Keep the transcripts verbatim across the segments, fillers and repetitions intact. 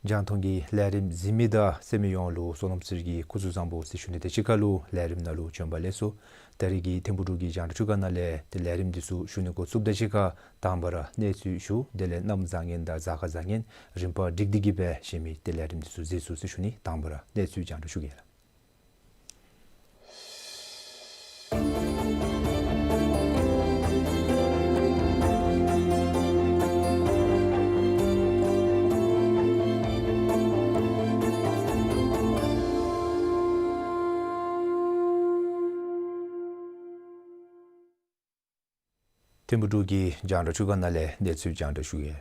རྒྱང་མཐོང་གི་ལས་རིམ་གཟིགས་མི་དང་གསན་མི་ཡོངས་ལུ་བསོད་ནམས་ཚེ་རིང་གི་སྐུ་གཟུགས་བཟང་པོ་ཟེར་ཞུ་ནི་དང་གཅིག་ཁར་ལུ་ལས་རིམ་ནང་ལུ་བྱོན་པ་ལེགས་སོ། ད་རིས་ཀྱི་ཐིམ་ཕུག་འབྲུག་གི་རྒྱང་བསྒྲགས་ཁང་ནང་ལས་ཏེ་ལས་རིམ་འདི་ཚུ་ཞུ་ནི་འགོ་བཙུགསཔ་དང་གཅིག་ཁར་དང་པ་ར་གནས་ཚུལ་ཞུ། དེ་ལས་གནམ་བཟང་ངན་དང་གཟའ་སྐར་བཟང་ངན་རིམ་པ་བསྒྲིགས་ཏེ་གི་སྦེ་བཤད་མི་ཏེ་ལས་རིམ་འདི་ཚུ་གཟིགས་ཚུགས་ཟེར་ཞུ་ནི། དང་པ་ར་གནས་ཚུལ་རྒྱང་བསྒྲགས་ཞུ་གེ་ལགས། ཐིམ་ཕུག་འབྲུག་གི་རྒྱང་བསྒྲགས་ཁང་ནང་ལས་གནས་ཚུལ་རྒྱང་བསྒྲགས་ཞུ་གེ།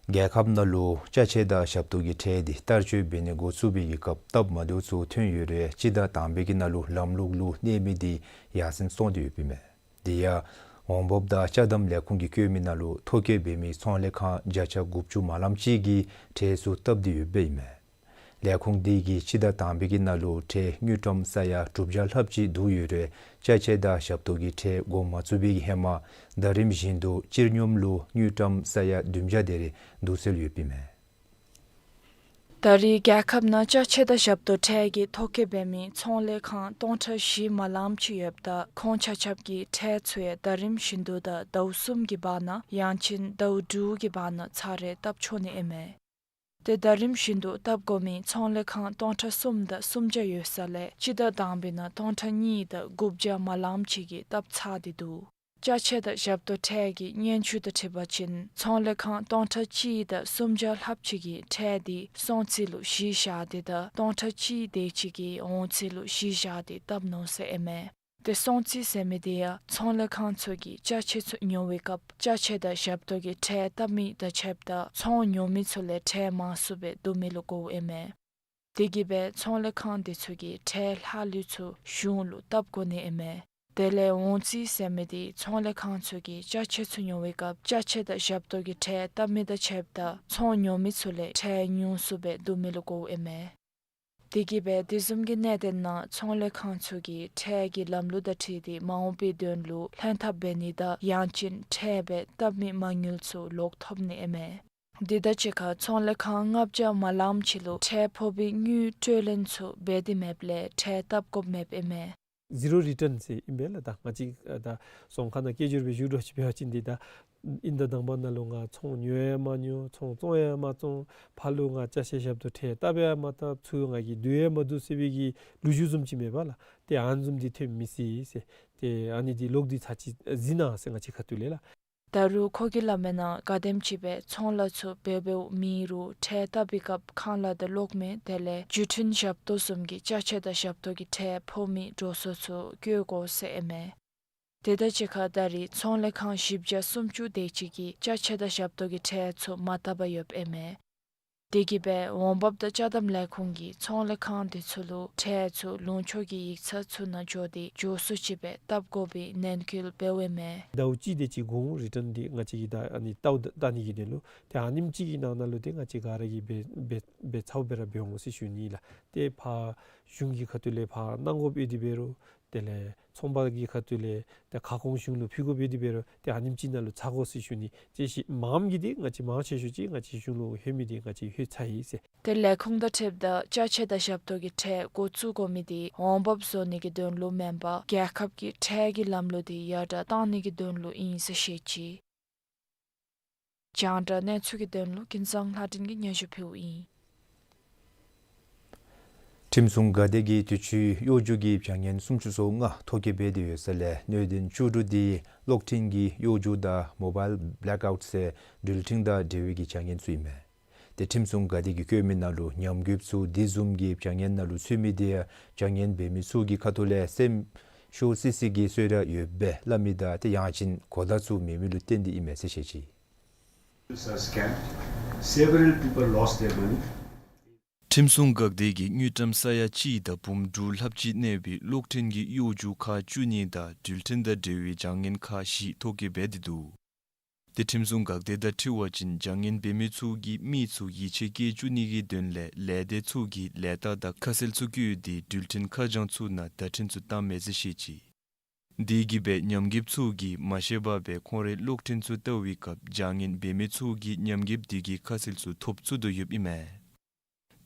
རྒྱལ་ཁབ་ནང་ལུ་ཅ་ཆས་དང་ཞབས་ཏོག་གི་ཁྲལ་འདི་བསྟར་སྤྱོད་འབད་ནི་འགོ་བཙུགས་པའི་གི་སྐབས་སྟབས་མ་བདེཝ་ཚུ་ཐོན་ཡོད་རུང་སྤྱི་ཟླ་དང་པའི་གི་ནང་ལུ་ལམ་ལུགས་ལུ་གནས་མི་འདི་ཡར་སེང་སོང་སྟེ་ཡོདཔ་ཨིན་མས། དེ་ཡང་འོང་འབབ་དང་ཅ་དམ་ལས་ཁུངས་ཀྱིས་བཀོད་མི་ནང་ལུ་ཐོ་བཀོད་འབད་མི་ཚོང་ལས་ཁང་བརྒྱ་ཆ་དགུ་བཅུ་མ་ལམ་ཅིག་གིས་ཁྲལ་ཚུ་བཏབ་སྟེ་ཡོདཔ་ཨིན་མས། ལས་ཁུངས་འདི་གིས་སྤྱི་ཟླ་དང་པའི་གི་ནང་ལུ་ཁྲལ་དངུལ་ཀྲམ་ས་ཡ་དྲུག་བརྒྱ་ལྷགཔ་ཅིག་བསྡུ་ཡོད་རུང་ཅ་ཆས་དང་ཞབས་ཏོག་གི་ཁྲལ་འགོ་མ་བཙུགས་པའི་གི་ཧེ་མ་ཟླ་རིམ་བཞིན་དུ་སྤྱིར་སྙོམས་ལུ་དངུལ་ཀྲམ་ས་ཡ་བདུན་བརྒྱ་དེ་རེ་བསྡུ་སྲོལ་ཡོདཔ་ཨིན་མས། ད་རེས་རྒྱལ་ཁབ་ནང་ཅ་ཆས་དང་ཞབས་ཏོག་ཁྲལ་གྱི་ཐོ་བཀོད་འབད་མི་ཚོང་ལས་ཁང་སྟོང་ཕྲག་བཞི་མ་ལམ་ཅིག་ཡོདཔ་ད་ཁོང་ཆ་ཁྱབ་ཀྱི་ཁྲལ་ཚུ་ཡང་ཟླ་རིམ་བཞིན་དུ་དང་ཟླཝ་གསུམ་གྱི་བར་ན་ཡང་ཅིན་ཟླཝ་དྲུག་གི་བར་ན་ཚར་རེ་བཏབ་ཆོག་ནི་ཨིན་མས། ཏེ་ཟླ་རིམ་བཞིན་དུ་བཏབ་དགོ་མི་ཚོང་ལས་ཁང་སྟོང་ཕྲག་གསུམ་དང་སུམ་བརྒྱ་ཡོད་ས་ལས་སྤྱི་ཟླ་དང་པའི་ནང་སྟོང་ཕྲག་གཉིས་དང་དགུ་བརྒྱ་མ་ལམ་ཅིག་གིས་བཏབ་ཚར་ཏེ་འདུག། ཅ་ཆས་དང་ཞབས་ཏོག་ཁྲལ་གྱི་སྙན་ཞུ་དང་འཁྲིལ་བ་ཅིན་ཚོང་ལས་ཁང་སྟོང་ཕྲག་གཅིག་དང་སུམ་བརྒྱ་ལྷགཔ་ཅིག་གིས་ཁྲལ་འདི་སོང་ཚད་ལུ་གཞི་བཞག་སྟེ་དང་སྟོང་ཕྲག་གཅིག་དེ་ཅིག་གིས་འོང་ཚད་ལུ་གཞི་བཞག་སྟེ་བཏབ་ནུག་ཟེར་ཨིན་མས། ཏེ་སོང་ཚད་ཟེར་མི་དེ་ཡང་ཚོང་ལས་ཁང་ཚུ་གིས་ཅ་ཆས་ཚུ་ཉོ་བའི་སྐབས་ཅ་ཆས་དང་ཞབས་ཏོག་གི་ཁྲལ་བཏབ་མི་དང་ཕྱདཔ་ད་ཚོང་ཉོ་མི་ཚུ་ལས་ཁྲལ་མང་སུ་སྦེ་བསྡུ་མི་ལུ་དགོཔ་ཨིན་མས། དེ་གིས་སྦེ་ཚོང་ལས་ཁང་དེ་ཚུ་གིས་ཁྲལ་ལྷག་ལུས་ཚུ་གཞུང་ལུ་བཏབ་དགོ་ནི་ཨིན་མས། དེ་ལས་འོང་རྩིས་ཟེར་མི་དེ་ཚོང་ལས་ཁང་ཚུ་གིས་ཅ་ཆས་ཚུ་ཉོ་བའི་སྐབས་ཅ་ཆས་དང་ཞབས་ཏོག་གི་ཁྲལ་བཏབ་མི་དང་ཕྱདཔ་ད་ཚོང་ཉོ་མི་ཚུ་ལས་ཁྲལ་ཉུང་སུ་སྦེ་བསྡུ་མི་ལུ་དགོཔ་ཨིན་མས། དེ་གིས་སྦེ་དེ་བཟུམ་གྱི་གནད་དོན་ནང་ཚོང་ལས་ཁང་ཚུ་གིས་ཁྲལ་གྱི་ལམ་ལུགས་དང་འཁྲིལ་ཏེ་མ་འོངས་པའི་དོན་ལུ་ལྷན་ཐབས་འབད་ནི་དང་ཡང་ཅིན་ཁྲལ་སྦེ་བཏབ་མི་མ་དངུལ་ཚུ་ལོག་ཐོབ་ནི་ཨིན་མས། དེ་དང་གཅིག་ཁར་ཚོང་ལས་ཁང་ལྔ་བརྒྱ་མ་ལམ་ཅིག་ལུ་ཁྲལ་ཕོག་པའི་དངུལ་སྤྲོད་ལེན་ཚུ་འབད་དེ་མེདཔ་ལས་ཁྲལ་བཏབ་དགོཔ་མེདཔ་ཨིན་མས། ཟི་རོ་རི་ཊརན་ཟེར་ཨིན་པས་ལགས། ད་ང་བཅས་ཨ་ད་རྫོང་ཁ་ནང་སྐད་སྒྱུར་སྦེ་ཞུ་དོ་ཅིག་འབད་བ་ཅིན་འདི་ད་ཨིན་ཟླ་དང་པ་ནང་ལུ་ང་ཚོང་ཉོ་ཡང་མ་ཉོ་ཚོང་བཙོང་ཡང་མ་བཙོང་ཕར་ལུ་ང་ཅ་ཆས་ཞབས་ཏོག་ཁྲལ་བཏབ་ཡང་མ་བཏབ་ཚུར་ང་གིས་བསྡུ་ཡང་མ་བསྡུ་ཟེར་བའི་གི་ལོ་རྒྱུས་བཟུམ་ཅིག་མེད་པ་ལགས། ཏེ་ཨ་ནི་བཟུམ་འདི་ཐོན་མི་སྲིད་ཟེར། ཏེ་ཨ་ནི་འདི་ལོག་སྟེ་ཚར་ཅིག་གཟིགས་གནང་ཟེར་ང་བཅས་ཁ་ཐུག་ལས་ལགས། ད་རུང་ཁོ་གིས་སླབ་མིའི་ནང་ག་དེམ་ཅིག་སྦེ་ཚོང་ལཱ་ཚུ་འབད་འབདཝ་མེད་རུང་ཁྲལ་བཏབ་པའི་སྐབས་ཁང་གླ་དང་གློག་མེ་དེ་ལས་བརྒྱུད་འཕྲིན་ཞབས་ཏོག་བཟུམ་གྱི་ཅ་ཆས་དང་ཞབས་ཏོག་གི་ཁྲལ་ཕོག་མི་འགྲོ་སོང་ཚུ་བཀོད་དགོ་ཟེར་ཨིན་མས། དེ་དང་གཅིག་ཁར་ད་རེས་ཚོང་ལས་ཁང་བཞི་བརྒྱ་སུམ་ཅུ་དེ་ཅིག་གིས་ཅ་ཆས་དང་ཞབས་ཏོག་གི་ཁྲལ་ཚུ་མ་བཏབ་པར་ཡོདཔ་ཨིན་མས། དེ་གིས་སྦེ་འོང་འབབ་དང་ཅ་དམ་ལས་ཁུངས་ཀྱིས་ཚོང་ལས་ཁང་དེ་ཚུ་ལུ་ཁྲལ་ཚུ་ལུང་ཕྱོགས་ཀྱི་ཡིག་ཚང་ཚུ་ནང་འགྱོ་སྟེ་མགྱོགས་སུ་ཅིག་སྦེ་བཏབ་དགོ་པའི་ནན་སྐུལ་འབདཝ་ཨིན་མས། ཟླཝ་གཅིག་དེ་ཅིག་འགོར་འོང་རི་ཊན་འདི་ང་བཅས་ཀྱིས་ད་ཨ་ནི་བལྟ་བལྟ་ནི་གི་དོན་ལུ། ཏེ་ཨ་ནེམ་ཅིག་གི་ནང་ན་ལུ་ཏེ་ང་བཅས་ག་ར་གིས་འབད་འབད་འབད་ཚརཝ་སྦེ་ར་འབད་འོང་ཟེར་ཞུ་ནི་ལགས། ཏེ་ཕར་གཞུང་གི་ཁ་ཐུག་ལས་ཕར་གནང་དགོཔ་ཡོད་དེ་འབད་རུང་དེ་ལས་ཚོང་པ་གི་ཁ་ཐུག་ལས་ཏེ་ཁ་སྐོང་གཞུང་ལུ་ཕུལ་དགོཔ་ཡོད་དེ་འབད་རུང་ཏེ་ཨ་ནེམ་ཅིག་ནང་ལུ་ཚར་དགོ་ཟེར་ཞུ་ནི། ཏེ་ཤི་མངམ་གི་འདི་ང་བཅས་མང་ཆེ་ཤོས་ཅིག་ང་བཅས་གཞུང་ལུ་ལྷོད་མི་འདི་ང་བཅས་ལྷོད་ཚར་ཡི་ཟེར། ཏེ་ལས་ཁུངས་དང་འཁྲིལཝ་ད་ཅ་ཆས་དང་ཞབས་ཏོག་གི་ཁྲལ་འགོ་བཙུགས་དགོ་མི་འདི་འོང་འབབ་བཟོ་ནི་གི་དོན་ལུ་མེན་པར་རྒྱལ་ཁབ་ཀྱི་ཁྲལ་གྱི་ལམ་ལུགས་འདི་ཡར་དྲག་བཏང་ནི་གི་དོན་ལུ་ཨིན་ཟེར་བཤད་ཅི། རྒྱང་བསྒྲགས་གནས་ཚུལ་གྱི་དོན་ལུ་ཀུན་བཟང་ལྷ་སྒྲོན་གྱིས་སྙན་ཞུ་ཕུལཝ་ཨིན། ཁྲིམས་སྲུང་འགག་སྡེ་གིས་དུས་ཅི་གཡོ་སྒྱུ་གི་བྱ་ངན་སུམ་ཅུ་སོ་ལྔ་ཐོ་བཀོད་འབད་དེ་ཡོད་ས་ལས་གནད་དོན་བཅུ་དྲུག་འདི་གློག་འཕྲིན་གྱི་གཡོ་སྒྱུ་དང་མོ་བཱའིལ་བེ་ལེཀ་ཨའུཊ་ཟེར་འགྲུལ་འཕྲིན་དང་འབྲེལ་བའི་གི་བྱ་ངན་ཚུ་ཨིན་མས། ཏེ་ཁྲིམས་སྲུང་འགག་སྡེ་གིས་བཀོད་མི་ནང་ལུ་ཉམས་རྒུདཔ་ཚུ་དེ་བཟུམ་གྱི་བྱ་ངན་ནང་ལུ་ཚུད་མི་དེ་ཡང་བྱ་ངན་འབད་མི་ཚུ་གི་ཁ་ཐུག་ལས་སེམས་ཤོར་སི་སི་གི་གསོལ་རས་ཡོདཔ་སྦེ་སླབ་མི་དང་ཏེ་ཡང་ཅིན་གོ་བརྡ་ཚུ་མེད་མི་ལུ་བརྟེན་ཏེ་ཨིན་མས་ཟེར་བཤད་ཅི། It's a scam. Several people lost their money. ཁྲིམས་སྲུང་འགག་སྡེ་གིས་དངུལ་ཀྲམ་ས་ཡ་གཅིག་དང་འབུམ་དྲུག་ལྷགཔ་ཅིག་གནས་པའི་གློག་འཕྲིན་གྱི་གཡོ་སྒྱུ་ཁག་བཅུ་གཉིས་དང་འགྲུལ་འཕྲིན་དང་འབྲེལ་བའི་བྱ་ངན་ཁག་བཞི་ཐོ་བཀོད་འབད་དེ་འདུག། ཏེ་ཁྲིམས་སྲུང་འགག་སྡེ་དང་འཁྲིལ་བ་ཅིན་བྱ་ངན་འབད་མི་ཚུ་གིས་མི་ཚུ་ཡིད་ཆེས་བསྐྱེད་བཅུག་ནི་གི་དོན་ལས་ལས་སྡེ་ཚུ་གིས་ལས་རྟགས་དང་ཁ་གསལ་ཚུ་བཀོད་དེ་འགྲུལ་འཕྲིན་ཁ་བྱང་ཚུ་ནང་བརྡ་འཕྲིན་ཚུ་བཏངམ་མས་ཟེར་བཤད་ཅི། དེ་གིས་སྦེ་ཉམས་རྒུདཔ་ཚུ་གིས་མ་ཤེས་པར་སྦེ་ཁོང་རའི་གློག་འཕྲིན་ཚུ་བལྟ་བའི་སྐབས་བྱ་ངན་འབད་མི་ཚུ་གིས་ཉམས་རྒུདཔ་དེ་གི་ཁ་གསལ་ཚུ་ཐོབ་ཚུགས་དོ་ཡོདཔ་ཨིན་མས།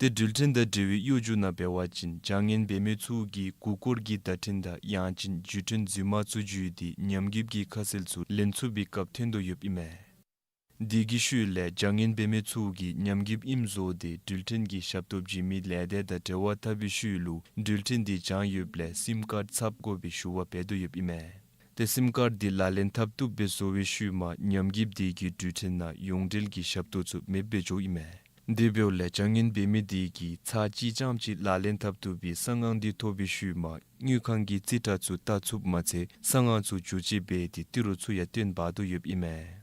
ཏེ་འགྲུལ་འཕྲིན་དང་འབྲེལ་བའི་གཡོ་སྒྱུ་ནང་འབད་བ་ཅིན་བྱ་ངན་འབད་མི་ཚུ་གིས་མགུ་སྐོར་གྱི་བརྡ་འཕྲིན་དང་ཡང་ཅིན་བརྒྱུད་འཕྲིན་རྫུན་མ་ཚུ་བརྒྱུད་དེ་ཉམས་རྒུདཔ་གི་ཁ་གསལ་ཚུ་ལེན་ཚུགས་པའི་སྐབས་ཐོན་དོ་ཡོདཔ་ཨིན་མས། དེ་གི་ཤུལ་ལས་བྱ་ངན་འབད་མི་ཚུ་གིས་ཉམས་རྒུདཔ་ཨིནམ་བཟོ་སྟེ་འགྲུལ་འཕྲིན་གྱི་ཞབས་ཏོག་བྱིན་མི་ལས་སྡེ་དང་འབྲེལ་བ་འཐབ་པའི་ཤུལ་ལུ་འགྲུལ་འཕྲིན་དེ་བྱང་ཡོདཔ་ལས་སིམ་ཀཱརཌ་ཚབ་དགོ་པའི་ཞུ་བ་འབད་དོ་ཡོདཔ་ཨིན་མས། ཏེ་སིམ་ཀཱརཌ་དེ་ལག་ལེན་འཐབ་བཏུབ་སྦེ་བཟོ་བའི་ཤུལ་མ་ཉམས་རྒུདཔ་དེ་གིས་འགྲུལ་འཕྲིན་ནང་ཡོངས་འབྲེལ་གྱི་ཞབས་ཏོག་ཚུ་མེདཔ་སྦེ་འགྱོཝ་ཨིན་མས། དེ་འབདཝ་ལས་བྱ་ངན་འབད་མི་དེ་གིས་ཚར་གཅིག་རྐྱངམ་ཅིག་ལག་ལེན་འཐབ་བཏུབ་པའི་གསང་ཨང་དེ་ཐོབ་པའི་ཤུལ་མ་དངུལ་ཁང་གི་རྩིས་ཁྲ་ཚུ་བལྟ་ཚུགསཔ་མ་ཚད་གསང་ཨང་ཚུ་བསྒྱུར་བཅོས་འབད་དེ་ཏི་རུ་ཚུ་ཡང་བཏོན་འབག་དོ་ཡོདཔ་ཨིན་མས།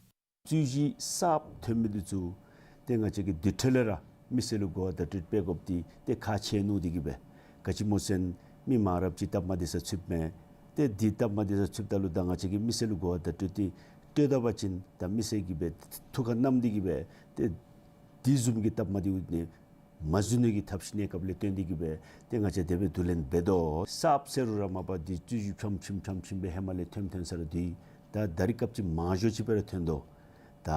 རྩོད་གཞི་གསརཔ་ཐོན་མི་དེ་ཚུ་ཏེ་ང་བཅས་ཀྱིས་དེ་འཕྲོ་ལས་ར་མི་སེར་ལུ་གོ་བ་བརྡ་སྤྲོད་འབད་དགོཔ་དེ་ཏེ་ཁག་ཆེ་ནུག། དེ་གིས་སྦེ་ག་ཅི་སྨོ་ཟེར་ན་མི་མང་རབས་ཅིག་སྟབས་མ་བདེ་སར་ཚུདཔ་མས། ཏེ་དེ་སྟབས་མ་བདེ་སར་ཚུདཔ་ད་ལུ་ད་ང་བཅས་ཀྱིས་མི་སེར་ལུ་གོ་བ་བརྡ་སྤྲོད་དེ་སྤྲོད་ད་པ་ཅིན་ད་མི་སེར་གྱིས་སྦེ་ཐུགས་ཁར་བསྣམས་ཏེ་གིས་སྦེ་ཏེ་དེ་བཟུམ་གྱི་སྟབས་མ་བདེཝ་ནི་མ་བཟོ་ནི་གི་ཐབས་ཤེས་གནས་སྐབས་ལས་བརྟེན་ཏེ་གིས་སྦེ་ཏེ་ང་བཅས་དེ་སྦེ་བསྡུ་ལེན་འབད་དོ། གསརཔ་ཟེར་རུང་ར་མ་པ་དེ་རྩོད་གཞི་ཕྱམ་ཕྱིམ་ཕྱམ་ཕྱིམ་སྦེ་ཧེ་མ་ལས་ཐོནམ་ཐོན་ས་ར་དེ་ད་ད་རིས་སྐབས་ཅིག་མང་ཤོས་ཅིག་སྦེ་ར་ཐོན་དོ། ད་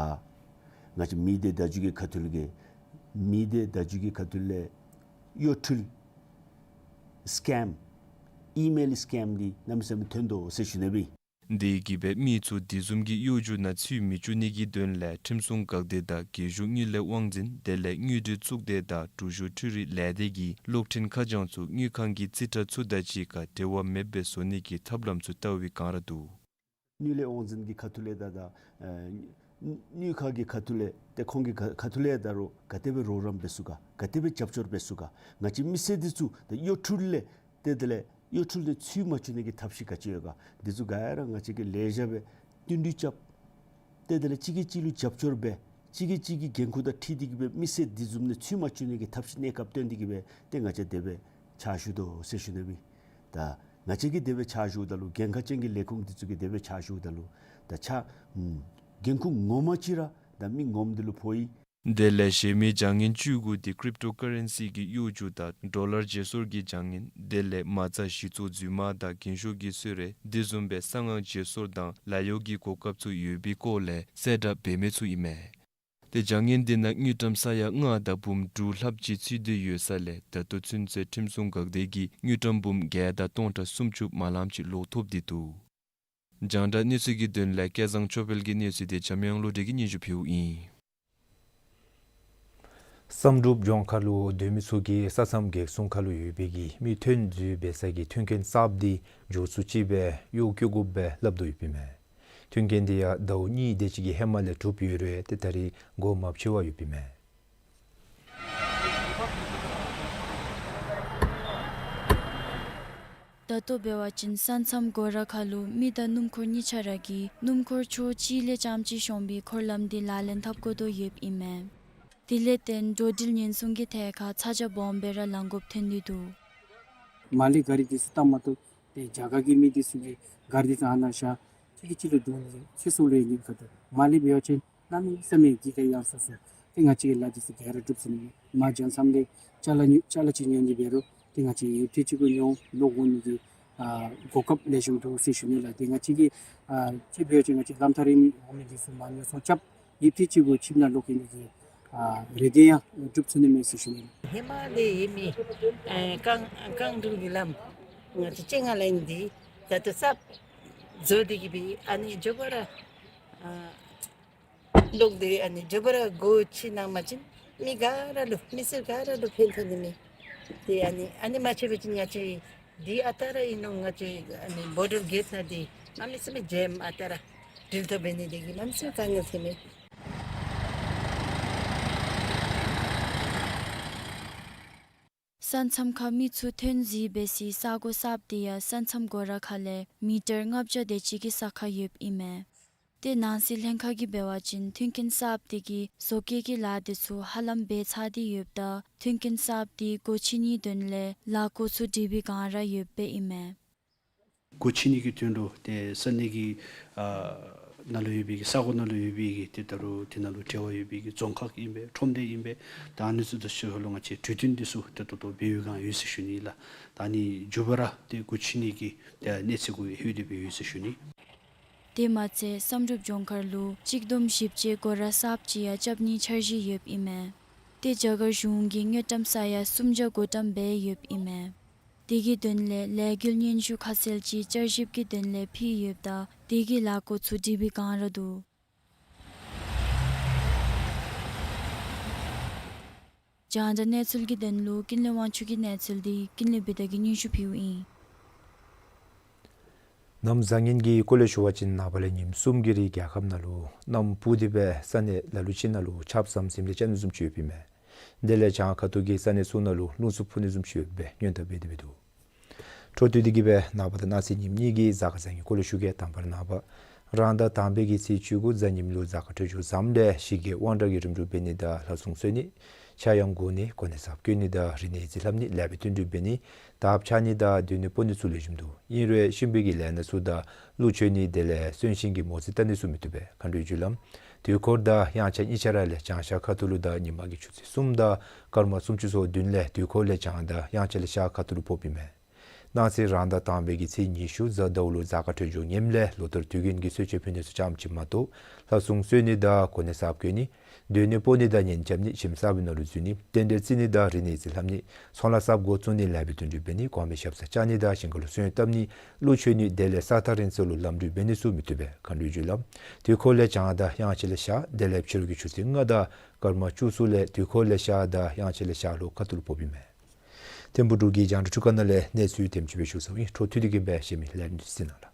ང་བཅས་མི་སྡེ་བརྡ་བརྒྱུད་ཀྱི་ཁ་ཐུག་ལས་ཀྱི་མི་སྡེ་བརྡ་བརྒྱུད་ཀྱི་ཁ་ཐུག་ལས་གཡོ་འཕྲུལ་སི་ཀེམ་ཨི་མེལ་སི་ཀེམ་འདི་གནམ་མེད་ས་མེད་ཐོན་དོ་ཟེར་ཞུ་ནི་སྦེ། དེ་གིས་སྦེ་མི་ཚུ་དེ་བཟུམ་གྱི་གཡོ་སྒྱུ་ནང་ཚུད་མི་བཅུག་ནི་གི་དོན་ལས་ཁྲིམས་སྲུང་འགག་སྡེ་དང་རྒྱལ་གཞུང་དངུལ་ལས་དབང་འཛིན་དེ་ལས་དངུལ་འབྲེལ་གཙུག་སྡེ་དང་འབྲུག་གཞུང་འཕྲུལ་རིག་ལས་སྡེ་གིས་གློག་འཕྲིན་ཁ་བྱང་ཚུ་དངུལ་ཁང་གི་རྩིས་ཁྲ་ཚུ་དང་གཅིག་ཁར་འབྲེལ་བ་མེདཔ་སྦེ་བཟོ་ནི་གི་ཐབས་ལམ་ཚུ་བལྟ་བའི་བསྒང་ར་འདུག། དངུལ་ལས་དབང་འཛིན་གྱི་ཁ་ཐུག་ལས་ད་ད་ཨེ་དངུལ་ཁང་གི་ཁ་ཐུག་ལས་ཏེ་ཁོང་གི་ཁ་ཁ་ཐུག་ལས་ད་རུང་ག་དེ་སྦེ་རོགས་རམ་འབད་ཚུགས་ག་ག་དེ་སྦེ་རྒྱབ་སྐྱོར་འབད་ཚུགས་ག། ང་བཅས་མི་སེར་འདི་ཚུ་ད་གཡོ་འཕྲུལ་ལས་ཏེ་དེ་ལས་གཡོ་འཕྲུལ་ལས་ཚུད་མ་བཅུག་ནི་གི་ཐབས་ཤེས་ག་ཅི་ཡོད་ག། འདི་ཚུ་ག་ར་ང་བཅས་ཀྱིས་ལེགས་ཤོམ་སྦེ་བསྟུན་གྲོས་རྐྱབ། ཏེ་དེ་ལས་གཅིག་གིས་གཅིག་ལུ་རྒྱབ་སྐྱོར་འབད། གཅིག་གིས་གཅིག་གི་འགན་ཁུར་དང་འཁྲིལ་ཏེ་གིས་སྦེ་མི་སེར་འདི་བཟུམ་ནང་ཚུད་མ་བཅུག་ནི་གི་ཐབས་ཤེས་གནས་སྐབས་བཏོན་ཏེ་གིས་སྦེ་ཏེ་ང་བཅས་དེ་སྦེ་ཕྱག་ཞུ་དོ་ཟེར་ཞུ་ནི་སྦེ། ད་ང་བཅས་ཀྱིས་དེ་སྦེ་ཕྱག་ཞུཝ་ད་ལུ་འགན་ཁག་ཅན་གྱི་ལས་ཁུངས་འདི་ཚུ་གིས་དེ་སྦེ་ཕྱག་ཞུཝ་ད་ལུ་ད་ཕྱག་འགན་ཁུར་ངོ་མ་ཅིག་ར་ད་མི་ངོམ་འདི་ལུ་ཕོག་ཡི། དེ་ལས་གཞན་མི་བྱ་ངན་བཅུ་དགུ་དེ་ཀྲིབ་ཊོ་ཀ་རེན་སི་གི་གཡོ་སྒྱུ་དང་ཌོ་ལར་བརྗེ་སོར་གྱི་བྱ་ངན་དེ་ལས་མ་རྩ་གཞི་བཙུགས་རྫུན་མ་དང་རྒན་ཤོས་ཀྱི་གསོལ་རས་དེ་བཟུམ་སྦེ་གསང་ཨང་བརྗེ་སོར་དང་ལཱ་གཡོག་གི་གོ་སྐབས་ཚུ་ཡོད་པའི་སྐོར་ལས་གསལ་བསྒྲགས་འབད་མི་ཚུ་ཨིན་མས། ཏེ་བྱ་ངན་དེ་ནང་དངུལ་ཀྲམ་ས་ཡ་ལྔ་དང་འབུམ་དྲུག་ལྷགཔ་ཅིག་ཚུད་དེ་ཡོད་ས་ལས་ད་ལྟོ་ཚུན་ཚོད་ཁྲིམས་སྲུང་འགག་སྡེ་གིས་དངུལ་ཀྲམ་འབུམ་བརྒྱད་དང་སྟོང་ཕྲག་སུམ་ཅུ་མ་ལངམ་ཅིག་ལོག་ཐོབ་སྟེ་འདུག། རྒྱང་བསྒྲགས་གནས་ཚུལ་གྱི་དོན་ལས་སྐལ་བཟང་ཆོས་འཕེལ་གྱི་གནས་ཚུལ་དེ་འཇམ་དབྱངས་བློ་གྲོས་ཀྱིས་སྙན་ཞུ་ཕུལཝ་ཨིན། བསམ་གྲུབ་ལྗོངས་མཁར་ལུ་སྡོད་མི་ཚུ་གིས་ས་མཚམས་གེགས་སྲུང་ཁ་ལུ་ཡོད་པའི་གི་མི་ཐོན་འཛུལ་འབད་ས་གི་མཐུན་རྐྱེན་གསརཔ་འདི་མགྱོགས་སུ་ཅིག་སྦེ་གཡོག་བཀོལ་དགོཔ་སྦེ་སླབ་དོ་ཡོདཔ་ཨིན་མས། མཐུན་རྐྱེན་འདི་ཡང་ཟླཝ་གཉིས་དེ་ཅིག་གི་ཧེ་མ་ལས་གྲུབ་ཡོད་རུང་ཏེ་ད་རིས་སྒོ་མ་ཕྱེ་བར་ཡོདཔ་ཨིན་མས། ད་ལྟོ་འབད་བ་ཅིན་ས་མཚམས་སྒོ་ར་ཁ་ལུ་མི་དང་སྣུམ་འཁོར་གཉིས་ཆ་ར་གིས་སྣུམ་འཁོར་ཕྱོགས་གཅིག་ལས་རྐྱངམ་ཅིག་ཤོང་བའི་འཁོར་ལམ་འདི་ལག་ལེན་འཐབ་དགོ་དོ་ཡོདཔ་ཨིན་མས། དེ་ལས་བརྟེན་འགྲོ་འགྲུལ་ཉེན་སྲུང་གི་ཐད་ཁར་ཚ་གྱང་སྦོམ་སྦེ་ར་ལང་དགོཔ་ཐོན་ཏེ་འདུག། མར་ལས་གཱ་རི་འདི་ཚུ་བཏང་མ་གཏོགས་ཏེ་རྒྱ་གར་གྱི་མི་འདི་ཚུ་གིས་གཱ་རི་འདི་ཚུ་ཨ་ནཱ་བཞག་གཅིག་གིས་གཅིག་ལུ་རྡུང་ནི་ཚེ་སྲོག་ལུ་ཡང་གནོད་ཁག་འདུག། མར་ལས་འབད་བ་ཅིན་གནམ་མེད་ས་མེད་གི་ག་ཡང་ས་ས་ཏེ་ང་བཅས་ཀྱི་ལཱ་འདི་ཚུ་ག་ར་སྒྲུབ་ཚུགས་ནི་མས། མར་བྱང་མཚམས་ལས་ཅ་ལ་ཉོ་ཅ་ལ་ཅིག་ཉོ་ནི་འབད་རུང་ཏེ་ང་བཅས་ཡུདཔ་ཐེངས་གཅིག་གུ་ཉོ་ལོག་འོང་ནི་གི་ཨ་གོ་སྐབས་ལེགས་ཤོམ་འདུག་ཟེར་ཞུ་ནི་ལགས། ཏེ་ང་བཅས་ཀྱིས་ཨ་ཅིག་འབད་བ་ཅིན་ང་བཅས་ལམ་ཐག་རིང་འོང་མི་འདི་ཚུ་མར་ཉོ་ཚོང་རྐྱབ་ཡུདཔ་ཐེངས་གཅིག་གུ་ཆིབས་ནང་ལོག་གེ་ནི་གི་ཨ་རེ་འདུན་ཡང་སྒྲུབ་ཚུགས་ནི་མས་ཟེར་ཞུ་ནི་ལགས། ཧེ་མ་ལས་ཡོད་མི་ཨེ་རྐང་རྐང་དྲུག་གི་ལམ་ང་བཅས་སྤྱན་སྔ་ལས་འདི་ད་ལྟོ་གསརཔ་བཟོ་སྟེ་གི་སྦེ་ཨ་ནི་མགྱོགས་པ་ར་ཨ་ལོག་སྟེ་ཨ་ནི་མགྱོགས་པ་ར་སྒོ་ཕྱེ་གནང་པ་ཅིན་མི་ག་ར་ལུ་མི་སེར་ག་ར་ལུ་ཕན་ཐོགས་ནི་མས། ཏེ་ཨ་ནི་ཨ་ནི་མ་ཕྱེ་བ་ཅིན་ང་བཅས་འདི་ཨ་རྟག་ར་ཨིན་ནོ་ང་བཅས་ཨ་ནི་བོ་ཌར་གེཊ་ནང་འདི་གནམ་མེད་ས་མེད་ཇེམ་ཨ་རྟག་ར་འགྲུལ་ཐོབ་འབད་ནི་འདི་གིས་གནམ་མེད་ས་མེད་དཀའ་ངལ་ཐོན་མས། ས་མཚམས་ཁར་མི་ཚུ་ཐོན་གཟིགས་འབད་སའི་ས་གོ་གསརཔ་འདི་ཡང་ས་མཚམས་སྒོ་ར་ཁ་ལས་མི་ཊར་ལྔ་བརྒྱ་དེ་ཅིག་གི་ས་ཁར་ཡོདཔ་ཨིན་མས། ཏེ་ནང་སྲིད་ལྷན་ཁག་གིས་འབད་བ་ཅིན་མཐུན་རྐྱེན་གསརཔ་འདི་གིས་བཟོ་བཀོད་ཀྱི་ལཱ་འདི་ཚུ་ཧ་ལམ་འབད་ཚར་ཏེ་ཡོདཔ་ད་མཐུན་རྐྱེན་གསརཔ་འདི་སྒོ་ཕྱེ་ནིའི་དོན་ལས་ལས་འགོ་ཚུ་སྒྲིག་པའི་བསྒང་ར་ཡོདཔ་ཨིན་མས། སྒོ་ཕྱེ་ནི་གི་དོན་ལུ་ཏེ་ས་གནས་ཀྱི་ཨ་ནང་ལུ་ཡོད་པའི་གི་ས་གོ་ནང་ལུ་ཡོད་པའི་གི་ཏེ་ད་རུང་དེ་ནང་ལུ་འབྲེལ་བ་ཡོད་པའི་གི་རྫོང་ཁག་ཨིན་པས་ཁྲོམ་སྡེ་ཨིན་པས། ད་ཨ་ནི་ཚུ་དང་ཕྱོགས་ལུ་ང་བཅས་གྲོས་བསྟུན་འདི་ཚུ་ཏེ་ད་ལྟོ་འབད་བའི་བསྒང་ཡོད་ཟེར་ཞུ་ནི་ལགས། ད་ཨ་ནི་མགྱོགས་པ་ར་ཏེ་སྒོ་ཕྱེ་ནི་གི་ཏེ་གནས་ཚུལ་གུ་ལྷོད་དེ་སྦེ་ཡོད་ཟེར་ཞུ་ནི། དེ་མ་ཚད་བསམ་གྲུབ་ལྗོངས་མཁར་ལུ་གཅིག་སྡོམ་ཞིབ་དཔྱད་སྒོ་ར་གསརཔ་ཅིག་ཡང་རྐྱབ་ནིའི་འཆར་གཞི་ཡོདཔ་ཨིན་མས། ཏེ་རྒྱ་གར་གཞུང་གིས་དངུལ་ཀྲམ་ས་ཡ་སུམ་བརྒྱ་བགོ་བཀྲམ་འབད་ཡོདཔ་ཨིན་མས། དེ་གི་དོན་ལས་ལས་འགུལ་སྙན་ཞུ་ཁ་གསལ་ཅིག་བསྐྱར་ཞིབ་ཀྱི་དོན་ལས་ཕུལ་ཡོདཔ་ད་དེ་གི་ལས་འགུལ་ཚུ་སྒྲིག་པའི་བསྒང་ར་འདུག། རྒྱང་བསྒྲགས་གནས་ཚུལ་གྱི་དོན་ལུ་ཀུན་ལེགས་དབང་ཕྱུག་གི་གནས་ཚུལ་འདི་ཀུན་ལེགས་བི་དྷ་གིས་སྙན་ཞུ་ཕུལཝ་ཨིན། གནམ་བཟང་ངན་གྱི་སྐོར་ལས་ཞུ་བ་ཅིན་ནངས་པ་ལས་ཉིནམ་གསུམ་གྱི་རིང་རྒྱལ་ཁབ་ནང་ལུ་གནམ་སྤུ་སྟེ་སྦེ་ས་གནས་ལ་ལུ་ཅིག་ནང་ལུ་ཆརཔ་ཟམ་ཟིམ་སྦེ་རྐྱབ་ནི་བཟུམ་ཅིག་ཡོདཔ་ཨིན་མས། དེ་ལས་བྱང་ཁ་ཐུག་གི་ས་གནས་ཚུ་ནང་ལུ་རླུང་འཚུབ་འཕུ་ནི་བཟུམ་ཅིག་ཡོདཔ་སྦེ་སྔོན་བརྡ་འབད་དེ་འདུག། འཕྲོ་མཐུད་དེ་གི་སྦེ་ནངས་པ་དང་གནངས་ཚེ་ཉིནམ་གཉིས་ཀྱི་གཟའ་སྐར་བཟང་ངན་སྐོར་ལས་ཞུ་གེ། དང་པ་ར་ནངས་པ་རང་ཟླ་དང་པའི་གི་ཚེས་བཅུ་དགུ་གཟའ་ཉིམ་ལུ་གཟའ་སྐར་འཕྲོད་སྦྱོར་བཟངམ་ལས་ཞི་རྒྱས་དབང་དྲག་གི་རིམ་གྲོ་འབད་ནི་དང་ལྷ་སྲུང་གསོལ་ནི། ཕྱྭ་གཡང་འགུགས་ནི། གོ་གནས་གསརཔ་བསྐོ་ནི་དང་རིག་གནས་རྩིས་ལྷབ་ནི། ལེགས་པའི་དོན་སྒྲུབ་འབད་ནི། དརཔ་འཕྱར་ནི་དང་སྡོད་གནས་སྤོ་ནི་ཚུ་ལེགས་ཤོམ་འདུག། ཨིན་རུང་གཤིན་པོའི་གི་ལས་སྣ་ཚུ་དང་གླུ་མཆོད་ནི་དེ་ལས་གསོན་གཤིན་གྱི་མོ་རྩིས་བལྟ་ནི་ཚུ་མི་བཏུབ་པས། མཁའ་འགྲོའི་རྒྱུ་ལམ་དུས་འཁོར་དང་དབྱངས་འཆར་གཉིས་ཆ་ར་ལས་བྱང་ཤར་ཁ་ཐུག་ལུ་དང་ཉིན་མ་གི་ཆུ་ཚོད་གསུམ་དང་སྐར་མ་སུམ་ཅུ་སོ་བདུན་ལས་དུས་འཁོར་ལས་བྱང་དང་དབྱངས་འཆར་ལས་ཤར་ཁ་ཐུག་ལུ་ཕོགཔ་ཨིན་མས། གནངས་ཚེ་རང་ཟླ་དང་པའི་གི་ཚེས་ཉི་ཤུ་གཟའ་ཟླཝ་ལུ་གཟའ་སྐར་འཕྲོད་སྦྱོར་ངནམ་ལས་ལོ་ལྟར་དུས་རྒྱུན་གྱི་གསོལ་མཆོད་ཕུལ་ནི་ཚུ་ཙམ་ཅིག་མ་གཏོགས་ལྷ་སྲུང་གསོལ་ནི་དང་གོ་གནས་གསརཔ་བསྐོ་ནི། སྡོད་གནས་སྤོ་ནི་དང་གཉེན་རྐྱབ་ནི། ཁྱིམ་གསར་པའི་ནང་ལུ་འཛུལ་ནི། རྟེན་འབྲེལ་བརྩི་ནི་དང་རིག་གནས་རྩིས་ལྷབ་ནི། ཚོང་ལཱ་གསརཔ་འགོ་བཙུགས་ནི། ལེགས་པའི་དོན་སྒྲུབ་འབད་ནི། གོང་མའི་ཞབས་སར་བཅར་ནི་དང་ཞིང་ཁ་ལུ་སོན་བཏབ་ནི། གླུ་མཆོད་ནི་དེ་ལས་ས་ཐག་རིང་ས་ལུ་ལམ་འགྲུལ་འབད་ནི་ཚུ་མི་བཏུབ་པས། མཁའ་འགྲོའི་རྒྱུ་ལམ་དུས་འཁོར་ལས་བྱང་དང་དབྱངས་འཆར་ལས་ཤར་དེ་ལས་ཕྱི་རུ་གི་ཆུ་ཚོད་ལྔ་དང་སྐར་མ་བཅུ་གསུམ་ལས་དུས་འཁོར་ལས་ཤར་དང་དབྱངས་འཆར་ལས་ཤར་ལྷོ་ཁ་ཐུག་ལུ་ཕོགཔ་ཨིན་མས། ཐིམ་ཕུག་འབྲུག་གི་རྒྱང་བསྒྲགས་ཁང་ནང་ལས་གནས་ཚུལ་དེམ་ཅིག་སྦེ་ཞུ་ཚརཝ་ཨིན། འཕྲོ་མཐུད་དེ་གི་སྦེ་གཞན་མི་ལན་གསན་གནང་ལགས།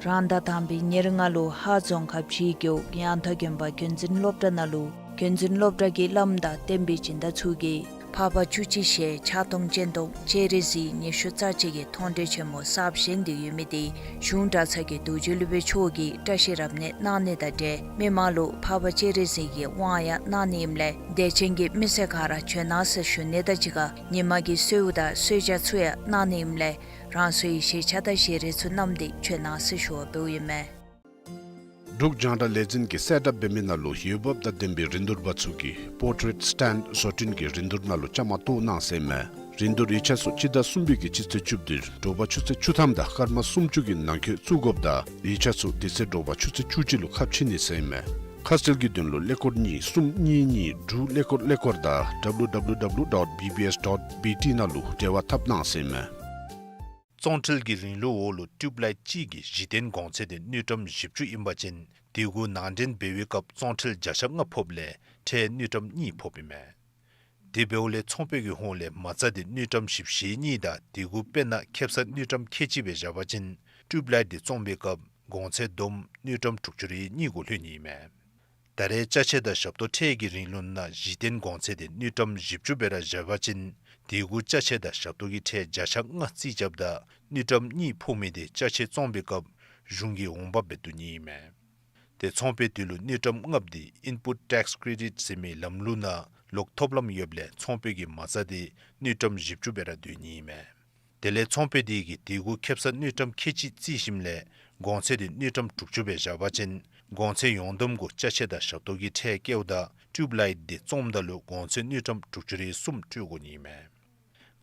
རང་ཟླ་དང་པའི་ཉེར་ལྔ་ལུ་ཧཱ་རྫོང་ཁག་བྱིའུ་རྒེད་འོག་ཡང་ཐང་དགོན་པ་རྒྱུན་འཛིན་སློབ་གྲྭ་ནང་ལུ་རྒྱུན་འཛིན་སློབ་གྲྭ་གི་བླམ་དང་བསྟན་པའི་སྦྱིན་བདག་ཚུ་གིས་འཕགས་པ་བཅུ་གཅིག་ཞལ་ཕྱག་སྟོང་སྤྱན་སྟོང་སྤྱན་རས་གཟིགས་ཉི་ཤུ་རྩ་གཅིག་གི་མཐོང་གྲོལ་ཆེན་མོ་གསརཔ་བཞེངས་ཏེ་ཡོད་མི་དེ་གཞུང་གྲྭ་ཚང་གི་རྡོ་རྗེ་སློབ་དཔོན་མཆོག་གིས་བཀྲ་ཤིས་རབ་གནས་གནང་ནི་དང་འབྲེལ་མི་མང་ལུ་འཕགས་པ་སྤྱན་རས་གཟིགས་ཀྱི་དབང་ཡང་གནང་ནི་ཨིནམ་ལས་དད་ཅན་གྱི་མི་སེར་ག་ར་བྱོན་གནང་ཟེར་ཞུ་ནི་དང་གཅིག་ཁར་ཉིན་མ་གི་གསོལཝ་དང་གསོལ་ཇ་ཚུ་ཡང་གནང་ནི་ཨིནམ་ལས་རང་སོའི་གཞིས་ཆགས་དང་ཞལ་རས་ཚུ་བསྣམས་ཏེ་བྱོན་གནང་ཟེར་ཞུ་བ་འབདཝ་ཨིན་མས། འབྲུག་རྒྱང་བསྒྲགས་ལས་འཛིན་གྱིས་གསལ་བསྒྲགས་འབད་མི་ནང་ལུ་འོས་འབབ་དང་ལྡན་པའི་རིན་བསྡུར་པ་ཚུ་གིས་པོར་ཊེཊ་སི་ཊེནཌ་བཟོ་སྐྲུན་གྱི་རིན་བསྡུར་ནང་ལུ་བཅའ་མར་གཏོགས་གནང་ཟེར་ཨིན་མས། རིན་བསྡུར་ཡིག་ཆ་ཚུ་སྤྱི་ཟླ་གསུམ་པའི་གི་སྤྱི་ཚེས་བཅུ་བདུན་དྲོ་པ་ཆུ་ཚོད་བཅུ་ཐམ་དང་སྐར་མ་སུམ་ཅུ་གི་ནང་འཁོད་བཙུགས་དགོཔ་དང་ཡིག་ཆ་ཚུ་དེ་ཚེ་དྲོ་པ་ཆུ་ཚོད་བཅུ་གཅིག་ལུ་ཁ་ཕྱེ་ནི་ཟེར་ཨིན་མས། ཁ་གསལ་གྱི་དོན་ལུ་ཀླད་ཀོར་གཉིས་གསུམ་གཉིས་གཉིས་དྲུག་ཀླད་ཀོར་ཀླད་ཀོར་དང་ཌབ་ལུ་ཌབ་ལུ་ཌབ་ལུ་ཌོཊ་བི་བི་ཨེསི་ཌོཊ་བི་ཊི་ནང་ལུ་འབྲེལ་བ་འཐབ་གནང་ཟེར་ཨིན་མས། བཙོང་ཁྲལ་གྱི་རིང་ལུ་འོག་ལུ་ཊིའུབ་ལའིཊ་གཅིག་གི་གཞི་རྟེན་གོང་ཚད་དེ་དངུལ་ཀྲམ་བཞི་བཅུ་ཨིན་པ་ཅིན་དེ་གུ་ནང་འདྲེན་འབད་བའི་སྐབས་བཙོང་ཁྲལ་བརྒྱ་ཆ་ལྔ་ཕོགཔ་ལས་ཁྲལ་དངུལ་ཀྲམ་གཉིས་ཕོགཔ་ཨིན་མས། དེ་འབདཝ་ལས་ཚོང་པའི་གི་ཧོངས་ལས་མ་རྩ་དེ་དངུལ་ཀྲམ་བཞི་བཅུ་ཞེ་གཉིས་དང་དེ་གུ་དཔེར་ན་ཁེབ་ས་དངུལ་ཀྲམ་ཁལ་གཅིག་སྦེ་བཞག་པ་ཅིན་ཊིའུབ་ལའིཊ་དེ་བཙོང་པའི་སྐབས་གོང་ཚད་བསྡོམས་དངུལ་ཀྲམ་དྲུག་ཅུ་རེ་གཉིས་གུ་ལྷོད་ནི་ཨིན་མས། ད་རེས་ཅ་ཆས་དང་ཞབས་ཏོག་ཁྲལ་གྱི་རིང་ལུགས་ནང་གཞི་རྟེན་གོང་ཚད་དེ་དངུལ་ཀྲམ་བཞི་བཅུ་སྦེ་ར་བཞག་པ་ཅིན་དེ་གུ་ཅ་ཆས་དང་ཞབས་ཏོག་གི་ཁྲལ་བརྒྱ་ཆ་ལྔ་རྩིས་རྐྱབ་ད་དངུལ་ཀྲམ་གཉིས་ཕོག་མི་དེ་ཅ་ཆས་བཙོང་པའི་སྐབས་གཞུང་གི་འོང་འབབ་སྦེ་བསྡུ་ནི་ཨིན་མས། ཏེ་ཚོང་པའི་དོན་ལུ་དངུལ་ཀྲམ་ལྔ་པོ་འདི་Input Tax Credit ཟེར་མི་ལམ་ལུགས་ནང་ལོག་ཐོབ་ལམ་ཡོདཔ་ལས་ཚོང་པའི་གི་མ་རྩ་འདི་དངུལ་ཀྲམ་བཞི་བཅུ་སྦེ་ར་སྡོད་ནི་ཨིན་མས། དེ་ལས་ཚོང་པའི་དེ་གིས་དེ་གུ་ཁེབ་ས་དངུལ་ཀྲམ་ཁལ་གཅིག་བརྩིས་ཞིནམ་ལས་གོང་ཚད་འདི་དངུལ་ཀྲམ་དྲུག་ཅུ་སྦེ་བཞག་པ་ཅིན་གོང་ཚད་ཡོངས་བསྡོམས་གུ་ཅ་ཆས་དང་ཞབས་ཏོག་གི་ཁྲལ་བཀལཝ་ད་ཊིའུབ་ལའིཊ་འདི་བཙོངམ་ད་ལུ་གོང་ཚད་དངུལ་ཀྲམ་དྲུག་ཅུ་རེ་གསུམ་སྤྲོད་དགོ་ནི་ཨིན་མས།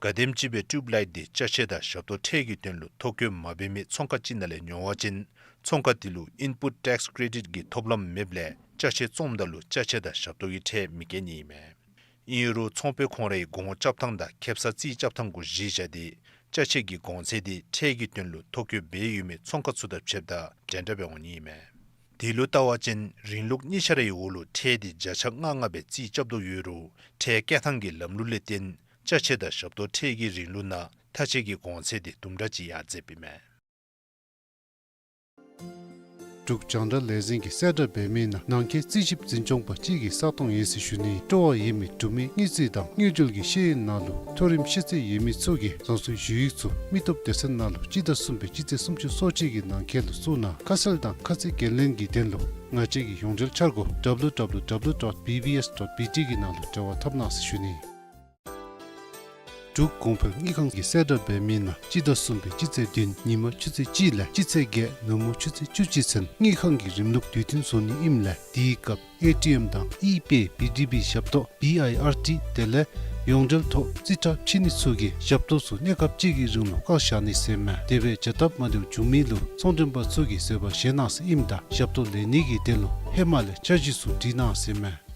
གལ་སྲིད་ཅིག་སྦེ་ཊིའུབ་ལའིཊ་འདི་ཅ་ཆས་དང་ཞབས་ཏོག་ཁྲལ་གྱི་དོན་ལུ་ཐོ་བཀོད་མ་འབད་མི་ཚོང་ཁང་ཅིག་ནང་ལས་ཉོ་བ་ཅིན་ཚོང་ཁང་དེ་ལུ་Input Tax Credit གི་ཐོབ་ལམ་མེདཔ་ལས་ཅ་ཆས་བཙོངམ་ད་ལུ་ཅ་ཆས་དང་ཞབས་ཏོག་གི་ཁྲལ་མི་བཀལ་ནི་ཨིན་མས། ཨིན་རུང་ཚོང་པ་ཁོང་རའི་གོང་རྐྱབ་ཐངས་དང་ཁེབ་ས་རྩིས་རྐྱབ་ཐངས་གུ་གཞི་བཞག་སྟེ་ཅ་ཆས་ཀྱི་གོང་ཚད་འདི་ཁྲལ་གྱི་དོན་ལུ་ཐོ་བཀོད་འབད་ཡོད་མི་ཚོང་ཁང་ཚུ་དང་ཕྱདཔ་ད་འདྲན་འདྲ་སྦེ་འོང་ནི་ཨིན་མས། དེ་ལུ་བལྟ་བ་ཅིན་རིང་ལུགས་གཉིས་ཆ་རའི་འོག་ལུ་ཁྲལ་འདི་བརྒྱ་ཆ་ལྔ་ལྔ་སྦེ་རྩིས་རྐྱབ་དོ་ཡོད་རུང་ཁྲལ་བཀལ་ཐངས་ཀྱི་ལམ་ལུགས་ལས་བརྟེན་ཅ་ཆས་དང་ཞབས་ཏོག་ཁྲལ་གྱི་རིང་ལུགས་ནང་ཐག་ཆད་ཀྱི་གོང་ཚད་འདི་དུམ་གྲ་ཅིག་ཡར་འཛེགསཔ་ཨིན་མས། འབྲུག་རྒྱང་བསྒྲགས་ལས་འཛིན་གྱིས་གསལ་བསྒྲགས་འབད་མི་ནང་ནང་འཁོད་རྩིས་ཞིབ་འཛིན་སྐྱོང་པ་གཅིག་གི་ས་སྟོང་ཡོད་ཟེར་ཞུ་ནི། སྤྲོ་བ་ཡོད་མི་འབྲུག་མི་དངུལ་རྩིས་དང་དངུལ་འབྲེལ་གྱི་ཤེས་ཡོན་ནང་ལུ་མཐོ་རིམ་ཤེས་ཚད་ཡོད་མི་ཚུ་གིས་རང་སོའི་ཞུ་ཡིག་ཚུ་མི་སྟོབས་སྡེ་ཚན་ནང་ལུ་སྤྱི་ཟླ་གསུམ་པའི་སྤྱི་ཚེས་སུམ་ཅུ་སོ་གཅིག་གི་ནང་འཁོད་ལུ་བཙུགས་གནང་། ཁ་གསལ་དང་ཁ་ཚིག་འགན་ལེན་གྱི་དོན་ལུ་ང་བཅས་ཀྱི་ཡོངས་འབྲེལ་འཆར་སྒོ་W W W dot B B S dot B T གི་ནང་ལུ་འབྲེལ་བ་འཐབ་གནང་ཟེར་ཞུ་ནི། འབྲུག་གོང་འཕེལ་དངུལ་ཁང་གིས་གསལ་བསྒྲགས་འབད་མི་ནང་སྤྱི་ཟླ་གསུམ་པའི་སྤྱི་ཚེས་བདུན་ཉིན་མ་ཆུ་ཚོད་གཅིག་ལས་སྤྱི་ཚེས་བརྒྱད་ནུབ་མོ་ཆུ་ཚོད་བཅུ་གཅིག་ཚུན་དངུལ་ཁང་གི་རིམ་ལུགས་དུས་མཐུན་བཟོ་ནི་ཨིནམ་ལས་དེའི་སྐབས་ཨེ་ཊི་ཨེམ་དང་ཨི་པེ་བི་ཌི་བི་ཞབས་ཏོག་བི་ཨའི་ཨར་ཊི་དེ་ལས་ཡོངས་འབྲེལ་ཐོག་རྩིས་ཁྲ་ཕྱེ་ནི་ཚུ་གི་ཞབས་ཏོག་ཚུ་གནས་སྐབས་གཅིག་གི་རིང་ལུ་བཀག་བཞག་ནི་ཟེར་མས། དེ་སྦེ་བྱ་སྟབས་མ་བདེཝ་བྱུང་མི་ལུ་ཚོང་མགྲོན་པ་ཚུ་གིས་བཟོད་པ་བཞེས་གནང་ཟེར་ཨིནམ་ད་ཞབས་ཏོག་ལེན་ནི་གི་དོན་ལུ་ཧེ་མ་ལས་འཆར་གཞི་ཚུ་སྒྲིག་གནང་ཟེར་མས།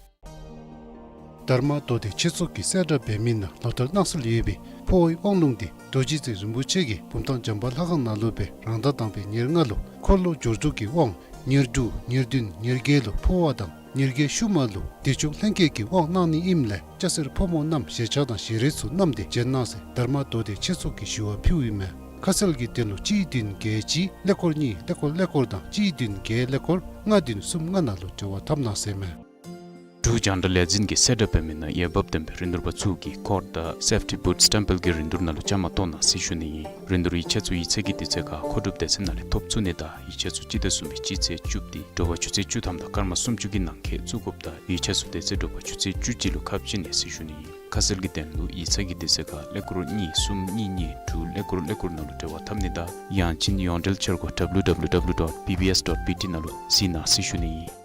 དྷརྨ་མདོ་སྡེ་ཆོས་ཚོགས་ཀྱིས་གསལ་བསྒྲགས་འབད་མི་ནང་ལོ་ལྟར་གནང་སྲོལ་ཡོད་པའི་འཕོ་བའི་དབང་ལུང་འདི་རྡོ་རྗེ་རྩེ་རིན་པོ་ཆེ་གིས་བུམ་ཐང་བྱམས་པ་ལྷ་ཁང་ནང་ལུ་སྦེ་རང་ཟླ་དང་པའི་ཉེར་ལྔ་ལུ་འཁོར་ལོ་སྦྱོར་དྲུག་གི་དབང་ཉེར་དྲུག་ཉེར་བདུན་ཉེར་བརྒྱད་ལུ་འཕོ་བ་དང་ཉེར་བརྒྱད་ཤུལ་མ་ལུ་བདེ་མཆོག་ལྷན་སྐྱེས་ཀྱི་དབང་གནང་ནི་ཨིནམ་ལས་སྐྱ་སེར་ཕོ་མོ་རྣམས་ཞལ་ཆས་དང་ཞལ་རས་ཚུ་བསྣམས་ཏེ་བྱོན་གནང་ཟེར་དྷརྨ་མདོ་སྡེ་ཆོས་ཚོགས་ཀྱིས་ཞུ་བ་ཕུལཝ་ཨིན་མས། ཁ་གསལ་གྱི་དོན་ལུ་གཅིག་བདུན་བརྒྱད་གཅིག་ཀླད་ཀོར་གཉིས་ཀླད་ཀོར་ཀླད་ཀོར་དང་གཅིག་བདུན་བརྒྱད་ཀླད་ཀོར་ལྔ་བདུན་གསུམ་ལྔ་ནང་ལུ་འབྲེལ་བ་འཐབ་གནང་ཟེར་མས། འབྲུག་རྒྱང་བསྒྲགས་ལས་འཛིན་གྱིས་གསལ་བསྒྲགས་འབད་མི་ནང་འོས་འབབ་ལྡན་པའི་རིན་བསྡུར་པ་ཚུ་གིས་ཀོཌ་དང་སེཕ་ཊི་བུཊ་སི་ཊེམ་པལ་གྱི་རིན་བསྡུར་ནང་ལུ་བཅའ་མར་གཏོགས་གནང་ཟེར་ཞུ་ནི་ཨིན། རིན་བསྡུར་ཡིག་ཆ་ཚུ་ཡིག་ཚང་གི་དུས་ཚོད་ཁར་མཁོ་སྒྲུབ་སྡེ་ཚན་ནང་ལས་ཐོབ་ཚུགས་ནི་དང་ཡིག་ཆ་ཚུ་སྤྱི་ཟླ་གསུམ་པའི་སྤྱི་ཚེས་བཅུ་སྟེ་དྲོ་པ་ཆུ་ཚོད་བཅུ་ཐམ་དང་སྐར་མ་སུམ་ཅུ་གི་ནང་འཁོད་བཙུགས་དགོཔ་དང་ཡིག་ཆ་ཚུ་དེ་ཚེ་དྲོ་པ་ཆུ་ཚོད་བཅུ་གཅིག་ལུ་ཁ་ཕྱེ་ནི་ཟེར་ཞུ་ནི་ཨིན། ཁ་གསལ་གྱི་དོན་ལུ་ཡིག་ཚང་གི་དུས་ཚོད་ཁར་ཀླད་ཀོར་གཉིས་གསུམ་གཉིས་གཉིས་དྲུག་ཀླད་ཀོར་ཀླད་ཀོར་ནང་ལུ་འབྲེལ་བ་འཐབ་ནི་དང་ཡང་ཅིན་ཡོངས་འབྲེལ་འཆར་སྒོ་W W W dot B B S dot B T ནང་ལུ་གཟིགས་གནང་ཟེར་ཞུ་ནི་ཨིན།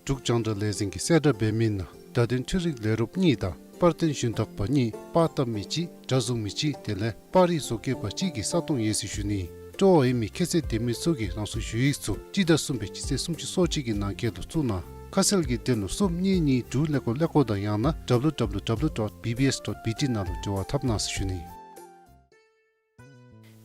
འབྲུག་རྒྱང་བསྒྲགས་ལས་འཛིན་གྱིས་གསལ་བསྒྲགས་འབད་མི་ནང་བརྡ་དོན་འཕྲུལ་རིག་ལས་རོགསཔ་གཉིས་དང་པར་སྟོན་ཞུན་དག་པ་གཉིས་པར་བཏབ་མི་གཅིག་དྲ་བཟུང་མི་གཅིག་དེ་ལས་པར་རིས་བཟོ་བཀོད་པ་གཅིག་གི་ས་སྟོང་ཡོད་ཟེར་ཞུ་ནི། སྤྲོ་བ་ཡོད་མི་ཁྱད་ཚད་ལྡན་མི་ཚུ་གིས་རང་སོའི་ཞུ་ཡིག་ཚུ་སྤྱི་ཟླ་གསུམ་པའི་སྤྱི་ཚེས་སུམ་ཅུ་སོ་གཅིག་གི་ནང་འཁོད་དུ་བཙུགས་གནང་། ཁ་གསལ་གྱི་དོན་ལུ་གསུམ་གཉིས་གཉིས་དྲུག་ཀླད་ཀོར་ཀླད་ཀོར་དང་ཡང་ན་W W W dot B B S dot B T ནང་ལུ་འབྲེལ་བ་འཐབ་གནང་ཟེར་ཞུ་ནི།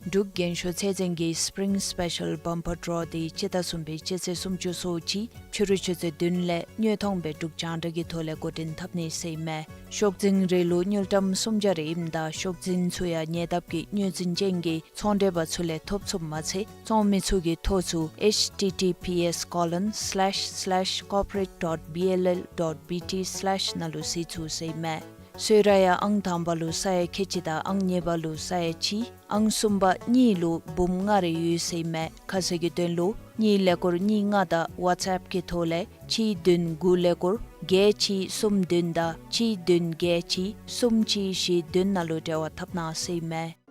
འབྲུག་རྒན་ཤོས་ཚད་འཛིན་གྱི་སི་པི་རིང་སི་པེ་ཤལ་བམ་པར་ཌོ་དེ་སྤྱི་ཟླ་གསུམ་པའི་སྤྱི་ཚེས་སུམ་ཅུ་སོ་གཅིག་ཕྱི་རུ་ཆུ་ཚོད་བདུན་ལས་དངོས་མཐོང་སྦེ་འབྲུག་རྒྱང་བསྒྲགས་ཀྱི་ཐོག་ལས་འགོ་འདྲེན་འཐབ་ནི་ཟེར་ཨིན་མས། ཤོག་འཛིན་རིལ་ལུ་དངུལ་ཀྲམ་སུམ་བརྒྱ་རེ་ཨིནམ་ད་ཤོག་འཛིན་ཚུ་ཡང་ཉེ་འདབས་ཀྱི་དངུལ་འཛིན་ཅན་གྱི་ཚོང་འབྲེལ་པ་ཚུ་ལས་ཐོབ་ཚུགསཔ་མ་ཚད་བཙོང་མི་ཚུ་གིས་ཐོ་ཚུ་H T T P S colon slash slash corporate dot B L L dot B T slash ནང་ལུ་གཟིགས་ཚུགས་ཟེར་ཨིན་མས། གསོལ་རས་ཡང་ཨང་དང་པ་ལུ་ས་ཡ་ཁལ་གཅིག་དང་ཨང་གཉིས་པ་ལུ་ས་ཡ་གཅིག་ཨང་གསུམ་པ་གཉིས་ལུ་འབུམ་ལྔ་རེ་ཡོད་ཟེར་ཨིན་མས། ཁ་གསལ་གྱི་དོན་ལུ་གཉིས་ཀླད་ཀོར་གཉིས་ལྔ་དང་ཝཊས་ཨེཔ་གི་ཐོག་ལས་གཅིག་བདུན་དགུ་ཀླད་ཀོར་བརྒྱད་གཅིག་གསུམ་བདུན་དང་གཅིག་བདུན་བརྒྱད་གཅིག་གསུམ་གཅིག་བཞི་བདུན་ནང་ལུ་འབྲེལ་བ་འཐབ་གནང་ཟེར་ཨིན་མས།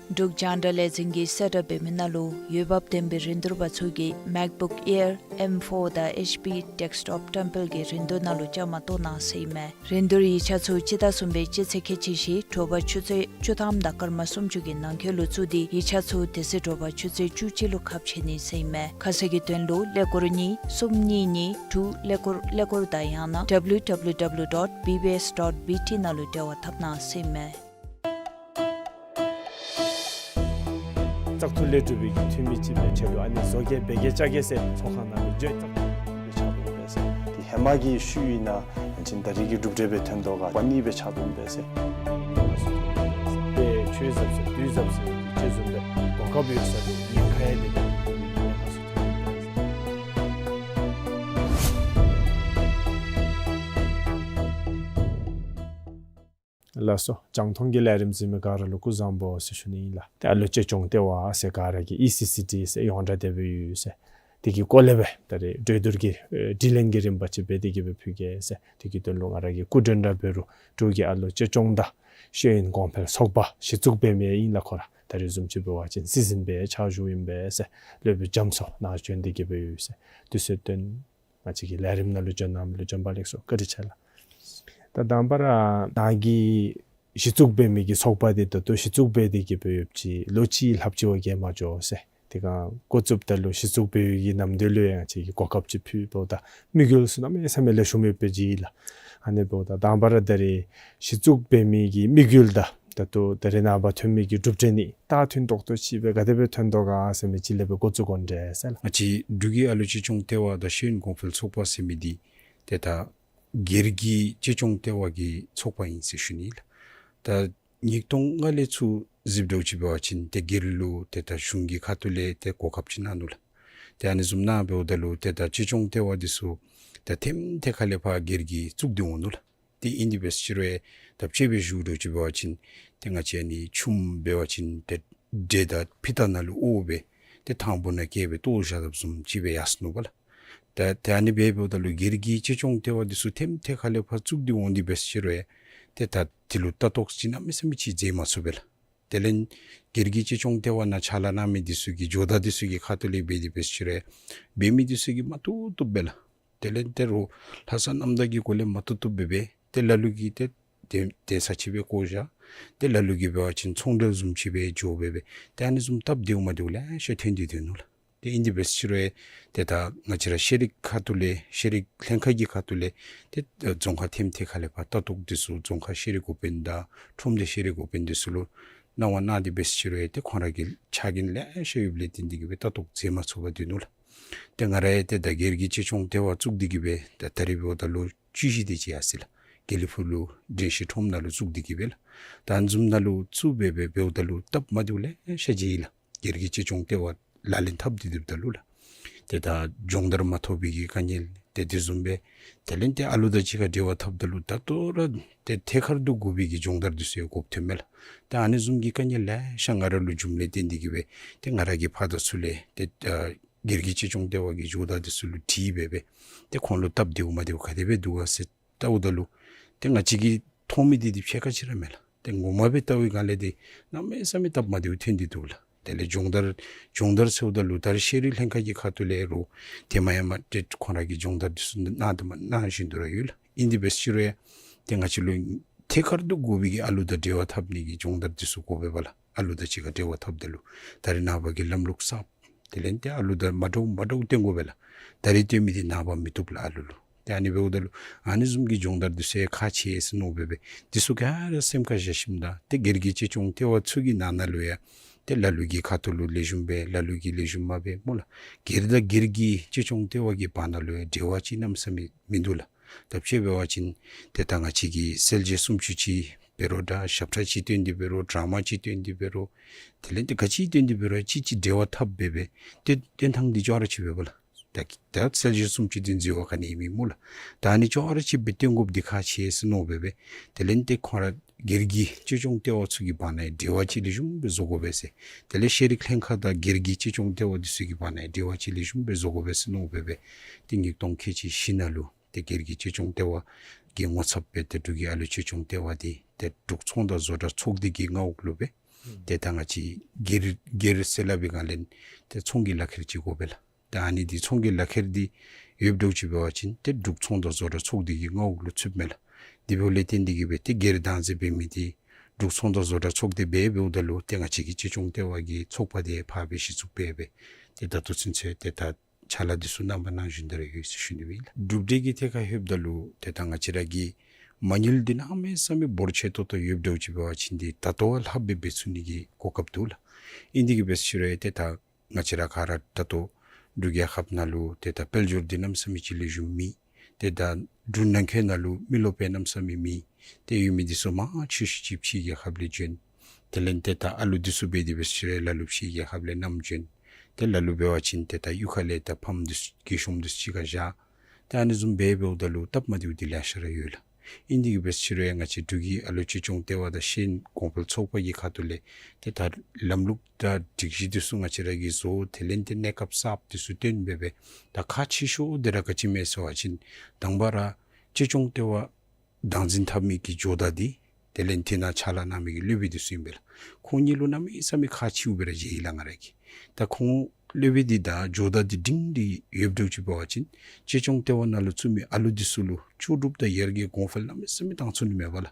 འབྲུག་རྒྱང་བསྒྲགས་ལས་འཛིན་གྱིས་གསལ་བསྒྲགས་འབད་མི་ནང་ལུ་འོས་འབབ་ལྡན་པའི་རིན་བསྡུར་པ་ཚུ་གིས་MacBook Air M four དང་H P Desktop ཊེམ་པལ་གྱི་རིན་བསྡུར་ནང་ལུ་བཅའ་མར་གཏོགས་གནང་ཟེར་ཨིན་མས། རིན་བསྡུར་ཡིག་ཆ་ཚུ་སྤྱི་ཟླ་གསུམ་པའི་སྤྱི་ཚེས་ཁལ་གཅིག་བཞི་དྲོ་པ་ཆུ་ཚོད་བཅུ་ཐམ་དང་སྐར་མ་སུམ་ཅུ་གི་ནང་འཁོད་ལུ་བཙུགས་ཏེ་ཡིག་ཆ་ཚུ་དེ་ཚེ་དྲོ་པ་ཆུ་ཚོད་བཅུ་གཅིག་ལུ་ཁ་ཕྱེ་ནི་ཟེར་ཨིན་མས། ཁ་གསལ་གྱི་དོན་ལུ་ཀླད་ཀོར་གཉིས་གསུམ་གཉིས་གཉིས་དྲུག་ཀླད་ཀོར་ཀླད་ཀོར་དང་ཡང་ན W W W dot B B S dot B T ནང་ལུ་འབྲེལ་བ་འཐབ་གནང་ཟེར་ཨིན་མས། བཙག་འཐུ་ལས་གྲུབ་པའི་འཐུས་མི་ཅིག་སྦེ་ཁྲལ་ལུ་ཨ་ནི་བཟོ་བཀོད་འབད་གེ་བཅའ་གེ་ཟེར་ཚོགས་ཁང་ནང་ལུ་བརྗོད་བཙག་འཐུ་ལས་གྲུབ་པའི་ཕྱག་དོན་འབད་ཟེར། དེ་ཧེ་མ་གི་ཤུལ་ཨིན་ན་ཡང་ཅིན་ད་རེས་ཀྱི་གྲུབ་འབྲས་སྦེ་ཐོན་དོ་ག་པ་ནི་སྦེ་ཕྱག་དོན་འབད་ཟེར། དེ་ཆོས་ཟབ་ཟེར་བདུད་ཟབ་ཟེར་ཅིག་བཟུམ་སྦེ་གོ་སྐབས་ཡོད་ས་དེ་ཉེན་ཁ་ཡང་མེད་པའི་ཐོག་ལུ་ཉེན་ཁ་སུ་ཐོན་འབད་ཟེར། ལགས་སོ། རྒྱང་མཐོང་གི་ལས་རིམ་གཟིགས་མི་ག་ར་ལུ་སྐུ་གཟུགས་བཟང་པོ་ཟེར་ཞུ་ནི་ཨིན་ལགས། ཏེ་ཨ་ལོ་ཅེ་ཅོང་ཏེ་བ་ཟེར་ག་ར་གིས་ཨི་སི་སི་ཌི་ཟེར་ཡོངས་གྲགས་དེ་སྦེ་ཡོད་ཟེར། དེ་གི་སྐོར་ལས་སྦེ་ད་རེས་གྲོས་བསྡུར་གྱི་ཨེ་དྲི་ལན་གྱི་རིམ་པ་ཅིག་འབད་དེ་གི་སྦེ་ཕུལ་གེ་ཟེར། དེ་གི་དོན་ལུ་ང་ར་གི་སྐུ་མགྲོན་ར་འབད་རུང་འབྲུག་གི་ཨ་ལོ་ཆེ་ཆུང་དང་ཤེས་ཡོན་གོང་འཕེལ་ཚོགས་པ་གཞི་བཙུགས་འབད་མི་ཨིན་ལགས། ཁོ་ར་ད་རེས་བཟུམ་ཅིག་འབད་བ་ཅིན་སྲིད་འཛིན་སྦེ་ཕྱག་ཞུཝ་ཨིན་པས་ཟེར། སློབ་དཔོན་རྒྱ་མཚོ་ནཱ་བྱོན་ཏེ་གི་སྦེ་ཡོད་ཟེར། དུས་ཚོད་བཏོན་ང་བཅས་ཀྱི་ལས་རིམ་ནང་ལུ་བྱོན་གནང་མི་ལུ་བྱོན་པ་ལེགས་སོ། བཀའ་དྲིན་ཆེ་ལགས། ད་དང་པ་ར་ནཱ་གི་གཞི་བཙུགས་འབད་མི་གི་ཚོགས་པ་འདི་ད་ལྟོ་གཞི་བཙུགས་འབད་དེ་གི་སྦེ་ཡོདཔ་ཅིག་ལོ་གཅིག་ལྷགཔ་ཅིག་བ་བརྒལ་མ་འགྱོ་ཟེར། དེ་སྒང་འགོ་བཙུགསཔ་ད་ལུ་གཞི་བཙུགས་འབད་བའི་གི་ནམ་དུས་ལུ་ཡང་ང་བཅས་ཀྱིས་གོ་སྐབས་ཅིག་ཕུལ་འབདཝ་ད་དམིགས་ཡུལ་ཚུ་གནམ་མེད་ས་མེད་ལེགས་ཤོམ་ཡོདཔ་སྦེ་མཇལ་ཡི་ལགས། ཨ་ནི་འབདཝ་ད་དང་པ་ར་ད་རེས་གཞི་བཙུགས་འབད་མི་གི་དམིགས་ཡུལ་དང་ད་ལྟོ་ད་རེས་ནངས་པ་ཐོན་མི་གི་གྲུབ་འབྲས་ཨ་ནི་ད་མཐུན་ཏོག་ཏོ་ཅིག་སྦེ་ག་དེ་སྦེ་ཐོན་དོ་ག་ཟེར་མི་ཅིག་ལས་སྦེ་འགོ་བཙུགས་དགོ་འདྲས་ཟེར་ལགས། ང་བཅས་འབྲུག་གི་ཨ་ལོ་ཆེ་ཆུང་ལྟེ་བ་དང་ཤེས་ཡོན་གོང་འཕེལ་ཚོགས་པ་ཟེར་མི་འདི་ཏེ་ད་སྒེར་གྱི་གཅེས་སྐྱོང་ལྟེ་བ་གི་ཚོགས་པ་ཨིན་ཟེར་ཞུ་ནི་ལགས། ད་ཉིས་སྟོང་ལྔ་ལས་ཚུར་གཟིགསཔ་འདྲཝ་ཅིག་འབད་བ་ཅིན་ཏེ་སྒེར་ལུ་ཏེ་ད་གཞུང་གི་ཁ་ཐུག་ལས་ཏེ་གོ་སྐབས་ཅིག་གནང་ནུག་ལགས། ཏེ་ཨ་ནི་བཟུམ་ནང་འབདཝ་ད་ལུ་ཏེ་ད་གཅེས་སྐྱོང་ལྟེ་བ་འདི་ཚུ་ད་ཐེམ་ཐེ་ཁ་ལས་ཕར་སྒེར་གྱིས་བཙུགས་ཏེ་འོང་ནུག་ལགས། ཏེ་ཨིན་དེ་འབད་ཟེར་རུང་ད་དཔྱེ་སྦེ་ཞུཝ་འདྲཝ་ཅིག་འབད་བ་ཅིན་ཏེ་ང་བཅས་ཨ་ནི་ཆུམ་འབད་བ་ཅིན་ཏེ་འདྲེ་དང་ཕུ་ཐག་ནང་ལུ་འོ་སྦེ་ཏེ་ཐང་བུ་ནང་བཀལ་སྦེ་བཏོག་བཞག་དཔ་བཟུམ་ཅིག་སྦེ་ཡར་སོ་ནུག་པ་ལགས། ད་ཏེ་ཨ་ནི་སྦེ་འབདཝ་ད་ལུ་སྒེར་གྱི་གཅེས་སྐྱོང་ལྟེ་བ་འདི་ཚུ་ཐེམ་ཐེ་ཁ་ལས་ཕར་བཙུགས་ཏེ་འོང་དེ་འབད་ཟེར་རུང་ཏེ་ད་དེ་ལུ་ལྟ་རྟོག་ཅིག་གནམ་མེད་ས་མེད་ཅིག་མཛད་མ་ཚུགས་པས་ལགས། དེ་ལས་སྒེར་གྱི་གཅེས་སྐྱོང་ལྟེ་བ་ནང་ཕྱག་ལཱ་གནང་མི་འདི་ཚུ་གི་ཇོ་བདག་འདི་ཚུ་གི་ཁ་ཐུག་ལས་འབད་དེ་འབད་ཟེར་རུང་འབད་མི་འདི་ཚུ་གིས་མ་བཏུབ་བཏུབ་སྦེ་ལགས། དེ་ལས་ཏེ་རོགས་ལྷག་བསམ་རྣམ་དག་གི་སྒོ་ལས་མ་བཏུབ་བཏུབ་སྦེ་འབད་ཏེ་ལ་ལུ་གིས་ཏེ་དེ་དེ་ས་ཅིག་སྦེ་བཀོ་བཞག། ཏེ་ལ་ལུ་གིས་འབད་བ་ཅིན་ཚོང་འབྲེལ་བཟུམ་ཅིག་སྦེ་འགྱོ་སྦེ་འབད་ཏེ་ཨ་ནི་བཟུམ་སྟབས་བདེཝ་མ་བདེཝ་ལེ་ཤ་ཐོན་ཏེ་སྡོད་ནུག་ལགས། ཏེ་ཨིན་དེ་འབད་ཟེར་རུང་ཏེ་ད་ང་བཅས་ར་ཤེས་རིག་ཁ་ཐུག་ལས་ཤེས་རིག་ལྷན་ཁག་གི་ཁ་ཐུག་ལས་ཏེ་རྫོང་ཁག་ཐེམ་ཐེ་ཁ་ལས་ཕར་ལྟ་རྟོག་འདི་ཚུ་རྫོང་ཁག་ཤེས་རིག་འགོ་དཔོན་དང་ཁྲོམ་སྡེ་ཤེས་རིག་འགོ་དཔོན་འདི་ཚུ་ལུ་གནང་བ་གནང་དེ་འབད་ཟེར་རུང་ཏེ་ཁོང་ར་གི་ཆ་རྐྱེན་ལེ་ཤ་ཡོདཔ་ལས་བརྟེན་ཏེ་གི་སྦེ་ལྟ་རྟོག་མཛད་མ་ཚུགས་པར་སྡོད་ནུག་ལགས། ཏེ་ང་ར་ཡང་ཏེ་ད་སྒེར་གྱི་གཅེས་སྐྱོང་ལྟེ་བ་བཙུགས་ཏེ་གི་སྦེ་ད་ད་རེས་འབདཝ་ད་ལོ་བཅུ་བཞི་དེ་ཅིག་ཡར་སོ་ཡི་ལགས། དགེ་ལེགས་ཕུག་ལུ་འགྲན་ཞིང་ཁྲོམ་ནང་ལུ་བཙུགས་ཏེ་གི་སྦེ་ལགས། ད་ཨ་ནི་བཟུམ་ནང་ལུ་བཙུགས་སྦེ་སྦེ་འབདཝ་ད་ལུ་སྟབས་མ་བདེཝ་ལེ་ཤ་མཇལ་ཡི་ལགས། སྒེར་གྱི་གཅེས་སྐྱོང་ལྟེ་བ་ལག་ལེན་འཐབ་སྟེ་སྡོདཔ་ད་ལུ་ལགས། ཏེ་ད་སྦྱོང་བརྡར་མ་ཐོབ་པའི་གི་དཀའ་ངལ་ཏེ་དེ་བཟུམ་སྦེ་དེ་ལས་ཏེ་ཨ་ལུ་དང་གཅིག་ཁར་འབྲེལ་བ་འཐབ་ད་ལུ་ད་ལྟོ་ར་ཏེ་ཐད་ཀར་དུ་དགོ་པའི་གི་སྦྱོང་བརྡར་འདི་ཚུ་ཡང་དགོཔ་ཐོནམ་མས་ལགས། ཏེ་ཨ་ནི་བཟུམ་གྱི་དཀའ་ངལ་ལེ་ཤ་ང་ར་ལུ་བྱུངམ་ལས་བརྟེན་ཏེ་གི་སྦེ་ཏེ་ང་ར་གིས་ཕར་དང་ཚུར་ལས་ཏེ་ཨ་སྒེར་གྱི་གཅེས་སྐྱོང་ལྟེ་བ་གི་ཇོ་བདག་འདི་ཚུ་ལུ་དྲིས་སྦེ་སྦེ་ཏེ་ཁོང་ལུ་སྟབས་བདེཝ་མ་བདེཝ་ག་དེ་སྦེ་འདུག་ག་ཟེར་བལྟཝ་ད་ལུ་ཏེ་ང་བཅས་ཀྱིས་མཐོང་མི་འདི་འདི་ཕྱེད་ཀ་ཅིག་ར་མེན་ལགས། ཏེ་ངོ་མ་སྦེ་བལྟ་བའི་སྒང་ལས་འདི་གནམ་མེད་ས་མེད་སྟབས་མ་བདེཝ་ཐོན་ཏེ་འདུག་ལགས། དེ་ལས་སྦྱོང་བརྡར་སྦྱོང་བརྡར་ཟེརཝ་ད་ལུ་ད་རེས་ཤེས་རིག་ལྷན་ཁག་གི་ཁ་ཐུག་ལས་རོགས་ཏེ་མ་ཡང་མ་ཏེ་ཁོང་ར་གིས་སྦྱོང་བརྡར་འདི་ཚུ་གནང་དང་མ་གནང་བཞིན་དུ་ར་ཡོད་ལགས། ཨིན་དེ་འབད་ཟེར་རུང་ཏེ་ང་བཅས་ལུ་ཐད་ཀར་དུ་དགོ་པའི་གི་ཨ་ལུ་དང་འབྲེལ་བ་འཐབ་ནི་གི་སྦྱོང་བརྡར་འདི་ཚུ་དགོ་པས་པ་ལགས། ཨ་ལུ་དང་གཅིག་ཁར་འབྲེལ་བ་འཐབ་ད་ལུ་ད་རེས་ནངས་པ་གི་ལམ་ལུགས་གསརཔ་དེ་ལས་ཏེ་ཨ་ལུ་དང་མ་འདྲཝ་མ་འདྲཝ་སྟོན་དགོ་པས་ལགས། ད་རེས་སྟོན་མི་འདི་ནངས་པ་མི་བཏུབ་ལགས་ཨ་ལུ་ལུ། ཏེ་ཨ་ནི་འབདཝ་ད་ལུ་ཨ་ནི་བཟུམ་གྱི་སྦྱོང་བརྡར་འདི་ཚུ་ཡང་ཁག་ཆེ་ཟེར་མནོ་སྦེ་སྦེ་འདི་ཚུ་ག་ར་སེམས་ཁར་བཞག་ཞིནམ་ད་ཏེ་སྒེར་གྱི་གཅེས་སྐྱོང་ལྟེ་བ་ཚུ་གི་ནང་ན་ལུ་ཡང་ཏེ་ལ་ལུ་གི་ཁ་ཐུག་ལུ་ལེགས་ཤོམ་སྦེ་ལ་ལུ་གིས་ལེགས་ཤོམ་མ་འབད་སྨོ་ལགས། སྒེར་དང་སྒེར་གྱི་གཅེས་སྐྱོང་ལྟེ་བ་གི་བར་ན་ལུ་ཡང་འབྲེལ་བ་ཅིག་གནམ་མེད་ས་མེད་མིན་འདུག་ལགས། ད་དཔྱེ་འབད་བ་ཅིན་ཏེ་ད་ང་བཅས་ཀྱིས་གསལ་བྱེད་སུམ་ཅུ་ཅིག་འབད་རུང་ད་ཞབས་ཁྲ་ཅིག་སྟོན་ཏེ་འབད་རུང་ཌ་ར་མ་ཅིག་སྟོན་ཏེ་འབད་རུང་དེ་ལས་ཏེ་ག་ཅི་སྟོན་ཏེ་འབད་རུང་ཅིག་ཅིག་འབྲེལ་བ་འཐབ་སྦེ་སྦེ་ཏེ་སྟོན་ཐངས་འདི་ཅོག་ར་ཅིག་འབད་བ་ལགས། ད་ད་གསལ་བྱེད་སུམ་ཅུ་འདི་འཛོལ་བ་ག་ནི་ཡང་མེད་སྨོ་ལགས། ད་ཨ་ནི་ཅོག་ར་ཅིག་སྦེ་སྟོན་དགོཔ་འདི་ཁག་ཆེ་ཟེར་མནོ་སྦེ་སྦེ་དེ་ལས་ཏེ་ཁོང་ར་སྒེར་གྱི་གཅེས་སྐྱོང་ལྟེ་བ་ཚུ་གི་བར་ན་ཡང་འབྲེལ་བ་ཅིག་ལེགས་ཤོམ་སྦེ་བཟོ་དགོ་པས་ཟེར། དེ་ལས་ཤེས་རིག་ལྷན་ཁག་དང་སྒེར་གྱི་གཅེས་སྐྱོང་ལྟེ་བ་འདི་ཚུ་གི་བར་ན་ཡང་འབྲེལ་བ་ཅིག་ལེགས་ཤོམ་སྦེ་བཟོ་དགོ་པས་ཟེར་མནོ་སྦེ་སྦེ་ཏེ་ཉིས་སྟོང་ཁལ་གཅིག་བཞི་ནང་ལུ་ཏེ་སྒེར་གྱི་གཅེས་སྐྱོང་ལྟེ་བ་གི་ངོ་ཚབ་སྦེ་ཏེ་འབྲུག་གི་ཨ་ལུ་གཅེས་སྐྱོང་ལྟེ་བ་འདི་ཏེ་འབྲུག་ཚོང་དང་བཟོ་གྲྭ་ཚོགས་སྡེ་གི་མངའ་འོག་ལུ་སྦེ་ཨུམ་ཏེ་ད་ང་བཅས་སྒེར་སྒེར་ཟེར་སླབ་པའི་སྒང་ལས་ཏེ་ཚོང་གི་ལག་ཁྱེར་ཅིག་དགོ་པས་ལགས། ད་ཨ་ནི་འདི་ཚོང་གི་ལག་ཁྱེར་འདི་ཡོདཔ་འདྲཝ་ཅིག་འབད་བ་ཅིན་ཏེ་འབྲུག་ཚོང་དང་བཟོ་གྲྭ་ཚོགས་སྡེ་གི་མངའ་འོག་ལུ་ཚུདཔ་མས་ལགས། དེ་འབདཝ་ལས་བརྟེན་ཏེ་གིས་སྦེ་ཏེ་སྒེར་བདག་འཛིན་འབད་མི་འདི་འབྲུག་ཚོང་དང་བཟོ་གྲྭ་ཚོགས་སྡེ་སྦེ་འབདཝ་ད་ལུ་ཏེ་ང་བཅས་ཀྱི་གཅེས་སྐྱོང་ལྟེ་བ་གི་ཚོགས་པ་འདི་ཕར་སྦེ་གཞི་བཙུགས་འབད་སྦེ་ཏེ་ད་ལྟོ་ཚུན་ཚོད་ཏེ་ད་ཕྱག་ལཱ་འདི་ཚུ་གནང་བ་གནང་བཞིན་དུ་ར་ཡོད་ཟེར་ཞུ་ནི་ཨིན་ལགས། གྲུབ་འབྲས་ཀྱི་ཐད་ཁར་ལྷོདཔ་ད་ལུ་ཏེ་ད་ང་བཅས་ར་གི་མ་དངུལ་འདི་གནམ་མེད་ས་མེད་འབོར་ཆེ་ཏོག་ཏོ་ཡོདཔ་འདྲཝ་ཅིག་འབད་བ་ཅིན་འདི་ད་ལྟོ་བ་ལྷགཔ་སྦེ་འབད་ཚུགས་ནི་གི་གོ་སྐབས་འདུག་ལགས། ཨིན་དེ་གིས་སྦེ་ཟེར་རུང་ཏེ་ད་ང་བཅས་ར་ག་ར་ད་ལྟོ་འབྲུག་རྒྱལ་ཁབ་ནང་ལུ་ཏེ་ད་དཔལ་འབྱོར་འདི་གནམ་མེད་ས་མེད་ཅིག་ལེགས་ཤོམ་མེད། ཏེ་ད་འབྲུག་ནང་འཁོད་ནང་ལུ་མི་རློབས་སྦེ་གནམ་མེད་ས་མེད་མེད། ཏེ་ཡོད་མི་འདི་ཚུ་མང་ཆེ་ཤོས་ཅིག་ཕྱི་རྒྱལ་ཁབ་ལས་བྱོན། དེ་ལས་ཏེ་ད་ཨ་ལུ་འདི་ཚུ་འབད་དེ་འབད་ཟེར་རུང་ལ་ལུ་ཕྱི་རྒྱལ་ཁབ་ལས་བསྣམས་བྱོན། ཏེ་ལ་ལུ་འབད་བ་ཅིན་ཏེ་ད་གཡུས་ཁ་ལས་ད་ཕམ་འདི་ཚུ་གི་ཤོམ་འདི་ཚུ་གཅིག་ཁར་བཞག། ཏེ་ཨ་ནི་བཟུམ་སྦེ་འབདཝ་ད་ལུ་སྟབས་མ་བདེཝ་འདི་ལེ་ཤ་ར་ཡོད་ལགས། ཨིན་དེ་གིས་འབད་ཟེར་རུང་ང་བཅས་འབྲུག་གི་ཨ་ལུ་ཅེ་སྐྱོང་ལྟེ་བ་དང་ཤེས་ཡོན་གོང་འཕེལ་ཚོགས་པ་གི་ཁ་ཐུག་ལས་ཏེ་ད་ལམ་ལུགས་དང་སྒྲིག་གཞི་འདི་ཚུ་ང་བཅས་ར་གིས་བཟོ་དེ་ལས་ཏེ་གནས་སྐབས་གསརཔ་འདི་ཚུ་བཏོན་འབད་སྦེ་ད་ཁག་ཆེ་ཤོས་འདི་ར་ག་ཅི་སྨོ་ཟེར་བ་ཅིན་དང་པ་ར་ཅེ་སྐྱོང་ལྟེ་བ་བདག་འཛིན་འཐབ་མི་གི་ཇོ་བདག་འདི་དེ་ལས་ཏེ་ནཱ་ཕྱག་ལཱ་གནང་མི་གི་སློབ་དཔོན་འདི་ཚུ་ཨིན་པས་ལགས། ཁོང་གཉིས་ལུ་གནམ་མེད་ས་མེད་ཁག་ཆེཝ་སྦེ་ར་མཇལ་ཡི་ལགས་ང་ར་གིས། ད་ཁོང་སློབ་དཔོན་འདི་དང་ཇོ་བདག་འདི་སྒྲིང་སྒྲི་ཡོདཔ་འདྲཝ་ཅིག་འབད་བ་ཅིན་ཅེ་སྐྱོང་ལྟེ་བ་ནང་ལུ་བཙུགས་མི་ཨ་ལུ་འདི་ཚུ་ལུ་ལྕོགས་གྲུབ་དང་ཡར་རྒྱས་གོང་འཕེལ་གནམ་མེད་ས་མེད་བཏང་ཚུགས་ནི་མས་པ་ལགས།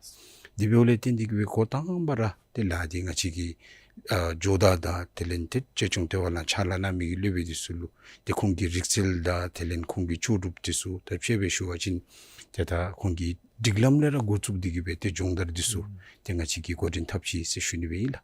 དེ་འབདཝ་ལས་བརྟེན་ཏེ་གིས་སྦེ་འགོ་དང་པ་ར་ཏེ་ལཱ་འདི་ང་བཅས་ཀྱི་ཨ་ཇོ་བདག་དང་དེ་ལས་ཏེ་ཅེ་སྐྱོང་ལྟེ་བ་ནང་ཕྱག་ལཱ་གནང་མི་གི་སློབ་དཔོན་འདི་ཚུ་ལུ་ཏེ་ཁོང་གི་རིག་རྩལ་དང་དེ་ལས་ཁོང་གི་ལྕོགས་གྲུབ་འདི་ཚུ་ད་དཔྱེ་སྦེ་ཞུ་བ་ཅིན་ཏེ་ད་ཁོང་གི་སྒྲིག་ལམ་ལས་ར་འགོ་བཙུགས་ཏེ་གིས་སྦེ་ཏེ་སྦྱོང་བརྡར་འདི་ཚུ་ཨུམ་ཏེ་ང་བཅས་ཀྱིས་འགོ་འདྲེན་འཐབ་ཅི་ཟེར་ཞུ་ནི་སྦེ་ཨིན་ལགས།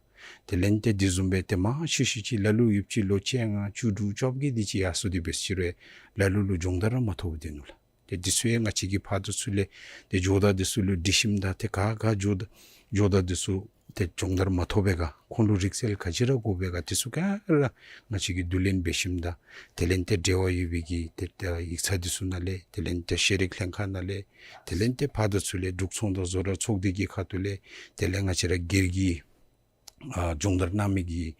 དེ་ལས་ཏེ་དེ་བཟུམ་སྦེ་ཏེ་མང་ཆེ་ཤོས་ཅིག་ལ་ལུ་ཡོདཔ་ཅིག་ལོ་བཅོ་ལྔ་བཅུ་དྲུག་བཅོ་བརྒྱད་འདི་ཅིག་ཡར་སོང་སྟེ་འབད་ཟེར་རུང་ལ་ལུ་ལུ་སྦྱོང་བརྡར་ར་མ་ཐོབ་སྟེ་ནུག་ལགས། ཏེ་འདི་ཚུ་ཡང་ང་བཅས་ཀྱིས་ཕར་དང་ཚུར་ལས་ཏེ་ཇོ་བདག་འདི་ཚུ་ལུ་དྲི་ཞིནམ་ད་ཏེ་ག་ག་ཇོ་བདག་ཇོ་བདག་འདི་ཚུ་ཏེ་སྦྱོང་བརྡར་མ་ཐོབ་པས་ག་ཁོང་ལུ་རིག་རྩལ་ག་ཅི་ར་དགོ་པས་ག་འདི་ཚུ་ག་ར་ང་བཅས་ཀྱིས་བསྡུ་ལེན་འབད་ཞིནམ་ད་དེ་ལས་ཏེ་འབྲེལ་བ་ཡོད་པའི་གི་ཏེ་ཏེ་ཡིག་ཚང་འདི་ཚུ་ནང་ལས་དེ་ལས་ཏེ་ཤེས་རིག་ལྷན་ཁག་ནང་ལས་དེ་ལས་ཏེ་ཕར་དང་ཚུར་ལས་འབྲུག་ཚོང་དང་བཟོ་གྲྭ་ཚོགས་སྡེ་གི་ཁ་ཐུག་ལས་དེ་ལས་ང་བཅས་ར་སྒེར་གྱི་ཨ་སྦྱོང་བརྡར་གནང་མི་གི་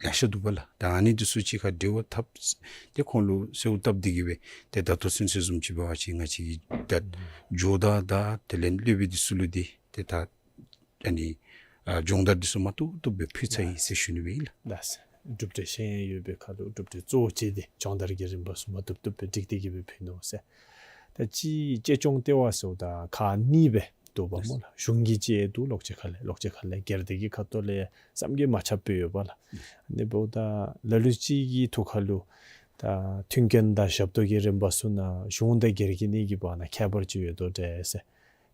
ལེ་ཤ་འདུག་པ་ལགས། ད་ཨ་ནི་འདི་ཚུ་གཅིག་ཁར་འབྲེལ་བ་འཐབ་སྟེ་ཁོང་ལུ་གསོལཝ་བཏབ་སྟེ་གིས་སྦེ་ཏེ་ད་ལྟོ་ཚུན་ཚོད་བཟུམ་ཅིག་འབད་བ་ཅིན་ང་བཅས་ཀྱིས་ད་ཇོ་བདག་དང་དེ་ལས་སློབ་དཔོན་འདི་ཚུ་ལུ་འདི་ཏེ་ད་ཨ་ནི་ཨ་སྦྱོང་བརྡར་འདི་ཚུ་མ་ཐུབ་ཐུབ་སྦེ་ཕུལ་ཚར་ཡི་ཟེར་ཞུ་ནི་སྦེ་ཨིན་ལགས། ལགས་སོ། གྲུབ་འབྲས་ཤེས་ཡོན་ཡོད་པའི་ཁར་ལུ་གྲུབ་འབྲས་གཙོ་བོ་ཅིག་འདི་སྦྱོང་བརྡར་གྱི་རིམ་པ་ཚུ་མ་ཐུབ་ཐུབ་སྦེ་སྒྲིག་སྟེ་གིས་སྦེ་ཕུལ་ནུག་ཟེར། ད་ཅི་ཅེ་སྐྱོང་ལྟེ་བ་ཟེརཝ་ད་ཁག་གཉིས་སྦེ་འདུག་པ་སྨོ་ལགས། གཞུང་གི་ཅིག་འདུག་ལོགས་ཅིག་ཁ་ལས་ལོགས་ཅིག་ཁ་ལས་སྒེར་སྡེ་གི་ཁ་ཐུག་ལས་བསམ་གྱིས་མ་ཁྱབ་པའི་ཡོད་པ་ལགས། ཨ་ནི་འབདཝ་ད་ལ་ལུ་ཅིག་གི་ཐུགས་ཁར་ལུ་ད་མཐུན་རྐྱེན་དང་ཞབས་ཏོག་གི་རིམ་པ་ཚུ་ནང་གཞུང་དང་སྒེར་གྱི་གཉིས་ཀྱི་བར་ན་ཁྱད་པར་ཅིག་ཡོད་དོ་འདྲས་ཟེར།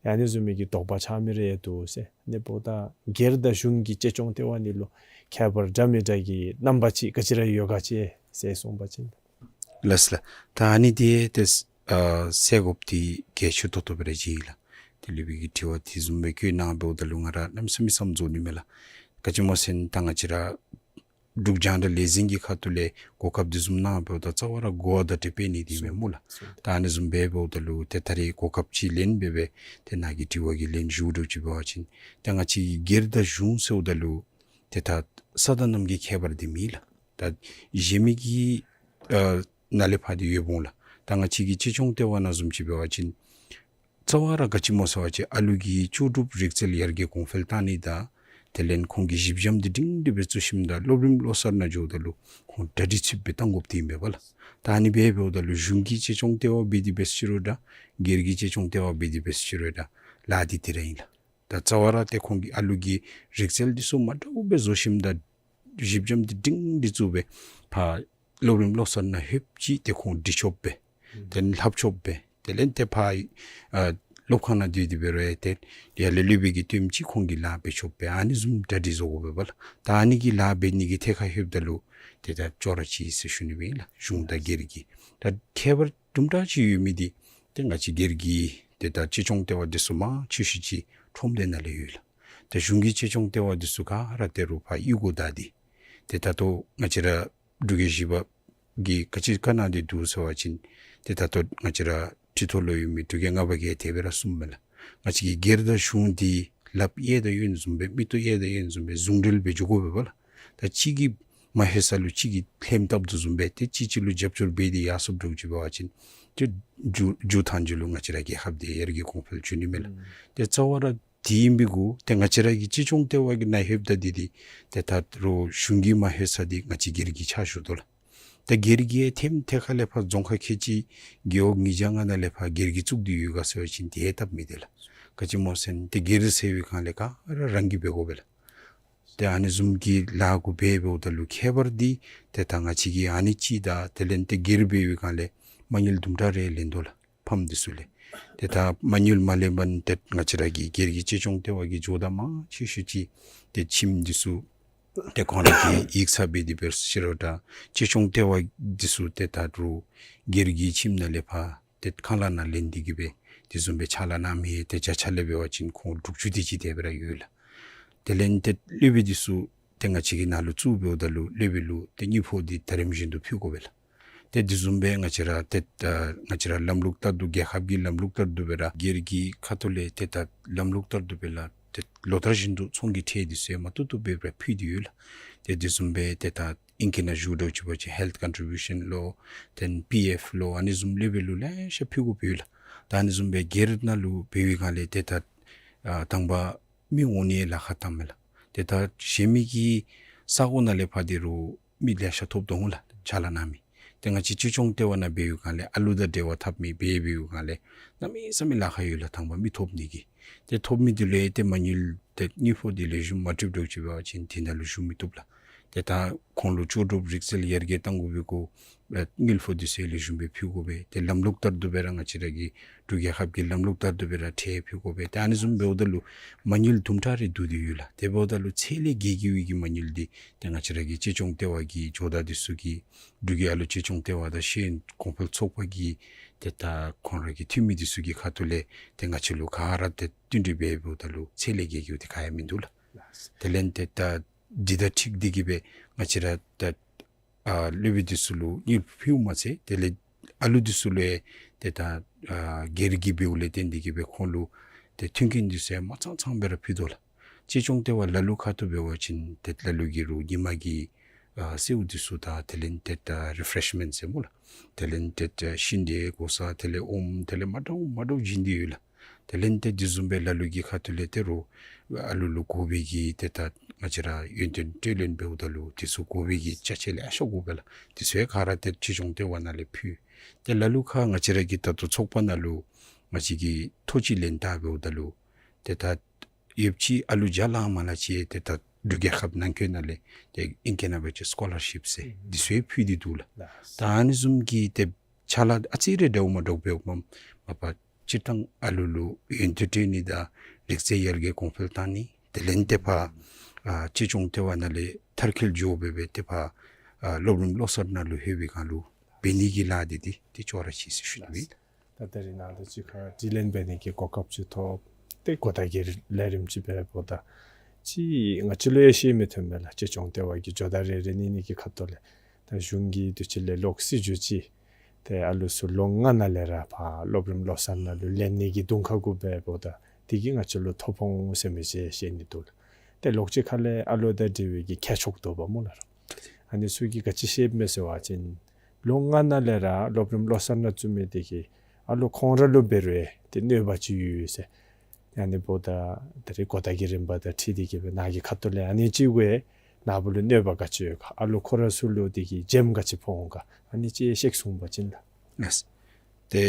ཨ་ནི་བཟུམ་མའི་གི་དོགས་པ་ཆགས་མི་རེ་འདུག་ཟེར། ཨ་ནི་འབདཝ་ད་སྒེར་དང་གཞུང་གི་ཅེ་སྐྱོང་ལྟེ་བ་གཉིས་ལུ་ཁྱད་པར་འདྲ་མི་འདྲ་གི་རྣམ་པ་ཅིག་ག་ཅི་ར་ཡོད་ག་ཅིག་ཟེར་གསུངས་པ་ཅིན། ལགས་སོ་ལགས། ད་ཨ་ནི་འདི་ཏེ་ཨ་སེལ་དགོཔ་འདི་གལ་ཆེ་ཏོག་ཏོ་སྦེ་ར་མཇལ་ཡི་ལགས། ཏེ་སློབ་དཔོན་གྱིས་དྲི་བ་དེ་བཟུམ་སྦེ་བཀོད་གནང་འབདཝ་ད་ལུ་ང་ར་གནམ་མེད་ས་མེད་བསམ་རྫོགས་ནི་མས་ལགས། ག་ཅི་སྨོ་ཟེར་ན་ད་ང་བཅས་ར་འབྲུག་རྒྱང་བསྒྲགས་ལས་འཛིན་གྱི་ཁ་ཐུག་ལས་གོ་སྐབས་དེ་བཟུམ་གནང་འབདཝ་ད་རྩ་བ་ར་གོ་བ་བརྡ་སྤྲོད་འབད་ནི་འདི་མས་སྨོ་ལགས། ད་ཨ་ནི་བཟུམ་སྦེ་འབདཝ་ད་ལུ་ཏེ་ད་རེས་གོ་སྐབས་ཅིག་ལེན་འབད་སྦེ་ཏེ་ནཱ་གི་དྲི་བ་གི་ལན་ཞུ་དོ་ཅིག་འབད་བ་ཅིན་ཏེ་ང་བཅས་ཀྱི་སྒེར་དང་གཞུང་ཟེརཝ་ད་ལུ་ཏེ་ད་ས་དང་གནམ་གྱི་ཁྱད་པར་འདི་མེད་ལགས། ད་གཞན་མི་གི་ཨ་ནང་ལས་ཕར་འདི་ཡོདཔ་འོང་ལགས། ད་ང་བཅས་ཀྱི་ཅེ་སྐྱོང་ལྟེ་བ་ནང་བཟུམ་ཅིག་འབད་བ་ཅིན་རྩ་བ་ར་ག་ཅི་སྨོ་ཟེར་བ་ཅིན་ཨ་ལུ་གི་ལྕོགས་གྲུབ་རིག་རྩལ་ཡར་རྒྱས་གོང་འཕེལ་བཏང་ནི་དང་དེ་ལས་ཁོང་གི་གཞི་འགྱམ་འདི་སྒྲིང་སྒྲི་སྦེ་བཙུགས་ཞིནམ་ད་སློབ་རིམ་བློ་གསར་ནང་འགྱོཝ་ད་ལུ་ཁོང་གྲ་སྒྲིག་ཚུདཔ་སྦེ་བཏང་དགོཔ་འདི་ཨིན་པས་ལགས། ད་ཨ་ནི་སྦེ་འབདཝ་ད་ལུ་གཞུང་གི་ཅེ་སྐྱོང་ལྟེ་བ་འབད་དེ་འབད་ཟེར་རུང་འདྲ་སྒེར་གྱི་ཅེ་སྐྱོང་ལྟེ་བ་འབད་དེ་འབད་ཟེར་རུང་འདྲ་ལཱ་འདི་དེ་ར་ཨིན་ལགས། ད་རྩ་བ་ར་ཏེ་ཁོང་གི་ཨ་ལུ་གི་རིག་རྩལ་འདི་ཚུ་མ་འདྲཝ་སྦེ་བཟོ་ཞིནམ་ད་གཞི་འགྱམ་འདི་སྒྲིང་སྒྲི་བཙུགས་སྦེ་ཕར་སློབ་རིམ་བློ་གསར་ནང་ལྷོདཔ་ཅིག་ཏེ་ཁོང་འདི་ཆོགཔ་སྦེ་ཏེ་ལྷབ་ཆོགཔ་སྦེ་དེ་ལས་ཏེ་ཕར་ཨ་སློབ་ཁང་ནང་སྡོད་དེ་འབད་རུང་ཏེ་ཡར་ལས་སློབ་དཔོན་གྱིས་སྟོནམ་ཅིག་ཁོང་གིས་ལཱ་འབད་ཆོགཔ་སྦེ་ཨ་ནི་བཟུམ་གྲ་སྒྲིག་བཟོ་དགོ་པས་པ་ལགས། ད་ཨ་ནི་གི་ལཱ་འབད་ནི་གི་ཐད་ཁར་ལྷོདཔ་ད་ལུ་ཏེ་ད་ཅོག་ར་གཅིག་ཟེར་ཞུ་ནི་སྦེ་ཨིན་ལགས། གཞུང་དང་སྒེར་གྱི་ད་ཁྱད་པར་དུམ་གྲ་ཅིག་ཡོད་མི་འདི་ཏེ་ང་བཅས་སྒེར་གྱི་ཏེ་ད་ཅེ་སྐྱོང་ལྟེ་བ་འདི་ཚུ་མང་ཆེ་ཤོས་ཅིག་ཁྲོམ་སྡེ་ནང་ལས་ཡོད་ལགས། ཏེ་གཞུང་གི་ཅེ་སྐྱོང་ལྟེ་བ་འདི་ཚུ་ག་ར་ཏེ་རུང་ཕར་གཡུས་སྒོ་བདའ་སྟེ་ཏེ་ད་ལྟོ་ང་བཅས་ར་འབྲུག་རྒྱལ་བཞི་པ་གིས་ག་ཅི་བཀའ་གནང་སྟེ་འདུག་ཟེར་བ་ཅིན་ཏེ་ད་ལྟོ་ང་བཅས་ར་ཁྲི་ཐོག་ལུ་ཡོད་མི་འབྲུག་རྒྱལ་ལྔ་པ་གིས་དེ་སྦེ་ར་གསུངམ་མས་ལགས། ང་བཅས་ཀྱི་སྒེར་དང་གཞུང་འདི་ལགཔ་གཡས་དང་གཡོན་བཟུམ་སྦེ་མིག་ཏོ་གཡས་དང་གཡོན་བཟུམ་སྦེ་ཟུང་འབྲེལ་འབད་འགྱོ་དགོ་པས་པ་ལགས། ད་གཅིག་གིས་མ་ལྷོད་ས་ལུ་གཅིག་གིས་ལྷནམ་བཏབ་དོ་བཟུམ་སྦེ་ཏེ་གཅིག་གཅིག་ལུ་རྒྱབ་སྐྱོར་འབད་དེ་ཡར་སོངམ་འདྲཝ་ཅིག་འབད་བ་ཅིན་ཏེ་མཇུག་མཇུག་མཐའ་མཇུག་ལུ་ང་བཅས་ར་རྒྱལ་ཁབ་འདི་ཡར་རྒྱས་གོང་འཕེལ་འགྱོ་ནི་མས་ལགས། ཨུམ། ཏེ་རྩ་བ་ར་དེ་ཨིན་པའི་གུ་ཏེ་ང་བཅས་ར་གི་ཅེ་སྐྱོང་ལྟེ་བ་གི་ནང་ལྷོདཔ་ད་འདི་འདི་ཏེ་ད་རུང་གཞུང་གིས་མ་ལྷོད་ས་འདི་ང་བཅས་སྒེར་གྱི་ཕྱག་ཞུ་དོ་ལགས། ཏེ་སྒེར་གྱི་ཐེམ་ཐད་ཁ་ལས་ཕར་རྫོང་ཁག་ཁལ་གཅིག་རྒེད་འོག་ཉིས་བརྒྱ་ལྔ་ནང་ལས་ཕར་སྒེར་གྱིས་བཙུགས་ཏེ་ཡོད་ག་ཟེར་བ་ཅིན་དེ་སྟབས་མི་བདེ་ལགས། ག་ཅི་སྨོ་ཟེར་ན་ཏེ་སྒེར་ཟེར་བའི་སྒང་ལས་ག་ར་རང་གིས་འབད་དགོ་པས་ལགས། ཏེ་ཨ་ནི་བཟུམ་གྱི་ལཱ་གུ་འབད་འབདཝ་ད་ལུ་ཁྱད་པར་འདི་ཏེ་ད་ང་བཅས་ཀྱིས་ཨ་ནི་ཅིག་དང་དེ་ལས་ཏེ་སྒེར་འབད་བའི་སྒང་ལས་མ་དངུལ་དུམ་གྲ་རེ་ལེན་དོ་ལགས། ཕམ་འདི་ཚུ་ལས། ཏེ་ད་མ་དངུལ་མ་ལེན་པར་ཏེ་ང་བཅས་ར་གི་སྒེར་གྱི་ཅེ་སྐྱོང་ལྟེ་བ་གི་ཇོ་བདག་མང་ཆེ་ཤོས་ཅིག་ཏེ་ཁྱིམ་འདི་ཚུ་ཏེ་ཁོང་ར་གི་ཡིག་ཚང་འབད་དེ་འབད་ཟེར་རུང་འདྲ་ཅེ་སྐྱོང་ལྟེ་བ་འདི་ཚུ་ཏེ་ད་རུང་སྒེར་གྱི་ཁྱིམ་ནང་ལས་ཕར་ཏེ་ཁང་གླ་ནང་ལེན་ཏེ་གིས་སྦེ་དེ་བཟུམ་སྦེ་ཕྱག་ལཱ་གནང་མི་ཏེ་བརྒྱ་ཆ་ལས་འབད་བ་ཅིན་ཁོང་དྲུག་ཅུ་དེ་ཅིག་དེ་སྦེ་ར་ཡོད་ལགས། དེ་ལས་ཏེ་སློབ་དཔོན་འདི་ཚུ་ཏེ་ང་བཅས་ཀྱི་ནང་ལུ་བཙུགས་འབདཝ་ད་ལུ་སློབ་དཔོན་ལུ་ཏེ་དངུལ་ཕོགས་འདི་ད་རིམ་བཞིན་དུ་ཕུལ་དགོ་པས་ལགས། ཏེ་དེ་བཟུམ་སྦེ་ང་བཅས་ར་ཏེ་ད་ང་བཅས་ར་ལམ་ལུགས་ལྟར་དུ་རྒྱལ་ཁབ་ཀྱི་ལམ་ལུགས་ལྟར་དུ་སྦེ་ར་སྒེར་གྱི་ཁ་ཐུག་ལས་ཏེ་ད་ལམ་ལུགས་ལྟར་དུ་སྦེ་ལགས་ཏེ་ལོ་ལྟར་བཞིན་དུ་ཚོང་གི་ཁྲལ་འདི་ཚུ་ཡང་མ་བཏུབ་བཏུབ་སྦེ་ར་ཕུལ་ཏེ་ཡོད་ལགས། ཏེ་དེ་བཟུམ་སྦེ་ཏེ་ད་ཨིང་སྐད་ནང་ཞུ་དོ་ཅིག་འབད་བ་ཅིན་ཧེལཐ་ཀོན་ཊི་བིའུ་ཤཱན་ལོ་ཏེ་པི་ཨེཕ་ལོ་ཨ་ནི་བཟུམ་ལེ་བེལ་ལུ་ལེ་ཤ་ཕུལ་དགོཔ་ཡོད་ལགས། ད་ཨ་ནི་བཟུམ་སྦེ་སྒེར་ནང་ལུ་འབད་བའི་སྒང་ལས་ཏེ་ད་ཨ་དང་པ་མི་འོང་ནི་ལཱ་ཁག་བཏངམ་མས་ལགས། ཏེ་ད་གཞན་མི་གི་ས་གོ་ནང་ལས་ཕར་འདི་རུ་མི་ལེ་ཤ་ཐོབ་དོ་འོང་ལགས་ཕྱག་ལཱ་གནང་མི། ཏེ་ང་བཅས་གཅེས་སྐྱོང་ལྟེ་བ་ནང་འབད་བའི་སྒང་ལས་ཨ་ལུ་དང་འབྲེལ་བ་འཐབ་མི་འབད་འབད་བའི་སྒང་ལས་གནམ་མེད་ས་མེད་ལཱ་ཁག་ཡོད་ལགས། དང་པ་མི་ཐོབ་ནི་གི། ཏེ་ཐོབ་མི་འདི་ལུ་ཏེ་མ་དངུལ་ཏེ་དངུལ་ཕོགས་འདི་ལེགས་ཤོམ་མ་སྤྲོདཔ་འདྲཝ་ཅིག་འབད་བ་ཅིན་དེ་ནང་ལུ་ཞུགས་མི་བཏུབ་ལགས། ཏེ་ད་ཁོང་ལུ་ལྕོགས་གྲུབ་རིག་རྩལ་ཡར་རྒྱས་གཏང་དགོ་པའི་གུ་ཨེ་དངུལ་ཕོགས་འདི་ཚུ་ལེགས་ཤོམ་སྦེ་ཕུལ་དགོ་པས། ཏེ་ལམ་ལུགས་ལྟར་དུ་སྦེ་ར་ང་བཅས་ར་གི་འབྲུག་རྒྱལ་ཁབ་ཀྱི་ལམ་ལུགས་ལྟར་དུ་སྦེ་ར་ཁྲལ་ཕུལ་དགོ་པས། ཏེ་ཨ་ནི་བཟུམ་འབདཝ་ད་ལུ་མ་དངུལ་དུམ་གྲ་རེ་བསྡུ་སྟེ་ཡོད་ལགས། དེ་འབདཝ་ད་ལུ་ཚད་ལས་བརྒལ་བའི་གི་མ་དངུལ་འདི་ཏེ་ང་བཅས་ར་གི་གཅེས་སྐྱོང་ལྟེ་བ་གི་ཇོ་བདག་འདི་ཚུ་གིས་འབྲུག་རྒྱལ་ཨ་ལོ་གཅེས་སྐྱོང་ལྟེ་བ་དང་ཤེས་ཡོན་གོང་འཕེལ་ཚོགས་པ་གི་ཏེ་ད་ཁོང་ར་གི་འཐུས་མི་འདི་ཚུ་གི་ཁ་ཐུག་ལས་ཏེ་ང་བཅས་ལུ་ག་ར་ཏེ་བསྟུན་གྲོས་འབད་འབདཝ་ད་ལུ་ཚད་ལས་བརྒལ་བ་འདི་ག་ཡང་མིན་འདུག་ལགས། དེ་ལས་ཏེ་ད་འདི་དང་འཁྲིལ་ཏེ་གིས་སྦེ་ང་བཅས་ར་ད་ཨ་སློབ་དཔོན་འདི་ཚུ་ལུ་དངུལ་ཕུལཝ་མ་ཚད་དེ་ལས་ཨ་ལུ་འདི་ཚུ་ལུ་ཡང་ཏེ་ད་ཨ་སྒེར་གྱི་འབདཝ་ལས་བརྟེན་ཏེ་གིས་སྦེ་ཁོང་ལུ་ཏེ་མཐུན་རྐྱེན་འདི་ཚུ་ཡང་མ་ཚང་ཚང་སྦེ་ར་ཕུལ་དོ་ལགས། གཅེས་སྐྱོང་ལྟེ་བ་ལ་ལུ་ཁ་ཐུག་འབད་བ་ཅིན་ཏེ་ལ་ལུ་གིས་རུང་ཉིན་མ་གི་ཨ་སེརཝ་འདི་ཚུ་དང་དེ་ལས་ཏེ་ད་རི་ཕེ་རེཤ་མེནཊ་ཟེར་སྨོ་ལགས། དེ་ལས་ཏེ་ད་ཤིང་འབྲས་གོ་ས་དེ་ལས་ཨོམ་དེ་ལས་མ་འདྲཝ་མ་འདྲཝ་བྱིན་ཏེ་ཡོད་ལགས། དེ་ལས་ཏེ་དེ་བཟུམ་སྦེ་ལ་ལུ་གི་ཁ་ཐུག་ལས་ཏེ་རུང་ཨ་ལུ་ལུ་དགོ་པའི་གི་ཏེ་ད་ང་བཅས་ར་ཡོན་ཏན་སྤྲོད་ལེན་འབདཝ་ད་ལུ་དེ་ཚུ་དགོ་པའི་གི་ཅ་ཆས་ལེ་ཤ་དགོ་པས་ལགས། དེ་ཚུ་ཡང་ག་ར་ཏེ་གཅེས་སྐྱོང་ལྟེ་བ་ནང་ལས་ཕུལ། ཏེ་ལ་ལུ་ཁར་ང་བཅས་ར་གི་ད་ལྟོ་ཚོགས་པ་ནང་ལུ་ང་བཅས་ཀྱིས་ཐོ་ཅིག་ལེན་ད་འབདཝ་ད་ལུ་ཏེ་ད་ཡོདཔ་ཅིག་ཨ་ལུ་བརྒྱ་ལང་མ་ལང་ཅིག་ཏེ་ད་འབྲུག་རྒྱལ་ཁབ་ནང་འཁོད་ནང་ལས་ཏེ་ཨིང་སྐད་ནང་འབད་བ་ཅིན་སི་ཀོ་ལར་ཤིཔ་ཟེར་འདི་ཚུ་ཡང་ཕུལ་ཏེ་འདུག་ལགས། ད་ཨ་ནི་བཟུམ་གྱི་ཏེ་ཕྱག་ལཱ་ཨ་ཙི་རེ་འདྲཝ་མ་འདྲཝ་འབདཝ་མ་མ་པ་སྤྱིར་བཏང་ཨ་ལུ་ལུ་ཡོན་ཏན་སྤྲོད་ནི་དང་རིག་རྩལ་ཡར་རྒྱས་གོང་འཕེལ་བཏང་ནི་དེ་ལས་ཏེ་ཕར་ཨ་གཅེས་སྐྱོང་ལྟེ་བ་ནང་ལས་མཐར་འཁྱོལ་འགྱོ་སྦེ་སྦེ་ཏེ་ཕར་ཨ་སློབ་རིམ་བློ་གསར་ནང་ལུ་ལྷོད་པའི་སྒང་ལུ་འབད་ནི་གི་ལཱ་འདི་འདི་ཏེ་ཅོག་ར་ཅིག་ཟེར་ཞུ་ནི་ཨིན། ད་ད་རིས་ནཱ་ལུ་ཅིག་ཁར་དྲི་ལན་འབད་ནི་གི་གོ་སྐབས་ཅིག་ཐོབ། ཏེ་གོ་བརྡ་གི་ལས་རིམ་ཅིག་འབདཝ་ད་ཅིག་ང་བཅས་ལུ་ཡང་ཤེས་མི་ཐོན་མས་ལགས། གཅེས་སྐྱོང་ལྟེ་བ་གི་ཇོ་བདག་རེ་རེ་གཉིས་གཉིས་ཀྱི་ཁ་ཐུག་ལས་ད་གཞུང་གིས་དུས་ཅི་ལས་ལོག་སྲིད་བྱུས་ཅིག་ཏེ་ཨ་ལུ་ཚུ་ལོ་ལྔ་ནང་ལས་ར་ཕར་སློབ་རིམ་བློ་གསར་ནང་ལུ་ལེན་ནི་གི་དུང་ཁ་གུ་འབདཝ་ད་དེ་གིས་ང་བཅས་ལུ་ཐོ་ཕོག་འོང་ཟེར་མི་ཅིག་བཤད་ནི་འདུག་ལགས། ཏེ་ལོགས་ཅིག་ཁ་ལས་ཨ་ལུ་དང་འབྲེལ་བའི་གི་ཁྱད་ཆོས་དོགས་པ་སྨོ་ལགས། ཨ་ནི་ཚུ་གིས་ག་ཅི་བཤདཔ་མས་ཟེར་བ་ཅིན་ལོ་ལྔ་ནང་ལས་ར་སློབ་རིམ་བློ་གསར་ནང་བཙུགས་མི་དེ་གིས་ཨ་ལུ་ཁོང་ར་ལུ་འབད་རུང་ཏེ་གནོད་པ་ཅིག་ཡོད་ཟེར། ཨ་ནི་འབདཝ་ད་ད་རིས་གོ་བརྡ་གི་རིམ་པ་དང་འཁྲིལ་ཏེ་གིས་སྦེ་ནཱ་གི་ཁ་ཐུག་ལས་ཨ་ནི་ཅིག་གུ་ནཱ་བུ་ལུ་གནོད་པ་ག་ཅི་ཡོད་ག་ཨ་ལུ་ཁོ་ར་ཚུ་ལུ་དེ་གིས་འཇམ་ག་ཅི་ཕོག་འོང་ག་ཨ་ནི་ཅིག་བཤད་གསུངས་པ་ཅིན་ལགས། ལགས། ཏེ་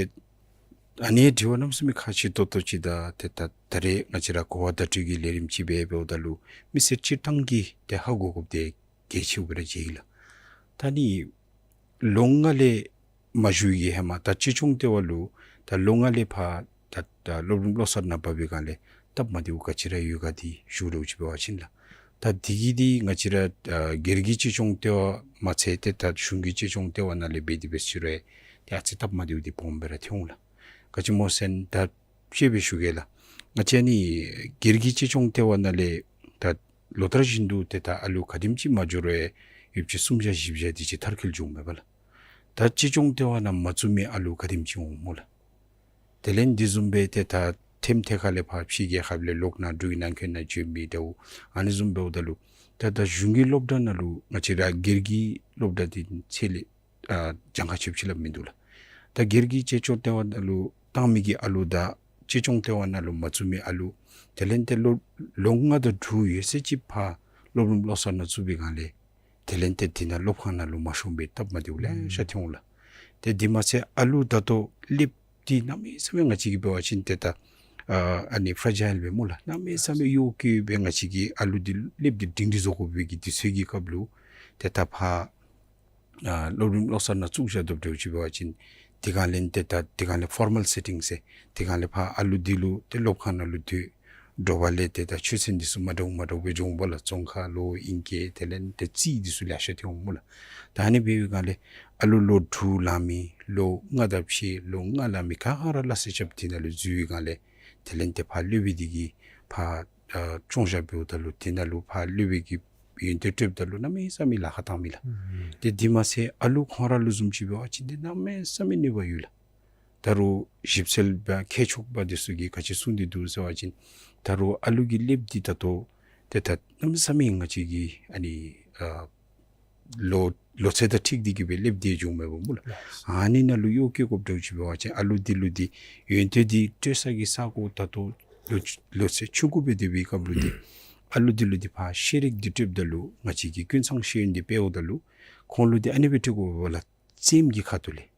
ཨ་ནི་དྲི་བ་གནམ་མེད་ས་མེད་ཁག་ཆེ་ཏོག་ཏོ་ཅིག་དང་ཏེ་ད་ད་རེས་ང་བཅས་ར་གོ་བ་བརྡ་སྤྲོད་ཀྱི་ལས་རིམ་ཅིག་འབད་འབདཝ་ད་ལུ་མི་སེར་སྤྱིར་བཏང་གིས་ཏེ་ཧ་གོ་དགོཔ་འདི་གལ་ཆེཝ་སྦེ་ར་མཇལ་ཡི་ལགས། ད་ནི་ལོ་ལྔ་ལས་མ་བཞུགས་ཀྱི་ཧེ་མ་ད་གཅེས་སྐྱོང་ལྟེ་བ་ལུ་ད་ལོ་ལྔ་ལས་ཕར་ད་ད་སློབ་རིམ་བློ་གསར་ནང་འབབ་པའི་སྒང་ལས་སྟབས་མ་བདེཝ་ག་ཅི་ར་ཡོད་ག་འདི་ཞུ་རོགས་ཅིག་འབད་བ་ཅིན་ལགས། ད་འདི་གི་འདི་ང་བཅས་ར་ཨ་སྒེར་གྱི་གཅེས་སྐྱོང་ལྟེ་བ་མ་ཚད་ཏེ་ད་གཞུང་གི་གཅེས་སྐྱོང་ལྟེ་བ་ནང་ལས་འབད་དེ་འབད་ཞིནམ་ལས་ཏེ་ཨ་ཙི་སྟབས་མ་བདེཝ་འདི་སྦོམ་སྦེ་ར་ཐོན་འོང་ལགས། ག་ཅི་སྨོ་ཟེར་ན་ད་དཔྱེ་སྦེ་ཞུ་གེ་ལགས། ང་བཅས་ནི་སྒེར་གྱི་གཅེས་སྐྱོང་ལྟེ་བ་ནང་ལས་ད་ལོ་ལྟར་བཞིན་དུ་ཏེ་ད་ཨ་ལུ་ག་དེམ་ཅིག་མ་འགྱོ་རུང་ཡོདཔ་ཅིག་སུམ་བརྒྱ་བཞི་བརྒྱ་དེ་ཅིག་མཐར་འཁྱོལ་འགྱོཝ་མས་པ་ལགས། ད་གཅེས་སྐྱོང་ལྟེ་བ་ནང་མ་བཙུགས་མི་ཨ་ལུ་ག་དེམ་ཅིག་འོང་སྨོ་ལགས། དེ་ལས་དེ་བཟུམ་སྦེ་ཏེ་ད་ཐེམ་ཐེ་ཁ་ལས་ཕར་ཕྱི་རྒྱལ་ཁབ་ལས་ལོག་ནཱ་འབྲུག་གི་ནང་འཁོད་ནང་འགྱོ་མི་འདྲཝ་ཨ་ནི་བཟུམ་འབདཝ་ད་ལུ་ད་ད་གཞུང་གི་སློབ་གྲྭ་ནང་ལུ་ང་བཅས་ར་སྒེར་གྱི་སློབ་གྲྭ་འདི་ཚད་ལས་ཨ་གྱངས་ཁ་ཆོདཔ་ཅིག་ལུ་མིན་འདུག་ལགས། ད་སྒེར་གྱི་གཅེས་སྐྱོང་ལྟེ་བ་ནང་ལུ་བཏང་མི་གི་ཨ་ལུ་དང་གཅེས་སྐྱོང་ལྟེ་བ་ནང་ལུ་མ་བཙུགས་མི་ཨ་ལུ་དེ་ལས་ཏེ་ལོ་ལོ་ལྔ་དང་དྲུག་ཡོད་ཚད་ཅིག་ཕར་སློབ་རིམ་བློ་གསར་ནང་བཙུགས་པའི་སྒང་ལས་དེ་ལས་ཏེ་དེ་ནང་སློབ་ཁང་ནང་ལུ་མ་ཤོང་པའི་སྟབས་མ་བདེཝ་ལེ་ཤ་ཐོན་འོང་ལགས། ཏེ་དེ་མ་ཚད་ཨ་ལུ་ད་ལྟོ་ཀླདཔ་འདི་གནམ་མེད་ས་མེད་ང་བཅས་ཀྱིས་འབད་བ་ཅིན་ཏེ་ད་ཨ་ཨ་ནི་ཕྲ་ཇཱའིལ་སྦེ་སྨོ་ལགས། གནམ་མེད་ས་མེད་གཡོ་སྐྱོ་སྦེ་ང་བཅས་ཀྱིས་ཨ་ལུ་འདི་ཀླདཔ་འདི་སྒྲིང་སྒྲི་བཟོ་དགོ་པའི་གི་དུས་ཚོད་ཀྱི་སྐབས་ལུ་ཏེ་ད་ཕར་ཨ་སློབ་རིམ་བློ་གསར་ནང་བཙུགས་བཞག་དོ་འདྲཝ་ཅིག་འབད་བ་ཅིན་དེ་སྒང་ལས་ཏེ་ད་དེ་སྒང་ལས་ཕོར་མཱལ་སེ་ཊིང་ཟེར་དེ་སྒང་ལས་ཕར་ཨ་ལུ་འདི་ལུ་ཏེ་སློབ་ཁང་ནང་ལུ་སྡོད་འགྱོ་བ་ལས་ཏེ་ད་ཆོས་ཚན་འདི་ཚུ་མ་འདྲཝ་མ་འདྲཝ་སྦེ་འགྱོཝ་མས་པ་ལགས། རྫོང་ཁ་ལོ་ཨིང་སྐད་དེ་ལས་ཏེ་རྩིས་འདི་ཚུ་ལེ་ཤ་ཐོན་འོང་སྨོ་ལགས། ད་ཨ་ནི་འབད་བའི་སྒང་ལས་ཨ་ལུ་ལོ་དྲུག་ལང་མི་ལོ་ལྔ་དང་ཕྱེད་ལོ་ལྔ་ལང་མི་ག་ར་སླ་བསྲེ་རྐྱབ་དེ་ནང་ལུ་འཛུལ་བའི་སྒང་ལས་དེ་ལས་ཏེ་ཕར་སློབ་དཔོན་འདི་གིས་ཕར་ཨ་སྐྱོང་བཞག་འབདཝ་ད་ལུ་དེ་ནང་ལུ་ཕར་སློབ་དཔོན་གྱི་ ཡོན་ཏན་སྤྲོདཔ་ད་ལུ་གནམ་མེད་ས་མེད་ལཱ་ཁག་བཏངམ་ཨིན་ལགས། ཨུམ། ཏེ་དེ་མ་ཚད་ཨ་ལུ་ཁོང་ར་ལུ་བཟུམ་ཅིག་འབད་བ་ཅིན་ཏེ་གནམ་མེད་ས་མེད་གནོད་པ་ཡོད་ལགས། ད་རུང་ཞིབ་འཚོལ་པ་མཁས་མཆོག་པ་འདི་ཚུ་གིས་ག་ཅི་གསུངས་ཏེ་འདུག་ཟེར་བ་ཅིན་ད་རུང་ཨ་ལུ་གི་ཀླདཔ་འདི་ད་ལྟོ་ཏེ་ད་གནམ་མེད་ས་མེད་ང་བཅས་ཀྱི་ཨ་ནི་ཨ་ལོ་ལོ་ཚད་དང་འཁྲིལ་ཏེ་གི་སྦེ་ཀླདཔ་འདི་འགྱོཝ་མས་པ་སྨོ་ལགས། ཨ་ནི་ནང་ལུ་གཡོག་བཀོལ་དགོཔ་འདྲཝ་ཅིག་འབད་བ་ཅིན་ཨ་ལུ་འདི་ལུ་འདི་ཡོན་ཏན་འདི་སྤྲོད་ས་གི་ས་གོ་ད་ལྟོ་ལོ་ལོ་ཚད་ཆུང་ཀུ་སྦེ་སྡོད་པའི་སྐབས་ལུ་འདི་ཨ་ལུ་འདི་ལུ་འདི་ཕར་ཤེས་རིག་འདི་སྤྲོདཔ་ད་ལུ་ང་བཅས་ཀྱིས་ཀུན་ཚང་ཤེས་ཡོན་འདི་སྤེལཝ་ད་ལུ་ཁོང་ལུ་འདི་ཨ་ནི་སྦེ་སྤྲོད་དགོ་པས་ལགས། རྩེདམོ་གི་ཁ་ཐུག་ལས་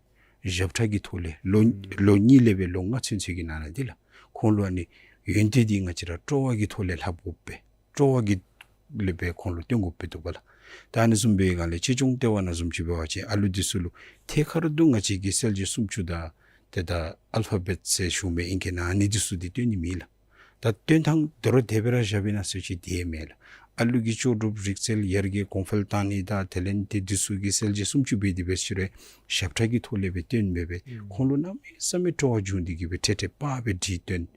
ཞབས་ཁྲ་གི་ཐོག་ལས་ལོ་ཨུམ་ལོ་གཉིས་ལས་སྦེ་ལོ་ལྔ་ཚུན་ཚོད་ཀྱི་ནང་ན་འདི་ལགས་ཁོང་ལུ་ཨ་ནི་ཡོན་ཏན་འདི་ང་བཅས་ར་སྤྲོ་བ་གི་ཐོག་ལས་ལྷབ་དགོ་པས། སྤྲོ་བ་གི་ལས་སྦེ་ཁོང་ལུ་སྟོན་དགོ་པས་འདུག་པ་ལགས། ད་ཨ་ནི་བཟུམ་སྦེ་སྒང་ལས་གཅེས་སྐྱོང་ལྟེ་བ་ནང་བཟུམ་ཅིག་འབད་བ་ཅིན་ཨ་ལུ་འདི་ཚུ་ལུ་ཐད་ཀར་དུ་ང་བཅས་ཀྱིས་གསལ་བྱེད་སུམ་ཅུ་དང་ཏེ་ད་ཨལ་ཕ་བེཊ་ཟེར་ཞུཝ་མས་ཨིང་སྐད་ནང་ཨ་ནི་འདི་ཚུ་འདི་སྟོན་ནི་མེད་ལགས། ད་སྟོན་ཐངས་དོ་རུང་དེ་སྦེ་ར་བཞག་པས་ན་ཟེར་ཅིག་དེ་མེན་ལགས། ཨ་ལུ་གི་ལྕོགས་གྲུབ་རིག་རྩལ་ཡར་རྒྱས་གོང་འཕེལ་བཏང་ནི་དང་དེ་ལས་ཏེ་འདི་ཚུ་གི་གསལ་བྱེད་སུམ་ཅུ་སྦེ་འདི་སྦེ་ཕྱི་རུ་ཞབས་ཁྲ་གི་ཐོག་ལས་སྦེ་སྟོན་སྦེ་སྦེ་ཨུམ་ཁོང་ལུ་གནམ་མེད་ས་མེད་སྤྲོ་བ་བྱུང་སྟེ་གི་སྦེ་ཐེངས་ཐེངས་པ་སྦེ་བྲིས་སྟོན།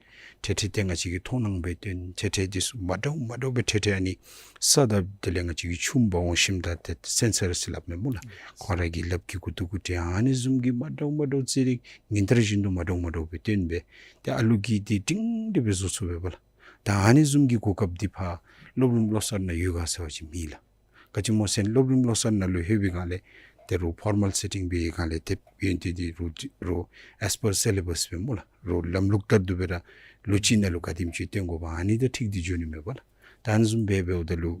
ཐེངས་ཐེངས་ཏེ་ང་བཅས་ཀྱིས་མཐོང་སྣང་སྦེ་སྟོན། ཐེངས་ཐེངས་འདི་ཚུ་མ་འདྲཝ་མ་འདྲཝ་སྦེ་ཐེངས་ཐེངས་ཨ་ནི་ས་དང་དེ་ལས་ང་བཅས་ཀྱི་ཆུམ་འབག་འོང་ཞིནམ་ད་ཏེ་སེན་སར་ཟེར་སླབ་མས་སྨོ་ལགས། ཁོང་ར་གི་ལགཔ་གི་མགུ་ཏོ་གུ་སྤྲོད། ཨ་ནི་བཟུམ་གྱི་མ་འདྲཝ་མ་འདྲཝ་རྩེད་རིགས་ཉིན་ལྟར་བཞིན་དུ་མ་འདྲཝ་མ་འདྲཝ་སྦེ་སྟོན་སྦེ་ཏེ་ཨ་ལུ་གིས་འདི་སྒྲིང་སྒྲི་སྦེ་བཟོ་ཚུགས་པས་པ་ལགས། ད་ཨ་ནི་བཟུམ་གྱི་གོ་སྐབས་འདི་ཕར་སློབ་རིམ་བློ་གསར་ནང་ཡོད་ག་ཟེར་བ་ཅིན་མེད་ལགས། ག་ཅི་སྨོ་ཟེར་ན་སློབ་རིམ་བློ་གསར་ནང་ལུ་ལྷོད་པའི་སྒང་ལས་ཏེ་རོགས་ཕོར་མཱལ་སེ་ཊིང་འབད་བའི་སྒང་ལས་ཏེ་ཡོན་ཏན་འདི་རོགས་རོགས་ཨེས་པར་སི་ལེ་བཱས་སྦེ་སྨོ་ལགས། རོགས་ལམ་ལུགས་ལྟར་དུ་སྦེ་ར་ལོ་གཅིག་ནང་ལུ་ག་དེམ་ཅིག་སྟོན་དགོཔ་ཨ་ནི་དང་འཁྲིལ་ཏེ་འགྱོ་ནི་མས་པ་ལགས། ད་ཨ་ནི་བཟུམ་སྦེ་འབདཝ་ད་ལུ་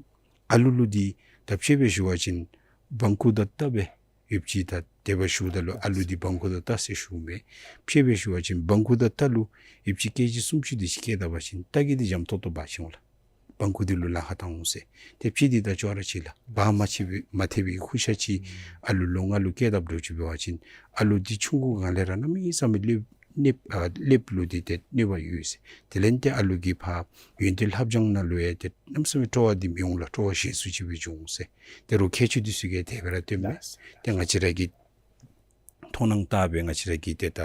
ཨ་ལུ་ལུ་འདི་ད་དཔྱེ་སྦེ་ཞུ་བ་ཅིན་བང་ཁུ་དང་རྟ་སྦེ་ཡོདཔ་ཅིག་ད་དེ་སྦེ་ཞུཝ་ད་ལུ་ཨ་ལུ་འདི་བང་ཁུ་དང་རྟ་ཟེར་ཞུཝ་མས། དཔྱེ་སྦེ་ཞུ་བ་ཅིན་བང་ཁུ་དང་རྟ་ལུ་ཡོདཔ་ཅིག་ཀེ་ཇི་སུམ་ཅུ་དེ་ཅིག་བཀལ་ད་པ་ཅིན་རྟ་གིས་འདི་འཇམ་ཏོག་ཏོ་འབག་ཅི་འོང་ལགས། བང་ཁུ་འདི་ལུ་ལཱ་ཁག་བཏང་འོང་ཟེར། ཏེ་དཔྱེ་འདི་དང་ཅོག་ར་གཅིག་ལགས། འབག་མ་ཆི་བའི་མ་ཐེག་པའི་ཁུར་ཆ་ཅིག་ཨ་ལུ་ལོ་ལྔ་ལུ་བཀལ་དཔ་འདྲཝ་ཅིག་འབད་བ་ཅིན་ཨ་ལུ་འདི་ཆུང་ཀུ་སྒང་ལས་ར་གནམ་མེད་ས་མེད་ཀླད་ཀླད་ཨ་ཀླདཔ་ལུ་འདི་ཏེ་གནོད་པ་ཡོད་ཟེར། དེ་ལས་ཏེ་ཨ་ལུ་གི་ཕར་ཡོན་ཏན་ལྷབ་སྦྱང་ནང་ལུ་ཡང་ཏེ་གནམ་མེད་ས་མེད་སྤྲོ་བ་འདི་མི་འོང་ལགས། སྤྲོ་བ་ཞན་སུ་ཅིག་སྦེ་འགྱོ་འོང་ཟེར། ཏེ་རོགས་མཁས་མཆོག་འདི་ཚུ་གིས་དེ་སྦེ་ར་སྟོནམ་མས། ཏེ་ང་བཅས་ར་གིས་མཐོང་སྣང་བལྟ་སྦེ་ང་བཅས་ར་གིས་ཏེ་ད་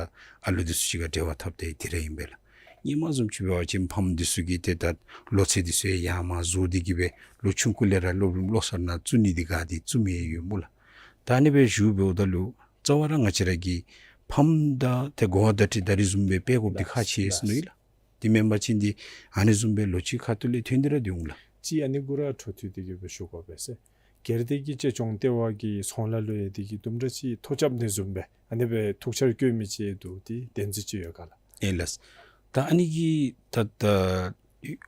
ཨ་ལུ་འདི་ཚུ་ཅིག་ཁར་འབྲེལ་བ་འཐབ་སྟེ་འདི་ར་ཨིན་པས་ལགས། སྔོན་མ་བཟུམ་ཅིག་འབད་བ་ཅིན་ཕམ་འདི་ཚུ་གིས་ཏེ་ད་ལོ་ཚད་འདི་ཚུ་ཡང་ཡར་མར་བཟོ་སྟེ་གི་སྦེ་ལོ་ཆུང་ཀུ་ལས་ར་སློབ་རིམ་བློ་གསར་ནང་བཙུགས་ནི་འདི་ག་འདི་བཙུགས་མི་ཡང་ཡོད་སྨོ་ལགས། ད་ཨ་ནི་སྦེ་ཞུ་འབདཝ་ད་ལུ་རྩ་བ་ར་ང་བཅས་ར་གིས་ཕམ་དང་ཏེ་གོ་བ་བརྡ་སྤྲོད་ད་རིས་བཟུམ་སྦེ་སྤེལ་དགོཔ་འདི་ཁག་ཆེ་ཟེར་མནོ་ཡི་ལགས། དེ་མེན་པ་ཅིན་འདི་ཨ་ནི་བཟུམ་སྦེ་ལོ་གཅིག་ཁ་ཐུག་ལས་ཐོན་ཏེ་ར་སྡོད་འོང་ལགས། ཅིག་ཨ་ནི་གུ་ར་འཕྲོ་མཐུད་དེ་གི་སྦེ་ཞུ་དགོ་པས་ཟེར། སྒེར་སྡེ་གི་གཅེས་སྐྱོང་ལྟེ་བ་གི་ཚོང་ལཱ་ལུ་ཡང་དེ་གིས་དུམ་གྲ་ཅིག་ཐོ་རྐྱབ་ནི་བཟུམ་སྦེ་ཨ་ནི་སྦེ་ཐུགས་འཆར་བཀོད་མི་ཅིག་འདུག། དེ་བདེན་རྫུན་ཅིག་ཡོད་ག་ལགས། ཨེ་ལགས། ད་ཨ་ནི་གིས་ད་ད་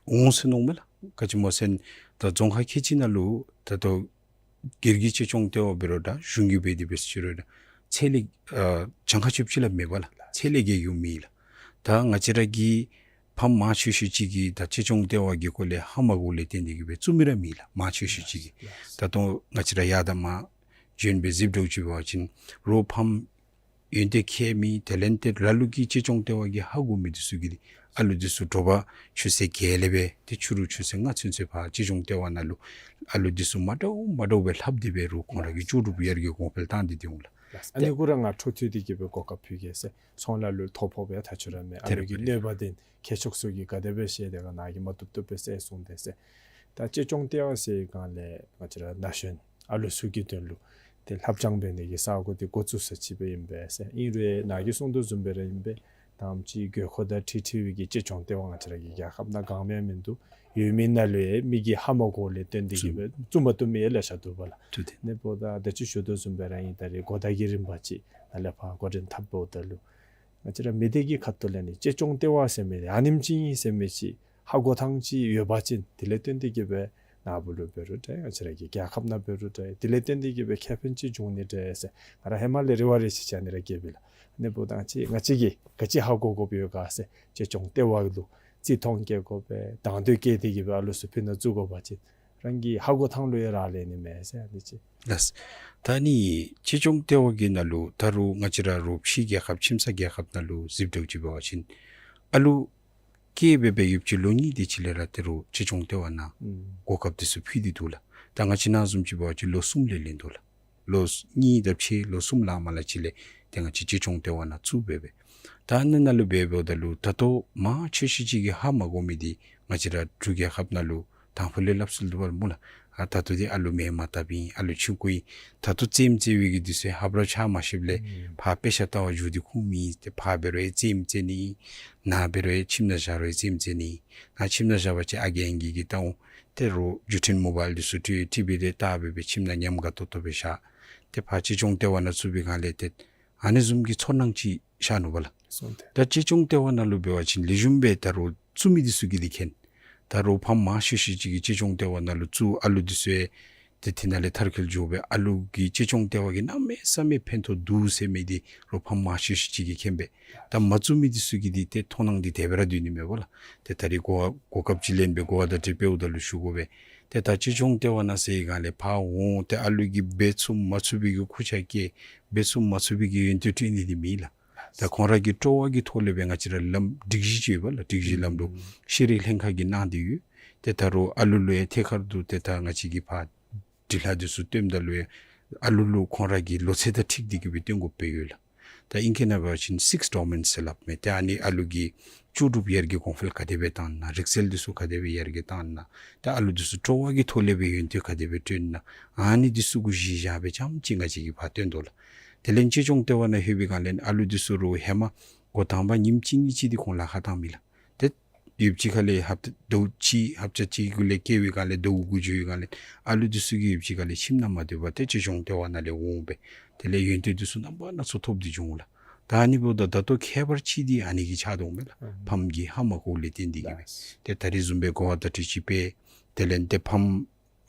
འོང་ཟེར་མནོཝ་མས་ལགས། ག་ཅི་སྨོ་ཟེར་ན་ད་རྫོང་ཁག་ཁལ་གཅིག་ནང་ལུ་ད་ལྟོ་སྒེར་གྱི་གཅེས་སྐྱོང་ལྟེ་བ་འབད་རུང་ད་གཞུང་གི་འབད་དེ་འབད་ཟེར་རུང་ད་ཚད་ལས་ཨ་གྱངས་ཁ་ཆོདཔ་ཅིག་ལས་མེད་པ་ལགས། ཚད་ལས་བརྒལ་འགྱོ་མེད་ལགས། ད་ང་བཅས་ར་གིས་ཕམ་མང་ཆེ་ཤོས་ཅིག་གིས་ད་གཅེས་སྐྱོང་ལྟེ་བ་གི་སྐོར་ལས་ཧ་མ་གོཝ་ལས་བརྟེན་ཏེ་གི་སྦེ་བཙུགས་མི་ར་མེད་ལགས། མང་ཆེ་ཤོས་ཅིག་གིས། ད་ལྟོ་ང་བཅས་ར་ཡར་དང་མར་བྱོན་སྦེ་གཟིགས་འདྲཝ་ཅིག་འབད་བ་ཅིན་རོགས་ཕམ་ཡོན་ཏན་མཁས་མི་དེ་ལས་ཏེ་ལ་ལུ་གིས་གཅེས་སྐྱོང་ལྟེ་བ་གིས་ཧ་གོ་མི་འདི་ཚུ་གིས་ཨ་ལུ་འདི་ཚུ་དྲོ་པ་ཆུ་ཚོད་བརྒྱད་ལས་སྦེ་ཏེ་ཕྱི་རུ་ཆུ་ཚོད་ལྔ་ཚུན་ཚོད་ཕར་གཅེས་སྐྱོང་ལྟེ་བ་ནང་ལུ་ཨ་ལུ་འདི་ཚུ་མ་འདྲཝ་མ་འདྲཝ་སྦེ་ལྷབ་སྟེ་སྦེ་རོགས་ཁོང་ར་གི་ལྕོགས་གྲུབ་ཡར་རྒྱས་གོང་འཕེལ་བཏང་སྟེ་སྡོད་འོང་ལགས། ལགས། ཨ་ནི་གུ་ར་ང་འཕྲོ་མཐུད་དེ་གི་སྦེ་གོ་སྐབས་ཕུལ་གེ་ཟེར། ཚོང་ལཱ་ལུ་ཐོ་ཕོག་པའི་ཐག་ཆོད་ར་མེད། ཨ་ལུ་གི་གནོད་པ་འདི་མཁས་མཆོག་ཚུ་གིས་ག་དེ་སྦེ་ཤེས་དེ་ག་ནཱ་གིས་མ་བཏུབ་བཏུབ་སྦེ་ཟེར་གསུངས་ཏེ་ཟེར། ད་གཅེས་སྐྱོང་ལྟེ་བ་ཟེར་སྒང་ལས་ང་བཅས་ར་ན་གཞོན་ཨ་ལུ་ཚུ་གི་དོན་ལུ་ཏེ་ལྷབ་སྦྱང་འབད་ནི་གི་ས་གོ་འདི་འགོ་བཙུགས་ས་ཅིག་སྦེ་ཨིན་པས་ཟེར། ཨིན་རུང་ནཱ་གིས་གསུངས་དོ་བཟུམ་སྦེ་ར་ཨིན་པས། ད་ཨ་ནེམ་ཅིག་དགོས་མཁོ་དང་འཁྲིལ་འཁྲིལ་བའི་གི་གཅེས་སྐྱོང་ལྟེ་བ་ང་བཅས་ར་གི་རྒྱལ་ཁབ་ནང་གང་མེད་མིན་འདུག། ཡོད་མི་ནང་ལུ་ཡང་མི་གིས་ཧ་མ་གོཝ་ལས་བརྟེན་ཏེ་གི་སྦེ་བཙུགས་མ་བཏུབ་མི་ཡང་ལེ་ཤ་འདུག་པ་ལགས། ཨ་ནི་འབདཝ་ད་ད་ཅི་ཞུ་དོ་བཟུམ་སྦེ་ར་ཨིན། ད་རེས་གོ་བརྡ་གི་རིམ་པ་ཅིག་ནཱ་ལས་ཕར་འགོ་འདྲེན་འཐབ་འབདཝ་ད་ལུ་ང་བཅས་ར་མི་སྡེ་གི་ཁ་ཐུག་ལས་ནི་གཅེས་སྐྱོང་ལྟེ་བ་ཟེར་མི་འདི་ཨ་ནེམ་ཅིག་ཨིན་ཟེར་མི་ཅིག་ཧ་གོ་ཐངས་ཅིག་ཡོད་པ་ཅིན་དེ་ལས་བརྟེན་ཏེ་གི་སྦེ་ནཱ་བུ་ལུ་འབད་རུང་འདྲ་ང་བཅས་ར་གི་རྒྱལ་ཁབ་ནང་འབད་རུང་འདྲ་དེ་ལས་བརྟེན་ཏེ་གི་སྦེ་ཁེ་ཕན་ཅིག་འབྱུང་ནི་འདྲ་ཟེར་ང་ར་ཧེ་མ་ལས་རེ་བ་རེ་ཅིག་ཅིག་ཨ་ནི་ར་བསྐྱེདཔ་ཨིན་ལགས། ཨ་ནི་འབདཝ་ད་ང་བཅས་ང་བཅས་ཀྱིས་ག་ཅི་ཧ་གོ་དགོཔ་ཡོད་ག་ཟེར་གཅེས་སྐྱོང་ལྟེ་བ་ལུ་བརྩི་མཐོང་བསྐྱེད་དགོ་པས། དང་འདོད་བསྐྱེད་དེ་གི་སྦེ་ཨ་ལུ་ཚུ་ཕི་ནང་བཙུགས་དགོ་པ་ཅིན་རང་གིས་ཧ་གོ་ཐངས་ལུ་ཡང་རག་ལས་ནི་མས་ཟེར་ཨ་ནི་ཅིག། ལགས། ད་ཨ་ནི་གཅེས་སྐྱོང་ལྟེ་བ་གི་ནང་ལུ་ད་རུང་ང་བཅས་ར་རོགས་ཕྱི་རྒྱལ་ཁབ་ཁྱིམ་ཚང་རྒྱལ་ཁབ་ནང་ལུ་གཟིགས་འདྲཝ་ཅིག་འབད་བ་ཅིན་ཨ་ལུ་སྐྱེས་སྦེ་སྦེ་ཡོདཔ་ཅིག་ལོ་གཉིས་དེ་ཅིག་ལས་ར་ད་རུང་གཅེས་སྐྱོང་ལྟེ་བ་ནང་ཨུམ་གོ་སྐབས་འདི་ཚུ་ཕུལ་ཏེ་འདུག་ལགས། ད་ང་བཅས་ནཱ་བཟུམ་ཅིག་འབད་བ་ཅིན་ལོ་གསུམ་ལས་ལེན་དོ་ལགས། ལོ་གཉིས་དང་ཕྱེད་ལོ་གསུམ་ལས་མར་ལས་ཅིག་ལས་ཏེ་ང་བཅས་གཅེས་སྐྱོང་ལྟེ་བ་ནང་བཙུགས་སྦེ་སྦེ། ད་ཨ་ནི་ནང་ལུ་སྦེ་འབདཝ་ད་ལུ་ད་ལྟོ་མང་ཆེ་ཤོས་ཅིག་གིས་ཧ་མ་གོ་མི་འདི་ང་བཅས་ར་འབྲུག་རྒྱལ་ཁབ་ནང་ལུ་དང་ཕུ་ལས་སླབ་སྲོལ་འདུག་པ་སྨོ་ལགས། ཨ་ད་ལྟོ་འདི་ཨ་ལུ་མེ་མ་བཏབ་ཨིན། ཨ་ལུ་ཆུང་ཀུ་ཨིན། ད་ལྟོ་རྩེདམོ་རྩེ་བའི་གི་དུས་ཚོད་ཧབ་ར་ཆ་མ་ཤེསཔ་ལས་ཨུམ་ཕར་དཔེ་ཆ་ལྟ་བར་འགྱོ་སྟེ་ཁུངས་མེད། ཏེ་ཕར་འབད་རུང་རྩེདམོ་རྩེ་ནི། ནཱ་འབད་རུང་ཁྱིམ་ནང་བཞག་རུང་རྩེདམོ་རྩེ་ནི། ནཱ་ཁྱིམ་ནང་བཞག་པ་ཅིན་ཨ་རྒས་ཨང་རྒས་ཀྱིས་བལྟ་འོང་། ཏེ་རོགས་བརྒྱུད་འཕྲིན་མོ་བཱའིལ་འདི་ཚུ་སྤྲོད། ཊི་བི་རེ་བལྟ་སྦེ་སྦེ་ཁྱིམ་ནང་ཉམས་དགའ་ཏོག་ཏོ་སྦེ་བཞག། ཏེ་ཕར་གཅེས་སྐྱོང་ལྟེ་བ་ནང་བཙུགས་པའི་སྒང་ལས་ཏེ་ཨ་ནི་བཟུམ་གྱི་ཚོར་སྣང་ཅིག་ཤར་ནུག་པ་ལགས། སོང་སྟེ། ད་གཅེས་སྐྱོང་ལྟེ་བ་ནང་ལུ་འབད་བ་ཅིན་ལེགས་ཤོམ་སྦེ་ད་རོགས་བཙུགས་མི་འདི་ཚུ་གིས་འདི་མཁྱེན། ད་རོགས་ཕམ་མང་ཤོས་ཤོས་ཅིག་གིས་གཅེས་སྐྱོང་ལྟེ་བ་ནང་ལུ་བཙུགས། ཨ་ལུ་འདི་ཚུ་ཡང་ཏེ་དེ་ནང་ལས་མཐར་འཁྱོལ་འགྱོ་སྦེ་ཨ་ལུ་གིས་གཅེས་སྐྱོང་ལྟེ་བ་གིས་གནམ་མེད་ས་མེད་ཕན་ཐོགས་འདུག་ཟེར་མི་འདི་རོགས་ཕམ་མང་ཤོས་ཤོས་ཅིག་གིས་མཁྱེན་པས། ད་མ་བཙུགས་མི་འདི་ཚུ་གིས་འདི་ཏེ་མཐོང་སྣང་འདི་དེ་སྦེ་ར་སྡོད་ནི་མས་པ་ལགས། ཏེ་ད་རིས་གོ་གོ་སྐབས་ཅིག་ལེན་སྦེ་གོ་བ་བརྡ་སྤྲོད་འབདཝ་ད་ལུ་ཞུ་དགོ་པས། ཏེ་ད་གཅེས་སྐྱོང་ལྟེ་བ་ནང་ཟེར་བའི་སྒང་ལས་ཕར་འོང་། ཏེ་ཨ་ལུ་གིས་འབད་ཚུགས་མ་ཚུགས་པའི་གི་ཁུར་ཆ་བཀལ། འབད་ཚུགས་མ་ཚུགས་པའི་གི་ཡོན་ཏན་སྤྲོད་ནི་འདི་མེད་ལགས། ད་ཁོང་ར་གི་སྤྲོ་བ་གི་ཐོག་ལས་སྦེ་ང་བཅས་ར་ལམ་སྒྲིག་གཞི་ཅིག་ཡོད་པ་ལགས། སྒྲིག་གཞི་ལམ་ལུགས་ཨུམ་ཤེས་རིག་ལྷན་ཁག་གིས་གནང་སྟེ་ཡོད། ཏེ་ད་རུང་ཨ་ལུ་ལུ་ཡང་ཐད་ཀར་དུ་ཏེ་ད་ང་བཅས་ཀྱིས་ཕར་འབྲི་ལྷག་འདི་ཚུ་སྟོནམ་ད་ལུ་ཡང་ཨ་ལུ་ལུ་ཁོང་ར་གི་ལོ་ཚད་དང་འཁྲིལ་ཏེ་གི་སྦེ་སྟོན་དགོཔ་སྦེ་ཡོད་ལགས། ད་ཨིང་སྐད་ནང་འབད་བ་ཅིན་སིགསི་ཌོ་མེན་ཟེར་སླབ་མས། ཏེ་ཨ་ནི་ཨ་ལུ་གིས་ལྕོགས་གྲུབ་ཡར་རྒྱས་གོང་འཕེལ་ག་དེ་སྦེ་བཏང་ན། རིག་རྩལ་འདི་ཚུ་ག་དེ་སྦེ་ཡར་རྒྱས་བཏང་ན། ཏེ་ཨ་ལུ་འདི་ཚུ་སྤྲོ་བ་གི་ཐོག་ལས་སྦེ་ཡོན་ཏན་ག་དེ་སྦེ་བཏོན་ན། ཨ་ནི་འདི་ཚུ་གུ་གཞི་བཞག་སྦེ་རྐྱངམ་ཅིག་ང་བཅས་ཀྱིས་ཕར་སྟོན་དོ་ལགས། དེ་ལས་གཅེས་སྐྱོང་ལྟེ་བ་ནང་ལྷོད་པའི་སྒང་ལས་ཨ་ལུ་འདི་ཚུ་རོགས་ཧེ་མ་འགོ་དང་པ་ཉིནམ་གཅིག་གཉིས་ཅིག་འདི་ཁོང་ལཱ་ཁག་བཏང་མི་ལགས། ཏེ་ཡོདཔ་ཅིག་ཁ་ལས་ཧབ་ཏ་ཟླཝ་གཅིག་ཧབ་ཏ་གཅིག་གུ་ལས་བཀལ་བའི་སྒང་ལས་ཟླཝ་དགུ་འགྱོ་བའི་སྒང་ལས་ཨ་ལུ་འདི་ཚུ་གིས་ཡོདཔ་ཅིག་ཁ་ལས་ཁྱིམ་ནང་མ་སྡོད་པར་ཏེ་གཅེས་སྐྱོང་ལྟེ་བ་ནང་ལས་འོང་སྦེ་དེ་ལས་ཡོན་ཏན་འདི་ཚུ་རྣམ་པ་སྣ་ཚོགས་ཐོབ་སྟེ་འགྱོ་འོང་ལགས། ད་ཨ་ནི་འབདཝ་ད་ད་ལྟོ་ཁྱད་པར་ཅིག་འདི་ཨ་ནི་གིས་ཆགས་དོ་མས་ལགས། ཨུམ་ཕམ་གྱིས་ཧ་མ་གོཝ་ལས་བརྟེན་ཏེ་གི་སྦེ། ཏེ་ད་རིས་བཟུམ་སྦེ་གོ་བ་བརྡ་སྤྲོད་ཅིག་འབད། དེ་ལས་ཏེ་ཕམ་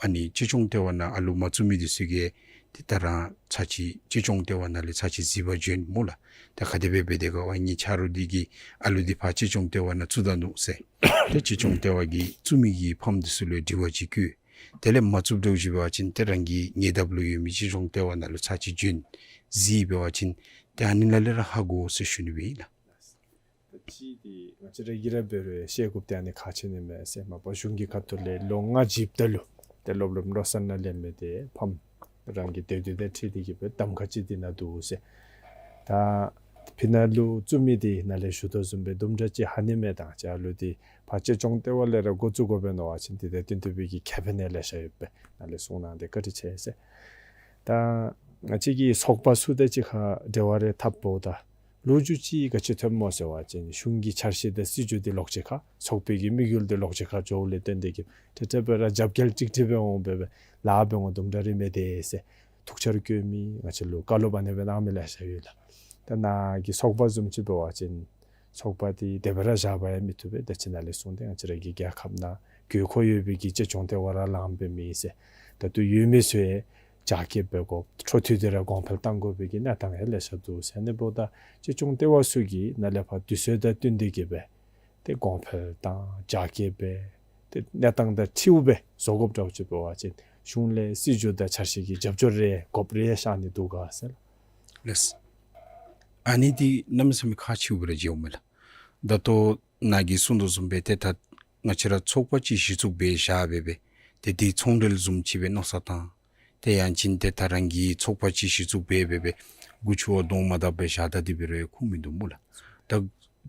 ཨ་ནི་གཅེས་སྐྱོང་ལྟེ་བ་ནང་ཨ་ལུ་མ་བཙུགས་མི་འདི་ཚུ་གིས་ཏེ་ད་རང་ཚར་གཅིག་གཅེས་སྐྱོང་ལྟེ་བ་ནང་ལས་ཚར་གཅིག་གཟིགས་པར་འབྱོན་སྨོ་ལགས། ད་ག་དེ་སྦེ་འབད་དེ་ག་ཝ་ངེའི་ཆ་རོགས་འདི་གིས་ཨ་ལུ་འདི་ཕར་གཅེས་སྐྱོང་ལྟེ་བ་ནང་བཙུགས་ད་ནུག་ཟེར། ཏེ་གཅེས་སྐྱོང་ལྟེ་བ་གིས་བཙུགས་མི་གི་ཕམ་འདི་ཚུ་ལུ་དྲི་བ་ཅིག་བཀོད། དེ་ལས་མ་བཙུགསཔ་འདྲཝ་ཅིག་འབད་བ་ཅིན་ཏེ་རང་གི་ཉེ་འདབས་ལུ་ཡོད་མི་གཅེས་སྐྱོང་ལྟེ་བ་ནང་ལུ་ཚར་གཅིག་འབྱོན་གཟིགས་འབད་བ་ཅིན་ཏེ་ཨ་ནི་ནང་ལས་ར་ཧ་གོ་ཟེར་ཞུ་ནི་སྦེ་ཨིན་ལགས། ད་ཅི་འདི་ང་བཅས་ར་གིས་ར་འབད་རུང་ཤེས་དགོཔ་འདི་ཨ་ནི་ཁག་ཆེ་ནི་མས་ཟེར། མ་པ་གཞུང་གི་ཁ་ཐུག་ལས་ལོ་ལྔ་བཞེསཔ་ད་ལུ་ཏེ་སློབ་སློབམ་བློ་གསར་ནང་ལེན་མི་འདི་ཕམ་རང་གི་དེ་དུས་དང་འཁྲིལ་ཏེ་གི་སྦེ་གདམ་ཁ་ཅིག་འདི་ནང་འདུག་ཟེར། ད་ཕི་ནང་ལུ་བཙུགས་མི་འདི་ནཱ་ལས་ཞུ་དོ་བཟུམ་སྦེ་དུམ་གྲ་ཅིག་ཧ་ནི་མས། ད་ཅི་ཨ་ལུ་འདི་ཕར་གཅེས་སྐྱོང་ལྟེ་བ་ལས་ར་འགོ་བཙུགས་དགོ་པས་མནོ་བ་ཅིན་འདི་ད་ཏན་ཏན་སྦེ་གི་ཁེ་ཕན་ཡང་ལེ་ཤ་ཡོད་པས། ནཱ་ལས་གསུང་གནང་སྟེ་བཀའ་དྲིན་ཆེ་ཟེར། ད་ང་བཅས་ཀྱི་ཚོགས་པ་ཚུ་དང་གཅིག་ཁར་འབྲེལ་བ་རེ་འཐབ་འབདཝ་ད་ལོ་རྒྱུས་ཅིག་ག་ཅི་ཐོནམ་སྨོ་ཟེར་བ་ཅིན་གཞུང་གི་འཆར་གཞི་དང་སྲིད་བྱུས་འདི་ལོགས་ཅིག་ཁར་ཚོགས་པའི་གི་དམིགས་ཡུལ་འདི་ལོགས་ཅིག་ཁར་འགྱོཝ་ལས་བརྟེན་ཏེ་གི་ཏེ་ཏེ་སྦེ་ར་རྒྱབ་འགལ་ཀྲིག་ཀྲི་སྦེ་འོང་སྦེ་སྦེ་ལཱ་འབད་འོང་དུམ་གྲ་རེ་མེད་དེ་ཟེར་ཐུགས་འཆར་བཀོད་མི་ང་བཅས་ལུ་བཀའ་སློབ་ཨ་ནི་སྦེ་གནང་མི་ལེ་ཤ་ཡོད་ལགས། ད་ནཱ་གི་ཚོགས་པ་བཟུམ་ཅིག་འབད་བ་ཅིན་ཚོགས་པ་འདི་དེ་སྦེ་ར་བཞག་པ་ཡང་མི་བཏུབ་པས། ད་ཅི་ནཱ་ལས་གསུངས་ཏེ་ང་བཅས་ར་གི་རྒྱལ་ཁབ་ནང་དགོས་མཁོ་ཡོད་པའི་གི་གཅེས་སྐྱོང་ལྟེ་བ་ར་ལངམ་སྦེ་མེད་ཟེར། ད་ལྟོ་ཡོད་མི་ཚུ་ཡང་རྒྱ་སྐྱེད་འབད་དགོ། འཕྲོ་མཐུད་དེ་ར་གོང་འཕེལ་གཏང་དགོ་པའི་གི་གནས་སྟངས་ཡང་ལེ་ཤ་འདུག་ཟེར། ཨ་ནི་འབདཝ་ད་གཅེས་སྐྱོང་ལྟེ་བ་ཚུ་གིས་ནཱ་ལས་ཕར་དུས་ཚོད་དང་བསྟུན་ཏེ་གི་སྦེ་ཏེ་གོང་འཕེལ་དང་རྒྱ་སྐྱེད་འབད་ཏེ་གནས་སྟངས་དང་འཁྲིལཝ་སྦེ་བཟོ་དགོཔ་འདྲཝ་ཅིག་འབད་བ་ཅིན་གཞུང་ལས་སྲིད་བྱུས་དང་འཆར་གཞི་གི་རྒྱབ་སྐྱོར་རེ་དགོཔ་རེ་ཤར་ནི་འདུག་ག་ཟེར་ལགས། ཨ་ནི་འདི་གནམ་མེད་ས་མེད་ཁག་ཆེཝ་སྦེ་ར་མཇལཝ་མས་ལགས། ད་ལྟོ་ནཱ་གིས་གསུངས་དོ་བཟུམ་སྦེ་ཏེ་ད་ང་བཅས་ར་ཚོགས་པ་ཅིག་གཞི་བཙུགས་འབད་བཞག་སྦེ་སྦེ་ཏེ་འདི་ཚོང་འབྲེལ་བཟུམ་ཅིག་སྦེ་མནོ་བསམ་བཏང་། ཏེ་ཡང་ཅིན་ཏེ་ད་རང་གི་ཚོགས་པ་ཅིག་གཞི་བཙུགས་འབད་སྦེ་སྦེ་མགུ་ཆུ་བ་གདོང་མ་བལྟ་སྦེ་བཞག་ད་འདི་འབད་རུང་ཡང་ཁུངས་མིན་འདུག་སྨོ་ལགས། ད་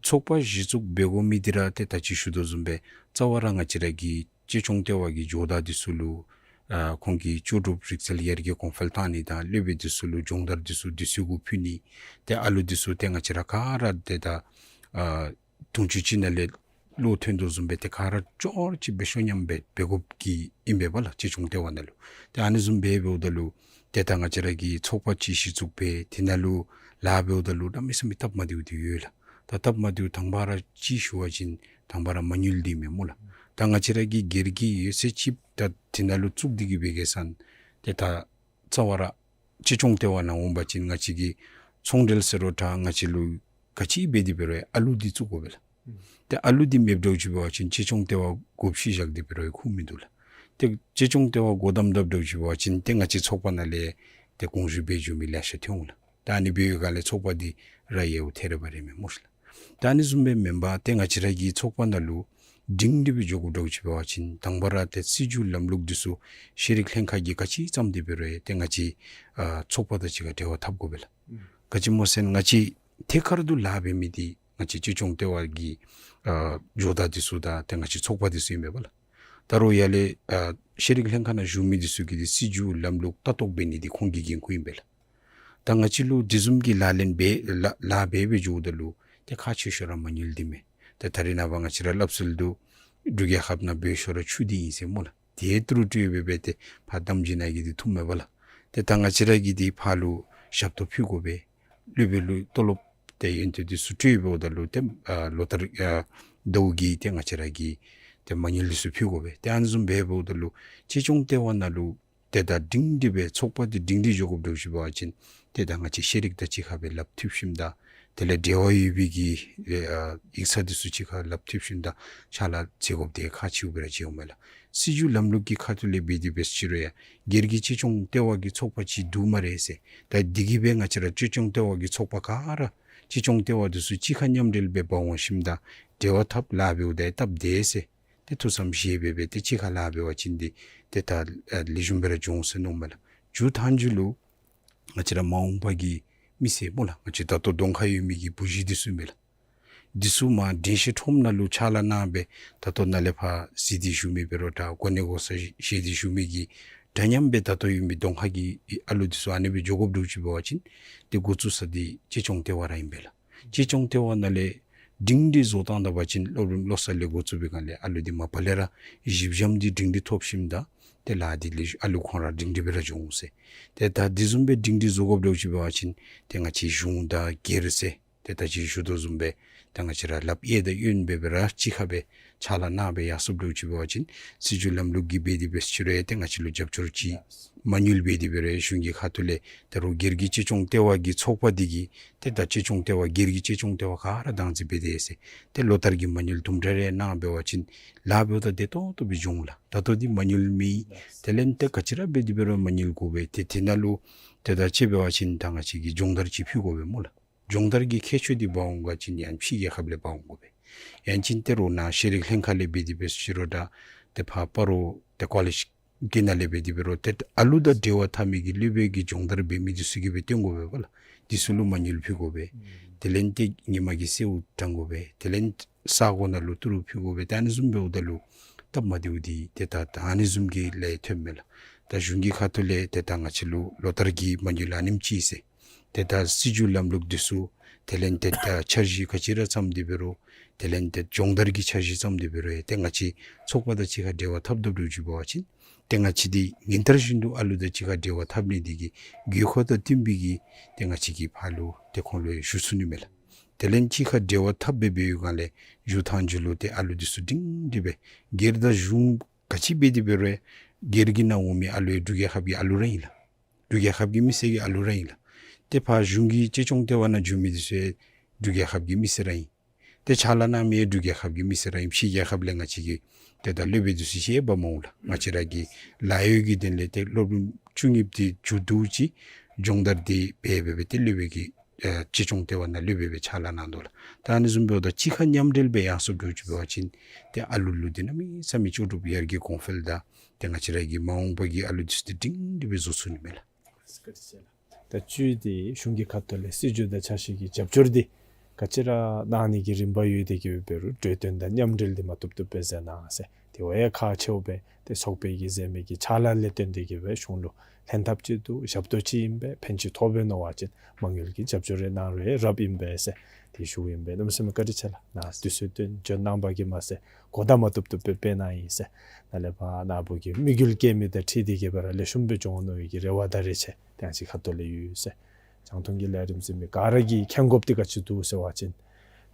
ཚོགས་པ་གཞི་བཙུགས་འབད་དགོ་མི་འདི་ར་ཏེ་ད་ཅི་ཞུ་དོ་བཟུམ་སྦེ་རྩ་བ་ར་ང་བཅས་ར་གི་གཅེས་སྐྱོང་ལྟེ་བ་གི་ཇོ་བདག་འདི་ཚུ་ལུ་ཨ་ཁོང་གི་ལྕོགས་གྲུབ་རིག་རྩལ་ཡར་རྒྱས་གོང་འཕེལ་བཏང་ནི་དང་སློབ་དཔོན་འདི་ཚུ་ལུ་སྦྱོང་བརྡར་འདི་ཚུ་དུས་ཚོད་གུ་ཕུལ་ནི། ཏེ་ཨ་ལུ་འདི་ཚུ་ཏེ་ང་བཅས་ར་ག་ར་ཏེ་ད་ཨ་དུང་ཕྱུར་གཅིག་ནང་ལས་བློ་ཐོན་དོ་བཟུམ་སྦེ་ཏེ་ག་ར་ཅོག་གཅིག་སྦེ་ཤོ་ཉམས་སྦེ་འབད་དགོཔ་གི་ཨིན་པས་པ་ལགས། གཅེས་སྐྱོང་ལྟེ་བ་ནང་ལུ། ཏེ་ཨ་ནི་བཟུམ་སྦེ་འབདཝ་ད་ལུ་ཏེ་ད་ང་བཅས་ར་གི་ཚོགས་པ་ཅིག་གཞི་བཙུགས་འབད་དེ་ནང་ལུ་ལཱ་འབདཝ་ད་ལུ་གནམ་མེད་ས་མེད་སྟབས་མ་བདེཝ་འདི་ཡོད་ལགས། ད་སྟབས་མ་བདེཝ་དང་པ་ར་ཅིག་ཞུ་བ་ཅིན་དང་པ་ར་མ་དངུལ་འདི་མས་སྨོ་ལགས། ད་ང་བཅས་ར་གིས་སྒེར་གྱི་ཡོད་ཚད་ཅིག་ད་དེ་ནང་ལུ་བཙུགས་ཏེ་གི་འབད་གེ་ཟེར་ན་ཏེ་ད་རྩ་བ་ར་གཅེས་སྐྱོང་ལྟེ་བ་ནང་འོང་པ་ཅིན་ང་བཅས་ཀྱིས་ཚོང་འབྲེལ་ཟེར་རུང་ད་ང་བཅས་ལུ་ག་ཅི་འབད་དེ་འབད་རུང་ཨ་ལུ་འདི་བཙུགས་དགོ་པས་ལགས། ཨུམ་ཏེ་ཨ་ལུ་འདི་མེདཔ་འདྲཝ་ཅིག་འབད་བ་ཅིན་གཅེས་སྐྱོང་ལྟེ་བ་སྒོ་ཕྱེ་བཞག་སྟེ་འབད་རུང་ཡང་ཁུངས་མིན་འདུག་ལགས། ཏེ་གཅེས་སྐྱོང་ལྟེ་བ་སྒོ་བསྡམ་བསྡམཔ་འདྲཝ་ཅིག་འབད་བ་ཅིན་ཏེ་ང་བཅས་ཚོགས་པ་ནང་ལས་ཏེ་དགོངས་ཞུ་འབད་འགྱོ་མི་ལེ་ཤ་ཐོན་འོང་ལགས། ད་ཨ་ནི་འབད་བའི་སྒང་ལས་ཚོགས་པ་འདི་ར་ཡལཝ་ཐལ་ར་བ་རེ་མས་སྨོ་ཤེས་ལགས། ད་ཨ་ནི་བཟུམ་སྦེ་མེན་པར་ཏེ་ང་བཅས་ར་གི་ཚོགས་པ་ནང་ལུ་སྒྲིང་སྒྲི་སྦེ་འགྱོ་དགོཔ་འདྲཝ་ཅིག་འབད་བ་ཅིན་དང་པ་ར་ཏེ་སྲིད་བྱུས་ལམ་ལུགས་འདི་ཚུ་ཤེས་རིག་ལྷན་ཁག་གིས་ག་ཅི་བརྩམས་ཏེ་འབད་རུང་ཡང་ཏེ་ང་བཅས་ཨ་ཚོགས་པ་དང་གཅིག་ཁར་འབྲེལ་བ་འཐབ་དགོ་པས་ལགས། ཨུམ་ག་ཅི་སྨོ་ཟེར་ན་ང་བཅས་ཐད་ཀར་དུ་ལཱ་འབད་མི་འདི་ང་བཅས་གཅེས་སྐྱོང་ལྟེ་བ་གི་ཨ་ཇོ་བདག་འདི་ཚུ་དང་ཏེ་ང་བཅས་ཚོགས་པ་འདི་ཚུ་ཨིན་པས་པ་ལགས། ད་རུང་ཡར་ལས་ཨ་ ཤེས་རིག་ལྷན་ཁག་ནང་བཞུགས་མི་འདི་ཚུ་གིས་འདི་སྲིད་བྱུས་ལམ་ལུགས་ལྟ་རྟོག་འབད་ནི་འདི་ཁོང་གི་འགན་ཁུར་ཨིན་པས་ལགས། ད་ང་བཅས་ལུ་དེ་བཟུམ་གྱི་ལག་ལེན་འབད་ལཱ་ལཱ་འབད་འབད་འགྱོཝ་ད་ལུ་ཏེ་ཁག་ཆེ་ཤོས་ར་མ་དངུལ་འདི་མས། ཏེ་ད་རེས་ནངས་པ་ང་བཅས་ར་སླབ་སྲོལ་འདུག། འབྲུག་རྒྱལ་ཁབ་ནང་སྦོ་ཤོར་ར་ཆུ་འདི་ཨིན་ཟེར་སྨོ་ལགས། དེ་ཏི་རུ་སྤྲོད་འབད་སྦེ་ཏེ་ཕར་དམ་སྦྱིས་ནང་གི་འདི་འཐུངམ་མས་པ་ལགས། ཏེ་ད་ང་བཅས་ར་གིས་འདི་ཕར་ལུ་ཞབས་ཏོག་ཕུལ་དགོ་པས། སློབ་དཔོན་ལུ་ཏོ་ལོབ་ཏེ་ཡོན་ཏན་འདི་ཚུ་སྤྲོད་འབདཝ་ད་ལུ་ཏེ་ཨ་ལོ་ལྟར་ཨ་ཟླཝ་གི་ཏེ་ང་བཅས་ར་གིས་ཏེ་མ་དངུལ་འདི་ཚུ་ཕུལ་དགོ་པས། ཏེ་ཨ་ནི་བཟུམ་འབད་འབདཝ་ད་ལུ་གཅེས་སྐྱོང་ལྟེ་བ་ནང་ལུ་ཏེ་ད་སྒྲིང་སྒྲི་སྦེ་ཚོགས་པ་འདི་སྒྲིང་སྒྲི་འགྱོ་དགོཔ་འདྲཝ་ཅིག་འབད་བ་ཅིན་ཏེ་ད་ང་བཅས་ཤེས་རིག་དང་གཅིག་ཁར་སྦེ་ལགཔ་མཐུད་ཞིནམ་ད་དེ་ལས་འབྲེལ་བ་ཡོད་པའི་གི་ཨ་ཡིག་ཚང་འདི་ཚུ་གཅིག་ཁར་ལགཔ་མཐུད་ཞིནམ་ད་ཕྱག་ལཱ་མཛད་དགོཔ་འདི་ཁག་ཆེཝ་སྦེ་ར་མཇལཝ་མས་ལགས། སྲིད་བྱུས་ལམ་ལུགས་ཀྱི་ཁ་ཐུག་ལས་འབད་དེ་འབད་ཟེར་རུང་ཡང་སྒེར་གྱི་གཅེས་སྐྱོང་ལྟེ་བ་གི་ཚོགས་པ་ཅིག་འདུག་སྨ་རེ་ཟེར། ད་འདི་གིས་སྦེ་ང་བཅས་ར་གཅེས་སྐྱོང་ལྟེ་བ་གི་ཚོགས་པ་ག་ར་གཅེས་སྐྱོང་ལྟེ་བ་འདི་ཚུ་གཅིག་ཁར་མཉམ་འབྲེལ་སྦེ་འབག་འོང་ཞིནམ་ད་འབྲེལ་བ་འཐབ་ལཱ་འབདཝ་ད་སྟབས་བདེ་ཟེར། ཏེ་ཐུགས་བསམ་བཞེས་སྦེ་སྦེ་ཏེ་གཅིག་ཁར་ལཱ་འབད་བ་ཅིན་འདི་ཏེ་ད་ཨ་ལེགས་ཤོམ་སྦེ་ར་འགྱོ་འོང་ཟེར་མནོཝ་མས་ལགས། མཇུག་མཐའ་མཇུག་ལུ་ང་བཅས་ར་མ་འོངས་པ་གི་མི་སེར་སྨོ་ལགས། ང་བཅས་ད་ལྟོ་གདོང་ཁར་ཡོད་མི་གི་བུ་གཞི་འདི་ཚུ་ཨིན་མས་ལགས། འདི་ཚུ་མར་དྲན་ཤེས་ཁྲོམ་ནང་ལུ་ཕྱག་ལཱ་གནང་སྦེ་ད་ལྟོ་ནཱ་ལས་ཕར་གཟིགས་ཏེ་བཞུགས་མི་འབད་རུང་ད་གོ་གནས་གོ་ས་བཞེས་ཏེ་བཞུགས་མི་གི་འདྲ་མཉམ་སྦེ་ད་ལྟོ་ཡོད་མི་གདོང་ཁ་གི་ཨ་ལུ་འདི་ཚུ་ཨ་ནི་སྦེ་འགྱོ་དགོཔ་འདྲཝ་ཅིག་འབད་བ་ཅིན་ཏེ་འགོ་བཙུགས་ས་འདི་གཅེས་སྐྱོང་ལྟེ་བ་ར་ཨིན་པས་ལགས། གཅེས་སྐྱོང་ལྟེ་བ་ནང་ལས་སྒྲིང་སྒྲི་བཟོ་བཏང་ད་པ་ཅིན་སློབ་རིམ་བློ་གསར་ལས་འགོ་བཙུགས་པའི་སྒང་ལས་ཨ་ལུ་འདི་མ་པ་ལས་ར་གཞི་འགྱམ་འདི་སྒྲིང་སྒྲི་ཐོབ་ཞིནམ་ད་ཏེ་ལཱ་འདི་ལེགས་ཤོམ་ཨ་ལུ་ཁོང་ར་སྒྲིང་སྒྲི་སྦེ་ར་འགྱོ་འོང་ཟེར། ཏེ་ད་འདི་བཟུམ་སྦེ་སྒྲིང་སྒྲི་བཟོ་དགོཔ་འདྲཝ་ཅིག་འབད་བ་ཅིན་ཏེ་ང་བཅས་གཞུང་དང་སྒེར་ཟེར་ཏེ་ད་ཅི་ཞུ་དོ་བཟུམ་སྦེ་ད་ང་བཅས་ར་ལགཔ་གཡས་དང་གཡོན་སྦེ་སྦེ་ར་གཅིག་ཁར་སྦེ་ཕྱག་ལཱ་གནང་སྦེ་ཡར་སོཔ་འདྲཝ་ཅིག་འབད་བ་ཅིན་སྲིད་བྱུས་ལམ་ལུགས་ཀྱིས་འབད་དེ་འབད་ཟེར་རུང་ཏེ་ང་བཅས་ལུ་རྒྱབ་སྐྱོར་ཅིག་མ་དངུལ་འབད་དེ་འབད་རུང་གཞུང་གི་ཁ་ཐུག་ལས་ད་རུང་སྒེར་གྱི་གཅེས་སྐྱོང་ལྟེ་བ་གི་ཚོགས་པ་འདི་གིས་ཏེ་ད་གཅེས་སྐྱོང་ལྟེ་བ་སྒེར་གྱི་གཅེས་སྐྱོང་ལྟེ་བ་ག་ར་བདག་འཛིན་འབད་དེ་ཟེར་ཏེ་ལོ་ལྟར་གྱི་མ་དངུལ་དུམ་གྲ་རེ་གནང་འབད་བ་ཅིན་ལཱ་འབདཝ་ད་བདེ་ཏོག་ཏོ་སྦེ་འགྱོ་འོང་ལགས། ད་ལྟོ་འདི་མ་དངུལ་མེད། དེ་ལས་ཏེ་ག་ཅི་ར་འབད་དེ་འབད་རུང་མ་དངུལ་དགོ་པས། ཏེ་དེ་ནང་ལུ་ཏེ་ད་ཅི་འབད་བ་ཅིན་ད་ང་བཅས་ཀྱིས་སྦྱོང་བརྡར་ཅིག་ཕུལ་དགོ་པས་སྨོ་ལགས། སྦྱོང་བརྡར་གྱི་ཁྱད་ཆོས་འདི་འབག་འོང་པ་ཅིན་ཡང་ཕྱི་རྒྱལ་ཁབ་ལས་འབག་འོང་དགོ་པས། ཡང་ཅིན་ཏེ་རོགས་ནཱ་ཤེས་རིག་ལྷན་ཁག་ལས་འབད་དེ་འབད་ཟེར་རུང་ད་ཏེ་ཕར་སྤ་རོ་ཏེ་ཀོ་ལེཇ་གྱི་ནང་ལས་འབད་དེ་འབད་རུང་ཏེ་ཨ་ལུ་དང་འབྲེལ་བ་འཐབ་མི་གི་སློབ་དཔོན་གྱིས་སྦྱོང་བརྡར་འབད་མི་འདི་ཚུ་གིས་སྦེ་སྟོན་དགོ་པས་པ་ལགས། འདི་ཚུ་ལུ་མ་དངུལ་ཕུལ་དགོ་པས། དེ་ལས་ཏེ་ཉིན་མ་གི་གསོལཝ་དྲང་དགོ་པས། དེ་ལས་ས་གོ་ནང་ལུ་ཏི་རུ་ཕུལ་དགོ་པས། ད་ཨ་ནི་བཟུམ་འབདཝ་ད་ལུ་སྟབས་མ་བདེཝ་འདི་ཏེ་ད་ད་ཨ་ནི་བཟུམ་གྱི་ལས་ཐོནམ་མས་ལགས། ད་གཞུང་གི་ཁ་ཐུག་ལས་ཏེ་ད་ང་བཅས་ལུ་ལོ་ལྟར་གྱི་མ་དངུལ་ཨ་ནེམ་ཅིག་ཟེར། ཏེ་ད་སྲིད་བྱུས་ལམ་ལུགས་འདི་ཚུ་དེ་ལས་ཏེ་ད་འཆར་གཞི་ག་ཅི་ར་བརྩམས་ཏེ་འབད་རུང་དེ་ལས་ཏེ་སྦྱོང་བརྡར་གྱི་འཆར་གཞི་བརྩམས་ཏེ་འབད་རུང་ཡང་ཏེ་ང་བཅས་ཚོགས་པ་དང་གཅིག་ཁར་འབྲེལ་བ་འཐབ་འཐབ་འདྲཝ་ཅིག་འབད་བ་ཅིན་ཏེ་ང་བཅས་འདི་ཉིན་ལྟར་བཞིན་དུ་ཨ་ལུ་དང་གཅིག་ཁར་འབྲེལ་བ་འཐབ་ནི་འདི་གིས་དགོས་མཁོ་དང་བསྟུན་པའི་གི་ཏེ་ང་བཅས་ཀྱིས་ཕར་ལུ་ཏེ་ཁོང་ལུ་ཞུ་ཚུགས་ནི་མས་ལགས། དེ་ལས་གཅིག་ཁར་འབྲེལ་བ་འཐབ་སྦེ་འབད་བའི་སྒང་ལས་མཇུག་མཐའ་མཇུག་ལུ་ཏེ་ཨ་ལུ་འདི་ཚུ་སྒྲིང་སྒྲི་སྦེ་སྒེར་དང་གཞུང་ག་ཅི་འབད་དེ་འབད་རུང་ཡང་སྒེར་གྱི་ནང་འོང་མི་ཨ་ལུ་ཡང་འབྲུག་རྒྱལ་ཁབ་ཀྱི་ཨ་ལུ་ར་ཨིན་ལགས། འབྲུག་རྒྱལ་ཁབ་ཀྱི་མི་སེར་གྱི་ཨ་ལུ་ར་ཨིན་ལགས། ཏེ་ཕར་གཞུང་གི་གཅེས་སྐྱོང་ལྟེ་བ་ནང་འགྱོ་མི་འདི་ཚུ་ཡང་འབྲུག་རྒྱལ་ཁབ་ཀྱི་མི་སེར་ར་ཨིན། ཏེ་ཕྱག་ལཱ་གནང་མི་ཡང་འབྲུག་རྒྱལ་ཁབ་ཀྱི་མི་སེར་ར་ཨིན། ཕྱི་རྒྱལ་ཁབ་ལས་ང་བཅས་ཀྱིས་ཏེ་ད་སློབ་དཔོན་འདི་ཚུ་ཅིག་ཡང་འབག་མ་འོང་ལགས། ང་བཅས་ར་གི་ལཱ་གཡོག་གི་དོན་ལས་ཏེ་སློབ་རིམ་བཅུ་གཉིས་འདི་མཇུག་བསྡུ་ཅི་སྦྱོང་བརྡར་འདི་འབད་འབད་སྦེ་ཏེ་སློབ་དཔོན་གྱི་ཨེ་གཅེས་སྐྱོང་ལྟེ་བ་ནང་སློབ་དཔོན་སྦེ་ཕྱག་ལཱ་གནང་དོ་ལགས། ད་ཨ་ནི་བཟུམ་འབདཝ་ད་གཅིག་ཁར་མཉམ་འབྲེལ་སྦེ་ཡར་སོཔ་འདྲཝ་ཅིག་འབད་བ་ཅིན་ཏེ་ཨ་ལུ་ལུ་འདི་གནམ་མེད་ས་མེད་ལྕོགས་གྲུབ་ཡར་རྒྱས་གོང་འཕེལ་དང་ཏེ་ང་བཅས་ར་གི་མ་འོངས་པ་གི་ཨ་ལུ་འདི་ཚུ་འདི་སྒྲིང་སྒྲི་སྦེ་བཟོ་ཚུགས་ནི་མས་ལགས། ད་བཅུད་འདི་གཞུང་གི་ཁ་ཐུག་ལས་སྲིད་བྱུས་དང་འཆར་གཞི་གི་རྒྱབ་སྐྱོར་འདི་ག་ཅི་ར་གནང་ནི་གི་རིམ་པ་ཡོད་དེ་གིས་འབད་རུང་གྲོས་བསྟུན་དང་མཉམ་འབྲེལ་འདི་མ་བཏུབ་བཏུབ་སྦེ་མཛད་གནང་ཟེར། དེ་བ་ཡང་ཁག་ཆེཝ་སྦེ་ཏེ་ཚོགས་པའི་གི་མཛད་མི་གི་ཕྱག་ལཱ་ལས་བརྟེན་ཏེ་གིས་སྦེ་གཞུང་ལུ་ལྷན་ཐབས་ཅིག་འདུག། ཞབས་ཏོག་ཅིག་ཨིན་པས། ཕན་ཅིག་ཐོགས་པས་མནོ་བ་ཅིན་མ་དངུལ་གྱི་རྒྱབ་སྐྱོར་རེ་གནང་རུང་རབ་ཨིན་པས་ཟེར་ཏེ་ཞུཝ་ཨིན་པས། གནམ་མེད་ས་མེད་བཀའ་དྲིན་ཆེ་ལགས། ནཱ་དུས་ཚོད་བཏོན་འབྱོན་གནང་བ་གིས་མ་ཚད་གོ་བརྡ་མ་བཏུབ་བཏུབ་སྦེ་སྤེལ་གནང་ཡི་ཟེར། ནཱ་ལས་ཕར་ནཱ་བུ་གི་དམིགས་ཡུལ་བསྐྱེད་མི་དང་འཁྲིལ་ཏེ་གིས་སྦེ་ར་ལེགས་ཤོམ་སྦེ་འགྱོ་འོང་མནོ་བའི་གི་རེ་བ་དང་རེ་ཆེ་ཏེ་ང་བཅས་ཁ་ཐུག་ལས་ཡོད་ཟེར། རྒྱང་མཐོང་གི་ལས་རིམ་གཟིགས་མི་ག་ར་གིས་མཁྱེན་དགོཔ་འདི་ག་ཅི་འདུག་ཟེར་བ་ཅིན་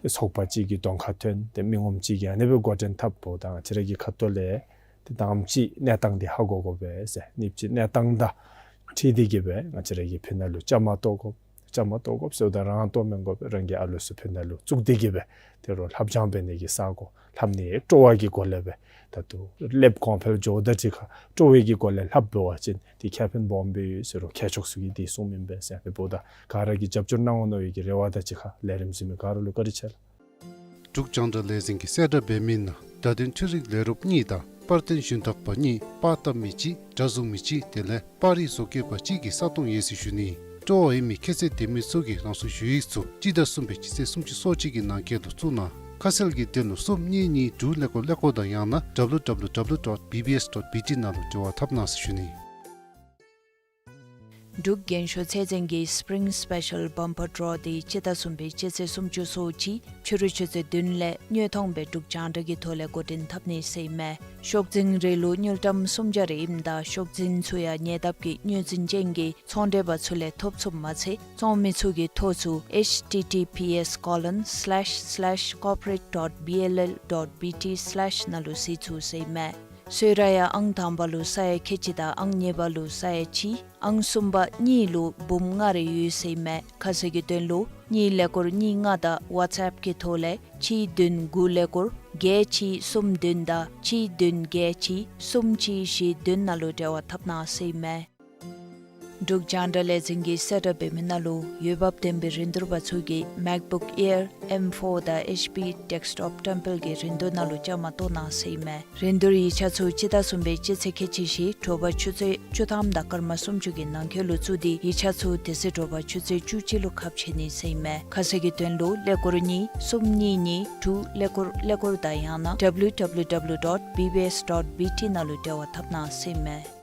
ཏེ་ཚོགས་པ་ཅིག་གི་གདོང་ཁར་ཐོན་ཏེ་མི་ངོམ་ཅིག་གིས་ཨ་ནི་སྦེ་འགོ་འདྲེན་འཐབ་འབདཝ་ད་ང་བཅས་ར་གི་ཁ་ཐུག་ལས་ཏེ་དང་པ་ཅིག་གནས་སྟངས་འདི་ཧ་གོ་དགོ་པས་ཟེར། གཉིས་པ་ཅིག་གནས་སྟངས་དང་འཁྲིལ་ཏེ་གིས་སྦེ་ང་བཅས་ར་གི་ཕི་ནང་ལུ་བཅའ་མར་གཏོགས་དགོ། བཅའ་མར་གཏོགས་དགོ་ཟེརཝ་ད་རང་གཏོགས་མི་དགོ་པས། རང་གི་ཨ་ལུ་ཚུ་ཕི་ནང་ལུ་བཙུགས་ཏེ་གིས་སྦེ་ཏེ་རོགས་ལྷབ་སྦྱང་འབད་ནི་གི་ས་གོ་ལྷབ་ནི་སྤྲོ་བ་གི་སྒོ་ལས་སྦེ་ད་ལྟོ་སློབ་གོང་འཕེལ་འགྱོཝ་ད་ཅིག་ཁར་སྤྲོ་བའི་གི་སྒོ་ལས་ལྷབ་འབད་བ་ཅིན་ཏེ་ཁེ་ཕན་སྦོམ་སྦེ་ཡོད་ཟེར་རོགས་མཁས་མཆོག་ཚུ་གིས་འདི་གསུངམ་ཨིན་པས་ཟེར། ཨ་ནི་འབདཝ་ད་ག་ར་གིས་རྒྱབ་སྐྱོར་གནང་འོང་མནོ་བའི་གི་རེ་བ་དང་གཅིག་ཁར་ལས་རིམ་གཟིགས་མི་ག་ར་ལུ་བཀའ་དྲིན་ཆེ་ལགས། འབྲུག་རྒྱང་བསྒྲགས་ལས་འཛིན་གྱིས་གསལ་བསྒྲགས་འབད་མི་ནང་བརྡ་དོན་འཕྲུལ་རིག་ལས་རོགསཔ་གཉིས་དང་པར་སྟོན་ཞུན་དག་པ་གཉིས། པར་བཏབ་མི་གཅིག། སྒྲ་བཟུང་མི་གཅིག། དེ་ལས་པར་རིས་བཟོ་བཀོད་པ་གཅིག་གི་ས་སྟོང་ཡོད་ཟེར་ཞུ་ནི། སྤྲོ་བ་ཡོད་མི་ཁྱད་ཚད་ལྡན་མི་ཚུ་གིས་རང་སོའི་ཞུ་ཡིག་ཚུ་སྤྱི་ཟླ་གསུམ་པའི་སྤྱི་ཚེས་སུམ་ཅུ་སོ་གཅིག་གི་ནང་འཁོད་དུ་བཙུགས་གནང་། ཁ་གསལ་གྱི་དོན་ལུ་གསུམ་གཉིས་གཉིས་དྲུག་ཀླད་ཀོར་ཀླད་ཀོར་དང་ཡང་ན་W W W dot B B S dot B T ནང་ལུ་འབྲེལ་བ་འཐབ་གནང་ཟེར་ཞུ་ནི། འབྲུག་རྒན་ཤོས་ཚད་འཛིན་གྱི་Spring Special Bumper Draw དེ་སྤྱི་ཟླ་གསུམ་པའི་སྤྱི་ཚེས་སུམ་ཅུ་སོ་གཅིག་ཕྱི་རུ་ཆུ་ཚོད་བདུན་ལས་དངོས་མཐོང་སྦེ་འབྲུག་རྒྱང་བསྒྲགས་ཀྱི་ཐོག་ལས་འགོ་འདྲེན་འཐབ་ནི་ཟེར་ཨིན་མས། ཤོག་འཛིན་རིགས་ལུ་དངུལ་ཀྲམ་སུམ་བརྒྱ་རེ་ཨིནམ་ད་ཤོག་འཛིན་ཚུ་ཡང་ཉེ་འདབས་ཀྱི་དངོས་འཛིན་ཅན་གྱི་ཚོང་འབྲེལ་པ་ཚུ་ལས་ཐོབ་ཚུགསཔ་མ་ཚད་བཙོང་མི་ཚུ་གིས་ཐོབ་ཚུགས། H T T P S colon slash slash corporate dot B L L dot B T slash ནང་ལུ་གཟིགས་ཚུགས་ཟེར་ཨིན་མས། གསོལ་རས་ཡང་ཨང་དང་པ་ལུ་ས་ཡ་ཁལ་གཅིག་དང་ཨང་གཉིས་པ་ལུ་ས་ཡ་གཅིག་ཨང་གསུམ་པ་གཉིས་ལུ་འབུམ་ལྔ་རེ་ཡོད་ཟེར་ཨིན་མས། ཁ་གསལ་གྱི་དོན་ལུ་གཉིས་ཀླད་ཀོར་གཉིས་ལྔ་དང་WhatsApp གི་ཐོག་ལས་གཅིག་བདུན་དགུ་ཀླད་ཀོར་བརྒྱད་གཅིག་གསུམ་བདུན་དང་གཅིག་བདུན་བརྒྱད་གཅིག་གསུམ་གཅིག་བཞི་བདུན་ནང་ལུ་འབྲེལ་བ་འཐབ་གནང་ཟེར་ཨིན་མས། འབྲུག་རྒྱང་བསྒྲགས་ལས་འཛིན་གྱིས་གསལ་བསྒྲགས་འབད་མི་ནང་ལུ་འོས་འབབ་ལྡན་པའི་རིན་བསྡུར་པ་ཚུ་གིས་MacBook Air M four དང་H P desktop བཀྲམ་སྤེལ་གྱི་རིན་བསྡུར་ནང་ལུ་བཅའ་མར་གཏོགས་གནང་ཟེར་ཨིན་མས། རིན་བསྡུར་ཡིག་ཆ་ཚུ་སྤྱི་ཟླ་གསུམ་པའི་སྤྱི་ཚེས་ཁལ་གཅིག་བཞི་དྲོ་པ་ཆུ་ཚོད་བཅུ་ཐམ་དང་སྐར་མ་སུམ་ཅུ་གི་ནང་འཁོད་ལུ་བཙུགས་ཏེ་ཡིག་ཆ་ཚུ་དེ་ཚེ་དྲོ་པ་ཆུ་ཚོད་བཅུ་གཅིག་ལུ་ཁ་ཕྱེ་ནི་ཟེར་ཨིན་མས། ཁ་གསལ་གྱི་དོན་ལུ་ཀླད་ཀོར་གཉིས་གསུམ་གཉིས་གཉིས་དྲུག་ཀླད་ཀོར་ཀླད་ཀོར་དང་ཡང་ན W W W dot B B S dot B T ནང་ལུ་འབྲེལ་བ་འཐབ་གནང་ཟེར་ཨིན་མས།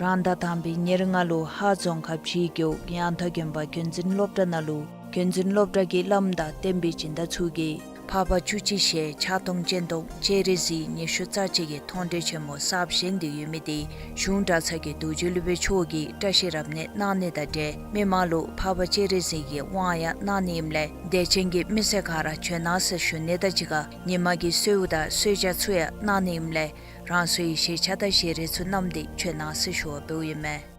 རང་ཟླ་དང་པའི་ཉེར་ལྔ་ལུ་ཧཱ་རྫོང་ཁག་བཞི་རྒེད་འོག་ཡང་ཐང་དགོན་པ་རྒྱུན་འཛིན་སློབ་གྲྭ་ནང་ལུ་རྒྱུན་འཛིན་སློབ་གྲྭ་གི་བླམ་དང་བསྟན་པའི་སྦྱིན་བདག་ཚུ་གིས་འཕགས་པ་བཅུ་གཅིག་ཞལ་ཕྱག་སྟོང་སྤྱན་སྟོང་སྤྱན་རས་གཟིགས་ཉི་ཤུ་རྩ་གཅིག་གི་མཐོང་གྲོལ་ཆེན་མོ་གསརཔ་བཞེངས་ཏེ་ཡོད་མི་དེ་གཞུང་གྲྭ་ཚང་གི་རྡོ་རྗེ་སློབ་དཔོན་མཆོག་གིས་བཀྲ་ཤིས་རབ་གནས་གནང་ནི་དང་འབྲེལ་མི་མང་ལུ་འཕགས་པ་སྤྱན་རས་གཟིགས་ཀྱི་དབང་ཡང་གནང་ནི་ཨིནམ་ལས་དད་ཅན་གྱི་མི་སེར་ག་ར་བྱོན་གནང་ཟེར་ཞུ་ནི་དང་གཅིག་ཁར་ཉིན་མ་གི་གསོལཝ་དང་གསོལ་ཇ་ཚུ་ཡང་གནང་ནི་ཨིནམ་ལས་རང་སོའི་ཞལ་ཆས་དང་ཞལ་རས་ཚུ་བསྣམས་ཏེ་བྱོན་གནང་ཟེར་ཞུ་བ་འབདཝ་ཨིན་མས།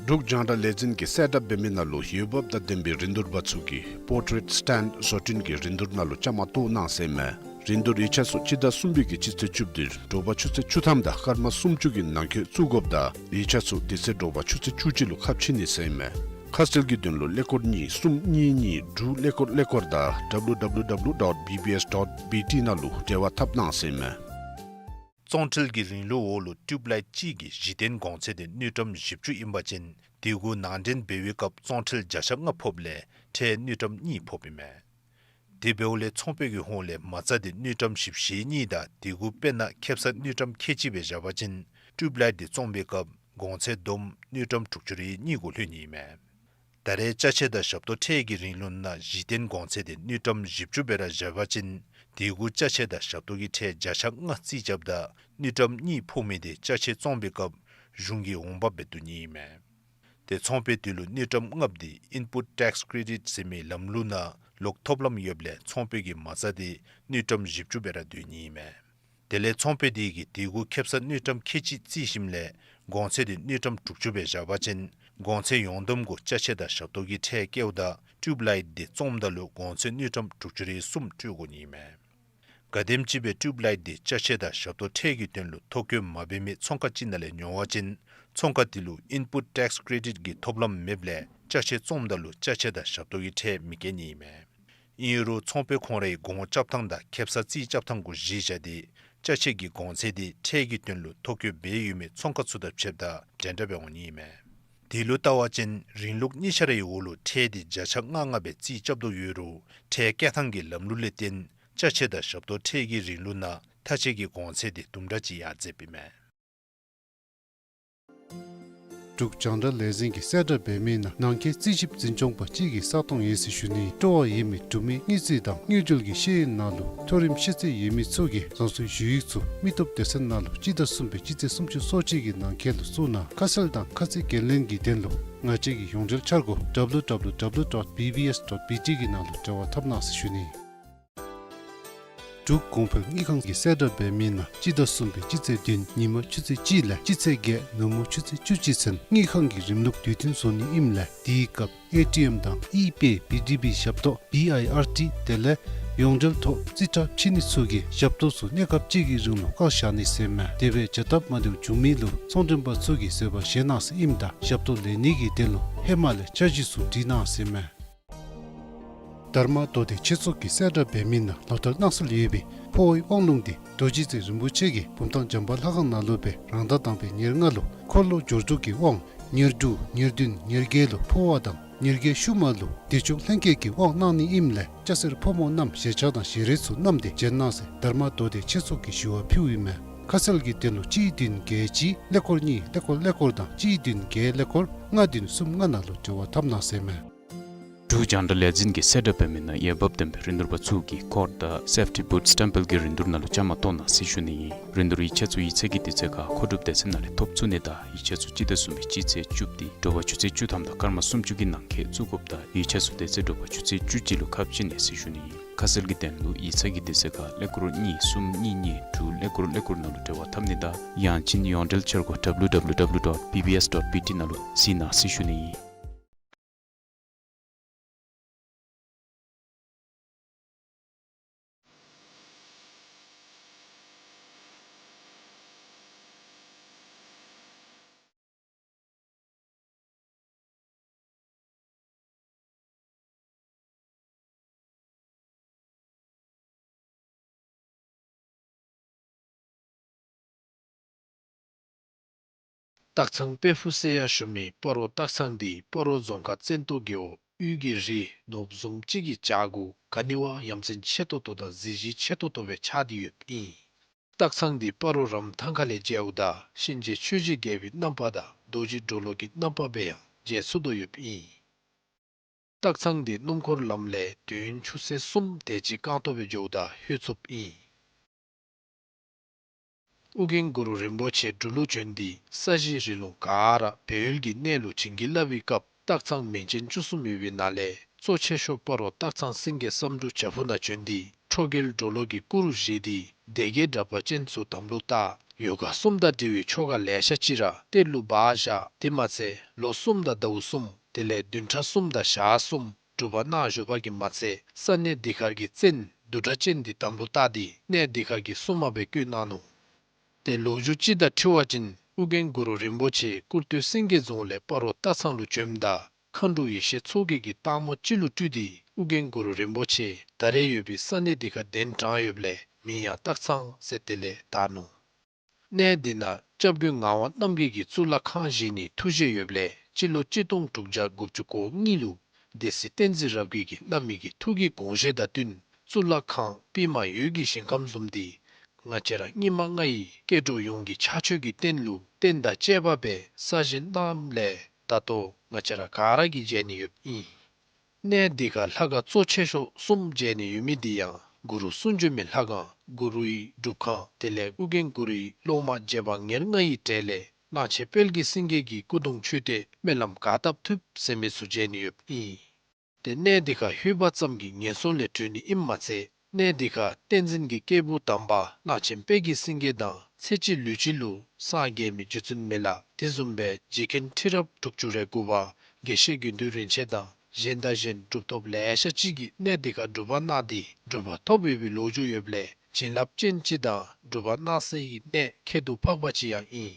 འབྲུག་རྒྱང་བསྒྲགས་ལས་འཛིན་གྱིས་གསལ་བསྒྲགས་འབད་མི་ནང་ལུ་འོས་འབབ་དང་ལྡན་པའི་རིན་བསྡུར་པ་ཚུ་གིས་Portrait Stand བཟོ་སྐྲུན་གྱི་རིན་བསྡུར་ནང་ལུ་བཅའ་མར་གཏོགས་གནང་ཟེར་ཨིན་མས། རིན་བསྡུར་ཡིག་ཆ་ཚུ་སྤྱི་ཟླ་གསུམ་པའི་གི་སྤྱི་ཚེས་བཅུ་བདུན་དྲོ་པ་ཆུ་ཚོད་བཅུ་ཐམ་དང་སྐར་མ་སུམ་ཅུ་གི་ནང་འཁོད་བཙུགས་དགོཔ་ད་ཡིག་ཆ་ཚུ་དེ་ཚེ་དྲོ་པ་ཆུ་ཚོད་བཅུ་གཅིག་ལུ་ཁ་ཕྱེ་ནི་ཟེར་ཨིན་མས། ཁ་གསལ་གྱི་དོན་ལུ་ཀླད་ཀོར་གཉིས་གསུམ་གཉིས་གཉིས་དྲུག་ཀླད་ཀོར་ཀླད་ཀོར་དང་W W W dot B B S dot B T ནང་ལུ་འབྲེལ་བ་འཐབ་གནང་ཟེར་ཨིན་མས། བཙོང་ཁྲལ་གྱི་རིང་ལུགས་འོག་ལུ་ཊིའུབ་ལའིཊ་གཅིག་གི་གཞི་རྟེན་གོང་ཚད་དེ་དངུལ་ཀྲམ་བཞི་བཅུ་ཨིན་པ་ཅིན་དེ་གུ་ནང་འདྲེན་འབད་བའི་སྐབས་བཙོང་ཁྲལ་བརྒྱ་ཆ་ལྔ་ཕོགཔ་ལས་ཁྲལ་དངུལ་ཀྲམ་གཉིས་ཕོགཔ་ཨིན་མས། དེ་འབདཝ་ལས་ཚོང་པའི་གི་ཧོངས་ལས་མ་རྩ་དེ་དངུལ་ཀྲམ་བཞི་བཅུ་ཞེ་གཉིས་དང་དེ་གུ་དཔེར་ན་ཁེབ་ས་དངུལ་ཀྲམ་ཁལ་གཅིག་སྦེ་བཞག་པ་ཅིན་ཊིའུབ་ལའིཊ་དེ་བཙོང་པའི་སྐབས་གོང་ཚད་བསྡོམས་དངུལ་ཀྲམ་དྲུག་ཅུ་རེ་གཉིས་གུ་ལྷོད་ནི་ཨིན་མས། ད་རེས་ཅ་ཆས་དང་ཞབས་ཏོག་ཁྲལ་གྱི་རིང་ལུགས་ནང་གཞི་རྟེན་གོང་ཚད་དེ་དངུལ་ཀྲམ་བཞི་བཅུ་སྦེ་ར་བཞག་པ་ཅིན་དེ་གུ་ཅ་ཆས་དང་ཞབས་ཏོག་གི་ཁྲལ་བརྒྱ་ཆ་ལྔ་རྩིས་རྐྱབ་ད་དངུལ་ཀྲམ་གཉིས་ཕོག་མི་དེ་ཅ་ཆས་བཙོང་པའི་སྐབས་གཞུང་གི་འོང་འབབ་སྦེ་བསྡུ་ནི་ཨིན་མས། དེ་ཚོང་པའི་དོན་ལུ་དངུལ་ཀྲམ་ལྔཔོ་དེ་Input Tax Credit ཟེར་མི་ལམ་ལུགས་ནང་ལོག་ཐོབ་ལམ་ཡོདཔ་ལས་ཚོང་པའི་གི་མ་རྩ་དེ་དངུལ་ཀྲམ་བཞི་བཅུ་སྦེ་ར་སྡོད་ནི་ཨིན་མས། དེ་ལས་ཚོང་པའི་དེ་གིས་དེ་གུ་ཁེབ་ས་དངུལ་ཀྲམ་ཁལ་གཅིག་རྩིས་ཞིནམ་ལས་གོང་ཚད་དེ་དངུལ་ཀྲམ་དྲུག་ཅུ་སྦེ་བཞག་པ་ཅིན་གོང་ཚད་ཡོངས་བསྡོམས་གུ་ཅ་ཆས་དང་ཞབས་ཏོག་གི་ཁྲལ་བཀལཝ་ད་ཊིའུབ་ལའིཊ་དེ་བཙོངམ་ད་ལུ་གོང་ཚད་དངུལ་ཀྲམ་དྲུག་ཅུ་རེ་གསུམ་སྤྲོད་དགོ་ནི་ཨིན་མས། གལ་སྲིད་ཅིག་སྦེ་ཊིའུབ་ལའིཊ་དེ་ཅ་ཆས་དང་ཞབས་ཏོག་ཁྲལ་གྱི་དོན་ལུ་ཐོ་བཀོད་མ་འབད་མི་ཚོང་ཁང་ཅིག་ནང་ལས་ཉོ་བ་ཅིན་ཚོང་ཁང་དེ་ལུ་Input Tax Credit གི་ཐོབ་ལམ་མེདཔ་ལས་ཅ་ཆས་བཙོངམ་ད་ལུ་ཅ་ཆས་དང་ཞབས་ཏོག་གི་ཁྲལ་མི་བཀལ་ནི་ཨིན་མས། ཨིན་རུང་ཚོང་པའི་ཁོང་རའི་གོང་རྐྱབ་ཐངས་དང་ཁེབ་ས་རྩིས་རྐྱབ་ཐངས་གུ་གཞི་བཞག་སྟེ་ཅ་ཆས་ཀྱི་གོང་ཚད་དེ་ཁྲལ་གྱི་དོན་ལུ་ཐོ་བཀོད་འབད་ཡོད་མི་ཚོང་ཁང་ཚུ་དང་ཕྱདཔ་ད་འདྲན་འདྲ་སྦེ་འོང་ནི་ཨིན་མས། དེ་ལུ་བལྟ་བ་ཅིན་རིང་ལུགས་གཉིས་ཆ་རའི་འོག་ལུ་ཁྲལ་དེ་བརྒྱ་ཆ་ལྔ་ལྔ་སྦེ་རྩིས་རྐྱབ་དོ་ཡོད་རུང་ཁྲལ་བཀལ་ཐངས་ཀྱི་ལམ་ལུགས་ལས་བརྟེན་ཅ་ཆས་དང་ཞབས་ཏོག་ཁྲལ་གྱི་རིང་ལུགས་ནང་ཐ་ཆད་ཀྱི་གོང་ཚད་དེ་དུམ་གྲ་ཅིག་ཡར་འཛེགཔ་ཨིན་མས། འབྲུག་རྒྱང་བསྒྲགས་ལས་འཛིན་གྱིས་གསལ་བསྒྲགས་འབད་མི་ནང་ནང་འཁོད་རྩིས་ཞིབ་འཛིན་སྐྱོང་པ་གཅིག་གི་ས་སྟོང་ཡོད་ཟེར་ཞུ་ནི། སྤྲོ་བ་ཡོད་མི་འབྲུག་མི་དངུལ་རྩིས་དང་དངུལ་འབྲེལ་གྱི་ཤེས་ཡོན་ནང་ལུ་མཐོ་རིམ་ཤེས་ཚད་ཡོད་མི་ཚུ་གིས་རང་སོའི་ཞུ་ཡིག་ཚུ་མི་སྟོབས་སྡེ་ཚན་ནང་ལུ་སྤྱི་ཟླ་གསུམ་པའི་སྤྱི་ཚེས་སུམ་ཅུ་སོ་གཅིག་གི་ནང་འཁོད་ལུ་བཙུགས་གནང་། ཁ་གསལ་དང་ཁ་ཚིག་འགན་ལེན་གྱི་དོན་ལུ་ང་བཅས་ཀྱི་ཡོངས་འབྲེལ་འཆར་སྒོ་W W W dot B B S dot B T གི་ནང་ལུ་འབྲེལ་བ་འཐབ་གནང་ཟེར་ཞུ་ནི། འབྲུག་གོང་འཕེལ་དངུལ་ཁང་གིས་གསལ་བསྒྲགས་འབད་མི་ནང་སྤྱི་ཟླ་གསུམ་པའི་སྤྱི་ཚེས་བདུན་ཉིན་མ་ཆུ་ཚོད་གཅིག་ལས་སྤྱི་ཚེས་བརྒྱད་ནུབ་མོ་ཆུ་ཚོད་བཅུ་གཅིག་ཚུན་དངུལ་ཁང་གི་རིམ་ལུགས་དུས་མཐུན་བཟོ་ནི་ཨིནམ་ལས་དེའི་སྐབས་ཨེ་ཊི་ཨེམ་དང་ཨི་པེ་བི་ཌི་བི་ཞབས་ཏོག་བི་ཨའི་ཨར་ཊི་དེ་ལས་ཡོངས་འབྲེལ་ཐོག་རྩིས་ཁྲ་ཕྱེ་ནི་ཚུ་གིས་ཞབས་ཏོག་ཚུ་གནས་སྐབས་གཅིག་གི་རིང་ལུ་བཀག་བཞག་ནི་ཟེར་མས། དེ་སྦེ་བྱ་སྟབས་མ་བདེཝ་བྱུང་མི་ལུ་ཚོང་མགྲོན་པ་ཚུ་གིས་བཟོད་པ་བཞེས་གནང་ཟེར་ཨིནམ་ད་ཞབས་ཏོག་ལེན་ནི་གི་དོན་ལུ་ཧེ་མ་ལས་འཆར་གཞི་ཚུ་བྲིས་གནང་ཟེར་མས། དྷརྨ་མདོ་སྡེ་ཆོས་ཚོགས་ཀྱིས་གསལ་བསྒྲགས་འབད་མི་ནང་ལྷོ་མཐར་གནང་སྲོལ་ཡོད་པའི་འཕོ་བའི་དབང་ལུང་དེ་རྡོ་རྗེ་རྩེ་རིན་པོ་ཆེ་གིས་བུམ་ཐང་འཇམ་དཔལ་ལྷ་ཁང་ནང་ལུ་སྦེ་རང་ཟླ་དང་པའི་ཉེར་ལྔ་ལུ་འཁོར་ལོ་སྦྱོར་དྲུག་གི་དབང་ཉེར་དྲུག་ཉེར་བདུན་ཉེར་བརྒྱད་ལུ་འཕོ་བ་དང་ ཉེར་བརྒྱད་ཤུལ་མ་ལུ་བདེ་མཆོག་ལྷན་རྒྱས་ཀྱིས་དབང་གནང་ནི་ཨིནམ་ལས་སྐྱ་སེར་ཕོ་མོ་རྣམས་ཞལ་ཆས་དང་ཞལ་རས་ཚུ་བསྣམས་ཏེ་བྱོན་གནང་ཟེར་དྷརྨ་མདོ་སྡེ་ཆེད་ཚོགས་ཀྱིས་ཞུ་བ་ཕུལཝ་ཨིན་མས། ཁ་གསལ་གྱི་དོན་ལུ་གཅིག་བདུན་བརྒྱད་གཅིག་ཀླད་ཀོར་གཉིས་ཀླད་ཀོར་ཀླད་ཀོར་དང་གཅིག་བདུན་བརྒྱད་ཀླད་ཀོར་ལྔ་བདུན་གསུམ་ལྔ་ནང་ལུ་འབྲེལ་བ་འཐབ་གནང་ཟེར་མས། འབྲུག་རྒྱང་བསྒྲགས་ལས་འཛིན་གྱིས་གསལ་བསྒྲགས་འབད་མི་ནང་འོས་འབབ་ལྡན་པའི་རིན་བསྡུར་པ་ཚུ་གིས་ཀོཌ་དང་སེཕ་ཊི་བུཐ་སི་ཊེམ་པལ་གྱི་རིན་བསྡུར་ནང་ལུ་བཅའ་མར་གཏོགས་གནང་ཟེར་ཞུ་ནི་ཨིན། རིན་བསྡུར་ཡིག་ཆ་ཚུ་ཡིག་ཚང་གི་དུས་ཚོད་ཁར་མཁོ་སྒྲུབ་སྡེ་ཚན་ནང་ལས་ཐོབ་ཚུགས་ནི་དང་ཡིག་ཆ་ཚུ་སྤྱི་ཟླ་གསུམ་པའི་སྤྱི་ཚེས་བཅུ་པ་སྟེ་དྲོ་པ་ཆུ་ཚོད་བཅུ་ཐམ་དང་སྐར་མ་སུམ་ཅུ་གི་ནང་འཁོད་བཙུགས་དགོཔ་དང་ཡིག་ཆ་ཚུ་དེ་ཚེ་དྲོ་པ་ཆུ་ཚོད་བཅུ་གཅིག་ལུ་ཁ་ཕྱེ་ནི་ཟེར་ཞུ་ནི་ཨིན། ཁ་གསལ་གྱི་དོན་ལུ་ཡིག་ཚང་གི་དུས་ཚོད་ཁར་ཀླད་ཀོར་གཉིས་གསུམ་གཉིས་གཉིས་དྲུག་ཀླད་ཀོར་ཀླད་ཀོར་ནང་ལུ་འབྲེལ་བ་འཐབ་ནི་དང་ཡང་ཅིན་ཡོངས་འབྲེལ་འཆར་སྒོ་W W W dot B B S dot B T ནང་ལུ་གཟིགས་གནང་ཟེར་ཞུ་ནི་ཨིན། སྟག་ཚང་དཔལ་ཕུག་ཟེར་ཡང་ཞུ་མི་སྤ་རོ་སྟག་ཚང་འདི་སྤ་རོ་རྫོང་ཁག་བཙན་ཏོ་རྒེད་འོག་དབུས་ཀྱི་རི་ནོར་བུ་བཟུམ་ཅིག་གི་བྱག་གུ་ག་ནི་བ་ཡ་མཚན་ཆེ་ཏོག་ཏོ་དང་གཟི་བརྗིད་ཆེ་ཏོག་ཏོ་སྦེ་ཆགས་ཏེ་ཡོདཔ་ཨིན། སྟག་ཚང་འདི་སྤ་རོ་རམ་ཐང་ཁ་ལས་མཇལཝ་ད་གཤིན་རྗེ་ཆོས་རྗེ་རྒྱལ་པོའི་རྣམ་པ་དང་རྡོ་རྗེ་གྲོ་ལོད་ཀྱི་རྣམ་པ་སྦེ་ཡང་མཇལ་ཚུགས་དོ་ཡོདཔ་ཨིན། སྟག་ཚང་འདི་སྣུམ་འཁོར་ལམ་ལས་དུས་ཡུན་ཆུ་ཚོད་གསུམ་དེ་ཅིག་རྐང་ཐང་སྦེ་འགྱོཝ་ད་ལྷོད་ཚུགསཔ་ཨིན། ཨོ་རྒྱན་གུ་རུ་རིན་པོ་ཆེ་འབྲུག་ལུ་བྱོན་ཏེ་ས་གཞི་རི་ལུང་ག་ར་སྦས་ཡུལ་གྱི་གནས་ལུ་བྱིན་གྱིས་བརླབས་པའི་སྐབས་སྟག་ཚང་མིང་ཅན་བཅུ་གསུམ་ཡོད་པའི་ནང་ལས་གཙོ་ཆེ་ཤོས་སྤ་རོ་སྟག་ཚང་སེང་གེ་བསམ་འགྲུབ་བྱག་ཕུག་ནང་བྱོན་ཏེ་ཁྲོ་རྒྱལ་གྲོ་ལོད་ཀྱི་སྐུ་རུ་བཞེངས་ཏེ་སྡེ་བརྒྱད་དྲེགས་པ་ཅན་ཚུ་དམ་ལུ་བཏགས། ཡོ་ག་གསུམ་དང་འབྲེལ་བའི་ཆོ་ག་ལེ་ཤ་ཅིག་ར་གཏེར་ལུ་སྦ་བཞག། དེ་མ་ཚད་ལོ་གསུམ་དང་ཟླཝ་གསུམ་དེ་ལས་བདུན་ཕྲག་གསུམ་དང་ཞག་གསུམ་སྒྲུབ་པ་གནང་བཞུགས་པ་གིས་མ་ཚད་ས་གནས་འདི་ཁར་གྱི་བཙན་བདུད་དྲེགས་ཅན་འདི་དམ་ལུ་བཏགས་ཏེ་གནས་འདི་ཁར་གྱི་སྲུང་མ་སྦེ་བསྐོས་གནང་ནུག། ཏེ་ལོ་རྒྱུས་ཅིག་དང་འཁྲིལ་བ་ཅིན་ཨོ་རྒྱན་གུ་རུ་རིན་པོ་ཆེ་ཀུར་སྟོད་སེང་གེ་རྫོང་ལས་སྤ་རོ་སྟག་ཚང་ལུ་བྱོནམ་ད་མཁའ་འགྲོ་ཡེ་ཤེས་མཚོ་རྒྱལ་གྱིས་སྟག་མོ་ཅིག་ལུ་སྤྲུལ་ཏེ་ཨོ་རྒྱན་གུ་རུ་རིན་པོ་ཆེ་ད་རེས་ཡོད་པའི་ས་གནས་འདི་ཁར་གདན་དྲངས་ཡོདཔ་ལས་མིང་ཡང་སྟག་ཚང་ཟེར་དེ་ལས་བཏགས་ནུག། གནས་འདི་ནང་སྐྱབས་མགོན་ངག་དབང་རྣམ་རྒྱལ་གྱིས་གཙུག་ལག་ཁང་བཞེངས་ནིའི་ཐུགས་བཞེད་ཡོདཔ་ལས་སྤྱི་ལོ་གཅིག་སྟོང་དྲུག་བརྒྱ་དགུ་བཅུ་གོ་གཉིས་ལུ་སྡེ་སྲིད་བསྟན་འཛིན་རབ་རྒྱས་ཀྱིས་གནང་མི་གི་ཐུགས་ཀྱི་དགོངས་བཞེད་དང་བསྟུན་གཙུག་ལག་ཁང་པདྨ་འོད་ཀྱི་ཞིང་ཁམས་བཟུམ་འདི་ང་བཅས་ར་སྙིགས་མ་ལྔ་ཡི་སྐྱེ་འགྲོ་ཡོངས་ཀྱི་ཕྱག་མཆོད་ཀྱི་རྟེན་ལུ་རྟེན་དང་བཅས་པ་སྦེ་གསར་བཞེངས་གནངམ་ལས་ད་ལྟོ་ང་བཅས་ར་ག་ར་གིས་མཇལ་ནི་ཡོདཔ་ཨིན། གནས་འདི་ཁར་ལྷ་ཁང་གཙོ་ཆེ་ཤོས་གསུམ་མཇལ་ནི་ཡོད་མི་འདི་ཡང་གུ་རུ་གསུང་བྱོན་མའི་ལྷ་ཁང་གུ་རུའི་སྒྲུབ་ཁང་དེ་ལས་ཨོ་རྒྱན་གུ་རུའི་སློབ་མ་རྗེ་འབངས་ཉེར་ལྔ་ཡི་གྲས་ལས་གླང་ཆེན་དཔལ་གྱི་སེང་གེ་གི་སྐུ་གདུང་མཆོད་རྟེན་སྨོན་ལམ་ག་བཏབ་ཐུབ་ཟེར་མི་ཚུ་མཇལ་ནི་ཡོདཔ་ཨིན། ཏེ་གནས་འདི་ཁར་ལྷོད་པ་ཙམ་གྱིས་ངན་སོང་ལས་གྲོལ་ནི་ཨིནམ་མ་ཚད་གནས་འདི་ཁར་བསྟན་འཛིན་གྱི་སྐྱེས་བུ་དམ་པ་གླང་ཆེན་དཔལ་གྱི་སེང་གེ་དང་ཚེ་གཅིག་ལུས་གཅིག་ལུ་སངས་རྒྱས་མི་རྗེ་བཙུན་མི་ལ་དེ་བཟུམ་སྦེ་རྗེ་མཁན་ཁྲི་རབས་དྲུག་ཅུ་རེ་དགུ་པ་དགེ་བཤེས་དགེ་འདུན་རིན་ཆེན་དང་གཞན་དང་གཞན་གྲུབ་ཐོབ་ལེ་ཤ་ཅིག་གིས་གནས་འདི་ཁར་སྒྲུབ་པ་གནང་སྟེ་གྲུབ་པ་ཐོབ་ཡོད་པའི་ལོ་རྒྱུས་ཡོདཔ་ལས་བྱིན་རླབས་ཅན་ཅིག་དང་སྒྲུབ་པ་གནང་སའི་གནས་ཁྱད་དུ་འཕགས་པ་ཅིག་ཡང་ཨིན།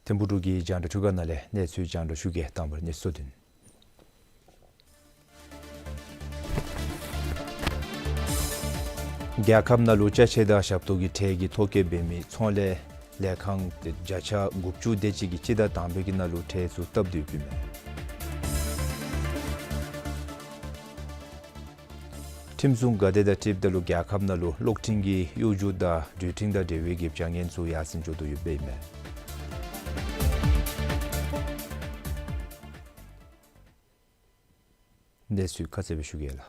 ཐིམ་ཕུག་འབྲུག་གི་རྒྱང་བསྒྲགས་ཁྲུས་ཁང་ནང་ལས་གནས་ཚུལ་རྒྱང་བསྒྲགས་ཞུ་གེ། དང་པ་ར་གནས་ཚུལ་བསྡུ་ནི། རྒྱལ་ཁབ་ནང་ལུ་ཅ་ཆས་དང་ཞབས་ཏོག་གི་ཁྲལ་གྱི་ཐོ་བཀོད་འབད་མི་ཚོང་ལས་ལས་ཁང་བརྒྱ་ཆ་དགུ་བཅུ་དེ་ཅིག་གིས་སྤྱི་ཟླ་དང་པའི་གི་ནང་ལུ་ཁྲལ་ཚུ་བཏབ་སྟེ་ཡོདཔ་ཨིན་མས། ཁྲིམས་སྲུང་འགག་སྡེ་དང་འཁྲིལཝ་ད་ལུ་རྒྱལ་ཁབ་ནང་ལུ་གློག་འཕྲིན་གྱི་གཡོ་སྒྱུ་དང་འགྲུལ་འཕྲིན་དང་འབྲེལ་བའི་གི་བྱ་ངན་ཚུ་ཡར་སེང་འགྱོ་དོ་ཡོདཔ་ཨིན་མས། གནས་ཚུལ་ཁ་གསལ་སྦེ་ཞུ་གེ་ལགས།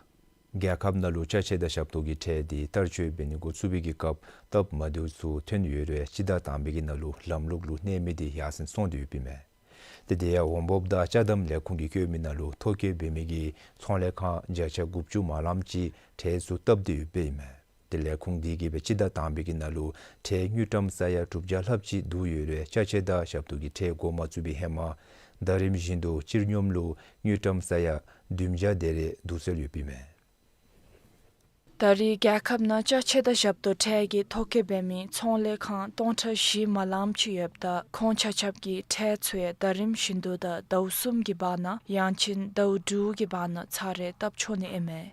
རྒྱལ་ཁབ་ནང་ལུ་ཅ་ཆས་དང་ཞབས་ཏོག་གི་ཁྲལ་འདི་བསྟར་སྤྱོད་འབད་ནི་འགོ་བཙུགས་པའི་གི་སྐབས་སྟབས་མ་བདེཝ་ཚུ་ཐོན་ཡོད་རུང་སྤྱི་ཟླ་དང་པའི་གི་ནང་ལུ་ལམ་ལུགས་ལུ་གནས་མི་འདི་ཡར་སེང་སོང་སྟེ་ཡོདཔ་ཨིན་མས། ཏེ་དེ་ཡང་འོང་འབབ་དང་ཅ་དམ་ལས་ཁུངས་ཀྱིས་བཀོད་མི་ནང་ལུ་ཐོ་བཀོད་འབད་མི་གི་ཚོང་ལས་ཁང་བརྒྱ་ཆ་དགུ་བཅུ་མ་ལངམ་ཅིག་ཁྲལ་ཚུ་བཏབ་སྟེ་ཡོདཔ་ཨིན་མས། ཏེ་ལས་ཁུངས་འདི་གིས་སྦེ་སྤྱི་ཟླ་དང་པའི་གི་ནང་ལུ་ཁྲལ་དངུལ་ཀྲམ་ས་ཡ་དྲུག་བརྒྱ་ལྷགཔ་ཅིག་བསྡུ་ཡོད་རུང་ཅ་ཆས་དང་ཞབས་ཏོག་གི་ཁྲལ་འགོ་མ་བཙུགས་པའི་ཧེ་མ་ཟླ་རིམ་བཞིན་དུ་སྤྱིར་སྙོམས་ལུ་དངུལ་ཀྲམ་ས་ཡ་བདུན་བརྒྱ་དེ་རེ་བསྡུ་སྲོལ་ཡོདཔ་ཨིན་མས། ད་རེས་རྒྱལ་ཁབ་ནང་ཅ་ཆས་དང་ཞབས་ཏོག་ཁྲལ་གྱི་ཐོ་བཀོད་འབད་མི་ཚོང་ལས་ཁང་སྟོང་ཕྲག་བཞི་མ་ལངམ་ཅིག་ཡོདཔ་ད་ཁོང་ཆ་ཁྱབ་ཀྱི་ཁྲལ་ཚུ་ཡང་ཟླ་རིམ་བཞིན་དུ་དང་ཟླཝ་གསུམ་གྱི་བར་ན་ཡང་ཅིན་ཟླཝ་དྲུག་གི་བར་ན་ཚར་རེ་བཏབ་ཆོག་ནི་ཨིན་མས།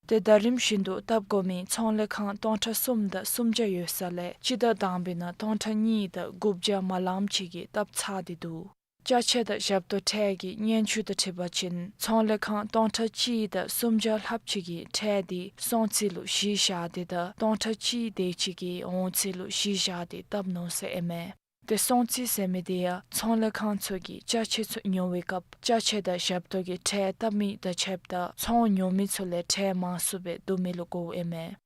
ཏེ་ཟླ་རིམ་བཞིན་དུ་བཏབ་དགོ་མི་ཚོང་ལས་ཁང་སྟོང་ཕྲག་གསུམ་དང་སུམ་བརྒྱ་ཡོད་ས་ལས་སྤྱི་ཟླ་དང་པའི་ནང་སྟོང་ཕྲག་གཉིས་དང་དགུ་བརྒྱ་མ་ལངམ་ཅིག་གིས་བཏབ་ཚར་ཏེ་འདུག། ཅ་ཆས་དང་ཞབས་ཏོག་ཁྲལ་གྱི་སྙན་ཞུ་དང་འཁྲིལ་བ་ཅིན་ཚོང་ལས་ཁང་སྟོང་ཕྲག་གཅིག་དང་སུམ་བརྒྱ་ལྷགཔ་ཅིག་གིས་ཁྲལ་འདི་སྲུང་བརྩི་ལུ་གཞི་བཞག་སྟེ་དང་སྟོང་ཕྲག་གཅིག་དེ་ཅིག་གིས་འོང་རྩིས་ལུ་གཞི་བཞག་སྟེ་བཏབ་ནུག་ཟེར་ཨིན་མས། ཏེ་སྲུང་བརྩི་ཟེར་མི་འདི་ཡང་ཚོང་ལས་ཁང་ཚུ་གིས་ཅ་ཆས་ཚུ་ཉོ་བའི་སྐབས་ཅ་ཆས་དང་ཞབས་ཏོག་གི་ཁྲལ་བཏབ་མི་དང་ཕྱདཔ་ད་ཚོང་ཉོ་མི་ཚུ་ལས་ཁྲལ་མང་སུ་སྦེ་བསྡུ་མི་ལུ་གོཝ་ཨིན་མས།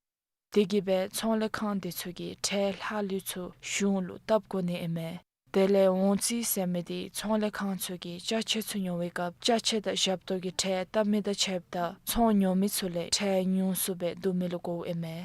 དེ་གིས་སྦེ་ཚོང་ལས་ཁང་དེ་ཚུ་གིས་ཁྲལ་ལྷག་ལུས་ཚུ་གཞུང་ལུ་བཏབ་དགོ་ནི་ཨིན་མས། དེ་ལས་འོང་རྩིས་ཟེར་མི་འདི་ཚོང་ལས་ཁང་ཚུ་གིས་ཅ་ཆས་ཚུ་ཉོ་བའི་སྐབས་ཅ་ཆས་དང་ཞབས་ཏོག་གི་ཁྲལ་བཏབ་མི་དང་ཕྱདཔ་ད་ཚོང་ཉོ་མི་ཚུ་ལས་ཁྲལ་ཉུང་སུ་སྦེ་བསྡུ་མི་ལུ་གོཝ་ཨིན་མས།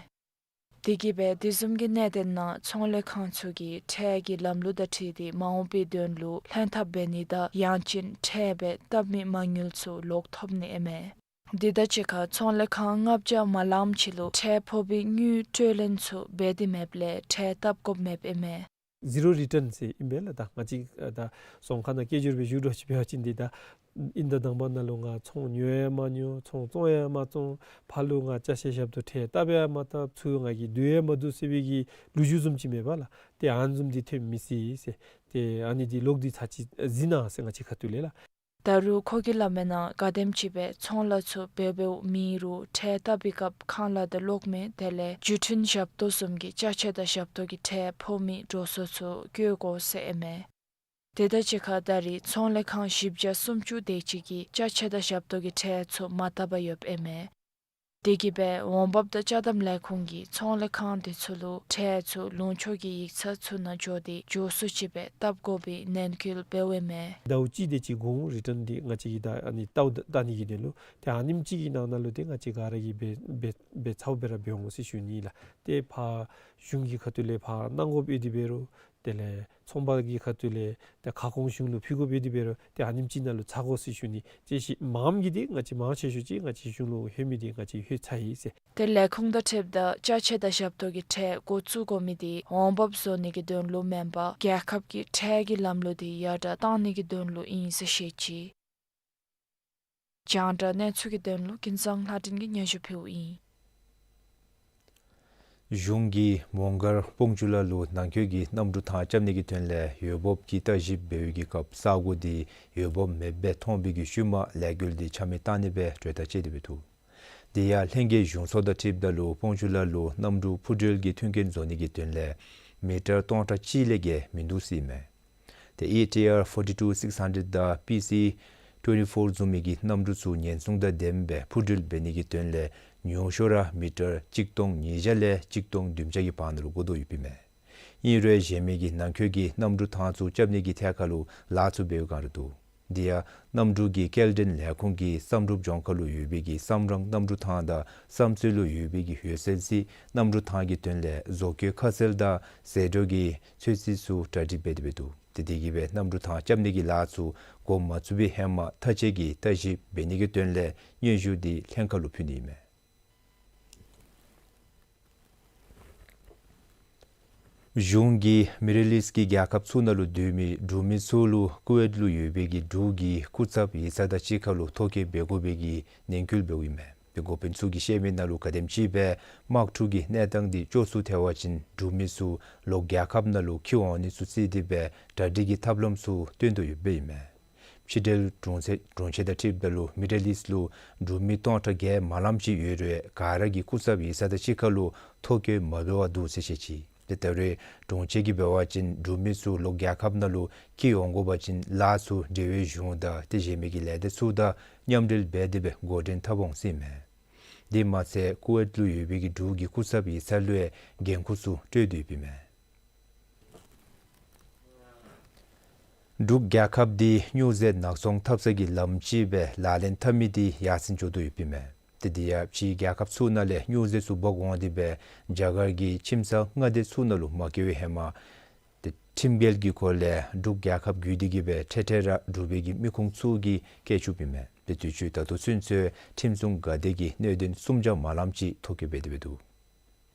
དེ་གིས་སྦེ་དེ་བཟུམ་གྱི་གནད་དོན་ནང་ཚོང་ལས་ཁང་ཚུ་གིས་ཁྲལ་གྱི་ལམ་ལུགས་དང་འཁྲིལ་ཏེ་མ་འོངས་པའི་དོན་ལུ་ལྷན་ཐབས་འབད་ནི་དང་ཡང་ཅིན་ཁྲལ་སྦེ་བཏབ་མི་མ་དངུལ་ཚུ་ལོག་ཐོབ་ནི་ཨིན་མས། དེ་དང་གཅིག་ཁར་ཚོང་ལས་ཁང་ལྔ་བརྒྱ་མ་ལངམ་ཅིག་ལུ་ཁྲལ་ཕོག་པའི་དངུལ་སྤྲོད་ལེན་ཚུ་འབད་དེ་མེདཔ་ལས་ཁྲལ་བཏབ་དགོཔ་མེདཔ་ཨིན་མས། ཟི་རོ་རི་ཊརན་ཟེར་ཨིན་པས་ལགས། ད་ང་བཅས་ད་རྫོང་ཁ་ནང་སྐད་སྒྱུར་སྦེ་ཞུ་དོ་ཅིག་འབད་བ་ཅིན་འདི་ད་ཨིན་ཟླ་དང་པ་ནང་ལུ་ང་ཚོང་ཉོ་ཡང་མ་ཉོ་ཚོང་བཙོང་ཡང་མ་བཙོང་ཕར་ལུ་ང་ཅ་ཆས་ཞབས་ཏོག་ཁྲལ་བཏབ་ཡང་མ་བཏབ་ཚུར་ང་གིས་བསྡུ་ཡང་མ་བསྡུ་ཟེར་བའི་གི་ལོ་རྒྱུས་བཟུམ་ཅིག་མེད་པ་ལགས། ཏེ་ཨ་ནི་བཟུམ་འདི་ཐོན་མི་སྲིད་ཟེར། ཏེ་ཨ་ནི་འདི་ལོག་སྟེ་ཚར་ཅིག་གཟིགས་གནང་ཟེར་ང་བཅས་ཁ་ཐུག་ལས་ལགས། ད་རུང་ཁོ་གིས་སླབ་མིའི་ནང་ག་དེམ་ཅིག་སྦེ་ཚོང་ལཱ་ཚུ་འབད་འབདཝ་མེད་རུང་ཁྲལ་བཏབ་པའི་སྐབས་ཁང་གླ་དང་གློག་མེ་དེ་ལས་བརྒྱུད་འཕྲིན་ཞབས་ཏོག་བཟུམ་གྱི་ཅ་ཆས་དང་ཞབས་ཏོག་གི་ཁྲལ་ཕོག་མི་འགྲོ་སོང་ཚུ་བཀོལ་དགོ་ཟེར་ཨིན་མས། དེ་དང་གཅིག་ཁར་ད་རེས་ཚོང་ལས་ཁང་བཞི་བརྒྱ་སུམ་ཅུ་དེ་ཅིག་གིས་ཅ་ཆས་དང་ཞབས་ཏོག་གི་ཁྲལ་ཚུ་མ་བཏབ་པར་ཡོདཔ་ཨིན་མས། དེ་གིས་སྦེ་འོང་འབབ་དང་ཅ་དམ་ལས་ཁུངས་ཀྱིས་ཚོང་ལས་ཁང་དེ་ཚུ་ལུ་ཁྲལ་ཚུ་ལུང་ཕྱོགས་ཀྱི་ཡིག་ཚང་ཚུ་ནང་འགྱོ་སྟེ་མགྱོགས་སུ་ཅིག་སྦེ་བཏབ་དགོ་པའི་ནན་སྐུལ་འབདཝ་ཨིན་མས། ཟླཝ་གཅིག་དེ་ཅིག་གོང་རི་ཊརན་འདི་ང་བཅས་ཀྱིས་ད་ཨ་ནི་བལྟཝ་ད་བལྟ་ནི་གི་དོན་ལུ་ཏེ་ཨ་ནེམ་ཅིག་གི་ནང་ན་ལུ་ཏེ་ང་བཅས་ག་ར་གིས་འབད་འབད་འབད་ཚརཝ་སྦེ་ར་འབད་འོང་ཟེར་ཞུ་ནི་ལགས། ཏེ་ཕར་གཞུང་གི་ཁ་ཐུག་ལས་ཕར་གནང་དགོཔ་ཡོད་དེ་འབད་རུང་དེ་ལས་ཚོང་པ་གི་ཁ་ཐུག་ལས་ཏེ་ཁ་སྐོང་གཞུང་ལུ་ཕུལ་དགོཔ་ཡོད་དེ་འབད་རུང་ཏེ་ཨ་ནེམ་ཅིག་ནང་ལུ་ཚར་དགོ་ཟེར་ཞུ་ནི། དེ་བཞིན་མངམ་གི་འདི་ང་བཅས་མང་ཆེ་ཤོས་ཅིག་ང་བཅས་གཞུང་ལུ་ལྷོད་མི་འདི་ང་བཅས་ལྷོད་ཚར་ཡི་ཟེར། ཏེ་ལས་ཁུངས་དང་འཁྲིལཝ་ད་ཅ་ཆས་དང་ཞབས་ཏོག་གི་ཁྲལ་འགོ་བཙུགས་དགོ་མི་འདི་འོང་འབབ་བཟོ་ནི་གི་དོན་ལུ་མེན་པར་རྒྱལ་ཁབ་ཀྱི་ཁྲལ་གྱི་ལམ་ལུགས་འདི་ཡར་དྲག་བཏང་ནི་གི་དོན་ལུ་ཨིན་ཟེར་བཤད་ཅི། རྒྱང་བསྒྲགས་གནས་ཚུལ་གྱི་དོན་ལུ་ཀུན་བཟང་ལྷ་སྒྲོན་གྱིས་སྙན་ཞུ་ཕུལཝ་ཨིན། གཞུང་གིས་མོང་སྒར་སྤོང་ཆུ་ལ་ལུ་ནང་འཁོད་ཀྱི་གནམ་གྲུ་ཐང་རྐྱབ་ནི་གི་དོན་ལས་འོས་འབབ་ཀྱི་བརྟག་ཞིབ་འབད་བའི་གི་སྐབས་ས་སྒོ་འདི་འོས་འབབ་མེདཔ་སྦེ་མཐོང་བའི་གི་ཤུལ་མ་ལས་འགུལ་འདི་ཆ་མེད་བཏང་ནི་སྦེ་གྲོས་ཐག་བཅད་དེ་འབད་འདུག། དེ་ཡང་ལྷན་རྒྱས་གཞུང་ཚོགས་དང་འཁྲིལཝ་ད་ལུ་སྤོང་ཆུ་ལ་ལུ་གནམ་གྲུ་འཕུར་འགྲུལ་གྱི་མཐུན་རྐྱེན་བཟོ་ནི་གི་དོན་ལས་མི་ཊར་སྟོང་ཕྲག་གཅིག་ལས་བརྒལ་མིན་འདུག་ཟེར་ཨིན་མས། ཏེ་ཨི་ཊི་ཨར་ཕོར་ཊི་ཊུ་སིགསི་ཧན་ཌེཌ་དང་པི་སི་ཊུ་ཝེན་ཊི་ཕོར་བཟུམ་མའི་གི་གནམ་གྲུ་ཚུ་ཉེན་སྲུང་དང་ལྡནམ་སྦེ་འཕུར་འགྲུལ་འབད་ནི་གི་དོན་ལས་ཉུང་ཤོས་ར་མི་ཊར་གཅིག་སྟོང་ཉིས་བརྒྱ་ལས་གཅིག་སྟོང་བདུན་བརྒྱ་གི་བར་ན་ལུ་དགོ་དོ་ཡོདཔ་ཨིན་མས། ཨིན་རུང་གཞན་མི་གི་ནང་འཁོད་ཀྱི་གནམ་གྲུ་ཐང་ཚུ་རྐྱབ་ནི་གི་ཐད་ཁར་ལུ་ལཱ་ཚུ་འབད་བའི་སྒང་ར་འདུག། དེ་ཡང་གནམ་གྲུ་གི་སྐྱེལ་འདྲེན་ལས་ཁུངས་ཀྱིས་བསམ་གྲུབ་ལྗོངས་མཁར་ལུ་ཡོད་པའི་གི་བསམ་གྲངས་གནམ་གྲུ་ཐང་དང་བསམ་རྩེ་ལུ་ཡོད་པའི་གི་འོད་གསལ་གཟིགས་གནམ་གྲུ་ཐང་གི་དོན་ལས་བཟོ་བཀོད་ཁ་གསལ་དང་ཟད་འགྲོ་གི་ཚོད་རྩིས་ཚུ་གྲ་སྒྲིག་འབད་དེ་འབད་འདུག། ཏེ་དེ་གིས་སྦེ་གནམ་གྲུ་ཐང་རྐྱབ་ནི་གི་ལཱ་ཚུ་འགོ་མ་བཙུགས་པའི་ཧེ་མ་མཐའ་དཔྱད་ཀྱི་བརྟག་ཞིབ་འབད་ནི་གི་དོན་ལས་སྙན་ཞུ་འདི་ལྷན་ཁག་ལུ་ཕུལ་ནི་ཨིན་མས། གཞུང་གིས་མི་ཌལ་ཨིསཊ་ཀྱི་རྒྱལ་ཁབ་ཚུ་ནང་ལུ་སྡོད་མི་འབྲུག་མི་ཚུ་ལུ་ཀུ་ཝེཊ་ལུ་ཡོད་པའི་གི་འབྲུག་གི་སྐུ་ཚབ་ཡིག་ཚང་དང་གཅིག་ཁར་ལུ་ཐོ་བཀོད་འབད་དགོ་པའི་གི་ནན་སྐུལ་འབདཝ་ཨིན་མས། འབད་འགོ་དཔོན་ཚུ་གིས་བཤད་མི་ནང་ལུ་ག་དེམ་ཅིག་སྦེ་དམག་འཁྲུག་གི་གནས་སྟངས་འདི་སྐྱོ་སུ་ཐལ་བ་ཅིན་འབྲུག་མི་ཚུ་ལོག་རྒྱལ་ཁབ་ནང་ལུ་འཁྱིད་འོང་ནི་ཚུ་བརྩིས་ཏེ་སྦེ་གྲ་སྒྲིག་གི་ཐབས་ལམ་ཚུ་སྟོན་དོ་ཡོདཔ་ཨིན་མས། ཕྱི་འབྲེལ་དྲུང་ཆེ་དྲུང་ཆེ་དང་འཁྲིལཝ་ད་ལུ་མི་ཌལ་ཨིསཊ་ལུ་འབྲུག་མི་སྟོང་ཕྲག་བརྒྱད་མ་ལངམ་ཅིག་ཡོད་རུང་ག་ར་གི་སྐུ་ཚབ་ཡིག་ཚང་དང་གཅིག་ཁར་ལུ་ཐོ་བཀོད་མ་འབད་བར་འདུག་ཟེར་བཤད་ཅི། ཏེ་ད་རུང་དྲུང་ཆེ་གིས་འབད་བ་ཅིན་འབྲུག་མི་ཚུ་ལོག་རྒྱལ་ཁབ་ནང་ལུ་འཁྱིད་འོང་དགོ་པ་ཅིན་ལཱ་ཚུ་འབྲེལ་ཡོད་གཞུང་དང་ཏེ་གཞན་མི་གི་ལས་སྡེ་ཚུ་དང་མཉམ་འབྲེལ་འབད་དེ་སྦེ་འགོ་འདྲེན་འཐབ་འོང་ཟེར་ཨིན་མས། དེ་མ་ཚད་ཀུ་ཝེཊ་ལུ་ཡོད་པའི་གི་འབྲུག་གི་སྐུ་ཚབ་ཡིག་ཚང་ལུ་ཡང་འགན་ཁུར་ཚུ་སྤྲོད་དོ་ཡོདཔ་ཨིན་མས། འབྲུག་རྒྱལ་ཁབ་འདི་སྨྱོ་རྫས་ནག་ཚོང་འཐབ་ས་གི་ལམ་ཅིག་སྦེ་ལག་ལེན་འཐབ་མི་འདི་ཡར་སེང་འགྱོ་དོ་ཡོདཔ་ཨིན་མས། ཏེ་འདི་ཡང་ཕྱིའི་རྒྱལ་ཁབ་ཚུ་ནང་ལས་སྨྱོ་རྫས་ཚུ་འབག་འོང་སྟེ་སྦེ་རྒྱ་གར་གྱི་ཁྱིམ་ཚང་མངའ་སྡེ་ཚུ་ནང་ལུ་མ་བཀལ་བའི་ཧེ་མ་ཏེ་ཁྲིམས་འགལ་གྱི་སྒོ་ལས་འབྲུག་རྒྱལ་ཁབ་བརྒྱུད་དེ་གི་སྦེ་འཕྲལ་འཕྲལ་ར་འབྲུག་པའི་གི་མི་ཁུངས་ཚུ་གིས་བཀལ་བཅུགཔ་ཨིན་མས། ཏེ་དུས་ཅི་ད་ལྟོ་ཚུན་ཚོད་ཁྲིམས་སྲུང་འགག་སྡེ་གིས་གནད་དོན་སུམ་བརྒྱ་མ་ལངམ་ཅིག་ཐོ་བཀོད་འབད་དེ་སྦེ་འདུག།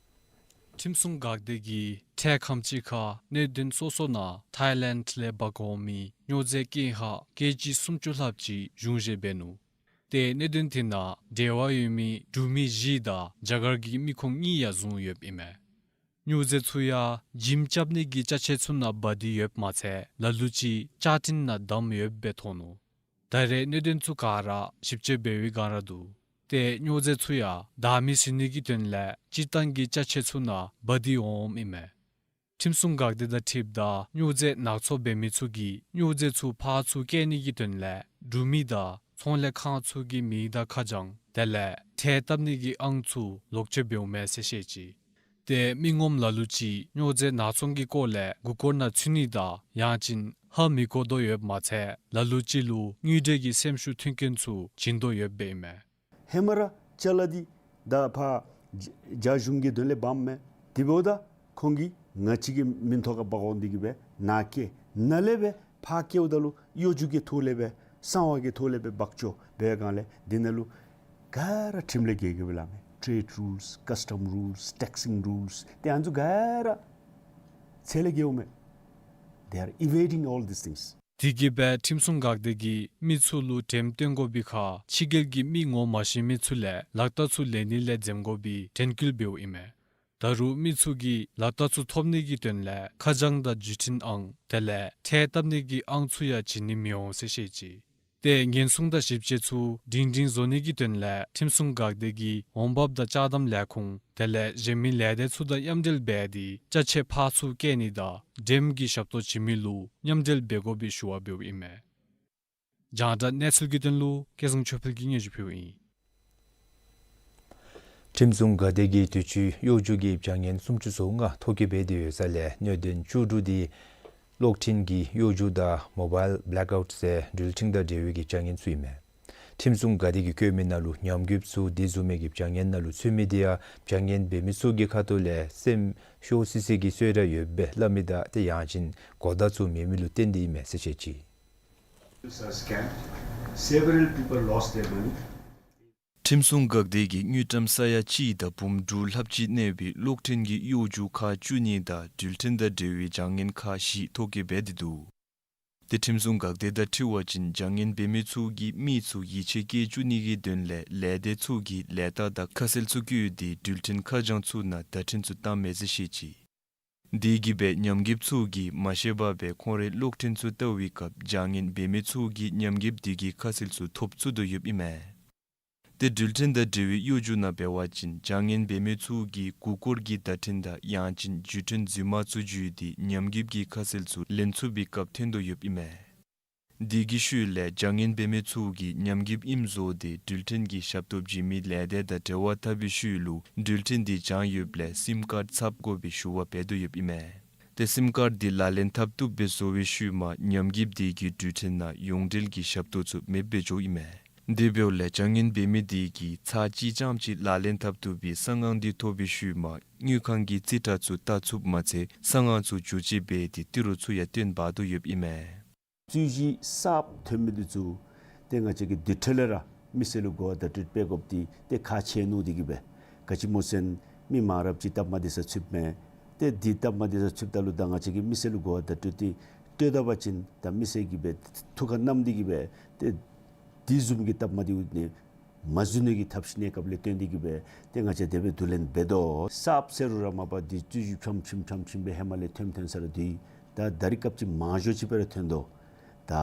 ཁྲིམས་སྲུང་འགག་སྡེ་གིས་འཕྲལ་ཁམས་ཅིག་ཁར་གནད་དོན་སོ་སོ་ནང་ཐཱའི་ལེནཌ་ལས་འབག་འོང་མི་སྨྱོ་རྫས་ཀེ་ཧ་ཀེ་ཇི་སུམ་ཅུ་ལྷགཔ་ཅིག་གཞུང་བཞེས་འབད་ནུག། ཏེ་གནད་དོན་དེ་ནང་འབྲེལ་བ་ཡོད་མི་འབྲུག་མི་བཞི་དང་རྒྱ་གར་གྱི་མི་ཁུངས་གཉིས་ཡང་བཟུང་ཡོདཔ་ཨིན་མས། སྨྱོ་རྫས་ཚུ་ཡང་འཇིམ་རྐྱབ་ནི་གི་ཅ་ཆས་ཚུ་ནང་འབག་སྟེ་ཡོདཔ་མ་ཚད་ལ་ལུ་ཅིག་ཅ་ཊིན་ནང་བསྡམས་ཡོདཔ་སྦེ་མཐོང་ནུག། ད་རེས་གནད་དོན་ཚུ་ག་ར་ཞིབ་དཔྱད་འབད་བའི་བསྒང་ར་འདུག། ཏེ་སྨྱོ་རྫས་ཚུ་ཡང་བདའ་མི་བཟོ་ནི་གི་དོན་ལས་སྤྱིར་བཏང་གི་ཅ་ཆས་ཚུ་ནང་འབག་སྟེ་འོངམ་ཨིན་མས། ཁྲིམས་སྲུང་འགག་སྡེ་དང་འཁྲིལཝ་ད་སྨྱོ་རྫས་ནག་ཚོང་འབད་མི་ཚུ་གིས་སྨྱོ་རྫས་ཚུ་ཕར་ཚུར་བསྐྱལ་ནི་གི་དོན་ལས་འབྲུག་མི་དང་ཚོང་ལས་ཁང་ཚུ་གི་མིང་དང་ཁ་བྱང་དེ་ལས་ཁྲལ་བཏབ་ནི་གི་ཨང་ཚུ་ལོག་སྤྱོད་འབདཝ་མས་ཟེར་བཤད་ཅི། ཏེ་མི་ངོམ་ལ་ལུ་ཅིག་སྨྱོ་རྫས་ནག་ཚོང་གི་སྐོར་ལས་མགུ་སྐོར་ནང་ཚུད་ནི་དང་ཡང་ཅིན་ཧ་མི་གོ་དོ་ཡོདཔ་མ་ཚད་ལ་ལུ་ཅིག་ལུ་དངུལ་འབྲེལ་གྱི་སེམས་ཤུགས་མཐུན་རྐྱེན་ཚུ་བྱིན་དོ་ཡོདཔ་ཨིན་མས། ཧེ་མ་ར་ཅ་ལ་འདི་ད་ཕར་རྒྱ་རྒྱ་གཞུང་གི་དོན་ལས་འབགཔ་མས། དེ་འབདཝ་ད་ཁོང་གིས་ང་བཅས་ཀྱི་མིང་ཐོག་ཁར་འབག་འོང་སྟེ་གི་སྦེ་ནཱ་བསྐྱལ། ནཱ་ལས་སྦེ་ཕར་བསྐྱལཝ་ད་ལུ་གཡོ་སྒྱུ་གི་ཐོག་ལས་སྦེ་གསང་བ་གི་ཐོག་ལས་སྦེ་འབག་འགྱོ་བའི་སྒང་ལས་འདི་ནང་ལུ་ག་ར་ཁྲིམས་ལས་འགལ་གྱི་སྦེ་ལགས་མས། Trade rules, custom rules, taxing rules ཏེ་ཨ་ནི་ཚུ་ག་ར་ཚད་ལས་འགལཝ་མས། They are evading all these things. དེ་གིས་སྦེ་ཁྲིམས་སྲུང་འགག་སྡེ་གིས་མི་ཚུ་ལུ་དྲནམ་སྟོན་དགོ་པའི་ཁར་ཕྱི་རྒྱལ་གྱི་མི་ངོ་མ་ཤེས་མི་ཚུ་ལས་ལག་རྟགས་ཚུ་ལེན་ནི་ལས་འཛེམ་དགོ་པའི་དྲན་སྐུལ་འབདཝ་ཨིན་མས། ད་རུང་མི་ཚུ་གིས་ལག་རྟགས་ཚུ་ཐོབ་ནི་གི་དོན་ལས་ཁ་བྱང་དང་བརྒྱུད་འཕྲིན་ཨང་དེ་ལས་ཁྲལ་བཏབ་ནི་གི་ཨང་ཚུ་ཡང་བྱིན་ནི་མི་འོང་ཟེར་བཤད་ཅི། ཏེ་ཉེན་སྲུང་དང་ཞིབ་དཔྱད་ཚུ་སྒྲིང་སྒྲིང་བཟོ་ནི་གི་དོན་ལས་ཁྲིམས་སྲུང་འགག་སྡེ་གིས་འོང་འབབ་དང་ཅ་དམ་ལས་ཁུངས་དེ་ལས་གཞན་མི་ལས་སྡེ་ཚུ་དང་མཉམ་འབྲེལ་འབད་དེ་ཅ་ཆས་ཕར་ཚུར་བསྐྱལ་ནི་དང་དྲནམ་གྱི་ཞབས་ཏོག་བྱིན་མི་ལུ་མཉམ་འབྲེལ་འབད་དགོ་པའི་ཞུ་བ་འབདཝ་ཨིན་མས། རྒྱང་བསྒྲགས་གནས་ཚུལ་གྱི་དོན་ལུ་སྐལ་བཟང་ཆོས་འཕེལ་གྱིས་སྙན་ཞུ་ཕུལཝ་ཨིན། ཁྲིམས་སྲུང་འགག་སྡེ་གིས་དུས་ཅི་གཡོ་སྒྱུ་གི་བྱ་ངན་སུམ་ཅུ་སོ་ལྔ་ཐོ་བཀོད་འབད་དེ་ཡོད་ས་ལས་གནད་དོན་བཅུ་དྲུག་འདི་གློག་འཕྲིན་གྱི་གཡོ་སྒྱུ་དང་མོ་བཱའིལ་བེ་ལེཀ་ཨའུཊ་ཟེར་འགྲུལ་འཕྲིན་དང་འབྲེལ་བའི་གི་བྱ་ངན་ཚུ་ཨིན་མས། ཁྲིམས་སྲུང་འགག་སྡེ་གིས་བཀོད་མི་ནང་ལུ་ཉམས་རྒུདཔ་ཚུ་དེ་བཟུམ་མའི་གི་བྱ་ངན་ནང་ལུ་ཚུད་མི་འདི་ཡང་བྱ་ངན་འབད་མི་ཚུ་གི་ཁ་ཐུག་ལས་སེམས་ཤོར་སི་སི་གི་གསོལ་རས་ཡོདཔ་སྦེ་སླབ་མི་དང་ཏེ་ཡང་ཅིན་གོ་བརྡ་ཚུ་མེད་མི་ལུ་བརྟེན་ཏེ་ཨིན་མས་ཟེར་བཤད་ཅི། Several people lost their money. ཁྲིམས་སྲུང་འགག་སྡེ་གིས་དངུལ་ཀྲམ་ས་ཡ་གཅིག་དང་འབུམ་དྲུག་ལྷགཔ་ཅིག་གནས་པའི་གློག་འཕྲིན་གྱི་གཡོ་སྒྱུ་ཁག་བཅུ་གཉིས་དང་འགྲུལ་འཕྲིན་དང་འབྲེལ་བའི་བྱ་ངན་ཁག་བཞི་ཐོ་བཀོད་འབད་དེ་འདུག། ཏེ་ཁྲིམས་སྲུང་འགག་སྡེ་དང་འཁྲིལ་བ་ཅིན་བྱ་ངན་འབད་མི་ཚུ་གིས་མི་ཚུ་ཡིད་ཆེས་བསྐྱེད་བཅུག་ནི་གི་དོན་ལས་ལས་སྡེ་ཚུ་གིས་ལས་རྟགས་དང་ཁ་གསལ་ཚུ་བཀོད་དེ་འགྲུལ་འཕྲིན་ཁ་བྱང་ཚུ་ནང་བརྡ་འཕྲིན་ཚུ་བཏངམ་མས་ཟེར་བཤད་ཅི། དེ་གིས་སྦེ་ཉམས་རྒུདཔ་ཚུ་གིས་མ་ཤེས་པར་སྦེ་ཁོང་རའི་གློག་འཕྲིན་ཚུ་བལྟ་བའི་སྐབས་བྱ་ངན་འབད་མི་ཚུ་གིས་ཉམས་རྒུདཔ་དེ་གི་ཁ་གསལ་ཚུ་ཐོབ་ཚུགས་དོ་ཡོདཔ་ཨིན་མས། ཏེ་འགྲུལ་འཕྲིན་དང་འབྲེལ་བའི་གཡོ་སྒྱུ་ནང་འབད་བ་ཅིན་བྱ་ངན་འབད་མི་ཚུ་གིས་མགུ་སྐོར་གྱི་བརྡ་འཕྲིན་དང་ཡང་ཅིན་བརྒྱུད་འཕྲིན་རྫུན་མ་ཚུ་བརྒྱུད་དེ་ཉམས་རྒུདཔ་གི་ཁ་གསལ་ཚུ་ལེན་ཚུགས་པའི་སྐབས་ཐོན་དོ་ཡོདཔ་ཨིན་མས། དེ་གི་ཤུལ་ལས་བྱ་ངན་འབད་མི་ཚུ་གིས་ཉམས་རྒུདཔ་ཨིནམ་བཟོ་སྟེ་འགྲུལ་འཕྲིན་གྱི་ཞབས་ཏོག་བྱིན་མི་ལས་སྡེ་དང་འབྲེལ་བ་འཐབ་པའི་ཤུལ་ལུ་འགྲུལ་འཕྲིན་དེ་བྱང་ཡོདཔ་ལས་སིམ་ཀཱརཌ་ཚབ་དགོ་པའི་ཞུ་བ་འབད་དོ་ཡོདཔ་ཨིན་མས། ཏེ་སིམ་ཀཱརཌ་དེ་ལག་ལེན་འཐབ་བཏུབ་སྦེ་བཟོ་བའི་ཤུལ་མ་ཉམས་རྒུདཔ་དེ་གིས་འགྲུལ་འཕྲིན་ནང་ཡོངས་འབྲེལ་གྱི་ཞབས་ཏོག་ཚུ་མེདཔ་སྦེ་འགྱོཝ་ཨིན་མས། དེ་འབདཝ་ལས་བྱ་ངན་འབད་མི་དེ་གིས་ཚར་གཅིག་རྐྱངམ་ཅིག་ལག་ལེན་འཐབ་བཏུབ་པའི་གསང་ཨང་དེ་ཐོབ་པའི་ཤུལ་མ་དངུལ་ཁང་གི་རྩིས་ཁྲ་ཚུ་བལྟ་ཚུགསཔ་མ་ཚད་གསང་ཨང་ཚུ་བསྒྱུར་བཅོས་འབད་དེ་ཏི་རུ་ཚུ་ཡང་བཏོན་འབག་དོ་ཡོདཔ་ཨིན་མས། རྩོད་གཞི་གསརཔ་ཐོན་མི་འདི་ཚུ་ཏེ་ང་བཅས་ཀྱིས་དེ་འཕྲལ་ལས་ར་མི་སེར་ལུ་གོ་བ་བརྡ་སྤྲོད་འབད་དགོཔ་འདི་ཏེ་ཁག་ཆེ་ནུག། དེ་གིས་སྦེ་ག་ཅི་སྨོ་ཟེར་ན་མི་མང་རབས་ཅིག་སྟབས་མ་བདེ་སར་ཚུདཔ་མས། ཏེ་འདི་སྟབས་མ་བདེ་ས་ཚུདཔ་ད་ལུ་ད་ང་བཅས་ཀྱིས་མི་སེར་ལུ་གོ་བ་བརྡ་སྤྲོད་དེ་སྤྲོད་ད་པ་ཅིན་ད་མི་སེར་གྱིས་སྦེ་ཐུགས་ཁར་བསྣམས་ཏེ་གིས་སྦེ་ཏེ་འདི་བཟུམ་གྱི་སྟབས་མ་བདེཝ་ནི་མ་བཟོ་ནི་གི་ཐབས་ཤེས་གནས་སྐབས་ལས་བརྟེན་ཏེ་གིས་སྦེ་ཏེ་ང་བཅས་དེ་སྦེ་བསྡུ་ལེན་འབད་དོ། གསརཔ་ཟེར་རུང་ར་མ་པ་འདི་ཚུ་ཕྱམ་ཕྱིམ་ཕྱམ་ཕྱིམ་སྦེ་ཧེ་མ་ལས་ཐོནམ་ཐོན་ས་ར་འདི་ད་ད་རིས་སྐབས་ཅིག་མང་ཤོས་ཅིག་སྦེ་ར་ཐོན་དོ། ད་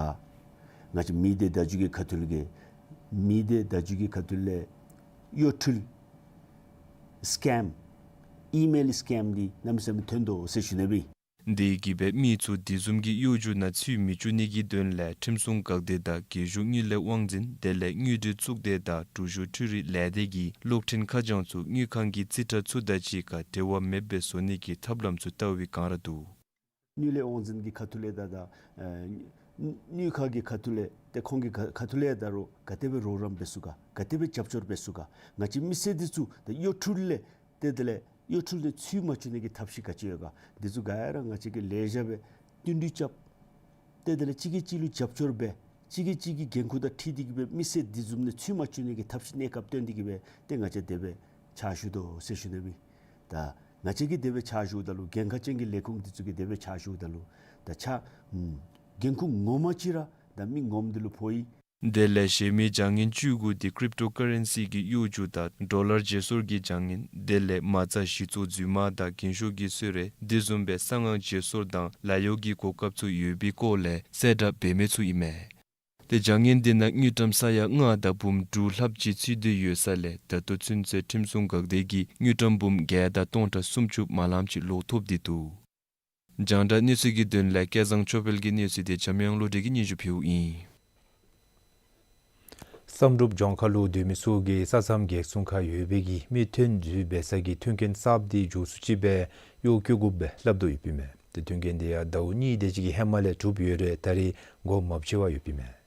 ང་བཅས་མི་སྡེ་བརྡ་བརྒྱུད་ཀྱི་ཁ་ཐུག་ལས་མི་སྡེ་བརྡ་བརྒྱུད་ཀྱི་ཁ་ཐུག་ལས་གཡོ་འཕྲུལ་སི་ཀེམ་ཨི་མེལ་སི་ཀེམ་འདི་གནམ་མེད་ས་མེད་ཐོན་དོ་ཟེར་ཞུ་ནི་སྦེ། དེ་གིས་སྦེ་མི་ཚུ་དེ་བཟུམ་གྱི་གཡོ་སྒྱུ་ནང་ཚུད་མི་བཅུག་ནི་གི་དོན་ལས་ཁྲིམས་སྲུང་འགག་སྡེ་དང་རྒྱལ་གཞུང་དངུལ་ལས་དབང་འཛིན་དེ་ལས་དངུལ་འབྲེལ་གཙུག་སྡེ་དང་འབྲུག་གཞུང་འཕྲུལ་རིག་ལས་སྡེ་གིས་གློག་འཕྲིན་ཁ་བྱང་ཚུ་དངུལ་ཁང་གི་རྩིས་ཁྲ་ཚུ་དང་གཅིག་ཁར་འབྲེལ་བ་མེདཔ་སྦེ་བཟོ་ནི་གི་ཐབས་ལམ་ཚུ་བལྟ་བའི་བསྒང་ར་འདུག། དངུལ་ལས་དབང་འཛིན་གྱི་ཁ་ཐུག་ལས་ད་ད་ཨེ་དངུལ་ཁང་གི་ཁ་ཐུག་ལས་ཏེ་ཁོང་གི་ཁ་ཁ་ཐུག་ལས་ད་རུང་ག་དེ་སྦེ་རོགས་རམ་འབད་ཚུགས་ག་ག་དེ་སྦེ་རྒྱབ་སྐྱོར་འབད་ཚུགས་ག། ང་བཅས་མི་སེར་འདི་ཚུ་ད་གཡོ་འཕྲུལ་ལས་ཏེ་དེ་ལས་གཡོ་འཕྲུལ་ནང་ཚུད་མ་བཅུག་ནི་གི་ཐབས་ཤེས་ག་ཅི་ཡོད་ག། འདི་ཚུ་ག་ར་ང་བཅས་ཀྱིས་ལེགས་ཤོམ་སྦེ་བསྟུན་གྲོས་རྐྱབ། ཏེ་དེ་ལས་གཅིག་གིས་གཅིག་ལུ་རྒྱབ་སྐྱོར་འབད། གཅིག་གིས་གཅིག་གི་འགན་ཁུར་དང་འཁྲིལ་ཏེ་གིས་སྦེ་མི་སེར་འདི་བཟུམ་ནང་ཚུད་མ་བཅུག་ནི་གི་ཐབས་ཤེས་གནས་སྐབས་བཏོན་ཏེ་གིས་སྦེ་ཏེ་ང་བཅས་དེ་སྦེ་ཕྱག་ཞུ་དོ་ཟེར་ཞུ་ནི་སྦེ། ད་ང་བཅས་ཀྱིས་དེ་སྦེ་ཕྱག་ཞུཝ་ད་ལུ་འགན་ཁག་ཅན་གྱི་ལས་ཁུངས་འདི་ཚུ་གིས་དེ་སྦེ་ཕྱག་ཞུཝ་ད་ལུ་ད་ཕྱག་འགན་ཁུར་ངོ་མ་ཅིག་ར་ད་མི་ངོམ་འདི་ལུ་ཕོག་ཡི། དེ་ལས་གཞན་མི་བྱ་ངན་བཅུ་དགུ་འདི་ཀྲིབ་ཊོ་ཀ་རེན་སི་གི་གཡོ་སྒྱུ་དང་ཌོ་ལར་བརྗེ་སོར་གྱི་བྱ་ངན་དེ་ལས་མ་རྩ་གཞི་བཙུགས་རྫུན་མ་དང་རྒན་ཤོས་ཀྱི་གསོལ་རས་དེ་བཟུམ་སྦེ་གསང་སྔགས་བརྗེ་སོར་དང་ལཱ་གཡོག་གི་གོ་སྐབས་ཚུ་ཡོད་པའི་སྐོར་ལས་གསལ་བསྒྲགས་འབད་མི་ཚུ་ཨིན་མས། ཏེ་བྱ་ངན་དེ་ནང་དངུལ་ཀྲམ་ས་ཡ་ལྔ་དང་འབུམ་དྲུག་ལྷགཔ་ཅིག་ཚུད་དེ་ཡོད་ས་ལས་ད་ལྟོ་ཚུན་ཚོད་ཁྲིམས་སྲུང་འགག་སྡེ་གིས་དངུལ་ཀྲམ་འབུམ་བརྒྱད་དང་སྟོང་ཕྲག་སུམ་ཅུ་མ་ལངམ་ཅིག་ལོག་ཐོབ་སྟེ་འདུག། རྒྱང་བསྒྲགས་གནས་ཚུལ་གྱི་དོན་ལས་སྐལ་བཟང་ཆོས་འཕེལ་གྱི་གནས་ཚུལ་དེ་འཇམ་དབྱངས་བློ་གྲོས་ཀྱིས་སྙན་ཞུ་ཕུལཝ་ཨིན། བསམ་གྲུབ་ལྗོངས་མཁར་ལུ་སྡོད་མི་ཚུ་གིས་ས་མཚམས་འགག་སྲུང་ཁར་ཡོད་པའི་གི་མི་ཐོན་འཛུལ་འབད་ས་གི་མཐུན་རྐྱེན་གསརཔ་དེ་མགྱོགས་སུ་ཅིག་སྦེ་གཡོག་བཀོལ་དགོཔ་སྦེ་སླབ་དོ་ཡོདཔ་ཨིན་མས། ཏེ་མཐུན་རྐྱེན་དེ་ཡང་ཟླཝ་གཉིས་དེ་ཅིག་གི་ཧེ་མ་ལས་གྲུབ་ཡོད་རུང་ད་རེས་འགོ་མ་ཕྱེ་བར་ཡོདཔ་ཨིན་མས།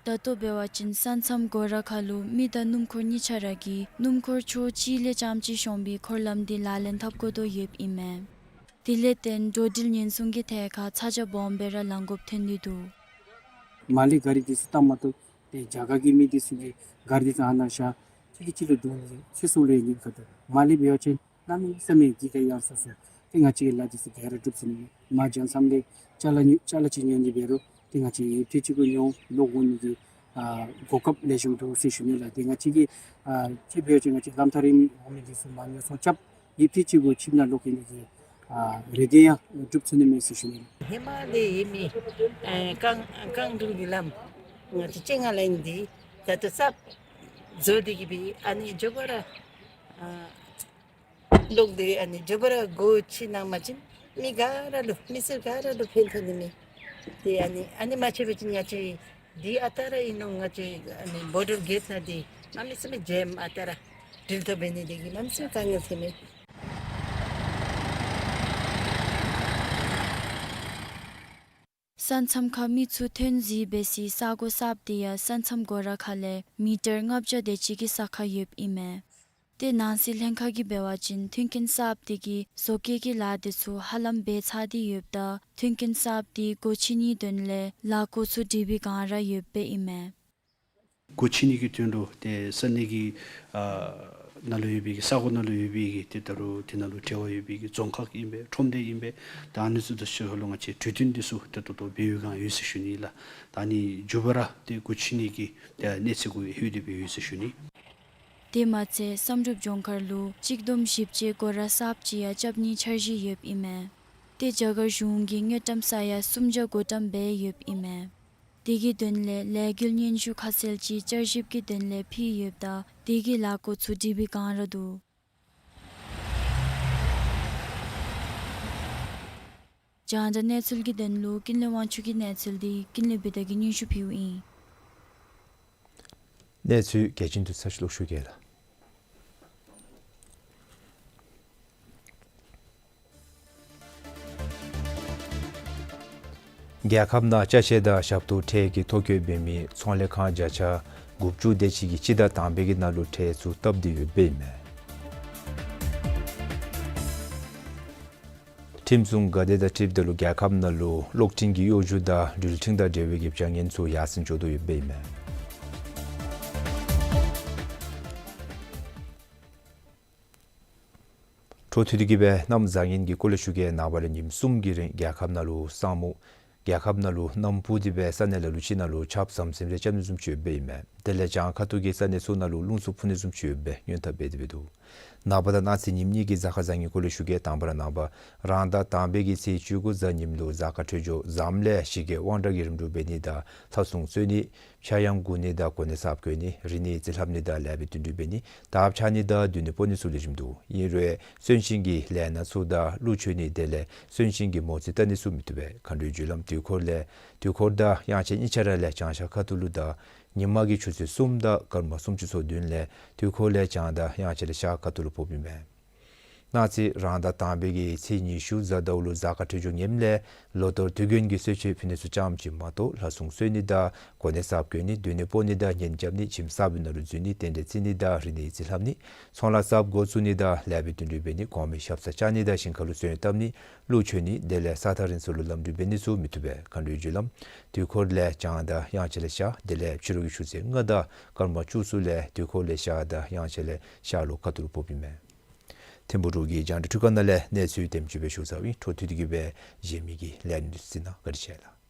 ད་ལྟོ་འབད་བ་ཅིན་ས་མཚམས་སྒོ་ར་ཁ་ལུ་མི་དང་སྣུམ་འཁོར་གཉིས་ཆ་ར་གིས་སྣུམ་འཁོར་ཕྱོགས་གཅིག་ལས་རྐྱངམ་ཅིག་ཤོང་པའི་འཁོར་ལམ་དེ་ལག་ལེན་འཐབ་དགོ་དོ་ཡོདཔ་ཨིན་མས། དེ་ལས་བརྟེན་འགྲོ་འགྲུལ་ཉེན་སྲུང་གི་ཐད་ཁར་ཚ་གྱང་སྦོམ་སྦེ་ར་ལང་དགོཔ་ཐོན་ཏེ་འདུག། མར་ལས་གཱ་རི་འདི་ཚུ་བཏང་མ་བཏུབ། ཏེ་རྒྱ་གར་གྱི་མི་འདི་ཚུ་གིས་གཱ་རི་འདི་ཚུ་ཨ་ནཱ་བཞག་གཅིག་གིས་གཅིག་ལུ་རྡུང་ནི་ཚེ་སྲོག་ལུ་ཡང་ཉེན་ཁ་འདུག། མར་ལས་འབད་བ་ཅིན་གནམ་མེད་ས་མེད་འགྱིག་ག་ཡར་སོ་སོ། ཏེ་ང་བཅས་ཀྱི་ལཱ་འདི་ཚུ་ག་ར་སྒྲུབ་ཚུགས་ནི་མེད། མར་རྒྱང་མཚམས་ལས་ཅ་ལ་ཉོ་ཅ་ལ་ཅིག་ཉོ་ནི་འབད་རུང་ཏེ་ང་བཅས་ཡུདཔ་ཐེངས་ཅིག་གུ་ཉོ་ལོག་འོང་ནི་གི་ཨ་གོ་སྐབས་ལེགས་ཤོམ་འདུག་ཟེར་ཞུ་ནི་ལགས། ཏེ་ང་བཅས་ཀྱིས་ཨ་ཅིག་འབད་བ་ཅིན་ང་བཅས་ལམ་ཐག་རིངམོ་འོང་མི་འདི་ཚུ་མར་ཉོ་ཚོང་རྐྱབ། ཡུདཔ་ཐེངས་ཅིག་གུ་ཁྱིམ་ནང་ལོག་སྐྱེལ་ནི་གི་ཨ་རེ་འདུན་ཡང་སྒྲུབ་ཚུགས་ནི་མས་ཟེར་ཞུ་ནི། ཧེ་མ་ལས་ཡོད་མི་ཨ་རྐང་རྐང་འགྲུལ་གྱི་ལམ་ང་བཅས་སྤྱན་སྔ་ལས་ཨིན། འདི་ད་ལྟོ་གསརཔ་བཟོ་སྟེ་གིས་སྦེ་ཨ་ནི་མགྱོགས་པ་ར་ཨ་ལོག་སྟེ་ཨ་ནི་མགྱོགས་པ་ར་སྒོ་ཕྱེ་གནང་པ་ཅིན་མི་ག་ར་ལུ་མི་སེར་ག་ར་ལུ་ཕན་ཐོགས་ནི་མས། ཏེ་ཨ་ནི་ཨ་ནི་མ་ཕྱེ་བ་ཅིན་ང་བཅས་འདི་ཨ་རྟག་ར་ཨིན་ནོ། ང་བཅས་ཨ་ནི་བོར་ཌར་གེཊ་ནང་འདི་གནམ་མེད་ས་མེད་ཇེམ་ཨ་རྟག་ར་འགྲུལ་ཐོབ་འབད་ནི་འདི་གིས་གནམ་མེད་ས་མེད་དཀའ་ངལ་ཐོན་མས། ས་མཚམས་ཁར་མི་ཚུ་ཐོན་འཛུལ་འབད་སའི་ས་གོ་གསརཔ་དེ་ཡང་ས་མཚམས་སྒོ་ར་ཁ་ལས་མི་ཊར་ལྔ་བརྒྱ་དེ་ཅིག་གི་ས་ཁར་ཡོདཔ་ཨིན་མས། ཏེ་ནང་སྲིད་ལྷན་ཁག་གིས་འབད་བ་ཅིན་མཐུན་རྐྱེན་གསརཔ་དེ་གིས་བཟོ་བཀོལ་གྱི་ལཱ་དེ་ཚུ་ཧ་ལམ་འབད་ཚར་ཏེ་ཡོདཔ་ད་མཐུན་རྐྱེན་གསརཔ་དེ་སྒོ་ཕྱེ་ནིའི་དོན་ལས་ལས་སྒོ་ཚུ་སྒྲིག་པའི་བསྒང་ར་ཡོདཔ་ཨིན་མས། སྒོ་ཕྱེ་ནི་གི་དོན་ལུ་ཏེ་ས་གནས་ཀྱི་ཨ་ནང་ལུ་ཡོད་པའི་གི་ས་གོ་ནང་ལུ་ཡོད་པའི་གི་ཏེ་ད་རུང་དེ་ནང་ལུ་འབྲེལ་བ་ཡོད་པའི་གི་རྫོང་ཁག་ཨིན་པས། ཁྲོམ་སྡེ་ཨིན་པས། ད་ཨ་ནི་ཚུ་དང་ཕྱོགས་ལུ་ང་བཅས་གྲོས་བསྟུན་འདི་ཚུ་ཏེ་ད་ལྟོ་འབད་བའི་བསྒང་ཡོད་ཟེར་ཞུ་ནི་ལགས། ད་ཨ་ནི་མགྱོགས་པ་ར་ཏེ་སྒོ་ཕྱེ་ནི་གི་ཏེ་གནས་ཚུལ་གུ་ལྷོད་དེ་སྦེ་ཡོད་ཟེར་ཞུ་ནི། དེ་མ་ཚད་བསམ་གྲུབ་ལྗོངས་མཁར་ལུ་གཅིག་བསྡོམས་བཞི་བཅུ་སྒོ་ར་གསརཔ་ཅིག་ཡང་རྐྱབ་ནིའི་འཆར་གཞི་ཡོདཔ་ཨིན་མས། ཏེ་རྒྱ་གར་གཞུང་གིས་དངུལ་ཀྲམ་ས་ཡ་སུམ་བརྒྱ་བགོ་བཀྲམ་འབད་ཡོདཔ་ཨིན་མས། དེ་གི་དོན་ལས་ལས་འགུལ་སྙན་ཞུ་ཁ་གསལ་ཅིག་བསྐྱར་ཞིབ་ཀྱི་དོན་ལས་ཕུལ་ཡོདཔ་ད་དེ་གི་ལས་སྒོ་ཚུ་སྒྲིག་པའི་བསྒང་ར་འདུག། རྒྱང་བསྒྲགས་གནས་ཚུལ་གྱི་དོན་ལུ་ཀུན་ལེགས་དབང་ཕྱུག་གི་གནས་ཚུལ་དེ་ཀུན་ལེགས་བི་དྷ་གིས་སྙན་ཞུ་ཕུལཝ་ཨིན། གནས་ཚུལ་གལ་ཆེན་དུ་ཚར་ཅིག་ལོག་ཞུ་གེ་ལགས། རྒྱལ་ཁབ་ནང་ཅ་ཆས་དང་ཞབས་ཏོག་ཁྲལ་གྱི་ཐོ་བཀོད་འབད་མི་ཚོང་ལས་ཁང་བརྒྱ་ཆ་དགུ་བཅུ་དེ་ཅིག་གིས་སྤྱི་ཟླ་དང་པའི་གི་ནང་ལུ་ཁྲལ་ཚུ་བཏབ་སྟེ་ཡོདཔ་ཨིན་མས། ཁྲིམས་སྲུང་འགག་སྡེ་དང་འཁྲིལཝ་ད་ལུ་རྒྱལ་ཁབ་ནང་ལུ་གློག་འཕྲིན་གྱི་གཡོ་སྒྱུ་དང་འགྲུལ་འཕྲིན་དང་འབྲེལ་བའི་གི་བྱ་ངན་ཚུ་ཡར་སེང་འགྱོ་དོ་ཡོདཔ་ཨིན་མས། འཕྲོ་མཐུད་དེ་གི་སྦེ་གནམ་བཟང་ངན་གྱི་སྐོར་ལས་ཞུ་གེ། ནངས་པ་ལས་ཉིནམ་གསུམ་གྱི་རིང་རྒྱལ་ཁབ་ནང་ལུ་ས་སྨུག། རྒྱལ་ཁབ་ནང་ལུ་གནམ་སྤུ་དེ་སྦེ་ས་གནས་ལ་ལུ་ཅིག་ནང་ལུ་ཆརཔ་ཟམ་ཟིམ་རེ་རྐྱབ་ནི་བཟུམ་ཅིག་ཡོདཔ་ཨིན་མས། དེ་ལས་བྱང་ཁ་ཐུག་གི་ས་གནས་ཚུ་ནང་ལུ་རླུང་འཚུབ་འཕུ་ནི་བཟུམ་ཅིག་ཡོདཔ་སྦེ་སྔོན་དཔག་འབད་དེ་སྦེ་འདུག། ནངས་པ་དང་གནངས་ཚེ་ཉིནམ་གཉིས་ཀྱི་གཟའ་སྐར་བཟང་ངན་སྐོར་ལས་ཞུ་གེ། དང་པ་ར་ནངས་པ་རང་ཟླ་དང་པའི་གི་ཚེས་བཅུ་དགུ་གཟའ་ཉིམ་ལུ་གཟའ་སྐར་འཕྲོད་སྦྱོར་ཟམ་ལས་ཞི་རྒྱས་དབང་དྲག་གི་རིམ་གྲོ་འབད་ནི་དང་ལྷ་སྲུང་གསོལ་ནི། ཕྱྭ་གཡང་འགུགས་ནི་དང་གོ་གནས་གསརཔ་བསྐོ་ནི། རིག་གནས་རྩིས་ལྷབ་ནི་དང་ལེགས་པའི་དུད་འགྲོ་འབད་ནི། དར་འཕྱར་ནི་དང་མདུན་ནི་སྤོ་ནི་ཚུ་ལེགས་ཤོམ་འདུག། ཨིན་རུང་གསོན་གཤིན་གྱི་ལས་སྣ་ཚུ་དང་ཀླུ་མཆོད་ནི་དེ་ལས་གསོན་གཤིན་གྱི་མོ་རྩིས་བལྟ་ནི་ཚུ་མི་བཏུབ་པས། མཁའ་འགྲོའི་རྒྱུ་ལམ་དུས་འཁོར་ལས་དུས་འཁོར་དང་དབྱངས་འཆར་གཉིས་ཆ་ར་ལས་བྱང་ཤར་ཁ་ཐུག་ལུ་དང་ཉིན་མ་གི་ཆུ་ཚོད་གསུམ་དང་སྐར་མ་སུམ་ཅུ་སོ་བདུན་ལས་དུས་འཁོར་ལས་བྱང་དང་དབྱངས་འཆར་ལས་ཤར་ཁ་ཐུག་ལུ་ཕོགཔ་ཨིན་མས། གནངས་ཚེ་རང་ཟླ་དང་པའི་གི་ཚེས་ཉི་ཤུ་གཟའ་ཟླཝ་ལུ་གཟའ་སྐར་འཕྲོད་སྦྱོར་ངནམ་ལས་ལོ་ཐོར་དུས་རྒྱུན་གྱི་གསོལ་མཆོད་ཕུལ་ནི་ཚུ་ཙམ་ཅིག་མ་གཏོགས་ལྷ་སྲུང་གསོལ་ནི་དང་གོ་གནས་གསརཔ་བསྐོ་ནི། མདུན་ནི་སྤོ་ནི་དང་གཉེན་རྐྱབ་ནི། ཁྱིམ་གསརཔ་ནང་ལུ་འཛུལ་ནི། རྟེན་འབྲེལ་བརྩི་ནི་དང་རིག་གནས་རྩིས་ལྷབ་ནི། ཚོང་ལཱ་གསརཔ་འགོ་བཙུགས་ནི་དང་ལེགས་པའི་དུད་འགྲོ་འབད་ནི། གོང་མའི་ཞབས་སར་བཅར་ནི་དང་ཞིང་ཁ་ལུ་གསོལ་བ་བཏབ་ནི། ཀླུ་མཆོད་ནི་དེ་ལས་ས་ཐག་རིང་སུ་ལུ་ལམ་འགྲུལ་འབད་ནི་ཚུ་མི་བཏུབ་པས། མཁའ་འགྲོའི་རྒྱུ་ལམ་དུས་འཁོར་ལས་བྱང་དང་དབྱངས་འཆར་ལས་ཤར། དེ་ལས་ཕྱི་རུ་གི་ཆུ་ཚོད་ལྔ་དང་སྐར་མ་བཅུ་གསུམ་ལས་དུས་འཁོར་ལས་ཤར་དང་དབྱངས་འཆར་ལས་ཤར་ལུ་ཁ་ཐུག་ལུ་ཕོགཔ་ཨིན་མས། ཐིམ་ཕུག་འབྲུག་གི་རྒྱང་བསྒྲགས་ཁང་ནང་ལས་གནས་ཚུལ་དེམ་ཅིག་སྦེ་ཞུ་ཚརཝ་ཨིན། འཕྲོ་མཐུད་དེ་གི་སྦེ་གཞན་མི་གི་ལས་རིམ་ཚུ་གཟིགས་གནང་། བཀའ་དྲིན་ཆེ་ལགས།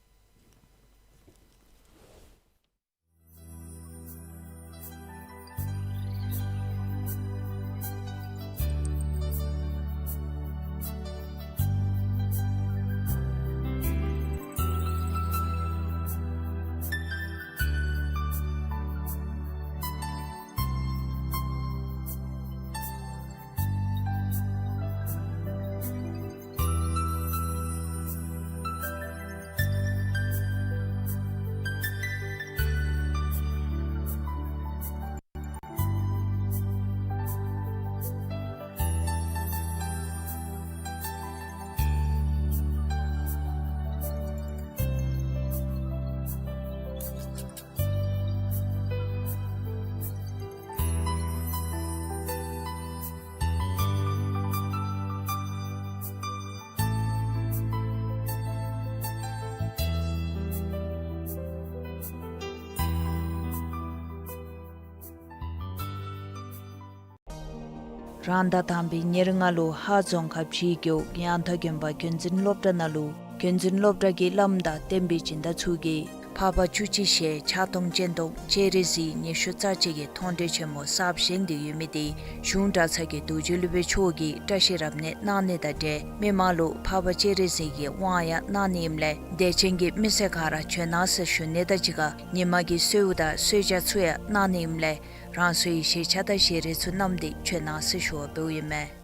རང་ཟླ་དང་པའི་ཉེར་ལྔ་ལུ་ཧཱ་རྫོང་ཁག་ཕྱི་རྒེད་འོག་ཡང་ཐང་དགོན་པ་རྒྱུན་འཛིན་སློབ་གྲྭ་ནང་ལུ་རྒྱུན་འཛིན་སློབ་གྲྭ་གི་བླམ་དང་བསྟན་པའི་སྦྱིན་བདག་ཚུ་གིས་འཕགས་པ་བཅུ་གཅིག་ཞལ་ཕྱག་སྟོང་སྤྱན་སྟོང་སྤྱན་རས་གཟིགས་ཉི་ཤུ་རྩ་གཅིག་གི་མཐོང་གྲོལ་ཆེན་མོ་གསརཔ་བཞེངས་ཏེ་ཡོད་མི་དེ་གཞུང་གྲྭ་ཚང་གི་རྡོ་རྗེ་སློབ་དཔོན་མཆོག་གིས་བཀྲ་ཤིས་རབ་གནས་གནང་ནི་དང་འབྲེལ་མི་མང་ལུ་འཕགས་པ་སྤྱན་རས་གཟིགས་ཀྱི་དབང་ཡང་གནང་ནི་ཨིནམ་ལས་དད་ཅན་གྱི་མི་སེར་ག་ར་བྱོན་གནང་ཟེར་ཞུ་ནི་དང་གཅིག་ཁར་ཉིན་མ་གི་གསོལཝ་དང་གསོལ་ཇ་ཚུ་ཡང་གནང་ནི་ཨིནམ་ལས་རང་སོའི་ཞལ་ཆས་དང་ཞལ་རས་ཚུ་བསྣམས་ཏེ་བྱོན་གནང་ཟེར་ཞུ་བ་འབདཝ་ཨིན་མས།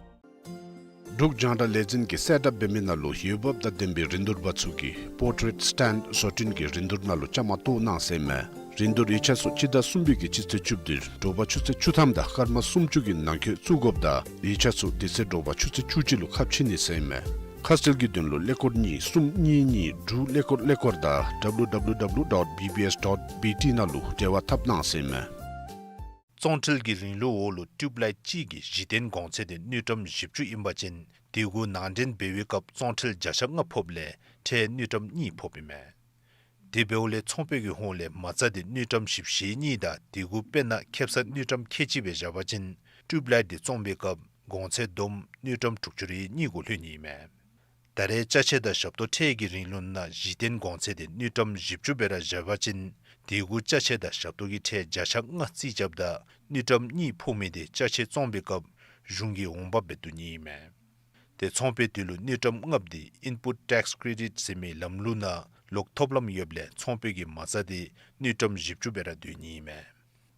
འབྲུག་རྒྱང་བསྒྲགས་ལས་འཛིན་གྱིས་གསལ་བསྒྲགས་འབད་མི་ནང་ལུ་འོས་འབབ་དང་ལྡན་པའི་རིན་བསྡུར་པ་ཚུ་གིས་པོར་ཊེཊ་སི་ཊེན་ཌི་བཟོ་སྐྲུན་གྱི་རིན་བསྡུར་ནང་ལུ་བཅའ་མར་གཏོགས་གནང་ཟེར་ཨིན་མས། རིན་བསྡུར་ཡིག་ཆ་ཚུ་སྤྱི་ཟླ་གསུམ་པའི་གི་སྤྱི་ཚེས་བཅུ་བདུན་དྲོ་པ་ཆུ་ཚོད་བཅུ་ཐམ་དང་སྐར་མ་སུམ་ཅུ་གི་ནང་འཁོད་བཙུགས་དགོཔ་དང་ཡིག་ཆ་ཚུ་དེ་ཚེ་དྲོ་པ་ཆུ་ཚོད་བཅུ་གཅིག་ལུ་ཁ་ཕྱེ་ནི་ཟེར་ཨིན་མས། ཁ་གསལ་གྱི་དོན་ལུ་ཀླད་ཀོར་གཉིས་གསུམ་གཉིས་གཉིས་དྲུག་ཀླད་ཀོར་ཀླད་ཀོར་དང་W W W dot B B S dot B T ནང་ལུ་འབྲེལ་བ་འཐབ་གནང་ཟེར་ཨིན་མས། བཙོང་ཁྲལ་གྱི་རིང་ལུགས་འོག་ལུ་ཊིའུབ་ལའིཊ་གཅིག་གི་གཞི་རྟེན་གོང་ཚད་དེ་དངུལ་ཀྲམ་བཞི་བཅུ་ཨིན་པ་ཅིན་དེ་གུ་ནང་འདྲེན་འབད་བའི་སྐབས་བཙོང་ཁྲལ་བརྒྱ་ཆ་ལྔ་ཕོགཔ་ལས་ཁྲལ་དངུལ་ཀྲམ་གཉིས་ཕོགཔ་ཨིན་མས། དེ་འབདཝ་ལས་ཚོང་པའི་གི་ཧོངས་ལས་མ་རྩ་དེ་དངུལ་ཀྲམ་བཞི་བཅུ་ཞེ་གཉིས་དང་དེ་གུ་དཔེར་ན་ཁེབ་ས་དངུལ་ཀྲམ་ཁལ་གཅིག་སྦེ་བཞག་པ་ཅིན་ཊིའུབ་ལའིཊ་དེ་བཙོང་པའི་སྐབས་གོང་ཚད་བསྡོམས་དངུལ་ཀྲམ་དྲུག་ཅུ་རེ་གཉིས་གུ་ལྷོད་ནི་ཨིན་མས། ད་རེས་ཅ་ཆས་དང་ཞབས་ཏོག་ཁྲལ་གྱི་རིང་ལུགས་ནང་གཞི་རྟེན་གོང་ཚད་དེ་དངུལ་ཀྲམ་བཞི་བཅུ་སྦེ་ར་བཞག་པ་ཅིན་དེ་གུ་ཅ་ཆས་དང་ཞབས་ཏོག་གི་ཁྲལ་བརྒྱ་ཆ་ལྔ་རྩིས་རྐྱབ་ད་དངུལ་ཀྲམ་གཉིས་ཕོག་མི་དེ་ཅ་ཆས་བཙོང་པའི་སྐབས་གཞུང་གིས་འོང་འབབ་སྦེ་བསྡུ་ནི་ཨིན་མས། དེ་ཚོང་པའི་དོན་ལུ་དངུལ་ཀྲམ་ལྔ་པོ་དེ་ཨིན་པུཊ་ཊེགསི་ཀེ་རེ་ཌིཊ་ཟེར་མི་ལམ་ལུགས་ནང་ལོག་ཐོབ་ལམ་ཡོདཔ་ལས་ཚོང་པའི་གི་མ་རྩ་དེ་དངུལ་ཀྲམ་བཞི་བཅུ་སྦེ་ར་སྡོད་ནི་ཨིན་མས།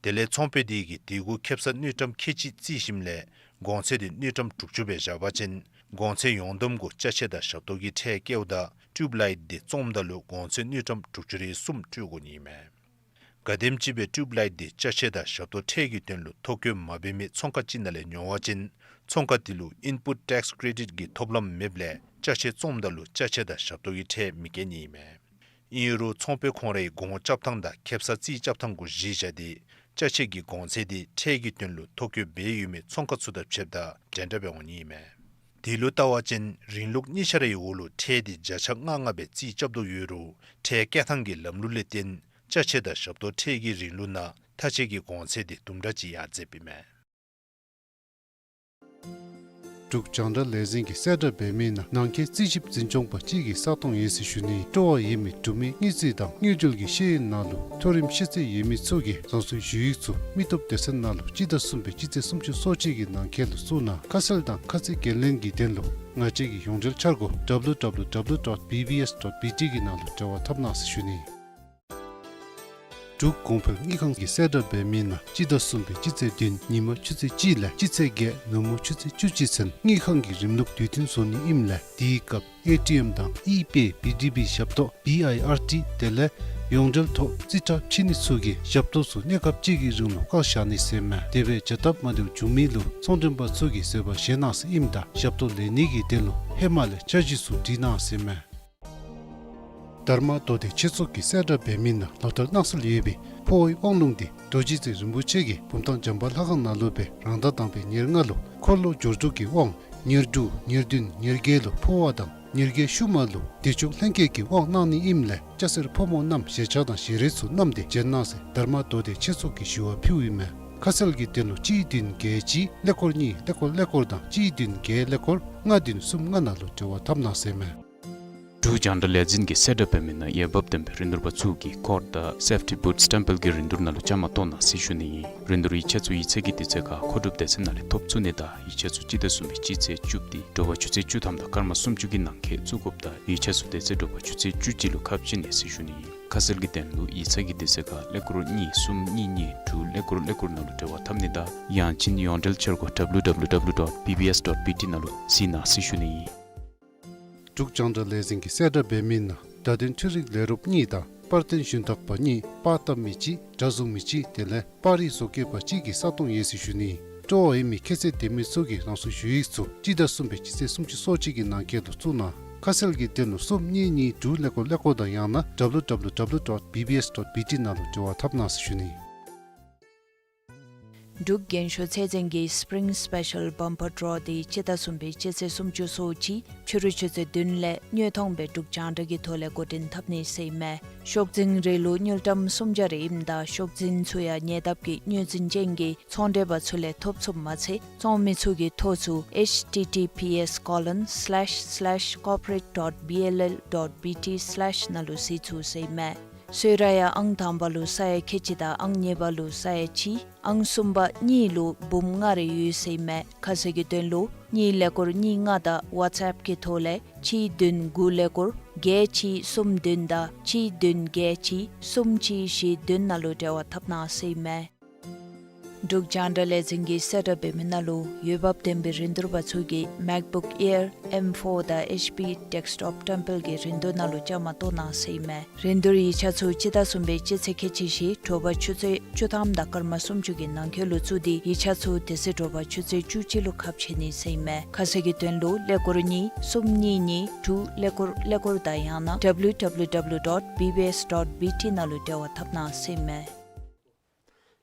དེ་ལས་ཚོང་པ་དེ་གིས་དེ་གུ་ཁེབ་ས་དངུལ་ཀྲམ་ཁལ་གཅིག་རྩིས་ཞིནམ་ལས་གོང་ཚད་དེ་དངུལ་ཀྲམ་དྲུག་ཅུ་སྦེ་བཞག་པ་ཅིན་གོང་ཚད་ཡོངས་བསྡོམས་གུ་ཅ་ཆས་དང་ཞབས་ཏོག་གི་ཁྲལ་བཀལཝ་ད་ཊིའུབ་ལའིཊ་དེ་བཙོངམ་ད་ལུ་གོང་ཚད་དངུལ་ཀྲམ་དྲུག་ཅུ་རེ་གསུམ་སྤྲོད་དགོ་ནི་ཨིན་མས། གལ་སྲིད་ཅིག་སྦེ་ཊིའུབ་ལའིཊ་དེ་ཅ་ཆས་དང་ཞབས་ཏོག་ཁྲལ་གྱི་དོན་ལུ་ཐོ་བཀོད་མ་འབད་མི་ཚོང་ཁང་ཅིག་ནང་ལས་ཉོ་བ་ཅིན་ཚོང་ཁང་དེ་ལུ་ཨིན་པུཊ་ཊེགསི་ཀེ་རེ་ཌིཊ་གི་ཐོབ་ལམ་མེདཔ་ལས་ཅ་ཆས་བཙོངམ་ད་ལུ་ཅ་ཆས་དང་ཞབས་ཏོག་གི་ཁྲལ་མི་བཀལ་ནི་ཨིན་མས། ཨིན་རུང་ཚོང་པ་ཁོང་རའི་གོང་རྐྱབ་ཐངས་དང་ཁེབ་ས་རྩིས་རྐྱབ་ཐངས་གུ་གཞི་བཞག་སྟེ་ཅ་ཆས་ཀྱི་གོང་ཚད་དེ་ཁྲལ་གྱི་དོན་ལུ་ཐོ་བཀོད་འབད་ཡོད་མི་ཚོང་ཁང་ཚུ་དང་ཕྱདཔ་ད་འདྲན་འདྲ་སྦེ་འོང་ནི་ཨིན་མས། དེ་ལུ་བལྟ་བ་ཅིན་རིང་ལུགས་གཉིས་ཆ་རའི་འོག་ལུ་ཁྲལ་དེ་བརྒྱ་ཆ་ལྔ་ལྔ་སྦེ་རྩིས་རྐྱབ་དོ་ཡོད་རུང་ཁྲལ་བཀལ་ཐངས་ཀྱི་ལམ་ལུགས་ལས་བརྟེན་ཅ་ཆས་དང་ཞབས་ཏོག་ཁྲལ་གྱི་རིང་ལུགས་ནང་ཐག་ཆད་ཀྱི་གོང་ཚད་དེ་དུམ་གྲ་ཅིག་ཡར་འཛེགསཔ་ཨིན་མས། འབྲུག་རྒྱང་བསྒྲགས་ལས་འཛིན་གྱིས་གསལ་བསྒྲགས་འབད་མི་ནང་ནང་འཁོད་རྩིས་ཞིབ་འཛིན་སྐྱོང་པ་གཅིག་གི་ས་སྟོང་ཡོད་ཟེར་ཞུ་ནི། སྤྲོ་བ་ཡོད་མི་འབྲུག་མི་དངུལ་རྩིས་དང་དངུལ་འབྲེལ་གྱི་ཤེས་ཡོན་ནང་ལུ་མཐོ་རིམ་ཤེས་ཚད་ཡོད་མི་ཚུ་གིས་རང་སོའི་ཞུ་ཡིག་ཚུ་མི་སྟོབས་སྡེ་ཚན་ནང་ལུ་སྤྱི་ཟླ་གསུམ་པའི་སྤྱི་ཚེས་སུམ་ཅུ་སོ་གཅིག་གི་ནང་འཁོད་ལུ་བཙུགས་གནང་། ཁ་གསལ་དང་ཁ་ཚིག་འགན་ལེན་གྱི་དོན་ལུ་ང་བཅས་ཀྱི་ཡོངས་འབྲེལ་འཆར་སྒོ་W W W dot B B S dot B T གི་ནང་ལུ་འབྲེལ་བ་འཐབ་གནང་ཟེར་ཞུ་ནི། འབྲུག་གོང་འཕེལ་དངུལ་ཁང་གིས་གསལ་བསྒྲགས་འབད་མི་ནང་སྤྱི་ཟླ་གསུམ་པའི་སྤྱི་ཚེས་བདུན་ཉིན་མ་ཆུ་ཚོད་གཅིག་ལས་སྤྱི་ཚེས་བརྒྱད་ནུབ་མོ་ཆུ་ཚོད་བཅུ་གཅིག་ཚུན་དངུལ་ཁང་གི་རིམ་ལུགས་དུས་མཐུན་བཟོ་ནི་ཨིནམ་ལས་དེའི་སྐབས་ཨེ་ཊི་ཨེམ་དང་ཨི་པེ་བི་ཌི་བི་ཞབས་ཏོག་བི་ཨའི་ཨར་ཊི་དེ་ལས་ཡོངས་འབྲེལ་ཐོག་རྩིས་ཁྲ་ཕྱེ་ནི་ཚུ་གིས་ཞབས་ཏོག་ཚུ་གནས་སྐབས་གཅིག་གི་རིང་ལུ་བཀག་བཞག་ནི་ཟེར་མས། དེ་སྦེ་བྱ་སྟབས་མ་བདེཝ་བྱུང་མི་ལུ་ཚོང་མགྲོན་པ་ཚུ་གིས་བཟོད་པ་བཞེས་གནང་ཟེར་ཨིནམ་ད་ཞབས་ཏོག་ལེན་ནི་གི་དོན་ལུ་ཧེ་མ་ལས་འཆར་གཞི་ཚུ་བྲིས་གནང་ཟེར་མས། དྷརྨ་མདོ་སྡེ་ཆོས་ཚོགས་ཀྱིས་གསལ་བསྒྲགས་འབད་མི་ནང་ལོ་ལྟར་གནང་སྲོལ་ཡོད་པའི་འཕོ་བའི་དབང་ལུང་འདི་རྡོ་རྗེ་རྩེ་རིན་པོ་ཆེ་གིས་བུམ་ཐང་བྱམས་པ་ལྷ་ཁང་ནང་ལུ་སྦེ་རང་ཟླ་དང་པའི་ཉེར་ལྔ་ལུ་འཁོར་ལོ་སྦྱོར་དྲུག་གི་དབང་ཉེར་དྲུག་ཉེར་བདུན་ཉེར་བརྒྱད་ལུ་འཕོ་བ་དང་ཉེར་བརྒྱད་ཤུལ་མ་ལུ་བདེ་མཆོག་ལྷན་སྐྱེས་ཀྱི་དབང་གནང་ནི་ཨིནམ་ལས་སྐྱ་སེར་ཕོ་མོ་རྣམས་ཞལ་ཆས་དང་ཞལ་རས་ཚུ་བསྣམས་ཏེ་བྱོན་གནང་ཟེར་དྷརྨ་མདོ་སྡེ་ཆོས་ཚོགས་ཀྱིས་ཞུ་བ་ཕུལཝ་ཨིན་མས། ཁ་གསལ་གྱི་དོན་ལུ་གཅིག་བདུན་བརྒྱད་གཅིག་ཀླད་ཀོར་གཉིས་ཀླད་ཀོར་ཀླད་ཀོར་དང་གཅིག་བདུན་བརྒྱད་ཀླད་ཀོར་ལྔ་བདུན་གསུམ་ལྔ་ནང་ལུ་འབྲེལ་བ་འཐབ་གནང་ཟེར་མས། འབྲུག་རྒྱང་བསྒྲགས་ལས་འཛིན་གྱིས་གསལ་བསྒྲགས་འབད་མི་ནང་འོས་འབབ་ལྡན་པའི་རིན་བསྡུར་པ་ཚུ་གིས་ཀོཌ་དང་སེཕ་ཊི་བུཊ་སི་ཊེམ་པལ་གྱི་རིན་བསྡུར་ནང་ལུ་བཅའ་མར་གཏོགས་གནང་ཟེར་ཞུ་ནི་ཨིན། རིན་བསྡུར་ཡིག་ཆ་ཚུ་ཡིག་ཚང་གི་དུས་ཚོད་ཁར་མཁོ་སྒྲུབ་སྡེ་ཚན་ནང་ལས་ཐོབ་ཚུགས་ནི་དང་ཡིག་ཆ་ཚུ་སྤྱི་ཟླ་གསུམ་པའི་སྤྱི་ཚེས་བཅུ་སྟེ་དྲོ་པ་ཆུ་ཚོད་བཅུ་ཐམ་དང་སྐར་མ་སུམ་ཅུ་གི་ནང་འཁོད་བཙུགས་དགོཔ་དང་ཡིག་ཆ་ཚུ་དེ་ཚེ་དྲོ་པ་ཆུ་ཚོད་བཅུ་གཅིག་ལུ་ཁ་ཕྱེ་ནི་ཟེར་ཞུ་ནི་ཨིན། ཁ་གསལ་གྱི་དོན་ལུ་ཡིག་ཚང་གི་དུས་ཚོད་ཁར་ཀླད་ཀོར་གཉིས་གསུམ་གཉིས་གཉིས་དྲུག་ཀླད་ཀོར་ཀླད་ཀོར་ནང་ལུ་འབྲེལ་བ་འཐབ་ནི་དང་ཡང་ཅིན་ཡོངས་འབྲེལ་འཆར་སྒོ་W W W dot B B S dot B T ནང་ལུ་གཟིགས་གནང་ཟེར་ཞུ་ནི་ཨིན། འབྲུག་རྒྱང་བསྒྲགས་ལས་འཛིན་གྱིས་གསལ་བསྒྲགས་འབད་མི་ནང་བརྡ་དོན་འཕྲུལ་རིག་ལས་རོགསཔ་གཉིས་དང་པར་སྟོན་ཞུན་དག་པ་གཉིས་པར་བཏབ་མི་གཅིག་དྲ་བཟུང་མི་གཅིག་དེ་ལས་པར་རིས་བཟོ་བཀོད་པ་གཅིག་གི་ས་སྟོང་ཡོད་ཟེར་ཞུ་ནི། སྤྲོ་བ་ཡོད་མི་ཁྱད་ཚད་ལྡན་མི་ཚུ་གིས་རང་སོའི་ཞུ་ཡིག་ཚུ་སྤྱི་ཟླ་གསུམ་པའི་སྤྱི་ཚེས་སུམ་ཅུ་སོ་གཅིག་གི་ནང་འཁོད་དུ་བཙུགས་གནང་། ཁ་གསལ་གྱི་དོན་ལུ་གསུམ་གཉིས་གཉིས་དྲུག་ཀླད་ཀོར་ཀླད་ཀོར་དང་ཡང་ན་W W W dot B B S dot B T ནང་ལུ་འབྲེལ་བ་འཐབ་གནང་ཟེར་ཞུ་ནི། འབྲུག་རྒན་ཤོས་ཚད་འཛིན་གྱི་སི་པི་རིང་སི་པེ་ཤལ་བམ་པར་ཌོ་འདི་སྤྱི་ཟླ་གསུམ་པའི་སྤྱི་ཚེས་སུམ་ཅུ་སོ་གཅིག་ཕྱི་རུ་ཆུ་ཚོད་བདུན་ལས་དངོས་མཐོང་སྦེ་འབྲུག་རྒྱང་བསྒྲགས་ཀྱི་ཐོག་ལས་འགོ་འདྲེན་འཐབ་ནི་ཟེར་ཨིན་མས། ཤོག་འཛིན་རེ་ལུ་དངུལ་ཀྲམ་སུམ་བརྒྱ་རེ་ཨིནམ་ད་ཤོག་འཛིན་ཚུ་ཡང་ཉེ་འདབས་ཀྱི་དངུལ་འཛིན་ཅན་གྱི་ཚོང་འབྲེལ་པ་ཚུ་ལས་ཐོབ་ཚུགསཔ་མ་ཚད་བཙོང་མི་ཚུ་གི་ཐོ་ཚུ་H T T P S colon slash slash corporate dot B L L dot B T slash ནང་ལུ་གཟིགས་ཚུགས་ཟེར་ཨིན་མས། གསོལ་རས་ཡང་ཨང་དང་པ་ལུ་ས་ཡ་ཁལ་གཅིག་དང་ཨང་གཉིས་པ་ལུ་ས་ཡ་གཅིག་ཨང་གསུམ་པ་གཉིས་ལུ་འབུམ་ལྔ་རེ་ཡོད་ཟེར་ཨིན་མས། ཁ་གསལ་གྱི་དོན་ལུ་གཉིས་ཀླད་ཀོར་གཉིས་ལྔ་དང་ཝཊས་ཨེཔ་གི་ཐོག་ལས་གཅིག་བདུན་དགུ་ཀླད་ཀོར་བརྒྱད་གཅིག་གསུམ་བདུན་དང་གཅིག་བདུན་བརྒྱད་གཅིག་གསུམ་གཅིག་བཞི་བདུན་ནང་ལུ་འབྲེལ་བ་འཐབ་གནང་ཟེར་ཨིན་མས། འབྲུག་རྒྱང་བསྒྲགས་ལས་འཛིན་གྱིས་གསལ་བསྒྲགས་འབད་མི་ནང་ལུ་འོས་འབབ་ལྡན་པའི་རིན་བསྡུར་པ་ཚུ་གིས་མེཀ་བུཀ་ཨེར་ཨེམ་ཕོར་དང་ཨེཆ་པི་ཌེསྐ་ཊོཔ་ཊེམ་པལ་གྱི་རིན་བསྡུར་ནང་ལུ་བཅའ་མར་གཏོགས་གནང་ཟེར་ཨིན་མས། རིན་བསྡུར་ཡིག་ཆ་ཚུ་སྤྱི་ཟླ་གསུམ་པའི་སྤྱི་ཚེས་ཁལ་གཅིག་བཞི་དྲོ་པ་ཆུ་ཚོད་བཅུ་ཐམ་དང་སྐར་མ་སུམ་ཅུ་གི་ནང་འཁོད་ལུ་བཙུགས་ཏེ་ཡིག་ཆ་ཚུ་དེ་ཚེ་དྲོ་པ་ཆུ་ཚོད་བཅུ་གཅིག་ལུ་ཁ་ཕྱེ་ནི་ཟེར་ཨིན་མས། ཁ་གསལ་གྱི་དོན་ལུ་ཀླད་ཀོར་གཉིས་གསུམ་གཉིས་གཉིས་དྲུག་ཀླད་ཀོར་ཀླད་ཀོར་དང་ཡང་ན་W W W dot B B S dot B T ནང་ལུ་འབྲེལ་བ་འཐབ་གནང་ཟེར་ཨིན་མས།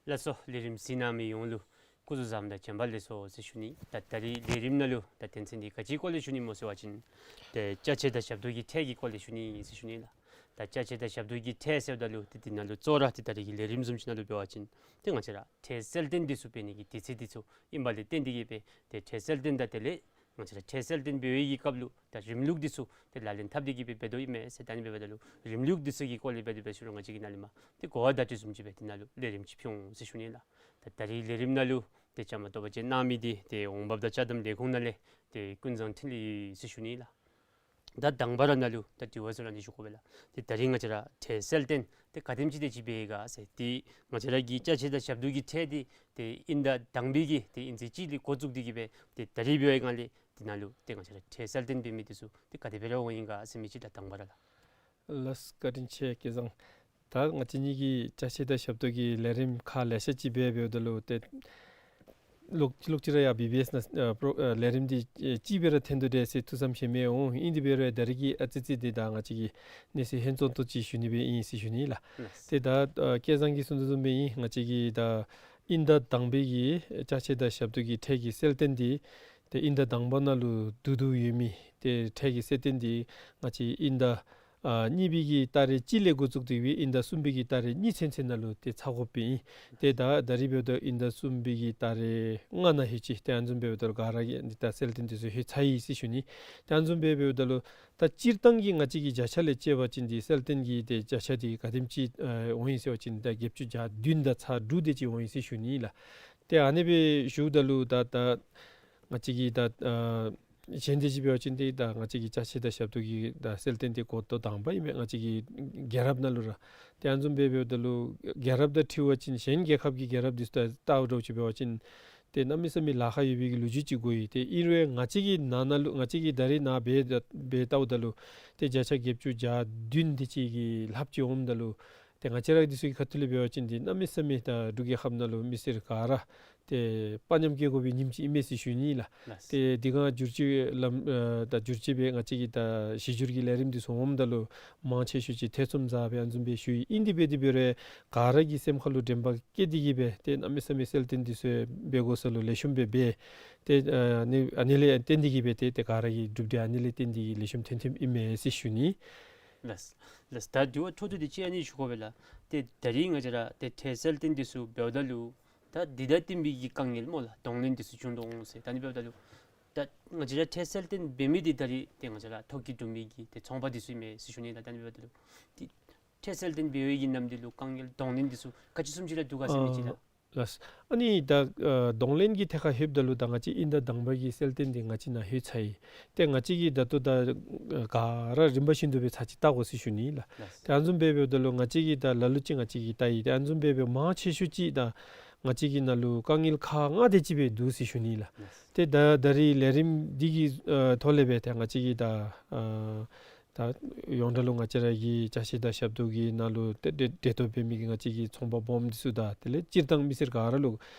ལགས་སོ། ལས་རིམ་གཟིགས་གནང་མི་ཡོངས་ལུ་སྐུ་གཟུགས་བཟང་དང་བྱོན་པ་ལེགས་སོ་ཟེར་ཞུ་ནི། ད་ད་རིས་ལས་རིམ་ནང་ལུ་ད་དོན་ཚན་འདི་ག་ཅིའི་སྐོར་ལས་ཞུ་ནི་སྨོ་ཟེར་བ་ཅིན་ཏེ་ཅ་ཆས་དང་ཞབས་ཏོག་གི་ཁྲལ་གྱི་སྐོར་ལས་ཞུ་ནི་ཟེར་ཞུ་ནི་ལགས། ད་ཅ་ཆས་དང་ཞབས་ཏོག་གི་ཁྲལ་ཟེརཝ་ད་ལུ་ཏེ་འདི་ནང་ལུ་གཙོ་བོ་ར་ཏེ་ད་རིས་ཀྱི་ལས་རིམ་བཟུམ་ཅིག་ནང་ལུ་འབད་བ་ཅིན་ཏེ་ང་བཅས་ར་ཁྲལ་གསལ་སྟོན་འདི་ཚུ་འབད་ནི་གི་དུས་ཚོད་འདི་ཚུ་ཨིན་པ་ལས་བརྟེན་ཏེ་གིས་སྦེ་ཏེ་ཁྲལ་གསལ་སྟོན་དང་དེ་ལས་ང་བཅས་ར་ཁྲལ་གསལ་སྟོན་འབད་བའི་གི་སྐབས་ལུ་ད་རིམ་ལུགས་འདི་ཚུ་ཏེ་ལག་ལེན་འཐབ་སྟེ་གིས་སྦེ་འབད་དོ་ཨིན་མས་ཟེར། ད་ཨ་ནི་འབདཝ་ད་ལུ་རིམ་ལུགས་འདི་ཚུ་གི་སྐོར་ལས་འབད་དེ་འབད་ཞུ་རུང་ང་བཅས་ཀྱིས་ནཱ་ལས་མར་ཏེ་གོ་བ་བརྡ་སྤྲོད་བཟུམ་ཅིག་སྦེ་ཏེ་ནཱ་ལུ་ལས་རིམ་ཅིག་ཕུལ་འོང་ཟེར་ཞུ་ནི་ལགས། ད་ད་རིས་ལས་རིམ་ནང་ལུ་ཏེ་བཅའ་མར་གཏོགས་པ་ཅིན་གནང་མི་འདི་ཏེ་འོང་འབབ་དང་ཅ་དམ་ལས་ཁུངས་ནང་ལས་ཏེ་ཀུན་བཟང་འཕྲིན་ལས་ཟེར་ཞུ་ནི་ལགས། ད་དང་པ་ར་ནཱ་ལུ་ད་དྲི་བ་ཚུ་ར་ནི་ཞུ་དགོ་པས་ལགས། ཏེ་ད་རིས་ང་བཅས་ར་ཁྲལ་གསལ་སྟོན་ཏེ་ག་དེམ་ཅིག་དེ་ཅིག་འབད་ཡི་ག་ཟེར། ཏེ་ང་བཅས་ར་གི་ཅ་ཆས་དང་ཞབས་ཏོག་གི་ཁྲལ་འདི་ཏེ་དབྱིན་ཟླ་དང་པའི་གི་ཏེ་དབྱིན་ཚེས་གཅིག་ལས་འགོ་བཙུགས་ཏེ་གིས་སྦེ་ཏེ་ད་རིས་འབད་བའི་སྒང་ལས་ཏེ་ནཱ་ལུ་ཏེ་ང་བཅས་ར་ཁྲལ་གསལ་སྟོན་འབད་མི་འདི་ཚུ་ཏེ་ག་དེ་སྦེ་ར་འོང་ཡི་ག་ཟེར་མི་ཅིག་ད་དང་པ་ར་ལགས། ལགས་བཀའ་དྲིན་ཆེ་སྐལ་བཟང་། ད་ང་བཅས་གཉིས་ཀྱིས་ཅ་ཆས་དང་ཞབས་ཏོག་གི་ལས་རིམ་ཁག་ལེ་ཤ་ཅིག་འབད་འབདཝ་ད་ལུ་ཏེ་ལོག་ལོག་ཅི་ར་ཡང་བི་བི་ཨེསི་ནང་ཨ་པྲོ་ཨ་ལས་རིམ་འདི་ཨེ་ཅིག་སྦེ་ར་འཐོན་དོ་འདྲས་ཟེར་ཐུགས་བསམ་བཞེས་མི་འོང་། ཨིན་དེ་འབད་རུང་ད་རིས་ཀྱི་ཨ་ཙི་ཙི་འདི་ད་ང་བཅས་ཀྱིས་གནས་ཚུལ་ཧན་ཙོང་ཏོ་ཅིག་ཞུ་ནི་སྦེ་ཨིན་ཟེར་ཞུ་ནི་ལགས། ལགས། ཏེ་ད་ཨ་སྐལ་བཟང་གིས་གསུངས་དོ་བཟུམ་སྦེ་ཨིན། ང་བཅས་ཀྱིས་ད་དབྱིན་ཟླ་དང་པའི་གི་ཅ་ཆས་དང་ཞབས་ཏོག་གི་ཁྲལ་གྱི་གསལ་སྟོན་འདི་ཏེ་དབྱིན་ཟླ་དང་པ་ནང་ལུ་བསྡུ་བསྡུཝ་ཡོད་མི་ཏེ་ཁྲལ་གྱི་གསལ་སྟོན་འདི་ང་བཅས་དབྱིན་ཟླ་ ཨ་གཉིས་པའི་གི་ཏ་རིག་གཅིག་ལས་འགོ་བཙུགས་ཏེ་སྦེ་དབྱིན་ཟླ་གསུམ་པའི་གི་ཏ་རིག་གཉིས་ཚུན་ཚོད་ནང་ལུ་ཏེ་ཚར་དགོཔ་ཨིན། ཏེ་ད་ད་རིས་འབདཝ་ད་དབྱིན་ཟླ་གསུམ་པའི་གི་ཏ་རིག་ལྔ་ནང་ལྷོད་ཅི། ཏེ་ཨ་ནི་བཟུམ་འབདཝ་ད་ག་ར་གི་ད་གསལ་སྟོན་འདི་ཚུ་ལྷོད་ཚར་ཡི་ཟེར་ཞུ་ནི། ཏེ་ཨ་ནི་བཟུམ་སྦེ་འབདཝ་ད་ལུ་ད་སྤྱིར་བཏང་གི་ང་བཅས་ཀྱི་བརྒྱ་ཆ་ལས་དཔྱད་པ་ཅིན་འདི་གསལ་སྟོན་གྱི་ཏེ་བརྒྱ་ཆ་འདི་ག་དེམ་ཅིག་ཨ་འོང་ཡི་ཟེར་བ་ཅིན་ད་བརྒྱད་ཅུ་གྱ་བདུན་དང་ཚག་དྲུག་དེ་ཅིག་འོང་ཡི་ཟེར་ཞུ་ནི་ལགས། ཏེ་ཨ་ནི་སྦེ་ཞུཝ་ད་ལུ་ད་ད་ང་བཅས་ཀྱི་ད་ཨ་གཞན་དེ་ཅིག་འབད་བ་ཅིན་ཏེ་ད་ང་བཅས་ཀྱི་ཅ་ཆས་དང་ཞབས་ཏོག་གི་ད་གསལ་སྟོན་འདི་འགོ་ཐོག་དང་པ་ཨིན་པས། ང་བཅས་ཀྱི་རྒྱལ་རབས་ནང་ལུ་ར། ཏེ་ཨ་ནི་བཟུམ་སྦེ་འབདཝ་ད་ལུ་རྒྱལ་རབས་དང་འཁྲིལ་བ་ཅིན་གཞན་རྒྱལ་ཁབ་ཀྱི་རྒྱལ་རབས་འདི་ཚུ་ད་བལྟཝ་འདྲཝ་ཅིག་འབད་བ་ཅིན་ཏེ་གནམ་མེད་ས་མེད་ལཱ་ཁག་ཡོད་པའི་གི་ལོ་རྒྱུས་ཅིག་གོ་ཡི། ཏེ་ཨིན་རུང་ང་བཅས་ཀྱི་ནང་ན་ལུ་ང་བཅས་ཀྱིས་ད་རིས་ནཱ་འབད་ད་འབད་བལྟཝ་ད་ལུ་ཏེ་བརྒྱ་ཆ་བརྒྱད་ཅུ་གྱ་བདུན་དེ་ཅིག་གི་ལྷགཔ་ཅིག་འོངམ་ད་ལུ་ཏེ་ང་བཅས་ར་འདི་ཚུ་གི་ཁ་ཐུག་ལས་འབད་བ་ཅིན་འདི་གནམ་མེད་ས་མེད་ད་འབྲུག་རྒྱལ་ཁབ་ནང་ལུ་མི་སེར་ག་ར་ཏེ་དཔའ་ཉམས་སྐྱེ་དགོ་པའི་ཉིནམ་ཅིག་ཨིན་མས་ཟེར་ཞུ་ནི་ལགས། ལགས། ཏེ་འདི་ག་བསྒྱུར་བཅོས་ལམ་ཨ་ད་བསྒྱུར་བཅོས་འབད་ང་བཅས་ཀྱི་ད་གཞི་བསྒྱུར་གྱི་ལས་རིམ་འདི་ཚུ་འོངམ་ད་ལུ་མང་ཆེ་ཤོས་ཅིག་ཐེ་ཚོམ་ཟ་སྦེ་ཨ་ནི་བཟུམ་སྦེ་ཞུ་ཡི། ཨིན་དེ་འབད་དེ་འབད་རུང་ག་ར་གི་སེམས་ཁ་ལུ་དྲན་པ་བསྐྱེད་དེ་གིས་སྦེ་ཏེ་གནམ་མེད་ས་མེད་གསལ་སྟོན་འདི་ཚུ་འབད་དགོ་ས་ལུ་ལེགས་ཤོམ་སྦེ་འབད། ཏེ་ཨ་ནི་ཨ་ནི་ལས་བརྟེན་ཏེ་གིས་སྦེ་ཏེ་ཏེ་ག་ར་གི་གྲུབ་འབྲས་ཨ་ནི་ལས་བརྟེན་ཏེ་གིས་ལེགས་ཤོམ་ཐོན་ཐོནམ་ཨིན་མས་ཟེར་ཞུ་ནི། ལགས། ལགས། ད་དྲི་བ་འཕྲོ་མཐུད་དེ་ཅིག་ཨ་ནི་ཞུ་དགོ་པས་ལགས། ཏེ་ད་རིས་ང་བཅས་ར་ཏེ་ཁྲལ་གསལ་སྟོན་འདི་ཚུ་འབདཝ་ད་ལུ་ད་འདི་དང་བསྟུན་པའི་གི་དཀའ་ངལ་སྨོ་ལགས། གདོང་ལེན་འདི་ཚུ་བྱུང་དོ་འོང་ཟེར། ད་ཨ་ནི་འབདཝ་ད་ལུ་ད་ང་བཅས་ར་ཁྲལ་གསལ་སྟོན་འབད་མི་འདི་ད་རིས་ཏེ་ང་བཅས་ར་ཐོ་བཀོད་གྲུབ་མི་གི་ཏེ་ཚོང་པ་འདི་ཚུ་ཨིན་མས་ཟེར་ཞུ་ནི་ལགས། ད་ཨ་ནི་འབདཝ་ད་ལུ་ཏེ་ཁྲལ་གསལ་སྟོན་འབད་བའི་གི་ནམ་དུས་ལུ་དཀའ་ངལ་གདོང་ལེན་འདི་ཚུ་ག་ཅི་བཟུམ་ཅིག་ར་འདུག་ག་ཟེར་མི་ཅིག་ལགས། ལགས། ཨ་ནི་ད་ཨ་གདོང་ལེན་གྱི་ཐད་ཁར་ལྷོདཔ་ད་ལུ་ད་ང་བཅས་དབྱིན་ཟླ་དང་པ་གི་གསལ་སྟོན་འདི་ང་བཅས་ནཱ་ལྷོད་ཚར་ཡི། ཏེ་ང་བཅས་ཀྱིས་ད་ལྟོ་ད་ཨ་ག་ར་རིམ་པ་བཞིན་དུ་སྦེ་ཚར་ཅིག་བལྟ་དགོ་ཟེར་ཞུ་ནི་ལགས། ལགས། ཏེ་ཨ་ནི་བཟུམ་སྦེ་འབདཝ་ད་ལུ་ང་བཅས་ཀྱིས་ད་ལ་ལུ་ཅིག་ང་བཅས་ཀྱིས་བལྟ་ཡི། ཏེ་ཨ་ནི་བཟུམ་སྦེ་འབདཝ་མང་ཆེ་ཤོས་ཅིག་ད་ང་བཅས་ཀྱི་ནང་ལུ་དཀའ་ངལ་ཁག་ལྔ་དེ་ཅིག་སྦེ་འདུག་ཟེར་ཞུ་ནི་ལགས། ལགས། ཏེ་ད་ད་རིས་ལས་རིམ་འདི་གི་ཨ་ཐོག་ལས་སྦེ་ཏེ་ང་བཅས་ཀྱིས་ད་ཨ་ད་ཡོངས་གྲགས་ལུ་ང་བཅས་ར་གི་ཅ་ཆས་དང་ཞབས་ཏོག་གི་ནང་ལུ་ཏེ་འབྲེལ་འབྲེལ་གཏོགས་འབད་མི་གི་ང་བཅས་ཀྱི་ཚོང་པ་སྦོམ་འདི་ཚུ་དང་དེ་ལས་སྤྱིར་བཏང་མི་སེར་ག་ར་ལུ་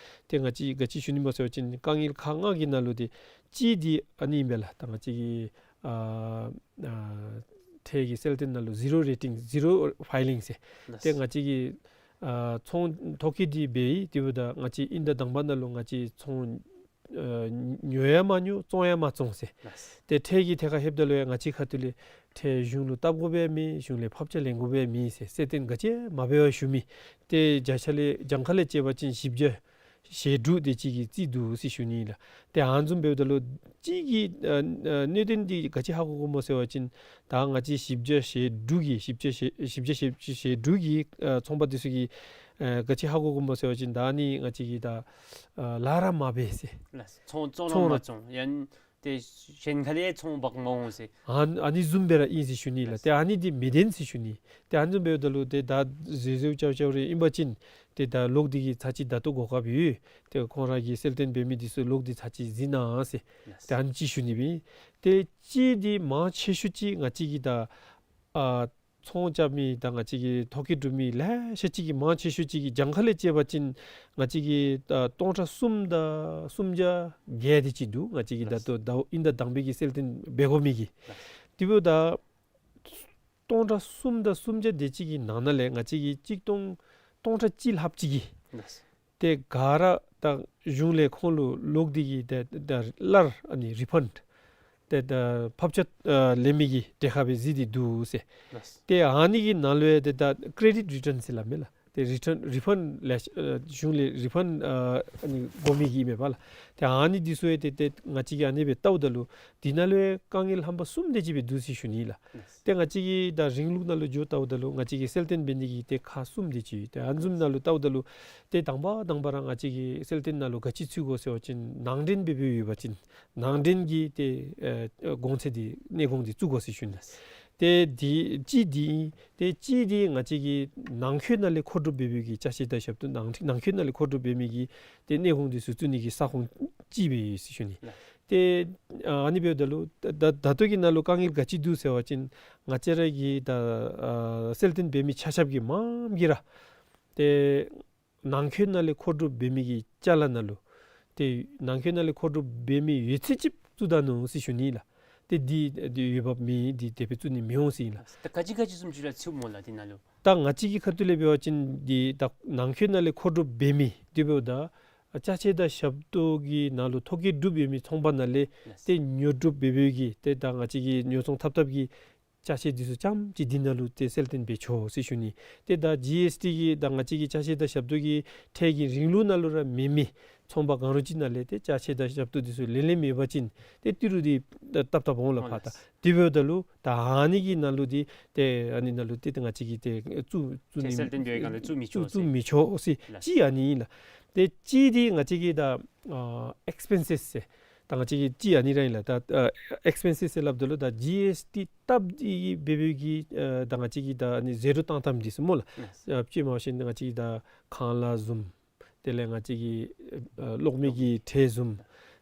ཏེ་ང་བཅས་ག་ཅི་ཞུ་ནི་སྨོ་ཟེར་བ་ཅིན་དཀའ་ངལ་ཁག་ལྔ་གི་ནང་ལུ་ཏེ་གཅིག་འདི་ཨ་ནི་ཨིན་པས་ལགས། ད་ང་བཅས་ཀྱི་ཨ་ཨ་ཁྲལ་གྱི་གསལ་སྟོན་ནང་ལུ་ཟི་རོ་རེ་ཊིང་ཟི་རོ་ཕའི་ལིང་ཟེར། ལགས། ཏེ་ང་བཅས་ཀྱི་ཨ་ཚོང་ཐོ་བཀོད་འདི་འབད་ཡི། དེ་འབདཝ་ད་ང་བཅས་དབྱིན་ཟླ་དང་པ་ནང་ལུ་ང་བཅས་ཚོང་ཨ་ཉོ་ཡང་མ་ཉོ་བཙོང་ཡང་མ་བཙོང་ཟེར། ལགས། ཏེ་ཁྲལ་གྱི་ཐད་ཁར་ལྷོདཔ་ད་ལུ་ཡང་ང་བཅས་ཁ་ཐུག་ལས་ཁྲལ་གཞུང་ལུ་བཏབ་དགོ་པའི་མེད། གཞུང་ལས་ཕབ་ཆ་ལེན་དགོ་པའི་མེད་ཟེར་གསལ་སྟོན་ག་ཅི་མ་འབད་བར་བཞུགས་མི་ཏེ་བརྒྱ་ཆ་ལས་གྱངས་ཁ་ལས་དཔྱད་པ་ཅིན་བཞི་བརྒྱ་ཞེ་དྲུག་དེ་ཅིག་གིས་རྩིས་འདུག་ཟེར་ཞུ་ནི་ལགས། ཏེ་ཨ་ནི་བཟུམ་འབདཝ་ད་ལུ་གཅིག་གི་ཨ་ཨ་གནད་དོན་འདི་ག་ཅི་ཧ་གོ་དགོཔ་སྨོ་ཟེར་བ་ཅིན་ད་ང་བཅས་བཞི་བརྒྱ་ཞེ་དྲུག་གི་བཞི་བརྒྱ་ཞེ་བཞི་བརྒྱ་ཞེ་ཞེ་དྲུག་གི་ཨ་ཚོང་པ་འདི་ཚུ་གིས་ཨ་ག་ཅི་ཧ་གོ་དགོཔ་སྨོ་ཟེར་བ་ཅིན་ད་ཨ་ནི་ང་བཅས་ཀྱིས་ད་ཨ་ལཱ་ར་མ་འབད་ཟེར། ལགས། ཚོང་བཙོང་ར་ཚོང་ར་མ་བཙོང་ཡང་ཏེ་གཞན་ཁ་ལས་ཚོང་འབག་མ་འོང་ཟེར། ཨ་ཨ་ནི་བཟུམ་སྦེ་ར་ཨིན་ཟེར་ཞུ་ནི་ལགས། ཏེ་ཨ་ནི་འདི་མི་བདེན་ཟེར་ཞུ་ནི། ཏེ་ཨ་ནི་བཟུམ་འབདཝ་ད་ལུ་ཏེ་ད་བཟོད་བཟོད་བཅག་བཅག་རེ་ཨིན་པ་ཅིན་ཏེ་ད་ལོག་སྟེ་གིས་ཚར་ཅིག་ད་ལྟོ་གོ་སྐབས་ཡོད། ཏེ་ཁོང་ར་གིས་གསལ་སྟོན་འབད་མི་འདི་ཚུ་ལོག་སྟེ་ཚར་ཅིག་གཟིགས་གནང་ཟེར། ལགས། ཏེ་ཨ་ནི་ཅིག་ཞུ་ནི་སྦེ། ཏེ་གཅིག་འདི་མང་ཆེ་ཤོས་ཅིག་ང་བཅས་ཀྱི་ད་ཨ་ཚོང་རྐྱབ་མི་དང་ང་བཅས་ཀྱི་ཐོ་བཀོད་གྲུབ་མི་ལེ་ཤ་ཅིག་གིས་མང་ཆེ་ཤོས་ཅིག་གིས་གྱངས་ཁ་ལས་དཔྱད་པ་ཅིན་ང་བཅས་ཀྱི་ད་སྟོང་ཕྲག་གསུམ་དང་སུམ་བརྒྱ་བརྒྱད་དེ་ཅིག་འདུག། ང་བཅས་ཀྱི་ད་ལྟོ་ད་དབྱིན་ཟླ་དང་པའི་གི་གསལ་སྟོན་འབད་དགོ་མི་གི། དེ་འབདཝ་ད་སྟོང་ཕྲག་གསུམ་དང་སུམ་བརྒྱ་དེ་ཅིག་གི་ནང་ན་ལས་ང་བཅས་ཀྱི་གཅིག་སྟོང་སྟོང་ཕྲག་གཅིག་ལྷགཔ་ཅིག་གིས་ཏེ་ག་ར་ད་གཞུང་ལས་ཁོང་ལུ་ལོག་སྟེ་གིས་ད་ད་སླར་ཨ་ནི་རི་ཕཱནཌ་ཏེ་ད་ཕབ་ཆ་ཨ་ལེན་མི་གི་གྲལ་ཁར་སྦེ་གཟིགས་ཏེ་འདུག་ཟེར། ལགས། ཏེ་ཨ་ནི་གི་ནང་ལུ་ཡང་ཏེ་ད་ཀེ་རེ་ཌིཊ་རི་ཊརན་ཟེར་སླབ་མས་ལགས། ཏེ་རི་ཊརན་རི་ཕཱནཌ་ལས་ཨ་གཞུང་ལས་རི་ཕཱནཌ་ཨ་ཨ་ནི་དགོ་མི་གི་ཨིན་མས་པ་ལགས། ཏེ་ཨ་ནི་འདི་ཚུ་ཡང་ཏེ་ཏེ་ང་བཅས་ཀྱིས་ཨ་ནི་སྦེ་བལྟཝ་ད་ལུ་འདི་ནང་ལུ་ཡང་དཀའ་ངལ་རྣམ་པ་གསུམ་དེ་ཅིག་སྦེ་འདུག་ཟེར་ཞུ་ནི་ལགས། ཏེ་ང་བཅས་ཀྱིས་ད་རིང་ལུགས་ནང་ལུ་འགྱོ་བལྟཝ་ད་ལུ་ང་བཅས་ཀྱིས་གསལ་སྟོན་འབད་ནི་གི་ཏེ་ཁག་གསུམ་དེ་ཅིག། ཏེ་ཨ་ནི་བཟུམ་ནང་ལུ་བལྟཝ་ད་ལུ་ཏེ་དང་པ་དང་པ་ར་ང་བཅས་ཀྱིས་གསལ་སྟོན་ནང་ལུ་ག་ཅི་འཚོལ་དགོ་ཟེར་བ་ཅིན་ནང་འདྲེན་འབད་འབདཝ་ཡོད་པ་ཅིན་ནང་འདྲེན་གྱི་ཏེ་ཨེ་གོང་ཚད་འདི་གནས་གོང་འདི་བཙུགས་དགོ་ཟེར་ཞུ་ནི། ཏེ་འདི་གཅིག་འདི་ཨིན། ཏེ་གཅིག་འདི་ང་བཅས་ཀྱི་ནང་འཁོད་ནང་ལས་མཁོ་སྒྲུབ་འབད་འབདཝ་གི་ཅ་ཆས་དང་ཞབས་ཏོག་ནང་ནང་འཁོད་ནང་ལས་མཁོ་སྒྲུབ་འབད་མི་གི་ཏེ་གནས་གོང་འདི་ཚུ་བཙུགས་ནི་གི་ས་ཁོངས་ཅིག་སྦེ་ཡོད་ཟེར་ཞུ་ནི། ཏེ་ཨ་ཨ་ནི་འབདཝ་ད་ལུ་ད་ད་ད་ལྟོ་གི་ནང་ལུ་དཀའ་ངལ་ག་ཅི་འདུག་ཟེར་བ་ཅིན་ང་བཅས་ར་གི་ད་ཨ་གསལ་སྟོན་འབད་མི་ཆ་ཁྱབ་ཀྱིས་མངམ་གིས་ར་ཏེ་ནང་འཁོད་ནང་ལས་མཁོ་སྒྲུབ་འབད་མི་གི་ཅ་ལ་ནང་ལུ་ཏེ་ནང་འཁོད་ནང་ལས་མཁོ་སྒྲུབ་འབད་མི་ཡོད་ཚད་ཅིག་བཙུགས་ད་ནུག་ཟེར་ཞུ་ནི་ལགས། ཏེ་འདི་འདི་འོས་འབབ་མེད། འདི་དེ་སྦེ་བཙུགས་ནི་མི་འོང་ཟེར་ཨིན་ལགས། ད་ག་ཅི་ག་ཅི་བཟུམ་ཅིག་ར་ཚུདཔ་སྨོ་ལགས་འདི་ནང་ལུ། ད་ང་བཅས་ཀྱི་ཁ་ཐུག་ལས་འབད་བ་ཅིན་འདི་ད་ནང་འཁོད་ནང་ལས་མཁོ་སྒྲུབ་འབད་མི་འདི་འབདཝ་ད་ཅ་ཆས་དང་ཞབས་ཏོག་གི་ནང་ལུ་ཐོ་བཀོད་གྲུབ་ཡོད་མི་ཚོང་པ་ནང་ལས་ཏེ་ཉོ་སྒྲུབ་འབད་འབདཝ་གི་ཏེ་ད་ང་བཅས་ཀྱི་ཉོ་ཚོང་འཐབ་འཐབ་ཀྱི་ ཅ་ཆས་འདི་ཚུ་རྐྱངམ་ཅིག་འདི་ནང་ལུ་ཏེ་གསལ་སྟོན་འབད་ཆོག་ཟེར་ཞུ་ནི། ཏེ་ད་ཇི་ཨེསི་ཊི་གི་ད་ང་བཅས་ཀྱི་ཅ་ཆས་དང་ཞབས་ཏོག་གི་ཁྲལ་གྱི་རིང་ལུགས་ནང་ལུ་ར་མེན་མི་ཚོང་པ་གང་རུང་ཅིག་ནང་ལས་ཏེ་ཅ་ཆས་དང་ཞབས་ཏོག་འདི་ཚུ་ལེན་ལེན་མེད་པ་ཅིན་ཏེ་ཏི་རུ་འདི་བཏབ་བཏབ་འོང་ལགས། ཕར་ད་འདི་འབདཝ་ད་ལུ་ད་ཨ་ནི་གི་ནང་ལུ་འདི་ཏེ་ཨ་ནི་ནང་ལུ་ཏེ་ཏེ་ང་བཅས་ཀྱིས་ཏེ་བཙུགས་བཙུགས་ཏེ་ནི་གསལ་སྟོན་འབད་བའི་སྒང་ལུ་བཙུགས་མི་ཆོག་ཟེར། བཙུགས་བཙུགས་མི་ཆོག་ཟེར། ལགས། གཅིག་ཨ་ནི་ཨིན་ལགས། ཏེ་གཅིག་འདི་ང་བཅས་ཀྱི་ད་ཨ་ཨེགསི་པེན་སེསི་ཟེར་ད་ང་བཅས་ཀྱི་གཅིག་ཨ་ནི་ར་ཨིན་ལགས། ད་ཨ་ཨེགསི་པེན་སེསི་ཟེར་སླབ་ད་ལུ་ད་ཇི་ཨེསི་ཊི་བཏབ་སྟེ་གི་འབད་བའི་གི་ཨ་ད་ང་བཅས་ཀྱི་ད་ཨ་ནི་ཟད་འགྲོ་བཏང་ཐངས་འདི་ཚུ་སྨོ་ལགས། ལགས། ཨ་དཔྱེ་མ་བཞིན་ང་བཅས་ཀྱི་ད་ཁང་གླ་བཟུམ་དེ་ལས་ང་བཅས་ཀྱི་ཨ་གློག་མེ་གི་ཁྲལ་བཟུམ་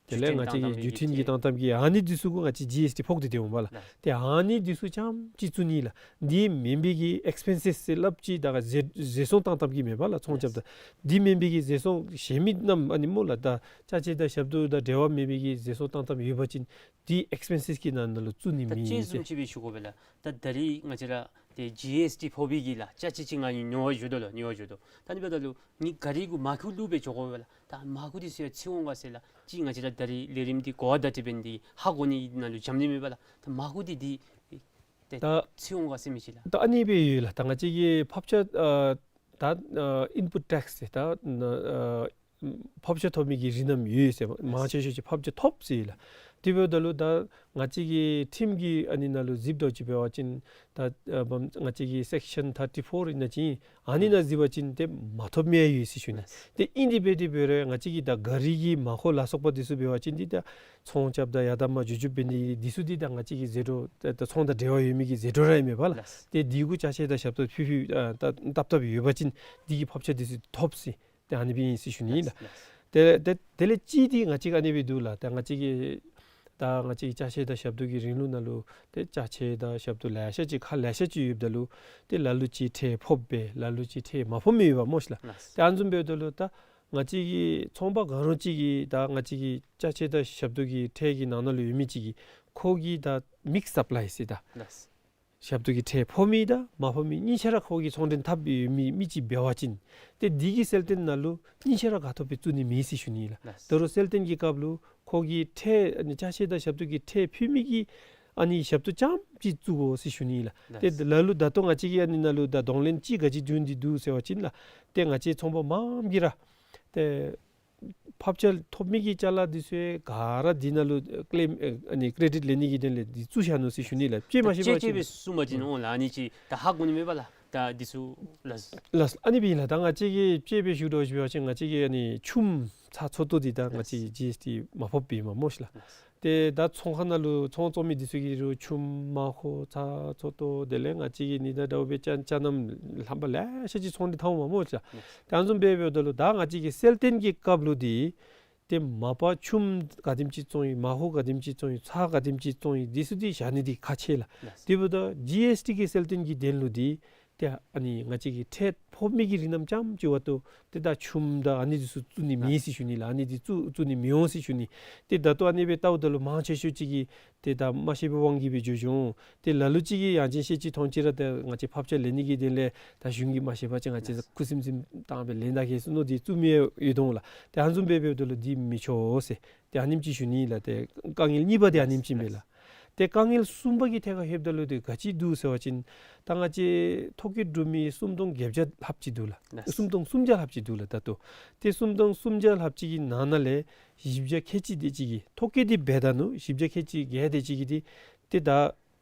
དེ་ལས་ང་བཅས་ཀྱི་བརྒྱུད་འཕྲིན་གྱི་བཏང་ཐངས་ཀྱི་ཨ་ནི་འདི་ཚུ་གུ་ང་བཅས་ཇི་ཨེསི་ཊི་ཕོག་སྟེ་སྡོད་འོང་པ་ལགས། ལགས། ཏེ་ཨ་ནི་འདི་ཚུ་རྐྱངམ་ཅིག་བཙུགས་ནི་ལགས། འདི་མེན་པའི་གི་ཨེགསི་པེན་སེསི་ཟེར་སླབ་ཅིག་ད་ག་ཟད་ཟད་སོང་བཏང་ཐངས་ཀྱི་མེན་པ་ལགས། ཚོང་རྐྱབ་ད་འདི་མེན་པའི་གི་ཟད་སོང་གཞན་མི་རྣམས་ཨ་ནི་སྨོ་ལགས། ད་ཅ་ཆས་དང་ཞབས་ཏོག་དང་འབྲེལ་བ་མེད་པའི་གི་ཟད་སོང་བཏང་ཐངས་ཡོད་པ་ཅིན་འདི་ཨེགསི་པེན་སེསི་གི་ནང་ན་ལུ་བཙུགས་ནི་ད་མེན་ཟེར། དཔྱེ་བཟུམ་ཅིག་སྦེ་ཞུ་དགོ་པས་ལགས། ད་ད་རིས་ང་བཅས་ར་ཏེ་ཇི་ཨེསི་ཊི་ཕོག་པའི་གི་ལགས་ཅ་ཆས་ཅིག་ང་གཉིས་ཉོ་བར་འགྱོ་དོ་ལགས། ཉོ་བར་འགྱོ་དོ། ད་ཨ་ནི་འབདཝ་ད་ལུ་ངེའི་གཱ་རི་གུ་མར་ཁུ་བླུགས་སྦེ་འགྱོ་དགོ་པས་ལགས། ད་མར་ཁུ་འདི་ཚུ་ཡང་ཚིག་འོང་ག་ཟེར་ལགས། ཅིག་ང་བཅས་ར་ད་རིས་ལས་རིམ་འདི་གོ་བ་བརྡ་སྤྲོད་འབད་ནི་འདི་ཧ་གོ་ནི་ནང་ལུ་འཛོམས་ནི་མེད་པས་ལགས། ད་མར་ཁུ་འདི་འདི་ཏེ་ད་ཚིག་འོང་ག་ཟེར་མི་ཅིག་ལགས། ད་ཨ་ནི་སྦེ་ཡོད་ལགས། ད་ང་བཅས་ཀྱི་ཕབ་ཆ་ཨ་ད་ཨ་ཨིན་པུཊ་ཊེགསི་ཟེར་ད་ཨ་ཕབ་ཆ་ཐོབ་མི་གི་རིགས་རྣམས་ཡོད་ཟེར། མང་ཆེ་ཤོས་ཅིག་ཕབ་ཆ་ཐོབ་ཟེར་ལགས། དེ་འབདཝ་ད་ལུ་ད་ང་བཅས་ཀྱི་ཁྲིམས་ཀྱི་ཨ་ནི་ནང་ལུ་གཟིགས་དོ་ཅིག་འབད་བ་ཅིན་ད་ཨ་བམ་ང་བཅས་ཀྱི་སེཀ་ཤན་ཐར་ཊི་ཕོར་ཨིན་ན་ཅིག་ཨ་ནི་ནང་གཟིགས་པ་ཅིན་ཏེ་མ་ཐོབ་མི་ཡང་ཡོད་ཟེར་ཞུ་ནི། ཏེ་ཨིན་དེ་འབད་དེ་འབད་རུང་ང་བཅས་ཀྱི་ད་གཱ་རི་གི་མར་ཁུ་ལ་སོགས་པ་འདི་ཚུ་འབད་བ་ཅིན་འདི་ད་ཚོང་རྐྱབ་ད་ཡར་དང་མར་འགྱོ་འགྱོཝ་འབད་ནི་འདི་ཚུ་འདི་ད་ང་བཅས་ཀྱི་ཟད་འགྲོ་ད་ད་ཚོང་དང་འབྲེལ་བ་ཡོད་མི་གི་ཟད་འགྲོ་ར་ཨིན་མས་པ་ལགས། ལགས། ཏེ་འདི་གུ་ཅ་ཆས་དང་ཞབས་ཏོག་ཕུལ་ཕུལ་ཨ་ད་བཏབ་བཏབ་ཡོད་པ་ཅིན་འདི་གི་ཕབ་ཆ་འདི་ཚུ་ཐོབ་ཟེར། ཏེ་ཨ་ནི་སྦེ་ཨིན་ཟེར་ཞུ་ནི་ལགས། ལགས། ཏེ་ཏེ་དེ་ལས་གཅིག་འདི་ང་བཅས་ཀྱི་ཨ་ནི་སྦེ་འདུག་ལགས། ཏེ་ང་བཅས་ཀྱི་ད་ང་བཅས་ཀྱི་ཅ་ཆས་དང་ཞབས་ཏོག་གི་རིང་ལུགས་ནང་ལུ་ཏེ་ཅ་ཆས་དང་ཞབས་ཏོག་ལེ་ཤ་ཅིག་ཁག་ལེ་ཤ་ཅིག་ཡོདཔ་ད་ལུ་ཏེ་ལ་ལུ་ཅིག་ཁྲལ་ཕོགཔ་སྦེ་ལ་ལུ་ཅིག་ཁྲལ་མ་ཕོག་མི་ཡོདཔ་སྨོ་ཤིག་ལགས། ལགས། ཏེ་ཨ་ནི་བཟུམ་འབདཝ་ད་ལུ་ད་ང་བཅས་ཀྱི་ཚོང་པ་གང་རུང་ཅིག་གིས་ད་ང་བཅས་ཀྱི་ཅ་ཆས་དང་ཞབས་ཏོག་གི་ཁྲལ་གྱི་ནང་ན་ལུ་ཡོད་མི་ཅིག་གིས་ཁོ་གིས་ད་མིགསི་སབ་ལའི་ཟེར་ད། ལགས། ཞབས་ཏོག་གི་ཁྲལ་ཕོག་མི་དང་མ་ཕོག་མི་གཉིས་ཆ་ར་ཁོ་གིས་ཚོང་འབྲེལ་འཐབ་ཡོད་མི་མི་ཅིག་འབད་བ་ཅིན་ཏེ་འདི་གི་གསལ་སྟོན་ནང་ལུ་གཉིས་ཆ་ར་ག་ཐོབ་སྦེ་བཙུགས་ནི་མེད་ཟེར་ཞུ་ནི་ལགས། ལགས། ད་རུང་གསལ་སྟོན་གྱི་སྐབས་ལུ་ཁོ་གིས་ཁྲལ་ཨ་ནི་ཅ་ཆས་དང་ཞབས་ཏོག་གི་ཁྲལ་ཕུལ་མི་གི་ཨ་ནི་ཞབས་ཏོག་རྐྱངམ་ཅིག་བཙུགས་དགོ་ཟེར་ཞུ་ནི་ལགས། ཏེ་ལགས། ལ་ལུ་ད་ལྟོ་ང་བཅས་ཀྱི་ཨ་ནི་ནང་ལུ་ད་གདོང་ལེན་ཅིག་ག་ཅི་བྱུང་སྟེ་འདུག་ཟེར་བ་ཅིན་ལགས། ཏེ་ང་བཅས་ཚོང་པ་མངམ་གིས་ར་ཏེ་ཕབ་ཆ་ཐོབ་མི་གི་ཅ་ལ་འདི་ཚུ་ག་ར་འདི་ནང་ལུ་ཀེ་ལེམ་ཨ་ནི་ཀེ་རེ་ཌིཊ་ལེན་ནི་གི་དོན་ལས་འདི་བཙུགས་བཞག་ནུག་ཟེར་ཞུ་ནི་ལགས། དཔྱེ་མ་ཤེས་པ་ཅིན་དཔྱེ་སྦེ་གསུངས་པ་ཅིན་འོང་ལགས། ཨ་ནི་ཅིག་ད་ཧ་གོ་ནི་མེད་པ་ལགས། ད་འདི་ཚུ་ལགས། ལགས། ཨ་ནི་སྦེ་ལགས། ད་ང་བཅས་ཀྱིས་དཔྱེ་སྦེ་ཞུ་དོ་ཞུ་བ་ཅིན་ང་བཅས་ཀྱི་ཨ་ནི་ཆུམ་ཚྭ་ཚོད་ལྟོ་འདི་ད་ང་བཅས་ཀྱིས་ཇི་ཨེསི་ཊི་མ་ཕོགཔ་ཨིནམ་སྨོ་ཤིག་ལགས། ཏེ་ད་ཚོང་ཁང་ནང་ལུ་ཚོང་བཙོང་མི་འདི་ཚུ་གིས་རུང་ཆུམ་མར་ཁུ་ཚྭ་ཚོད་ལྟོ་དེ་ལས་ང་བཅས་ཀྱི་ཨ་ནི་ད་འདྲཝ་སྦེ་ཅ་ཅ་རྣམས་ལྷམ་པ་ལེ་ཤ་ཅིག་ཚོང་འདི་འཐབ་འོང་སྨོ་ཤིག་ལགས། ཏེ་ཨ་ནི་བཟུམ་སྦེ་འབདཝ་ད་ལུ་ད་ང་བཅས་ཀྱི་གསལ་སྟོན་གྱི་སྐབས་ལུ་འདི་ཏེ་མ་པ་ཆུམ་ག་དེམ་ཅིག་བཙོང་ཡི་མར་ཁུ་ག་དེམ་ཅིག་བཙོང་ཡི་ཚྭ་ག་དེམ་ཅིག་བཙོང་ཡི་འདི་ཚུ་འདི་བཞག་ནི་འདི་ཁག་ཆེ་ལགས། ལགས། དེ་འབདཝ་ད་ཇི་ཨེསི་ཊི་གི་གསལ་སྟོན་གྱི་དོན་ལུ་འདི་ཏེ་ཨ་ནི་ང་བཅས་ཀྱི་ཁྲལ་ཕོག་མི་གི་རིགས་རྣམས་རྐྱངམ་ཅིག་བར་དུ་ཏེ་ད་ཆུམ་དང་ཨ་ནི་འདི་ཚུ་བཙུགས་ནི་མེད་ཟེར་ཞུ་ནི་ལགས། ཨ་ནི་འདི་བཙུགས་བཙུགས་ནི་མི་འོང་ཟེར་ཞུ་ནི། ཏེ་ད་ལྟོ་ཨ་ནི་སྦེ་བལྟཝ་ད་ལུ་མང་ཆེ་ཤོས་ཅིག་གིས་ཏེ་ད་མ་ཤེས་པའི་དབང་གིས་སྦེ་འགྱོ་འགྱོ་འོང་། ཏེ་ལ་ལུ་ཅིག་གིས་ཡང་ཅིན་ཤེས་ཅིག་མཐོང་ཅིག་ར་ཏེ་ང་བཅས་ཕབ་ཆ་ལེན་ནི་གི་དོན་ལས་ད་གཞུང་གིས་མ་ཤེས་པ་ཅིན་ང་བཅས་ཁུ་སིམ་སིམ་བཏང་སྦེ་ལེན་ད་གེ་ཟེར་མནོ་སྟེ་བཙུགས་མི་ཡོད་དོ་ལགས། ཏེ་ཨ་ནི་བཟུམ་སྦེ་འབདཝ་ད་ལུ་འདི་མི་ཆོག་ཟེར་ཏེ་ཨ་ནེམ་ཅིག་ཞུ་ནི་ལགས། ཏེ་དཀའ་ངལ་གཉིས་པ་འདི་ཨ་ནེམ་ཅིག་ཨིན་པས་ལགས། ཏེ་དཀའ་ངལ་གསུམ་པ་གི་ཐད་ཁར་ལྷོདཔ་ད་ལུ་འདི་ག་ཅི་འདུག་ཟེར་བ་ཅིན་ད་ང་བཅས་ཐོ་བཀོད་གྲུབ་མི་སུམ་སྟོང་བརྒྱད་བརྒྱ་ལྷགཔ་ཅིག་འདུག་ལགས། ལགས། སུམ་སྟོང་སུམ་བརྒྱ་ལྷགཔ་ཅིག་འདུག་ལགས། ད་ལྟོ་ཏེ་སུམ་སྟོང་སུམ་བརྒྱ་ལྷགཔ་ཅིག་གི་ནང་ན་ལས་བཞི་བརྒྱ་ཁལ་གཅིག་དེ་ཅིག་གིས་ཐོ་བཀོད་འདི་འབད་ད་ནུག། བཞི་བརྒྱ་ཁལ་གཅིག་བརྒལ་དེ་ཅིག་གིས་འདི་ཏེ་ད་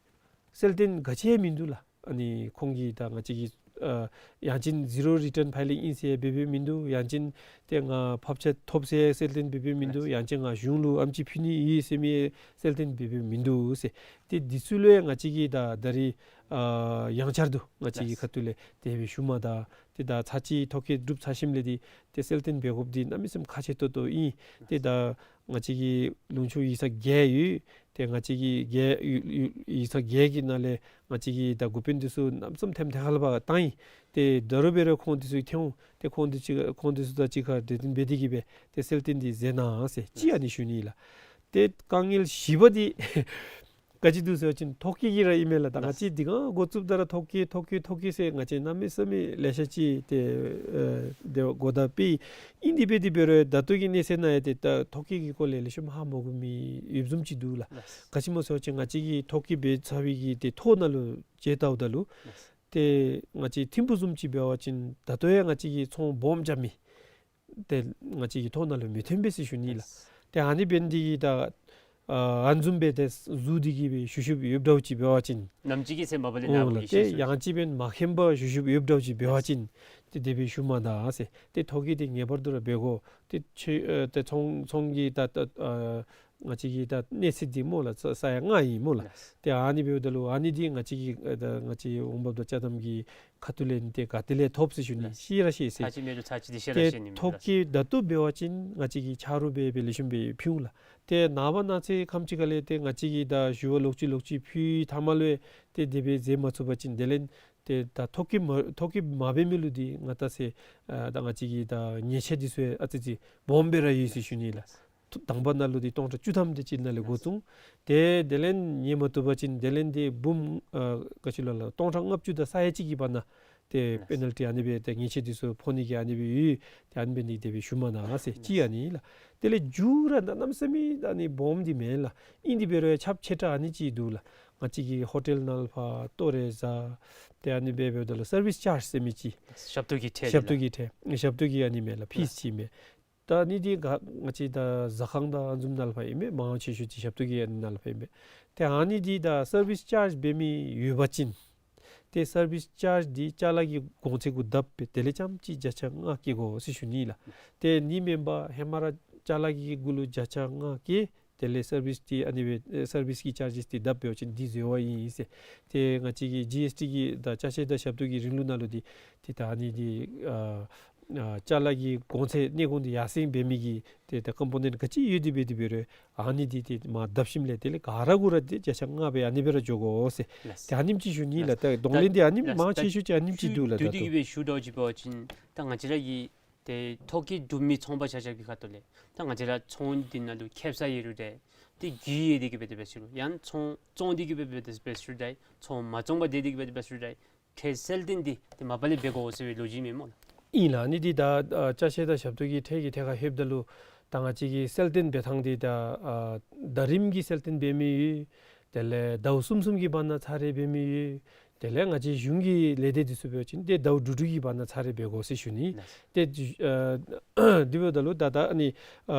གསལ་སྟོན་ག་ཅི་ཡང་མིན་འདུག་ལགས། ཨ་ནི་ཁོང་གིས་ད་ང་བཅས་ཀྱི་ཨ་ཡང་ཅིན་ཟི་རོ་རི་ཊཱན་ཕའི་ལིང་ཨིན་ཟེར་འབད་འབདཝ་མིན་འདུག། ཡང་ཅིན་ཏེ་ང་ཕབ་ཆ་ཐོབ་ཟེར་གསལ་སྟོན་འབད་འབདཝ་མིན་འདུག། ཡང་ཅིན་ང་གཞུང་ལུ་ཨེམ་ཆི་ཕུལ་ནི་ཨིན་ཟེར་མི་གསལ་སྟོན་འབད་འབདཝ་མིན་འདུག་ཟེར། ཏེ་འདི་ཚུ་ལུ་ཡང་ང་བཅས་ཀྱིས་ད་ད་རིས་ཨ་ཡང་བསྐྱར་དུ་ང་བཅས་ཀྱི་ཁ་ཐུག་ལས་དེ་སྦེ་ཞུ་མ་ད་ཏེ་ད་ཚར་གཅིག་ཐོ་བཀོད་གྲུབ་ཚར་ཞིནམ་ལས་འདི་ཏེ་གསལ་སྟོན་འབད་དགོཔ་འདི་གནམ་མེད་ས་མེད་ཁག་ཆེ་ཏོག་ཏོ་ཨིན། ཏེ་ད་ང་བཅས་ཀྱི་ལུང་ཕྱོགས་ཡིག་ཚང་བརྒྱད་ཡོད། ཏེ་ང་བཅས་ཀྱི་བརྒྱད་ཡིག་ཡིག་ཚང་བརྒྱད་ཀྱི་ནང་ལས་ང་བཅས་ཀྱིས་ད་འགོ་དཔོན་འདི་ཚུ་གནམ་མེད་ས་མེད་ཐེམ་ཐེ་ཁ་ལས་ཕར་བཏང་ཡི། ཏེ་ད་རུང་འབད་རུང་ཁོང་འདི་ཚུ་ཐོན་འོང་། ཏེ་ཁོང་འདི་ཚུ་ཁོང་འདི་ཚུ་དང་གཅིག་ཁར་གྲོས་བསྟུན་འབད་དེ་གིས་སྦེ་ཏེ་གསལ་སྟོན་འདི་མཛད་གནང་ཟེར་ཅིག་ཨ་ནི་ཞུ་ནི་ལགས། ཏེ་དཀའ་ངལ་བཞི་པ་འདི་ ག་ཅི་འདུག་ཟེར་བ་ཅིན་ཐོ་བཀོད་ཀྱི་ར་ཨིན་མས་ལགས། ད་ང་བཅས་འདི་ག་འགོ་བཙུགསཔ་ད་ར་ཐོ་བཀོད་ཐོ་བཀོད་ཐོ་བཀོད་ཟེར་ང་བཅས་གནམ་མེད་ས་མེད་ལེ་ཤ་ཅིག་ཏེ་ཨེ་དེ་གོ་བརྡ་སྤེལ། ཨིན་དེ་འབད་དེ་འབད་རུང་ད་ལྟོ་གི་གནས་ཚད་ནང་ཡང་ཏེ་ད་ཐོ་བཀོད་ཀྱི་སྐོར་ལས་ལེགས་ཤོམ་ཧ་མ་གོ་མི་ཡོདཔ་བཟུམ་ཅིག་འདུག་ལགས། ག་ཅི་སྨོ་ཟེར་བ་ཅིན་ང་བཅས་ཀྱིས་ཐོ་བཀོད་འབད་ཚར་བའི་གི་ཏེ་ཐོ་ནང་ལུ་མཇལ་བལྟཝ་ད་ལུ་ཏེ་ང་བཅས་ཐིམ་ཕུག་བཟུམ་ཅིག་འབད་བ་ཅིན་ད་ལྟོ་ཡང་ང་བཅས་ཀྱིས་ཚོང་སྦོམ་རྐྱབ་མི་ཏེ་ང་བཅས་ཀྱི་ཐོ་ནང་ལུ་མི་ཐོན་པས་ཟེར་ཞུ་ནི་ལགས། ཏེ་ཨ་ནི་འབད་ནི་འདི་གིས་ད་ཨ་ཨ་ནི་བཟུམ་སྦེ་ཏེ་བཟོ་སྟེ་གི་སྦེ་ཞུ་ཞུཝ་ཡོདཔ་འདྲཝ་ཅིག་འབད་བ་ཅིན་ནམ་ཅིག་གི་ཚེ་མ་པ་ལས་ཨོ་ནཱ་ལགས། གུ་ཏེ་ཤེས་སོ། ཡང་ཅིན་འབདན་མ་མཁྱེན་པར་ཞུ་ཞུཝ་ཡོདཔ་འདྲཝ་ཅིག་འབད་བ་ཅིན་ཏེ་དེ་སྦེ་ཞུ་མ་ད་ཟེར། ཏེ་ཐོ་བཀོད་འདི་ངེས་པར་དུ་ར་འབད་དགོ། ཏེ་ཁྱོད་ཨ་ཏེ་ཚོང་ཚོང་གི་ད་ད་ཨ་ང་བཅས་ཀྱི་ད་གནས་ཚད་འདི་སྨོ་ལགས། ས་ས་ཡ་ལྔ་ཨིན་སྨོ་ལགས། ཏེ་ཨ་ནི་འབདཝ་ད་ལུ་ཨ་ནི་འདི་ང་བཅས་ཀྱི་ཨ་ད་ང་བཅས་འོང་འབབ་དང་ཅ་དམ་གྱི་ཁ་ཐུག་ལས་ཏེ་ག་ཏེ་ལས་ཐོབ་ཟེར་ཞུ་ནི། ཤེས་ར་ཤེས་ཟེར། ཚར་གཅིག་མེད་རུང་ཚར་གཅིག་འདི་ཤེས་ར་ཤེས་ནི་མས་ལགས། ཏེ་ཐོ་བཀོད་ད་ལྟོ་འབད་བ་ཅིན་ང་བཅས་ཀྱིས་ཆ་རོགས་འབད་འབད་ལེགས་ཤོམ་སྦེ་ཕུལ་ལགས། ཏེ་ནངས་པ་གནངས་ཚེ་ཁམས་ཅིག་ཁ་ལས་ཏེ་ང་བཅས་ཀྱིས་ད་ཞུ་བ་ལོག་ཅི་ལོག་ཅི་ཕུལ་ཐ་མ་ལུ་ཏེ་དེ་སྦེ་མཛད་མ་ཚུགས་པ་ཅིན་དེ་ལས་ཏེ་ད་ཐོ་བཀོད་མ་ཐོ་བཀོད་མ་འབད་མི་ལུ་འདི་ང་ད་ཟེར་ཨ་ད་ང་བཅས་ཀྱི་ད་ཉེས་ཆད་འདི་ཚུ་ཨ་ཙི་ཅིག་སྦོམ་སྦེ་ར་ཡོད་ཟེར་ཞུ་ནི་ལགས། དང་པ་ནང་ལུ་འདི་སྟོང་ཕྲག་བཅུ་ཐམ་དེ་ཅིག་ནང་ལས་འགོ་བཙུགས། ཏེ་དེ་ལས་ཉན་མ་བཏུབ་པ་ཅིན་དེ་ལས་འདི་འབུམ་ཨ་ག་ཅི་ལོ་ལགས། སྟོང་ཕྲག་ལྔ་བཅུ་དང་ས་ཡ་གཅིག་གི་བར་ན་ཏེ་པེ་ནལ་ཊི་ཨ་ནི་སྦེ་ཏེ་ཉེས་ཆད་འདི་ཚུ་ཕོག་ནི་གི་ཨ་ནི་སྦེ་ཡོད། ཏེ་ཨ་ནི་འབད་ནི་དེ་སྦེ་ཞུ་མ་གནང་ཟེར་ཅིག་ཨ་ནི་ལགས། དེ་ལས་མཇུག་ར་ད་གནམ་མེད་ས་མེད་ཨ་ནི་སྦོམ་འདི་མེན་ལགས། ཨིན་དེ་འབད་རུང་ཁྱབ་ཆེ་དྲགས་ཨ་ནི་ཅིག་འདུག་ལགས། ང་བཅས་ཀྱི་ཧོ་ཊེལ་ནང་ལུ་ཕར་ལྟོ་རེ་བཟའ། ཏེ་ཨ་ནི་སྦེ་འབདཝ་ད་ལུ་སར་བིསི་ཅཱརཇ་ཟེར་མི་ཅིག། ཞབས་ཏོག་གི་ཁྲལ་ཞབས་ཏོག་གི་ཁྲལ་ཞབས་ཏོག་གི་ཨ་ནི་མས་ལགས། ཕིསི་ཅིག་མས། ད་ཨ་ནི་འདི་ག་ང་བཅས་ད་ཟ་ཁང་དང་ཨ་ནི་བཟུམ་ནང་ལུ་ཕར་ཨིན་མས། མང་ཆེ་ཤོས་ཅིག་ཞབས་ཏོག་གི་ཨ་ནི་ནང་ལུ་ཕར་ཨིན་མས། ཏེ་ཨ་ནི་འདི་ད་སར་བིསི་ཅཱརཇ་འབད་མི་ཡོད་པ་ཅིན་ཏེ་སར་བིསི་ཅཱརཇ་འདི་ཅ་ལ་གི་གོང་ཚད་གུ་བརྡབ་སྦེ་དེ་ལས་རྐྱངམ་ཅིག་བརྒྱ་ཆ་ལྔ་བཀལ་དགོ་ཟེར་ཞུ་ནི་ལགས། ཏེ་ཨ་ནི་མེན་པར་ཧེ་མ་ར་ཅ་ལ་གི་གུ་ལུ་བརྒྱ་ཆ་ལྔ་བཀལ། དེ་ལས་སར་བིསི་འདི་ཨ་ནི་སྦེ་ཨེ་སར་བིསི་གི་ཅཱརཇེསི་འདི་བརྡབ་འབད་བ་ཅིན་འདི་འཛོལ་བ་ཨིན་ཟེར། ཏེ་ང་བཅས་ཀྱི་ཇི་ཨེསི་ཊི་གི་ད་ཅ་ཆས་དང་ཞབས་ཏོག་གི་རིང་ལུགས་ནང་ལུ་འདི་ཏེ་ད་ཨ་ནི་འདི་ཨ་ཨ་ཅ་ལ་གི་གོང་ཚད་གནས་གོང་འདི་ཡར་སེང་འབད་མི་གི་ཏེ་ད་ཀམ་པོ་ནེནཊ་ག་ཅི་ཡོད་དེ་འབད་དེ་འབད་རུང་ཨ་ནི་འདི་ཏེ་མར་བརྡབ་ཞིནམ་ལས་དེ་ལས་ག་ར་གུ་ར་ཏེ་བརྒྱ་ཆ་ལྔ་སྦེ་ཨ་ནི་སྦེ་ར་འགྱོ་དགོ་ཟེར། ལགས། ཏེ་ཨ་ནེམ་ཅིག་ཞུ་ནི་ལགས། ད་གདོང་ལེན་འདི་ཨ་ནེམ་ལགས། མང་ཆེ་ཤོས་ཅིག་ཨ་ནེམ་ཅིག་འདུག་ལགས། ད་ལྟོ་བསྡུས་ཏེ་གི་སྦེ་ཞུ་དོ་ཅིག་འབད་བ་ཅིན་ད་ང་བཅས་ར་གི་ཏེ་ཐོ་བཀོད་གྲུབ་མི་ཚོང་པ་ཆ་ཁྱབ་ཀྱི་ཁ་ཐུག་ལས་ད་ང་བཅས་ར་ཚོང་འདི་ནང་ལུ་ཁེབ་ས་ཡོད་རུང་འདྲ། ཏེ་རྒྱུས་ཡོད་དེ་གི་སྦེ་དེ་སྦེ་ཞུ་རུང་ཡང་ཚོང་བཙོང་སྟེ་གི་སྦེ་དེ་སྦེ་ཞུ་རུང་འདྲ། ཚོང་མ་བཙོང་པར་སྡོད་དེ་གི་སྦེ་དེ་སྦེ་ཞུ་རུང་འདྲ། ཁྲལ་གསལ་སྟོན་འདི་ཏེ་མ་པ་ལས་འབད་དགོ་ཟེར་བའི་ལོ་རྒྱུས་མས་སྨོ་ལགས། ཨིན་ལགས། ཨ་ནི་འདི་ད་ཨ་ཅ་ཆས་དང་ཞབས་ཏོག་གི་ཁྲལ་གྱི་ཐད་ཁར་ལྷོདཔ་ད་ལུ་ད་ང་བཅས་ཀྱི་གསལ་སྟོན་འབད་ཐངས་འདི་ད་ཨ་ཟླ་རིམ་གྱི་གསལ་སྟོན་འབད་མི་ཡོད། དེ་ལས་ཟླཝ་གསུམ་གསུམ་གྱི་བར་ན་ཚར་རེ་འབད་མི་ཡོད། དེ་ལས་ང་བཅས་གཞུང་གི་ལས་སྡེ་འདི་ཚུ་འབད་བ་ཅིན་ཏེ་ཟླཝ་དྲུག་དྲུག་གི་བར་ན་ཚར་རེ་འབད་དགོ་ཟེར་ཞུ་ནི། ལགས། ཏེ་ཨ་འདི་འབདཝ་ད་ལུ་ད་ད་ཨ་ནི་ཨ་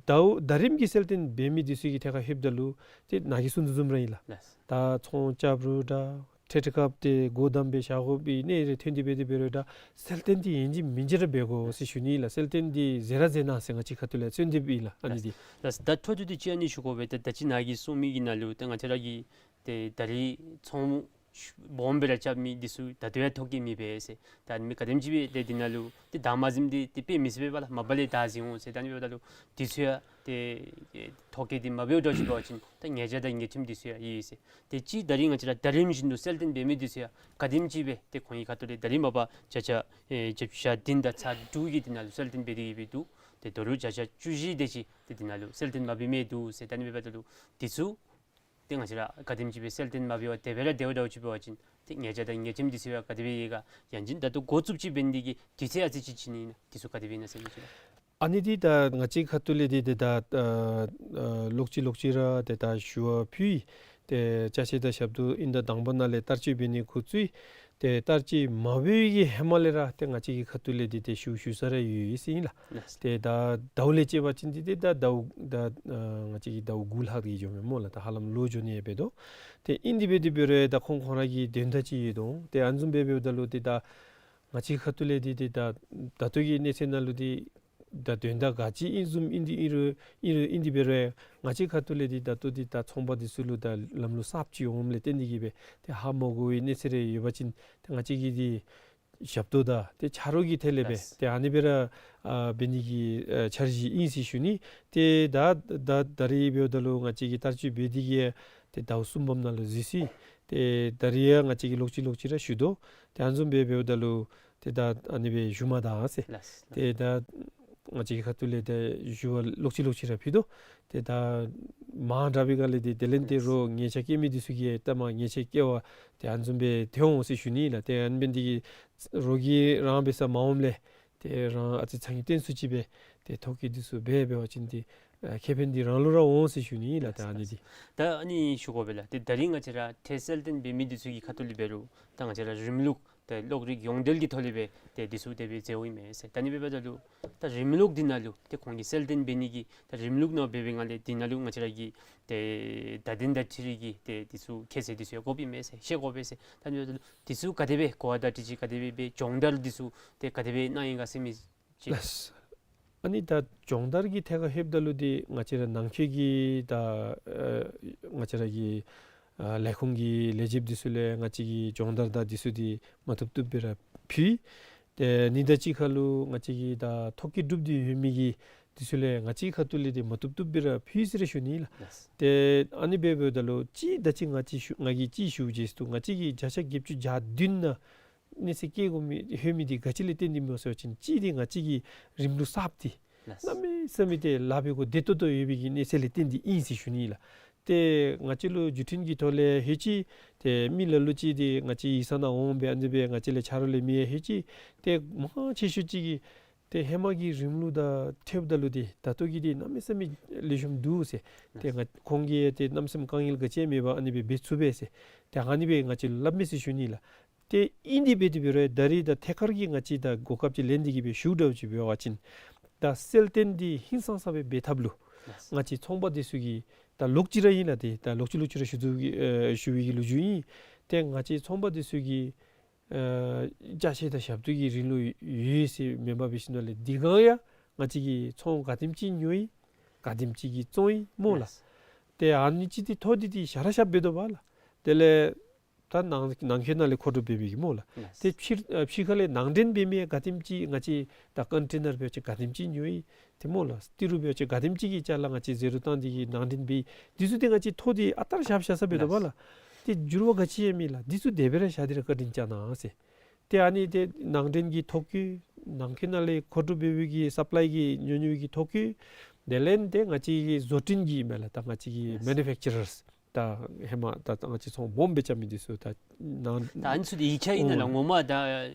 ཟླཝ་ཟླ་རིམ་གྱི་གསལ་སྟོན་འབད་མི་འདི་ཚུ་གི་ཐད་ཁར་ལྷོདཔ་ད་ལུ་ཏེ་ནཱ་གིས་གསུངས་དོ་བཟུམ་ར་ཨིན་ལགས། ལགས། ད་ཚོང་རྐྱབ་རུང་འདྲ་ཁྲལ་ཁྲལ་ཁ་ཏེ་སྒོ་བསྡམས་སྦེ་བཞག་དགོ་པའི་གནས་རེ་ཐོན་ཏེ་འབད་དེ་འབད་རུང་འདྲ་གསལ་སྟོན་འདི་ཨིན་ཅི་མིན་ཅི་ར་འབད་དགོ་ཟེར་ཞུ་ནི་ལགས། གསལ་སྟོན་འདི་མཛད་ར་མཛད་གནང་ཟེར་ང་བཅས་ཁ་ཐུག་ལས་གསོལ་འདེབས་ཨིན་ལགས། ཨ་ནི་འདི། ལགས། ད་འཕྲོ་མཐུད་དེ་ཅིག་ཨ་ནི་ཞུ་དགོ་པས། ད་ད་ཅི་ནཱ་གིས་གསུངས་མི་གི་ནང་ལུ་ད་ང་བཅས་ར་གི་ཏེ་ད་རིས་ཚོང་སྦོམ་སྦེ་ར་རྐྱབ་མི་འདི་ཚུ་ད་ལྟོ་ཡང་ཐོ་བཀོད་མི་འབད་ཟེར། ད་ཨ་ནི་མི་ག་དེམ་ཅིག་སྦེ་ཏེ་འདི་ནང་ལུ་ཏེ་བདག་མ་འཛེམ་སྟེ་ཏེ་དཔེ་མི་སྲིད་པས་ལགས། མ་པ་ལས་བདག་འཛིན་འོང་ཟེར། ད་ཨ་ནི་འབདཝ་ད་ལུ་འདི་ཚུ་ཡང་ཏེ་ཐོ་བཀོད་འདི་མ་འབདཝ་འདྲཝ་ཅིག་འབད་བ་ཅིན་ད་ཉེས་བྱ་དང་ཉེས་ཁྲིམས་འདི་ཚུ་ཡང་ཡོད་ཟེར། ཏེ་ཅིག་ད་རིས་ང་བཅས་ར་ཟླ་རིམ་བཞིན་དུ་གསལ་སྟོན་འབད་མི་འདི་ཚུ་ཡང་ག་དེམ་ཅིག་སྦེ་ཏེ་ཁོང་གི་ཁ་ཐུག་ལས་ད་རིས་མ་པ་བརྒྱ་ཆ་ཨེ་བརྒྱ་ཆ་བདུན་དང་ཚག་དྲུག་གི་འདི་ནང་ལུ་གསལ་སྟོན་འབད་དེ་གི་སྦེ་འདུག། ཏེ་ད་རུང་བརྒྱ་ཆ་བཅུ་བཞི་དེ་ཅིག་ཏེ་འདི་ནང་ལུ་གསལ་སྟོན་མ་འབད་མི་འདུག་ཟེར། ད་ཨ་ནི་འབདཝ་ད་ལུ་འདི་ཚུ་ཏེ་ང་བཅས་ར་ག་དེམ་ཅིག་སྦེ་གསལ་སྟོན་མ་འབད་བར་དེ་སྦེ་ར་སྡོད་འདྲཝ་ཅིག་འབད་བ་ཅིན་ཏེ་ཉེས་བྱ་དང་ཉེས་ཁྲིམས་འདི་ཚུ་ཡང་ག་དེ་སྦེ་ཡོད་ག། ཡང་ཅིན་ད་ལྟོ་འགོ་བཙུགས་ཅིག་འབད་ནི་འདི་གི་དུས་ཚོད་ཨ་ཙི་ཅིག་ཅིག་ཨིན་ན་འདི་ཚུ་ག་དེ་སྦེ་ཨིན་ན་ཟེར་མི་ཅིག་ལགས། ཨ་ནི་འདི་ད་ང་བཅས་ཁ་ཐུག་ལས་འདི་ཏེ་ད་ཨ་ཨ་ལོག་ཅི་ལོག་ཅི་ར་ཏེ་ད་ཞུ་བ་ཕུལ་ཡི། ཏེ་ཅ་ཆས་དང་ཞབས་ཏོག་ཨིན་ད་དང་པ་ནང་ལས་བསྟར་སྤྱོད་འབད་ནི་འགོ་བཙུགས་ཡི། ཏེ་བསྟར་སྤྱོད་མ་འབད་བའི་གི་ཧེ་མ་ལས་ར་ཏེ་ང་བཅས་ཀྱི་ཁ་ཐུག་ལས་འདི་ཏེ་ཞུ་ཞུ་ས་ར་ཡོད་ཡོད་ཟེར་ཨིན་ལགས། ལགས། ཏེ་ད་ཟླཝ་ལས་བཅད་པ་ཅིན་འདི་ཏེ་ད་ཟླཝ་ད་ཨ་ང་བཅས་ཀྱི་ཟླཝ་དགུ་ལྷག་སྟེ་འགྱོཝ་མས་སྨོ་ལགས། ད་ཧ་ལམ་ལོ་འགྱོ་ནི་ཡང་འབད་དོ། ཏེ་ཨིན་དེ་འབད་དེ་འབད་རུང་ད་ཁོང་ཁོང་ར་གི་དོན་དག་ཅིག་ཡོད་དོ། ཏེ་ཨ་ནི་བཟུམ་སྦེ་འབདཝ་ད་ལུ་ཏེ་ད་ང་བཅས་ཁ་ཐུག་ལས་འདི་ཏེ་ད་ད་ལྟོ་གི་གནས་ཚད་ནང་ལུ་འདི་ད་དོན་དག་ག་ཅི་ཨིན་བཟུམ་ཨིན་ཏེ་ཨིན་རུང་ཨིན་རུང་ཨིན་དེ་འབད་རུང་ང་བཅས་ཁ་ཐུག་ལས་འདི་ད་ལྟོ་འདི་ད་ཚོང་པ་འདི་ཚུ་ལུ་ད་ལམ་ལུགས་གསརཔ་ཅིག་འོངམ་ལས་བརྟེན་ཏེ་གི་སྦེ་ཏེ་ཧ་མ་གོ་བའི་གནས་ཚད་རེ་ཡོད་པ་ཅིན་ཏེ་ང་བཅས་ཀྱིས་འདི་ཞབས་ཏོག་དང་ཏེ་ཆ་རོགས་ཀྱི་ཐད་ལས་སྦེ་ལགས། ཏེ་ཨ་ནི་སྦེ་ར་ཨ་འབད་ནི་གི་ཨ་འཆར་གཞི་ཨིན་ཟེར་ཞུ་ནི། ཏེ་ད་ད་ད་རིས་འབདཝ་ད་ལུ་ང་བཅས་ཀྱིས་བསྟར་སྤྱོད་འབད་དེ་གི་ཏེ་ཟླཝ་གསུམ་པམ་ནང་ལུ་འཛུལ་སོ་ཡི། ཏེ་ད་རིས་ཡང་ང་བཅས་ཀྱིས་ལོག་ཅི་ལོག་ཅི་ར་ཞུ་དོ། ཏེ་ཨ་ནི་བཟུམ་སྦེ་འབདཝ་ད་ལུ་ཏེ་ད་ཨ་ནི་སྦེ་ཞུ་མ་ད་ཟེར། ལགས། ཏེ་ད་ ང་བཅས་ཀྱི་ཁ་ཐུག་ལས་ཏེ་ཞུ་བ་ལོག་ཅི་ལོག་ཅི་ར་ཕུལ་དོ། ཏེ་ད་མང་དྲགས་པའི་སྒང་ལས་ཏེ་དེ་ལས་ཏེ་རོགས་ཉེས་ཆད་བཀལ་མི་འདི་ཚུ་གིས་ད་མ་ཉེས་ཆད་བཀལ་བ་ཏེ་ཨ་ནི་བཟུམ་སྦེ་ཐོན་འོང་ཟེར་ཞུ་ནི་ལགས། ཏེ་ཨ་ནི་འབད་ནི་འདི་གིས་རོགས་ཀྱིས་རང་འབད་ས་མ་འོངམ་ལས་ཏེ་རང་ཨ་ཙི་ཚང་གི་བརྟེན་ཚུགས་ཅིག་སྦེ་ཏེ་ཐོ་བཀོད་འདི་ཚུ་འབད་འབད་བ་ཅིན་ཏེ་ཨ་ཁེ་ཕན་འདི་རང་ལུ་ར་འོང་ཟེར་ཞུ་ནི་ལགས། ཏེ་ཨ་ནི་འདི་ད་ཨ་ནི་ཞུ་དགོ་པས་ལགས། ཏེ་ད་རིས་ང་བཅས་ར་ཁྲལ་གསལ་སྟོན་འབད་མི་འདི་ཚུ་གི་ཁ་ཐུག་ལས་འབད་རུང་ད་ང་བཅས་ར་རིམ་ལུགས་ཏེ་གློག་རིག་ཡོངས་འབྲེལ་གྱི་ཐོག་ལས་སྦེ་ཏེ་འདི་ཚུ་དེ་སྦེ་མཛད་འོང་ཡི་མས་ཟེར། ད་ཨ་ནི་འབདཝ་ད་ལུ་ད་རིམ་ལུགས་འདི་ནང་ལུ་ཏེ་ཁོང་གིས་གསལ་སྟོན་འབད་ནི་གི་ད་རིམ་ལུགས་ནང་འབད་བའི་སྒང་ལས་འདི་ནང་ལུ་ང་བཅས་ར་གི་ཏེ་བརྡ་དོན་དང་འཁྲིལ་རིགས་ཀྱི་ཏེ་འདི་ཚུ་ཁྱད་ཚད་འདི་ཚུ་ཡང་དགོཔ་ཨིན་མས་ཟེར་ཤེས་དགོ་པས་ཟེར། ད་ཨ་ནི་འབདཝ་ད་ལུ་འདི་ཚུ་ག་དེ་སྦེ་གོ་བ་དང་འཁྲིལ་ཅིག་ག་དེ་སྦེ་སྦེ་སྦྱོང་བརྡར་འདི་ཚུ་ཏེ་ག་དེ་སྦེ་གནང་ཡི་ག་ཟེར་མི་ཅིག་ལགས། ཨ་ནི་ད་སྦྱོང་བརྡར་གྱི་ཐད་ཁར་ལྷོདཔ་ད་ལུ་ཏེ་ང་བཅས་ར་ནང་འཁོད་ཀྱི་ད་ཨ་ང་བཅས་ར་གི་ཨ་ལས་ཁུངས་ཀྱི་ལས་བྱེདཔ་འདི་ཚུ་ལས་ང་བཅས་ཀྱིས་སྦྱོང་བརྡར་དང་འདི་ཚུ་འདི་མ་བཏུབ་བཏུབ་སྦེ་ར་ཕུལ། ཏེ་ཨ་ནི་དང་གཅིག་ཁར་ལུ་ང་བཅས་ཀྱི་ད་ཐོ་བཀོད་གྲུབ་སྟེ་ཡོད་མི་གི་འདི་ཚུ་ལས་ང་བཅས་ཁ་ཐུག་ལས་ཏེ་མ་བཏུབ་བཏུབ་སྦེ་ར་ཕུལ་ཟེར་ར་ཞུ་ནི་ལགས། ལགས། ཏེ་ཨ་ནི་འབད་འབདཝ་ད་ལུ་གཅིག་ད་ཅི་ང་བཅས་ཞུ་ང་གིས་གཅིག་ཞུ་བྱས་སུ་ང་བཅས་ཀྱི་བརྒྱ་ཆ་བརྒྱད་ཅུ་གྱ་བདུན་ནང་གནས་ཚད་བཀལ་དགོ་མི་ལྷོད་མི་འདི་ག་ཅི་ལས་བརྟེན་ཏེ་སྨོ་ཟེར་བ་ཅིན་གཅིག་འདི་ང་བཅས་ཀྱི་རིམ་ལུགས་གསརཔ་འདི་ལགས། གནམ་མེད་ས་མེད་ཏེ་ལཱ་འབད་དགོཔ་བདེ་ཏོག་ཏོ་ཡོད་པའི་གི་གནས་ཚད་ལས་བརྟེན་ཏེ་ཨིན་ཟེར་ཞུ་ནི་ལགས། ཏེ་ང་བཅས་ལུ་བརྒྱུད་འཕྲིན་གྱི་ཐོག་ལས་ལྷོད་ཅི། ཏེ་མི་ལ་ལུ་ཅིག་འདི་ང་བཅས་ཡིག་ཚང་ནང་འོང་སྦེ་ཨ་ནི་སྦེ་ང་བཅས་ལས་ཆ་རོགས་ལེན་མི་ཡང་ལྷོད་ཅི། ཏེ་མང་ཆེ་ཤོས་ཅིག་གིས་ཏེ་ཧེ་མ་གི་རིམ་ལུགས་དང་ཕྱདཔ་ད་ལུ་ཏེ་ད་ལྟོ་གི་འདི་གནམ་མེད་ས་མེད་ལེགས་ཤོམ་འདུག་ཟེར། ཏེ་ང་ཁོང་གིས་ཏེ་གནམ་མེད་ས་མེད་དཀའ་ངལ་ག་ཅི་ཡང་མེད་པར་ཨ་ནི་སྦེ་འབད་ཚུགས་པས་ཟེར། ཏེ་ཨ་ནི་སྦེ་ང་བཅས་ལུ་སླབ་མས་ཟེར་ཞུ་ནི་ལགས། ཏེ་ཨིན་དེ་འབད་དེ་འབད་རུང་ད་རིས་ད་ཐད་ཀར་གྱི་ང་བཅས་ད་གོ་སྐབས་ཅིག་ལེན་ཏེ་གིས་སྦེ་ཞུ་དྲགས་ཅིག་འབད་བ་ཅིན་ད་གསལ་སྟོན་འདི་ཧིང་སངས་ས་སྦེ་འབད་ཐབས་ལུ་ལགས། ང་བཅས་ཚོང་པ་འདི་ཚུ་གིས་ད་ལོག་ཅི་ར་ཨིན་ལགས། ཏེ་ད་ལོག་ཅི་ལོག་ཅི་ར་ཞུ་དོ་གི་ཨེ་ཞུ་བའི་གི་ལོ་རྒྱུས་ཨིན། ཏེ་ང་བཅས་ཚོང་པ་འདི་ཚུ་གིས་ཨེ་ཅ་ཆས་དང་ཞབས་ཏོག་གི་རིན་ལུ་ཡོད་ཟེར་མེན་པར་འབད་ཞིནམ་ལས་འདི་གང་ཡང་ང་བཅས་ཀྱིས་ཚོང་ག་དེམ་ཅིག་ཉོ་ཡི་ག་དེམ་ཅིག་གིས་བཙོང་ཡི་སྨོ་ལགས། ལགས། ཏེ་ཨ་ནི་ཅིག་འདི་ཐོ་འདི་འདི་ཞར་ར་ཞར་འབད་དོ་བ་ལགས། དེ་ལས་ད་ནང་ནང་འཁོད་ནང་ལས་མཁོ་སྒྲུབ་འབད་འབད་གི་སྨོ་ལགས། ལགས། ཏེ་ཕྱི་ཨ་ཕྱི་ཁ་ལས་ནང་འདྲེན་འབད་མི་ག་དེམ་ཅིག་ང་བཅས་ད་ཀོན་ཊེ་ནར་འབད་བ་ཅིན་ག་དེམ་ཅིག་ཉོ་ཡི་ཏེ་སྨོ་ལགས། ཏི་རུ་འབད་བ་ཅིན་ག་དེམ་ཅིག་གི་ཅ་ལ་ང་བཅས་ཟད་འགྲོ་བཏང་སྟེ་གིས་ནང་འདྲེན་འབད་ཡི། འདི་ཚུ་འདི་ང་བཅས་ཐོ་འདི་ཨ་རྟག་ར་ཞར་ཞར་ས་འབད་དོ་བ་ལགས། ལགས། ཏེ་འགྱུར་བ་ག་ཅི་ཡང་མེད་ལགས། འདི་ཚུ་དེ་སྦེ་ར་བཞག་སྟེ་ར་བཀའ་དྲིན་བསྐྱང་གནང་ཟེར། ཏེ་ཨ་ནི་ཏེ་ནང་འདྲེན་གྱི་ཐོ་བཀོད་ནང་འཁོད་ནང་ལས་མཁོ་སྒྲུབ་འབད་བའི་གི་སབ་ལའི་གི་ཉོ་ཉོ་བའི་གི་ཐོ་བཀོད། དེ་ལས་ཏེ་ང་བཅས་ཀྱི་བཟོ་སྐྲུན་གྱི་མས་ལགས། ད་ང་བཅས་ཀྱི་ལགས། མེ་ནུ་ཕེཀ་ཅ་རརས་ད་ཧེ་མ་ད་ད་ང་བཅས་ཚོང་སྦོམ་སྦེ་རྐྱབ་མི་འདི་ཚུ་ད་ནང་ད་ཨ་ནི་ཚུ་འདི་ཡིག་ཆ་ཨིན་ན་ལགས། ཨོ། ངོ་མ་ད་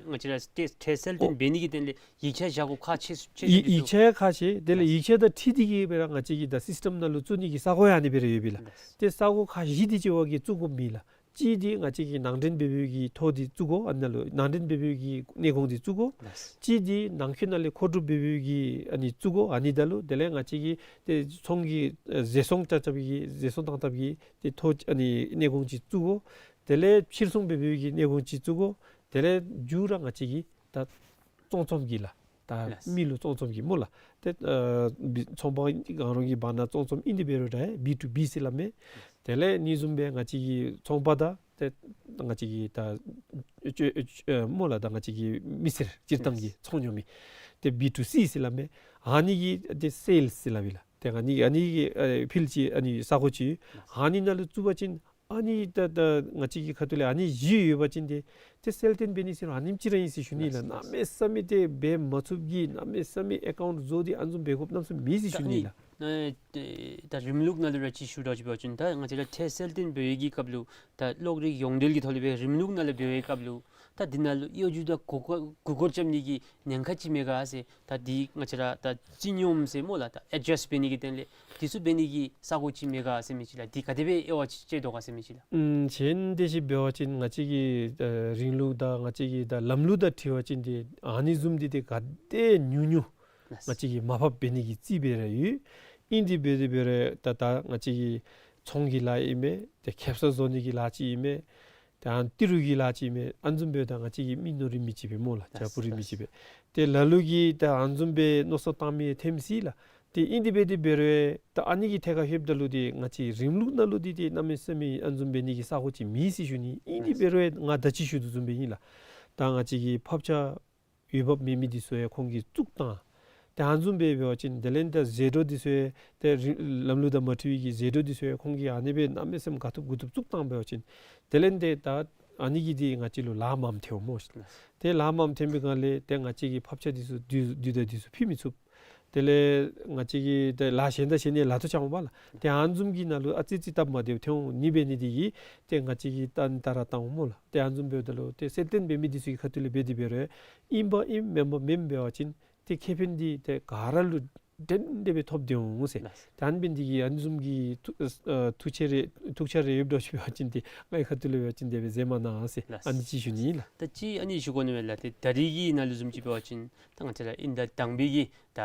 ང་བཅས་ར་ཏེ་ཁྲལ་གསལ་སྟོན་འབད་ནི་གི་དོན་ལས་ཡིག་ཆ་བཞག་དགོཔ་ཁག་ཆེ་ཆེ་ཤོས་ཡིག་འདི་ཡིག་ཚུ་ཆ་ཁག་ཆེ། དེ་ལས་ལགས། ཡིག་ཆ་དང་འཁྲིལ་ཏེ་གིས་སྦེ་ར་ང་བཅས་ཀྱིས་ད་སིསི་ཊེམ་ནང་ལུ་བཙུགས་ནི་གི་ས་གོ་ཡང་ཨ་ནི་སྦེ་ར་ཡོད་པས་ལགས། ལགས། ཏེ་ས་གོ་ཁག་བཞི་དེ་ཅིག་བ་གིས་བཙུགས་དགོཔ་མེད་ལགས། གཅིག་འདི་ང་བཅས་ཀྱི་ནང་འདྲེན་འབད་བའི་གི་ཐོ་འདི་བཙུགས་དགོ། ཨ་ནཱ་ལུ་ནང་འདྲེན་འབད་བའི་གི་གནས་གོང་འདི་བཙུགས་དགོ། ལགས། གཅིག་འདི་ནང་འཁོད་ནང་ལས་མཁོ་སྒྲུབ་འབད་བའི་གི་ཨ་ནི་བཙུགས་དགོ། ཨ་ནི་ད་ལུ་དེ་ལས་ང་བཅས་ཀྱི་ཏེ་ཚོང་གི་ཨེ་བཟོ་ཚོང་བཏང་བཏངམ་གི་བཟོ་ཚོང་བཏང་བཏངམ་གི་ཏེ་ཐོ་ཨ་ནི་གནས་གོང་ཅིག་བཙུགས་དགོ། དེ་ལས་ཕྱིར་ཚོང་འབད་བའི་གི་གནས་གོང་ཅིག་བཙུགས་དགོ། དེ་ལས་མཇུག་ར་ང་བཅས་ཀྱི་ད་བཙོང་ཚོང་གི་ལགས། ད་ལགས། མི་ལུ་བཙོང་ཚོང་གི་སྨོ་ལགས། ཏེ་ཨ་བི་ཚོང་པ་གང་རུང་གི་བར་ན་བཙོང་ཚོང་ཨིན་དེ་འབད་རུང་ར་བི་ཊུ་བི་ཟེར་སླབ་མས། དེ་ལས་ཨ་ནི་བཟུམ་སྦེ་ང་བཅས་ཀྱི་ཚོང་པ་དང་ཏེ་ང་བཅས་ཀྱི་ད་ཅོ་ཨེ་སྨོ་ལགས། ད་ང་བཅས་ཀྱི་མི་སེར་སྤྱིར་བཏང་གི་ཚོང་ཉོ་མི་ཏེ་བི་ཊུ་སི་ཟེར་སླབ་མས། ཨ་ནི་གི་ཏེ་སེལསི་ཟེར་སླབ་ཨིན་ལགས། ཏེ་ཨ་ནི་ཨ་ནི་གི་ཨེ་ཕིལཌ་ཅིག་ཨ་ནི་ས་གོ་ཅིག་ཨ་ནི་ནང་ལུ་བཙུགས་པ་ཅིན་ཨ་ནི་ད་ད་ང་བཅས་ཀྱི་ཁ་ཐུག་ལས་ཨ་ནི་བཞི་ཡོད་པ་ཅིན་ཏེ་ཏེ་གསལ་སྟོན་འབད་ནི་ཟེར་རུང་ཨ་ནེམ་ཅིག་ར་ཨིན་ཟེར་ཞུ་ནི་ལགས། ལགས། གནམ་མེད་ས་མེད་ཏེ་འབད་མ་ཚུགསཔ་གི་གནམ་མེད་ས་མེད་ཨེ་ཀའུནཊ་བཟོ་སྟེ་ཨ་ནི་བཟུམ་འབད་དགོཔ་གནམ་མེད་ས་མེད་མེད་ཟེར་ཞུ་ནི་ལགས། ད་ཨེ་ད་རིམ་ལུགས་ནང་ལུ་ར་ཅིག་ཞུ་དགོཔ་ཅིག་འབད་བ་ཅིན་ད་ང་བཅས་ར་ཁྲལ་གསལ་སྟོན་འབད་བའི་གི་སྐབས་ལུ་ད་གློག་རིག་ཡོངས་འབྲེལ་གྱི་ཐོག་ལས་སྦེ་རིམ་ལུགས་ནང་ལུ་འབད་བའི་སྐབས་ལུ་ད་འདི་ནང་ལུ་གཡོ་སྒྱུ་དང་མགུ་སྐོར་མགུ་སྐོར་རྐྱབ་ནི་གི་ཉེན་ཁ་ཅིག་མེད་ག་ཟེར། ད་འདི་ང་བཅས་ར་ད་སྤྱི་སྙོམས་ཟེར་སྨོ་ལགས། ད་ཨེ་ཌི་ཇས་སི་འབད་ནི་གི་དོན་ལས་འདི་ཚུ་འབད་ནི་གི་ས་གོ་ཅིག་མེད་ག་ཟེར་མི་ཅིག་ལགས། འདི་ག་དེ་སྦེ་དབྱེ་བ་ཅིག་ཕྱེ་དོ་ག་ཟེར་མི་ཅིག་ལགས། ཨམ་གཞན་དེ་ཅིག་འབད་བ་ཅིན་ང་བཅས་ཀྱི་ཨ་རིང་ལུགས་དང་ང་བཅས་ཀྱི་ད་ལམ་ལུགས་དང་འཁྲིལ་བ་ཅིན་ཏེ་ཨ་ནི་བཟུམ་འདི་ཏེ་ག་དེ་ཉུང་ཉུང་ལགས། ང་བཅས་ཀྱིས་མར་ཕབ་འབད་ནི་གི་རྩིས་སྦེ་ར་ཡོད། ཨིན་དེ་འབད་དེ་འབད་རུང་ད་ད་ང་བཅས་ཀྱི་ཚོང་གི་ལཱ་ཨིན་མས། ཏེ་ཁེབ་ས་བཟོ་ནི་གི་ལཱ་ཅིག་ཨིན་མས། ཏེ་ཨ་ཏི་རུ་གི་ལཱ་ཅིག་ཨིན་མས། ཨ་ནི་བཟུམ་སྦེ་ད་ང་བཅས་ཀྱི་མི་ནོར་རིན་མི་ཅིག་སྦེ་སྨོ་ལགས། ལགས། བྱ་སྤུ་རིན་མི་ཅིག་སྦེ། ཏེ་ལ་ལུ་གིས་ད་ཨ་ནི་བཟུམ་སྦེ་མནོ་བསམ་བཏང་མི་ཐོནམ་སྲིད་ལགས། ཏེ་ཨིན་དེ་འབད་དེ་འབད་རུང་ད་ཨ་ནི་གི་ཐད་ཁར་ལྷོདཔ་ད་ལུ་ཏེ་ང་བཅས་རིམ་ལུགས་ནང་ལུ་འདི་ཏེ་གནམ་མེད་ས་མེད་ཨ་ནི་བཟུམ་འབད་ནི་གི་ས་གོ་ཅིག་མེད་ཟེར་ཞུ་ནི། ཨིན་དེ་འབད་རུང་ང་ད་ཅི་ཞུ་དོ་བཟུམ་སྦེ་ཨིན་ལགས། ད་ང་བཅས་ཀྱི་ཕབ་ཆ་འོས་འབབ་མེད་མི་འདི་ཚུ་ཡང་ཁོང་གིས་བཙུགས་བཏང་། ཏེ་ཨ་ནི་བཟུམ་སྦེ་འབད་བ་ཅིན་དེ་ལས་ད་ཟད་འགྲོ་འདི་ཚུ་ཡང་ཏེ་རི་ལམ་ལུགས་དང་མ་འཁྲིལ་བའི་གི་ཟད་འགྲོ་འདི་ཚུ་ཡང་ཁོང་གིས་ཨ་ནི་སྦེ་གནམ་མེད་ས་མེད་ག་ཐུབ་གུ་ཐུབ་བཙུགས་བཏང་འབད་བ་ཅིན་དེ་ལས་ཏེ་ད་ཨ་ནི་གིས་འདི་ང་བཅས་ལུ་ལཱ་མངམ་ཐོན་སྨོ་ཤིག། ཏེ་ལཱ་མངམ་ཐོན་པའི་སྒང་ལས་ཏེ་ང་བཅས་ཀྱི་ཕབ་ཆ་འདི་ཚུ་དུས་དུས་དང་འདི་ཚུ་ཕུལ་མི་ཚུགས། དེ་ལས་ང་བཅས་ཀྱིས་ཏེ་ལཱ་གཞན་དང་གཞན་ནི་ལཱ་ཐོག་ཆ་འོང་པ་ལགས། ཏེ་ཨ་ནི་བཟུམ་གྱི་ནང་ལུ་ཨ་ཙི་ཙི་སྟབས་མ་བདེཝ་ཐོན་འོང་ནི་འབད་ནི་དེ་གིས་ཏེ་ང་བཅས་ཀྱིས་ད་ནི་ད་ར་བཏང་འོང་སྨོ་ལགས། ཏེ་ཨ་ནི་བཟུམ་འབདཝ་ད་ལུ་ཏེ་གསལ་སྟོན་འབད་མི་འདི་ཚུ་གི་ཁ་ཐུག་ལས་འབད་དེ་འབད་རུང་ཨིན་པ་ཨིནམ་མེན་པ་མེནམ་འབད་བ་ཅིན་ཏེ་ཁེ་ཕན་འདི་ཏེ་ག་ར་ལུ་འགྲན་ཏེ་སྦེ་ཐོབ་སྟེ་འོང་ཟེར། ལགས། ད་ཨ་ནི་འབད་ནི་དེ་གིས་ཨ་ནི་བཟུམ་གྱི་ཐུགས་ཨ་ཐུགས་ཆེ་རེ་ཐུགས་ཆེ་རེ་ཡོདཔ་འདྲཝ་ཅིག་འབད་བ་ཅིན་ཏེ་ང་གི་ཁ་ཐུག་ལས་འབད་བ་ཅིན་དེ་སྦེ་མཛད་མ་གནང་ཟེར། ལགས། ཨ་ནི་ཅིག་ཞུ་ནི་ལགས། ད་ཅི་ཨ་ནི་ཞུ་དགོ་ནི་མས་ལགས། ཏེ་ད་རིས་ཀྱི་ནང་ལུ་བཟུམ་ཅིག་འབད་བ་ཅིན་ད་ང་བཅས་ར་དབྱིན་ཟླ་དང་པའི་གི་ད་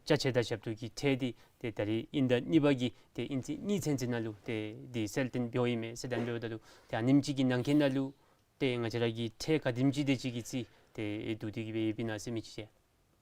ཅ་ཆས་དང་ཞབས་ཏོག་གི་ཁྲལ་འདི་ཏེ་ད་རིས་དབྱིན་ཟླ་གཉིས་པ་གི་ཏེ་དབྱིན་ཚེས་གཉིས་ཚུན་ཚོད་ནང་ལུ་ཏེ་འདི་གསལ་སྟོན་འབདཝ་ཨིན་མས་ཟེར། ད་ཨ་ནི་འབདཝ་ད་ལུ་ཏེ་ཨ་ནེམ་ཅིག་གི་ནང་འཁོད་ནང་ལུ་ཏེ་ང་བཅས་ར་གི་ཁྲལ་ག་དེམ་ཅིག་དེ་ཅིག་གི་རྩིས་ཏེ་བསྡུ་སྟེ་གི་སྦེ་ཡོདཔ་ཨིན་ན་ཟེར་མི་ཅིག་ཟེར།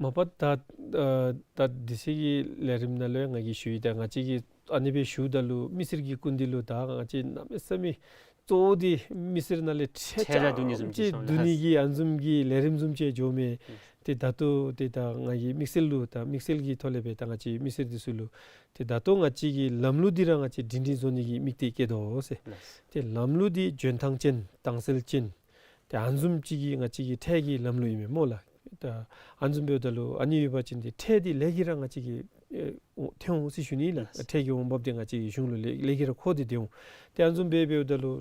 མ་པ་ད་ཨ་ད་དེ་ཚེ་གི་ལས་རིམ་ནང་ལུ་ཡང་ང་གིས་ཞུ་ཡི། ད་ང་བཅས་ཀྱིས་ཨ་ནི་སྦེ་ཞུཝ་ད་ལུ་མི་སེར་གྱི་སྐུ་མདུན་ལུ་ད་ང་བཅས་གནམ་མེད་ས་མེད་གཙོ་བོ་འདི་མི་སེར་ནང་ལས་ཁྲལ་ཁྲལ་ར་བསྡུ་ནི་བཟུམ་ཅིག་རྐྱངམ་ཅིག་བསྡུ་ནི་གི་ཨ་ནི་བཟུམ་གྱི་ལས་རིམ་བཟུམ་ཅིག་འགྱོཝ་མས། ཨུམ། ཏེ་ད་ལྟོ་ཏེ་ད་ང་གི་དམིགས་བསལ་ལུ་ད་དམིགས་བསལ་གྱི་ཐོག་ལས་སྦེ་ད་ང་བཅས་མི་སེར་འདི་ཚུ་ལུ་ཏེ་ད་ལྟོ་ང་བཅས་ཀྱི་ལམ་ལུགས་འདི་ར་ང་བཅས་སྒྲིང་སྒྲིང་བཟོ་ནི་གི་དམིགས་གཏད་བསྐྱེད་དོ་ཟེར། ལགས། ཏེ་ལམ་ལུགས་འདི་འཇོན་ཐང་ཅན་དྭངས་གསལ་ཅན་ཏེ་ཨ་ནི་བཟུམ་ཅིག་གི་ང་བཅས་ཀྱི་ཁྲལ་གྱི་ལམ་ལུགས་ཨིན་མས་སྨོ་ལགས། ད་ཨ་ནི་བཟུམ་འབདཝ་ད་ལུ་ཨ་ནི་ཡོད་པ་ཅིན་ཏེ་ཁྲལ་འདི་ལེགས་ཀྱི་ར་ང་བཅས་ཀྱི་ཨེ་འོང་ཐོན་འོང་ཟེར་ཞུ་ནི་ལགས། ལགས། ཁྲལ་གྱི་འོང་འབབ་འདི་ང་བཅས་ཀྱི་གཞུང་ལུ་ལེགས་ལེགས་ཀྱི་ར་མཁོ་སྟེ་སྡོད་འོང་། ཏེ་ཨ་ནི་བཟུམ་སྦེ་འབདཝ་ད་ལུ་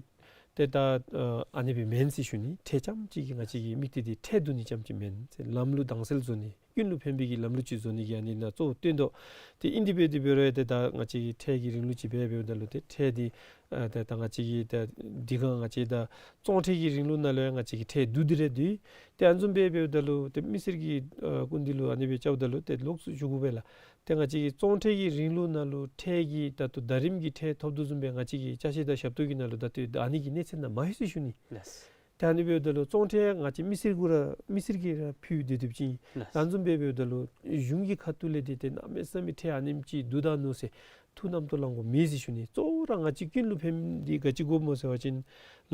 ཏེ་ད་ཨ་ཨ་ནི་སྦེ་མེན་ཟེར་ཞུ་ནི། ཁྲལ་རྐྱངམ་ཅིག་གིས་ང་བཅས་ཀྱི་དམིགས་གཏད་འདི་ཁྲལ་བསྡུ་ནི་རྐྱངམ་ཅིག་མེན་ཟེར། ལམ་ལུགས་དྭངས་གསལ་བཟོ་ནི་ཀུན་ལུ་ཕན་པའི་གི་ལམ་ལུགས་ཅིག་བཟོ་ནི་གི་ཨ་ནི་ནང་གཙོ་བོ་བཏོན་དོ། ཏེ་ཨིན་དེ་འབད་དེ་འབད་རུང་ཏེ་ད་ང་བཅས་ཀྱི་ཁྲལ་གྱི་རིང་ལུགས་ཅིག་སྦེ་འབདཝ་ད་ལུ་ཏེ་ཁྲལ་འདི་ཨ་ད་ད་ང་བཅས་ཀྱི་ད་འདི་ག་ང་བཅས་ད་བཙོང་ཁྲལ་གྱི་རིང་ལུགས་ནང་ལུ་ཡང་ང་བཅས་ཀྱི་ཁྲལ་བསྡུ་སྟེ་ར་སྡོད། ཏེ་ཨ་ནི་བཟུམ་སྦེ་འབདཝ་ད་ལུ་ཏེ་མི་སེར་གྱི་ཨ་སྐུ་མདུན་ལུ་ཨ་ནི་སྦེ་བཅརཝ་ད་ལུ་ཏེ་ལོགས་སུ་ཞུ་དགོ་པས་ལགས། ཏེ་ང་བཅས་ཀྱི་བཙོང་ཁྲལ་གྱི་རིང་ལུགས་ནང་ལུ་ཁྲལ་གྱི་ད་ལྟོ་ཟླ་རིམ་གྱི་ཁྲལ་ཐོབ་དོ་བཟུམ་སྦེ་ང་བཅས་ཀྱི་ཅ་ཆས་དང་ཞབས་ཏོག་གི་ནང་ལུ་ད་ལྟོ་ཨ་ནི་གི་གནས་ཚད་ནང་མ་ཡོད་ཟེར་ཞུ་ནི། ལགས། ཏེ་ཨ་ནི་འབདཝ་ད་ལུ་བཙོང་ཁྲལ་ང་བཅས་མི་སེར་གུ་ར་མི་སེར་གྱིས་ར་ཕུལ་སྡོད་སྡོདཔ་ཅིག་ཨིན། ལགས། ད་ཨ་ནི་བཟུམ་སྦེ་འབདཝ་ད་ལུ་གཞུང་གི་ཁ་ཐུག་ལས་འདི་ཏེ་གནམ་མེད་ས་མེད་ཁྲལ་ཨ་ནེམ་ཅིག་བསྡུ་ད་ནུག་ཟེར་ཐུགས་རྣམ་རྟོག་ལང་དགོཔ་མེད་ཟེར་ཞུ་ནི། གཙོ་བོ་ར་ང་བཅས་ཀུན་ལུ་ཕན་འདི་ག་ཅི་དགོཔ་སྨོ་ཟེར་བ་ཅིན་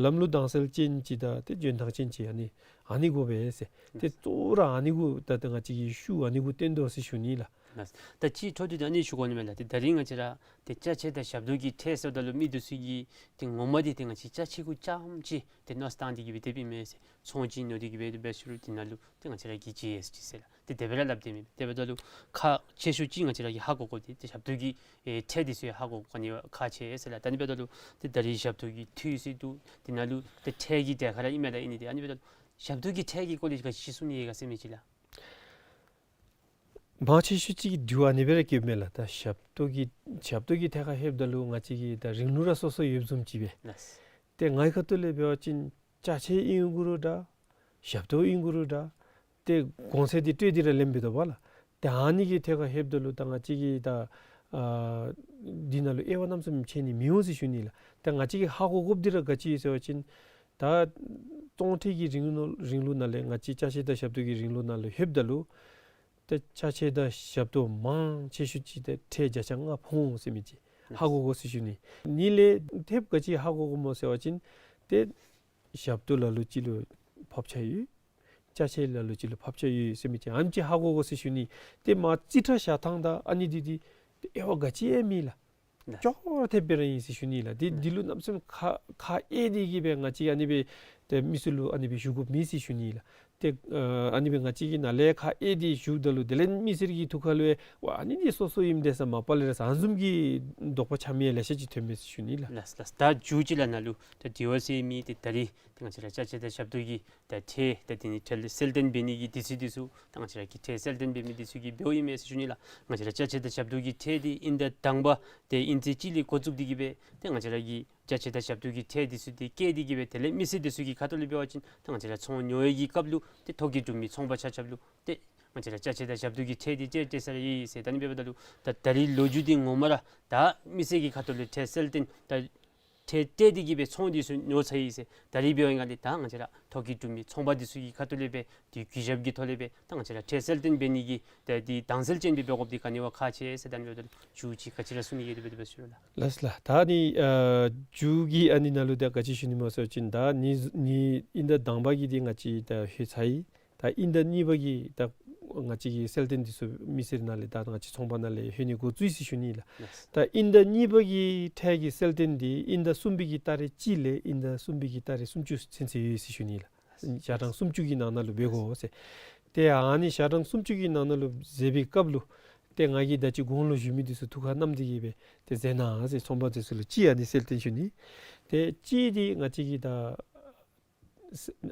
ལམ་ལུགས་དྭངས་གསལ་ཅན་ཅིག་དང་ཏེ་འཇོན་ཐང་ཅན་ཅིག་ཨ་ནི་ཨ་ནི་དགོ་པས་ཟེར། ཏེ་གཙོ་བོ་ར་ཨ་ནི་གུ་ད་ཏེ་ང་བཅས་ཀྱི་ཤུགས་ཨ་ནི་གུ་བཏོན་དོ་ཟེར་ཞུ་ནི་ལགས། ལགས། ད་ཅི་འཕྲོ་མཐུད་དེ་ཨ་ནི་ཞུ་དགོ་ནི་མས་ལགས། ཏེ་ད་རིས་ང་བཅས་ར་ཏེ་ཅ་ཆས་དང་ཞབས་ཏོག་གི་ཁྲལ་ཟེརཝ་ད་ལུ་མི་འདི་ཚུ་གིས་ཏེ་ངོ་མ་འདི་ཏེ་ང་བཅས་ཅ་ཆས་གུ་རྐྱངམ་ཅིག་ཏེ་མནོ་བསམ་བཏང་སྟེ་གི་སྦེ་སྡོདཔ་ཨིན་མས་ཟེར། ཚོང་ཅིག་ཉོ་སྟེ་གི་སྦེ་འབད་ཞུ་རུང་དེ་ནང་ལུ་ཏེ་ང་བཅས་ར་གི་ཇི་ཨེསི་ཊི་ཟེར་ལགས། ཏེ་དེ་སྦེ་ར་སླབ་སྡོདཔ་ཨིན་མས། དེ་འབདཝ་ད་ལུ་ཁག་ཆེ་ཤོས་ཅིག་ང་བཅས་ར་གིས་ཧ་གོ་དགོཔ་འདི་ཏེ་ཞབས་ཏོག་གི་ཨེ་ཁྲལ་འདི་ཚུ་ཧ་གོ་དགོ་ནི་ཁག་ཆེ་ཟེར་ལགས། ད་ཨ་ནི་འབདཝ་ད་ལུ་ཏེ་ད་རིས་ཞབས་ཏོག་གི་འཐུས་ཟེར་འདུག། དེ་ནང་ལུ་ཏེ་ཁྲལ་གྱི་གྲས་ཁར་ཨིན་མས་ལགས། ཨིན་ནི་དེ་ཨ་ནི་འབདཝ་ད་ལུ་ཞབས་ཏོག་གི་ཁྲལ་གྱི་སྐོར་ལས་ག་ཅི་གསུང་ནི་ཡོད་ག་ཟེར་མི་ཅིག་ལགས། མང་ཆེ་ཤོས་ཅིག་གིས་དྲི་བ་ཨ་ནི་སྦེ་ར་བཀོདཔ་མས་ལགས། ད་ཞབས་ཏོག་གི་ཞབས་ཏོག་གི་ཐད་ཁར་ལྷོདཔ་ད་ལུ་ང་བཅས་ཀྱི་ད་རིང་ལུགས་ར་སོ་སོ་ཡོདཔ་བཟུམ་ཅིག་སྦེ། ལགས། ཏེ་ངེའི་ཁ་ཐུག་ལས་འབད་བ་ཅིན་ཅ་ཆས་ཨིན་དགོ་རུང་འདྲ་ཞབས་ཏོག་ཨིན་དགོ་རུང་འདྲ་ཏེ་གོང་ཚད་འདི་སྤྲོད་དེ་ར་ལེནམ་འབད་དོ་བ་ལགས། ཏེ་ཨ་ནི་གི་ཐད་ཁར་ལྷོདཔ་ད་ལུ་ད་ང་བཅས་ཀྱིས་ད་ཨ་འདི་ནང་ལུ་དབྱེ་བ་གནམ་མེད་ས་མེད་ཕྱེ་ནི་མི་འོང་ཟེར་ཞུ་ནི་ལགས། ད་ང་བཅས་ཀྱིས་ཧ་གོ་དགོཔ་འདི་ར་ག་ཅི་ཟེར་བ་ཅིན་ད་བཙོང་ཁྲལ་གྱི་རིང་ལུགས་རིང་ལུགས་ནང་ལས་ང་བཅས་ཅ་ཆས་དང་ཞབས་ཏོག་གི་རིང་ལུགས་ནང་ལུ་ལྷོདཔ་ད་ལུ་ཏེ་ཅ་ཆས་དང་ཞབས་ཏོག་མང་ཆེ་ཤོས་ཅིག་ཏེ་ཁྲལ་བརྒྱ་ཆ་ལྔ་ཕོག་འོང་ཟེར་མི་ཅིག་ཧ་གོ་དགོ་ཟེར་ཞུ་ནི། ཨ་ནི་ལས་ཐེབས་ག་ཅི་ཧ་གོ་དགོཔ་སྨོ་ཟེར་བ་ཅིན་ཏེ་ཞབས་ཏོག་ལ་ལུ་ཅིག་ལུ་ཕབ་ཆག་ཡོད། ཅ་ཆས་ལ་ལུ་ཅིག་ལུ་ཕབ་ཆག་ཡོད་ཟེར་མི་ཅིག་ཨ་ནི་ཅིག་ཧ་གོ་དགོ་ཟེར་ཞུ་ནི། ཏེ་མ་རྩིས་ཁྲ་བཞག་ཐངས་དང་ཨ་ནི་འདི་འདི་ཏེ་དབྱེ་བ་ག་ཅི་ཡང་མེད་ལགས། ལགས། ཅོག་ར་འཐདཔ་སྦེ་ར་ཨིན་ཟེར་ཞུ་ནི་ལགས། འདི་ལགས། འདི་ལུ་གནམ་མེད་ས་མེད་ཁག་ཁག་དབྱེ་སྟེ་གི་སྦེ་ང་བཅས་ཨ་ནི་སྦེ་ཏེ་མི་ཚུ་ལུ་ཨ་ནི་སྦེ་ཞུ་དགོཔ་མེད་ཟེར་ཞུ་ནི་ལགས། ཏེ་ཨ་ཨ་ནི་སྦེ་ང་བཅས་ཀྱིས་ནཱ་ལས་ཁག་དབྱེ་སྟེ་ཞུཝ་ད་ལུ་དེ་ལས་མི་སེར་གྱི་ཐུགས་ཁ་ལུ་ཡང་ཝ་ཨ་ནི་འདི་སོ་སོ་ཨིནམ་འདྲས་ས་མ་པ་ལས་ར་ས་ཨ་ནི་བཟུམ་གྱི་དོགས་པ་ཆགས་མི་ཡང་ལེ་ཤ་ཅིག་ཐོན་མས་ཟེར་ཞུ་ནི་ལགས། ལགས་ལགས། ད་མཇུག་ཅིག་ལགས་ནཱ་ལུ་ད་དྲི་བ་ཟེར་མི་འདི་ད་རིས་ཏེ་ང་བཅས་ར་ཅ་ཆས་དང་ཞབས་ཏོག་གི་ད་ཁྲལ་ད་འདི་ནི་ཁྲལ་གསལ་སྟོན་འབད་ནི་གི་དུས་ཚོད་འདི་ཚུ་ད་ང་བཅས་ར་གི་ཁྲལ་གསལ་སྟོན་འབད་མི་འདི་ཚུ་གིས་འབདཝ་ཨིན་མས་ཟེར་ཞུ་ནི་ལགས། ང་བཅས་ར་ཅ་ཆས་དང་ཞབས་ཏོག་གི་ཁྲལ་འདི་དབྱིན་ཟླ་དང་པ་ཏེ་དབྱིན་ཚེས་གཅིག་ལས་འགོ་བཙུགས་ཏེ་གི་སྦེ་ཏེ་ང་བཅས་ར་གི་ཅ་ཆས་དང་ཞབས་ཏོག་གི་ཁྲལ་འདི་ཚུ་འདི་བཀལ་ཏེ་གི་སྦེ་དེ་ལས་མི་སེར་འདི་ཚུ་གི་ཁ་ཐུག་ལས་འབད་བ་ཅིན་ད་ང་བཅས་ར་ཚོང་ཉོ་བའི་གི་སྐབས་ལུ་ཏེ་ཐོ་བཀོད་གྲུབ་མི་ཚོང་པ་ཆ་ཁྱབ་ལུ་ཏེ་ང་བཅས་ར་ཅ་ཆས་དང་ཞབས་ཏོག་གི་ཁྲལ་འདི་ཏེ་སྤྲོད་ས་ར་ཡོད་ཟེར། ད་ཨ་ནི་འབདཝ་ད་ལུ་ད་ད་རིས་ལོ་མཇུག་འདི་ངོ་མ་ར་ད་མི་སེར་གྱི་ཁ་ཐུག་ལས་ཁྲལ་གསལ་སྟོན་ད་ཁྲལ་སྤྲོད་དེ་གི་སྦེ་ཚོང་འདི་ཚུ་ཉོ་ཚར་ཡི་ཟེར། ད་རིས་འབད་བའི་སྒང་ལས་ད་ང་བཅས་ར་ཐོ་བཀོད་གྲུབ་མི་ཚོང་པ་འདི་ཚུ་གི་ཁ་ཐུག་ལས་སྦེ་དེ་གུས་ཞབས་ཀྱི་ཐོག་ལས་སྦེ་ད་ང་བཅས་ར་ཁྲལ་གསལ་སྟོན་འབད་ནི་གི་ད་འདི་དྭངས་གསལ་ཅན་སྦེ་འབད་དགོཔ་འདི་ག་ནི་བ་ཁག་ཆེ་ཟེར། ད་ཨ་ནི་འབདཝ་ད་ལུ་མཇུག་ཅིག་ག་ཅི་ར་གསུང་ནི་ཡོད་དེ་འབད་དེ་འབད་ཞུ་རུང་ལགས། ལགས་ལགས། ད་ཨ་ནི་ཨ་མཇུག་གི་ཨ་ནི་ནང་ལུ་ད་ག་ཅི་ཞུ་ནི་སྨོ་ཟེར་བ་ཅིན་ད་ནི་ནི་དབྱིན་ཟླ་དང་པ་གི་འདི་ང་བཅས་ད་ལྷོད་ཚར་ཡི། ད་དབྱིན་ཟླ་གཉིས་པ་གི་ད་ང་བཅས་ཀྱི་གསལ་སྟོན་འདི་ཚུ་མི་སེར་ནང་ལས་ད་ང་བཅས་ཚོང་པ་ནང་ལས་ལྷོད་ནི་འགོ་བཙུགས་ཡི་ཟེར་ཞུ་ནི་ལགས། ལགས། ད་དབྱིན་ཟླ་གཉིས་པ་གི་ཁྲལ་གྱི་གསལ་སྟོན་འདི་དབྱིན་ཟླ་གསུམ་པའི་གི་ཏ་རིག་གཅིག་ལས་དབྱིན་ཟླ་གསུམ་པའི་གི་ཏ་རིག་སུམ་ཅུ་ཚུན་ཚོད་ཡོད་ཟེར་ཞུ་ནི་ལགས། ལགས། ཞག་གྲངས་སུམ་ཅུ་གི་ནང་ན་ལུ་འབད་དགོ་ཟེར། ཏེ་ཨ་ནི་ཞག་གྲངས་སུམ་ཅུ་གི་ནང་ན་ལུ་མཛད་པའི་སྐབས་ལུ་ཏེ་ང་གིས་ད་ཅི་གོང་ལུ་ཞུ་མི་འདི་ཚུ་ཐུགས་ཁར་བསྣམས་ཏེ་གི་སྦེ་ཏེ་མཛད་གནང་ཟེར། ཚོང་པ་འདི་ཚུ་ལུ་གཅིག་ཨ་ནི་གསལ་སྟོན་ཞུ་ནི། ཏེ་གཅིག་འདི་ང་བཅས་ཀྱི་ད་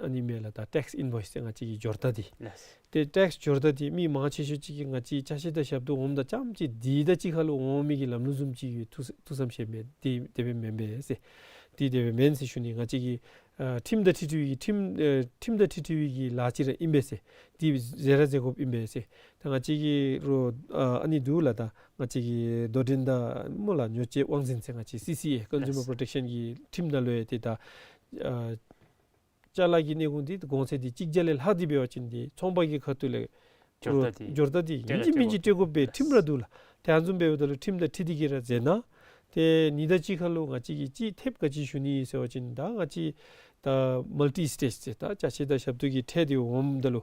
ཨ་ནི་མས་ལགས། ད་ཊེགསི་ཨིན་བོའིསི་ཟེར་ང་བཅས་ཀྱི་འབྱོར་རྟགས་འདི། ལགས། ཏེ་ཊེགསི་འབྱོར་རྟགས་འདི་མི་མང་ཆེ་ཤོས་ཅིག་གིས་ང་བཅས་ཅ་ཆས་དང་ཞབས་ཏོག་འོངམ་དང་ཙམ་ཅིག་འདི་དང་གཅིག་ཁར་ལུ་འོང་མི་གི་ལམ་ལུགས་བཟུམ་ཅིག་ཡོད། ཐུགས་ཐུགས་བསམ་བཞེས་མི་འདི་དེ་སྦེ་མེན་པས་ཟེར། འདི་དེ་སྦེ་མེན་ཟེར་ཞུ་ནི། ང་བཅས་ཀྱི་ཨ་ཁྲིམས་དང་འཁྲིལ་འཁྲིལ་བའི་གི་ཁྲིམས་ཨ་ཁྲིམས་དང་འཁྲིལ་འཁྲིལ་བའི་གི་ལཱ་ཅིག་ར་ཨིན་པས་ཟེར། འདི་མཛད་ར་མཛད་དགོཔ་ཨིན་པས་ཟེར། ད་ང་བཅས་ཀྱི་རོགས་ཨ་ཨ་ནི་འདུག་ལགས། ད་ང་བཅས་ཀྱི་དོ་འགྲན་དང་སྨོ་ལགས་ཉོ་སྤྱོད་དབང་འཛིན་ཟེར་ང་བཅས་སི་སི་ཨེ་Consumer Protection གི་ཁྲིམས་ནང་ལུ་ཡང་ཏེ་ད་ཨ་ཅ་ལ་གི་གནས་གུང་འདི་གོང་ཚད་འདི་གཅིག་བརྒྱ་ལས་ལྷག་སྟེ་འབད་བ་ཅིན་ཏེ་ཚོང་པ་གི་ཁ་ཐུག་ལས་འབྱོར་རྟགས་འདི་འབྱོར་རྟགས་འདི་ཨིན་ཅི་མིན་ཅི་སྤྲོད་དགོ་པའི་ཁྲིམས་ར་འདུག་ལགས། དེ་བཟུམ་འབདཝ་ད་ལུ་ཁྲིམས་དང་འཁྲིལ་ཏེ་གི་ར་མཛད་གནང་། ཏེ་ཨ་ནི་དང་གཅིག་ཁར་ལུ་ང་བཅས་ཀྱིས་གཅིག་ཐེབས་ག་ཅི་ཞུ་ནི་ཟེར་བ་ཅིན་ད་ང་བཅས་ད་མལ་ཊི་སི་ཊེཊ་ཟེར་ད་ཅ་ཆས་དང་ཞབས་ཏོག་གི་ཁྲལ་འདི་འོངམ་ད་ལུ་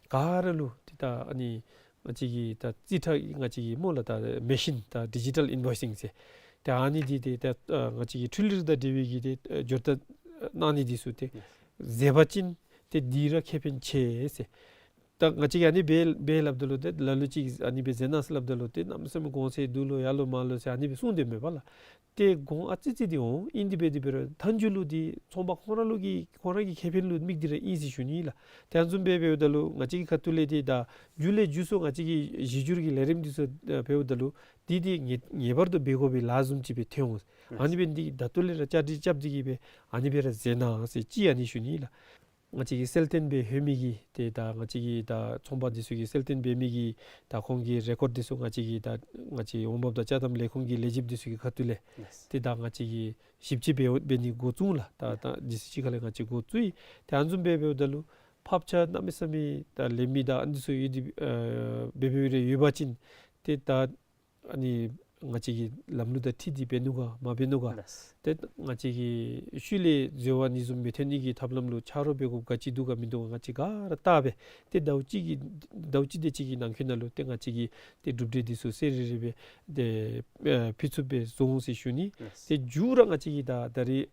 ག་ར་ལུ་ཏེ་ད་ཨ་ནི་ང་བཅས་ཀྱི་ད་རྩིས་ཁྲ་ང་བཅས་ཀྱི་སྨོ་ལགས། ད་མེ་ཤིན་ད་ཌི་ཇི་ཊལ་ཨིན་བོའིསིང་ཟེར། ཏེ་ཨ་ནི་འདི་ཏེ་ད་ཨ་ང་བཅས་ཀྱི་འཕྲུལ་རིག་དང་འབྲེལ་བའི་གི་ཏེ་ཨ་འབྱོར་རྟགས་ཨ་གནང་ནི་འདི་ཚུ་ཏེ་མཛད་པ་ཅིན་ཏེ་འདི་ར་ཁེ་ཕན་ཆེ་ཟེར། ད་ང་བཅས་ཀྱིས་ཨ་ནི་འབད་འབད་སླབ་ད་ལུ་ཏེ་ལ་ལུ་ཅིག་ཨ་ནི་སྦེ་མཛད་གནང་ཟེར་སླབ་ད་ལུ་ཏེ་གནམ་མེད་ས་མེད་གོང་ཚད་འདུག་ལོ་ཡར་ལོ་མར་ལོ་ཟེར་ཨ་ནི་སྦེ་གསུངས་ཏེ་མེན་པ་ལགས། ཏེ་གོང་ཨ་ཙི་ཙི་འདི་འོང་། ཨིན་ཏེ་འབད་དེ་འབད་རུང་མཐའ་མཇུག་ལུ་འདི་ཚོང་པ་ཁོང་ར་ལུ་གི་ཁོང་ར་གི་ཁེ་ཕན་ལུ་དམིགས་ཏེ་ར་ཨིན་ཟེར་ཞུ་ནི་ལགས། དེ་བཟུམ་སྦེ་འབདཝ་ད་ལུ་ང་བཅས་ཀྱི་ཁ་ཐུག་ལས་ཏེ་ད་མཇུག་ལས་མཇུག་སུ་ང་བཅས་ཀྱི་གཞི་འགྱུར་གྱི་ལས་རིམ་འདི་ཚུ་འབདཝ་ད་ལུ་འདི་འདི་ངེས་ངེས་པར་དུ་འབད་དགོ་པའི་ལཱ་བཟུམ་ཅིག་སྦེ་ཐོན་འོང་། ཨ་ནི་སྦེ་འདི་ད་ལྟོ་ལས་ར་བཅའ་སྒྲིག་རྐྱབ་སྟེ་གི་སྦེ་ཨ་ནི་སྦེ་ར་མཛད་གནང་ཟེར་གཅིག་ཨ་ནི་ཞུ་ནི་ལགས། ང་བཅས་ཀྱི་གསལ་སྟོན་འབད་ལྷོད་མི་གི་ཏེ་ད་ང་བཅས་ཀྱི་ད་ཚོང་པ་འདི་ཚུ་གི་གསལ་སྟོན་འབད་མི་གི་ད་ཁོང་གི་རེ་ཀོཌ་འདི་ཚུ་ང་བཅས་ཀྱི་ད་ང་བཅས་འོང་འབབ་དང་ཅ་དམ་ལས་ཁུངས་ཀྱི་ལས་བྱེདཔ་འདི་ཚུ་གི་ཁ་ཐུག་ལས་ཏེ་ད་ང་བཅས་ཀྱིས་ཞིབ་དཔྱད་འབད་འབད་ནི་འགོ་བཙུགས་ལགས། ད་ད་ལས་ཚེས་གཅིག་ཁ་ལས་ང་བཅས་འགོ་བཙུགས་ཡི། ཏེ་ཨ་ནི་བཟུམ་སྦེ་འབདཝ་ད་ལུ་ཕབ་ཆ་གནམ་མེད་ས་མེད་ད་ལེན་མི་ད་ཨ་ནི་ཚུ་ཡོད་དེ་ཨ་འབད་འབདཝ་རེ་ཡོད་པ་ཅིན་ཏེ་ད་ཨ་ནི་ང་བཅས་ཀྱི་ལམ་ལུགས་དང་འཁྲིལ་ཏེ་འབད་ནུག་ག་མ་འབད་ནུག་ག། ལགས། ཏེ་ང་བཅས་ཀྱི་ཤུལ་ལས་འཛོལ་བ་ཨ་ནི་བཟུམ་མི་ཐོན་ནི་གི་ཐབས་ལམ་ལུ་ཆ་རོགས་འབད་དགོཔ་ག་ཅི་འདུག་ག་མིན་འདུག་ག་ང་བཅས་ག་ར་བལྟ་སྦེ་ཏེ་ཟླཝ་གཅིག་གི་ཟླཝ་གཅིག་དེ་ཅིག་གི་ནང་འཁོད་ནང་ལུ་ཏེ་ང་བཅས་ཀྱིས་ཏེ་གྲུབ་འབྲས་འདི་ཚུ་གསལ་རི་རི་སྦེ་ཏེ་ཨེ་ཕུལ་ཚུགསཔ་སྦེ་བཟོ་འོང་ཟེར་ཞུ་ནི། ལགས། ཏེ་མཇུག་ར་ང་བཅས་ཀྱི་ད་ད་རེས་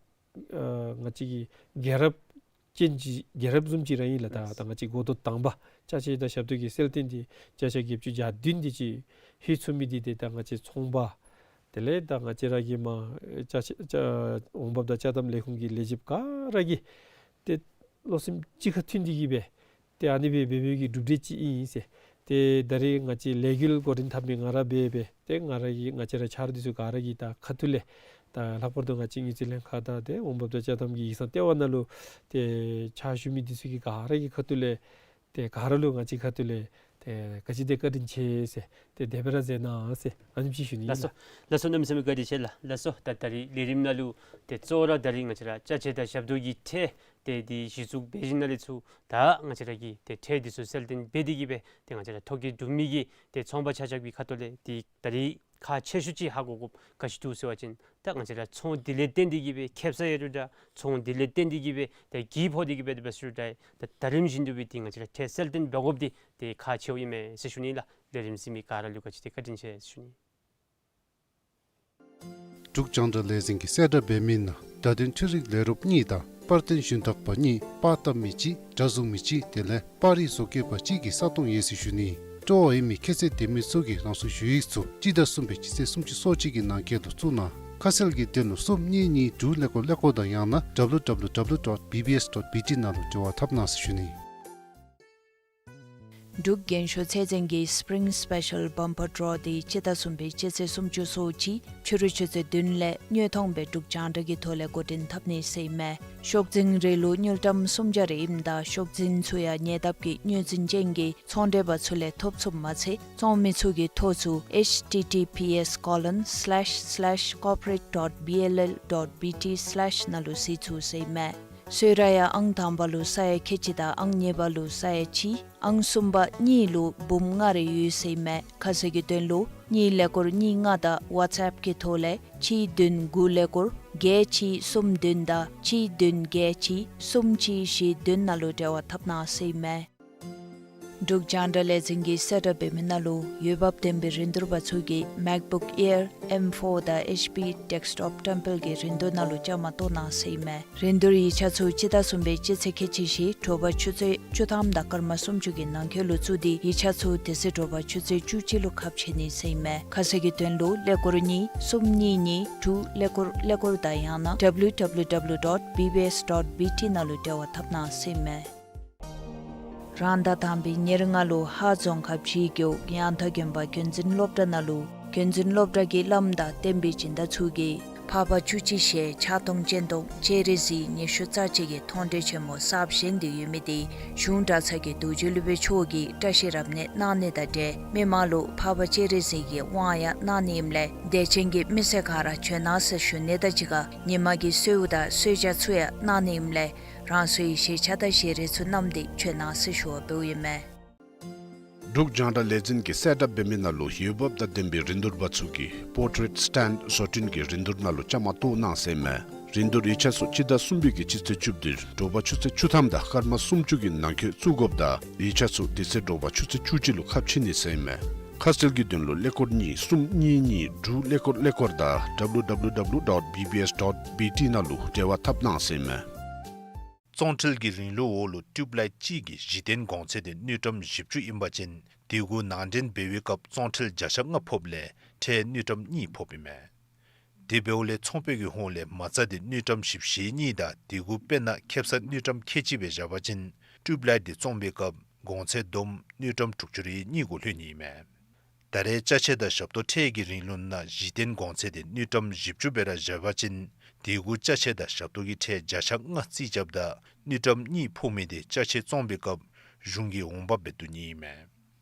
ཨ་ང་བཅས་ཀྱི་རྒྱལ་རབས་ཅན་གྱི་རྒྱལ་རབས་བཟུམ་ཅིག་ར་ཨིན་ལགས། ད་ད་ང་བཅས་འགོ་ཐོག་དང་པ་ཅ་ཆས་དང་ཞབས་ཏོག་གི་གསལ་སྟོན་འདི་བརྒྱ་ཆ་བརྒྱད་ཅུ་གྱ་བདུན་དེ་ཅིག་ལྷོད་ཚུགས་མི་འདི་ཏེ་ད་ང་བཅས་ཚོང་པ་དེ་ལས་ད་ང་བཅས་ར་གི་མར་ཅ་ཆས་ཅ་འོང་འབབ་དང་ཅ་དམ་ལས་ཁུངས་ཀྱི་ལས་བྱེདཔ་ག་ར་གིས་ཏེ་བློ་སེམས་གཅིག་ཁར་མཐུན་ཏེ་གི་སྦེ་ཏེ་ཨ་ནི་སྦེ་འབད་འབདཝ་གི་གྲུབ་འབྲས་ཅིག་ཨིན་ཟེར། ཏེ་ད་རེས་ང་བཅས་ལས་འགུལ་འགོ་འདྲེན་འཐབ་མི་ང་ར་འབད་འབད་ཏེ་ང་ར་གི་ང་བཅས་ར་ཆ་རོགས་འདི་ཚུ་ག་ར་གི་ད་ཁ་ཐུག་ལས་ད་ལྷག་པར་དུ་ང་བཅས་དངུལ་རྩིས་ལྷན་ཁག་དང་ཏེ་འོང་འབབ་དང་ཅ་དམ་གྱི་ཡིག་ཚང་ལྟེ་བ་ནང་ལུ་ཏེ་ཕྱག་ཞུ་མི་འདི་ཚུ་གི་ག་ར་གི་ཁ་ཐུག་ལས་ཏེ་ག་ར་ལུ་ང་བཅས་ཁ་ཐུག་ལས་ཏེ་ག་ཅི་དེ་བཀའ་དྲིན་ཆེ་ཟེར་ཏེ་དེ་སྦེ་ར་མཛད་གནང་ཟེར་ཨ་ནེམ་ཅིག་ཞུ་ནི་ཨིན་ལགས། ལགས་སོ། ལགས་སོ། གནམ་མེད་ས་མེད་བཀའ་དྲིན་ཆེ་ལགས། ལགས་སོ། ད་ད་རིས་ལས་རིམ་ནང་ལུ་ཏེ་གཙོ་བོ་ར་ད་རིས་ང་བཅས་ར་ཅ་ཆས་དང་ཞབས་ཏོག་གི་ཁྲལ་ཏེ་འདི་གཞི་བཙུགས་འབད་ཞིནམ་ལས་ཚུར་ད་ང་བཅས་ར་གི་ཏེ་ཁྲལ་འདི་ཚུ་གསལ་སྟོན་འབད་དེ་གི་སྦེ་ཏེ་ང་བཅས་ར་ཐོ་བཀོད་གྲུབ་མི་གི་ཏེ་ཚོང་པ་ཆ་ཁྱབ་ཀྱི་ཁ་ཐུག་ལས་ཏེ་ད་རིས་ཁག་ཆེ་ཤོས་ཅིག་ཧ་གོ་དགོཔ་ག་ཅི་འདུག་ཟེར་བ་ཅིན་ད་ང་བཅས་ར་ཚོང་འདི་ལས་བརྟེན་ཏེ་གི་སྦེ་ཁེབ་ས་ཡོད་རུང་འདྲ་ཚོང་འདི་ལས་བརྟེན་ཏེ་གི་སྦེ་ཏེ་གྱི་ཕོག་སྟེ་གི་སྦེ་འབད་སོང་རུང་འདྲ་ད་ད་རིམ་བཞིན་དུ་སྦེ་ཏེ་ང་བཅས་ར་ཁྲལ་གསལ་སྟོན་འབད་དགོཔ་འདི་ཏེ་ཁག་ཆེཝ་ཨིན་མས་ཟེར་ཞུ་ནི་ལགས། ལས་རིམ་གཟིགས་མི་ག་ར་ལུ་ག་ཅི་དེ་བཀའ་དྲིན་ཆེ་ཟེར་ཞུ་ནི། འབྲུག་རྒྱང་བསྒྲགས་ལས་འཛིན་གྱིས་གསལ་བསྒྲགས་འབད་མི་ནང་བརྡ་དོན་འཕྲུལ་རིག་ལས་རོགསཔ་གཉིས་དང་པར་སྟོན་ཞུན་དག་པ་གཉིས་པར་བཏབ་མི་གཅིག་སྒྲ་བཟུང་མི་གཅིག་དེ་ལས་པར་རིས་བཟོ་བཀོད་པ་གཅིག་གི་ས་སྟོང་ཡོད་ཟེར་ཞུ་ནི། སྤྲོ་བ་ཡོད་མི་ཁྱད་ཚད་ལྡན་མི་ཚུ་གིས་རང་སོའི་ཞུ་ཡིག་ཚུ་སྤྱི་ཟླ་གསུམ་པའི་སྤྱི་ཚེས་སུམ་ཅུ་སོ་གཅིག་གི་ནང་འཁོད་དུ་བཙུགས་གནང་། ཁ་གསལ་གྱི་དོན་ལུ་གསུམ་གཉིས་གཉིས་དྲུག་ཀླད་ཀོར་ཀླད་ཀོར་དང་ཡང་ན་W W W dot B B S dot B T ནང་ལུ་འབྲེལ་བ་འཐབ་གནང་ཟེར་ཞུ་ནི། འབྲུག་རྒན་ཤོས་ཚད་འཛིན་གྱི་Spring Special Bumper Draw འདི་སྤྱི་ཟླ་གསུམ་པའི་སྤྱི་ཚེས་སུམ་ཅུ་སོ་གཅིག་ཕྱི་རུ་ཆུ་ཚོད་བདུན་ལས་དངོས་མཐོང་སྦེ་འབྲུག་རྒྱང་བསྒྲགས་ཀྱི་ཐོག་ལས་འགོ་འདྲེན་འཐབ་ནི་ཟེར་ཨིན་མས། ཤོག་འཛིན་རིལ་ལུ་དངུལ་ཀྲམ་སུམ་བརྒྱ་རེ་ཨིནམ་ད་ཤོག་འཛིན་ཚུ་ཡང་ཉེ་འདབས་ཀྱི་དངུལ་འཛིན་ཅན་གྱི་ཚོང་འབྲེལ་པ་ཚུ་ལས་ཐོབ་ཚུགསཔ་མ་ཚད་བཙོང་མི་ཚུ་གིས་ཐོ་ཚུ H T T P S colon slash slash corporate dot B L L dot B T slash ནང་ལུ་གཟིགས་ཚུགས་ཟེར་ཨིན་མས། གསོལ་རས་ཡང་ཨང་དང་པ་ལུ་ས་ཡ་ཁལ་གཅིག་དང་ཨང་གཉིས་པ་ལུ་ས་ཡ་གཅིག། ཨང་གསུམ་པ་གཉིས་ལུ་འབུམ་ལྔ་རེ་ཡོད་ཟེར་ཨིན་མས། ཁ་གསལ་གྱི་དོན་ལུ་གཉིས་ཀླད་ཀོར་གཉིས་ལྔ་དང་WhatsApp གི་ཐོག་ལས་གཅིག་བདུན་དགུ་ཀླད་ཀོར་བརྒྱད་གཅིག་གསུམ་བདུན་དང་གཅིག་བདུན་བརྒྱད་གཅིག་གསུམ་གཅིག་བཞི་བདུན་ནང་ལུ་འབྲེལ་བ་འཐབ་གནང་ཟེར་ཨིན་མས། འབྲུག་རྒྱང་བསྒྲགས་ལས་འཛིན་གྱིས་གསལ་བསྒྲགས་འབད་མི་ནང་ལུ་འོས་འབབ་ལྡན་པའི་རིན་བསྡུར་པ་ཚུ་གིས་MacBook Air M four དང་HP Desktop ཏེམ་པལ་གྱི་རིན་བསྡུར་ནང་ལུ་བཅའ་མར་གཏོགས་གནང་ཟེར་ཨིན་མས། རིན་བསྡུར་ཡིག་ཆ་ཚུ་སྤྱི་ཟླ་གསུམ་པའི་སྤྱི་ཚེས་ཁལ་གཅིག་བཞི་དྲོ་པ་ཆུ་ཚོད་བཅུ་ཐམ་དང་སྐར་མ་སུམ་ཅུ་གི་ནང་འཁོད་ལུ་བཙུགས་ཏེ་ཡིག་ཆ་ཚུ་དེ་ཚེ་དྲོ་པ་ཆུ་ཚོད་བཅུ་གཅིག་ལུ་ཁ་ཕྱེ་ནི་ཟེར་ཨིན་མས། ཁ་གསལ་གྱི་དོན་ལུ་ཀླད་ཀོར་གཉིས་གསུམ་གཉིས་གཉིས་དྲུག་ཀླད་ཀོར་ཀླད་ཀོར་དང་ཡང་ན་W W W dot B B S dot B T ནང་ལུ་འབྲེལ་བ་འཐབ་གནང་ཟེར་ཨིན་མས། རང་ཟླ་དང་པའི་ཉེར་ལྔ་ལུ་ཧཱ་རྫོང་ཁག་བཞི་རྒེད་འོག་ཡང་ཐང་དགོན་པ་རྒྱུན་འཛིན་སློབ་གྲྭ་ནང་ལུ་རྒྱུན་འཛིན་སློབ་གྲྭ་གི་བླམ་དང་བསྟན་པའི་སྦྱིན་བདག་ཚུ་གིས་འཕགས་པ་བཅུ་གཅིག་ཞལ་ཕྱག་སྟོང་སྤྱན་སྟོང་སྤྱན་རས་གཟིགས་ཉི་ཤུ་རྩ་གཅིག་གི་མཐོང་གྲོལ་ཆེན་མོ་གསརཔ་བཞེངས་ཏེ་ཡོད་མི་དེ་གཞུང་གྲྭ་ཚང་གི་རྡོ་རྗེ་སློབ་དཔོན་མཆོག་གིས་བཀྲ་ཤིས་རབ་གནས་གནང་ནི་དང་འབྲེལ་མི་མང་ལུ་འཕགས་པ་སྤྱན་རས་གཟིགས་ཀྱི་དབང་ཡང་གནང་ནི་ཨིནམ་ལས་དད་ཅན་གྱི་མི་སེར་ག་ར་བྱོན་གནང་ཟེར་ཞུ་ནི་དང་གཅིག་ཁར་ཉིན་མ་གི་གསོལཝ་དང་གསོལ་ཇ་ཚུ་ཡང་གནང་ནི་ཨིནམ་ལས་རང་སོའི་ཞལ་ཆས་དང་ཞལ་རས་ཚུ་བསྣམས་ཏེ་བྱོན་གནང་ཟེར་ཞུ་བ་འབདཝ་ཨིན་མས། འབྲུག་རྒྱང་བསྒྲགས་ལས་འཛིན་གྱིས་གསལ་བསྒྲགས་འབད་མི་ནང་ལུ་འོས་འབབ་དང་ལྡན་པའི་རིན་བསྡུར་པ་ཚུ་གིས་པོར་ཊེཊ་སི་ཊེནཌ་བཟོ་སྐྲུན་གྱི་རིན་བསྡུར་ནང་ལུ་བཅའ་མར་གཏོགས་གནང་ཟེར་ཨིན་མས། རིན་བསྡུར་ཡིག་ཆ་ཚུ་སྤྱི་ཟླ་གསུམ་པའི་གི་སྤྱི་ཚེས་བཅུ་བདུན་དྲོ་པ་ཆུ་ཚོད་བཅུ་ཐམ་དང་སྐར་མ་སུམ་ཅུ་གི་ནང་འཁོད་བཙུགས་དགོཔ་ད་ཡིག་ཆ་ཚུ་དེ་ཚེ་དྲོ་པ་ཆུ་ཚོད་བཅུ་གཅིག་ལུ་ཁ་ཕྱེ་ནི་ཟེར་ཨིན་མས། ཁ་གསལ་གྱི་དོན་ལུ་ཀླད་ཀོར་གཉིས་གསུམ་གཉིས་གཉིས་དྲུག་ཀླད་ཀོར་ཀླད་ཀོར་དང་W W W dot B B S dot B T ནང་ལུ་འབྲེལ་བ་འཐབ་གནང་ཟེར་ཨིན་མས། བཙོང་ཁྲལ་གྱི་རིང་ལུགས་འོག་ལུ་ཊིའུབ་ལའིཊ་གཅིག་གི་གཞི་རྟེན་གོང་ཚད་དེ་དངུལ་ཀྲམ་བཞི་བཅུ་ཨིན་པ་ཅིན་དེ་གུ་ནང་འདྲེན་འབད་བའི་སྐབས་བཙོང་ཁྲལ་བརྒྱ་ཆ་ལྔ་ཕོགཔ་ལས་ཁྲལ་དངུལ་ཀྲམ་གཉིས་ཕོགཔ་ཨིན་མས། དེ་འབདཝ་ལས་ཚོང་པའི་གི་ཧོངས་ལས་མ་རྩ་དེ་དངུལ་ཀྲམ་བཞི་བཅུ་ཞེ་གཉིས་དང་དེ་གུ་དཔེར་ན་ཁེབ་ས་དངུལ་ཀྲམ་ཁལ་གཅིག་སྦེ་བཞག་པ་ཅིན་ཊིའུབ་ལའིཊ་དེ་བཙོང་པའི་སྐབས་གོང་ཚད་བསྡོམས་དངུལ་ཀྲམ་དྲུག་ཅུ་རེ་གཉིས་གུ་ལྷོད་ནི་ཨིན་མས། ད་རེས་ཅ་ཆས་དང་ཞབས་ཏོག་ཁྲལ་གྱི་རིང་ལུགས་ནང་གཞི་རྟེན་གོང་ཚད་དེ་དངུལ་ཀྲམ་བཞི་བཅུ་སྦེ་ར་བཞག་པ་ཅིན་དེ་གུ་ཅ་ཆས་དང་ཞབས་ཏོག་གི་ཁྲལ་བརྒྱ་ཆ་ལྔ་རྩིས་རྐྱབ་ད་དངུལ་ཀྲམ་གཉིས་ཕོག་མི་དེ་ཅ་ཆས་བཙོང་པའི་སྐབས་གཞུང་གི་འོང་འབབ་སྦེ་བསྡུ་ནི་ཨིན་མས།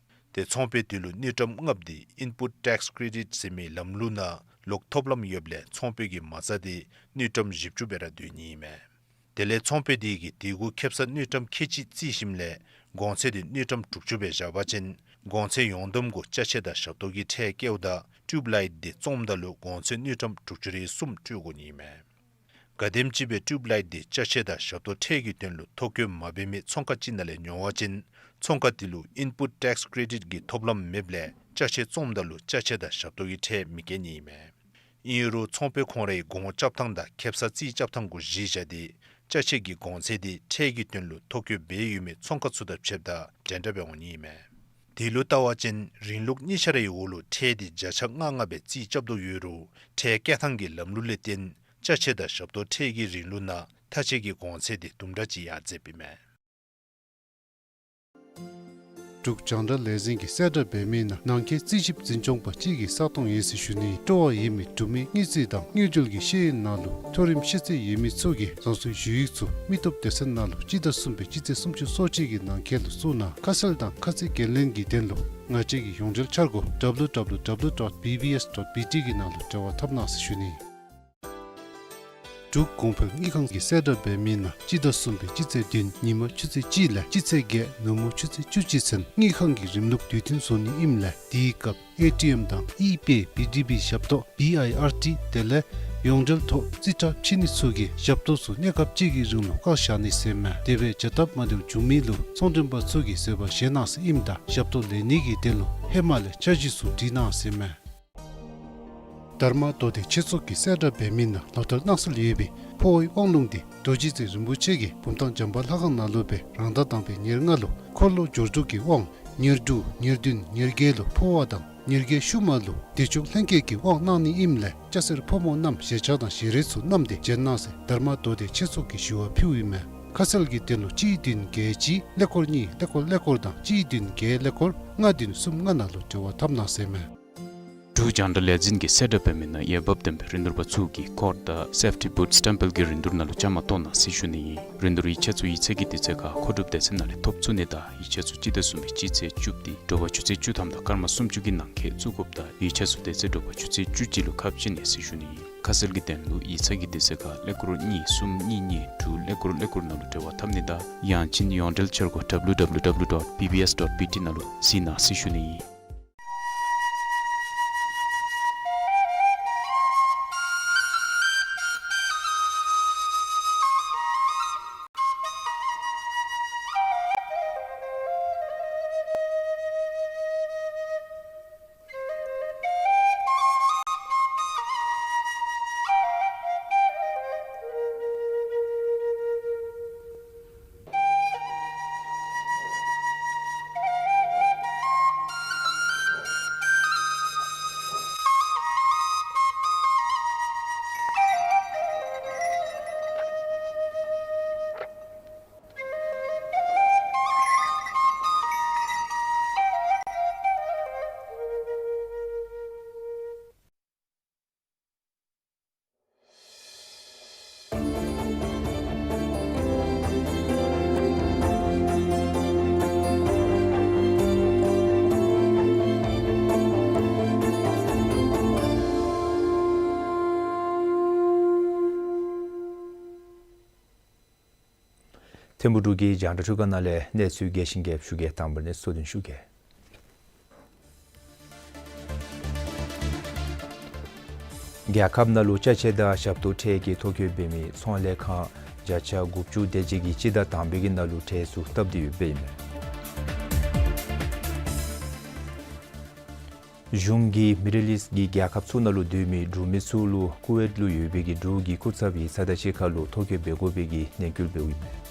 དེ་ཚོང་པའི་དེ་ལུ་དངུལ་ཀྲམ་ལྔཔོ་དེ་ཨིན་པུཊ་ཊེགསི་ཀེ་རེ་ཌིཊ་ཟེར་མི་ལམ་ལུགས་ནང་ལོག་ཐོབ་ལམ་ཡོདཔ་ལས་ཚོང་པའི་གི་མ་རྩ་དེ་དངུལ་ཀྲམ་བཞི་བཅུ་སྦེ་ར་སྡོད་ནི་ཨིན་མས། དེ་ལས་ཚོང་པའི་དེ་གིས་དེ་གུ་ཁེབ་ས་དངུལ་ཀྲམ་ཁལ་གཅིག་རྩིས་ཞིནམ་ལས་གོང་ཚད་དེ་དངུལ་ཀྲམ་དྲུག་ཅུ་སྦེ་བཞག་པ་ཅིན་གོང་ཚད་ཡོངས་བསྡོམས་གུ་ཅ་ཆས་དང་ཞབས་ཏོག་གི་ཁྲལ་བཀལཝ་ད་ཊིའུབ་ལའིཊ་དེ་བཙོངམ་ད་ལུ་གོང་ཚད་དངུལ་ཀྲམ་དྲུག་ཅུ་རེ་གསུམ་སྤྲོད་དགོ་ནི་ཨིན་མས། གལ་སྲིད་ཅིག་སྦེ་ཊིའུབ་ལའིཊ་དེ་ཅ་ཆས་དང་ཞབས་ཏོག་ཁྲལ་གྱི་དོན་ལུ་ཐོ་བཀོད་མ་འབད་མི་ཚོང་ཁང་ཅིག་ནང་ལས་ཉོ་བ་ཅིན་ཚོང་ཁང་དེ་ལུ་ཨིན་པུཊ་ཊེགསི་ཀེ་རེ་ཌིཊ་གི་ཐོབ་ལམ་མེདཔ་ལས་ཅ་ཆས་བཙོངམ་ད་ལུ་ཅ་ཆས་དང་ཞབས་ཏོག་གི་ཁྲལ་མི་བཀལ་ནི་ཨིན་མས། ཨིན་རུང་ཚོང་པའི་ཁོང་རའི་གོང་རྐྱབ་ཐངས་དང་ཁེབ་ས་རྩིས་རྐྱབ་ཐངས་གུ་གཞི་བཞག་སྟེ་ཅ་ཆས་ཀྱི་གོང་ཚད་དེ་ཁྲལ་གྱི་དོན་ལུ་ཐོ་བཀོད་འབད་ཡོད་མི་ཚོང་ཁང་ཚུ་དང་ཕྱདཔ་ད་འདྲན་འདྲ་སྦེ་འོང་ནི་ཨིན་མས། དེ་ལུ་བལྟ་བ་ཅིན་རིང་ལུགས་གཉིས་ཆ་རའི་འོག་ལུ་ཁྲལ་དེ་བརྒྱ་ཆ་ལྔ་ལྔ་སྦེ་རྩིས་རྐྱབ་དོ་ཡོད་རུང་ཁྲལ་བཀལ་ཐངས་ཀྱི་ལམ་ལུགས་ལས་བརྟེན་ཅ་ཆས་དང་ཞབས་ཏོག་ཁྲལ་གྱི་རིང་ལུགས་ནང་ཐ་ཆད་ཀྱི་གོང་ཚད་དེ་དུམ་གྲ་ཅིག་ཡར་འཛེགཔ་ཨིན་མས། འབྲུག་རྒྱང་བསྒྲགས་ལས་འཛིན་གྱིས་གསལ་བསྒྲགས་འབད་མི་ནང་ནང་འཁོད་རྩིས་ཞིབ་འཛིན་སྐྱོང་པ་གཅིག་གི་ས་སྟོང་ཡོད་ཟེར་ཞུ་ནི། སྤྲོ་བ་ཡོད་མི་འབྲུག་མི་དངུལ་རྩིས་དང་དངུལ་འབྲེལ་གྱི་ཤེས་ཡོན་ནང་ལུ་མཐོ་རིམ་ཤེས་ཚད་ཡོད་མི་ཚུ་གིས་རང་སོའི་ཞུ་ཡིག་ཚུ་མི་སྟོབས་སྡེ་ཚན་ནང་ལུ་སྤྱི་ཟླ་གསུམ་པའི་སྤྱི་ཚེས་སུམ་ཅུ་སོ་གཅིག་གི་ནང་འཁོད་ལུ་བཙུགས་གནང་། ཁ་གསལ་དང་ཁ་ཚིག་འགན་ལེན་གྱི་དོན་ལུ་ང་བཅས་ཀྱི་ཡོངས་འབྲེལ་འཆར་སྒོ་W W W dot B B S dot B T གི་ནང་ལུ་འབྲེལ་བ་འཐབ་གནང་ཟེར་ཞུ་ནི། འབྲུག་གོང་འཕེལ་དངུལ་ཁང་གིས་གསལ་བསྒྲགས་འབད་མི་ནང་སྤྱི་ཟླ་གསུམ་པའི་སྤྱི་ཚེས་བདུན་ཉིན་མ་ཆུ་ཚོད་གཅིག་ལས་སྤྱི་ཚེས་བརྒྱད་ནུབ་མོ་ཆུ་ཚོད་བཅུ་གཅིག་ཚུན་དངུལ་ཁང་གི་རིམ་ལུགས་དུས་མཐུན་བཟོ་ནི་ཨིནམ་ལས་དེའི་སྐབས་ཨེ་ཊི་ཨེམ་དང་ཨི་པེ་བི་ཌི་བི་ཞབས་ཏོག་བི་ཨའི་ཨར་ཊི་དེ་ལས་ཡོངས་འབྲེལ་ཐོག་རྩིས་ཁྲ་ཕྱེ་ནི་ཚུ་གི་ཞབས་ཏོག་ཚུ་གནས་སྐབས་གཅིག་གི་རིང་ལུ་བཀག་བཞག་ནི་ཟེར་མས། དེ་སྦེ་བྱ་སྟབས་མ་བདེཝ་བྱུང་མི་ལུ་ཚོང་མགྲོན་པ་ཚུ་གིས་བཟོད་པ་བཞེས་གནང་ཟེར་ཨིནམ་ད་ཞབས་ཏོག་ལེན་ནི་གི་དོན་ལུ་ཧེ་མ་ལས་འཆར་གཞི་ཚུ་བྲིས་གནང་ཟེར་མས། དྷརྨ་མདོ་སྡེ་ཆོས་ཚོགས་ཀྱིས་གསལ་བསྒྲགས་འབད་མི་ནང་ལོ་ལྟར་གནང་སྲོལ་ཡོད་པའི་འཕོ་བའི་དབང་ལུང་འདི་རྡོ་རྗེ་རྩེ་རིན་པོ་ཆེ་གིས་བུམ་ཐང་བྱམས་པ་ལྷ་ཁང་ནང་ལུ་སྦེ་རང་ཟླ་དང་པའི་ཉེར་ལྔ་ལུ་འཁོར་ལོ་སྦྱོར་དྲུག་གི་དབང་ཉེར་དྲུག་ཉེར་བདུན་ཉེར་བརྒྱད་ལུ་འཕོ་བ་དང་ཉེར་བརྒྱད་ཤུལ་མ་ལུ་བདེ་མཆོག་ལྷན་སྐྱེས་ཀྱི་དབང་གནང་ནི་ཨིནམ་ལས་སྐྱ་སེར་ཕོ་མོ་རྣམས་ཞལ་ཆས་དང་ཞལ་རས་ཚུ་བསྣམས་ཏེ་བྱོན་གནང་ཟེར་དྷརྨ་མདོ་སྡེ་ཆོས་ཚོགས་ཀྱིས་ཞུ་བ་ཕུལཝ་ཨིན་མས། ཁ་གསལ་གྱི་དོན་ལུ་གཅིག་བདུན་བརྒྱད་གཅིག་ཀླད་ཀོར་གཉིས་ཀླད་ཀོར་ཀླད་ཀོར་དང་གཅིག་བདུན་བརྒྱད་ཀླད་ཀོར་ལྔ་བདུན་གསུམ་ལྔ་ནང་ལུ་འབྲེལ་བ་འཐབ་གནང་ཟེར་མས། འབྲུག་རྒྱང་བསྒྲགས་ལས་འཛིན་གྱིས་གསལ་བསྒྲགས་འབད་མི་ནང་འོས་འབབ་ལྡན་པའི་རིན་བསྡུར་པ་ཚུ་གིས་ཀོཌ་དང་སེཕ་ཊི་བུཊ་སི་ཊེམ་པལ་གྱི་རིན་བསྡུར་ནང་ལུ་བཅའ་མར་གཏོགས་གནང་ཟེར་ཞུ་ནི་ཨིན། རིན་བསྡུར་ཡིག་ཆ་ཚུ་ཡིག་ཚང་གི་དུས་ཚོད་ཁར་མཁོ་སྒྲུབ་སྡེ་ཚན་ནང་ལས་ཐོབ་ཚུགས་ནི་དང་ཡིག་ཆ་ཚུ་སྤྱི་ཟླ་གསུམ་པའི་སྤྱི་ཚེས་བཅུ་སྟེ་དྲོ་པ་ཆུ་ཚོད་བཅུ་ཐམ་དང་སྐར་མ་སུམ་ཅུ་གི་ནང་འཁོད་བཙུགས་དགོཔ་ད་ཡིག་ཆ་ཚུ་དེ་ཚེ་དྲོ་པ་ཆུ་ཚོད་བཅུ་གཅིག་ལུ་ཁ་ཕྱེ་ནི་ཟེར་ཞུ་ནི་ཨིན། ཁ་གསལ་གྱི་དོན་ལུ་ཡིག་ཚང་གི་དུས་ཚོད་ཁར་ཀླད་ཀོར་གཉིས་གསུམ་གཉིས་གཉིས་དྲུག་ཀླད་ཀོར་ཀླད་ཀོར་ནང་ལུ་འབྲེལ་བ་འཐབ་ནི་དང་ཡང་ཅིན་ཡོངས་འབྲེལ་འཆར་སྒོ་W W W dot B B S dot B T ནང་ལུ་གཟིགས་གནང་ཟེར་ཞུ་ནི་ཨིན། ཐིམ་ཕུག་འབྲུག་གི་རྒྱང་བསྒྲགས་ཁང་ནང་ལས་གནས་ཚུལ་རྒྱས་ཤིང་རྒྱསཔ་ཞུ་གེ། དང་པ་ནས་གཙོ་དོན་ཞུ་གེ། རྒྱལ་ཁབ་ནང་ལུ་ཅ་ཆས་དང་ཞབས་ཏོག་ཁྲལ་གྱི་ཐོ་བཀོད་འབད་མི་ཚོང་ལས་ཁང་བརྒྱ་ཆ་དགུ་བཅུ་དེ་ཅིག་གིས་སྤྱི་ཟླ་དང་པའི་གི་ནང་ལུ་ཁྲལ་ཚུ་བཏབ་སྟེ་ཡོདཔ་ཨིན་མས། གཞུང་གིས་མི་ཌལ་ཨིསཊ་ཀྱི་རྒྱལ་ཁབ་ཚུ་ནང་ལུ་སྡོད་མི་འབྲུག་མི་ཚུ་ལུ་ཀུ་ཝེཊ་ལུ་ཡོད་པའི་གི་འབྲུག་གི་སྐུ་ཚབ་ཡིག་ཚང་དང་གཅིག་ཁར་ལུ་ཐོ་བཀོད་འབད་དགོ་པའི་གི་ནན་སྐུལ་འབདཝ་ཨིན་མས།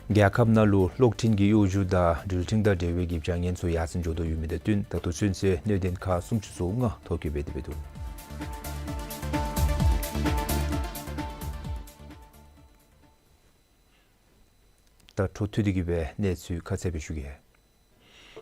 རྒྱལ་ཁབ་ནང་ལུ་གློག་འཕྲིན་གྱི་གཡོ་སྒྱུ་དང་འགྲུལ་འཕྲིན་དང་འབྲེལ་བའི་གི་བྱ་ངན་ཚུ་ཡར་སེང་འགྱོ་དོ་ཡོད་མི་དང་བསྟུན་ད་ལྟོ་ཚུན་ཚོད་གནད་དོན་ཁག་སུམ་ཅུ་སོ་ལྔ་ཐོ་བཀོད་འབད་དེ་འབད་འདུག། ད་འཕྲོ་མཐུད་དེ་གི་སྦེ་གནས་ཚུལ་ཁ་གསལ་སྦེ་ཞུ་གེ།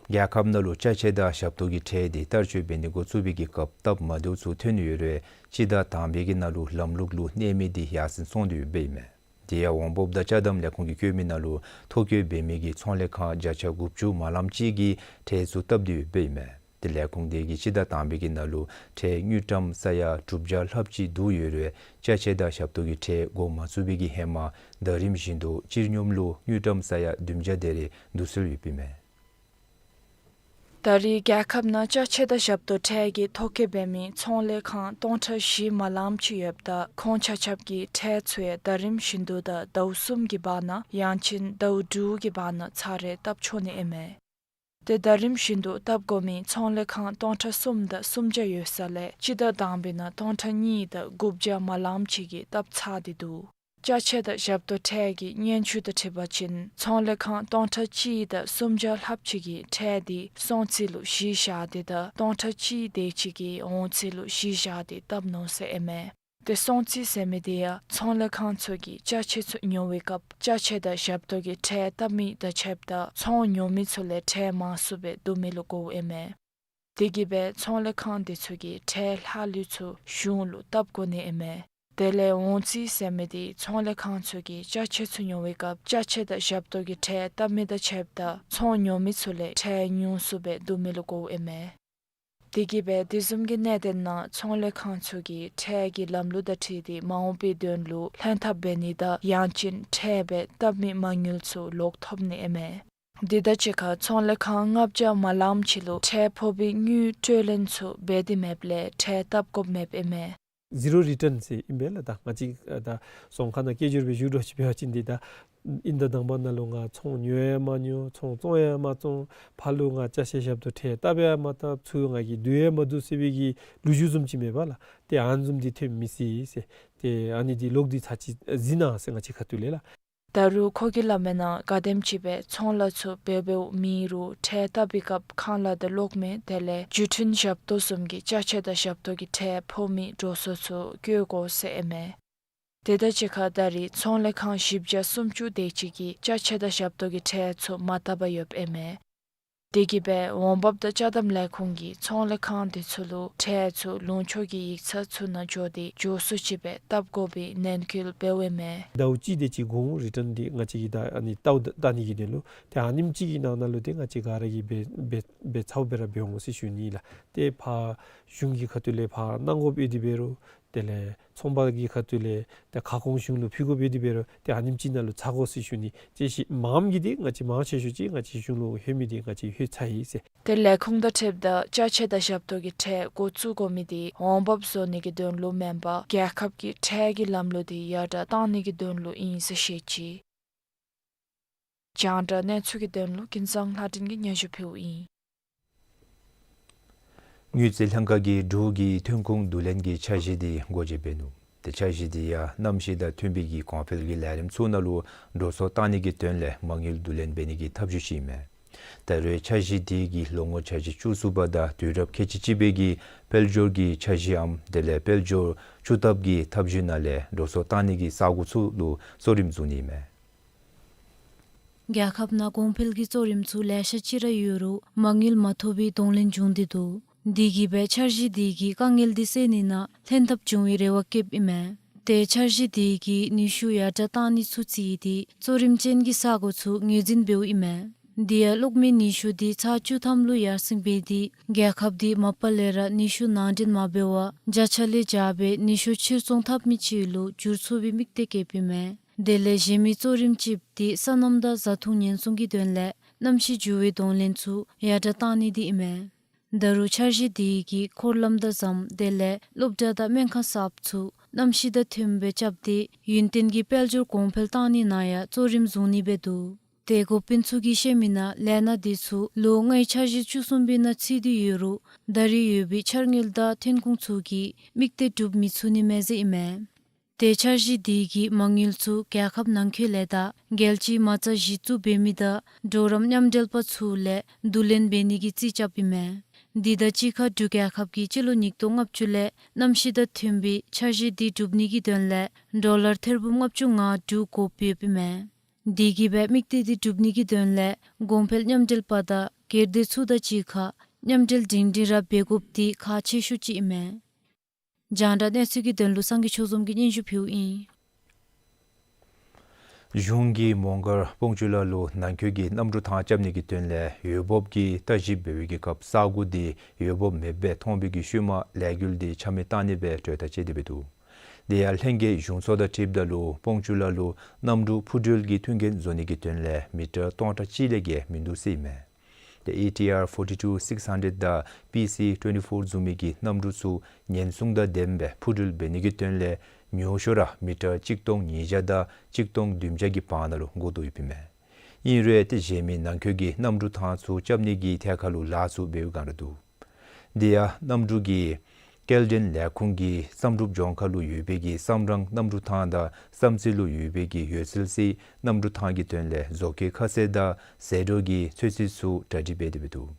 རྒྱལ་ཁབ་ནང་ལུ་ཅ་ཆས་དང་ཞབས་ཏོག་གི་ཁྲལ་འདི་བསྟར་སྤྱོད་འབད་ནི་འགོ་བཙུགས་པའི་གི་སྐབས་སྟབས་མ་བདེཝ་ཚུ་ཐོན་ཡོད་རུང་སྤྱི་ཟླ་དང་པའི་གི་ནང་ལུ་ལམ་ལུགས་ལུ་གནས་མི་འདི་ཡར་སེང་སོང་སྟེ་ཡོདཔ་ཨིན་མས། དེ་ཡང་འོང་འབབ་དང་ཅ་དམ་ལས་ཁུངས་ཀྱིས་བཀོད་མི་ནང་ལུ་ཐོ་བཀོད་འབད་མི་གི་ཚོང་ལས་ཁང་བརྒྱ་ཆ་དགུ་བཅུ་མ་ལངམ་ཅིག་གིས་ཁྲལ་ཚུ་བཏབ་སྟེ་ཡོདཔ་ཨིན་མས། དེ་ལས་ཁུངས་དེ་གིས་སྤྱི་ཟླ་དང་པའི་གི་ནང་ལུ་ཁྲལ་དངུལ་ཀྲམ་ས་ཡ་དྲུག་བརྒྱ་ལྷགཔ་ཅིག་བསྡུ་ཡོད་རུང་ཅ་ཆས་དང་ཞབས་ཏོག་གི་ཁྲལ་འགོ་མ་བཙུགས་པའི་གི་ཧེ་མ་ཟླ་རིམ་བཞིན་དུ་སྤྱིར་སྙོམས་ལུ་དངུལ་ཀྲམ་ས་ཡ་བདུན་བརྒྱ་དེ་རེ་བསྡུ་སྲོལ་ཡོདཔ་ཨིན་མས། ད་རེས་རྒྱལ་ཁབ་ནང་ཅ་ཆས་དང་ཞབས་ཏོག་ཁྲལ་གྱི་ཐོ་བཀོད་འབད་མི་ཚོང་ལས་ཁང་སྟོང་ཕྲག་བཞི་མ་ལངམ་ཅིག་ཡོདཔ་ད་ཁོང་ཆ་ཁྱབ་ཀྱིས་ཁྲལ་ཚུ་ཡང་ཟླ་རིམ་བཞིན་དུ་དང་ཟླཝ་གསུམ་གྱི་བར་ན་ཡང་ཅིན་ཟླཝ་དྲུག་གི་བར་ན་ཚར་རེ་བཏབ་ཆོག་ནི་ཨིན་མས། དེ་ཟླ་རིམ་བཞིན་དུ་བཏབ་དགོ་མི་ཚོང་ལས་ཁང་སྟོང་ཕྲག་གསུམ་དང་སུམ་བརྒྱ་ཡོད་ས་ལས་སྤྱི་ཟླ་དང་པའི་ནང་སྟོང་ཕྲག་གཉིས་དང་དགུ་བརྒྱ་མ་ལངམ་ཅིག་གིས་བཏབ་ཚར་ཏེ་འདུག། ཅ་ཆས་དང་ཞབས་ཏོག་ཁྲལ་གྱི་སྙན་ཞུ་དང་འཁྲིལ་བ་ཅིན་ཚོང་ལས་ཁང་སྟོང་ཕྲག་གཅིག་དང་སུམ་བརྒྱ་ལྷགཔ་ཅིག་གིས་ཁྲལ་འདི་སོང་ཚད་ལུ་གཞི་བཞག་སྟེ་དང་སྟོང་ཕྲག་གཅིག་དེ་ཅིག་གིས་འོང་ཚད་ལུ་གཞི་བཞག་སྟེ་བཏབ་ནུག་ཟེར་ཨིན་མས། དེ་སོང་ཚད་ཟེར་མི་དེ་ཡང་ཚོང་ལས་ཁང་ཚུ་གིས་ཅ་ཆས་ཚུ་ཉོ་བའི་སྐབས་ཅ་ཆས་དང་ཞབས་ཏོག་གི་ཁྲལ་བཏབ་མི་དང་ཕྱདཔ་ད་ཚོང་ཉོ་མི་ཚུ་ལས་ཁྲལ་མང་སུ་སྦེ་བསྡུ་མི་ལུ་གོཝ་ཨིན་མས། དེ་གིས་སྦེ་ཚོང་ལས་ཁང་དེ་ཚུ་གིས་ཁྲལ་ལྷག་ལུས་ཚུ་གཞུང་ལུ་བཏབ་དགོ་ནི་ཨིན་མས། དེ་ལས་འོང་ཚད་ཟེར་མི་དེ་ཚོང་ལས་ཁང་ཚུ་གིས་ཅ་ཆས་ཚུ་ཉོ་བའི་སྐབས་ཅ་ཆས་དང་ཞབས་ཏོག་གི་ཁྲལ་བཏབ་མི་དང་ཕྱདཔ་ད་ཚོང་ཉོ་མི་ཚུ་ལས་ཁྲལ་ཉུང་སུ་སྦེ་བསྡུ་མི་ལུ་གོཝ་ཨིན་མས། དེ་གིས་སྦེ་དེ་བཟུམ་གྱི་གནད་དོན་ནང་ཚོང་ལས་ཁང་ཚུ་གིས་ཁྲལ་གྱི་ལམ་ལུགས་དང་འཁྲིལ་ཏེ་མ་འོངས་པའི་དོན་ལུ་ལྷན་ཐབས་འབད་ནི་དང་ཡང་ཅིན་ཁྲལ་སྦེ་བཏབ་མི་མ་དངུལ་ཚུ་ལོག་ཐོབ་ནི་ཨིན་མས། དེ་དང་གཅིག་ཁར་ཚོང་ལས་ཁང་ལྔ་བརྒྱ་མ་ལངམ་ཅིག་ལུ་ཁྲལ་ཕོག་པའི་དངུལ་སྤྲོད་ལེན་ཚུ་འབད་དེ་མེདཔ་ལས་ཁྲལ་བཏབ་དགོཔ་མེདཔ་ཨིན་མས། ཟི་རོ་རི་ཊརན་ཟེར་ཨིན་པས་ལགས། ད་ང་བཅས་ད་རྫོང་ཁ་ནང་སྐད་སྒྱུར་སྦེ་ཞུ་དོ་ཅིག་འབད་བ་ཅིན་འདི་ད་ཨིན་ཟླ་དང་པ་ནང་ལུ་ང་ཚོང་ཉོ་ཡང་མ་ཉོ་ཚོང་བཙོང་ཡང་མ་བཙོང་ཕར་ལུ་ང་ཅ་ཆས་ཞབས་ཏོག་ཁྲལ་བཏབ་ཡང་མ་བཏབ་ཚུར་ང་གིས་བསྡུ་ཡང་མ་བསྡུ་ཟེར་བའི་གི་ལོ་རྒྱུས་བཟུམ་ཅིག་མེད་པ་ལགས། ཏེ་ཨ་ནི་བཟུམ་འདི་ཐོན་མི་སྲིད་ཟེར། ཏེ་ཨ་ནི་འདི་ལོག་སྟེ་ཚར་ཅིག་གཟིགས་གནང་ཟེར་ང་བཅས་ཁ་ཐུག་ལས་ལགས། ད་རུང་ཁོ་གིས་སླབ་མིའི་ནང་ག་དེམ་ཅིག་སྦེ་ཚོང་ལཱ་ཚུ་འབདཝ་འབདཝ་མེད་རུང་ཁྲལ་བཏབ་པའི་སྐབས་ཁང་གླ་དང་གློག་མེ་དེ་ལས་བརྒྱུད་འཕྲིན་ཞབས་ཏོག་བཟུམ་གྱི་ཅ་ཆས་དང་ཞབས་ཏོག་གི་ཁྲལ་ཕོག་མི་འགྲོ་སོང་ཚུ་བཀོད་དགོ་ཟེར་ཨིན་མས། དེ་དང་གཅིག་ཁར་ད་རེས་ཚོང་ལས་ཁང་བཞི་བརྒྱ་སུམ་ཅུ་དེ་ཅིག་གིས་ཅ་ཆས་དང་ཞབས་ཏོག་གི་ཁྲལ་ཚུ་མ་བཏབ་པར་ཡོདཔ་ཨིན་མས། དེ་གིས་སྦེ་འོང་འབབ་དང་ཅ་དམ་ལས་ཁུངས་ཀྱིས་ཚོང་ལས་ཁང་དེ་ཚུ་ལུ་ཁྲལ་ཚུ་ལུང་ཕྱོགས་ཀྱི་ཡིག་ཚང་ཚུ་ནང་འགྱོ་སྟེ་མགྱོགས་སུ་ཅིག་སྦེ་བཏབ་དགོ་པའི་ནན་སྐུལ་འབདཝ་ཨིན་མས། ཟླཝ་གཅིག་དེ་ཅིག་འགོར་འོང་རི་ཊརན་འདི་ང་བཅས་ཀྱིས་ད་ཨ་ནི་བལྟ་བལྟ་ནི་གི་དོན་ལུ། ཏེ་ཨ་ནེམ་ཅིག་གི་ནང་ན་ལུ་ཏེ་ང་བཅས་ག་ར་གིས་འབད་འབད་འབད་ཚརཝ་སྦེ་ར་འབད་འོང་ཟེར་ཞུ་ནི་ལགས། ཏེ་ཕར་གཞུང་གི་ཁ་ཐུག་ལས་ཕར་གནང་དགོཔ་ཡོད་དེ་འབད་རུང་དེ་ལས་ཚོང་པ་གི་ཁ་ཐུག་ལས་ཏེ་ཁ་སྐོང་གཞུང་ལུ་ཕུལ་དགོཔ་ཡོད་དེ་འབད་རུང་ཏེ་ཨ་ནེམ་ཅིག་ནང་ལུ་ཚར་དགོ་ཟེར་ཞུ་ནི། ཅིག་ཤོས་མངམ་གི་འདི་ང་བཅས་མང་ཆེ་ཤོས་ཅིག་ང་བཅས་གཞུང་ལུ་ལྷོད་མི་འདི་ང་བཅས་ལྷོད་ཚར་ཡི་ཟེར། ཏེ་ལས་ཁུངས་དང་འཁྲིལཝ་ད་ཅ་ཆས་དང་ཞབས་ཏོག་གི་ཁྲལ་འགོ་བཙུགས་དགོ་མི་འདི་འོང་འབབ་བཟོ་ནི་གི་དོན་ལུ་མེན་པར་རྒྱལ་ཁབ་ཀྱི་ཁྲལ་གྱི་ལམ་ལུགས་འདི་ཡར་དྲག་གཏང་ནི་གི་དོན་ལུ་ཨིན་ཟེར་བཤད་ཅི། རྒྱང་བསྒྲགས་གནས་ཚུལ་གྱི་དོན་ལུ་ཀུན་བཟང་ལྷ་སྒྲོན་གྱིས་སྙན་ཞུ་ཕུལཝ་ཨིན། དངུལ་རྩིས་ལྷན་ཁག་གིས་འབྲུག་གི་ཐོན་ཁུངས་བསྡུ་ལེན་གྱི་འཆར་གཞི་འདི་སྒོ་འབྱེད་འབད་ནུག། ཏེ་འཆར་གཞི་འདི་ཡང་གནམ་གཤིས་དང་མཐུན་པའི་གི་གོང་འཕེལ་གྱི་ལས་རིམ་ཚུ་ནང་ལུ་འགྲོ་སོང་བཏང་ནི་གི་དོན་ལས་མ་དངུལ་བསྡུ་ལེན་འབད་ནི་གི་ཐབས་བྱུས་ཅིག་ཨིན་མས། ད་རེས་འཆར་གཞི་འདི་གིས་ལོ་ངོ་འཆར་གཞི་བཅུ་གསུམ་པ་དང་དུས་རབས་ཁལ་གཅིག་གཅིག་པའི་གི་དཔལ་འབྱོར་གྱི་འཆར་གཞིའམ་དེ་ལས་དཔལ་འབྱོར་བཅུ་ཐབས་ཀྱི་ཐབས་བྱུས་ནང་ལས་འགྲོ་སོང་བཏང་ནི་གི་ས་གོ་ཚུ་ལུ་གཙོ་རིམ་བཟུང་ནི་ཨིན་མས། རྒྱལ་ཁབ་ནང་གོང་འཕེལ་གྱི་གཙོ་རིམ་ཚུ་ལེ་ཤ་ཅིག་ར་ཡོད་རུང་མ་དངུལ་མ་ཐོབ་པའི་གདོང་ལེན་བྱུང་སྟེ་འདུག། དེ་གིས་སྦེ་འཆར་གཞི་དེ་གིས་དཀའ་ངལ་དེ་སེལ་ནི་ནང་ལྷན་ཐབས་འབྱུང་བའི་རེ་བ་བསྐྱེདཔ་ཨིན་མས། ཏེ་འཆར་གཞི་དེ་གིས་ནུས་ཤུགས་ཡར་དྲག་གཏང་ནི་ཚུ་བརྩིས་ཏེ་གཙོ་རིམ་ཅན་གྱི་ས་གོ་ཚུ་ངོས་འཛིན་འབདཝ་ཨིན་མས། དེ་ཡང་གློག་མེ་ནུས་ཤུགས་འདི་ཚར་བཅུ་ཐམ་ལུ་ཡར་སེང་འབད་དེ་རྒྱལ་ཁབ་འདི་མ་པ་ལས་ར་ནུས་ཤུགས་ནང་འདྲེན་མ་འབད་བར་བརྒྱ་ཆ་ལས་བརྒྱ་སྦེ་ནུས་ཤུགས་ཕྱིར་ཚོང་འཐབ་མི་ཅིག་ལུ་འགྱུར་ཚུགས་པའི་དམིགས་གཏད་བསྐྱེདཔ་ཨིན་མས། དེ་ལས་གཞན་མི་གཙོ་རིམ་ཅིག་འདི་སོ་ནམ་དང་བཟའ་འཐུང་ཉེན་སྲུང་གི་དོན་ལས་གནམ་གཤིས་འགྱུར་བའི་གདོང་ལེན་ཚུ་ཡར་དྲག་བཏང་ནི་འདི་ཨིན་མས། ད་རུང་འཆར་གཞི་འདི་གིས་འཁོར་ལམ་དང་ཟམ་དེ་ལས་སློབ་གྲྭ་དང་སྨན་ཁང་གསརཔ་ཚུ་གནམ་གཤིས་དང་མཐུནམ་སྦེ་རྐྱབ་སྟེ་ཡུན་བརྟན་གྱི་དཔལ་འབྱོར་གོང་འཕེལ་བཏང་ནི་ནང་ཡང་གཙོ་རིམ་བཟུང་ནི་སྦེ་འདུག། ཏེ་འགོ་དཔོན་ཚུ་གིས་བཤད་མི་ནང་ལས་སྣ་འདི་ཚུ་ལོ་ལྔའི་འཆར་གཞི་བཅུ་གསུམ་པའི་ནང་ཚུད་དེ་ཡོད་རུང་ད་རེས་ཡོད་པའི་འཆར་དངུལ་དང་ཐོན་ཁུངས་ཚུ་གིས་དམིགས་གཏད་འགྲུབ་མི་ཚུགས་ནི་མས་ཟེར་ཨིན་མས། ཏེ་འཆར་གཞི་འདི་གིས་མ་དངུལ་ཚུ་རྒྱལ་ཁབ་ནང་འཁོད་ལས་དང་རྒྱལ་སྤྱིའི་མ་རྩ་གཞི་བཙུགས་འབད་མི་དང་གྲོགས་རམ་མཉམ་འབྲེལ་པ་ཚུ་ལས་བསྡུ་ལེན་འབད་ནི་གི་རྩིས་རྐྱབ་ཨིན་མས། འདི་དང་གཅིག་ཁར་འབྲུག་རྒྱལ་ཁབ་ཀྱིས་སྤྱི་ལོ་ཉིས་སྟོང་ལྔ་བཅུ་ལས་གནམ་གཤིས་དང་མཐུན་པའི་འཆར་གཞི་འདི་འགྲུབ་ནི་གི་དོན་ལས་ཌོ་ལར་ཐེར་འབུམ་ལྔ་བཅུ་ང་དྲུག་དགོཔ་ཡོདཔ་ཨིན་མས། འདི་གིས་སྦེ་དམིགས་གཏད་འདི་འགྲུབ་ནི་གི་དོན་ལས་གོང་འཕེལ་མཉམ་འབྲེལ་པ་དང་སྒེར་སྡེ་ཚུ་དང་གཅིག་ཁར་མཉམ་འབྲེལ་སྒྲིང་སྒྲིང་ར་འབད་དགོཔ་འདི་ཁག་ཆེ་ཤོས་ཅིག་ཨིན་མས། རྒྱང་བསྒྲགས་གནས་ཚུལ་གྱི་དོན་ལུ་སངས་རྒྱས་ཆོས་འཛོམས་ཀྱིས་སྙན་ཞུ་ཕུལཝ་ཨིན། གཞུང་གིས་མོང་སྒར་སྤོང་ཆུ་ལ་ལུ་ནང་འཁོད་ཀྱི་གནམ་གྲུ་ཐང་རྐྱབ་ནི་གི་དོན་ལས་འོས་འབབ་ཀྱི་ལྟ་ཞིབ་འབད་བའི་གི་སྐབས་ས་གོ་འདི་འོས་འབབ་མེདཔ་སྦེ་མཐོང་བའི་གི་ཤུལ་མ་ལས་འགུལ་འདི་ཆ་མེད་བཏང་ནི་སྦེ་གྲོས་ཐག་བཅད་དེ་འབད་འདུག། དེ་ཡང་ལྷན་རྒྱས་གཞུང་ཚོགས་དང་འཁྲིལཝ་ད་ལུ་སྤོང་ཆུ་ལ་ལུ་གནམ་གྲུ་འཕུར་འགྲུལ་གྱི་མཐུན་རྐྱེན་བཟོ་ནི་གི་དོན་ལས་མི་ཊར་སྟོང་ཕྲག་གཅིག་ལས་བརྒལ་མིན་འདུག་ཟེར་ཨིན་མས། ཏེ་ཨེ་ཊི་ཨར་ཕོར་ཊི་ཊུ་སིགསི་ཧན་ཌེཌ་དང་པི་སི་ཊུ་ཝེན་ཊི་ཕོར་བཟུམ་མའི་གི་གནམ་གྲུ་ཚུ་ཉེན་སྲུང་དང་ལྡནམ་སྦེ་འཕུར་འགྲུལ་འབད་ནི་གི་དོན་ལས་ཉུང་ཤོས་ར་མི་ཊར་གཅིག་སྟོང་ཉིས་བརྒྱ་དང་གཅིག་སྟོང་བདུན་བརྒྱ་གི་བར་ན་ལུ་འགོར་དོ་ཡོདཔ་ཨིན་མས། ཨིན་རུང་ཏེ་གཞན་མི་ནང་འཁོད་ཀྱི་གནམ་གྲུ་ཐང་ཚུ་རྐྱབ་ནི་གི་ཐད་ཁར་ལུ་ལཱ་ཚུ་འབད་བའི་སྒང་ར་འདུག། དེ་ཡང་གནམ་གྲུ་གི་སྐྱེལ་འདྲེན་ལས་ཁུངས་ཀྱིས་བསམ་གྲུབ་ལྗོངས་མཁར་ལུ་ཡོད་པའི་གི་བསམ་རང་གནམ་གྲུ་ཐང་དང་བསམ་རྩེ་ལུ་ཡོད་པའི་གི་འོད་གསལ་གཟི་གནམ་གྲུ་ཐང་གི་དོན་ལས་བཟོ་བཀོད་ཁ་གསལ་དང་ཟད་འགྲོ་གི་ཚོད་རྩིས་ཚུ་གྲ་སྒྲིག་འབད་དེ་འབད་འདུག།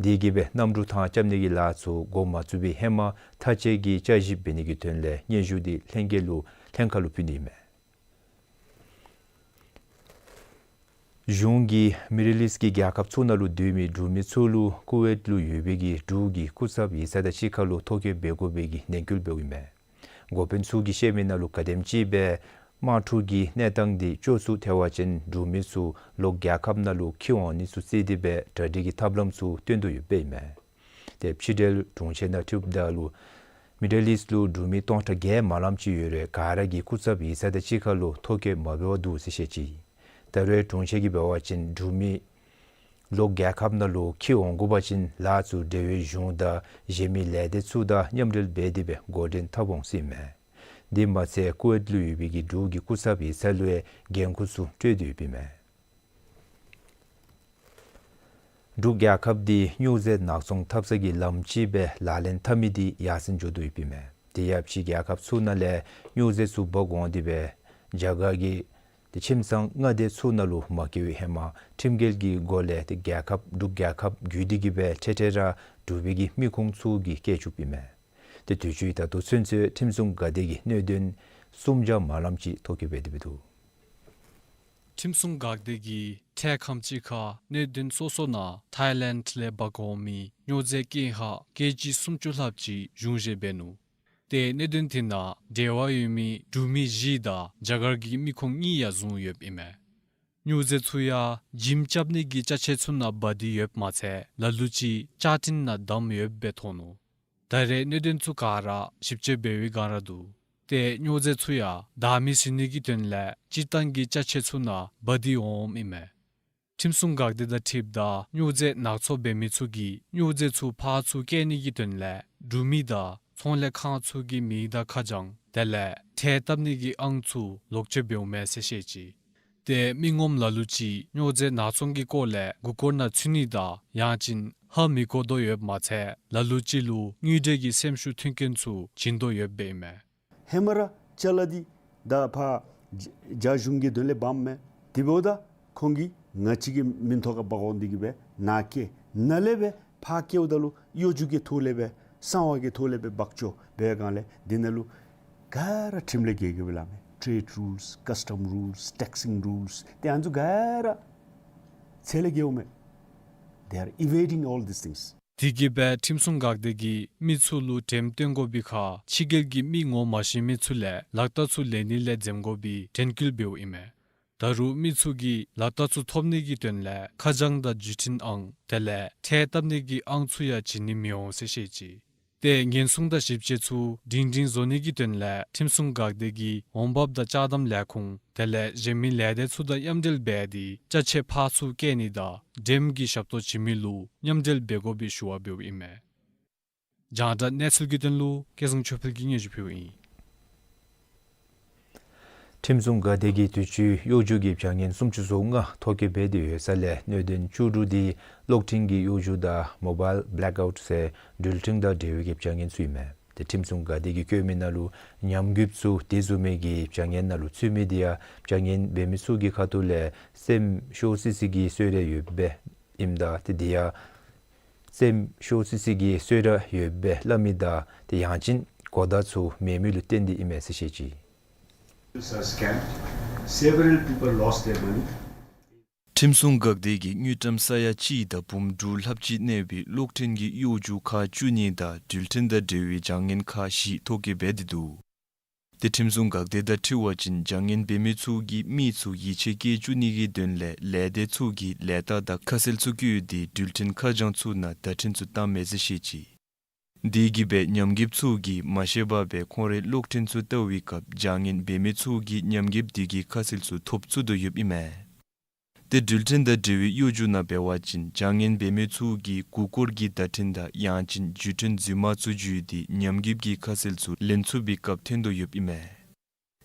དེ་གིས་སྦེ་གནམ་གྲུ་ཐང་རྐྱབ་ནི་གི་ལཱ་ཚུ་འགོ་མ་བཙུགས་པའི་ཧེ་མ་མཐའ་དཔྱད་ཀྱི་དཔྱད་ཞིབ་འབད་ནི་གི་དོན་ལས་སྙན་ཞུ་འདི་ལྷན་རྒྱས་ལུ་ལྷན་ཁག་ལུ་ཕུལ་ནི་ཨིན་མས། གཞུང་གིས་མི་ཌལ་ཨིསཊ་ཀྱི་རྒྱལ་ཁབ་ཚུ་ནང་ལུ་སྡོད་མི་འབྲུག་མི་ཚུ་ལུ་ཀུ་ཝེཊ་ལུ་ཡོད་པའི་གི་འབྲུག་གི་སྐུ་ཚབ་ཡིག་ཚང་དང་གཅིག་ཁར་ལུ་ཐོ་བཀོད་འབད་དགོ་པའི་གི་ནན་སྐུལ་འབདཝ་ཨིན་མས། འགོ་དཔོན་ཚུ་གིས་བཤད་མི་ནང་ལུ་ག་དེམ་ཅིག་སྦེ་དམག་འཁྲུག་གི་གནས་སྟངས་འདི་སྐྱོ་སུ་ཐལ་བ་ཅིན་འབྲུག་མི་ཚུ་ལོག་རྒྱལ་ཁབ་ནང་ལུ་འཁྱིད་འོང་ནི་ཚུ་བརྩིས་ཏེ་སྦེ་གྲ་སྒྲིག་གི་ཐབས་ལམ་ཚུ་སྟོན་དོ་ཡོདཔ་ཨིན་མས། ཏེ་ཕྱི་འབྲེལ་དྲུང་ཆེན་དང་འཁྲིལཝ་ད་ལུ་མི་ཌལ་ཨིསཊ་ལུ་འབྲུག་མི་སྟོང་ཕྲག་བརྒྱད་མ་ལངམ་ཅིག་ཡོད་རུང་ག་ར་གིས་སྐུ་ཚབ་ཡིག་ཚང་དང་གཅིག་ཁར་ལུ་ཐོ་བཀོད་མ་འབད་བར་འདུག་ཟེར་བཤད་ཅི། ད་རུང་དྲུང་ཆེན་གྱིས་འབད་བ་ཅིན་འབྲུག་མི་ལོག་རྒྱལ་ཁབ་ནང་ལུ་འཁྱིད་འོང་དགོ་པ་ཅིན་ལཱ་ཚུ་འབྲེལ་ཡོད་གཞུང་དང་གཞན་མི་ལས་སྡེ་ཚུ་དང་མཉམ་འབྲེལ་འབད་དེ་སྦེ་འགོ་འདྲེན་འཐབ་འོང་ཟེར་ཨིན་མས། དེ་མ་ཚད་ཀུ་ཝེཊ་ལུ་ཡོད་པའི་གི་འབྲུག་གི་སྐུ་ཚབ་ཡིག་ཚང་ལུ་ཡང་འགན་ཁུར་ཚུ་སྤྲོད་དེ་ཡོདཔ་ཨིན་མས། འབྲུག་རྒྱལ་ཁབ་འདི་སྨྱོ་རྫས་ནག་ཚོང་འཐབ་ས་གི་ལམ་ཅིག་སྦེ་ལག་ལེན་འཐབ་མི་འདི་ཡར་སེང་འགྱོ་དོ་ཡོདཔ་ཨིན་མས། དེ་ཡང་ཕྱི་རྒྱལ་ཁབ་ཚུ་ནང་ལས་སྨྱོ་རྫས་ཚུ་འབག་འོང་སྟེ་སྦེ་རྒྱ་གར་གྱི་ཏེ་ཁྱིམ་ཚང་མངའ་སྡེ་ཚུ་ནང་ལུ་མ་སྐྱེལ་བའི་ཧེ་མ་ཁྲིམས་འགལ་གྱི་སྒོ་ལས་ཏེ་རྒྱལ་ཁབ་འབྲུག་རྒྱལ་ཁབ་བརྒྱུད་དེ་གི་སྦེ་འཕྲལ་འཕྲལ་ར་འབྲུག་པའི་གི་མི་ཁུངས་ཚུ་གིས་སྐྱེལ་བཅུགཔ་ཨིན་མས། ཏེ་དུས་ཅི་ད་ལྟོ་ཚུན་ཚོད་ཁྲིམས་སྲུང་འགག་སྡེ་གིས་གནད་དོན་སུམ་བརྒྱ་མ་ལངམ་ཅིག་ཐོ་བཀོད་འབད་དེ་འབད་འདུག། ཁྲིམས་སྲུང་འགག་སྡེ་གིས་འཕྲལ་ཁམས་ཅིག་ཁར་གནད་དོན་སོ་སོ་ནང་ཐའི་ལེནཌ་ལས་འབག་འོང་མི་སྨྱོ་རྫས་སྐྱེན་ཧ་ཀེ་ཇི་སུམ་ཅུ་ལྷགཔ་ཅིག་གཞུང་བཞེས་འབད་ནུག། ཏེ་གནད་དོན་དེ་ནང་འབྲེལ་བ་ཡོད་མི་འབྲུག་མི་བཞི་དང་རྒྱ་གར་གྱི་མི་ཁུངས་གཉིས་ཡང་བཟུང་ཡོདཔ་ཨིན་མས། སྨྱོ་རྫས་ཚུ་ཡང་ཇིམ་རྐྱབ་ནི་གི་ཅ་ཆས་ཚུ་ནང་འབག་སྟེ་ཡོདཔ་མ་ཚད་ལ་ལུ་ཅིག་ཅ་ཊིན་ནང་བསྡམས་ཡོདཔ་སྦེ་མཐོང་ནུག། ད་རེས་གནད་དོན་ཚུ་ག་ར་ཞིབ་དཔྱད་འབད་བའི་སྒང་ར་འདུག། ཏེ་སྨྱོ་རྫས་ཚུ་ཡང་བདའ་མི་ཟིན་ནི་གི་དོན་ལས་སྤྱིར་བཏང་གི་ཅ་ཆས་ཚུ་ནང་འབག་སྟེ་འོངམ་ཨིན་མས། ཁྲིམས་སྲུང་འགག་སྡེ་དང་འཁྲིལཝ་ད་སྨྱོ་རྫས་ནག་ཚོང་འབད་མི་ཚུ་གིས་སྨྱོ་རྫས་ཚུ་ཕར་ཚུར་བསྐྱལ་ནི་གི་དོན་ལས་འབྲུག་མི་དང་ཚོང་ལས་ཁང་ཚུ་གི་མིང་དང་ཁ་བྱང་དེ་ལས་ཁྲལ་བཏབ་ནི་གི་ཨང་ཚུ་ལོག་སྤྱོད་འབདཝ་མས་ཟེར་བཤད་ཅི། ཏེ་མི་ངོམ་ལ་ལུ་ཅིག་སྨྱོ་རྫས་ནག་ཚོང་གི་སྐོར་ལས་མགུ་སྐོར་ནང་ཚུད་ནི་དང་ཡང་ཅིན་ཧ་མི་གོ་དོ་ཡོདཔ་མ་ཚད་ལ་ལུ་ཅིག་ལུ་དངུལ་འབྲེལ་གྱི་སེམས་ཤུགས་མཐུན་རྐྱེན་ཚུ་བྱིན་དོ་ཡོདཔ་ཨིན་མས། ཧེ་མ་ར་ཅ་ལ་འདི་ད་ཕར་རྒྱ་རྒྱ་གཞུང་གི་དོན་ལས་འབགཔ་མས། དེ་འབདཝ་ད་ཁོང་གིས་ང་བཅས་ཀྱི་མིང་ཐོག་ཁར་འབག་འོང་སྟེ་གི་སྦེ་ནཱ་བསྐྱལ། ནཱ་ལས་སྦེ་ཕར་བསྐྱལཝ་ད་ལུ་གཡོ་སྒྱུ་གི་ཐོག་ལས་སྦེ་གསང་བ་གི་ཐོག་ལས་སྦེ་འབག་འགྱོ་བའི་སྒང་ལས་འདི་ནང་ལུ་ག་ར་ཁྲིམས་ལས་འགལ་གྱི་སྦེ་ལགས་མས། ཊེཌ་རུལསི་ཀཱསི་ཊམ་རུལསི་ཊེག་སིང་རུལསི་ཏེ་ཨ་ནི་ཚུ་ག་ར་ཚད་ལས་འགལཝ་མས། They are evading all these things. དེ་གིས་སྦེ་ཁྲིམས་སྲུང་འགག་སྡེ་གིས་མི་ཚུ་ལུ་དྲནམ་སྟོན་དགོ་པའི་ཁར་ཕྱི་རྒྱལ་གྱི་མི་ངོ་མ་ཤེས་མི་ཚུ་ལས་ལག་རྟགས་ཚུ་ལེན་ནི་ལས་འཛེམ་དགོ་པའི་དྲན་སྐུལ་འབདཝ་ཨིན་མས། ད་རུང་མི་ཚུ་གིས་ལག་རྟགས་ཚུ་ཐོབ་ནི་གི་དོན་ལས་ཁ་བྱང་དང་བརྒྱུད་འཕྲིན་ཨང་དེ་ལས་ཁྲལ་བཏབ་ནི་གི་ཨང་ཚུ་ཡང་བྱིན་ནི་མི་འོང་ཟེར་བཤད་ཅི། ཏེ་ཉེན་སྲུང་དང་ཞིབ་དཔྱད་ཚུ་སྒྲིང་སྒྲིང་བཟོ་ནི་གི་དོན་ལས་ཁྲིམས་སྲུང་འགག་སྡེ་གིས་འོང་འབབ་དང་ཅ་དམ་ལས་ཁུངས་དེ་ལས་གཞན་མི་ལས་སྡེ་ཚུ་དང་མཉམ་འབྲེལ་འབད་དེ་ཅ་ཆས་ཕར་ཚུར་བཀལ་ནི་དང་འགྲེམས་ཀྱི་ཞབས་ཏོག་བྱིན་མི་ལུ་མཉམ་འབྲེལ་འབད་དགོ་པའི་ཞུ་བ་འབདཝ་ཨིན་མས། རྒྱང་བསྒྲགས་གནས་ཚུལ་གྱི་དོན་ལུ་སྐལ་བཟང་ཆོས་འཕེལ་གྱིས་སྙན་ཞུ་ཕུལཝ་ཨིན། ཁྲིམས་སྲུང་འགག་སྡེ་གིས་དུས་ཅི་གཡོ་སྒྱུ་གི་བྱ་ངན་སུམ་ཅུ་སོ་ལྔ་ཐོ་བཀོད་འབད་དེ་ཡོད་ས་ལས་གནད་དོན་བཅུ་དྲུག་འདི་གློག་འཕྲིན་གྱི་གཡོ་སྒྱུ་དང་མོ་བཱའིལ་བེ་ལེཀ་ཨའུཊ་ཟེར་འགྲུལ་འཕྲིན་དང་འབྲེལ་བའི་གི་བྱ་ངན་ཚུ་ཨིན་མས། ཏེ་ཁྲིམས་སྲུང་འགག་སྡེ་གིས་བཀོད་མི་ནང་ལུ་ཉམས་རྒུདཔ་ཚུ་དེ་བཟུམ་མའི་གི་བྱ་ངན་ནང་ལུ་ཚུད་མི་འདི་ཡང་བྱ་ངན་འབད་མི་ཚུ་གི་ཁ་ཐུག་ལས་སེམས་ཤོར་སི་སི་གི་གསོལ་རས་ཡོདཔ་སྦེ་ཨིནམ་ད་ཏེ་འདི་ཡང་སེམས་ཤོར་སི་སི་གི་གསོལ་རས་ཡོདཔ་སྦེ་སླབ་མི་དང་ཏེ་ཡང་ཅིན་གོ་བརྡ་ཚུ་མེད་མི་ལུ་བརྟེན་ཏེ་ཨིན་མས་ཟེར་བཤད་ཅི། Are scammed. Several people lost their money. ཁྲིམས་སྲུང་འགག་སྡེ་གིས་དངུལ་ཀྲམ་ས་ཡ་གཅིག་དང་འབུམ་དྲུག་ལྷགཔ་ཅིག་གནས་པའི་གློག་འཕྲིན་གྱི་གཡོ་སྒྱུ་ཁག་བཅུ་གཉིས་དང་འགྲུལ་འཕྲིན་དང་འབྲེལ་བའི་བྱ་ངན་ཁག་བཞི་ཐོ་བཀོད་འབད་དེ་འདུག། ཏེ་ཁྲིམས་སྲུང་འགག་སྡེ་དང་འཁྲིལ་བ་ཅིན་བྱ་ངན་འབད་མི་ཚུ་གིས་མི་ཚུ་ཡིད་ཆེས་བསྐྱེད་བཅུག་ནི་གི་དོན་ལས་ལས་སྡེ་ཚུ་གིས་ལས་རྟགས་དང་ཁ་གསལ་ཚུ་བཀོད་དེ་འགྲུལ་འཕྲིན་ཁ་བྱང་ཚུ་ནང་བརྡ་འཕྲིན་ཚུ་བཏངམ་མས་ཟེར་བཤད་ཅི། དེ་གིས་སྦེ་ཉམས་རྒུདཔ་ཚུ་གིས་མ་ཤེས་པར་སྦེ་ཁོང་རའི་གློག་འཕྲིན་ཚུ་བལྟ་བའི་སྐབས་བྱ་ངན་འབད་མི་ཚུ་གིས་ཉམས་རྒུདཔ་དེ་གི་ཁ་གསལ་ཚུ་ཐོབ་ཚུགས་དོ་ཡོདཔ་ཨིན་མས། ཏེ་འགྲུལ་འཕྲིན་དང་འབྲེལ་བའི་གཡོ་སྒྱུ་ནང་འབད་བ་ཅིན་བྱ་ངན་འབད་མི་ཚུ་གིས་མགུ་སྐོར་གྱི་བརྡ་འཕྲིན་དང་ཡང་ཅིན་བརྒྱུད་འཕྲིན་རྫུན་མ་ཚུ་བརྒྱུད་དེ་ཉམས་རྒུདཔ་ཀྱི་ཁ་གསལ་ཚུ་ལེན་ཚུགས་པའི་སྐབས་ཐོན་དོ་ཡོདཔ་ཨིན་མས།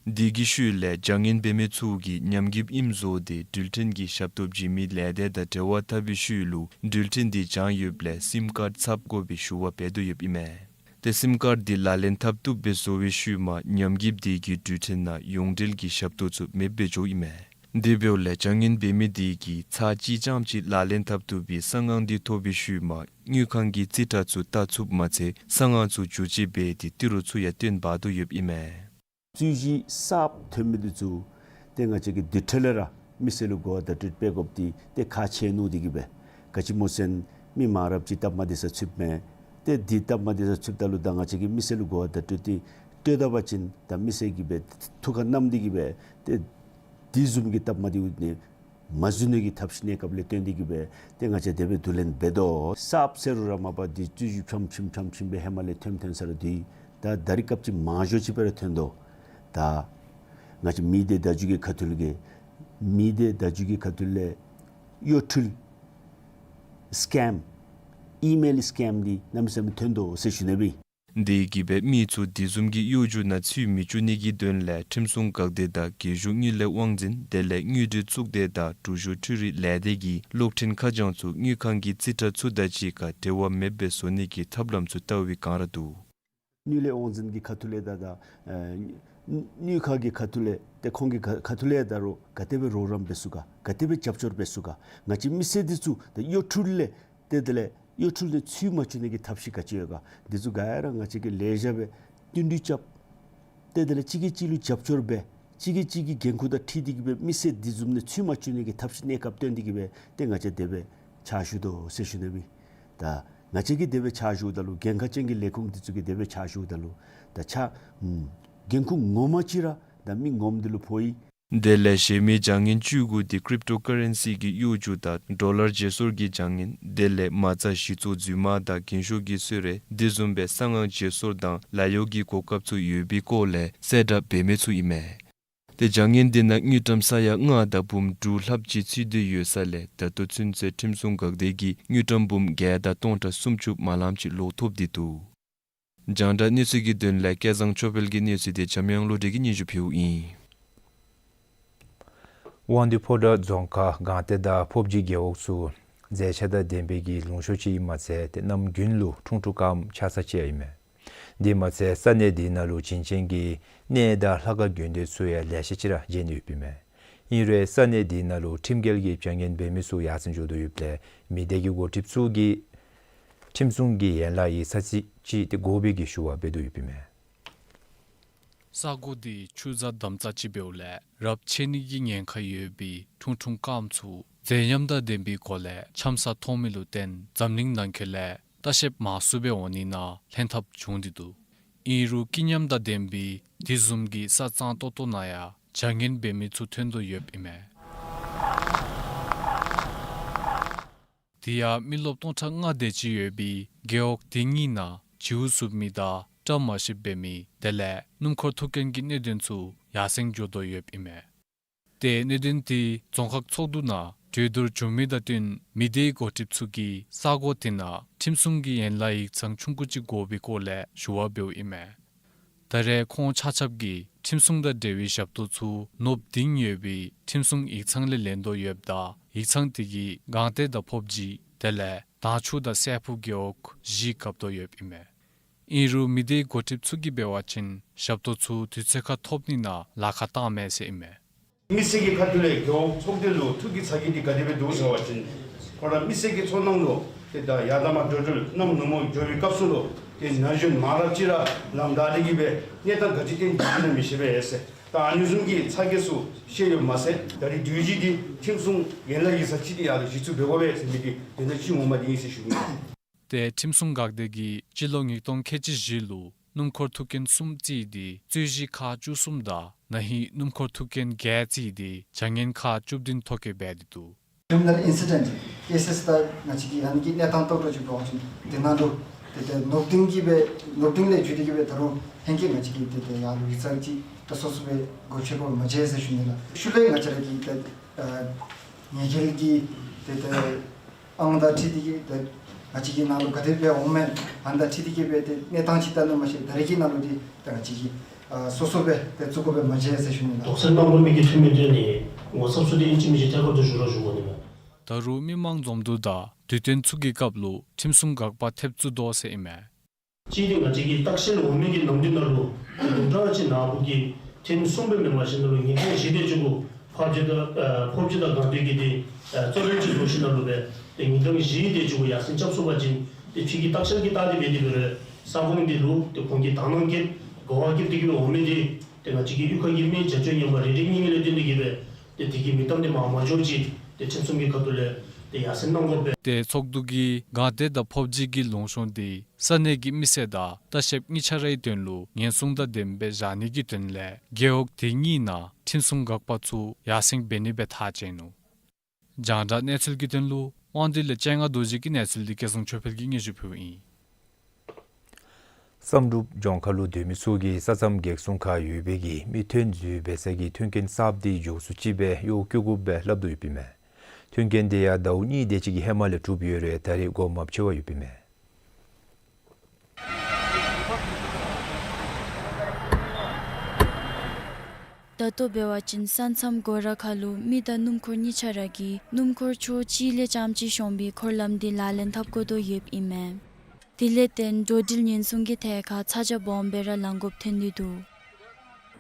དེ་གི་ཤུལ་ལས་བྱ་ངན་འབད་མི་ཚུ་གིས་ཉམས་རྒུདཔ་ཨིནམ་བཟོ་སྟེ་འགྲུལ་འཕྲིན་གྱི་ཞབས་ཏོག་བྱིན་མི་ལས་སྡེ་དང་འབྲེལ་བ་འཐབ་པའི་ཤུལ་ལུ་འགྲུལ་འཕྲིན་དེ་བྱང་ཡོདཔ་ལས་སིམ་ཀཱརཌ་ཚབ་དགོ་པའི་ཞུ་བ་འབད་དོ་ཡོདཔ་ཨིན་མས། ཏེ་སིམ་ཀཱརཌ་དེ་ལག་ལེན་འཐབ་བཏུབ་སྦེ་བཟོ་བའི་ཤུལ་མ་ཉམས་རྒུདཔ་དེ་གིས་འགྲུལ་འཕྲིན་ནང་ཡོངས་འབྲེལ་གྱི་ཞབས་ཏོག་ཚུ་མེདཔ་སྦེ་འགྱོཝ་ཨིན་མས། དེ་འབདཝ་ལས་བྱ་ངན་འབད་མི་དེ་གིས་ཚར་གཅིག་རྐྱངམ་གཅིག་ལག་ལེན་འཐབ་བཏུབ་པའི་གསང་ཨང་དེ་ཐོབ་པའི་ཤུལ་མ་དངུལ་ཁང་གི་རྩིས་ཁྲ་ཚུ་བལྟ་ཚུགསཔ་མ་ཚད་གསང་ཨང་ཚུ་བསྒྱུར་བཅོས་འབད་དེ་ཏི་རུ་ཚུ་ཡང་བཏོན་འབག་དོ་ཡོདཔ་ཨིན་མས། རྩོད་གཞི་གསརཔ་ཐོན་མི་འདི་ཚུ་ཏེ་ང་བཅས་ཀྱིས་དེ་འཕྲལ་ལས་ར་མི་སེར་ལུ་གོ་བ་བརྡ་སྤྲོད་འབད་དགོཔ་འདི་ཏེ་ཁག་ཆེ་ནུག། དེ་གིས་སྦེ་ག་ཅི་སྨོ་ཟེར་མི་མང་རབས་ཅིག་སྟབས་མ་བདེ་སར་ཚུདཔ་མས། ཏེ་འདི་སྟབས་མ་བདེ་སར་ཚུདཔ་ད་ལུ་ད་ང་བཅས་ཀྱིས་མི་སེར་ལུ་གོ་བ་བརྡ་སྤྲོད་འདི་སྤྲོད་ད་པ་ཅིན་ད་མི་སེར་གྱིས་སྦེ་ཐུགས་ཁར་བསྣམས་ཏེ་གིས་སྦེ་ཏེ་དེ་བཟུམ་གྱི་སྟབས་མ་བདེཝ་ནི་མ་བཟོ་ནི་གི་ཐབས་ཤེས་གནས་སྐབས་ལས་བརྟེན་ཏེ་གིས་སྦེ་ཏེ་ང་བཅས་དེ་སྦེ་བསྡུ་ལེན་འབད་དོ། གསརཔ་ཟེར་རུང་ར་མ་པ་འདི་རྩོད་གཞི་ཕྱམ་ཕྱིམ་ཕྱམ་ཕྱིམ་སྦེ་ཧེ་མ་ལས་ཐོནམ་ཐོན་ས་ར་འདི་ད་ད་རིས་སྐབས་ཅིག་མང་ཤོས་ཅིག་སྦེ་ར་ཐོན་དོ། ད་ང་བཅས་མི་སྡེ་བརྡ་བརྒྱུད་ཀྱི་ཁ་ཐུག་ལས་མི་སྡེ་བརྡ་བརྒྱུད་ཀྱི་ཁ་ཐུག་ལས་གཡོ་འཕྲུལ་སི་ཀེམ་ཨི་མེལ་སི་ཀེམ་འདི་གནམ་མེད་ས་མེད་ཐོན་དོ་ཟེར་ཞུ་ནི་སྦེ། དེ་གིས་སྦེ་མི་ཚུ་དེ་བཟུམ་གྱི་གཡོ་སྒྱུ་ནང་ཚུད་མི་བཅུག་ནི་གི་དོན་ལས་ཁྲིམས་སྲུང་འགག་སྡེ་དང་རྒྱལ་གཞུང་དངུལ་ལས་དབང་འཛིན་དེ་ལས་དངུལ་འབྲེལ་གཙུག་སྡེ་དང་འབྲུག་གཞུང་འཕྲུལ་རིག་ལས་སྡེ་གིས་གློག་འཕྲིན་ཁ་བྱང་ཚུ་དངུལ་ཁང་གི་རྩིས་ཁྲ་ཚུ་དང་གཅིག་ཁར་འབྲེལ་བ་མེདཔ་སྦེ་བཟོ་ནི་གི་ཐབས་ལམ་ཚུ་བལྟ་བའི་བསྒང་ར་འདུག། དངུལ་ལས་དབང་འཛིན་གྱི་ཁ་ཐུག་ལས་ད་ད་ཨེ་དངུལ་ཁང་གི་ཁ་ཐུག་ལས་ཏེ་ཁོང་གི་ཁ་ཁ་ཐུག་ལས་ད་རུང་ག་དེ་སྦེ་རོགས་རམ་འབད་ཚུགས་ག་ག་དེ་སྦེ་རྒྱབ་སྐྱོར་འབད་ཚུགས་ག། ང་བཅས་མི་སེར་འདི་ཚུ་ད་གཡོ་འཕྲུལ་ལས་ཏེ་དེ་ལས་གཡོ་འཕྲུལ་ལས་ཚུད་མ་བཅུག་ནི་གི་ཐབས་ཤེས་ག་ཅི་ཡོད་ག། འདི་ཚུ་ག་ར་ང་བཅས་ཀྱིས་ལེགས་ཤོམ་སྦེ་བསྟུན་གྲོས་རྐྱབ། ཏེ་དེ་ལས་གཅིག་གིས་གཅིག་ལུ་རྒྱབ་སྐྱོར་འབད་གཅིག་གིས་གཅིག་གི་འགན་ཁུར་དང་འཁྲིལ་ཏེ་གིས་སྦེ་མི་སེར་འདི་བཟུམ་ནང་ཚུད་མ་བཅུག་ནི་གི་ཐབས་ཤེས་གནས་སྐབས་བཏོན་ཏེ་གིས་སྦེ་ཏེ་ང་བཅས་དེ་སྦེ་ཕྱག་ཞུ་དོ་ཟེར་ཞུ་ནི་སྦེ། ད་ང་བཅས་ཀྱིས་དེ་སྦེ་ཕྱག་ཞུཝ་ད་ལུ་འགན་ཁག་ཅན་གྱི་ལས་ཁུངས་འདི་ཚུ་གིས་དེ་སྦེ་ཕྱག་ཞུཝ་ད་ལུ་ད་ཕྱག་ཨམ་འགན་ཁུར་ངོ་མ་ཅིག་ར་ད་མི་ངོམ་འདི་ལུ་ཕོག་ཡི། དེ་ལས་གཞན་མི་བྱ་ངན་བཅུ་དགུ་འདི་ཀྲིབ་ཊོ་ཀ་རེན་སི་གི་གཡོ་སྒྱུ་དང་ཌོ་ལར་བརྗེ་སོར་གྱི་བྱ་ངན་དེ་ལས་མ་རྩ་གཞི་བཙུགས་རྫུན་མ་དང་རྒན་ཤོས་ཀྱི་གསོལ་རས་དེ་བཟུམ་སྦེ་གསང་ཨང་བརྗེ་སོར་དང་ལཱ་གཡོག་གི་གོ་སྐབས་ཚུ་ཡོད་པའི་སྐོར་ལས་གསལ་བསྒྲགས་འབད་མི་ཚུ་ཨིན་མས། ཏེ་བྱ་ངན་དེ་ནང་དངུལ་ཀྲམ་ས་ཡ་ལྔ་དང་འབུམ་དྲུག་ལྷགཔ་ཅིག་ཚུད་དེ་ཡོད་ས་ལས་ད་ལྟོ་ཚུན་ཚོད་ཁྲིམས་སྲུང་འགག་སྡེ་གིས་དངུལ་ཀྲམ་འབུམ་བརྒྱད་དང་སྟོང་ཕྲག་སུམ་ཅུ་མ་ལངམ་ཅིག་ལོག་ཐོབ་སྟེ་འདུག། རྒྱང་བསྒྲགས་གནས་ཚུལ་གྱི་དོན་ལས་སྐལ་བཟང་ཆོས་འཕེལ་གྱི་གནས་ཚུལ་དེ་འཇམ་དབྱངས་བློ་གྲོས་ཀྱིས་སྙན་ཞུ་ཕུལཝ་ཨིན། དབང་འདུས་ཕོ་བྲང་རྫོང་ཁག་སྒང་སྟེང་དང་ཕོབ་སྦྱིས་རྒེད་འོག་ཚུ་མཛེས་ཆ་དང་ལྡན་པའི་གི་ལུང་ཕྱོགས་ཅིག་ཨིནམ་མ་ཚད་ཏེ་གནམ་དགུན་ལུ་ཁྲུང་ཁྲུང་སྐམ་ཆགས་ས་ཅིག་ཡང་ཨིན་མས། དེ་མ་ཚད་ས་གནས་དེ་ནང་ལུ་བྱིན་ཅན་གྱི་གནས་དང་ལྷ་ཁང་དགོན་སྡེ་ཚུ་ཡང་ལེ་ཤ་ཅིག་ར་མཇལ་ནི་ཡོདཔ་ཨིན་མས། ཨིན་རུང་ས་གནས་དེ་ནང་ལུ་ཁྲིམས་འགལ་གྱི་བྱ་ངན་འབད་མི་ཚུ་ཡར་སེང་འགྱོ་དོ་ཡོདཔ་ལས་མི་སྡེ་གི་འགོ་ཁྲིདཔ་ཚུ་གིས་ཁྲིམས་སྲུང་གི་ཡན་ལག་གི་ས་ཚིགས་ཅིག་ཏེ་དགོ་པའི་གི་ཞུ་བ་འབད་དོ་ཡོདཔ་ཨིན་མས། ས་གོ་དེ་ཆུ་རྫ་འདམ་རྩྭ་ཅིག་འབདཝ་ལས་རབས་ཆད་ནི་གི་ཉེན་ཁ་ཡོད་པའི་ཁྲུང་ཁྲུང་སྐམ་ཚུ་མཛེས་ཉམས་དང་ལྡན་པའི་སྒོ་ལས་འཁྱམ་ས་མཐོང་མི་ལུ་བརྟེན་འཛམ་གླིང་ནང་འཁོད་ལས་ལྟ་བཤལཔ་མང་སུ་སྦེ་འོང་ནི་ནང་ལྷན་ཐབས་བྱུང་སྟེ་འདུག། ཨིན་རུང་སྐྱིད་ཉམས་དང་ལྡན་པའི་དེ་བཟུམ་གྱི་ས་གཙང་ཏོག་ཏོ་ནང་ཡང་ བྱ་ངན་འབད་མི་ཚུ་ཐོན་དོ་ཡོདཔ་ཨིན་མས། དེ་ཡང་མི་རློབས་སྟོང་ཕྲག་ལྔ་དེ་ཅིག་ཡོད་པའི་རྒེད་འོག་དེ་གཉིས་ནང་བྱིའུ་གསུབ་མི་དང་བཀྲ་མ་ཤིསཔ་འབད་མི་དེ་ལས་སྣུམ་འཁོར་ཐུག་རྐྱེན་གྱི་གནད་དོན་ཚུ་ཡར་སེང་འགྱོ་དོ་ཡོདཔ་ཨིན་མས། ཏེ་གནད་དོན་དེ་རྫོང་ཁག་ཚོགས་འདུ་ནང་གྲོས་བསྡུར་བྱུང་མི་དང་བསྟུན་མི་སྡེའི་འགོ་ཁྲིདཔ་ཚུ་གིས་ས་གོ་དེ་ནང་ཁྲིམས་སྲུང་གི་ཡན་ལག་ཡིག་ཚང་ཆུང་ཀུ་ཅིག་དགོ་པའི་སྐོར་ལས་ཞུ་བ་འབདཝ་ཨིན་མས། ད་རེས་ཁོང་ཆ་ཁྱབ་ཀྱིས་ཁྲིམས་སྲུང་དང་འབྲེལ་བའི་ཞབས་ཏོག་ཚུ་ནོར་བུ་གདིང་ཡོད་པའི་ཁྲིམས་སྲུང་ཡིག་ཚང་ལས་ལེན་དོ་ཡོདཔ་ད་ཡིག་ཚང་དེ་གིས་སྒང་སྟེང་དང་ཕོབ་སྦྱིས་དེ་ལས་དྭངས་ཆུ་དང་སྲད་ཕུག་རྒེད་འོག་བཞི་བཀབ་དོ་ཡོདཔ་ཨིན་མས། ཨིན་རུང་མི་སྡེའི་འགོ་ཁྲིདཔ་ཚུ་གིས་འབད་བ་ཅིན་ཞབས་ཏོག་ཚུ་དུས་ཚོད་ཁར་ཐོབ་ནི་ནང་ལཱ་ཁག་བཏངམ་མས་ཟེར་ཨིན་མས། མི་སེར་གྱི་ཁ་ཐུག་ལས་རྒེད་འོག་ཚོགས་སྡེ་ལུ་ཐུགས་ཀྱི་ཚ་གྱང་འདི་ག་དེ་སྦེ་འདུག་ཟེར་བ་ཅིན་ཁོང་ར་མི་སེར་གྱི་ཚོར་སྣང་ལུ་ཏེ་ད་ཡར་དང་མར་འགྲོ་འགྲུལ་གནམ་ནུབ་མོ་འགྱོ་བའི་སྐབས་སུ་ལུ་ཏེ་ན་གཞོན་མང་རབས་ཅིག་ར་ལམ་བདའ་སྟེ་གི་སྦེ་གནས་སྟངས་ག་ཅི་ཐོན་ཡི་ན་མི་ཤེས་པས་ཟེར། ད་ཨ་ནི་བཟུམ་གྱི་ཚ་གྱང་ཚུ་བཤད་ཡོདཔ་མ་ཚད་ད་རིས་དུས་ཅི་འདི་ཁྲིམས་སྲུང་ཡན་ལག་ཡིག་ཚང་ཅིག་འདི་ཡར་ལུ་གཞི་བཙུགས་འབད་དགོ་པས་ཟེར་མི་འདི་དོན་དག་ཅིག་ངོ་མ་འདི་ཨིན་ཟེར་ཞུ་ནི། ཏེ་ཁྲིམས་སྲུང་འགག་སྡེ་གིས་སྤྱི་ལོ་ཉིས་སྟོང་ཁལ་གཅིག་བཞི་ལུ་སྣུམ་འཁོར་ཐུག་རྐྱེན་གསུམ་རྩིས་ཏེ་རྩོད་གཞི་ཁག་བཅུ་གསུམ་དང་ན་ཧིང་སྣུམ་འཁོར་ཐུག་རྐྱེན་བརྒྱད་རྩིས་ཏེ་བྱ་ངན་ཁག་བཅུ་བདུན་ཐོ་བཀོད་འབད་དེ་འདུག། Criminal incident cases ད་ང་བཅས་ཀྱི་ཨ་ནི་གི་གནས་སྟངས་ཏོག་ཏོ་ཅིག་འབད་བ་ཅིན་དེ་ནང་ལུ་ཏེ་ཏེ་ནོར་བུ་གདིང་གི་སྦེ་ནོར་བུ་གདིང་ལས་བརྒྱུད་དེ་གི་སྦེ་ད་རུང་ཧེང་སྐལ་ང་བཅས་ཀྱིས་ཏེ་ཏེ་ཡར་ལུ་ཡིག་ཚང་ཅིག་ད་སོ་སོ་སྦེ་སྒོ་ཕྱེ་དགོཔ་མ་མཇལ་ཟེར་ཞུ་ནི་ལགས། ཤུལ་ལས་ང་བཅས་ར་གི་ཏེ་ཨ་ཉེས་འགེལ་གྱི་ཏེ་ཏེ་ཨང་དང་འཁྲིལ་ཏེ་གི་ཏེ་ང་བཅས་ཀྱི་ནང་ལུ་ག་དེ་སྦེ་འོངམ་མས་ཨ་ནི་དང་འཁྲིལ་ཏེ་གི་སྦེ་ཏེ་གནས་སྟངས་ཅིག་ལྟ་ནི་མ་ཤེས། ད་རེས་ཀྱི་ནང་ལུ་འདི་ད་ང་བཅས་ཀྱིས་ཨ་སོ་སོ་སྦེ་ཏེ་བཙུགས་དགོཔ་སྦེ་མ་མཇལ་ཟེར་ཞུ་ནི་ལགས། དོགས་སེལ་གནང་དགོ་མི་གི་འཐུས་མི་འདི་ནི་ངོ་ཚབ་ཚུ་འདི་ཨིན་ཅི་མིན་ཅི་ཐད་ཀར་དུ་ཞུ་རོགས་ཞུ་དགོ་ནི་མས། ད་རུང་མི་མང་འཛོམས་འདུ་དང་དུས་སྟོན་ཚུ་གི་སྐབས་ལུ་ཁྲིམས་སྲུང་འགག་པ་ཐེབས་བཙུགས་དོ་ཟེར་ཨིན་མས། གཅིག་འདི་ང་བཅས་ཀྱི་ལྟ་བཤལ་འོང་མི་གི་ནམ་དུས་ནང་ལུ་དུམ་གྲ་ཅིག་ནཱ་བུ་གི་ཐེངས་གསུམ་སྦེ་མེན་པར་ཞིནམ་ལས་ཉིན་གུང་བཞི་དེ་ཅིག་གུ་ཕོབ་སྦྱིས་དང་ཨ་ཕོབ་སྦྱིས་དང་སྒང་སྟེང་གི་འདི་ཨ་གཙོ་དོན་ཅིག་བཟོ་ཞིནམ་ལས་སྦེ་ཏེ་ཉིན་གུང་བཞི་དེ་ཅིག་གུ་ཡར་སེང་རྐྱབ་ཚུགས་པ་ཅིན་ཏེ་ཕྱི་གི་ལྟ་བཤལ་གྱི་རྟགས་འདི་འབད་དེ་འབད་རུང་ས་ཁོངས་འདི་ལུ་ཏེ་ཁོང་གིས་དག་སྣང་བསྐྱེད་གོ་བ་བསྐྱེད་དེ་གི་སྦེ་འོང་མི་འདི་ཏེ་ང་བཅས་ཀྱི་གཡུས་ཁ་གི་མི་བྱ་སྤྱོད་ངན་པ་རེ་རེ་གཉིས་གཉིས་ལས་བརྟེན་ཏེ་གི་སྦེ་ཏེ་དེ་གི་མིང་གཏམ་འདི་མར་མ་འགྱོ་ཅིག་ཏེ་ཁྲིམས་སྲུང་གི་ཁ་ཐུག་ལས་ཏེ་ཡར་སེང་གནང་དགོ་པས། ཏེ་ཚོགས་འདུ་གིས་སྒང་སྟེང་དང་ཕོབ་སྦྱིས་ཀྱི་ལུང་གཤོང་འདི་ས་གནས་ཀྱི་མི་སེར་དང་ལྟ་བཤལཔ་གཉིས་ཆ་རའི་དོན་ལུ་ཉེན་སྲུང་དང་ལྡནམ་སྦེ་བཞག་ནི་གི་དོན་ལས་རྒེད་འོག་དེ་གཉིས་ནང་ཁྲིམས་སྲུང་འགག་པ་ཚུ་ཡར་སེང་འབད་ནི་སྦེ་ཐག་བཅད་ནུག། རྒྱང་བསྒྲགས་གནས་ཚུལ་གྱི་དོན་ལུ་དབང་འདུས་ལས་སྤྱན་སྔ་རྡོ་རྗེ་གི་གནས་ཚུལ་འདི་སྐལ་བཟང་ཆོས་འཕེལ་གྱིས་སྙན་ཞུ་ཕུལཝ་ཨིན། བསམ་གྲུབ་ལྗོངས་མཁར་ལུ་སྡོད་མི་ཚུ་གིས་ས་མཚམས་འགག་སྲུང་ཁར་ཡོད་པའི་གི་མི་ཐོན་འཛུལ་འབད་ས་གི་མཐུན་རྐྱེན་གསརཔ་འདི་མགྱོགས་སུ་ཅིག་སྦེ་གཡོག་བཀོལ་དགོཔ་སྦེ་སླབ་དོ་ཡོདཔ་ཨིན་མས། མཐུན་རྐྱེན་འདི་ཡང་ཟླཝ་གཉིས་དེ་ཅིག་གི་ཧེ་མ་ལས་གྲུབ་ཡོད་རུང་ད་རེས་སྒོ་མ་ཕྱེ་བར་ཡོདཔ་ཨིན་མས། ད་ལྟོ་འབད་བ་ཅིན་ས་མཚམས་སྒོ་ར་ཁ་ལུ་མི་དང་སྣུམ་འཁོར་གཉིས་ཆ་ར་གིས་སྣུམ་འཁོར་ཕྱོགས་གཅིག་ལས་རྐྱངམ་ཅིག་ཤོང་པའི་འཁོར་ལམ་འདི་ལག་ལེན་འཐབ་དགོ་དོ་ཡོདཔ་ཨིན་མས། དེ་ལས་བརྟེན་འགྲོ་འགྲུལ་ཉེན་སྲུང་གི་ཐད་ཁར་ཚ་གྱང་སྦོམ་སྦེ་ར་ལང་དགོཔ་ཐོན་ཏེ་འདུག།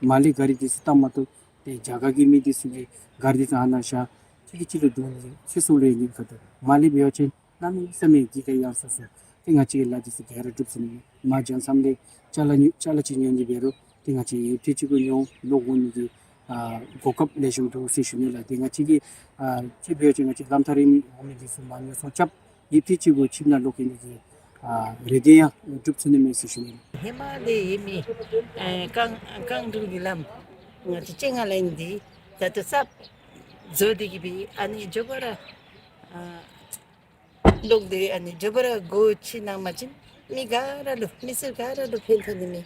མར་ལས་གཱ་རི་འདི་ཚུ་བཏང་མ་བཏུབ། ཏེ་རྒྱ་གར་གྱི་མི་འདི་ཚུ་གིས་གཱ་རི་འདི་ཚུ་ཨ་ནཱ་བཞག་གཅིག་གིས་གཅིག་ལུ་རྡུང་ནི་ཚུ་སོང་ལས་ཡོད་ནི་ཁ་ཐུག། མར་ལས་འབད་བ་ཅིན་གནམ་མེད་ས་མེད་གི་ཁ་ཡང་སོ་སོ། ཏེ་ང་བཅས་ཀྱི་ལཱ་འདི་ཚུ་ག་ར་འགྲུབ་ཚུགས་ནི་མས། མར་རྒྱང་མཚམས་ལས་ཅ་ལ་ཉོ་ཅ་ལ་ཅིག་ཉོ་ནི་འབད་རུང་ཏེ་ང་བཅས་ཡུདཔ་ཐེངས་ཅིག་གུ་ཉོ་ལོག་འོང་ནི་གི་ཨ་གོ་སྐབས་ལེགས་ཤོམ་འདུག་ཟེར་ཞུ་ནི་ལགས། ཏེ་ང་བཅས་ཀྱིས་ཨ་ཅིག་འབད་བ་ཅིན་ང་བཅས་ལམ་ཐག་རིང་འོང་མི་འདི་ཚུ་མར་ཉོ་ཚོང་རྐྱབ་ཡུདཔ་ཐེངས་ཅིག་གུ་ཆིབས་ནང་ལོག་གེ་ནི་གི་ཨ་རེ་འདུན་ཡང་འགྲུབ་ཚུགས་ནི་མས་ཟེར་ཞུ་ནི་ལགས། ཧེ་མ་ལས་ཡོད་མི་ཨེ་རྐང་རྐང་འགྲུལ་གྱི་ལམ་ང་བཅས་སྤྱན་སྔ་ལ་ཨིན་འདི་ད་ལྟོ་གསརཔ་བཟོ་སྟེ་གི་སྦེ་ཨ་ནི་མགྱོགས་པ་ར་ཨ་ལོག་སྟེ་ཨ་ནི་མགྱོགས་པ་ར་སྒོ་ཕྱེ་གནང་པ་ཅིན་མི་ག་ར་ལུ་མི་སེར་ག་ར་ལུ་ཕན་ཐོགས་ནི་མས།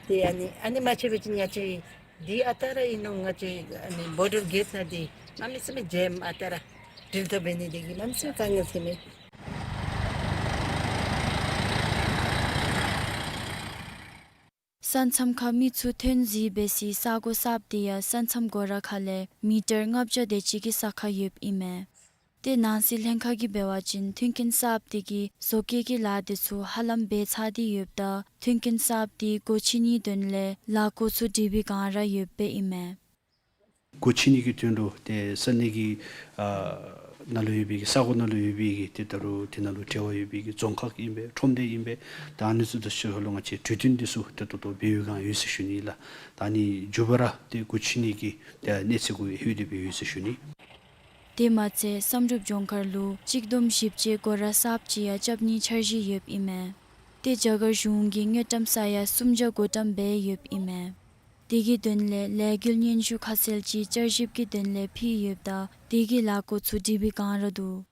ཏེ་ཨ་ནི་ཨ་ནི་མ་ཕྱེ་བ་ཅིན་ང་བཅས་འདི་ཨ་རྟག་ར་ཨིན་ནོ། ང་བཅས་ཨ་ནི་བོར་ཌར་གེཊ་ནང་འདི་གནམ་མེད་ས་མེད་ཇེམ་ཨ་རྟག་ར་འགྲུལ་ཐོབ་འབད་ནི་འདི་གིས་གནམ་མེད་ས་མེད་དཀའ་ངལ་ཐོན་མས། ས་མཚམས་ཁར་མི་ཚུ་ཐོན་འཛུལ་འབད་སའི་ས་གོ་གསརཔ་འདི་ཡང་ས་མཚམས་སྒོ་ར་ཁ་ལས་མི་ཊར་ལྔ་བརྒྱ་དེ་ཅིག་གི་ས་ཁར་ཡོདཔ་ཨིན་མས། ཏེ་ནང་སྲིད་ལྷན་ཁག་གིས་འབད་བ་ཅིན་མཐུན་རྐྱེན་གསརཔ་འདི་གིས་བཟོ་བཀོད་ཀྱི་ལཱ་འདི་ཚུ་ཧ་ལམ་འབད་ཚར་ཏེ་ཡོདཔ་ད་མཐུན་རྐྱེན་གསརཔ་འདི་སྒོ་ཕྱེ་ནིའི་དོན་ལས་ལཱ་འགོ་བཙུགས་སྒྲིག་པའི་བསྒང་ར་ཡོདཔ་ཨིན་མས། སྒོ་ཕྱེ་ནི་གི་དོན་ལུ་ཏེ་ས་གནས་ཀྱི་ཨ་ནང་ལུ་ཡོད་པའི་གི་ས་གོ་ནང་ལུ་ཡོད་པའི་གི་ཏེ་ད་རུང་དེ་ནང་ལུ་འབྲེལ་བ་ཡོད་པའི་གི་རྫོང་ཁག་ཨིན་པས། ཁྲོམ་སྡེ་ཨིན་པས། ད་ཨ་ནི་ཚུ་དང་ཕྱོགས་ལུ་ང་བཅས་གྲོས་བསྟུན་འདི་ཚུ་ཏེ་ད་ལྟོ་འབད་བའི་བསྒང་ཡོད་ཟེར་ཞུ་ནི་ལགས། ད་ཨ་ནི་མགྱོགས་པ་ར་ཏེ་སྒོ་ཕྱེ་ནི་གི་ཏེ་གནས་ཚད་གུ་ལྷོད་དེ་སྦེ་ཡོད་ཟེར་ཞུ་ནི། དེ་མ་ཚད་བསམ་གྲུབ་ལྗོངས་མཁར་ལུ་གཅིག་སྟོང་བཞི་བརྒྱ་སྒོ་ར་གསརཔ་ཅིག་ཡང་རྐྱབ་ནིའི་འཆར་གཞི་ཡོདཔ་ཨིན་མས། ཏེ་རྒྱ་གར་གཞུང་གིས་དངུལ་ཀྲམ་ས་ཡ་སུམ་བརྒྱ་བགོ་བཀྲམ་འབད་ཡོདཔ་ཨིན་མས། དེ་གི་དོན་ལས་ལས་འགུལ་སྙན་ཞུ་ཁ་གསལ་ཅིག་བསྐྱར་ཞིབ་ཀྱི་དོན་ལས་ཕུལ་ཡོདཔ་ད་དེ་གི་ལས་འགུལ་ཚུ་འགྲིག་པའི་སྒང་ར་འདུག།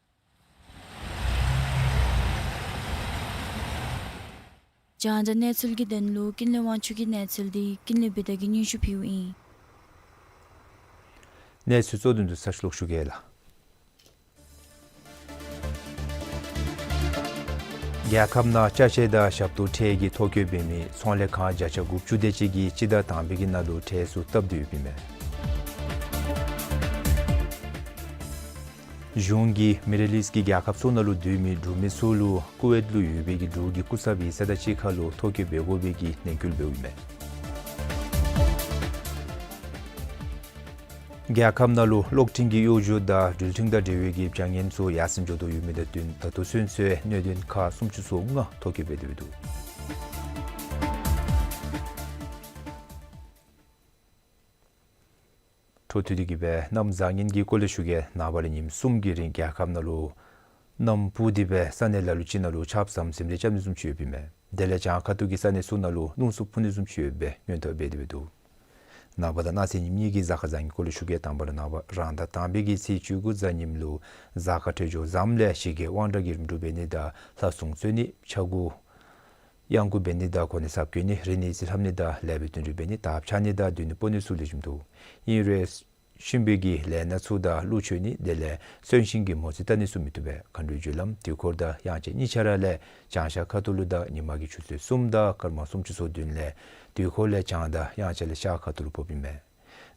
རྒྱང་བསྒྲགས་གནས་ཚུལ་གྱི་དོན་ལུ་ཀུན་ལེགས་དབང་ཕྱུག་གི་གནས་ཚུལ་འདི་ཀུན་ལེགས་བི་དྷ་གིས་སྙན་ཞུ་ཕུལཝ་ཨིན། གནས་ཚུལ་གཙོ་དོན་དུ་ཚར་ཞུ་ལོག་ཞུ་གེ་ལགས། རྒྱལ་ཁབ་ནང་ཅ་ཆས་དང་ཞབས་ཏོག་ཁྲལ་གྱི་ཐོ་བཀོད་འབད་མི་ཚོང་ལས་ཁང་བརྒྱ་ཆ་དགུ་བཅུ་དེ་ཅིག་གིས་སྤྱི་ཟླ་དང་པའི་གི་ནང་ལུ་ཁྲལ་ཚུ་བཏབ་སྟེ་ཡོདཔ་ཨིན་མས། གཞུང་གིས་མི་ཌལ་ཨིསཊ་ཀྱི་རྒྱལ་ཁབ་ཚུ་ནང་ལུ་སྡོད་མི་འབྲུག་མི་ཚུ་ལུ་ཀུ་ཝེཊ་ལུ་ཡོད་པའི་གི་འབྲུག་གི་སྐུ་ཚབ་ཡིག་ཚང་དང་གཅིག་ཁར་ལུ་ཐོ་བཀོད་འབད་དགོ་པའི་གི་ནན་སྐུལ་འབདཝ་ཨིན་མས། རྒྱལ་ཁབ་ནང་ལུ་གློག་འཕྲིན་གྱི་གཡོ་སྒྱུ་དང་འགྲུལ་འཕྲིན་དང་འབྲེལ་བའི་གི་བྱ་ངན་ཚུ་ཡར་སེང་འགྱོ་དོ་ཡོད་མི་དང་བསྟུན་ད་ལྟོ་ཚུན་ཚོད་གནད་དོན་ཁག་སུམ་ཅུ་སོ་ལྔ་ཐོ་བཀོད་འབད་དེ་འདུག། འཕྲོ་མཐུད་དེ་གི་སྦེ་གནམ་བཟང་ངན་གྱི་སྐོར་ལས་ཞུ་གེ། ནངས་པ་ལས་ཉིནམ་གསུམ་གྱི་རིང་རྒྱལ་ཁབ་ནང་ལུ་གནམ་སྤུ་དེ་སྦེ་ས་གནས་ལ་ལུ་ཅིག་ནང་ལུ་ཆརཔ་ཟམ་ཟིམ་རེ་རྐྱབ་ནི་བཟུམ་ཅིག་ཡོདཔ་ཨིན་མས། དེ་ལས་བྱང་ཁ་ཐུག་གི་ས་གནས་ཚུ་ནང་ལུ་རླུང་འཚུབ་འཕུ་ནི་བཟུམ་ཅིག་ཡོད་པའི་སྔོན་བརྡ་འབད་དེ་འདུག། ནངས་པ་དང་གནངས་ཚེ་ཉིནམ་གཉིས་ཀྱི་གཟའ་སྐར་བཟང་ངན་སྐོར་ལས་ཞུ་གེ། དང་པ་ར་ནངས་པ་རང་ཟླ་དང་པའི་གི་ཚེས་བཅུ་དགུ་གཟའ་ཉིམ་ལུ་གཟའ་སྐར་འཕྲོད་སྦྱོར་བཟངམ་ལས་ཞི་རྒོལ་དབང་དྲག་གི་རིམ་གྲོ་འབད་ནི་དང་ལྷ་སྲུང་གསོལ་ནི་ཕྱྭ་འགུགས་གཡང་འགུགས་འབད་ནི་དང་གོ་གནས་གསརཔ་བསྐོ་ནི་རིག་གནས་གཟིགས་ལྷབ་ནི་དང་ལེགས་པའི་དོན་འགྲུབ་འབད་ནི་དར་འཕྱར་ནི་དང་སྡོད་གནས་སྤོ་ནི་ཚུ་ལེགས་ཤོམ་འདུག། ཨིན་རུང་གཤིན་པོའི་གི་ལས་སྣ་ཚུ་དང་ཀླུ་མཆོད་ནི་དེ་ལས་གསོན་གཤིན་གྱི་མོ་རྩིས་བལྟ་ནི་ཚུ་མི་བཏུབ་པས། མཁའ་འགྲོའི་རྒྱུ་ལམ་དུས་འཁོར་དང་དབྱངས་འཆར་གཉིས་ཆ་ར་ལས་བྱང་ཤར་ཁ་ཐུག་ལུ་དང་ཉི་མ་གི་ཆུ་ཚོད་གསུམ་དང་སྐར་མ་སུམ་ཅུ་སོ་བདུན་ལས་དུས་འཁོར་ལས་བྱང་དང་དབྱངས་འཆར་ལས་ཤར་ཁ་ཐུག་ལུ་ཕོགཔ་ཨིན་མས།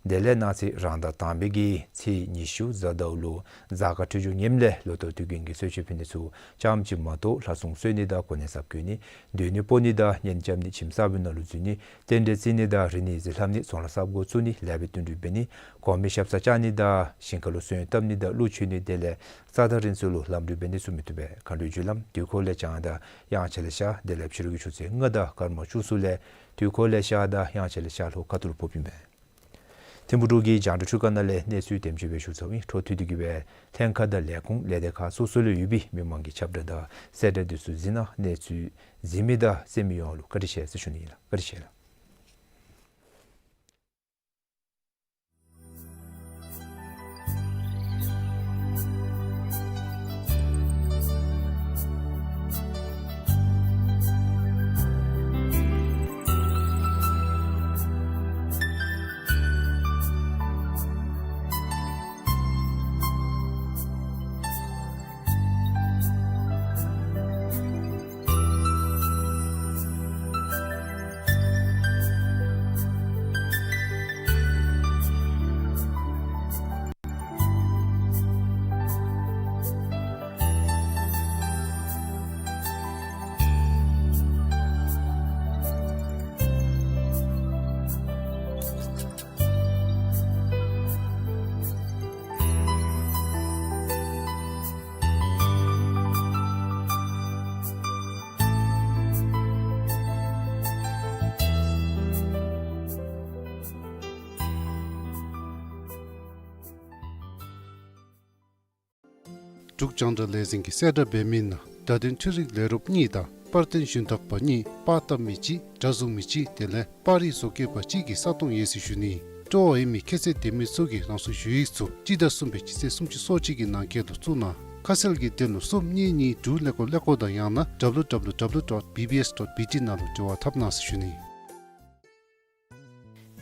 དེ་ལས་གནངས་ཚེ་རང་ཟླ་དང་པའི་གི་ཚེས་ཉི་ཤུ་གཟའ་ཟླཝ་ལུ་གཟའ་སྐར་འཕྲོད་སྦྱོར་ངནམ་ལས་ལོ་ཐོག་དུས་རྒྱུན་གྱི་གསོལ་མཆོད་ཕུལ་ནི་ཚུ་ཙམ་ཅིག་མ་གཏོགས་ལྷ་སྲུང་གསོལ་ནི་དང་གོ་གནས་གསརཔ་བསྐོ་ནི་སྡོད་གནས་སྤོ་ནི་དང་གཉེན་རྐྱབ་ནི་ཁྱིམ་གསར་པའི་ནང་ལུ་འཛུལ་ནི་རྟེན་འབྲེལ་བརྩི་ནི་དང་རིག་གནས་གཟིགས་ལྷབ་ནི་ཚོང་ལཱ་གསརཔ་འགོ་བཙུགས་ནི་ལེགས་པའི་དོན་འགྲུབ་འབད་ནི་གོང་མའི་ཞབས་སར་བཅར་ནི་དང་ཞིང་ཁ་ལུ་སོན་བཏབ་ནི་དང་ཀླུ་མཆོད་ནི་དེ་ལས་རྩ་དང་རིང་ཚུ་ལུ་ལམ་འགྲུལ་འབད་ནི་ཚུ་མི་བཏུབ་པས། མཁའ་འགྲོའི་རྒྱུ་ལམ་དུས་འཁོར་ལས་བྱང་དང་དབྱངས་འཆར་ལས་ཤར་དེ་ལས་ཕྱི་རུ་གི་ཆུ་ཚོད་ལྔ་དང་སྐར་མ་བཅུ་གསུམ་ལས་དུས་འཁོར་ལས་ཤར་དང་དབྱངས་འཆར་ལས་ཤར་ལྷོ་ཁ་ཐུག་ལུ་ཕོགཔ་ཨིན་པས། ཐིམ་ཕུ་འབྲུག་གི་རྒྱང་བསྒྲགས་འཕྲུལ་ཁང་ནང་ལས་གནས་ཚུལ་དེམ་ཅིག་སྦེ་ཞུ་ཚརཝ་ཨིན། འཕྲོ་མཐུད་དེ་གི་སྦེ་ལྷན་ཁག་དང་ལས་ཁུངས་ལས་སྡེ་ཁག་སོ་སོ་ལུ་ཡོད་པའི་མི་མང་གི་ཁྱབ་བསྒྲགས་དང་གསལ་བསྒྲགས་དེ་ཚུ་གཟིགས་གནང་། གནས་ཚུལ་གཟིགས་མི་དང་གསན་མི་ཡོངས་ལུ་བཀའ་དྲིན་ཆེ་ཟེར་ཞུ་ནི་ཨིན་ལགས། བཀའ་དྲིན་ཆེ་ལགས། འབྲུག་རྒྱང་བསྒྲགས་ལས་འཛིན་གྱིས་གསལ་བསྒྲགས་འབད་མི་ནང་བརྡ་དོན་འཕྲུལ་རིག་ལས་རོགསཔ་གཉིས་དང་པར་སྟོན་ཞུན་དག་པ་གཉིས་པར་བཏབ་མི་གཅིག་སྒྲ་བཟུང་མི་གཅིག་དེ་ལས་པར་རིས་བཟོ་བཀོད་པ་གཅིག་གི་ས་སྟོང་ཡོད་ཟེར་ཞུ་ནི། སྤྲོ་བ་ཡོད་མི་ཁྱད་ཚད་ལྡན་མི་ཚུ་གིས་རང་སོའི་ཞུ་ཡིག་ཚུ་སྤྱི་ཟླ་གསུམ་པའི་སྤྱི་ཚེས་སུམ་ཅུ་སོ་གཅིག་གི་ནང་འཁོད་དུ་བཙུགས་གནང་། ཁ་གསལ་གྱི་དོན་ལུ་གསུམ་གཉིས་གཉིས་དྲུག་ཀླད་ཀོར་ཀླད་ཀོར་དང་ཡང་ན་W W W dot B B S dot B T ནང་ལུ་འབྲེལ་བ་འཐབ་གནང་ཟེར་ཞུ་ནི།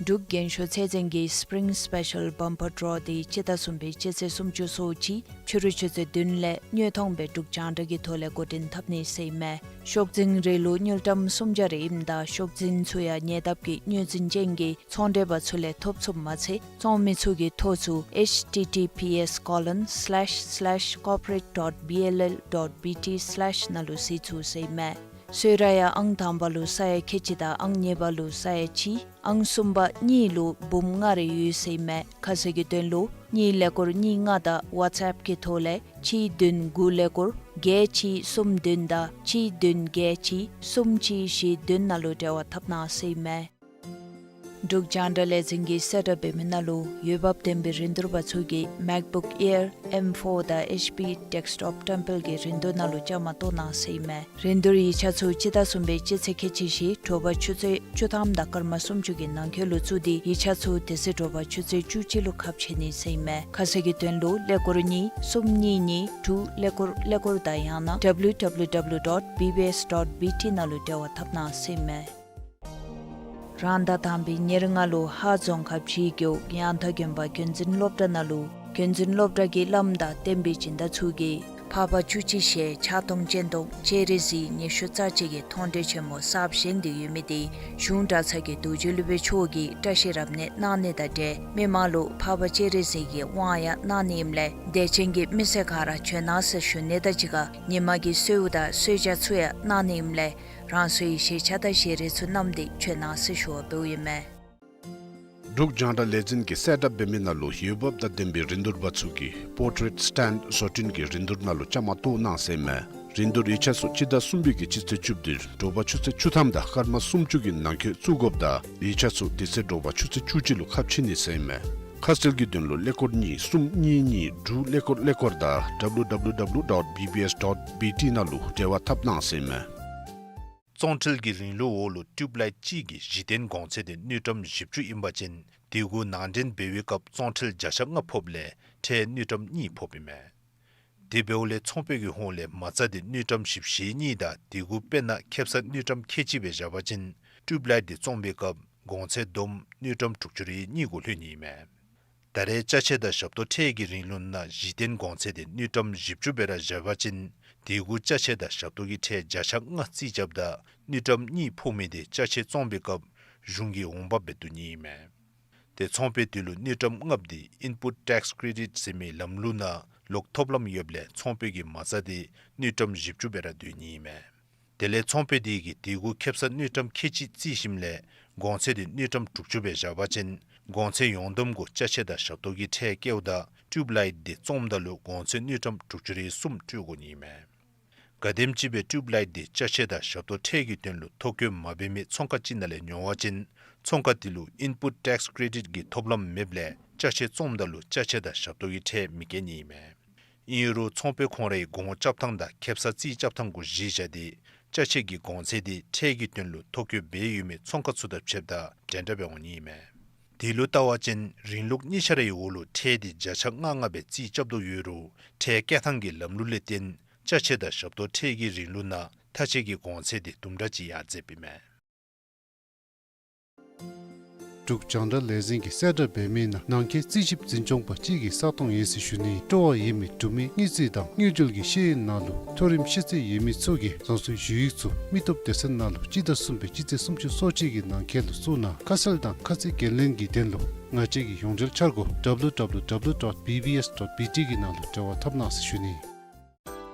འབྲུག་རྒྱན་ཤོག་ཚད་འཛིན་གྱི་Spring Special Bumper Draw དེ་སྤྱི་ཟླ་གསུམ་པའི་སྤྱི་ཚེས་སུམ་ཅུ་སོ་གཅིག་ཕྱི་རུ་ཆུ་ཚོད་བདུན་ལས་དངོས་མཐོང་སྦེ་འབྲུག་རྒྱང་བསྒྲགས་ཀྱི་ཐོག་ལས་འགོ་འདྲེན་འཐབ་ནི་ཟེར་ཨིན་མས། ཤོག་འཛིན་རེ་ལུ་དངུལ་ཀྲམ་སུམ་བརྒྱ་རེ་ཨིནམ་ད་ཤོག་འཛིན་ཚུ་ཡང་ཉེ་འདབས་ཀྱི་དངོས་འཛིན་ཅན་གྱི་ཚོང་འབྲེལ་པ་ཚུ་ལས་ཐོབ་ཚུགསཔ་མ་ཚད་བཙོང་མི་ཚུ་གིས་ཐོ་ཚུ H T T P S colon slash slash corporate dot B L L dot B T slash ནང་ལུ་གཟིགས་ཚུགས་ཟེར་ཨིན་མས། གསོལ་རས་ཡང་ཨང་དང་པ་ལུ་ས་ཡ་ཁལ་གཅིག་དང་ཨང་གཉིས་པ་ལུ་ས་ཡ་གཅིག། ཨང་གསུམ་པ་གཉིས་ལུ་འབུམ་ལྔ་རེ་ཡོད་ཟེར་ཨིན་མས། ཁ་གསལ་གྱི་དོན་ལུ་གཉིས་ཀླད་ཀོར་གཉིས་ལྔ་དང་WhatsApp གི་ཐོག་ལས་གཅིག་བདུན་དགུ་ཀླད་ཀོར་བརྒྱད་གཅིག་གསུམ་བདུན་དང་གཅིག་བདུན་བརྒྱད་གཅིག་གསུམ་གཅིག་བཞི་བདུན་ནང་ལུ་འབྲེལ་བ་འཐབ་གནང་ཟེར་ཨིན་མས། འབྲུག་རྒྱང་བསྒྲགས་ལས་འཛིན་གྱིས་གསལ་བསྒྲགས་འབད་མི་ནང་ལུ་འོས་འབབ་ལྡན་པའི་རིན་བསྡུར་པ་ཚུ་གིས་MacBook Air M four དང་HP Desktop ཏེམ་པལ་གྱི་རིན་བསྡུར་ནང་ལུ་བཅའ་མར་གཏོགས་གནང་ཟེར་ཨིན་མས། རིན་བསྡུར་ཡིག་ཆ་ཚུ་སྤྱི་ཟླ་གསུམ་པའི་སྤྱི་ཚེས་ཁལ་གཅིག་བཞི་དྲོ་པ་ཆུ་ཚོད་བཅུ་ཐམ་དང་སྐར་མ་སུམ་ཅུ་གི་ནང་འཁོད་ལུ་བཙུགས་ཏེ་ཡིག་ཆ་ཚུ་དེ་ཚེ་དྲོ་པ་ཆུ་ཚོད་བཅུ་གཅིག་ལུ་ཁ་ཕྱེ་ནི་ཟེར་ཨིན་མས། ཁ་གསལ་གྱི་དོན་ལུ་ཀླད་ཀོར་གཉིས་གསུམ་གཉིས་གཉིས་དྲུག་ཀླད་ཀོར་ཀླད་ཀོར་དང་ཡང་ན་W W W dot B B S dot B T ནང་ལུ་འབྲེལ་བ་འཐབ་གནང་ཟེར་ཨིན་མས། རང་ཟླ་དང་པའི་ཉེར་ལྔ་ལུ་ཧཱ་རྫོང་ཁག་བཞི་རྒེད་འོག་ཡང་ཐང་དགོན་པ་རྒྱུན་འཛིན་སློབ་གྲྭ་ནང་ལུ་རྒྱུན་འཛིན་སློབ་གྲྭ་གི་བླམ་དང་བསྟན་པའི་སྦྱིན་བདག་ཚུ་གིས་འཕགས་པ་བཅུ་གཅིག་ཞལ་ཕྱག་སྟོང་སྤྱན་སྟོང་སྤྱན་རས་གཟིགས་ཉི་ཤུ་རྩ་གཅིག་གི་མཐོང་གྲོལ་ཆེན་མོ་གསརཔ་བཞེངས་ཏེ་ཡོད་མི་དེ་གཞུང་གྲྭ་ཚང་གི་རྡོ་རྗེ་སློབ་དཔོན་མཆོག་གིས་བཀྲ་ཤིས་རབ་གནས་གནང་ནི་དང་འབྲེལ་མི་མང་ལུ་འཕགས་པ་སྤྱན་རས་གཟིགས་ཀྱི་དབང་ཡང་གནང་ནི་ཨིནམ་ལས་དད་ཅན་གྱི་མི་སེར་ག་ར་བྱོན་གནང་ཟེར་ཞུ་ནི་དང་གཅིག་ཁར་ཉིན་མ་གི་གསོལཝ་དང་གསོལ་ཇ་ཚུ་ཡང་གནང་ནི་ཨིནམ་ལས་རང་སོའི་ཞལ་ཆས་དང་ཞལ་རས་ཚུ་བསྣམས་ཏེ་བྱོན་གནང་ཟེར་ཞུ་བ་འབདཝ་ཨིན་མས། འབྲུག་རྒྱང་བསྒྲགས་ལས་འཛིན་གྱིས་གསལ་བསྒྲགས་འབད་མི་ནང་ལུ་འོས་འབབ་དང་ལྡན་པའི་རིན་བསྡུར་པ་ཚུ་གིས་པོར་ཊེཊ་སི་ཊེནཌ་བཟོ་སྐྲུན་གྱི་རིན་བསྡུར་ནང་ལུ་བཅའ་མར་གཏོགས་གནང་ཟེར་ཨིན་མས། རིན་བསྡུར་ཡིག་ཆ་ཚུ་སྤྱི་ཟླ་གསུམ་པའི་གི་སྤྱི་ཚེས་བཅུ་བདུན་དྲོ་པ་ཆུ་ཚོད་བཅུ་ཐམ་དང་སྐར་མ་སུམ་ཅུ་གི་ནང་འཁོད་བཙུགས་དགོཔ་དང་ཡིག་ཆ་ཚུ་དེ་ཚེ་དྲོ་པ་ཆུ་ཚོད་བཅུ་གཅིག་ལུ་ཁ་ཕྱེ་ནི་ཟེར་ཨིན་མས། ཁ་གསལ་གྱི་དོན་ལུ་ཀླད་ཀོར་གཉིས་གསུམ་གཉིས་གཉིས་དྲུག་ཀླད་ཀོར་ཀླད་ཀོར་དང་W W W dot B B S dot B T ནང་ལུ་འབྲེལ་བ་འཐབ་གནང་ཟེར་ཨིན་མས། བཙོང་ཁྲལ་གྱི་རིང་ལུགས་འོག་ལུ་ཊིའུབ་ལའིཊ་གཅིག་གི་གཞི་རྟེན་གོང་ཚད་དེ་དངུལ་ཀྲམ་བཞི་བཅུ་ཨིན་པ་ཅིན་དེ་གུ་ནང་འདྲེན་འབད་བའི་སྐབས་བཙོང་ཁྲལ་བརྒྱ་ཆ་ལྔ་ཕོགཔ་ལས་ཁྲལ་དངུལ་ཀྲམ་གཉིས་ཕོགཔ་ཨིན་མས། དེ་འབདཝ་ལས་ཚོང་པའི་གི་ཧོངས་ལས་མ་རྩ་དེ་དངུལ་ཀྲམ་བཞི་བཅུ་ཞེ་གཉིས་དང་དེ་གུ་དཔེར་ན་ཁེབ་ས་དངུལ་ཀྲམ་ཁལ་གཅིག་སྦེ་བཞག་པ་ཅིན་ཊིའུབ་ལའིཊ་དེ་བཙོང་པའི་སྐབས་གོང་ཚད་བསྡོམས་དངུལ་ཀྲམ་དྲུག་ཅུ་རེ་གཉིས་གུ་ལྷོད་ནི་ཨིན་མས། ད་རེས་ཅ་ཆས་དང་ཞབས་ཏོག་ཁྲལ་གྱི་རིང་ལུགས་ནང་གཞི་རྟེན་གོང་ཚད་དེ་དངུལ་ཀྲམ་བཞི་བཅུ་སྦེ་ར་བཞག་པ་ཅིན་དེ་གུ་ཅ་ཆས་དང་ཞབས་ཏོག་གི་ཁྲལ་བརྒྱ་ཆ་ལྔ་རྩིས་རྐྱབ་ད་དངུལ་ཀྲམ་གཉིས་ཕོག་མི་དེ་ཅ་ཆས་བཙོང་པའི་སྐབས་གཞུང་གི་འོང་འབབ་སྦེ་བསྡུ་ནི་ཨིན་མས། དེ་ཚོང་པའི་དོན་ལུ་དངུལ་ཀྲམ་ལྔཔོ་དེ་ཨིན་པུཊ་ཊེགསི་ཀེ་རེ་ཌིཊ་ཟེར་མི་ལམ་ལུགས་ནང་ལོག་ཐོབ་ལམ་ཡོདཔ་ལས་ཚོང་པའི་གི་མ་རྩ་དེ་དངུལ་ཀྲམ་བཞི་བཅུ་སྦེ་ར་སྡོད་ནི་ཨིན་མས། དེ་ལས་ཚོང་པའི་དེ་གིས་དེ་གུ་ཁེབ་ས་དངུལ་ཀྲམ་ཁལ་གཅིག་རྩིས་ཞིནམ་ལས་གོང་ཚད་དེ་དངུལ་ཀྲམ་དྲུག་ཅུ་སྦེ་བཞག་པ་ཅིན་གོང་ཚད་ཡོངས་བསྡོམས་གུ་ཅ་ཆས་དང་ཞབས་ཏོག་གི་ཁྲལ་བཀལཝ་ད་ཊིའུབ་ལའིཊ་དེ་བཙོངམ་ད་ལུ་གོང་ཚད་དངུལ་ཀྲམ་དྲུག་ཅུ་རེ་གསུམ་སྤྲོད་དགོ་ནི་ཨིན་མས། གལ་སྲིད་ཅིག་སྦེ་ཊིའུབ་ལའིཊ་དེ་ཅ་ཆས་དང་ཞབས་ཏོག་ཁྲལ་གྱི་དོན་ལུ་ཐོ་བཀོད་མ་འབད་མི་ཚོང་ཁང་ཅིག་ནང་ལས་ཉོ་བ་ཅིན་ཚོང་ཁང་དེ་ལུ་ཨིན་པུཊ་ཊེགསི་ཀེ་རེ་ཌིཊ་གི་ཐོབ་ལམ་མེདཔ་ལས་ཅ་ཆས་བཙོངམ་ད་ལུ་ཅ་ཆས་དང་ཞབས་ཏོག་གི་ཁྲལ་མི་བཀལ་ནི་ཨིན་མས། ཨིན་རུང་ཚོང་པའི་ཁོང་རའི་གོང་རྐྱབ་ཐངས་དང་ཁེབ་ས་རྩིས་རྐྱབ་ཐངས་གུ་གཞི་བཞག་སྟེ་ཅ་ཆས་ཀྱི་གོང་ཚད་དེ་ཁྲལ་གྱི་དོན་ལུ་ཐོ་བཀོད་འབད་ཡོད་མི་ཚོང་ཁང་ཚུ་དང་ཕྱདཔ་ད་འདྲན་འདྲ་སྦེ་འོང་ནི་ཨིན་མས། དེ་ལུ་བལྟ་བ་ཅིན་རིང་ལུགས་གཉིས་ཆ་རའི་འོག་ལུ་ཁྲལ་དེ་བརྒྱ་ཆ་ལྔ་ལྔ་སྦེ་རྩིས་རྐྱབ་དོ་ཡོད་རུང་ཁྲལ་བཀལ་ཐངས་ཀྱི་ལམ་ལུགས་ལས་བརྟེན་ཅ་ཆས་དང་ཞབས་ཏོག་ཁྲལ་གྱི་རིང་ལུགས་ནང་ཐ་ཆད་ཀྱི་གོང་ཚད་དེ་དུམ་གྲ་ཅིག་ཡར་འཛེགཔ་ཨིན་མས། འབྲུག་རྒྱང་བསྒྲགས་ལས་འཛིན་གྱིས་གསལ་བསྒྲགས་འབད་མི་ནང་ནང་འཁོད་རྩིས་ཞིབ་འཛིན་སྐྱོང་པ་གཅིག་གི་ས་སྟོང་ཡོད་ཟེར་ཞུ་ནི། སྤྲོ་བ་ཡོད་མི་འབྲུག་མི་དངུལ་རྩིས་དང་དངུལ་འབྲེལ་གྱི་ཤེས་ཡོན་ནང་ལུ་མཐོ་རིམ་ཤེས་ཚད་ཡོད་མི་ཚུ་གིས་རང་སོའི་ཞུ་ཡིག་ཚུ་མི་སྟོབས་སྡེ་ཚན་ནང་ལུ་སྤྱི་ཟླ་གསུམ་པའི་སྤྱི་ཚེས་སུམ་ཅུ་སོ་གཅིག་གི་ནང་འཁོད་ལུ་བཙུགས་གནང་། ཁ་གསལ་དང་ཁ་ཚིག་འགན་ལེན་གྱི་དོན་ལུ་ང་བཅས་ཀྱི་ཡོངས་འབྲེལ་འཆར་སྒོ་W W W dot B B S dot B T གི་ནང་ལུ་འབྲེལ་བ་འཐབ་གནང་ཟེར་ཞུ་ནི།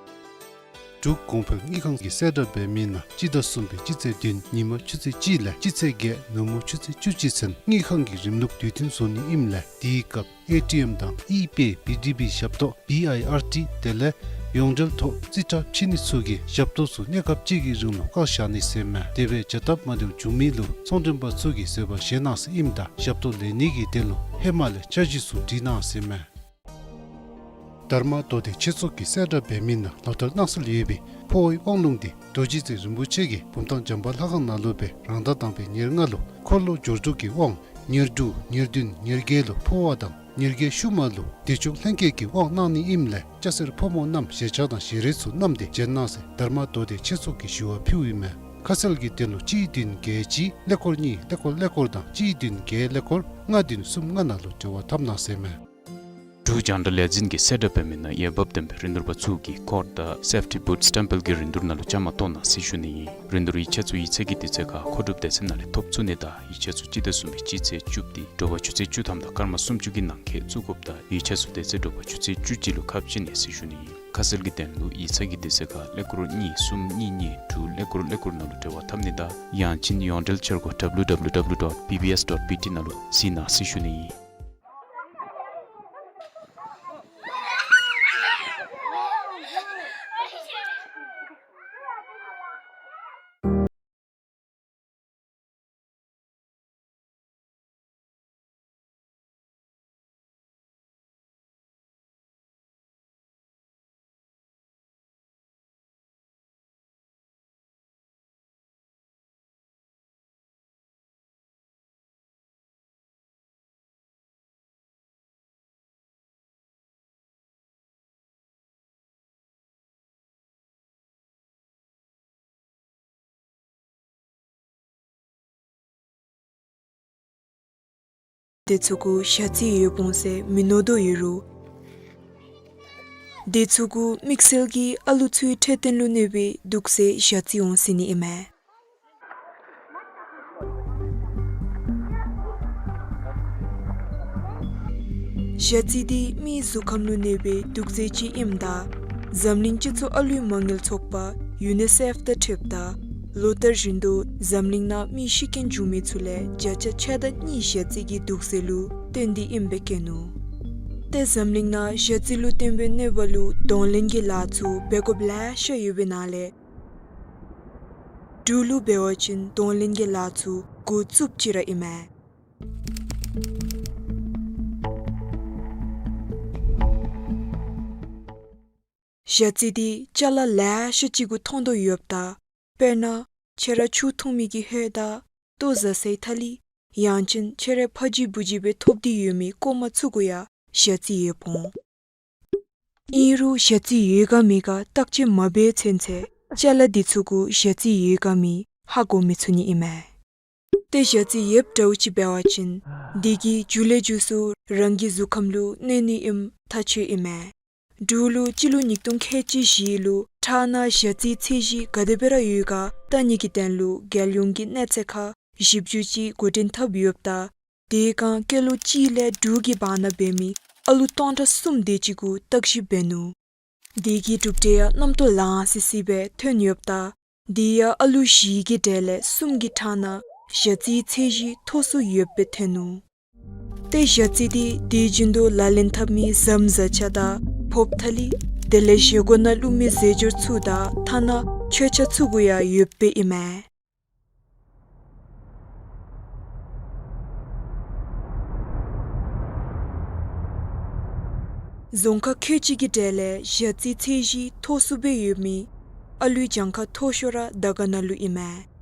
འབྲུག་གོང་འཕེལ་དངུལ་ཁང་གིས་གསལ་བསྒྲགས་འབད་མི་ནང་སྤྱི་ཟླ་གསུམ་པའི་སྤྱི་ཚེས་བདུན་ཉིན་མ་ཆུ་ཚོད་གཅིག་ལས་སྤྱི་ཚེས་བརྒྱད་ནུབ་མོ་ཆུ་ཚོད་བཅུ་གཅིག་ཚུན་དངུལ་ཁང་གི་རིམ་ལུགས་དུས་མཐུན་བཟོ་ནི་ཨིནམ་ལས་དེའི་སྐབས་ཨེ་ཊི་ཨེམ་དང་ཨི་པེ་བི་ཌི་བི་ཞབས་ཏོག་བི་ཨའི་ཨར་ཊི་དེ་ལས་ཡོངས་འབྲེལ་ཐོག་རྩིས་ཁྲ་ཕྱེ་ནི་ཚུ་གི་ཞབས་ཏོག་ཚུ་གནས་སྐབས་གཅིག་གི་རིང་ལུ་བཀག་བཞག་ནི་ཟེར་མས། དེ་སྦེ་བྱ་སྟབས་མ་བདེཝ་བྱུང་མི་ལུ་ཚོང་མགྲོན་པ་ཚུ་གིས་བཟོད་པ་བཞེས་གནང་ཟེར་ཨིནམ་ད་ཞབས་ཏོག་ལེན་ནི་གི་དོན་ལུ་ཧེ་མ་ལས་འཆར་གཞི་ཚུ་བྲིས་གནང་ཟེར་མས། དྷརྨ་མདོ་སྡེ་ཆོས་ཚོགས་ཀྱིས་གསལ་བསྒྲགས་འབད་མི་ནང་ལོ་ལྟར་གནང་སྲོལ་ཡོད་པའི་འཕོ་བའི་དབང་ལུང་དེ་རྡོ་རྗེ་རྩེ་རིན་པོ་ཆེ་གིས་བུམ་ཐང་བྱམས་པ་ལྷ་ཁང་ནང་ལུ་སྦེ་རང་ཟླ་དང་པའི་ཉེར་ལྔ་ལུ་འཁོར་ལོ་སྦྱོར་དྲུག་གི་དབང་ཉེར་དྲུག་ཉེར་བདུན་ཉེར་བརྒྱད་ལུ་འཕོ་བ་དང་ཉེར་བརྒྱད་ཤུལ་མ་ལུ་བདེ་མཆོག་ལྷན་སྐྱེས་ཀྱི་དབང་གནང་ནི་ཨིནམ་ལས་སྐྱ་སེར་ཕོ་མོ་རྣམས་ཞལ་ཆས་དང་ཞལ་རས་ཚུ་བསྣམས་ཏེ་བྱོན་གནང་ཟེར་དྷརྨ་མདོ་སྡེ་ཆོས་ཚོགས་ཀྱིས་ཞུ་བ་ཕུལཝ་ཨིན་མས། ཁ་གསལ་གྱི་དོན་ལུ་གཅིག་བདུན་བརྒྱད་གཅིག་ཀླད་ཀོར་གཉིས་ཀླད་ཀོར་ཀླད་ཀོར་དང་གཅིག་བདུན་བརྒྱད་ཀླད་ཀོར་ལྔ་བདུན་གསུམ་ལྔ་ནང་ལུ་འབྲེལ་བ་འཐབ་གནང་ཟེར་མས། འབྲུག་རྒྱང་བསྒྲགས་ལས་འཛིན་གྱིས་གསལ་བསྒྲགས་འབད་མི་ནང་འོས་འབབ་ལྡན་པའི་རིན་བསྡུར་པ་ཚུ་གིས་ཀོཌ་དང་སེཕ་ཊི་བུཊ་སི་ཊེམ་པལ་གྱི་རིན་བསྡུར་ནང་ལུ་བཅའ་མར་གཏོགས་གནང་ཟེར་ཞུ་ནི་ཨིན། རིན་བསྡུར་ཡིག་ཆ་ཚུ་ཡིག་ཚང་གི་དུས་ཚོད་ཁར་མཁོ་སྒྲུབ་སྡེ་ཚན་ནང་ལས་ཐོབ་ཚུགས་ནི་དང་ཡིག་ཆ་ཚུ་སྤྱི་ཟླ་གསུམ་པའི་སྤྱི་ཚེས་བཅུ་པ་དེ་དྲོ་པ་ཆུ་ཚོད་བཅུ་ཐམ་དང་སྐར་མ་སུམ་ཅུ་གི་ནང་འཁོད་བཙུགས་དགོཔ་དང་ཡིག་ཆ་ཚུ་དེ་ཚེ་དྲོ་པ་ཆུ་ཚོད་བཅུ་གཅིག་ལུ་ཁ་ཕྱེ་ནི་ཟེར་ཞུ་ནི་ཨིན། ཁ་གསལ་གྱི་དོན་ལུ་ཡིག་ཚང་གི་དུས་ཚོད་ཁར་ཀླད་ཀོར་གཉིས་གསུམ་གཉིས་གཉིས་དྲུག་ཀླད་ཀོར་ཀླད་ཀོར་ནང་ལུ་འབྲེལ་བ་འཐབ་ནི་དང་ཡང་ཅིན་ཡོངས་འབྲེལ་འཆར་སྒོ་W W W dot B B S dot B T ནང་ལུ་གཟིགས་གནང་ཟེར་ཞུ་ནི་ཨིན། དེ་ཚུ་གུ་ཞ་རྩི་ཡོདཔ་འོང་ཟེར་མི་མནོ་དོ་ཡོད་རུང་། དེ་ཚུ་གུ་དམིགས་བསལ་གྱིས་ཨ་ལུ་ཚུའི་འཕྲོད་བསྟེན་ལུ་གནོད་པའི་དུག་རྫས་ཞ་རྩི་འོང་ཟེར་ནི་ཨིན་མས། ཞ་རྩི་འདི་མིའི་གཟུགས་ཁམས་ལུ་གནོད་པའི་དུག་རྫས་ཅིག་ཨིནམ་ད་འཛམ་གླིང་སྤྱི་ཚོགས་ཨ་ལུའི་མ་དངུལ་ཚོགས་པ་ཡུ་ནི་སེཕ་དང་འཁྲིལཝ་ད་ལོ་ལྟར་བཞིན་དུ་འཛམ་གླིང་ནང་མི་ཤི་རྐྱེན་བྱུང་མི་ཚུ་ལས་བརྒྱ་ཆ་ཕྱེད་དང་གཉིས་ཞ་རྩི་གི་དུག་རྫས་ལུ་བརྟེན་ཏེ་ཨིནམ་སྦེ་བཀོད་ནུག། ཏེ་འཛམ་གླིང་ནང་ཞ་རྩི་ལུ་བརྟེན་པའི་གནོད་པ་ལུ་གདོང་ལེན་གྱི་ལཱ་ཚུ་འབད་དགོཔ་ལེ་ཤ་ཡོད་པའི་ནང་ལས་འབྲུག་ལུ་འབད་བ་ཅིན་གདོང་ལེན་གྱི་ལཱ་ཚུ་འགོ་བཙུགསཔ་ཅིག་ར་ཨིན་མས། ཞ་རྩི་འདི་ཅ་ལ་ལེ་ཤ་ཅིག་གུ་མཐོང་དོ་ཡོདཔ་ད། དཔེར་ན་ཁྱེད་ར་ཆུ་འཐུང་མི་གི་ཧོད་དང་ལྟོ་བཟའ་སའི་ཐ་ལི། ཡང་ཅིན་ཁྱེད་རའི་ཕ་གཞིས་བུ་གཞིས་སྦེ་ཐོབ་སྟེ་ཡོད་མི་ཀོ་མ་ཚུ་གུ་ཡང་ཞ་རྩི་ཡོདཔ་འོང་། ཨིན་རུང་ཞ་རྩི་ཡོད་ག་མེད་ག་བརྟག་དཔྱད་མ་འབད་ཚུན་ཚོད་ཅ་ལ་འདི་ཚུ་གུ་ཞ་རྩི་ཡོད་ག་མེད་ཧ་གོ་མི་ཚུགས་ནི་ཨིན་མས། ཏེ་ཞ་རྩི་ཡོདཔ་འདྲཝ་ཅིག་འབད་བ་ཅིན་དེ་གིས་མཇུག་ལས་མཇུག་སུ་རང་གི་གཟུགས་ཁམས་ལུ་གནོད་ནི་ཨིནམ་ཐག་ཆོད་ཨིན་མས། འབྲུག་ལུ་སྤྱི་ལོ་ཉིས་སྟོང་ཁལ་གཅིག་བཞི་ལུ་ཁྲག་ནང་ཞ་རྩིའི་ཚད་གཞི་ག་དེ་སྦེ་ར་ཡོད་ག་བལྟ་ནི་གི་དོན་ལུ་རྒྱལ་ཡོངས་ཀྱི་གནས་ཚད་ཁང་བཞི་བཅུ་ཅིག་འགོ་འདྲེན་འཐབ་ཡོདཔ་ད། དེ་སྒང་སྐྱེས་ལོ་གཅིག་ལས་དྲུག་གི་བར་ན་འབད་མི་ཨ་ལུ་སྟོང་ཕྲག་གསུམ་དེ་ཅིག་གུ་བརྟག་ཞིབ་འབད་ནུག། དེ་གི་གྲུབ་འབྲས་ཡང་རྣམ་རྟོག་ལང་སི་སི་སྦེ་ཐོན་ཡོདཔ་ད། དེ་ཡང་ཨ་ལུ་བཞི་གི་གྲས་ལས་གསུམ་གྱི་ཁྲག་ནང་ཞ་རྩིའི་ཚད་གཞི་མཐོ་སུ་ཡོདཔ་སྦེ་ཐོན་ནུག། ཏེ་ཞ་རྩི་འདི་དུས་རྒྱུན་དུ་ལག་ལེན་འཐབ་མི་ཟམ་བཟའ་ཆས་དང་ཕོརཔ་ཐ་ལི་དེ་ལས་བཞེས་སྒོ་ནང་བླུག་མི་རྫས་སྦྱོར་ཚུ་དང་ཐ་ན་མཆོད་ཆས་ཚུ་གུ་ཡང་ཡོདཔ་ཨིན་མས། རྫོང་ཁག་ཁལ་གཅིག་གི་གྲས་ལས་ཞ་རྩིའི་ཚད་གཞི་མཐོ་སུ་སྦེ་ཡོད་མི་ཨ་ལུའི་གྱངས་ཁ་མཐོ་ཤོས་ར་དར་དཀར་ན་ལུ་ཨིན་མས།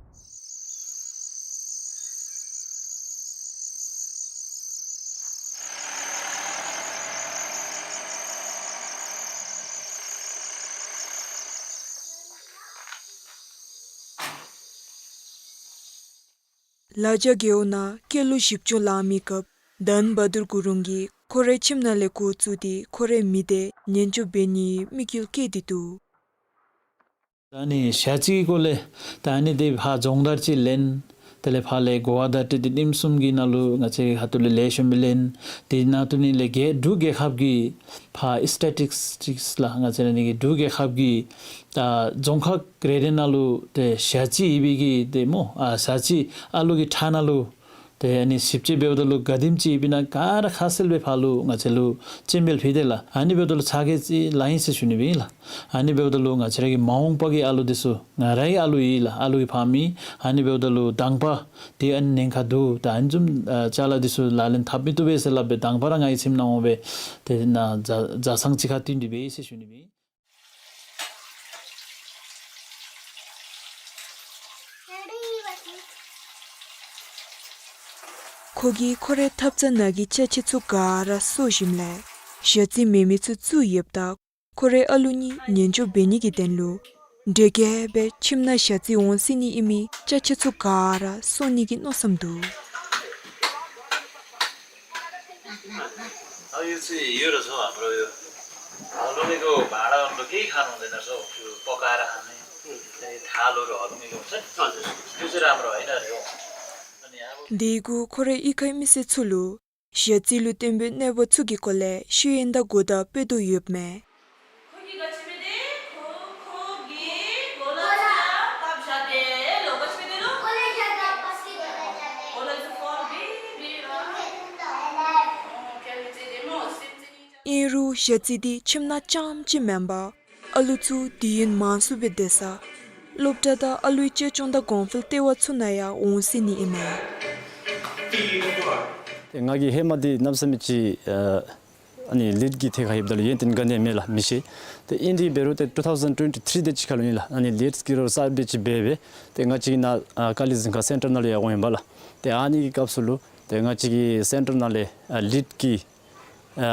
ལ་རྒྱ་རྒེད་འོག་ནང་སྐྱེས་ལོ་བཞི་བཅུ་ལང་མི་སྐབས་དཱན་བ་དུར་གུ་རུང་གིས་ཁོ་རའི་ཁྱིམ་ནང་ལས་འགོ་བཙུགས་ཏེ་ཁོ་རའི་མི་སྡེ་ཉེན་སྐྱོབ་འབད་ནིའི་དམིགས་ཡུལ་བསྐྱེད་དེ་འདུག། ད་ཨ་ནི་ཞ་རྩིའི་སྐོར་ལས་ད་ཨ་ནི་དེ་ཕར་སྦྱོང་བརྡར་ཅིག་ལེན། དེ་ལས་ཕར་ལས་གོ་བ་བརྡ་སྤྲོད་དེ་ཉིནམ་གསུམ་གྱི་ནང་ལུ་ང་བཅས་ཁ་ཐུག་ལས་ལེགས་ཤོམ་སྦེ་ལེན། དེ་ནང་དུ་ནི་ལས་རྒྱལ་འབྲུག་རྒྱལ་ཁབ་ཀྱི་ཕར་སི་ཊེ་ཊིགསི་ཊིགསི་ལགས། ང་བཅས་ར་ཨ་ནི་གི་འབྲུག་རྒྱལ་ཁབ་ཀྱི་ད་རྫོང་ཁག་རེ་རེ་ནང་ལུ་ཏེ་ཞ་རྩི་ཡོད་པའི་གི་ཏེ་སྨོ། ཨ་ཞ་རྩི་ཨ་ལུ་གི་ཁྲག་ནང་ལུ་ཏེ་ཨ་ནི་ཞིབ་དཔྱད་འབདཝ་ད་ལུ་ག་དེམ་ཅིག་ཡོདཔ་ཨིན་ན་ག་ར་ཁ་གསལ་སྦེ་ཕར་ལུ་ང་བཅས་ལུ་སྤྱན་འབུལ་ཕུལ་ཏེ་ལགས། ཨ་ནི་འབདཝ་ད་ལུ་ཚ་གྱང་ཅིག་ལང་ཡི་ཟེར་ཞུ་ནི་སྦེ་ཨིན་ལགས། ཨ་ནི་འབདཝ་ད་ལུ་ང་བཅས་ར་གི་མ་འོངས་པ་གི་ཨ་ལུ་འདི་ཚུ་ང་ར་གི་ཨ་ལུ་ཨིན་ལགས། ཨ་ལུ་གི་ཕ་མ་ཨིན། ཨ་ནི་འབདཝ་ད་ལུ་དང་པ་ཏེ་ཨ་ནི་ཉེན་ཁ་འདུག། ད་ཨ་ནི་བཟུམ་ཨ་ཅ་ལ་འདི་ཚུ་ལག་ལེན་འཐབ་མི་བཏུབ་པས་ཟེར་སླབ་སྦེ་དང་པ་ར་ང་གི་ཁྱིམ་ནང་འོང་སྦེ་ཏེ་ནཱ་བཟའ་བཟའ་ཚང་གཅིག་ཁར་བསྟུན་ཏེ་འབད་ཡི་ཟེར་ཞུ་ནི་སྦེ་ཨིན། ཁོ་གིས་ཁོ་རའི་ཐབ་ཚང་ནང་གི་ཅ་ཆས་ཚུ་ག་ར་གསོ་ཞིནམ་ལས་ཞ་རྩི་མེད་མི་ཚུ་བཙུགས་ཡོདཔ་ད་ཁོ་རའི་ཨ་ལུ་གཉིས་ཉེན་སྐྱོབ་འབད་ནི་གི་དོན་ལུ་འདྲེ་རྒྱས་སྦེ་ཁྱིམ་ནང་ཞ་རྩི་འོང་སྲིད་ནི་ཨིན་མི་ཅ་ཆས་ཚུ་ག་ར་གསོ་ནི་གི་མནོ་བསམ་འདུག། དེ་གུ་ཁོ་རའི་གཡུས་ཁའི་མི་སེར་ཚུ་ལུ་ཞ་རྩི་ལུ་བརྟེན་པའི་གནོད་པ་ཚུ་གི་སྐོར་ལས་ཤེས་ཡོན་དང་གོ་བརྡ་སྤེལ་དོ་ཡོདཔ་མས། ཨིན་རུང་ཞ་རྩི་འདི་ཁྱིམ་ནང་རྐྱངམ་ཅིག་མེན་པར་ཨ་ལུ་ཚུ་དུས་ཡུན་མང་སུ་སྦེ་སྡོད་ས་སློབ་གྲྭ་དང་ཨ་ལུའི་གཅེས་སྐྱོང་དང་གོང་འཕེལ་ལྟེ་བ་ཚུ་ནང་ཡང་འོང་སྲིད་ནི་ཨིན་མས། ཏེ་ང་གིས་ཧེ་མ་འདི་གནམ་མེད་ས་མེད་ཅིག་ཨ་ཨ་ནི་ལིཌ་ཀྱི་ཐད་ཁར་ལྷོདཔ་ད་ལུ་ཡོན་ཏན་ག་ནི་ཡང་མེད་ལགས། མི་ཤེས། ཏེ་ཨིན་དེ་འབད་རུང་ཏེ་ཊུ་ཐའུ་ཟེན་ཊུ་ཝེན་ཊི་ཐིརི་དེ་ཅིག་ཁར་ལུ་ཨིན་ལགས། ཨ་ནི་ལིཌ་ཀྱི་རོགས་གསརཔ་སྦེ་ཅིག་འབད་སྦེ་ཏེ་ང་བཅས་ཀྱི་ནཱ་ཨ་དཀའ་ལས་གཟིགས་ཁང་སེན་ཊར་ནང་ལུ་ཡང་འོང་ཡི་པ་ལགས། ཏེ་ཨ་ནི་གི་སྐབས་སུ་ལུ་ཏེ་ང་བཅས་ཀྱི་སེན་ཊར་ནང་ལས་ཨ་ལིཌ་ཀྱི་ཨ་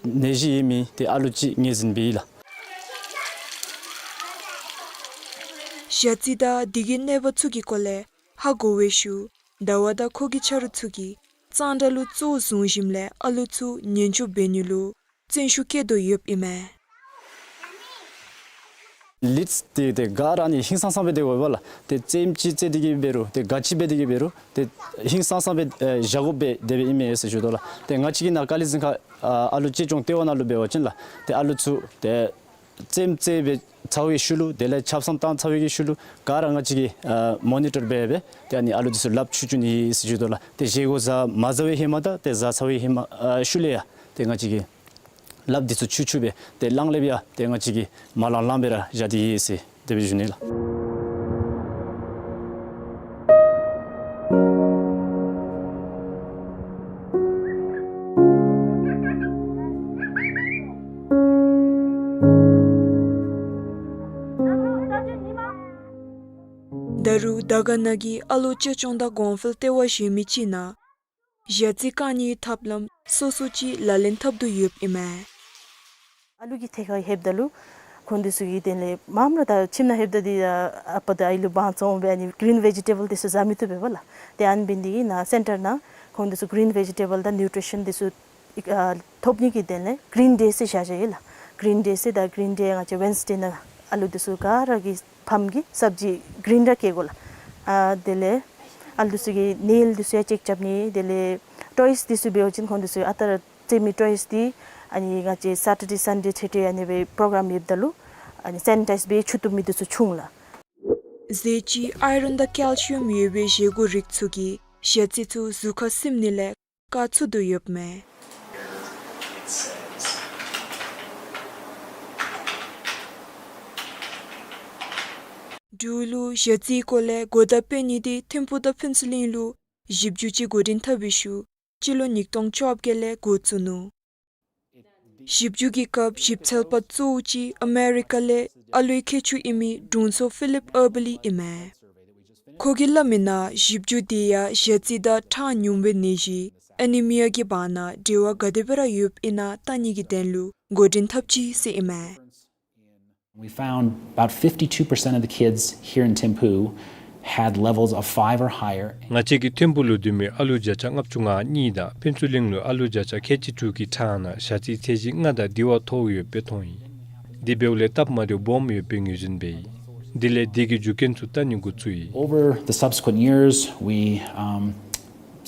ནད་གཞི་ཡོད་མི་ཏེ་ཨ་ལུ་ཅིག་ངོས་འཛིན་འབད་ཡི་ལགས། ཞ་རྩི་དང་དེ་གི་གནོད་པ་ཚུ་གི་སྐོར་ལས་ཧ་གོ་བའི་ཤུལ་ཟླ་བ་དང་ཁོ་གི་ཆ་རོགས་ཚུ་གིས་ གཙང་སྦྲ་ལུ་གཙོ་བོ་བཟུང་ཞིནམ་ལས་ཨ་ལུ་ཚུ་ཉན་སྐྱོབ་འབད་ནི་ལུ་བརྩོན་ཤུགས་བསྐྱེད་དོ་ཡོདཔ་ཨིན་མས། ལིཌསི་འདི་ཏེ་ག་ར་ཨ་ནི་ཧིང་སངས་སངས་སྦེ་སྡོད་དགོ་པས་ལགས། ཏེ་རྩེདམོ་ཅིག་རྩེ་སྟེ་གི་འབད་རུང་ཏེ་ག་ཅི་འབད་དེ་གི་འབད་རུང་ཏེ་ཧིང་སངས་སངས་སྦེ་ཨེ་བཞག་དགོ་པས་དེ་སྦེ་ཨིན་མས་ཟེར་ཞུ་དོ་ལགས། ཏེ་ང་བཅས་ཀྱི་ནཱ་ཀ་ལི་གཟིམ་ཁང་ཨ་ཨ་ལུ་གཅེས་སྐྱོང་ལྟེ་བ་ནང་ལུ་འབད་བ་ཅིན་ལགས། ཏེ་ཨ་ལུ་ཚུ་ཏེ་རྩེདམོ་རྩེ་སྦེ་ཚར་བའི་ཤུལ་ལུ་དེ་ལས་ཆབ་གསང་བཏང་ཚར་བའི་གི་ཤུལ་ལུ་ག་ར་ང་བཅས་ཀྱིས་ཨ་མོ་ནི་ཊར་འབད་སྦེ་ཏེ་ཨ་ནི་ཨ་ལུ་འདི་ཚུ་ལགཔ་འཁྱུ་འཁྱུ་ནི་ཨིན་ཟེར་ཞུ་དོ་ལགས། ཏེ་བཞེས་སྒོ་བཟའ་མ་བཟའ་བའི་ཧེ་མ་དང་ཏེ་བཟའ་ཚར་བའི་ཧེ་མ་ཨ་ཤུལ་ལས་ཡང་ཏེ་ང་བཅས་ཀྱིས་ལགཔ་འདི་ཚུ་འཁྱུ་འཁྱུ་སྦེ་ཏེ་གླང་ལེབ་ཡང་ཏེ་ང་བཅས་ཀྱིས་མ་ལང་ལང་སྦེ་ར་བཞག་སྟེ་ཡོད་ཟེར་དེ་སྦེ་ཞུ་ནི་ལགས། ད་རུང་དར་དཀར་ན་གི་ཨ་ལོ་གཅེས་སྐྱོང་དང་གོང་འཕེལ་ལྟེ་བ་གཞན་མི་ཅིག་ནང་ཞ་རྩི་བཀང་ནིའི་ཐབས་ལམ་སོ་སོ་ཅིག་ལག་ལེན་འཐབ་དོ་ཡོདཔ་ཨིན་མས། ཨ་ལུ་གི་ཐད་ཁར་ལྷོདཔ་ད་ལུ་ཁོང་འདི་ཚུ་གིས་དེ་ལས་མངམ་ར་ད་ཁྱིམ་ནང་ལྷོདཔ་ད་འདི་ཨ་པ་དང་ཨའི་ལུ་དབང་བཙོང་སྦེ་ཨ་ནི་གི་རིན་བེ་ཇི་ཊེ་བཱལ་འདི་ཚུ་བཟའ་མི་བཏུབ་པས་ལགས། ཏེ་ཨ་ནི་འབད་ནི་དེ་གིས་ནཱ་སེན་ཊར་ནང་ཁོང་འདི་ཚུ་གི་རིན་བེ་ཇི་ཊེ་བཱལ་དང་ནིའུ་ཊི་རི་ཤཱན་འདི་ཚུ་ཨ་ཐོབ་ནི་གི་དོན་ལས་གི་རིན་ཌེ་ཟེར་བཞག་བཞགཔ་ཨིན་ལགས། གི་རིན་ཌེ་ཟེར་ད་གི་རིན་ཌེ་ང་བཅས་ཝེན་སི་ཌེ་ནང་ཨ་ལུ་འདི་ཚུ་ག་ར་གི་ཕམ་གྱིས་སབ་ཇི་གི་རིན་ར་བཀལ་དགོ་ལགས། ཨ་དེ་ལས་ཨ་ལུ་འདི་ཚུ་གི་ནེལ་འདི་ཚུ་ཡང་ཅེཀ་རྐྱབ་ནི། དེ་ལས་ཊོའིསི་འདི་ཚུ་འབད་བ་ཅིན་ཁོང་འདི་ཚུ་ཨ་རྟག་ར་རྩེད་མི་ཊོའིསི་འདི་ཨ་ནི་ང་བཅས་སེ་ཊར་ཌེ་སན་ཌེ་ཚེ་འདི་ཨ་ནི་སྦེ་པོ་རོ་གརམ་ཡོདཔ་ད་ལུ་ཨ་ནི་སེ་ནི་ཊའིཛ་འབད་འཁྱུ་བཏུབ་མི་འདི་ཚུ་བྱུང་ལགས། ཟས་ཅིག་ཨའི་རོན་དང་ཀེལ་ཤི་ཡམ་ཡོད་པའི་བཞེས་སྒོ་རིགས་ཚུ་གིས་ཞ་རྩི་ཚུ་གཟུགས་ཁར་སིམ་ནི་ལས་བཀག་ཚུགས་དོ་ཡོདཔ་མས། འབྲུག་ལུ་ཞ་རྩིའི་སྐོར་ལས་གོ་བརྡ་སྤེལ་ནི་འདི་ཐིམ་ཕུག་དང་ཕུན་ཚོགས་གླིང་ལུ་ཞིབ་འཇུག་ཅིག་འགོ་འདྲེན་འཐབ་པའི་ཤུལ་སྤྱི་ལོ་ཉིས་སྟོང་བཅོ་བརྒྱད་ལས་འགོ་བཙུགས་ནུག། ཞིབ་འཇུག་གི་སྐབས་ཞིབ་འཚོལ་པ་གཙོ་བོ་ཅིག་ཨ་མེ་རི་ཀ་ལས་ཨ་ལུའི་མཁས་མཆོག་ཨིན་མི་དྲུང་འཚོ་ཕི་ལིབ་ཨར་བི་ལི་ཨིན་མས། ཁོ་གིས་སླབ་མི་ནང་ཞིབ་འཇུག་འདི་ཡང་ཞ་རྩི་དང་ཁྲག་ཉུང་བའི་ནད་གཞི་ཨེ་ནི་མི་ཡ་གི་བར་ན་འབྲེལ་བ་ག་དེ་སྦེ་ར་ཡོདཔ་ཨིན་ན་བལྟ་ནི་གི་དོན་ལུ་འགོ་འདྲེན་འཐབ་ཅི་ཟེར་ཨིན་མས། We found about fifty-two percent of the kids here in Thimphu had levels of five or higher. ང་བཅས་ཀྱིས་ཐིམ་ཕུག་ལུ་སྡོད་མི་ཨ་ལུ་བརྒྱ་ཆ་ལྔ་བཅུ་ང་གཉིས་དང་ཕུན་ཚོགས་གླིང་ལུ་ཨ་ལུ་བརྒྱ་ཆ་ཁལ་གཅིག་དྲུག་གི་ཁྲག་ནང་ཞ་རྩིའི་ཚད་གཞི་ལྔ་དང་འདི་བ་མཐོ་བོ་ཡོདཔ་སྦེ་མཐོང་ཡི། དེ་འབདཝ་ལས་སྟབས་མ་བདེཝ་སྦོམ་ཡོདཔ་སྦེ་ངོས་འཛིན་འབད་ཡི། དེ་ལས་དེ་གི་རྒྱུ་རྐྱེན་ཚུ་བལྟ་ནི་འགོ་བཙུགས་ཡི། Over the subsequent years, we, um,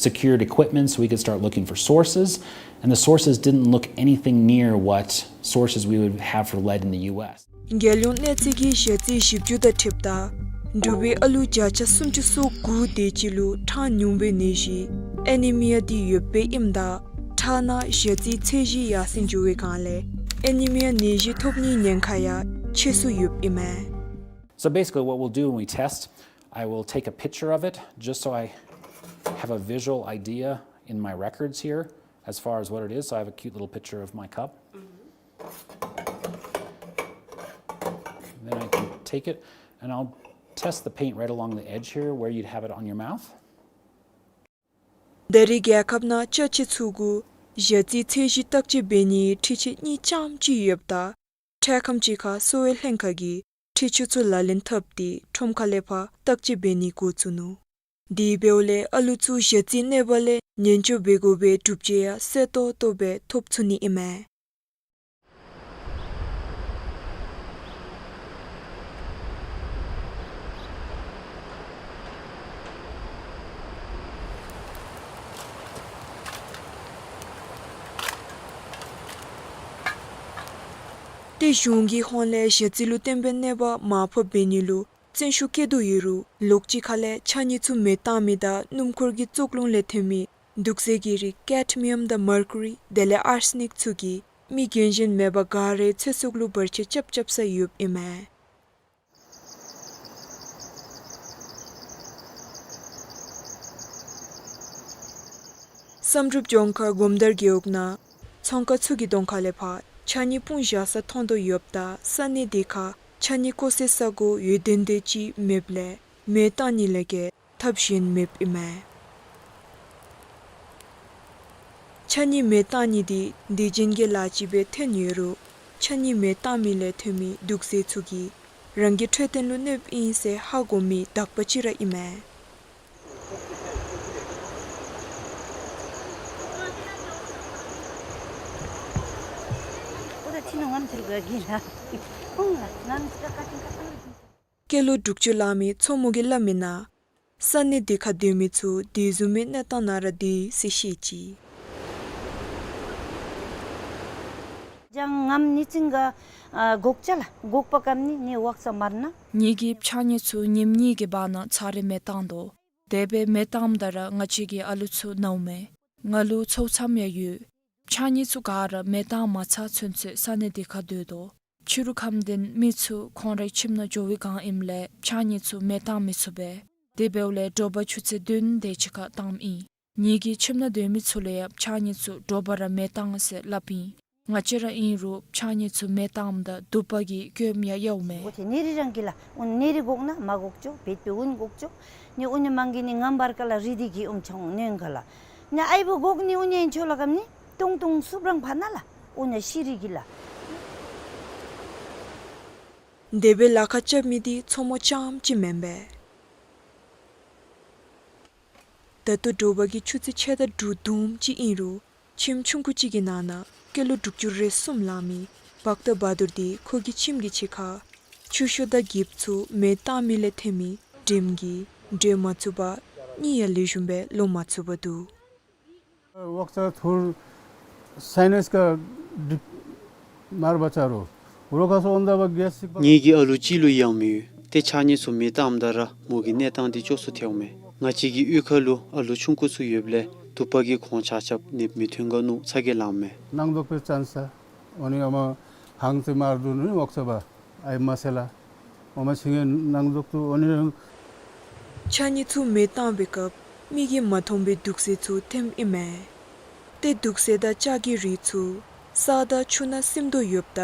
secured equipment so we could start looking for sources, and the sources didn't look anything near what sources we would have for lead in the U S. རྒྱལ་ཡོངས་གནས་ཚད་ཀྱི་ཞ་རྩིའི་ཞིབ་འཇུག་དང་འཁྲིལཝ་ད་འབྲུག་པའི་ཨ་ལུ་བརྒྱ་ཆ་སུམ་ཅུ་སོ་དགུ་དེ་ཅིག་ལུ་ཁྲག་ཉུང་བའི་ནད་གཞི་ཨེ་ནི་མི་ཡ་འདི་ཡོདཔ་སྦེ་ཨིནམ་ད་ཁྲག་ནང་ཞ་རྩིའི་ཚད་གཞི་ཡར་སེང་འགྱོ་བའི་སྒང་ལས་ཨེ་ནི་མི་ཡ་ནད་གཞི་ཐོབ་ནིའི་ཉེན་ཁ་ཡང་ཆེ་སུ་ཡོདཔ་ཨིན་མས། So basically what we'll do when we test, I will take a picture of it just so I have a visual idea in my records here as far as what it is. So I have a cute little picture of my cup. Then I can take it and I'll test the paint right along the edge here where you'd have it on your mouth. ད་རེས་རྒྱལ་ཁབ་ནང་ཅ་ཆས་ཚུ་གུ་ཞ་རྩིའི་ཚད་གཞི་བརྟག་དཔྱད་འབད་ནིའི་འཕྲུལ་ཆས་གཉིས་ཙམ་ཅིག་ཡོདཔ་ད་འཕྲལ་ཁམས་ཅིག་ཁར་གསོ་བའི་ལྷན་ཁག་གིས་འཕྲུལ་ཆས་ཚུ་ལག་ལེན་འཐབ་སྟེ་ཁྲོམ་ཁ་ལས་ཕར་བརྟག་དཔྱད་འབད་ནི་འགོ་བཙུགས་ནུག། དེ་འབདཝ་ལས་ཨ་ལུ་ཚུ་ཞ་རྩིའི་གནོད་པ་ལས་ཉེན་བཅོལ་འབད་དགོ་པའི་སྒྲུབ་བྱེད་ཡང་གསལ་ཏོག་ཏོ་སྦེ་ཐོབ་ཚུགས་ནི་ཨིན་མས། ཏེ་གཞུང་གི་ཧོངས་ལས་ཞ་རྩི་ལུ་བརྟེན་པའི་གནོད་པ་མར་ཕབ་འབད་ནི་ལུ་བརྩོན་ཤུགས་བསྐྱེད་དོ་ཡོད་རུང་ལོགས་ཅིག་ཁ་ལས་ཕྱགས་སྙིགས་ཚུ་མེ་བཏང་མི་དང་སྣུམ་འཁོར་གྱི་བཙོག་རླུང་ལས་ཐོན་མི་དུག་རྫས་ཀྱི་རིགས་ཀེཌ་མི་ཡམ་དང་མར་ཀུ་རི་དེ་ལས་ཨར་སེ་ནིཀ་ཚུ་གིས་མི་རྒན་གཞོན་མེད་པར་ག་རའི་ཚེ་སྲོག་ལུ་བར་ཆད་རྐྱབ་རྐྱབ་ས་ཡོདཔ་ཨིན་མས། བསམ་གྲུབ་ལྗོངས་མཁར་སྒོམ་དར་རྒེད་འོག་ནང་ཚོང་ཁང་ཚུ་གི་གདོང་ཁ་ལས་ཕར་ཕྱགས་སྙིགས་སྤུངས་བཞག་ས་མཐོང་དོ་ཡོདཔ་ད་ས་གནས་དེ་ཁར་ཕྱགས་སྙིགས་བཀོ་སའི་ས་སྒོ་འོས་ལྡན་དེ་ཅིག་མེདཔ་ལས་མེ་བཏང་ནི་ལས་བརྒལ་ཐབས་གཞན་མེདཔ་ཨིན་མས། ཕྱགས་སྙིགས་མེ་བཏང་ནི་འདི་སྡིག་ཅན་གྱི་ལཱ་ཅིག་སྦེ་ཐོན་ཡོད་རུང་ཕྱགས་སྙིགས་མེ་བཏང་མི་ལས་ཐོན་མི་དུག་རྫས་ཚུ་གིས་རང་གི་འཕྲོད་བསྟེན་ལུ་གནོདཔ་ཨིན་ཟེར་ཧ་གོ་མི་དག་པ་ཅིག་ར་ཨིན་མས། སྐྱེས་ལོ་དྲུག་ཅུ་ལང་མི་མཚོ་མོ་གིས་སླབ་མི་ནང་ས་གནས་འདི་ཁར་སྡོད་མི་ཚུ་དེ་བཟུམ་མའི་གནས་སྟངས་ནང་ར་སྡོད་ཡི་ཟེར་བཤད་ཅི། ངེ་གི་ཕྱགས་སྙིགས་ཚུ་ཉིནམ་གཉིས་ཀྱི་བར་ན་ཚར་རེ་མེ་བཏང་དོ། དེ་སྦེ་མེ་བཏངམ་ད་ར་ང་བཅས་ཀྱི་ཨ་ལུ་ཚུ་ནཝ་མས། ང་ལུ་ཚ་བོ་ཙམ་ཡང་ཡོད། ཕྱགས་སྙིགས་ཚུ་ག་ར་མེ་བཏང་མ་ཚར་ཚུན་ཚོད་ས་གནས་འདི་ཁར་སྡོད་དོ། ཕྱི་རུ་ཁམས་ལྡན་མི་ཚུ་ཁོང་རའི་ཁྱིམ་ནང་འགྱོ་བའི་བསྒང་ཨིནམ་ལས་ཕྱགས་སྙིགས་ཚུ་མེ་བཏང་མི་ཚུགས་པས། དེ་འབདཝ་ལས་དྲོ་པ་ཆུ་ཚོད་བདུན་དེ་ཅིག་ཁར་བཏངམ་ཨིན། ངེ་གི་ཁྱིམ་ནང་སྡོད་མི་ཚུ་ལུ་ཡང་ཕྱགས་སྙིགས་ཚུ་དྲོ་པ་ར་མེ་བཏང་ཟེར་སླབ་ཨིན། ང་བཅས་ར་ཨིན་རུང་ཕྱགས་སྙིགས་ཚུ་མེ་བཏངམ་ད་དུ་པ་གིས་སྐྱོདཔ་ཡང་ཡོདཔ་མས། འོ་ཏེ་ནེ་རི་རང་གི་ལགས། འོ་ནེ་རི་འགོག་ན་མ་འགོག་ཅོག་བེད་པའི་འོ་ནི་འགོག་ཅོག། ནི་འོ་ནི་མང་གི་ནི་ངམ་བར་ཀ་ལ་རི་དི་གི་འོམ་ཆང་ནོན་ག་ལགས། ནི་ཨའི་བུ་འགོག་ནི་འོ་ནི་ཨིན་ཆོ་ལ་གམ་ནི་ཏུང་ཏུང་སུབ་རང་ཕར་ན་ལགས། འོ་ནི་ཤི་རི་གི་ལགས། དེ་སྦེ་ལ་ཁ་རྐྱབ་མི་འདི་མཚོ་མོ་རྐྱངམ་ཅིག་མེན་པས། ད་ལྟོ་དྲོ་པ་གི་ཆུ་ཚོད་ཕྱེད་དང་དྲུག་བརྡུངམ་ཅིག་ཨིན་རུང་ཁྱིམ་ཆུང་ཀུ་ཅིག་གི་ནང་ན་སྐྱེས་ལོ་དྲུག་ཅུ་རེ་གསུམ་ལང་མི་བཀྟ་བ་དུར་འདི་ཁོ་གི་ཁྱིམ་གྱི་ཕྱི་ཁར་ཆུ་ཤོག་དང་འགྱིབ་ཚུ་མེ་བཏང་མི་ལས་ཐོན་མི་དྲིམ་གྱིས་འགྲོལ་མ་ཚུགས་པར་གཉིད་ཡང་ལེགས་ཤོམ་སྦེ་ལོག་མ་ཚུགས་པར་འདུག། ཝག་ཚ་ཐུར་སའིན་ནསི་ཀ་དྲིབ་མར་བ་ཆ་རོ། རོ་ཁ་སོ་འོན་ད་བ་གེས་སི་ཀ་པ། ངེ་གི་ཨ་ལུ་གཅིག་ལུ་ཡང་མི་ཡོད། ཏེ་ཕྱགས་སྙིགས་ཚུ་མེ་བཏངམ་ད་ར་མོ་གི་གནས་སྟངས་འདི་སྐྱོ་སུ་ཐལཝ་མས། ང་བཅས་ཀྱི་གཡུས་ཁ་ལུ་ཨ་ལུ་ཆུང་ཀུ་ཚུ་ཡོདཔ་ལས་དུ་པ་གིས་ཁོང་ཆ་ཁྱབ་ནདཔ་མི་ཐོན་ག་ནུག་ཚ་གྱང་ལངམ་མས། ནང་དོག་པའི་ཙན་ས་འོ་ནི་ཨ་མ་ཧང་ཙི་མར་དུ་ནི་ཝག་ཚ་བ་ཨའི་མ་སེ་ལ། ཨོ་མ་ཤིང་ངེ་ནང་དོག་ཏུ་འོ་ནི་རང་། ཕྱགས་སྙིགས་ཚུ་མེ་བཏང་བའི་སྐབས་མིག་གིས་མ་མཐོང་བའི་དུག་རྫས་ཚུ་ཐོནམ་ཨིན་མས། ཏེ་དུག་རྫས་དང་ལྕགས་ཀྱི་རིགས་ཚུ་ས་དང་ཆུ་ནང་སིམ་དོ་ཡོདཔ་ད་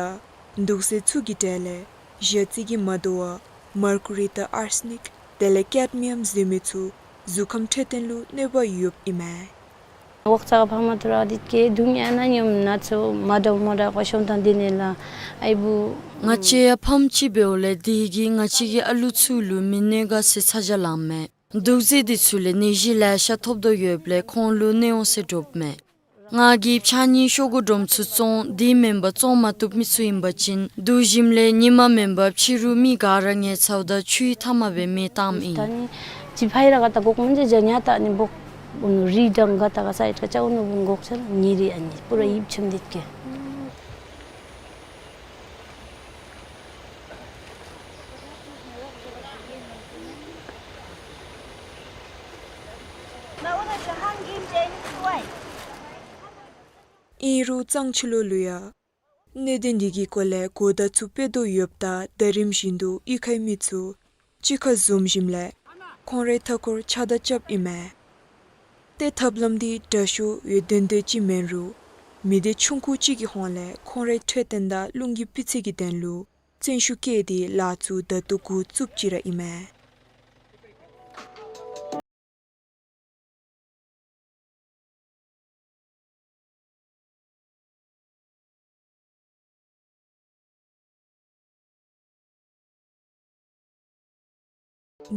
དུག་རྫས་ཚུ་གི་གྲས་ལས་ཞ་རྩི་གིས་མ་དོ་བར་མར་ཀུ་རི་དང་ཨར་སི་ནིཀ་དེ་ལས་ཀེཌ་མི་ཡམ་ཟེར་མི་ཚུ་གཟུགས་ཁམས་འཕྲོད་བསྟེན་ལུ་གནོད་པ་ཡོདཔ་ཨིན་མས། ཝག་ཚ་ཕམ་ཐུ་ར་དིད་ཀེ་དུང་ཡ་ན་ཉོམ་ན་ཚོ་མ་དོ་མ་དོ་ཀོ་ཤོམ་ཐང་དེ་ནེ་ལ་ཨའི་བུ། ང་བཅས་ཡང་ཕམ་ཅིག་འབདཝ་ལས་དེ་གིས་ང་བཅས་ཀྱི་ཨ་ལུ་ཚུ་ལུ་མི་གནོད་ག་ཟེར་ཚ་གྱང་ལངམ་མས། དུག་རྫས་འདི་ཚུ་ལས་ནད་གཞི་ལེ་ཤ་ཐོབ་དོ་ཡོདཔ་ལས་ཁོང་ལུ་གནོད་འོང་ཟེར་དྲོཔ་མས། ང་གིས་ཕྱགས་སྙིགས་ཤོག་གུ་སྒྲོམ་ཚུ་བཙོང་དེ་མེན་པར་བཙོང་མ་བཏུབ་མི་ཚུ་ཨིན་པ་ཅིན་དུག་ཞིམ་ལས་ཉི་མ་མེན་པར་ཕྱི་རུ་མི་ག་ར་ངལ་ཚཝ་ད་ཆུའི་མཐའ་མ་སྦེ་མེ་བཏངམ་ཨིན། ད་ནི་ཅི་ཕའི་ར་ག་ད་གོག་མོན་ཇེ་ཇ་ཉ་ད་ནི་བོག་ཨུ་ནུ་རི་དང་ག་ད་ག་ས་ཨིད་ཀ་ཅ་ཨུ་ནུ་བུང་གོག་ཆ་ལ་ཉེ་རི་ཨ་ནི་པུ་ར་ཡིབ་ཆམ་དིད་ཀེ། ཨིན་རུང་གཙང་ཆུ་ལོག་ལུ་ཡང་གནད་དོན་འདི་གི་སྐོར་ལས་གོ་བརྡ་ཚུ་སྤེལ་དོ་ཡོདཔ་ད་ཟླ་རིམ་བཞིན་དུ་གཡུས་ཁའི་མི་ཚུ་གཅིག་ཁར་འཛོམས་ཞིནམ་ལས་ཁོང་རའི་མཐའ་འཁོར་ཕྱགས་བདའ་རྐྱབ་ཨིན་མས། ཏེ་ཐབས་ལམ་འདི་དྲག་ཤོས་འོད་ལྡན་ལྡན་ཅིག་མེན་རུང་མི་སྡེ་ཆུང་ཀུ་ཅིག་གི་ཧོངས་ལས་ཁོང་རའི་འཕྲོད་བསྟེན་དང་རླུང་གི་སྤུས་ཚད་ཀྱི་དོན་ལུ་བརྩོན་ཤུགས་བསྐྱེད་དེ་ལཱ་ཚུ་ད་ལྟོ་འགོ་བཙུགསཔ་ཅིག་ར་ཨིན་མས།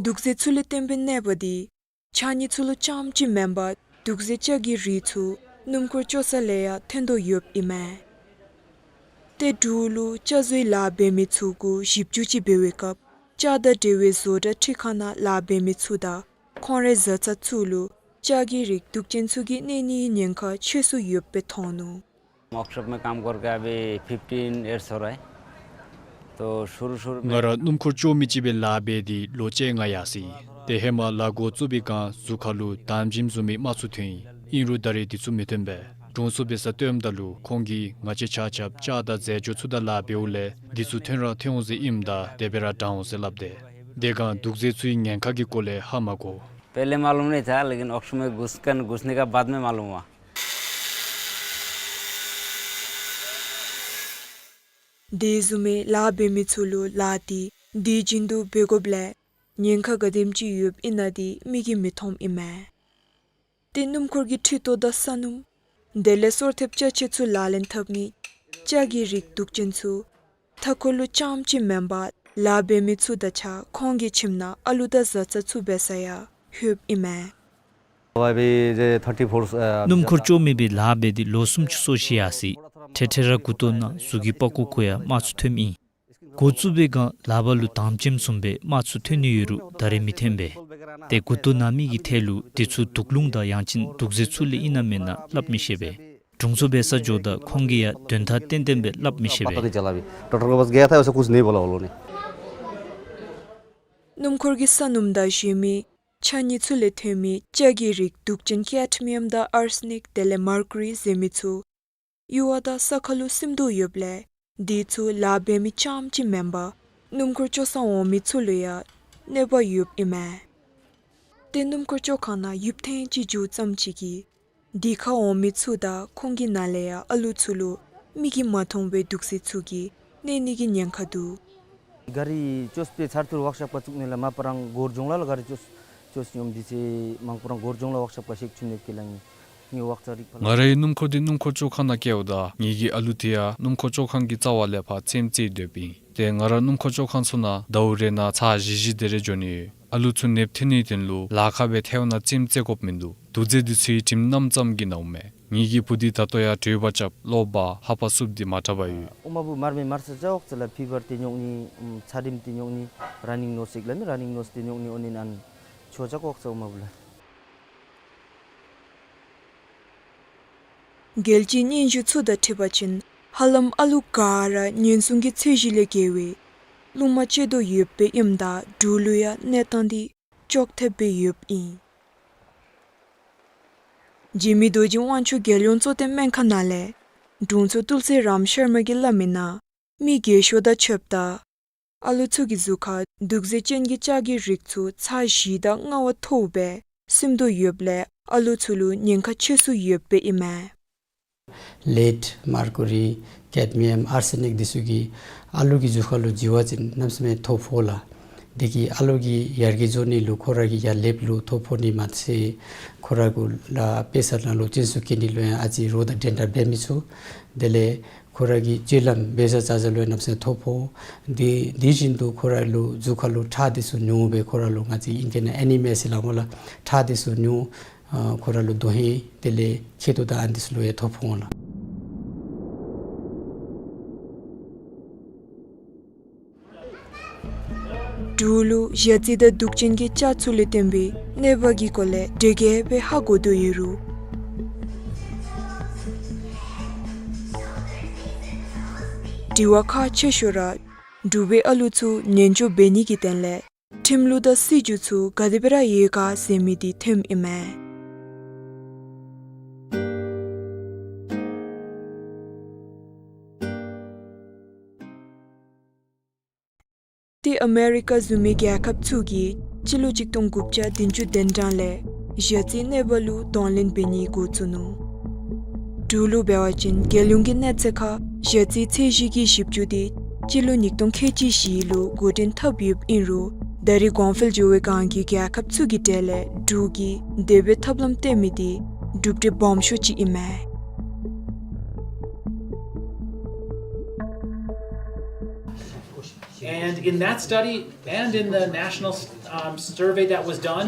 དུག་རྫས་ཚུ་ལས་བརྟེན་པའི་གནོད་པ་འདི་ཕྱགས་སྙིགས་ཚུ་ལུ་རྐྱངམ་ཅིག་མེན་པར་དུག་རྫས་ལྕགས་ཀྱི་རིགས་ཚུ་སྣུམ་འཁོར་བཅོ་ས་ལས་ཡང་ཐོན་དོ་ཡོདཔ་ཨིན་མས། ཏེ་འབྲུག་ལུ་ལྕགས་བཟོའི་ལཱ་འབད་མི་ཚུ་གུ་ཞིབ་འཇུག་ཅིག་འབད་བའི་སྐབས་ལྕགས་དང་འབྲེལ་བའི་བཟོ་གྲྭ་འཕྲུལ་ཁང་ནང་ལཱ་འབད་མི་ཚུ་དང་ཁོང་རའི་བཟའ་ཚང་ཚུ་ལུ་ལྕགས་ཀྱི་རིགས་དུག་ཅན་ཚུ་གིས་གནོད་ནིའི་ཉེན་ཁ་ཆེ་སུ་ཡོདཔ་སྦེ་མཐོང་ནུག། ཝརཀ་ཤོཔ་མེ་ཀམ་ཀར་ཀ་བི་ཕིཕ་ཊིན་ཡརསི་ཧོ་ར་ཧེ། ཏོ་ཤུ་རུ་ཤུ་རུ་མེ། ང་ར་སྣུམ་འཁོར་བཅོ་མི་ཅིག་སྦེ་ལཱ་འབད་དེ་ལོ་བཅོ་ལྔ་ཡར་སོ་ཡི། ཏེ་ཧེ་མ་ལཱ་འགོ་བཙུགས་པའི་སྒང་གཟུགས་ཁ་ལུ་དམ་ཞིམ་བཟུམ་མའི་རྨ་ཚུ་ཐོན་ཡི། ཨིན་རུང་ད་རེས་འདི་ཚུ་མི་ཐོན་པས། དྲུང་འཚོ་འབད་སར་སྟོནམ་ད་ལུ་ཁོང་གིས་ང་བཅས་ཆ་ཁྱབ་ལྕགས་དང་རྫས་སྦྱོར་ཚུ་དང་ལཱ་འབདཝ་ལས་འདི་ཚུ་ཐོན་ར་ཐོན་འོང་ཟེར་ཨིནམ་ད་དེ་སྦེ་ར་དྲང་འོང་ཟེར་སླབ་སྟེ། དེ་སྒང་དུག་རྫས་ཚུའི་ཉེན་ཁ་གི་སྐོར་ལས་ཧ་མ་གོ། पहले मालूम नहीं था, लेकिन ཝརཀ་ཤོཔ་མེ་གུས་ཀན་གུས་ནེ་ཀ་བཱད་མེ་མ་ལུམ་ཧུઆ། དེ་བཟུམ་མའི་ལཱ་འབད་མི་ཚུ་ལུ་ལཱ་འདི་དུས་རྒྱུན་དུ་འབད་དགོཔ་ལས་ཉེན་ཁ་ག་དེམ་ཅིག་ཡོདཔ་ཨིན་ན་འདི་མིག་གིས་མི་མཐོངམ་ཨིན་མས། ཏེ་སྣུམ་འཁོར་གྱི་འཕྲུལ་ཏོ་དང་ས་སྣུམ་དེ་ལས་སོར་ཐེབས་ཅ་ཆས་ཚུ་ལག་ལེན་འཐབ་མི་ལྕགས་ཀྱི་རིགས་དུག་ཅན་ཚུ་མཐའ་འཁོར་ལུ་རྐྱངམ་ཅིག་མེན་པར་ལཱ་འབད་མི་ཚུ་དང་གཅིག་ཁར་ཁོང་གི་ཁྱིམ་ནང་ཨ་ལུ་དང་བཟའ་ཚང་ཚུ་འབད་སར་ཡང་ལྷོདཔ་ཨིན་མས། भाई भी जे thirty four, अ, སྣུམ་འཁོར་བཅོ་མི་སྦེ་ལཱ་འབད་དེ་ལོ་སུམ་ཅུ་སོ་བཞི་ཡར་སོ་ཡི། ཐེངས་ཐེངས་ར་མགུ་ཏོ་ནང་གཟུགས་ཀྱི་པགས་ཀོ་ཁར་ཡང་རྨ་ཚུ་ཐོནམ་ཨིན། འགོ་བཙུགས་པའི་སྒང་ལག་པ་ལུ་དམ་ཅན་བཟུམ་སྦེ་རྨ་ཚུ་ཐོན་ནི་ཡོད་རུང་ད་རེས་མི་ཐོན་པས། ཏེ་མགུ་ཏོ་ན་མི་གི་ཐད་ལུ་དེ་ཚུ་དུག་རླུང་དང་ཡང་ཅིན་དུག་རྫས་ཚུ་ལས་ཨིན་ན་མེན་ན་སླབ་མི་ཤེས་པས། དྲུང་འཚོ་འབད་སར་འགྱོཝ་ད་ཁོང་གིས་ཡང་དོན་དག་ཏན་ཏན་སྦེ་སླབ་མི་ཤེས་པས། पता नहीं चला अभी। डॉक्टर के पास गया था, वैसे कुछ नहीं बोला वो लोगों ने। སྣུམ་འཁོར་གྱི་ས་སྣུམ་དང་གཞན་མི་ཆ་གཉིས་ཚུ་ལས་ཐོན་མི་ལྕགས་ཀྱི་རིགས་དུག་ཅན་ཀེཌ་མི་ཡམ་དང་ཨར་སེ་ནིཀ་དེ་ལས་མར་ཀུ་རི་ཟེར་མི་ཚུ་གཡུར་བ་དང་ས་ཁ་ལུ་སིམ་དོ་ཡོདཔ་ལས་དེ་ཚུ་ལཱ་འབད་མི་རྐྱངམ་ཅིག་མེན་པར་སྣུམ་འཁོར་བཅོ་སར་འོང་མི་ཚུ་ལུ་ཡང་གནོད་པ་ཡོདཔ་ཨིན་མས། ཏེ་སྣུམ་འཁོར་བཅོ་ཁང་ནང་ཡུདཔ་ཐེངས་ཅིག་འགྱོ་ཙམ་ཅིག་གིས་དེ་ཁར་འོང་མི་ཚུ་དང་ཁོང་གི་ནང་ལས་ཡང་ཨ་ལུ་ཚུ་ལུ་མིག་གིས་མ་མཐོང་བའི་དུག་རྫས་ཚུ་གིས་གནོད་ནི་གི་ཉེན་ཁ་འདུག། गाडी चोस पे छारतुर वर्कशॉप का चुकने ला मा परंग गोर जोंगला ला गाडी चोस चोस ཉོམ་འདི་ཚེ་མང་པོ་རང་སྒོར་ལྗོངས་ལ་ཝརཀ་ཤོབ་ག་ཤེག་ཆུ་ནེབ་ཀྱི་ལ་ངེ་ངེ་ཝརཀ་ཙ་རིག་པ་ལ། ང་རའི་སྣུམ་འཁོར་འདི་སྣུམ་འཁོར་བཅོ་ཁང་ནང་བསྐྱལཝ་ད་ངེ་གི་ཨ་ལུ་དེ་ཡང་སྣུམ་འཁོར་བཅོ་ཁང་གི་རྩ་བ་ལས་ཕར་རྩེདམོ་རྩེ་སྡོདཔ་ཨིན། ཏེ་ང་ར་སྣུམ་འཁོར་བཅོ་ཁང་ཚུ་ནང་ཟླཝ་རེ་ནང་ཚར་བཞི་བཞི་དེ་རེ་འགྱོ་ནི་ཡོད། ཨ་ལུ་ཚུ་ནེབ་ཐོན་ནིའི་དོན་ལུ་ལཱ་ཁག་སྦེ་ཐལཝ་ནང་རྩེདམོ་རྩེ་དགོཔ་མིན་འདུག། དུག་རྫས་འདི་ཚུ་ཡང་དྲིམ་གནམ་ཙམ་གྱིས་ནཝ་མས། ངེ་གི་བུ་འདི་ད་ལྟོ་ཡང་དྲོད་འབར་རྐྱབ་གློ་བ་ལྷ་པ་སུབ་སྟེ་མ་དྲག་པར་ཡོད། ཨོ་མ་བུ་མར་མེ་མར་ས་ཅ་ཝརཀ་ཙ་ལ་ཕི་བར་ཏེ་ཉོག་ནི་ཨམ་ཚ་དྲིམ་ཏེ་ཉོག་ནི་ར་ནིང་ནོས་ཟེར་ལ་མི་ར་ནིང་ནོས་ཏེ་ཉོག་ནི་ཨོ་ནི་ཨན་ཆོ་ཅ་ཝརཀ་ཙ་ཨོ་མ་བུ་ལ། རྒྱལ་སྤྱིའི་སྙན་ཞུ་ཚུ་དང་འཁྲིལ་བ་ཅིན་ཧ་ལམ་ཨ་ལུ་ག་ར་ཉེན་སྲུང་གི་ཚད་གཞི་ལས་བརྒལ་བའི་རླུང་མ་སྤྱོད་དོ་ཡོདཔ་སྦེ་ཨིནམ་ད་འབྲུག་ལུ་ཡང་གནས་སྟངས་འདི་ཅོག་འཐདཔ་སྦེ་ཡོདཔ་ཨིན། འཇིགས་མེད་རྡོ་རྗེ་དབང་ཕྱུག་རྒྱལ་ཡོངས་གཙོ་བསྟེན་སྨན་ཁང་ནང་ལས་དྲུང་འཚོ་ཐུལ་སི་རམ་ཤར་མ་གིས་སླབ་མིའི་ནང་མི་རྒས་ཤོས་དང་ཕྱདཔ་ད་ཨ་ལུ་ཚུ་གི་གཟུགས་ཁར་དུག་རྫས་ཅན་གྱི་ལྕགས་ཀྱི་རིགས་ཚུ་ཚར་བཞི་དང་ལྔ་བ་མཐོཝ་སྦེ་སིམ་དོ་ཡོདཔ་ལས་ཨ་ལུ་ཚུ་ལུ་ཉེན་ཁ་ཆེ་སུ་ཡོདཔ་སྦེ་ཨིན་མས། ལེཌ་མར་ཀུ་རི་ཀེཌ་མི་ཡམ་ཨར་སེ་ནིཀ་འདི་ཚུ་གིས་ཨ་ལུ་གི་གཟུགས་ཁར་ལུ་འཇུ་བ་ཅིན་གནམ་མེད་ས་མེད་ཐོ་ཕོག་ལགས། དེ་གིས་ཨ་ལུ་གི་ཡར་རྒྱས་འགྱོ་ནི་ལུ་ཁོ་ར་གི་ཡར་ལེབ་ལུ་ཐོ་ཕོག་ནི་མ་ཚད་ཁོ་ར་གུ་ལུ་དཔེ་ས་ནང་ལུ་བཙོན་འཇུག་བཀལ་ནི་ལུ་ཡང་ཨ་ཙི་རོགས་དང་འགྲན་ཟླ་འབད་མི་ཚུགས། དེ་ལས་ཁོ་ར་གི་སྤྱོད་ལམ་འབད་ས་བྱ་བྱ་ལུ་ཡང་གནམ་མེད་ས་མེད་ཐོ་ཕོག། དེ་དེ་བཞིན་དུ་ཁོ་ར་ལུ་གཟུགས་ཁར་ལུ་ཁྲག་འདི་ཚུ་ཉུང་སྦེ་ཁོ་ར་ལུ་ང་བཅས་ཨིང་སྐད་ནང་ཨེ་ནི་མི་ཡ་ཟེར་སླབ་སྨོ་ལགས། ཁྲག་འདི་ཚུ་ཉུང་། ཨ་ཁོ་ར་ལུ་དོན་ཧིང་དེ་ལས་མཁལ་རྡོག་དང་ཨ་ནི་འདི་ཚུ་ལུ་ཡང་ཐོ་ཕོག་འོང་ལགས། འབྲུག་ལུ་ཞ་རྩི་དང་དུག་ཅན་གྱི་ལྕགས་ཚུ་ལས་བརྟེན་པའི་གནོད་པ་གི་སྐོར་ལས་འགྲེལ་བཤད་འབད་ཧ་གོ་དོ་ཡོད་རུང་དྲི་བ་ཁག་ཆེ་ཤོས་ར་འབྲུག་པའི་ཨ་ལུ་ཚུ་ཉེན་སྐྱོབ་འབད་ནི་གི་དོན་ལས་ཁྲིམས་ལུགས་དང་སྲིད་བྱུས་ཚུ་ག་དེ་སྦེ་ར་ཡོད་ག་ཟེར་མི་འདི་ཐོནམ་ཨིན་མས། ཏེ་ཨ་མེ་རི་ཀ་བཟུམ་མའི་རྒྱལ་ཁབ་ཚུ་གིས་སྤྱི་ལོ་གཅིག་སྟོང་དགུ་བརྒྱ་བདུན་ཅུ་དོན་གྲངས་ལས་ཞ་རྩིའི་གནོད་པ་ལུ་གདོང་ལེན་འབད་ནི་འགོ་བཙུགས་ནུག། འབྲུག་ལུ་འབད་བ་ཅིན་རྒྱལ་ཡོངས་ཀྱི་གནས་ཚད་ཁར་ཞ་རྩིའི་ཚད་གཞི་གི་ཞིབ་འཇུག་འདི་སྤྱི་ལོ་ཉིས་སྟོང་ཁལ་གཅིག་བཞི་ལུ་འགོ་འདྲེན་འཐབ་ཡོདཔ་ཨིན་རུང་ད་རེས་གོང་འཕེལ་འགྱོ་བའི་སྒང་གི་རྒྱལ་ཁབ་ཚུ་གི་གྲས་ལས་འབྲུག་གིས་དེ་སྦེ་ཐབས་ལམ་བཏོན་མི་འདི་གྲུབ་འབྲས་སྦོམ་ཤོས་ཅིག་ཨིན་མས། And in that study and in the national, um, survey that was done,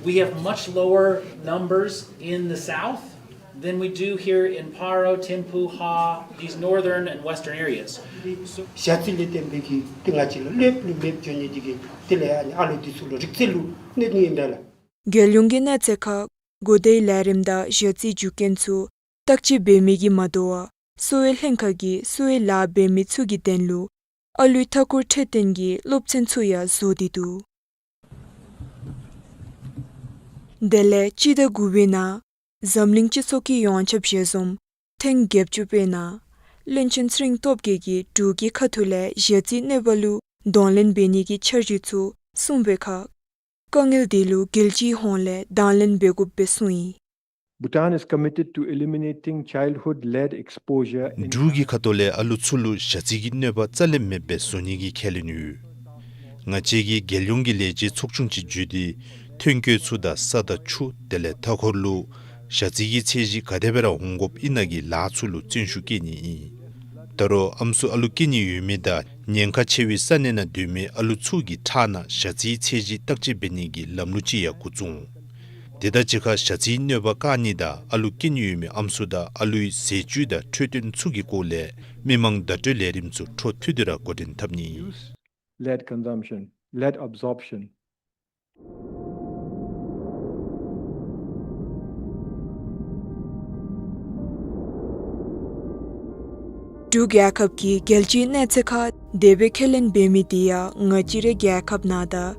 we have much lower numbers in the south than we do here in Paro, Thimphu, Ha, these northern and western areas. ཞ་རྩི་ལས་བརྟེན་པའི་གི་ཏེ་ང་བཅས་ལུ་ལེབ་ལུ་མེདཔ་འགྱོ་ནི་འདི་གིས་དེ་ལས་ཨ་ནི་ཨ་ལུ་འདི་ཚུ་ལུ་རིག་རྩལ་ལུ་གནོད་ནི་ཨིན་ན་ལགས། རྒྱལ་ཡོངས་ཀྱི་གནས་ཚད་ཁར་གོ་བརྡའི་ལས་རིམ་དང་ཞ་རྩིའི་རྒྱུ་རྐྱེན་ཚུ་བརྟག་དཔྱད་འབད་མི་གིས་མ་དོ་བར་གསོ་བའི་ལྷན་ཁག་གིས་གསོ་བའི་ལཱ་འབད་མི་ཚུ་གི་དོན་ལུ་ཨ་ལུའི་མཐའ་འཁོར་འཕྲོད་བསྟེན་གྱི་སློབ་ཚན་ཚུ་ཡང་བཟོ་སྟེ་འདུག། དེ་ལས་སྤྱི་ཟླ་དགུ་པའི་ནང་འཛམ་གླིང་སྤྱི་ཚོགས་ཀྱི་ཡོངས་ཁྱབ་ཞལ་འཛོམས་ཐེངས་བརྒྱད་ཅུ་པའི་ནང་བློན་ཆེན་ཚེ་རིང་སྟོབས་རྒྱས་ཀྱིས་འབྲུག་གི་ཁ་ཐུག་ལས་ཞ་རྩིའི་གནོད་པ་ལུ་གདོང་ལེན་འབད་ནི་གི་འཆར་གཞི་ཚུ་གསུངས་པའི་ཁར་དཀའ་ངལ་འདི་ལུ་རྒྱལ་སྤྱིའི་ཧོངས་ལས་གདོང་ལེན་འབད་དགོཔ་སྦེ་གསུངས་ཡི། Bhutan is committed to eliminating childhood lead exposure in འབྲུག་གི་ཁ་ཐུག་ལས་ཨ་ལུ་ཚུ་ལུ་ཞ་རྩི་གི་གནོད་པ་རྩ་ལས་མེདཔ་སྦེ་བཟོ་ནི་གི་ཁས་ལེན་ཡོད། ང་བཅས་ཀྱིས་རྒྱལ་ཡོངས་ཀྱི་ལས་བྱེད་ཚོགས་ཆུང་ཅིག་བརྒྱུད་དེ་ཐོན་སྐྱེད་ཚུ་དང་ས་དང་ཆུ་དེ་ལས་མཐའ་འཁོར་ལུ་ཞ་རྩི་གི་ཚད་གཞི་ག་དེ་སྦེ་ར་འོང་དགོཔ་ཨིན་ན་གི་ལཱ་ཚུ་ལུ་བརྩོན་ཤུགས་བསྐྱེད་ནི་ཨིན། ད་རུང་ཨམ་སྲུ་ཨ་ལུ་སྐྱེ་ནི་ཡོད་མི་དང་ཉེན་ཁ་ཆེ་བའི་ས་གནས་ནང་སྡོད་མི་ཨ་ལུ་ཚུ་གི་ཁྲག་ནང་ཞ་རྩིའི་ཚད་གཞི་བརྟག་དཔྱད་འབད་ནི་གི་ལམ་ལུགས་ཅིག་ཡང་འགོ་བཙུགས་འོང་། དེ་དང་གཅིག་ཁར་ཞ་ཚིགས་གནོད་པ་བཀག་ནི་དང་ཨ་ལུ་སྐྱེ་ནི་ཡོད་མི་ཨམ་སྲུ་དང་ཨ་ལུའི་ཟས་བཅུད་དང་འཕྲོད་བསྟེན་ཚུ་གི་སྐོར་ལས་མི་མང་བརྡ་སྤྲོད་ལས་རིམ་ཚུ་འཕྲོ་མཐུད་དེ་ར་འགོ་འདྲེན་འཐབ་ནི་ཨིན། Lead consumption, lead absorption. འབྲུག་རྒྱལ་ཁབ་ཀྱི་རྒྱལ་སྤྱིའི་གནས་ཚད་ཁར་དེ་སྦེ་ཁས་ལེན་འབད་མི་དེ་ཡང་ང་བཅས་རའི་རྒྱལ་ཁབ་ནང་དང་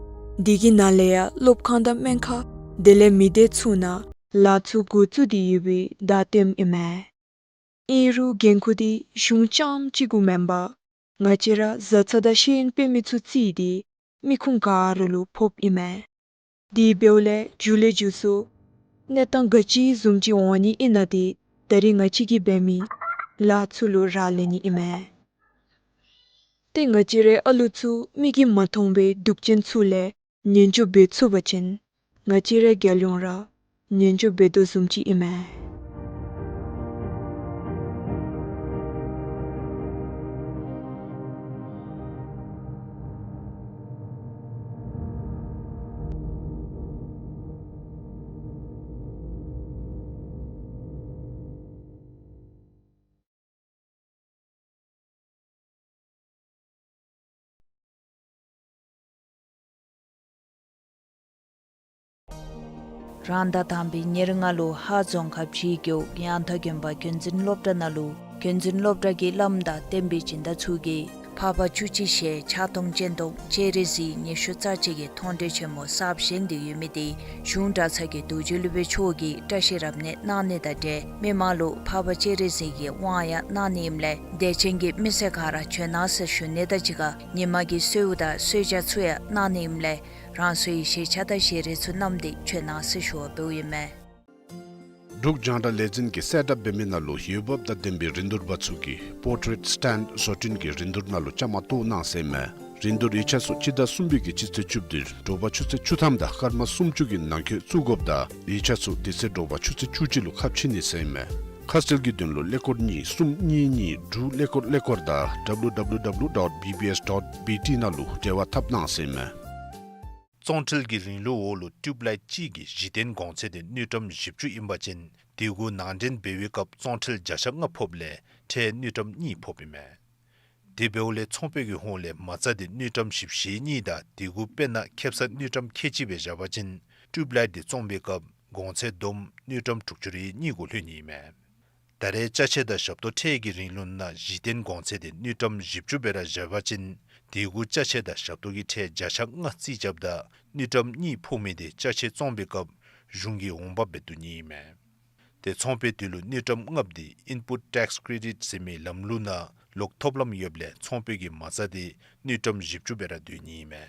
དེ་གི་ནང་ལས་ཡང་སློབ་ཁང་དང་སྨན་ཁང་དེ་ལས་མི་སྡེ་ཚུ་ནང་ལཱ་ཚུ་འགོ་བཙུགས་ཏེ་ཡོད་པའི་བརྡ་སྟོནམ་ཨིན་མས། ཨིན་རུང་འགན་ཁུར་འདི་གཞུང་རྐྱངམ་གཅིག་གུ་མེན་པར་ང་བཅས་ར་བཟའ་ཚང་དང་ཤེས་ཡོན་དཔེ་མི་ཚུ་བརྩིས་ཏེ་མི་ཁུངས་ག་ར་ལུ་ཕོགཔ་ཨིན་མས། དེ་འབདཝ་ལས་མཇུག་ལས་མཇུག་སུ་གནས་སྟངས་ག་ཅི་བཟུམ་ཅིག་འོང་ནི་ཨིན་ན་དེ་ད་རིས་ང་བཅས་ཀྱིས་འབད་མི་ལཱ་ཚུ་ལུ་རག་ལས་ནི་ཨིན་མས། ཏེ་ང་བཅས་རའི་ཨ་ལུ་ཚུ་མིག་གིས་མ་མཐོང་བའི་སྡུག་ཅན་ཚུ་ལས་ཉེན་བཅོལ་འབད་ཚུགས་པ་ཅིན་ང་བཅས་རའི་རྒྱལ་ཡོངས་ར་ཉེན་བཅོལ་འབད་དོ་བཟུམ་ཅིག་ཨིན་མས། རང་ཟླ་དང་པའི་ཉེར་ལྔ་ལུ་ཧཱ་རྫོང་ཁག་བཞི་རྒེད་འོག་ཡང་ཐང་དགོན་པ་རྒྱུན་འཛིན་སློབ་གྲྭ་ནང་ལུ་རྒྱུན་འཛིན་སློབ་གྲྭ་གི་བླམ་དང་བསྟན་པའི་སྦྱིན་བདག་ཚུ་གིས་འཕགས་པ་བཅུ་གཅིག་ཞལ་ཕྱག་སྟོང་སྤྱན་སྟོང་སྤྱན་རས་གཟིགས་ཉི་ཤུ་རྩ་གཅིག་གི་མཐོང་གྲོལ་ཆེན་མོ་གསརཔ་བཞེངས་ཏེ་ཡོད་མི་དེ་གཞུང་གྲྭ་ཚང་གི་རྡོ་རྗེ་སློབ་དཔོན་མཆོག་གིས་བཀྲ་ཤིས་རབ་གནས་གནང་ནི་དང་འབྲེལ་མི་མང་ལུ་འཕགས་པ་སྤྱན་རས་གཟིགས་ཀྱི་དབང་ཡང་གནང་ནི་ཨིནམ་ལས་དད་ཅན་གྱི་མི་སེར་ག་ར་བྱོན་གནང་ཟེར་ཞུ་ནི་དང་གཅིག་ཁར་ཉིན་མ་གི་གསོལཝ་དང་གསོལ་ཇ་ཚུ་ཡང་གནང་ནི་ཨིནམ་ལས་རང་སོའི་ཞལ་ཆས་དང་ཞལ་རས་ཚུ་བསྣམས་ཏེ་བྱོན་གནང་ཟེར་ཞུ་བ་འབདཝ་ཨིན་མས། འབྲུག་རྒྱང་བསྒྲགས་ལས་འཛིན་གྱིས་གསལ་བསྒྲགས་འབད་མི་ནང་ལུ་འོས་འབབ་དང་ལྡན་པའི་རིན་བསྡུར་པ་ཚུ་གིས་པོར་ཊེཊ་སི་ཊེན་ཌི་བཟོ་སྐྲུན་གྱི་རིན་བསྡུར་ནང་ལུ་བཅའ་མར་གཏོགས་གནང་ཟེར་ཨིན་མས། རིན་བསྡུར་ཡིག་ཆ་ཚུ་སྤྱི་ཟླ་གསུམ་པའི་གི་སྤྱི་ཚེས་བཅུ་བདུན་དྲོ་པ་ཆུ་ཚོད་བཅུ་ཐམ་དང་སྐར་མ་སུམ་ཅུ་གི་ནང་འཁོད་བཙུགས་དགོཔ་ད་ཡིག་ཆ་ཚུ་དེ་ཚེ་དྲོ་པ་ཆུ་ཚོད་བཅུ་གཅིག་ལུ་ཁ་ཕྱེ་ནི་ཟེར་ཨིན་མས། ཁ་གསལ་གྱི་དོན་ལུ་ཀླད་ཀོར་གཉིས་གསུམ་གཉིས་གཉིས་དྲུག་ཀླད་ཀོར་ཀླད་ཀོར་དང་W W W dot B B S dot B T ནང་ལུ་འབྲེལ་བ་འཐབ་གནང་ཟེར་ཨིན་མས། བཙོང་ཁྲལ་གྱི་རིང་ལུགས་འོག་ལུ་ཊིའུབ་ལའིཊ་གཅིག་གི་གཞི་རྟེན་གོང་ཚད་དེ་དངུལ་ཀྲམ་བཞི་བཅུ་ཨིན་པ་ཅིན་དེ་གུ་ནང་འདྲེན་འབད་བའི་སྐབས་བཙོང་ཁྲལ་བརྒྱ་ཆ་ལྔ་ཕོགཔ་ལས་ཁྲལ་དངུལ་ཀྲམ་གཉིས་ཕོགཔ་ཨིན་མས། དེ་འབདཝ་ལས་ཚོང་དཔོན་གྱི་ཧོངས་ལས་མ་རྩ་དེ་དངུལ་ཀྲམ་བཞི་བཅུ་ཞེ་གཉིས་དང་དེ་གུ་དཔེར་ན་ཁེབ་ས་དངུལ་ཀྲམ་ཁལ་གཅིག་སྦེ་བཞག་པ་ཅིན་ཊིའུབ་ལའིཊ་དེ་བཙོང་པའི་སྐབས་གོང་ཚད་བསྡོམས་དངུལ་ཀྲམ་དྲུག་ཅུ་རེ་གཉིས་གུ་ལྷོད་ནི་ཨིན་མས། ད་རེས་ཅ་ཆས་དང་ཞབས་ཏོག་ཁྲལ་གྱི་རིང་ལུགས་ནང་གཞི་རྟེན་གོང་ཚད་དེ་དངུལ་ཀྲམ་བཞི་བཅུ་སྦེ་ར་བཞག་པ་ཅིན་དེ་གུ་ཅ་ཆས་དང་ཞབས་ཏོག་གི་ཁྲལ་བརྒྱ་ཆ་ལྔ་རྩིས་རྐྱབ་ད་དངུལ་ཀྲམ་གཉིས་ཕོག་མི་དེ་ཅ་ཆས་བཙོང་པའི་སྐབས་གཞུང་གི་འོང་འབབ་སྦེ་བསྡུ་ནི་ཨིན་མས། དེ་ཚོང་པའི་དོན་ལུ་དངུལ་ཀྲམ་ལྔ་པོ་དེ་ཨིན་པུཊ་ཊེགསི་ཀེ་རེ་ཌིཊ་ཟེར་མི་ལམ་ལུགས་ནང་ལོག་ཐོབ་ལམ་ཡོདཔ་ལས་ཚོང་དཔོན་གྱི་མ་རྩ་དེ་དངུལ་ཀྲམ་བཞི་བཅུ་སྦེ་ར་བསྡུ་ནི་ཨིན་མས།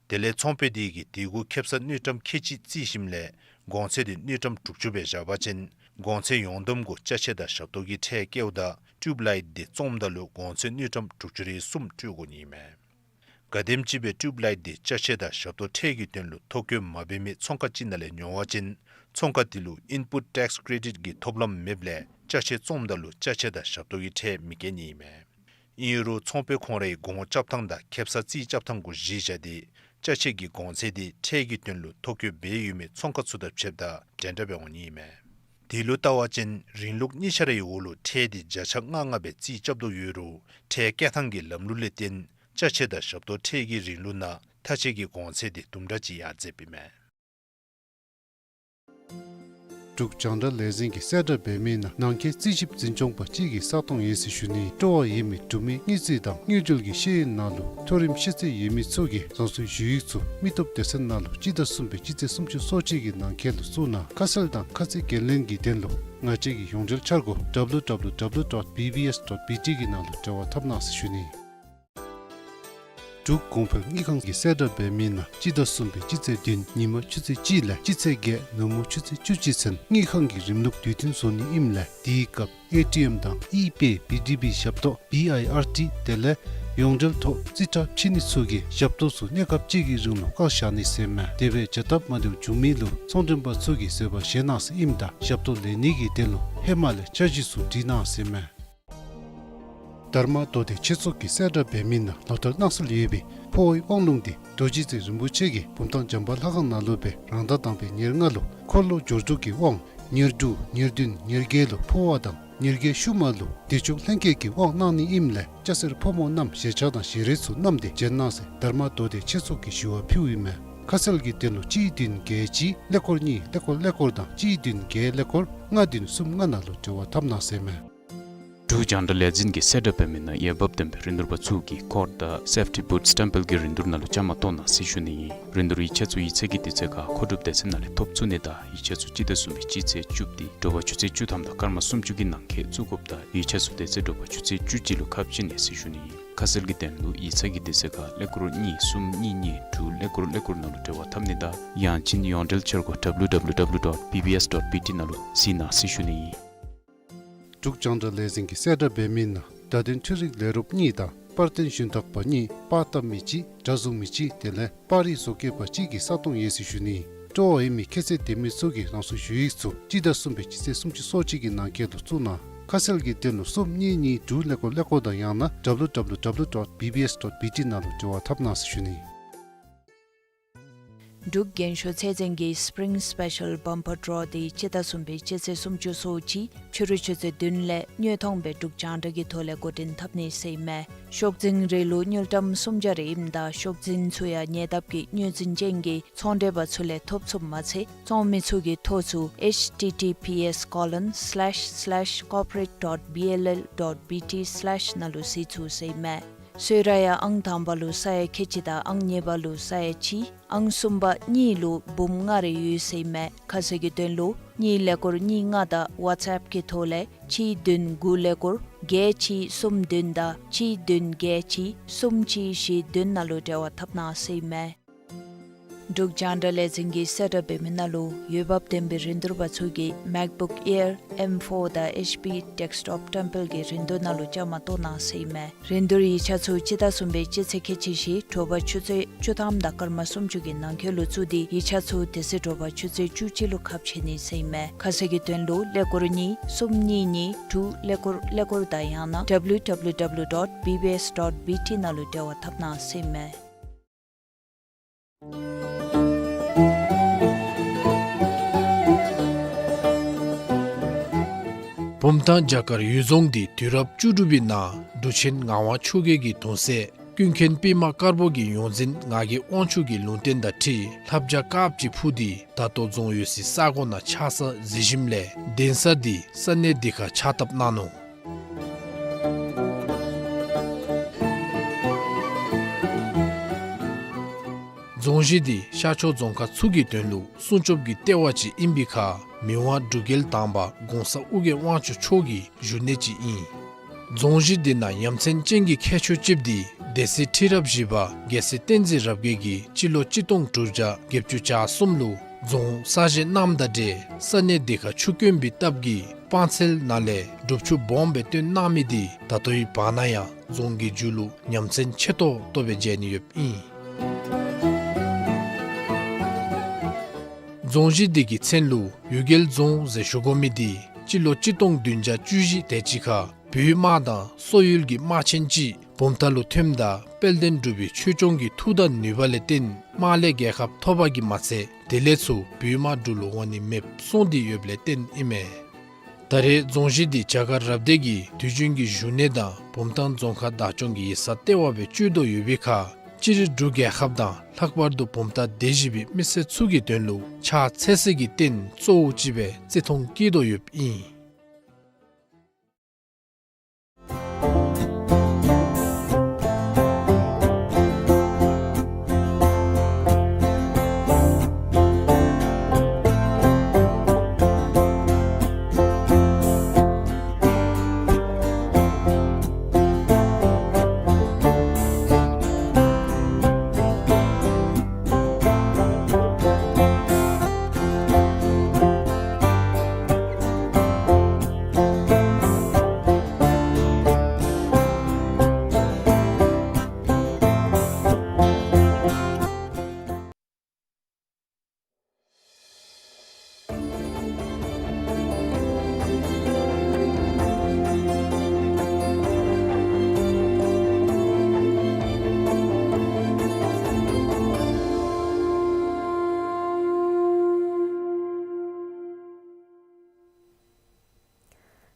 དེ་ལས་ཚོང་དཔོན་དེ་གིས་དེ་གུ་ཁེབ་ས་དངུལ་ཀྲམ་ཁལ་གཅིག་རྩིས་ཞིནམ་ལས་གོང་ཚད་དེ་དངུལ་ཀྲམ་དྲུག་ཅུ་སྦེ་བཞག་པ་ཅིན་གོང་ཚད་ཡོངས་བསྡོམས་གུ་ཅ་ཆས་དང་ཞབས་ཏོག་གི་ཁྲལ་བཀལཝ་ད་ཊིའུབ་ལའིཊ་དེ་བཙོངམ་ད་ལུ་གོང་ཚད་དངུལ་ཀྲམ་དྲུག་ཅུ་རེ་གསུམ་སྤྲོད་དགོ་ནི་ཨིན་མས། གལ་སྲིད་ཅིག་སྦེ་ཊིའུབ་ལའིཊ་དེ་ཅ་ཆས་དང་ཞབས་ཏོག་ཁྲལ་གྱི་དོན་ལུ་ཐོ་བཀོད་མ་འབད་མི་ཚོང་ཁང་ཅིག་ནང་ལས་ཉོ་བ་ཅིན་ཚོང་ཁང་དེ་ལུ་ཨིན་པུཊ་ཊེགསི་ཀེ་རེ་ཌིཊ་གི་ཐོབ་ལམ་མེདཔ་ལས་ཅ་ཆས་བཙོངམ་ད་ལུ་ཅ་ཆས་དང་ཞབས་ཏོག་གི་ཁྲལ་མི་བཀལ་ནི་ཨིན་མས། ཨིན་རུང་ཚོང་དཔོན་ཁོང་རའི་གོང་རྐྱབ་ཐངས་དང་ཁེབ་ས་རྩིས་རྐྱབ་ཐངས་གུ་གཞི་བཞག་སྟེ་ཅ་ཆས་ཀྱི་གོང་ཚད་དེ་ཁྲལ་གྱི་དོན་ལུ་ཐོ་བཀོད་འབད་ཡོད་མི་ཚོང་ཁང་ཚུ་དང་ཕྱདཔ་ད་འདྲན་འདྲ་སྦེ་འོང་ནི་ཨིན་མས། དེ་ལུ་བལྟ་བ་ཅིན་རིང་ལུགས་གཉིས་ཆ་རའི་འོག་ལུ་ཁྲལ་དེ་བརྒྱ་ཆ་ལྔ་ལྔ་སྦེ་རྩིས་རྐྱབ་དོ་ཡོད་རུང་ཁྲལ་བཀལ་ཐངས་ཀྱི་ལམ་ལུགས་ལས་བརྟེན་ཅ་ཆས་དང་ཞབས་ཏོག་ཁྲལ་གྱི་རིང་ལུགས་ནང་ཐ་ཆད་ཀྱི་གོང་ཚད་དེ་དུམ་གྲ་ཅིག་ཡར་འཛེགཔ་ཨིན་མས། འབྲུག་རྒྱང་བསྒྲགས་ལས་འཛིན་གྱིས་གསལ་བསྒྲགས་འབད་མི་ནང་ནང་འཁོད་རྩིས་ཞིབ་འཛིན་སྐྱོང་པ་གཅིག་གི་ས་སྟོང་ཡོད་ཟེར་ཞུ་ནི། སྤྲོ་བ་ཡོད་མི་འབྲུག་མི་དངུལ་རྩིས་དང་དངུལ་འབྲེལ་གྱི་ཤེས་ཡོན་ནང་ལུ་མཐོ་རིམ་ཤེས་ཚད་ཡོད་མི་ཚུ་གིས་རང་སོའི་ཞུ་ཡིག་ཚུ་མི་སྟོབས་སྡེ་ཚན་ནང་ལུ་སྤྱི་ཟླ་གསུམ་པའི་སྤྱི་ཚེས་སུམ་ཅུ་སོ་གཅིག་གི་ནང་འཁོད་ལུ་བཙུགས་གནང་། ཁ་གསལ་དང་ཁ་ཚིག་འགན་ལེན་གྱི་དོན་ལུ་ང་བཅས་ཀྱི་ཡོངས་འབྲེལ་འཆར་སྒོ་W W W dot B B S dot B T གི་ནང་ལུ་འབྲེལ་བ་འཐབ་གནང་ཟེར་ཞུ་ནི། འབྲུག་གོང་འཕེལ་དངུལ་ཁང་གིས་གསལ་བསྒྲགས་འབད་མི་ནང་སྤྱི་ཟླ་གསུམ་པའི་སྤྱི་ཚེས་བདུན་ཉིན་མ་ཆུ་ཚོད་གཅིག་ལས་སྤྱི་ཚེས་བརྒྱད་ནུབ་མོ་ཆུ་ཚོད་བཅུ་གཅིག་ཚུན་དངུལ་ཁང་གི་རིམ་ལུགས་དུས་མཐུན་བཟོ་ནི་ཨིནམ་ལས་དེའི་སྐབས་ཨེ་ཊི་ཨེམ་དང་ཨི་པེ་བི་ཌི་བི་ཞབས་ཏོག་བི་ཨའི་ཨར་ཊི་དེ་ལས་ཡོངས་འབྲེལ་ཐོག་རྩིས་ཁྲ་ཕྱེ་ནི་ཚུ་གི་ཞབས་ཏོག་ཚུ་གནས་སྐབས་གཅིག་གི་རིང་ལུ་བཀག་བཞག་ནི་ཟེར་མས། དེ་སྦེ་བྱ་སྟབས་མ་བདེཝ་བྱུང་མི་ལུ་ཚོང་མགྲོན་པ་ཚུ་གིས་བཟོད་པ་བཞེས་གནང་ཟེར་ཨིནམ་ད་ཞབས་ཏོག་ལེན་ནི་གི་དོན་ལུ་ཧེ་མ་ལས་འཆར་གཞི་ཚུ་བྲིས་གནང་ཟེར་མས། དྷརྨ་མདོ་སྡེ་ཆོས་ཚོགས་ཀྱིས་གསལ་བསྒྲགས་འབད་མི་ནང་ལོ་ལྟར་གནང་སྲོལ་ཡོད་པའི་ འཕོ་བའི་དབང་ལུང་འདི་རྡོ་རྗེ་རྩེ་རིན་པོ་ཆེ་གིས་བུམ་ཐང་བྱམས་པ་ལྷ་ཁང་ནང་ལུ་སྦེ་རང་ཟླ་དང་པའི་ཉེར་ལྔ་ལུ་འཁོར་ལོ་སྦྱོར་དྲུག་གི་དབང་ཉེར་དྲུག་ཉེར་བདུན་ཉེར་བརྒྱད་ལུ་འཕོ་བ་དང་ཉེར་བརྒྱད་ཤུལ་མ་ལུ་བདེ་མཆོག་ལྷན་སྐྱེས་ཀྱི་དབང་གནང་ནི་ཨིནམ་ལས་སྐྱ་སེར་ཕོ་མོ་རྣམས་ཞལ་ཆས་དང་ཞལ་རས་ཚུ་བསྣམས་ཏེ་བྱོན་གནང་ཟེར་དྷརྨ་མདོ་སྡེ་ཆེད་སོགས་ཀྱིས་ཞུ་བ་ཕུལཝ་ཨིན་མས། ཁ་གསལ་གྱི་དོན་ལུ་གཅིག་བདུན་བརྒྱད་གཅིག་ཀླད་ཀོར་གཉིས་ཀླད་ཀོར་ཀླད་ཀོར་དང་གཅིག་བདུན་བརྒྱད་ཀླད་ཀོར་ལྔ་བདུན་གསུམ་ལྔ་ནང་ལུ་འབྲེལ་བ་འཐབ་གནང་ཟེར་མས། འབྲུག་རྒྱང་བསྒྲགས་ལས་འཛིན་གྱིས་གསལ་བསྒྲགས་འབད་མི་ནང་འོས་འབབ་ལྡན་པའི་རིན་བསྡུར་པ་ཚུ་གིས་ཀོཊ་དང་སེཕ་ཊི་བུཊ་སི་ཊེམ་པལ་གྱི་རིན་བསྡུར་ནང་ལུ་བཅའ་མར་གཏོགས་གནང་ཟེར་ཞུ་ནི་ཨིན། རིན་བསྡུར་ཡིག་ཆ་ཚུ་ཡིག་ཚང་གི་དུས་ཚོད་ཁར་མཁོ་སྒྲུབ་སྡེ་ཚན་ནང་ལས་ཐོབ་ཚུགས་ནི་དང་ཡིག་ཆ་ཚུ་སྤྱི་ཟླ་གསུམ་པའི་སྤྱི་ཚེས་བཅུ་པ་སྟེ་དྲོ་པ་ཆུ་ཚོད་བཅུ་ཐམ་དང་སྐར་མ་སུམ་ཅུ་གི་ནང་འཁོད་བཙུགས་དགོཔ་དང་ཡིག་ཆ་ཚུ་དེ་ཚེ་དྲོ་པ་ཆུ་ཚོད་བཅུ་གཅིག་ལུ་ཁ་ཕྱེ་ནི་ཟེར་ཞུ་ནི་ཨིན། ཁ་གསལ་གྱི་དོན་ལུ་ཡིག་ཚང་གི་དུས་ཚོད་ཁར་ཀླད་ཀོར་གཉིས་གསུམ་གཉིས་གཉིས་དྲུག་ཀླད་ཀོར་ཀླད་ཀོར་ནང་ལུ་འབྲེལ་བ་འཐབ་ནི་དང་ཡང་ཅིན་ཡོངས་འབྲེལ་འཆར་སྒོ་W W W dot B B S dot B T ནང་ལུ་གཟིགས་གནང་ཟེར་ཞུ་ནི་ཨིན། འབྲུག་རྒྱང་བསྒྲགས་ལས་འཛིན་གྱིས་གསལ་བསྒྲགས་འབད་མི་ནང་བརྡ་དོན་འཕྲུལ་རིག་ལས་རོགསཔ་གཉིས་དང་པར་སྟོན་ཞུན་དག་པ་གཉིས་པར་བཏབ་མི་གཅིག་སྒྲ་བཟུང་མི་གཅིག་དེ་ལས་པར་རིས་བཟོ་མཁས་པ་གཅིག་གི་ས་སྟོང་ཡོད་ཟེར་ཞུ་ནི་ཨིན། སྤྲོ་བ་ཡོད་མི་ཁྱད་ཚད་ལྡན་མི་ཚུ་གིས་རང་སོའི་ཞུ་ཡིག་ཚུ་སྤྱི་ཟླ་གསུམ་པའི་སྤྱི་ཚེས་སུམ་ཅུ་སོ་གཅིག་གི་ནང་འཁོད་ལུ་བཙུགས་གནང་། ཁ་གསལ་གྱི་དོན་ལུ་གསུམ་གཉིས་གཉིས་དྲུག་ཀླད་ཀོར་ཀླད་ཀོར་དང་ཡང་ན་W W W dot B B S dot B T ནང་ལུ་འབྲེལ་བ་འཐབ་གནང་ཟེར་ཞུ་ནི་ཨིན། འབྲུག་རྒན་ཤོས་ཚད་འཛིན་གྱིས་སི་པི་རིང་སི་པེ་ཤལ་བམ་པར་ཌོ་འདི་སྤྱི་ཟླ་གསུམ་པའི་སྤྱི་ཚེས་སུམ་ཅུ་སོ་གཅིག་ཕྱི་རུ་ཆུ་ཚོད་བདུན་ལས་དངོས་མཐོང་སྦེ་འབྲུག་རྒྱང་བསྒྲགས་ཀྱི་ཐོག་ལས་འགོ་འདྲེན་འཐབ་ནི་ཟེར་ཨིན་མས། ཤོག་འཛིན་རིལ་ལུ་དངུལ་ཀྲམ་སུམ་བརྒྱ་རེ་ཨིནམ་ད་ཤོག་འཛིན་ཚུ་ཡང་ཉེ་འདབས་ཀྱི་དངོས་འཛིན་ཅན་གྱི་ཚོང་འབྲེལ་པ་ཚུ་ལས་ཐོབ་ཚུགསཔ་མ་ཚད་བཙོང་མི་ཚུ་གིས་ཐོ་ཚུ་H T T P S colon slash slash corporate dot B L L dot B T slash ནང་ལུ་གཟིགས་ཚུགས་ཟེར་ཨིན་མས། གསོལ་རས་ཡང་ཨང་དང་པ་ལུ་ས་ཡ་ཁལ་གཅིག་དང་ཨང་གཉིས་པ་ལུ་ས་ཡ་གཅིག་ཨང་གསུམ་པ་གཉིས་ལུ་འབུམ་ལྔ་རེ་ཡོད་ཟེར་ཨིན་མས། ཁ་གསལ་གྱི་དོན་ལུ་གཉིས་ཀླད་ཀོར་གཉིས་ལྔ་དང་ཝཊས་ཨེཔ་གི་ཐོག་ལས་གཅིག་བདུན་དགུ་ཀླད་ཀོར་བརྒྱད་གཅིག་གསུམ་བདུན་དང་གཅིག་བདུན་བརྒྱད་གཅིག་གསུམ་གཅིག་བཞི་བདུན་ནང་ལུ་འབྲེལ་བ་འཐབ་གནང་ཟེར་ཨིན་མས། འབྲུག་རྒྱང་བསྒྲགས་ལས་འཛིན་གྱིས་གསལ་བསྒྲགས་འབད་མི་ནང་ལུ་འོས་འབབ་ལྡན་པའི་རིན་བསྡུར་པ་ཚུ་གིས་མེཀ་བུཀ་ཨེར་ཨེམ་ཕོར་དང་ཨེཆ་པི་ཌེསྐ་ཊོཔ་ཊེམ་པལ་གྱི་རིན་བསྡུར་ནང་ལུ་བཅའ་མར་གཏོགས་གནང་ཟེར་ཨིན་མས། རིན་བསྡུར་ཡིག་ཆ་ཚུ་སྤྱི་ཟླ་གསུམ་པའི་སྤྱི་ཚེས་ཁལ་གཅིག་བཞི་དྲོ་པ་ཆུ་ཚོད་བཅུ་ཐམ་དང་སྐར་མ་སུམ་ཅུ་གི་ནང་འཁོད་ལུ་བཙུགས་ཏེ་ཡིག་ཆ་ཚུ་དེ་ཚེ་དྲོ་པ་ཆུ་ཚོད་བཅུ་གཅིག་ལུ་ཁ་ཕྱེ་ནི་ཟེར་ཨིན་མས། ཁ་གསལ་གྱི་དོན་ལུ་ཀླད་ཀོར་གཉིས་གསུམ་གཉིས་གཉིས་དྲུག་ཀླད་ཀོར་ཀླད་ཀོར་དང་ཡང་ན་W W W dot B B S dot B T ནང་ལུ་འབྲེལ་བ་འཐབ་གནང་ཟེར་ཨིན་མས། བུམ་ཐང་བྱ་དཀར་འོད་རྫོང་འདི་དུས་རབས་བཅུ་དྲུག་པའི་ནང་འབྲུག་ཆེན་ངག་དབང་ཆོས་རྒྱལ་གྱི་གདུང་སྲས་ཀུན་མཁྱེན་པདྨ་དཀར་པོ་གི་ཡོངས་འཛིན་ངག་གི་དབང་ཕྱུག་གི་ལུང་བསྟན་དང་འཁྲིལ་ལྷ་བྱ་དཀརཔོ་ཅིག་འཕུར་ཏེ་ད་ལྟོ་རྫོང་ཡོད་སའི་ས་གོ་ནང་ཆགས་ས་གཟིགས་ཞིནམ་ལས་གདན་ས་འདི་ས་གནས་འདི་ཁར་ཕྱག་བཏབ་གནང་ནུག། རྫོང་གཞི་འདི་ཤར་ཕྱོགས་རྫོང་ཁག་ཚུ་གི་དོན་ལུ་སྲུང་སྐྱོབ་ཀྱི་ལྟེ་བ་ཅིག་ཨིན་པའི་ཁར་མི་དབང་འབྲུག་རྒྱལ་དང་པ་གོང་ས་ཨོ་རྒྱན་དབང་ཕྱུག་མཆོག་གི་བཞུགས་གནས་ཅིག་ཨིན། རྫོང་གཞི་འདི་ནང་ཡ་མཚན་ཅན་གྱི་ཁྱད་ཆོས་ཅིག་འདི་སྡེ་སྲིད་ཁྲི་རབས་བཞི་པ་རྒྱལ་སྲས་བསྟན་འཛིན་རབ་རྒྱས་ཀྱིས་སྤྱི་ལོ་གཅིག་སྟོང་དྲུག་བརྒྱ་བརྒྱད་ཅུ་གྱ་གསུམ་ལུ་རྫོང་གསར་བཞེངས་གནངམ་དང་འབྲེལ་ས་གནས་འདི་ཁར་ཆུ་དཀོན་པའི་སྟབས་ཀྱིས་སྤང་ཚལ་ནང་ལས་སྒྲུབ་ཆུ་སྦོམ་སྦེ་བཏོན་གནང་མི་འདི་ད་ལྟོའི་བར་ན་ཡང་རྫོང་གི་མཇུག་ལུ་ཡ་མཚན་ཆེ་ཏོག་ཏོ་སྦེ་མཇལ་ནི་ཡོདཔ་ཨིན། རྫོང་གཞི་འདི་གི་མཚན་ལུ་གཡུལ་རྒྱལ་རྫོང་ཟེར་ཞུ་དགོ་མི་འདི་སྤྱི་ལོ་གཅིག་སྟོང་བདུན་བརྒྱ་བཅུ་བཞི་དེ་ཅིག་ཁར་བོད་དམག་དང་སོག་ཡུལ་གྱི་དམག་ཆེན་ཅིག་བུམ་ཐང་ལུ་ཐོནམ་ད་དཔལ་ལྡན་འབྲུག་པའི་ཆོས་སྐྱོང་གི་མཐུ་དང་ནུས་པ་ལས་བརྟེན་དམག་ལས་རྒྱལ་ཁ་ཐོབ་པ་གིས་མ་ཚད་དེ་ལས་ཚུར་བོད་དམག་འབྲུག་ལུ་འོང་ནི་མེདཔ་སོང་སྟེ་ཡོདཔ་ལས་བརྟེན་ཨིན་མས། ད་རེས་རྫོང་གཞི་འདི་བྱ་དཀར་རབ་སྡེ་གི་དུས་རྒྱུན་གྱི་བཞུགས་གནས་དང་བུམ་ཐང་རྫོང་ཁག་བདག་སྐྱོང་གི་ཡིག་ཚང་ལྟེ་བ་སྦེ་སྤྱོད་དོ་ཡོད་པའི་ཁར་སྤྱིར་འབྲུག་རྒྱལ་ཁབ་དང་ལྷག་པར་དུ་བུམ་ཐང་སྡེ་བཞི་པའི་མི་སེར་ཚུ་གི་དོན་ལུ་ཕྱག་འཚལ་སའི་རྟེན་གཙོ་བོ་ཅིག་སྦེ་བརྩི་མཐོང་བསྐྱེད་དོ་ཡོདཔ་ཨིན།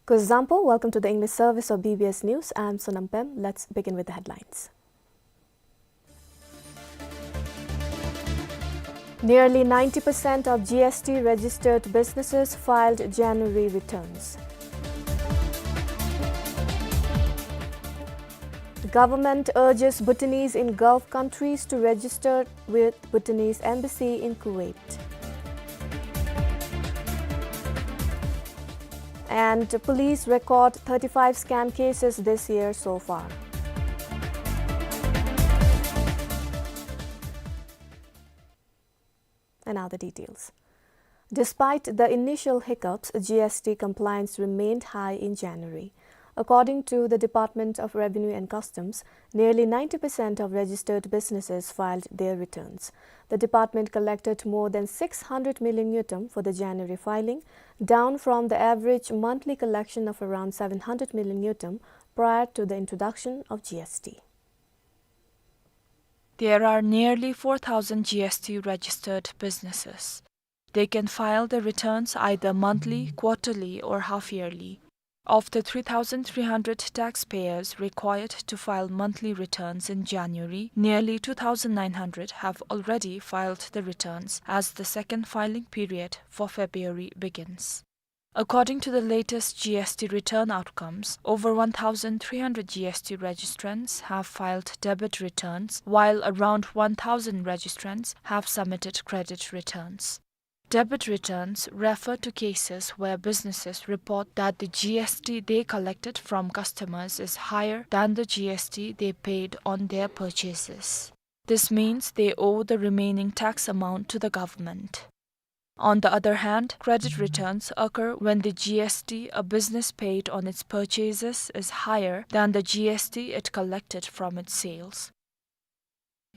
Kuzuzangpo, welcome to the English service of B B S News. I'm Sonam Pem. Let's begin with the headlines. Nearly ninety percent of G S T registered businesses filed January returns. The government urges Bhutanese in Gulf countries to register with Bhutanese embassy in Kuwait. And police record thirty-five scam cases this year so far. And now the details. Despite the initial hiccups, G S T compliance remained high in January. According to the Department of Revenue and Customs, nearly ninety percent of registered businesses filed their returns. The department collected more than six hundred million ngultrum for the January filing, down from the average monthly collection of around seven hundred million ngultrum prior to the introduction of G S T. There are nearly four thousand G S T registered businesses. They can file their returns either monthly, quarterly, or half-yearly. Of the three thousand three hundred taxpayers required to file monthly returns in January, nearly two thousand nine hundred have already filed the returns, as the second filing period for February begins. According to the latest G S T return outcomes, over one thousand three hundred G S T registrants have filed debit returns, while around one thousand registrants have submitted credit returns. Debit returns refer to cases where businesses report that the G S T they collected from customers is higher than the G S T they paid on their purchases. This means they owe the remaining tax amount to the government. On the other hand, credit returns occur when the G S T a business paid on its purchases is higher than the G S T it collected from its sales.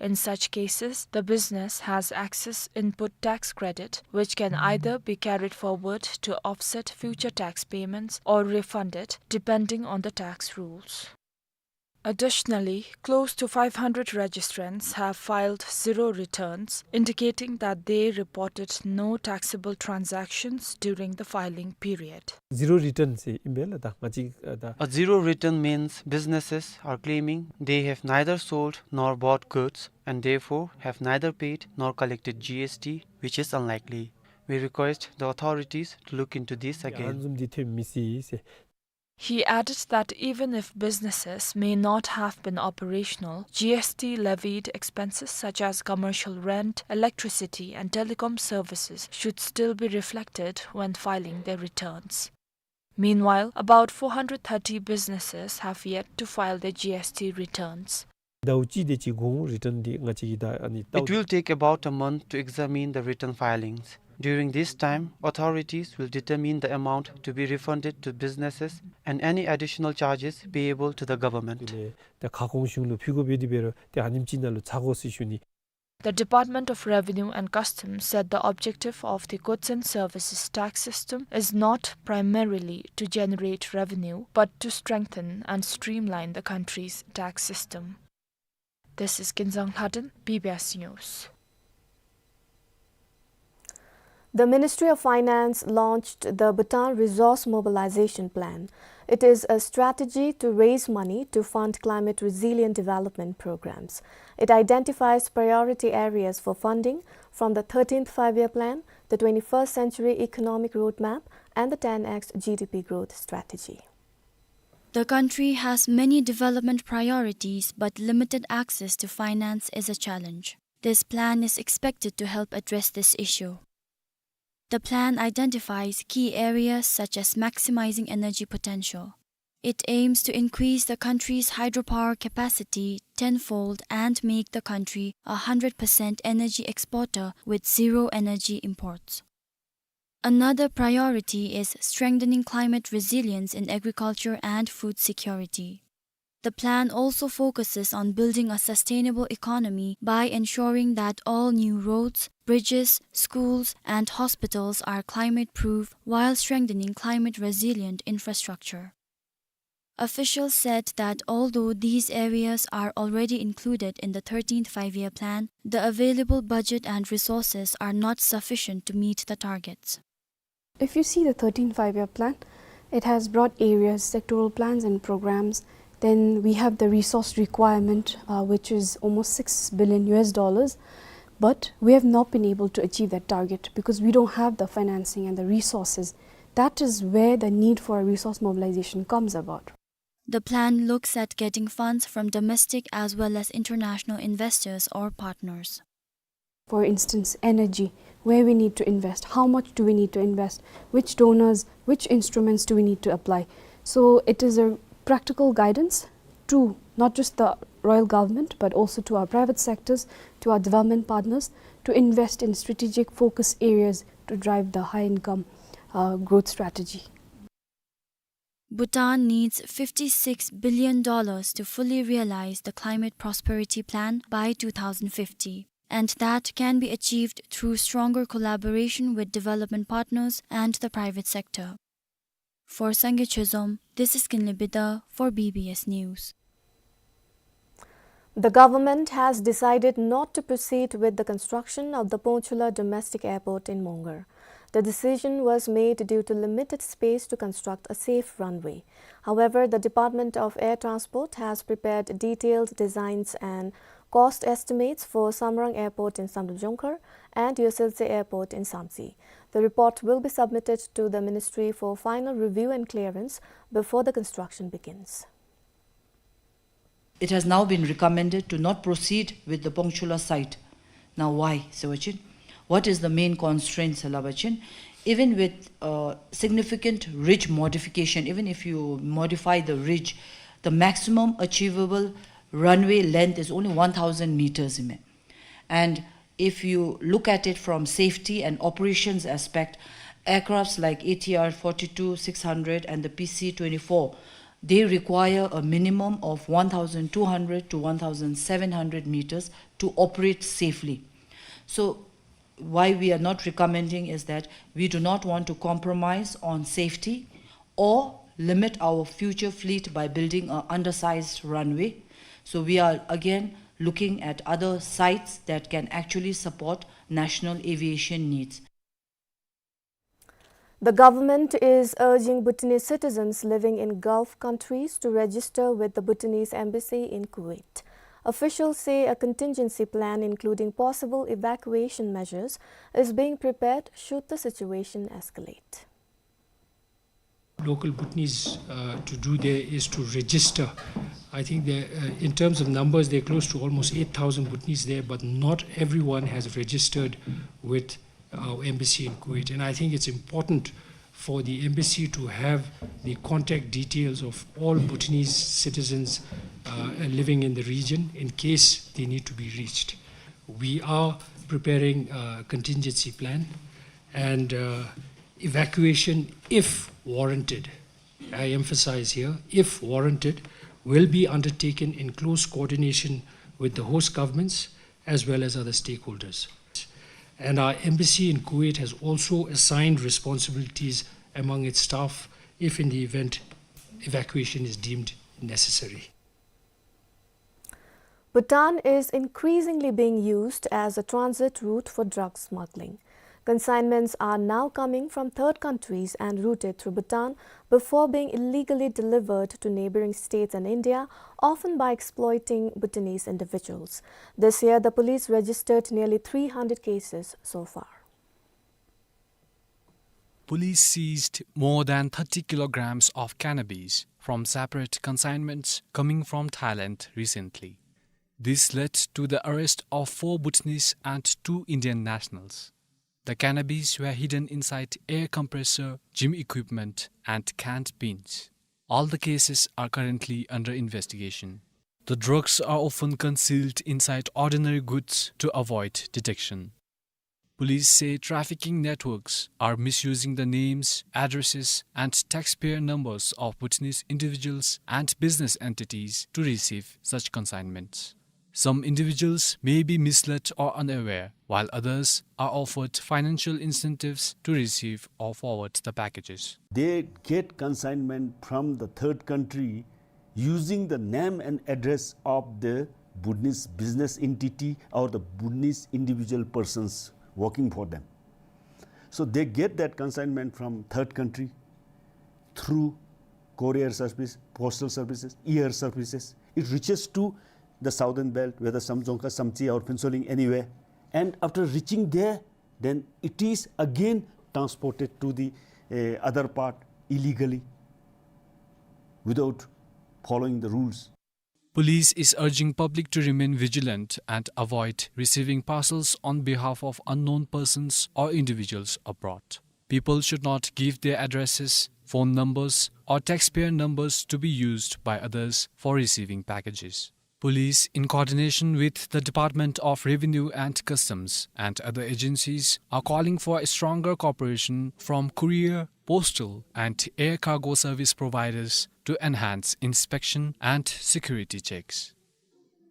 In such cases, the business has excess input tax credit, which can either be carried forward to offset future tax payments or refunded, depending on the tax rules. Additionally, close to five hundred registrants have filed zero returns, indicating that they reported no taxable transactions during the filing period. Zero return ཟེར་ཨིན་པས་ལགས། ད་ང་བཅས་ཨ་ད། A zero return means businesses are claiming they have neither sold nor bought goods and therefore have neither paid nor collected G S T, which is unlikely. We request the authorities to look into this again. ཨ་ནི་བཟུམ་འདི་ཐོན་མི་སྲིད་ཟེར། He added that even if businesses may not have been operational, G S T levied expenses such as commercial rent, electricity, and telecom services should still be reflected when filing their returns. Meanwhile, about four hundred thirty businesses have yet to file their G S T returns. ཟླཝ་གཅིག་དེ་ཅིག་འགོར་འོང་རི་ཊརན་འདི་ང་བཅས་ཀྱིས་ད་ཨ་ནི་ལྟ། It will take about a month to examine the return filings. During this time, authorities will determine the amount to be refunded to businesses and any additional charges payable to the government. ད་ཁ་སྐོང་གཞུང་ལུ་ཕུལ་དགོཔ་ཡོད་དེ་འབད་རུང་ཏེ་ཨ་ནེམ་ཅིག་ནང་ལུ་ཚ་དགོ་ཟེར་ཞུ་ནི། The Department of Revenue and Customs said the objective of the Goods and Services Tax System is not primarily to generate revenue, but to strengthen and streamline the country's tax system. This is Kinzang Lhaden, B B S News. The Ministry of Finance launched the Bhutan Resource Mobilization Plan. It is a strategy to raise money to fund climate resilient development programs. It identifies priority areas for funding from the thirteenth Five-Year Plan, the twenty-first Century Economic Roadmap, and the ten X G D P Growth Strategy. The country has many development priorities, but limited access to finance is a challenge. This plan is expected to help address this issue. The plan identifies key areas such as maximizing energy potential. It aims to increase the country's hydropower capacity tenfold and make the country a hundred percent energy exporter with zero energy imports. Another priority is strengthening climate resilience in agriculture and food security. The plan also focuses on building a sustainable economy by ensuring that all new roads, bridges, schools, and hospitals are climate-proof while strengthening climate-resilient infrastructure. Officials said that although these areas are already included in the thirteenth Five-Year Plan, the available budget and resources are not sufficient to meet the targets. If you see the thirteenth Five-Year Plan, It has broad areas, sectoral plans and programs. Then we have the resource requirement, uh, which is almost six billion U S dollars. But we have not been able to achieve that target because we don't have the financing and the resources. That is where the need for a resource mobilization comes about. The plan looks at getting funds from domestic as well as international investors or partners. For instance, energy, where we need to invest, how much do we need to invest, which donors, which instruments do we need to apply. So it is a practical guidance to not just the royal government, but also to our private sectors, to our development partners, to invest in strategic focus areas to drive the high income, uh, growth strategy. Bhutan needs fifty-six billion dollars to fully realize the Climate Prosperity Plan by two thousand fifty, and that can be achieved through stronger collaboration with development partners and the private sector. For Sangay Chezom, this is Kinley Bida for B B S News. The government has decided not to proceed with the construction of the Phongchula Domestic Airport in Mongar. The decision was made due to limited space to construct a safe runway. However, the Department of Air Transport has prepared detailed designs and cost estimates for Samrang Airport in Samdrup Jongkhar and Yoselse Airport in Samtse. The report will be submitted to the ministry for final review and clearance before the construction begins. It has now been recommended to not proceed with the Phongchula site. Now, why, sir? What is the main constraint, sir? Even with, uh, significant ridge modification, even if you modify the ridge, the maximum achievable runway length is only one thousand meters, isn't it? And if you look at it from safety and operations aspect, aircrafts like A T R forty-two six hundred and the P C twenty-four, they require a minimum of one thousand two hundred to one thousand seven hundred meters to operate safely. So why we are not recommending is that we do not want to compromise on safety or limit our future fleet by building an undersized runway. So we are again looking at other sites that can actually support national aviation needs. The government is urging Bhutanese citizens living in Gulf countries to register with the Bhutanese embassy in Kuwait. Officials say a contingency plan, including possible evacuation measures, is being prepared should the situation escalate. Local Bhutanese, uh, to do there is to register. I think there, uh, in terms of numbers, they're close to almost eight thousand Bhutanese there, but not everyone has registered with our embassy in Kuwait. And I think it's important for the embassy to have the contact details of all Bhutanese citizens, uh, living in the region in case they need to be reached. We are preparing a contingency plan, and, uh, evacuation, if warranted, I emphasize here, if warranted, will be undertaken in close coordination with the host governments as well as other stakeholders. And our embassy in Kuwait has also assigned responsibilities among its staff if in the event evacuation is deemed necessary. Bhutan is increasingly being used as a transit route for drug smuggling. Consignments are now coming from third countries and routed through Bhutan before being illegally delivered to neighboring states and India, often by exploiting Bhutanese individuals. This year, the police registered nearly three hundred cases so far. Police seized more than thirty kilograms of cannabis from separate consignments coming from Thailand recently. This led to the arrest of four Bhutanese and two Indian nationals. The cannabis were hidden inside air compressor, gym equipment, and canned beans. All the cases are currently under investigation. The drugs are often concealed inside ordinary goods to avoid detection. Police say trafficking networks are misusing the names, addresses, and taxpayer numbers of Bhutanese individuals and business entities to receive such consignments. Some individuals may be misled or unaware, while others are offered financial incentives to receive or forward the packages. They get consignment from the third country using the name and address of the Bhutanese business entity or the Bhutanese individual persons working for them. So they get that consignment from third country. through courier service, postal services, air services. It reaches to the southern belt, whether Samdzongkha, Samtse or Phuentsholing, anywhere. And after reaching there, then it is again transported to the, uh, other part illegally without following the rules. Police is urging public to remain vigilant and avoid receiving parcels on behalf of unknown persons or individuals abroad. People should not give their addresses, phone numbers, or taxpayer numbers to be used by others for receiving packages. Police, in coordination with the Department of Revenue and Customs and other agencies, are calling for a stronger cooperation from courier, postal, and air cargo service providers to enhance inspection and security checks.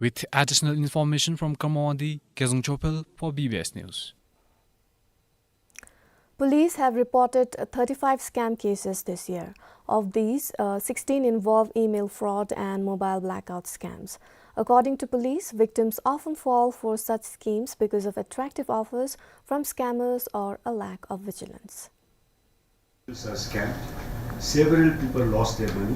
With additional information from Kurmawadi, Kezang Chophel for B B S News. Police have reported thirty-five scam cases this year. Of these, uh, sixteen involve email fraud and mobile blackout scams. According to police, victims often fall for such schemes because of attractive offers from scammers or a lack of vigilance. Are scammed. Several people lost their money.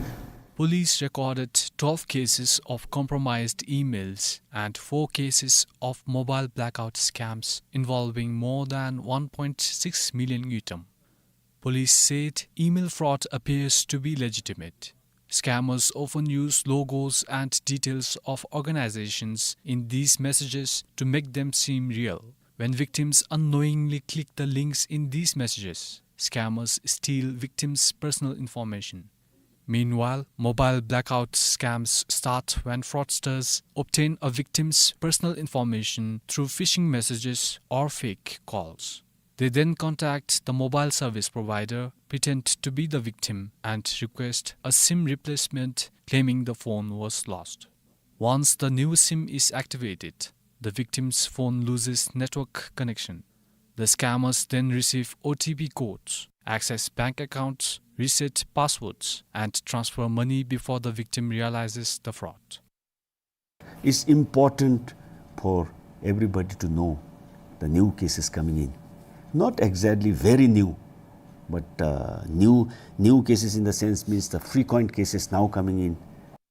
Police recorded twelve cases of compromised emails and four cases of mobile blackout scams involving more than one point six million ngultrum. Police said email fraud appears to be legitimate. Scammers often use logos and details of organizations in these messages to make them seem real. When victims unknowingly click the links in these messages, scammers steal victims' personal information. Meanwhile, mobile blackout scams start when fraudsters obtain a victim's personal information through phishing messages or fake calls. They then contact the mobile service provider, pretend to be the victim, and request a SIM replacement, claiming the phone was lost. Once the new SIM is activated, the victim's phone loses network connection. The scammers then receive O T P codes, access bank accounts, reset passwords, and transfer money before the victim realizes the fraud. It's important for everybody to know the new cases coming in. Not exactly very new, but, uh, new, new cases in the sense means the frequent cases now coming in.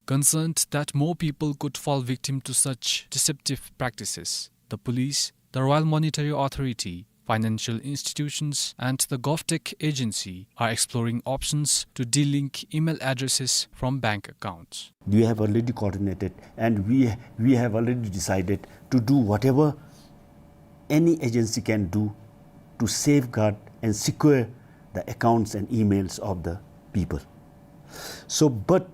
Concerned that more people could fall victim to such deceptive practices, the police, the Royal Monetary Authority, financial institutions, and the GovTech agency are exploring options to delink email addresses from bank accounts. We have already coordinated, and we, we have already decided to do whatever any agency can do to safeguard and secure the accounts and emails of the people. So, but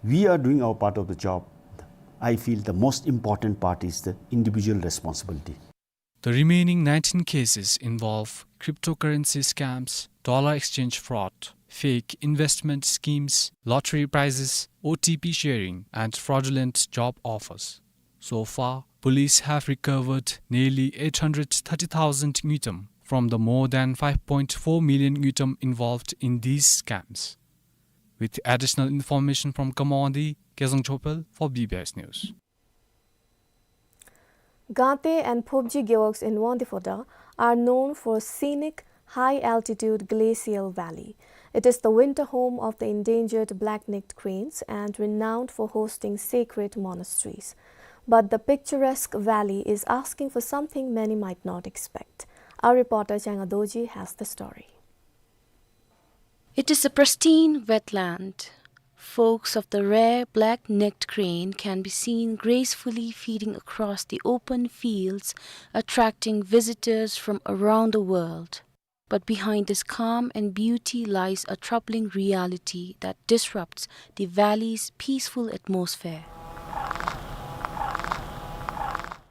we are doing our part of the job. I feel the most important part is the individual responsibility. The remaining nineteen cases involve cryptocurrency scams, dollar exchange fraud, fake investment schemes, lottery prizes, O T P sharing, and fraudulent job offers. So far, police have recovered nearly eight hundred thirty thousand ngultrum from the more than five point four million ngultrum involved in these scams. With additional information from Kurmawadi, Kezang Chophel for B B S News. Gangte and Phobji gewogs in Wangdue Phodrang are known for scenic, high-altitude glacial valley. It is the winter home of the endangered black-necked cranes and renowned for hosting sacred monasteries. But the picturesque valley is asking for something many might not expect. Our reporter Changa Dorji has the story. It is a pristine wetland. Flocks of the rare black-necked crane can be seen gracefully feeding across the open fields, attracting visitors from around the world. But behind this calm and beauty lies a troubling reality that disrupts the valley's peaceful atmosphere.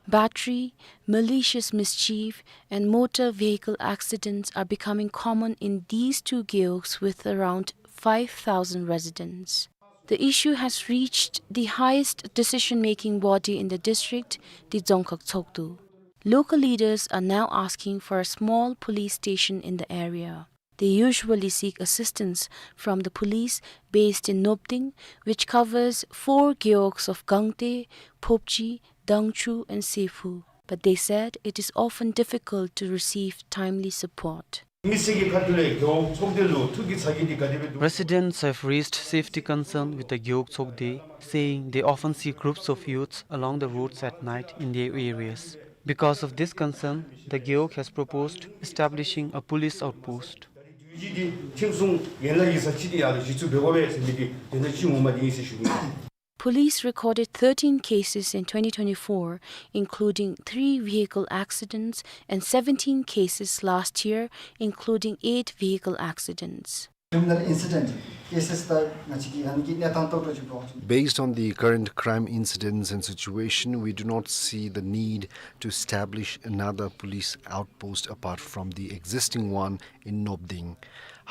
Battery, malicious mischief, and motor vehicle accidents are becoming common in these two gewogs with around five thousand residents. The issue has reached the highest decision-making body in the district, the Dzongkhag Tshogdu. Local leaders are now asking for a small police station in the area. They usually seek assistance from the police based in Nobding, which covers four gewogs of Gangte, Phobji, Dangchu, and Sephu. But they said it is often difficult to receive timely support. མི་སེར་གྱི་ཁ་ཐུག་ལས་རྒེད་འོག་ཚོགས་སྡེ་ལུ་ཐུགས་ཀྱི་ཚ་གྱང་འདི་ག་དེ་སྦེ་འདུག། Residents have raised safety concern with the Gewog Tsokde, saying they often see groups of youths along the roads at night in their areas. Because of this concern, the Gewog has proposed establishing a police outpost. དུས་ཅི་འདི་ཁྲིམས་སྲུང་ཡན་ལག་གི་ས་ཅིག་འདི་ཡར་ལུ་གཞི་བཙུགས་འབད་དགོ་པས་ཟེར་མི་འདི་དོན་དག་ཅིག་ངོ་མ་འདི་ཨིན་ཟེར་ཞུ་ནི། Police recorded thirteen cases in twenty twenty-four, including three vehicle accidents, and seventeen cases last year, including eight vehicle accidents. Criminal incident cases དང་ང་བཅས་ཀྱི་ཨ་ནི་གི་གནས་སྟངས་ཏོག་ཏོ་ཅིག་འདུག། Based on the current crime incidents and situation, we do not see the need to establish another police outpost apart from the existing one in Nobding.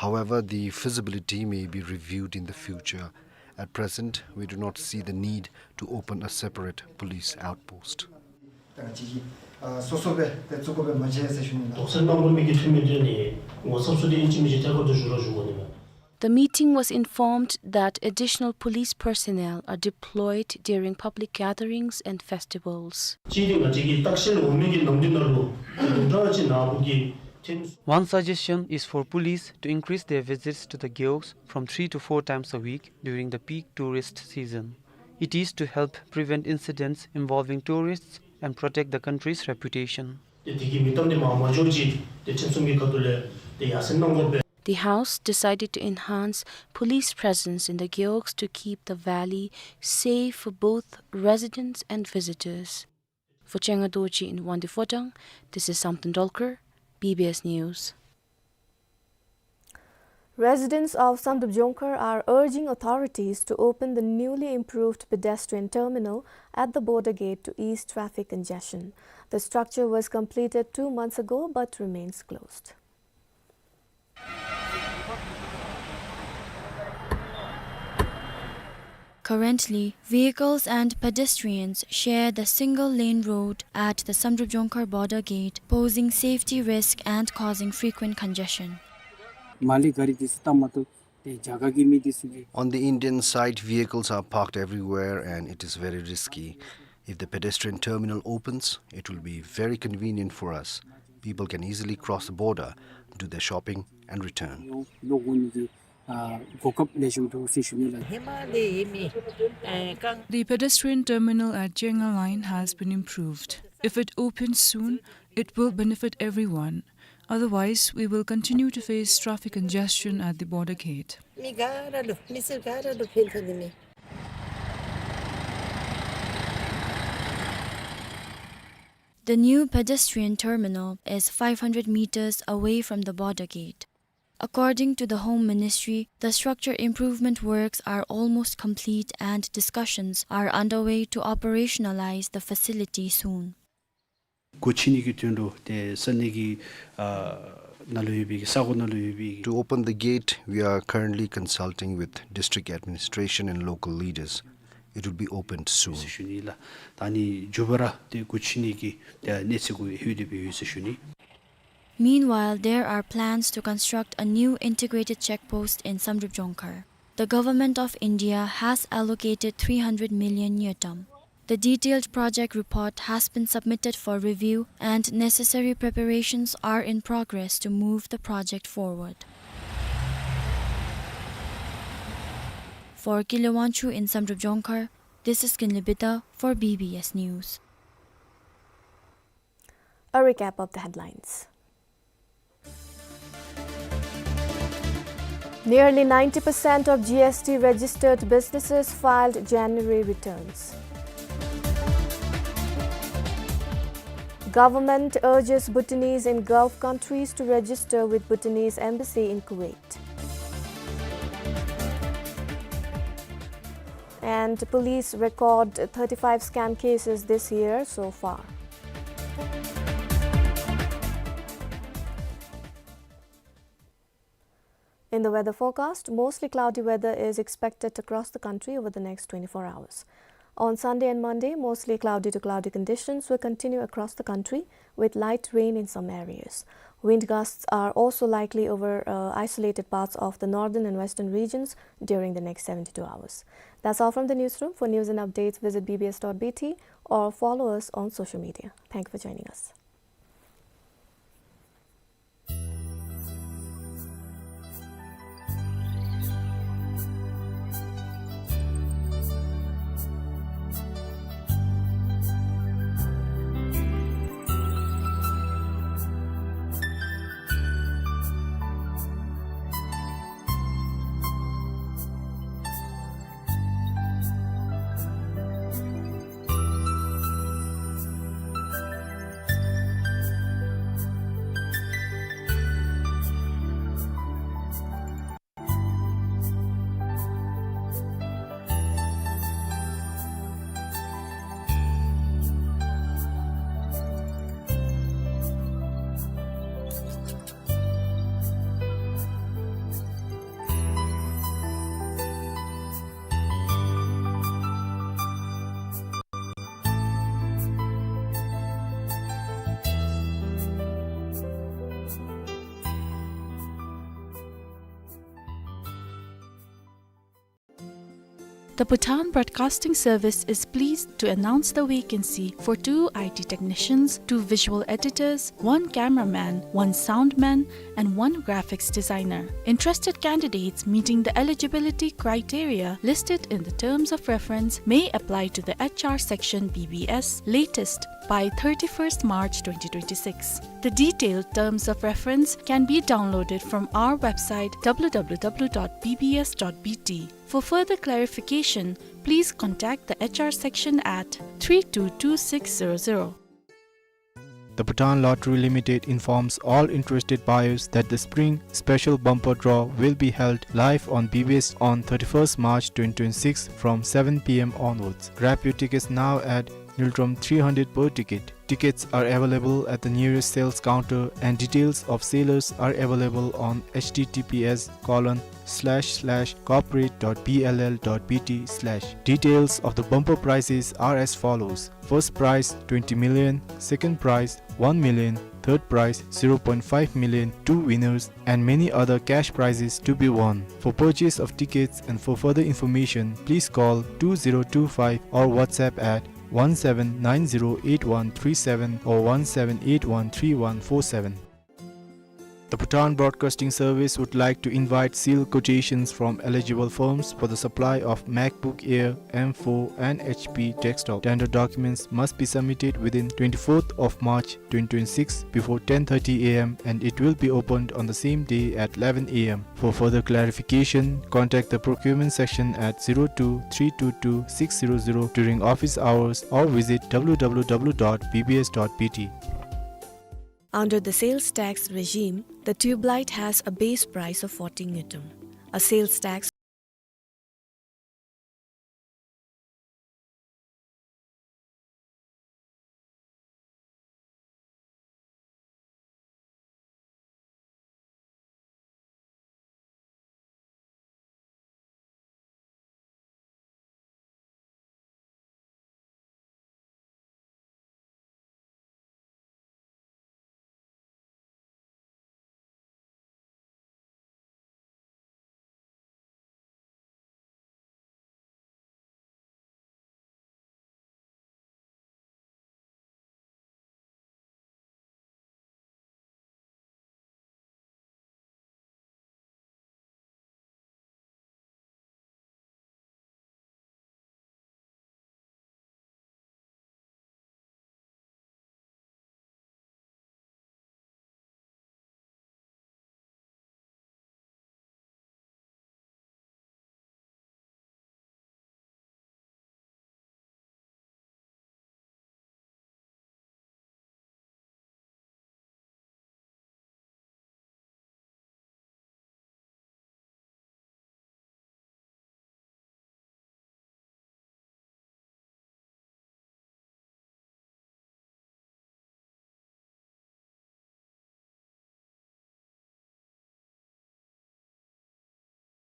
However, the feasibility may be reviewed in the future. At present, we do not see the need to open a separate police outpost. ད་ང་བཅས་ཀྱིས་ཨ་སོ་སོ་སྦེ་ཏེ་བཙུགས་དགོ་པས་མ་བྱས་ཟེར་ཞུ་ནི་ལགས། དོགས་སེལ་གནང་དགོ་མི་གི་འཐུས་མི་འདི་ནི་ངོ་ཚབ་ཚུ་འདི་ཨིན་ཅི་མིན་ཅི་ཐད་ཀར་དུ་ཞུ་རོགས་ཞུ་དགོ་ནི་ལགས། The meeting was informed that additional police personnel are deployed during public gatherings and festivals. གཅིག་འདི་ང་བཅས་ཀྱི་བརྟག་ཞིབ་འོང་མི་གི་ནམ་དུས་ནང་ལུ་དུམ་གྲ་ཅིག་ནཱ་བུ་གི་ཐེམ། One suggestion is for police to increase their visits to the Gewogs from three to four times a week during the peak tourist season. It is to help prevent incidents involving tourists and protect the country's reputation. ཏེ་དེ་གི་མི་གཏམ་འདི་མར་མ་འགྱོ་ཅིག་ཏེ་ཁྲིམས་སྲུང་གི་ཁ་ཐུག་ལས་ཏེ་ཡར་སེང་གནང་དགོ་པས། The House decided to enhance police presence in the Gewogs to keep the valley safe for both residents and visitors. For Chenga Dorji in Wangdue Phodrang, this is Samten Dolkar, B B S News. Residents of Samdrup Jongkhar are urging authorities to open the newly improved pedestrian terminal at the border gate to ease traffic congestion. The structure was completed two months ago but remains closed. Currently, vehicles and pedestrians share the single lane road at the Samdrup Jongkhar border gate, posing safety risk and causing frequent congestion. མར་ལས་གཱ་རི་འདི་ཚུ་བཏང་མ་བཏུབ་ཏེ་རྒྱ་གར་གྱི་མི་འདི་ཚུ་གིས། On the Indian side, vehicles are parked everywhere and it is very risky. If the pedestrian terminal opens, it will be very convenient for us. People can easily cross the border, do their shopping and return. ལོག་འོང་ནི་གི་ཨ་གོ་སྐབས་ལེགས་ཤོམ་འདུག་ཟེར་ཞུ་ནི་ལགས། ཧེ་མ་ལས་ཡེ་མི་ཨེ་ཀང་། The pedestrian terminal at Chenga Line has been improved. If it opens soon, it will benefit everyone. Otherwise, we will continue to face traffic congestion at the border gate. མི་ག་ར་ལུ་མི་སེར་ག་ར་ལུ་ཕན་ཐོགས་ནི་མས། The new pedestrian terminal is five hundred meters away from the border gate. According to the Home Ministry, the structure improvement works are almost complete and discussions are underway to operationalize the facility soon. སྒོ་ཕྱེ་ནི་གི་དོན་ལུ་ཏེ་ས་གནས་ཀྱི་ཨ་ནང་ལུ་ཡོད་པའི་གི་ས་གོ་ནང་ལུ་ཡོད་པའི་གི། To open the gate, we are currently consulting with district administration and local leaders. It will be opened soon. ཟེར་ཞུ་ནི་ལགས། ད་ནི་མགྱོགས་པ་ར་ཏེ་སྒོ་ཕྱེ་ནི་གི་ཏེ་གནས་ཚུལ་གུ་ལྷོད་དེ་སྦེ་ཡོད་ཟེར་ཞུ་ནི། Meanwhile, there are plans to construct a new integrated check post in Samdrup Jongkhar. The Government of India has allocated three hundred million ngultrum. The detailed project report has been submitted for review and necessary preparations are in progress to move the project forward. For Kinley Wangchuk in Samdrup Jongkhar, this is Kinley Bida for B B S News. A recap of the headlines. Nearly ninety percent of G S T registered businesses filed January returns. Government urges Bhutanese in Gulf countries to register with Bhutanese embassy in Kuwait. And police record thirty-five scam cases this year so far. In the weather forecast, mostly cloudy weather is expected across the country over the next twenty-four hours. On Sunday and Monday, mostly cloudy to cloudy conditions will continue across the country, with light rain in some areas. Wind gusts are also likely over, uh, isolated parts of the northern and western regions during the next seventy-two hours. That's all from the newsroom. For news and updates, visit B B S dot B T or follow us on social media. Thank you for joining us. The Bhutan Broadcasting Service is pleased to announce the vacancy for two I T technicians, two visual editors, one cameraman, one soundman, and one graphics designer. Interested candidates meeting the eligibility criteria listed in the terms of reference may apply to the H R section B B S latest by thirty-first March twenty twenty-six. The detailed terms of reference can be downloaded from our website, W W W dot B B S dot B T. For further clarification, please contact the H R section at three two two six zero zero. The Bhutan Lottery Limited informs all interested buyers that the Spring Special Bumper Draw will be held live on B B S on thirty-first March twenty twenty-six from seven P M onwards. Grab your tickets now at Ngultrum three hundred per ticket. Tickets are available at the nearest sales counter, and details of sellers are available on H T T P S colon slash slash corporate dot B L L dot B T slash. Details of the bumper prizes are as follows: first prize, twenty million; second prize, one million; third prize, zero point five million; two winners, and many other cash prizes to be won. For purchase of tickets and for further information, please call two zero two five or WhatsApp at one seven nine zero eight one three seven or one seven eight one three one four seven. The Bhutan Broadcasting Service would like to invite sealed quotations from eligible firms for the supply of MacBook Air M four and H P desktop. Tender documents must be submitted within twenty-fourth of March twenty twenty-six before ten thirty A M, and it will be opened on the same day at eleven A M. For further clarification, contact the procurement section at zero two three two two six zero zero during office hours or visit W W W dot B B S dot B T. Under the sales tax regime, the tube light has a base price of forty ngultrum. A sales tax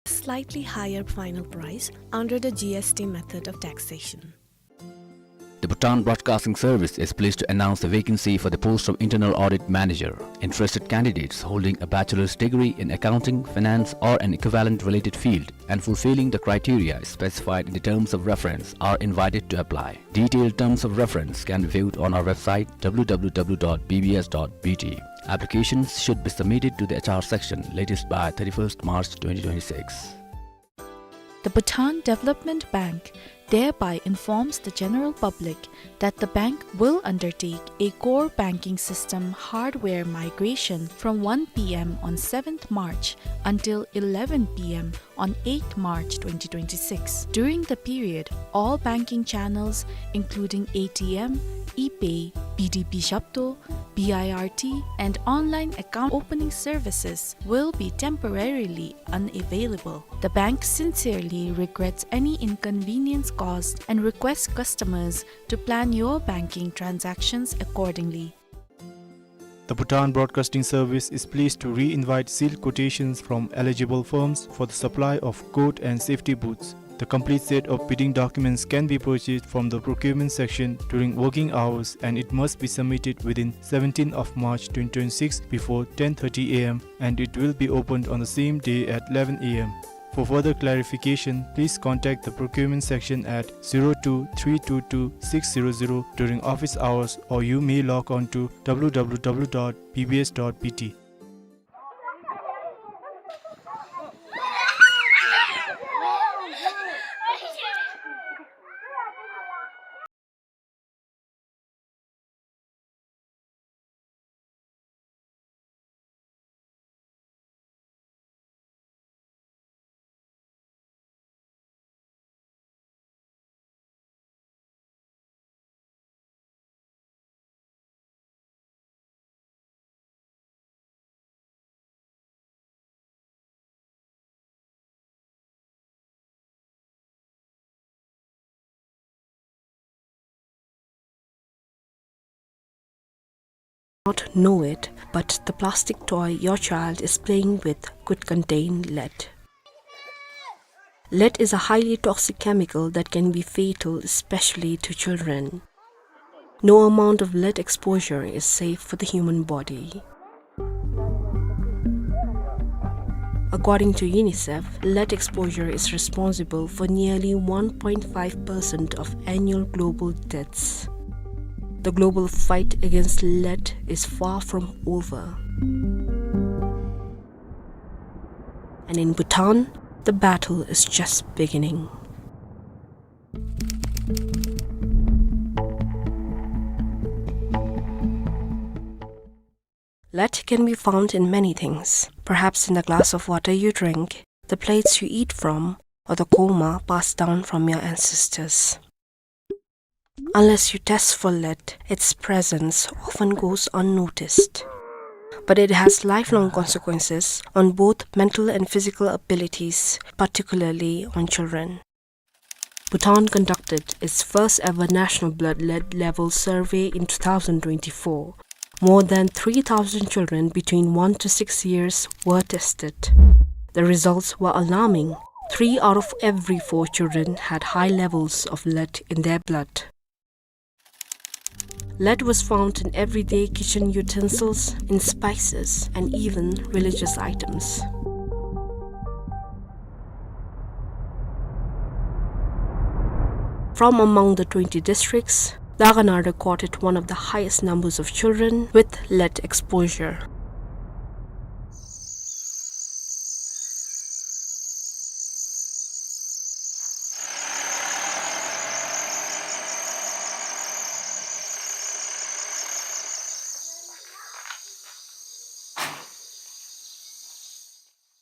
Slightly higher final price under the G S T method of taxation. The Bhutan Broadcasting Service is pleased to announce the vacancy for the post of Internal Audit Manager. Interested candidates holding a bachelor's degree in accounting, finance, or an equivalent related field and fulfilling the criteria specified in the terms of reference are invited to apply. Detailed terms of reference can be viewed on our website, W W W dot B B S dot B T. Applications should be submitted to the H R section latest by thirty-first March twenty twenty-six. The Bhutan Development Bank thereby informs the general public that the bank will undertake a core banking system hardware migration from one P M on seventh March until eleven P M on eighth March twenty twenty-six. During the period, all banking channels, including A T M, ePay, B D B Zapto, B I R T, and online account opening services, will be temporarily unavailable. The bank sincerely regrets any inconvenience caused and requests customers to plan your banking transactions accordingly. The Bhutan Broadcasting Service is pleased to re-invite sealed quotations from eligible firms for the supply of coat and safety boots. The complete set of bidding documents can be purchased from the procurement section during working hours, and it must be submitted within seventeenth of March twenty twenty-six before ten thirty A M, and it will be opened on the same day at eleven A M. For further clarification, please contact the procurement section at zero two three two two six zero zero during office hours, or you may log on to w w w dot b b s dot b t. Not know it, but the plastic toy your child is playing with could contain lead. Lead is a highly toxic chemical that can be fatal, especially to children. No amount of lead exposure is safe for the human body. According to UNICEF, lead exposure is responsible for nearly one point five percent of annual global deaths. The global fight against lead is far from over. And in Bhutan, the battle is just beginning. Lead can be found in many things, perhaps in the glass of water you drink, the plates you eat from, or the korma passed down from your ancestors. Unless you test for lead, its presence often goes unnoticed. But it has lifelong consequences on both mental and physical abilities, particularly on children. Bhutan conducted its first ever national blood lead level survey in two thousand twenty-four. More than three thousand children between one to six years were tested. The results were alarming. Three out of every four children had high levels of lead in their blood. Lead was found in everyday kitchen utensils, in spices, and even religious items. From among the twenty districts, Dagana recorded one of the highest numbers of children with lead exposure.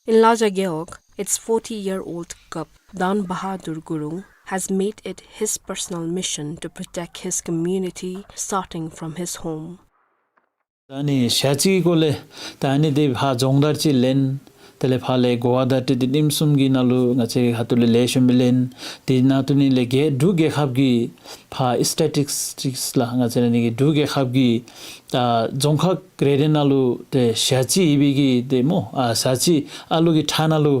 In Laja Gewog, its forty-year-old Kap Dan Bahadur Gurung has made it his personal mission to protect his community, starting from his home. ད་ཨ་ནི་ཞ་རྩི་གི་སྐོར་ལས་ད་ཨ་ནི་དེ་ཕར་རྫོང་བདག་ཅིག་ལེན། དེ་ལས་ཕར་ལས་གོ་བ་བརྡ་སྤྲོད་དེ་ཉིནམ་གསུམ་གྱི་ནང་ལུ་ང་བཅས་ཁ་ཐུག་ལས་ལེགས་ཤོམ་སྦེ་ལེན། དེ་ནང་དུ་ནི་ལས་རྒེད་འབྲུག་རྒྱལ་ཁབ་ཀྱི་ཕར་སི་ཊེ་ཊིག་སི་ལགས། ང་བཅས་ར་ཨ་ནི་གི་འབྲུག་རྒྱལ་ཁབ་ཀྱི་ཨ་རྫོང་ཁག་རེ་རེ་ནང་ལུ་ཏེ་ཞ་རྩི་ཡོད་པའི་གི་ཏེ་སྨོ། ཨ་ཞ་རྩི་ཨ་ལུ་གི་ཁྲག་ནང་ལུ་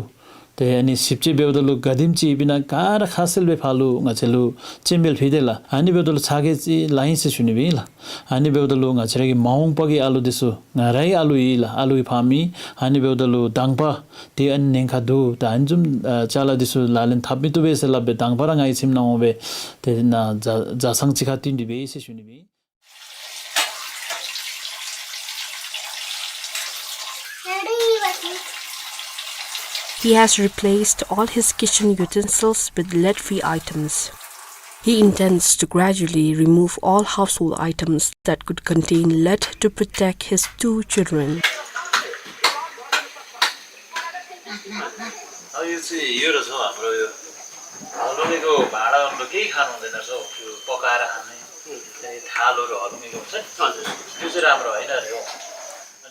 ཏེ་ཨ་ནི་ཞིབ་དཔྱད་འབདཝ་ད་ལུ་ག་དེམ་ཅིག་ཡོདཔ་ཨིན་ན་ག་ར་ཁ་གསལ་སྦེ་ཕར་ལུ་ང་བཅས་ལུ་སྤྱན་འབུལ་ཕུལ་ཏེ་ལགས། ཨ་ནི་འབདཝ་ད་ལུ་ཚ་གྱང་ཅིག་ལང་ཡི་ཟེར་ཞུ་ནི་སྦེ་ཨིན་ལགས། ཨ་ནི་འབདཝ་ད་ལུ་ང་བཅས་ར་གི་མ་འོངས་པ་གི་ཨ་ལུ་འདི་ཚུ་ང་རའི་ཨ་ལུ་ཨིན་ལགས། ཨ་ལུ་གི་ཕ་མ་ཨིན། ཨ་ནི་འབདཝ་ད་ལུ་དང་པ་ཏེ་ཨ་ནི་ཉེན་ཁ་འདུག། ད་ཨ་ནི་བཟུམ་ཨ་ཅ་ལ་འདི་ཚུ་ལག་ལེན་འཐབ་མི་བཏུབ་པས་ཟེར་སླབ་སྦེ་དང་པ་ར་ང་གི་ཁྱིམ་ནང་འོང་སྦེ་ཏེ་ནཱ་ཇ་ཇ་ཚང་ཅིག་ཁར་བསྟུན་ཏེ་སྦེ་ཨིན་ཟེར་ཞུ་ནི་སྦེ་ཨིན། He has replaced all his kitchen utensils with lead-free items. He intends to gradually remove all household items that could contain lead to protect his two children. अब यो चाहिँ यो रहेछ हौ हाम्रो यो हल्लुनीको भाँडाहरू केही खानु हुँदैन रहेछ हौ, त्यो पकाएर खाने, त्यही थालहरू हल्लुनीको हुन्छ नि, त्यो चाहिँ राम्रो होइन अरे हौ।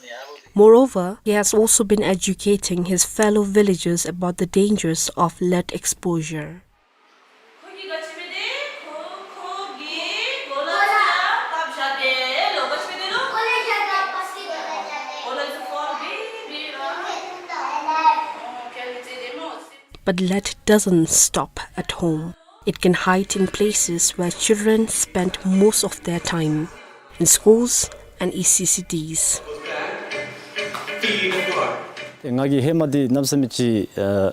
अनि अब Moreover, he has also been educating his fellow villagers about the dangers of lead exposure. But lead doesn't stop at home. It can hide in places where children spend most of their time, in schools and E C C Ds. ཏེ་ང་གིས་ཧེ་མ་འདི་གནམ་མེད་ས་མེད་ཅིག་ཨ་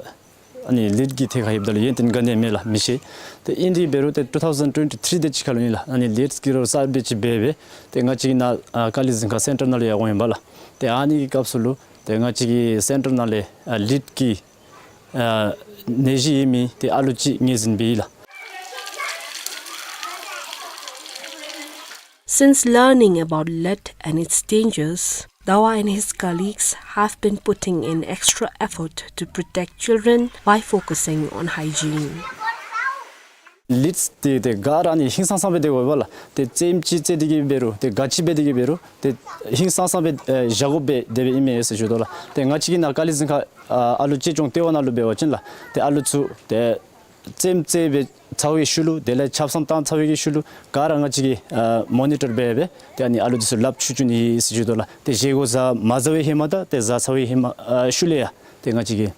ཨ་ནི་ལིཌ་ཀྱི་ཐད་ཁར་ལྷོདཔ་ད་ལུ་ཡོན་ཏན་ག་ནི་ཡང་མེད་ལགས། མི་ཤེས། ཏེ་ཨིན་རུང་འབད་རུང་ཏེ་ཊུ་ཐའུ་ཟེན་ཊུ་ཝེན་ཊི་ཐིརི་དེ་ཅིག་ཁར་ལུ་ཨིན་ལགས། ཨ་ནི་ལིཌ་ཀྱི་རོགས་གསརཔ་དེ་ཅིག་འབད་སྦེ་ཏེ་ང་བཅས་ཀྱི་ནཱ་ཨ་ཀ་ལི་གཟིམ་ཁང་སེན་ཊར་ནང་ལུ་ཡང་འོང་ཡི་པ་ལགས། ཏེ་ཨ་ནི་གི་སྐབས་སུ་ལུ་ཏེ་ང་བཅས་ཀྱི་སེན་ཊར་ནང་ལས་ཨ་ལིཌ་ཀྱི་ཨ་ནད་གཞི་ཡོད་མི་ཏེ་ཨ་ལུ་ཅིག་ངོས་འཛིན་འབད་ཡི་ལགས། Since learning about lead and its dangers, Dawa and his colleagues have been putting in extra effort to protect children by focusing on hygiene. ལིཌ་དེ་ཏེ་ག་ར་ཨ་ནི་ཧིང་སངས་སངས་སྦེ་སྡོད་དགོ་པས་ལགས། ཏེ་རྩེདམོ་ཅིག་རྩེ་སྟེ་གི་འབད་རུང་ཏེ་ག་ཅི་འབད་དེ་གི་འབད་རུང་ཏེ་ཧིང་སངས་སངས་སྦེ་ཨེ་བཞག་དགོ་པས་དེ་སྦེ་ཨིན་མས་ཟེར་ཞུ་དོ་ལགས། ཏེ་ང་བཅས་ཀྱི་ནཱ་ཀ་ལི་གཟིམ་ཁང་ཨ་ཨ་ལུ་གཅེས་སྐྱོང་ལྟེ་བ་ནང་ལུ་འབད་བ་ཅིན་ལགས། ཏེ་ཨ་ལུ་ཚུ་ཏེ་རྩེདམོ་རྩེ་སྦེ་ཚར་བའི་ཤུལ་ལུ་དེ་ལས་ཆབ་གསང་བཏང་ཚར་བའི་གི་ཤུལ་ལུ་ག་ར་ང་བཅས་ཀྱིས་ཨ་མོ་ནི་ཊར་འབད་སྦེ་ཏེ་ཨ་ནི་ཨ་ལུ་འདི་ཚུ་ལགཔ་འཁྱུ་འཁྱུ་ནི་ཨིན་ཟེར་ཞུ་དོ་ལགས། ཏེ་བཞེས་སྒོ་བཟའ་མ་བཟའ་བའི་ཧེ་མ་དང་ཏེ་བཟའ་ཚར་བའི་ཧེ་མ་ཨ་ཤུལ་ལས་ཡང་ཏེ་ང་བཅས་ཀྱིས་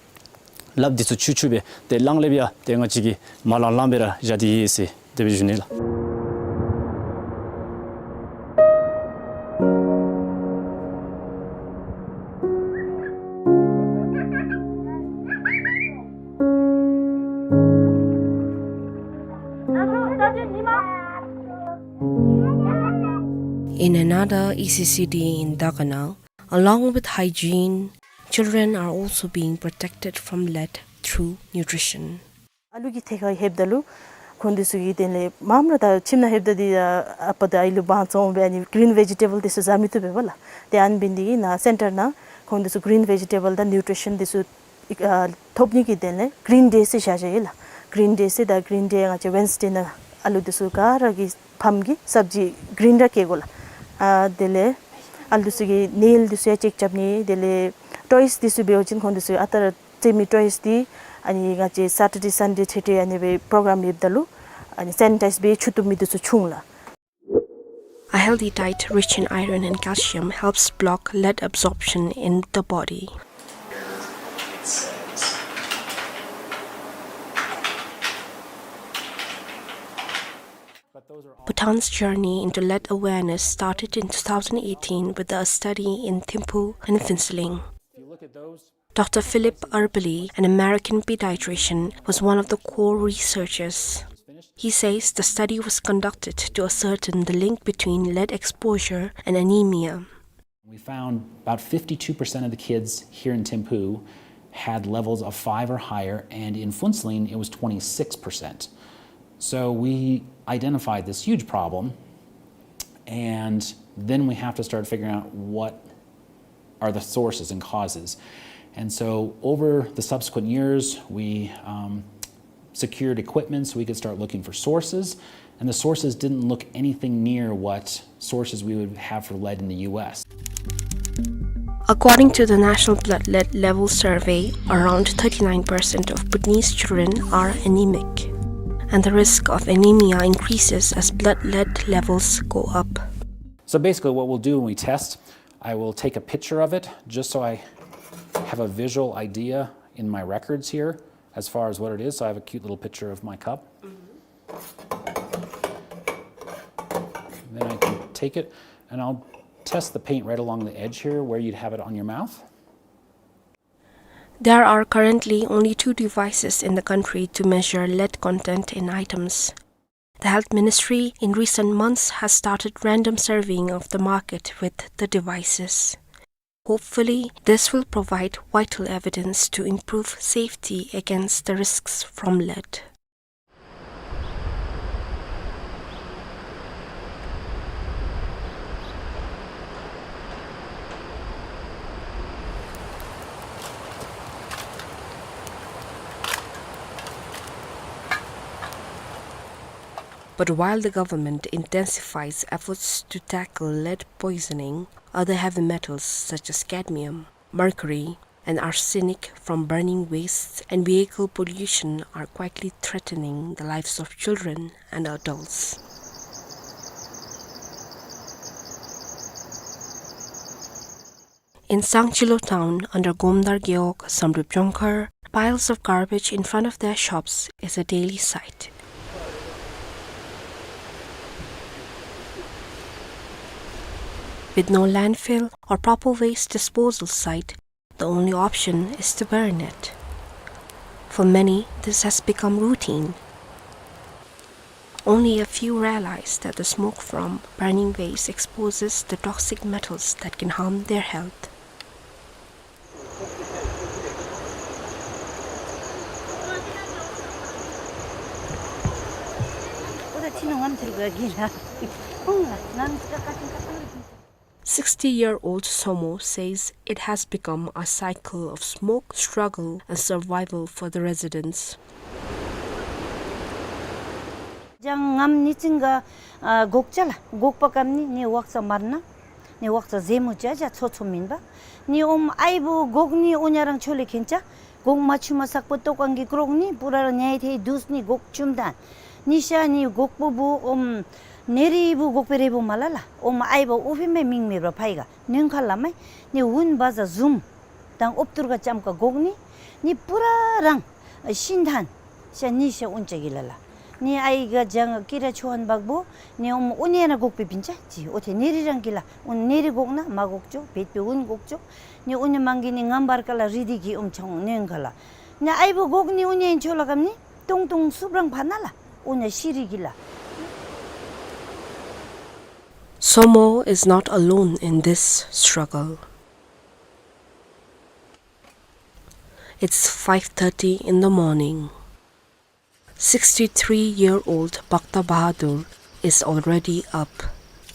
ལགཔ་འདི་ཚུ་འཁྱུ་འཁྱུ་སྦེ་ཏེ་གླང་ལེབ་ཡང་ཏེ་ང་བཅས་ཀྱིས་མ་བླངས་བླངས་སྦེ་ར་བཞག་སྟེ་ཡོད་ཟེར་དེ་སྦེ་ཞུ་ནི་ལགས། In another E C C D in Daganal, along with hygiene, children are also being protected from lead through nutrition. ཨ་ལུ་གི་ཐད་ཁར་ལྷོདཔ་ད་ལུ་ཁོང་འདི་ཚུ་གིས་དེ་ལས་མངམ་ར་ད་ཁྱིམ་ནང་ལྷོདཔ་ད་འདི་ཨ་པ་དང་ཨའི་ལུ་དབང་བཙོང་སྦེ་ཨ་ནི་གི་རིན་ཝེ་ཇི་ཊེ་བཱལ་འདི་ཚུ་བཟའ་མི་བཏུབ་པས་ལགས། ཏེ་ཨ་ནི་འབད་ནི་དེ་གིས་ནཱ་སེན་ཊར་ནང་ཁོང་འདི་ཚུ་གི་རིན་ཝེ་ཇི་ཊེ་བཱལ་དང་ནིའུ་ཊི་རི་ཤཱན་འདི་ཚུ་ཨ་ཐོབ་ནི་གི་དོན་ལས་གི་རིན་ཌེ་ཟེར་བཞག་བཞགཔ་ཨིན་ལགས། གི་རིན་ཌེ་ཟེར་ད་གི་རིན་ཌེ་ང་བཅས་ཝེན་སི་ཌེ་ནང་ཨ་ལུ་འདི་ཚུ་ག་ར་གི་ཕམ་གིས་སབ་ཇི་གི་རིན་ར་བཀལ་དགོ་ལགས། ཨ་དེ་ལས་ཨ་ལུ་འདི་ཚུ་གི་ནེལ་འདི་ཚུ་ཡང་ཅེཀ་རྐྱབ་ནི། དེ་ལས་ཊོའིས་འདི་ཚུ་འབད་བ་ཅིན་ཁོང་འདི་ཚུ་ཨ་རྟག་ར་རྩེད་མི་ཊོའིས་འདི་ཨ་ནི་ང་བཅས་སེ་ཊར་ཌེ་སན་ཌེ་ཐེ་ཐེ་ཨ་ནི་སྦེ་པོ་རོ་གྲམ་ཡོདཔ་ད་ལུ་ཨ་ནི་སེ་ནི་ཊའིཛ་འབད་འཁྱུ་བཏུབ་མི་འདི་ཚུ་བྱུང་ལགས། A healthy diet rich in iron and calcium helps block lead absorption in the body. Bhutan's journey into lead awareness started in two thousand eighteen with a study in Thimphu and Phuentsholing. Doctor Philip Erbally, an American pediatrician, was one of the core researchers. He says the study was conducted to ascertain the link between lead exposure and anemia. We found about fifty-two percent of the kids here in Thimphu had levels of five or higher, and in Phuentsholing it was twenty-six percent. So we identified this huge problem, and then we have to start figuring out what are the sources and causes. And so over the subsequent years, we, um, secured equipment so we could start looking for sources. And the sources didn't look anything near what sources we would have for lead in the U S. According to the National Blood Lead Level Survey, around thirty-nine percent of Bhutanese children are anemic, and the risk of anemia increases as blood lead levels go up. So basically what we'll do when we test, I will take a picture of it just so I have a visual idea in my records here as far as what it is. So I have a cute little picture of my cup. Then I can take it and I'll test the paint right along the edge here where you'd have it on your mouth. There are currently only two devices in the country to measure lead content in items. The Health Ministry in recent months has started random surveying of the market with the devices. Hopefully, this will provide vital evidence to improve safety against the risks from lead. But while the government intensifies efforts to tackle lead poisoning, other heavy metals such as cadmium, mercury, and arsenic from burning wastes and vehicle pollution are quietly threatening the lives of children and adults. In Sangchilo town, under Gomdar Gewog Samdrup Jongkhar, piles of garbage in front of their shops is a daily sight. With no landfill or proper waste disposal site, the only option is to burn it. For many, this has become routine. Only a few realize that the smoke from burning waste exposes the toxic metals that can harm their health. Sixty-year-old Somo says it has become a cycle of smoke, struggle, and survival for the residents. ཅང་ངམ་ནི་ཅིང་ག་ཨ་གོག་ཅ་ལ་གོག་པ་ཀམ་ནི་ནི་ཝག་ས་མར་ན་ནི་ཝག་ས་ཟེ་མུ་ཅ་ཅ་ཚོ་ཚོ་མིན་པ། ནི་ཨོམ་ཨའི་བུ་གོག་ནི་ཨུ་ཉ་རང་ཆོ་ལེ་ཁེན་ཅ། གོག་མ་ཆུ་མ་སག་པོ་ཏོ་ཀང་གི་ཀྲོག་ནི་པུ་ར་རང་ཉའི་ཐེ་དུས་ནི་གོག་ཆུམ་ད། ནི་ཤ་ནི་གོག་པོ་བུ་ཨོམ་ནེ་རི་བུ་གོག་པེ་རེ་བུ་མ་ལ་ལ་ཨོམ་ཨའི་བུ་ཨུ་ཕི་མེ་མིང་མེ་བ་ཕའི་ག་ནོན་ཁ་ལ་མེ། ནི་ཝུན་བ་ཟ་ཟུམ་དང་ཨོབ་ཏུར་ག་ཅམ་ཀ་གོག་ནི་ནི་པུ་ར་རང་ཤིན་ཐན་ཤ་ནི་ཤ་ཨུན་ཅ་གི་ལ་ལ། ནི་ཨའི་ག་ཇང་ཀི་ར་ཆོ་ཧན་བག་བུ་ནི་ཨོམ་ཨུ་ཉེ་ན་གོག་པེ་པིན་ཅ་ཅི་ཨོ་ཐེ་ནེ་རི་རང་གི་ལ་ཨུན་ནེ་རི་གོག་ན་མ་གོག་ཅོ་བེད་པེ་ཝུན་གོག་ཅོ། ནི་ཨུ་ཉེ་མང་གི་ནི་ངམ་བར་ཀ་ལ་རི་དི་གི་ཨོམ་ཆང་ནོན་ཁ་ལ། ནི་ཨའི་བུ་གོག་ནི་ཨུ་ཉེ་ཆོ་ལ་ཀམ་ནི་ཏོང་ཏོང་སུབ་རང་ཕ་ན་ལ་ཨུ་ཉེ་ཤི་རི་གི་ལ། Somo is not alone in this struggle. It's five thirty in the morning. Sixty-three-year-old Bhakta Bahadur is already up.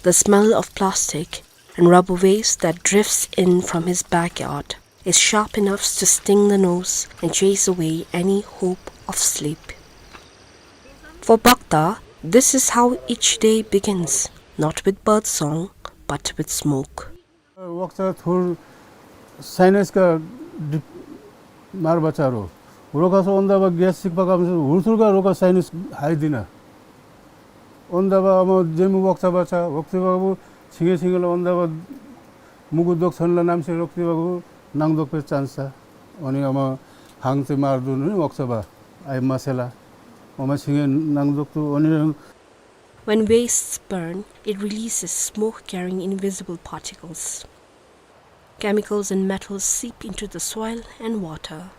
The smell of plastic and rubber waste that drifts in from his backyard is sharp enough to sting the nose and chase away any hope of sleep. For Bhakta, this is how each day begins, not with bird song, but with smoke. ཝག་ས་ཐུར་སའི་ནས་ཀ་དིབ་མར་བ་ཅ་རོ། རོ་ཁ་སོ་ཨོན་ད་བ་གེས་སིག་པ་ཀམ་སོ་ཧུར་ཐུར་ག་རོ་ཁ་སའི་ནས་ཧའི་དི་ན། ཨོན་ད་བ་ཨ་མ་ཇེ་མུ་ཝག་ས་བ་ཅ་ཝག་ས་བ་བུ་ཆིང་ངེ་ཆིང་ངེ་ལ་ཨོན་ད་བ་མུ་གུ་དོག་ཚན་ལ་ནམ་ཤེས་རོག་ཏི་བ་བུ་ནང་དོག་པེ་ཅན་ས། ཨོ་ནི་ཨ་མ་ཧང་ཏི་མར་དུ་ནི་ཝག་ས་བ་ཨའི་མ་སེ་ལ། ཨོ་མ་ཆིང་ངེ་ནང་དོག་ཏུ་ཨོ་ནི། When wastes burn, it releases smoke carrying invisible particles. Chemicals and metals seep into the soil and water.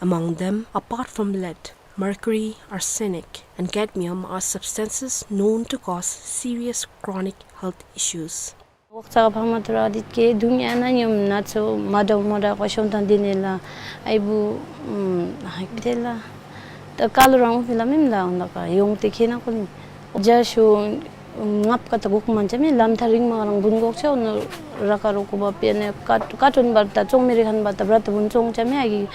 Among them, apart from lead, mercury, arsenic, and cadmium are substances known to cause serious chronic health issues. ཝག་ས་ཕ་མ་ཐུར་ཨ་དིད་ཀེ་དུང་ཡ་ན་ཉོམ་ན་ཚོ་མ་དྲག་མ་དྲག་ག་ཤོང་ཐང་དེ་ནེ་ལ་ཨའི་བུ་ཧ་ཀི་ཐེ་ལ་ད་ཀ་ལུ་རང་ཕི་ལ་མིམ་ལ་འོན་ད་ཀ་ཡོང་ཏེ་ཁེ་ན་ཀོ་ལིན་ཇ་ཤུ་ངབ་ཀ་ད་གོག་མན་ཅ་མེ་ལམ་ཐ་རིང་མ་རང་བུན་གོག་ཆ་ནོ་ར་ཀ་རོ་ཀོ་བ་པེ་ནེ་ཀ་ཀ་ཏོན་བར་ད་ཙོང་མེ་རི་ཁན་བར་ད་བར་ད་བུན་ཙོང་ཅ་མེ་ཨ་གི་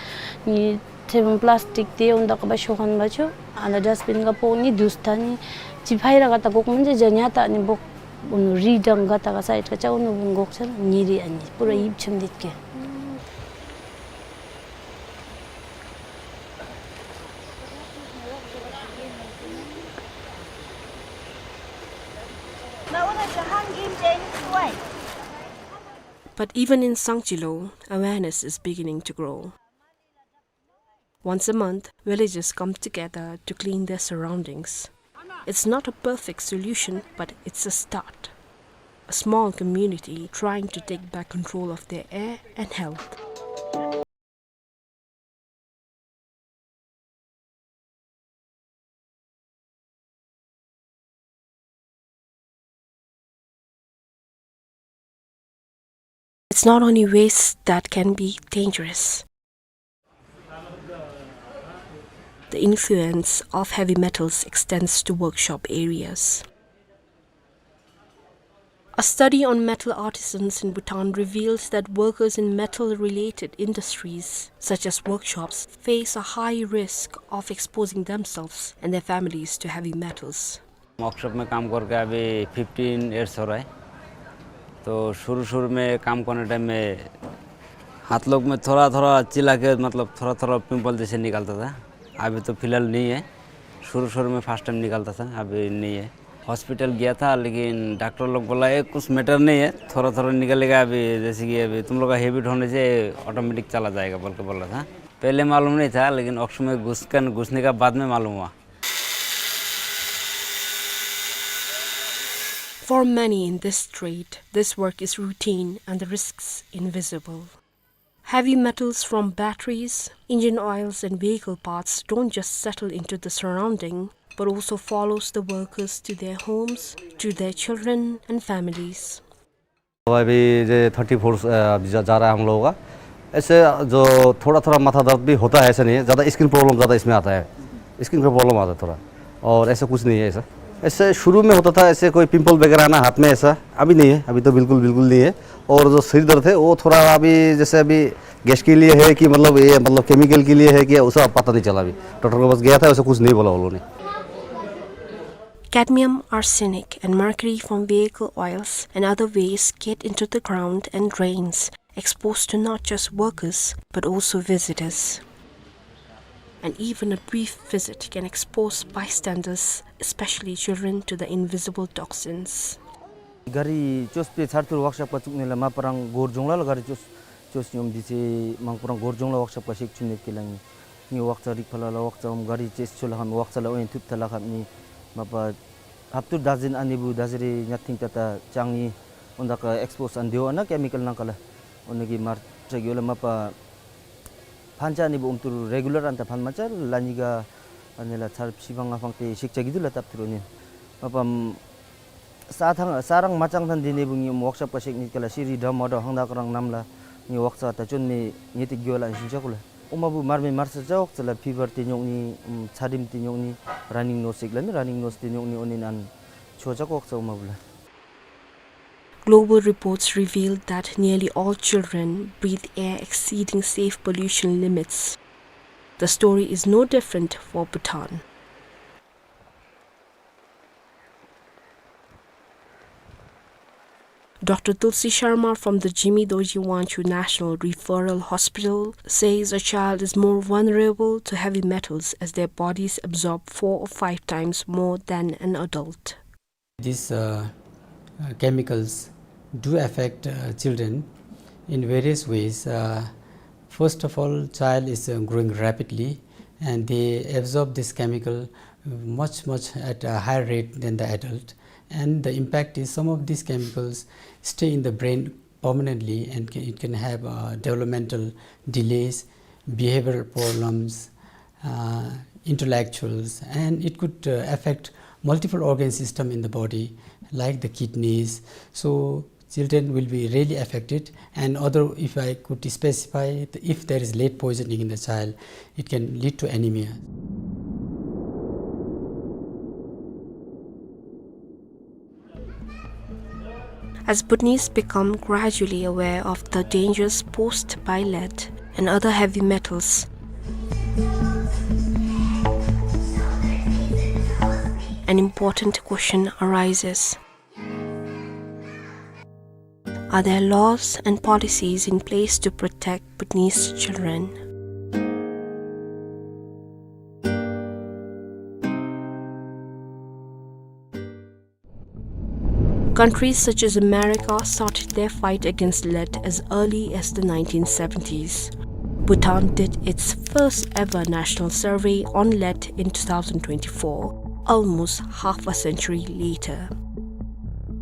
ནི་ཐེ་བུན་པ་ལཱསི་ཊིག་ཏེ་འོན་ད་ཀ་བ་ཤོ་ཁན་བ་ཆོ་ཨ་ན་ཌསཊ་བིན་ག་པོ་ནི་དུས་ཐ་ནི་ཅི་ཕའི་ར་ཀ་ད་གོག་མན་ཅ་ཇ་ཉ་ད་ནི་བོག་འོ་ནོ་རི་དང་ག་ད་ག་སའིཌ་ག་ཅ་འོ་ནོ་བུན་གོག་ཆ་ལ་ཉེ་རི་ཨ་ནི་པུ་ར་ཡིབ་ཆམ་དིད་ཀེ། But even in Sangchilo, awareness is beginning to grow. Once a month, villagers come together to clean their surroundings. It's not a perfect solution, but it's a start. A small community trying to take back control of their air and health. It's not only waste that can be dangerous. The influence of heavy metals extends to workshop areas. A study on metal artisans in Bhutan reveals that workers in metal-related industries, such as workshops, face a high risk of exposing themselves and their families to heavy metals. Workshop में काम करके अभी fifteen years हो रहा है। तो शुरू शुरू में काम करने टाइम में हाथ लोग में थोड़ा थोड़ा चिल्ला के, मतलब, थोड़ा थोड़ा पिंपल जैसे निकलता था। अभी तो फिलहाल नहीं है। शुरू शुरू में फर्स्ट टाइम निकलता था, अभी नहीं है। हॉस्पिटल गया था, लेकिन डॉक्टर लोग बोला, "ये कुछ मैटर नहीं है, थोड़ा थोड़ा निकलेगा।" अभी जैसे कि अभी तुम लोग का हैबिट होने से ऑटोमेटिक चला जाएगा बोल के बोला था। पहले मालूम नहीं था, लेकिन ऑक्सफोर्ड में घुस कर, घुसने का बाद में मालूम हुआ। For many in this trade, this work is routine and the risks invisible. Heavy metals from batteries, engine oils, and vehicle parts don't just settle into the surrounding, but also follows the workers to their homes, to their children and families. अभी ये thirty four, अ, जा, जा रहा है हम लोगों का। ऐसे जो थोड़ा-थोड़ा माथा दर्द भी होता है, ऐसा नहीं है। ज़्यादा स्किन प्रॉब्लम ज़्यादा इसमें आता है। स्किन का प्रॉब्लम आता है थोड़ा। और ऐसा कुछ नहीं है ऐसा। ऐसे शुरू में होता था, ऐसे कोई पिंपल वगैरह आना हाथ में ऐसा, अभी नहीं है, अभी तो बिल्कुल, बिल्कुल नहीं है। और जो सिर दर्द है, वो थोड़ा अभी, जैसे अभी गैस के लिए है कि मतलब ये, मतलब केमिकल के लिए है कि उसका पता नहीं चला अभी। डॉक्टर के पास गया था, वैसे कुछ नहीं बोला उन्होंने। Cadmium, arsenic, and mercury from vehicle oils and other waste get into the ground and drains, exposed to not just workers, but also visitors. And even a brief visit can expose bystanders, especially children, to the invisible toxins. गाडी चोस पे छारतुर वर्कशॉप का चुकने ला मा परंग गोर जोंगला ला गाडी चोस, चोस नियम दिसे मांग परंग गोर जोंगला वर्कशॉप का शेक चुने के लांगी। नि वर्कशॉप रिक फला ला वर्कशॉप हम गाडी चेस चोला हम वर्कशॉप ला ओएन थुप तला हम नि मा पा हफ्तुर दाजिन आने बु दाजरे न्याथिंग तता चांगी उन्दा का एक्सपोज अन देवा ना केमिकल ना कला उन्हें की मार चगियोला मा पा फांचा नि बु उमतुर रेगुलर अंता फान मचा लानिगा अनेला छार शिबांग आफांग ते शिक्षा गिदुला तप थुर नि। मापा साथांग, सारंग मचांग थन दिने बु नि वर्कशॉप का शेक नि कला सिरी ड्रम ऑर्डर हंगदा करंग नामला नि वर्कशॉप ता चोन में नि ते गियोला शिक्षा कुला। उमा बु मार में मार सा जाओ चला फीवर ते न्योक नि, उम, छादिम ते न्योक नि, रनिंग नोज एक ला नि, रनिंग नोज ते न्योक नि ओनिन अन छो जाओ चला उमा बुला। Global reports reveal that nearly all children breathe air exceeding safe pollution limits. The story is no different for Bhutan. Doctor Tulsi Sharma from the Jigme Dorji Wangchuk National Referral Hospital says a child is more vulnerable to heavy metals as their bodies absorb four or five times more than an adult. These, uh, uh, chemicals do affect, uh, children in various ways. Uh, first of all, child is, uh, growing rapidly, and they absorb this chemical much, much at a higher rate than the adult. And the impact is some of these chemicals stay in the brain permanently, and ca-, it can have, uh, developmental delays, behavioral problems, uh, intellectuals, and it could, uh, affect multiple organ system in the body, like the kidneys. So children will be really affected, and other, if I could specify, if there is lead poisoning in the child, it can lead to anemia. As Bhutanese become gradually aware of the dangers posed by lead and other heavy metals, an important question arises. Are there laws and policies in place to protect Bhutanese children? Countries such as America started their fight against lead as early as the nineteen seventies. Bhutan did its first ever national survey on lead in two thousand twenty-four, almost half a century later.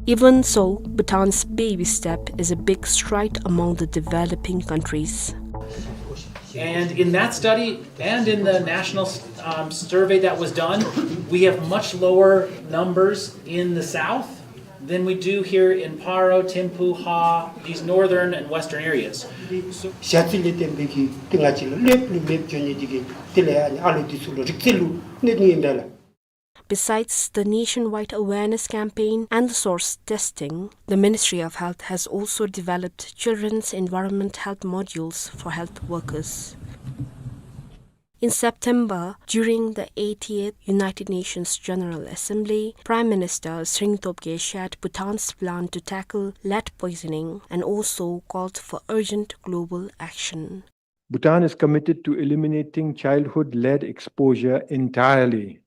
Even so, Bhutan's baby step is a big stride among the developing countries. And in that study and in the national, um, survey that was done, we have much lower numbers in the south than we do here in Paro, Thimphu, Ha, these northern and western areas. ཞ་ཚི་ལས་བརྟེན་པའི་གི་ཏི་ང་ཅི་ལ་ལེབ་ལུ་མེབ་ཅོ་ནི་དེ་གི་དེ་ལས་ཨ་ནི་ཨ་ལོ་དེ་ཚུ་ལུ་རིག་རྩལ་ལུ་གནོད་ནི་ཨིན་པས་ལགས། Besides the nationwide awareness campaign and the source testing, the Ministry of Health has also developed children's environment health modules for health workers. In September, during the eightieth United Nations General Assembly, Prime Minister Tshering Tobgay shared Bhutan's plan to tackle lead poisoning and also called for urgent global action. Bhutan is committed to eliminating childhood lead exposure entirely.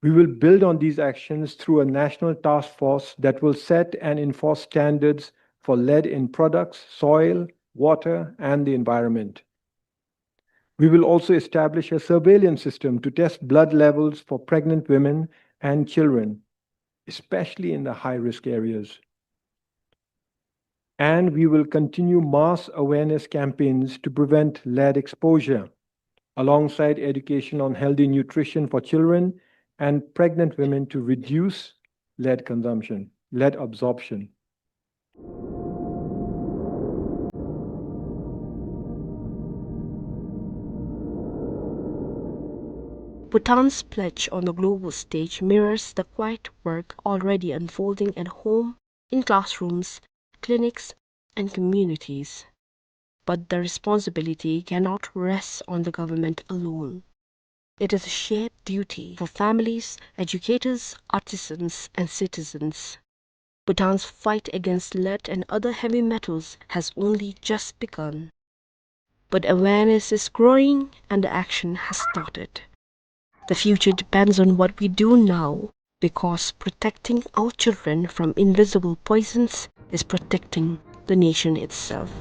We will build on these actions through a national task force that will set and enforce standards for lead in products, soil, water, and the environment. We will also establish a surveillance system to test blood levels for pregnant women and children, especially in the high-risk areas. And we will continue mass awareness campaigns to prevent lead exposure, alongside education on healthy nutrition for children and pregnant women to reduce lead consumption, lead absorption. Bhutan's pledge on the global stage mirrors the quiet work already unfolding at home, in classrooms, clinics, and communities. But the responsibility cannot rest on the government alone. It is a shared duty for families, educators, artisans, and citizens. Bhutan's fight against lead and other heavy metals has only just begun. But awareness is growing and the action has started. The future depends on what we do now, because protecting our children from invisible poisons is protecting the nation itself.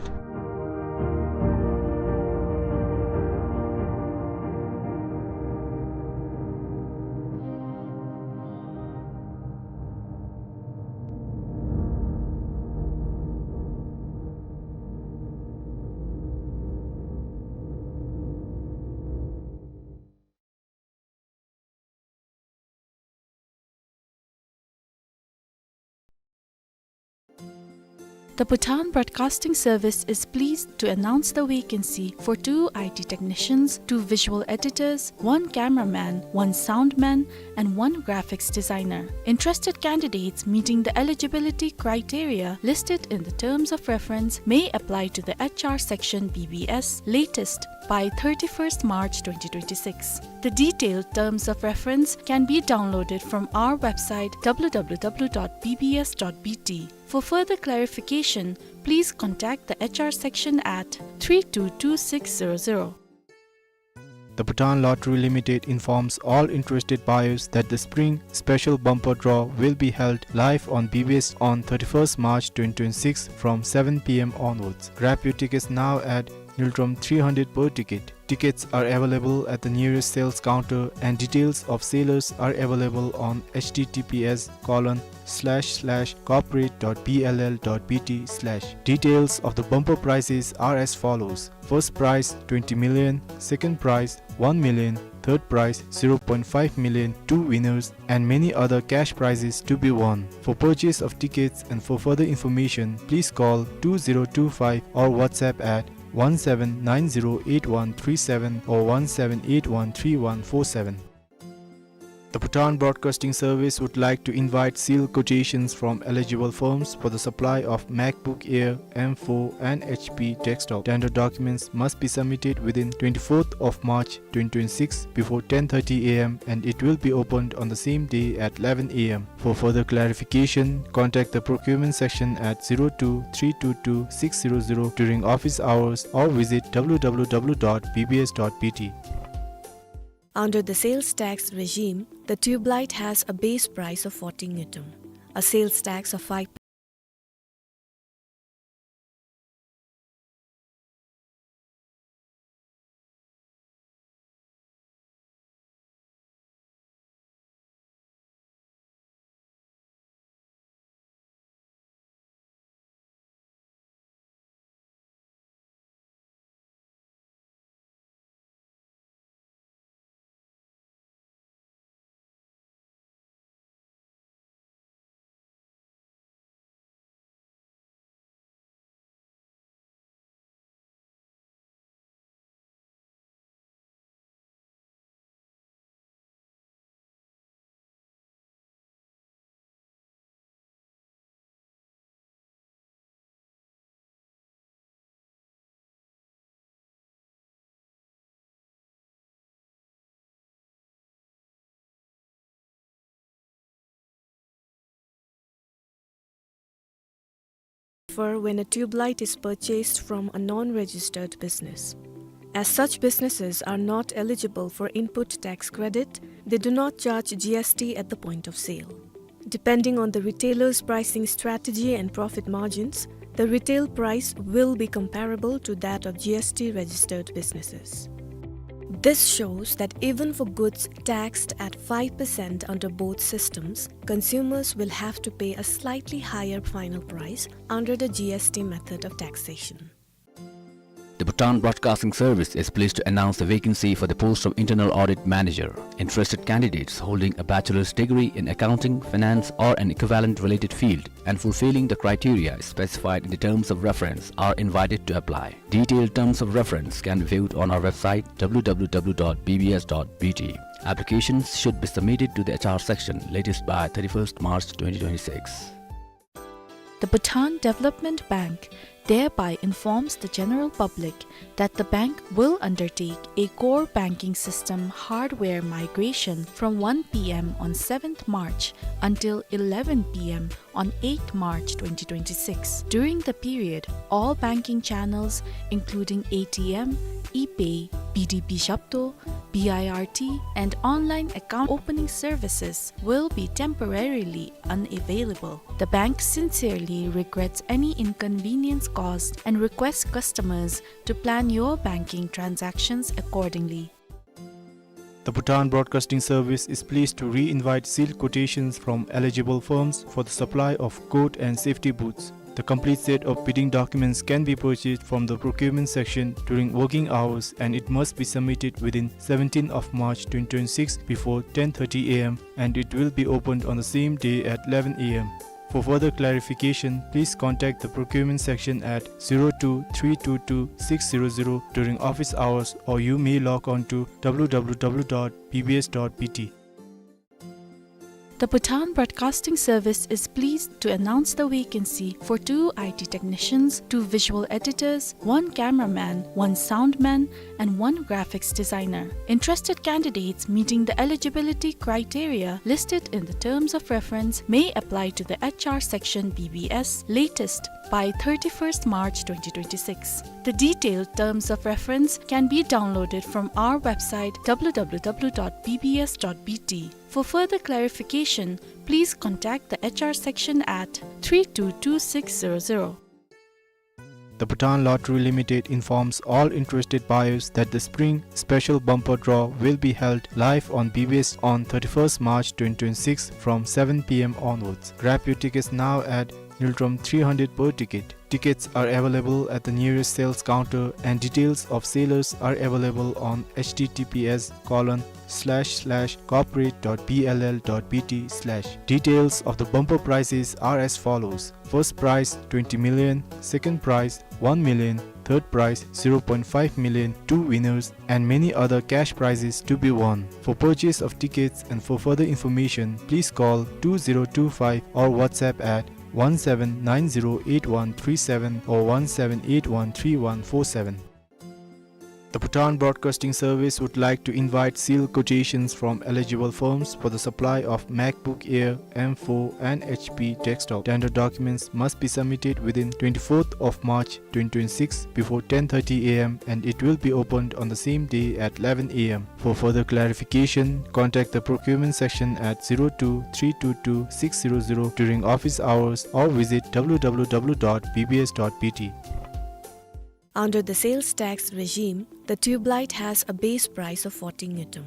The Bhutan Broadcasting Service is pleased to announce the vacancy for two I T technicians, two visual editors, one cameraman, one soundman, and one graphics designer. Interested candidates meeting the eligibility criteria listed in the terms of reference may apply to the H R section B B S latest by thirty-first March twenty twenty-six. The detailed terms of reference can be downloaded from our website, W W W dot B B S dot B T. For further clarification, please contact the H R section at three two two six zero zero. The Bhutan Lottery Limited informs all interested buyers that the Spring Special Bumper Draw will be held live on B B S on thirty-first March twenty twenty-six from seven P M onwards. Grab your tickets now at Ngultrum three hundred per ticket. Tickets are available at the nearest sales counter and details of sellers are available on H T T P S colon slash slash corporate dot B L L dot B T slash. Details of the bumper prizes are as follows. First prize twenty million, second prize one million, third prize zero point five million, two winners, and many other cash prizes to be won. For purchase of tickets and for further information, please call two zero two five or WhatsApp at one seven nine zero eight one three seven or one seven eight one three one four seven. The Bhutan Broadcasting Service would like to invite sealed quotations from eligible firms for the supply of MacBook Air M four and H P desktop. Tender documents must be submitted within twenty-fourth of March twenty twenty-six before ten thirty A M and it will be opened on the same day at eleven A M. For further clarification, contact the procurement section at zero two three two two six zero zero during office hours or visit W W W dot B B S dot B T. Under the sales tax regime, the tube light has a base price of forty ngultrum, a sales tax of five When a tube light is purchased from a non-registered business. As such businesses are not eligible for input tax credit, they do not charge G S T at the point of sale. Depending on the retailer's pricing strategy and profit margins, the retail price will be comparable to that of G S T registered businesses. This shows that even for goods taxed at five percent under both systems, consumers will have to pay a slightly higher final price under the G S T method of taxation. The Bhutan Broadcasting Service is pleased to announce the vacancy for the post of Internal Audit Manager. Interested candidates holding a bachelor's degree in accounting, finance, or an equivalent related field and fulfilling the criteria specified in the terms of reference are invited to apply. Detailed terms of reference can be viewed on our website, w w w dot b b s dot b t. Applications should be submitted to the H R section latest by thirty-first March twenty twenty-six. The Bhutan Development Bank thereby informs the general public that the bank will undertake a core banking system hardware migration from one p m on seventh March until eleven p m on eighth March twenty twenty-six. During the period, all banking channels, including A T M, ePay, B D B Shapto, B I R T, and online account opening services, will be temporarily unavailable. The bank sincerely regrets any inconvenience caused and requests customers to plan your banking transactions accordingly. The Bhutan Broadcasting Service is pleased to re-invite sealed quotations from eligible firms for the supply of coat and safety boots. The complete set of bidding documents can be purchased from the procurement section during working hours, and it must be submitted within seventeenth of March twenty twenty-six before ten thirty a m, and it will be opened on the same day at eleven a m. For further clarification, please contact the procurement section at zero two three two two six zero zero during office hours, or you may log on to w w w dot b b s dot b t. The Bhutan Broadcasting Service is pleased to announce the vacancy for two I T technicians, two visual editors, one cameraman, one soundman, and one graphics designer. Interested candidates meeting the eligibility criteria listed in the terms of reference may apply to the H R section B B S latest by thirty-first March twenty twenty-six. The detailed terms of reference can be downloaded from our website w w w dot b b s dot b t. For further clarification, please contact the H R section at three two two six zero zero. The Bhutan Lottery Limited informs all interested buyers that the Spring Special Bumper Draw will be held live on B B S on thirty-first March twenty twenty-six from seven p m onwards. Grab your tickets now at Ngultrum three hundred per ticket. Tickets are available at the nearest sales counter, and details of sellers are available on h t t p s colon slash slash corporate dot b l l dot b t slash. Details of the bumper prizes are as follows. First prize, twenty million, second prize, one million, third prize, zero point five million, two winners, and many other cash prizes to be won. For purchase of tickets and for further information, please call two zero two five or WhatsApp at one seven nine zero eight one three seven or one seven eight one three one four seven. The Bhutan Broadcasting Service would like to invite sealed quotations from eligible firms for the supply of MacBook Air M four and H P desktop. Tender documents must be submitted within twenty-fourth of March twenty twenty-six before ten thirty a m, and it will be opened on the same day at eleven a m. For further clarification, contact the procurement section at zero two three two two six zero zero during office hours or visit w w w dot b b s dot b t. Under the sales tax regime, the tube light has a base price of forty ngultrum.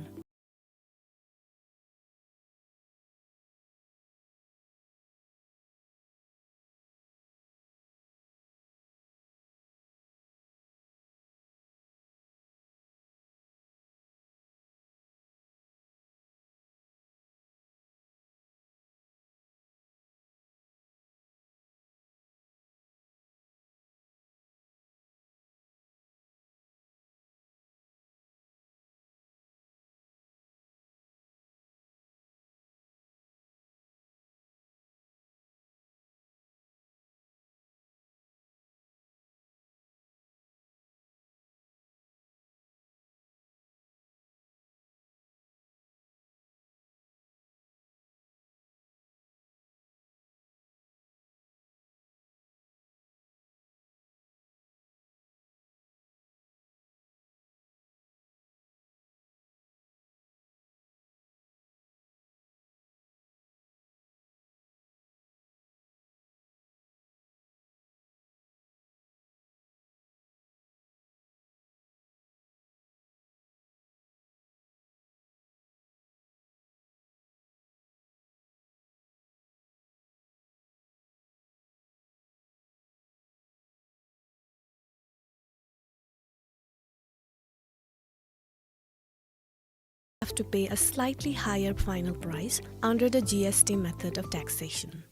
to pay a slightly higher final price under the G S T method of taxation.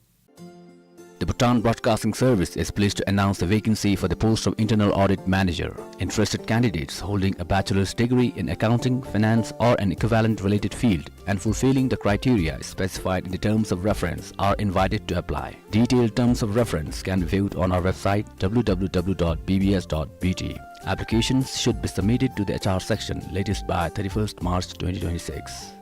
The Bhutan Broadcasting Service is pleased to announce the vacancy for the post of Internal Audit Manager. Interested candidates holding a bachelor's degree in accounting, finance, or an equivalent related field and fulfilling the criteria specified in the terms of reference are invited to apply. Detailed terms of reference can be viewed on our website, W W W dot B B S dot B T. Applications should be submitted to the H R section latest by thirty-first March twenty twenty-six.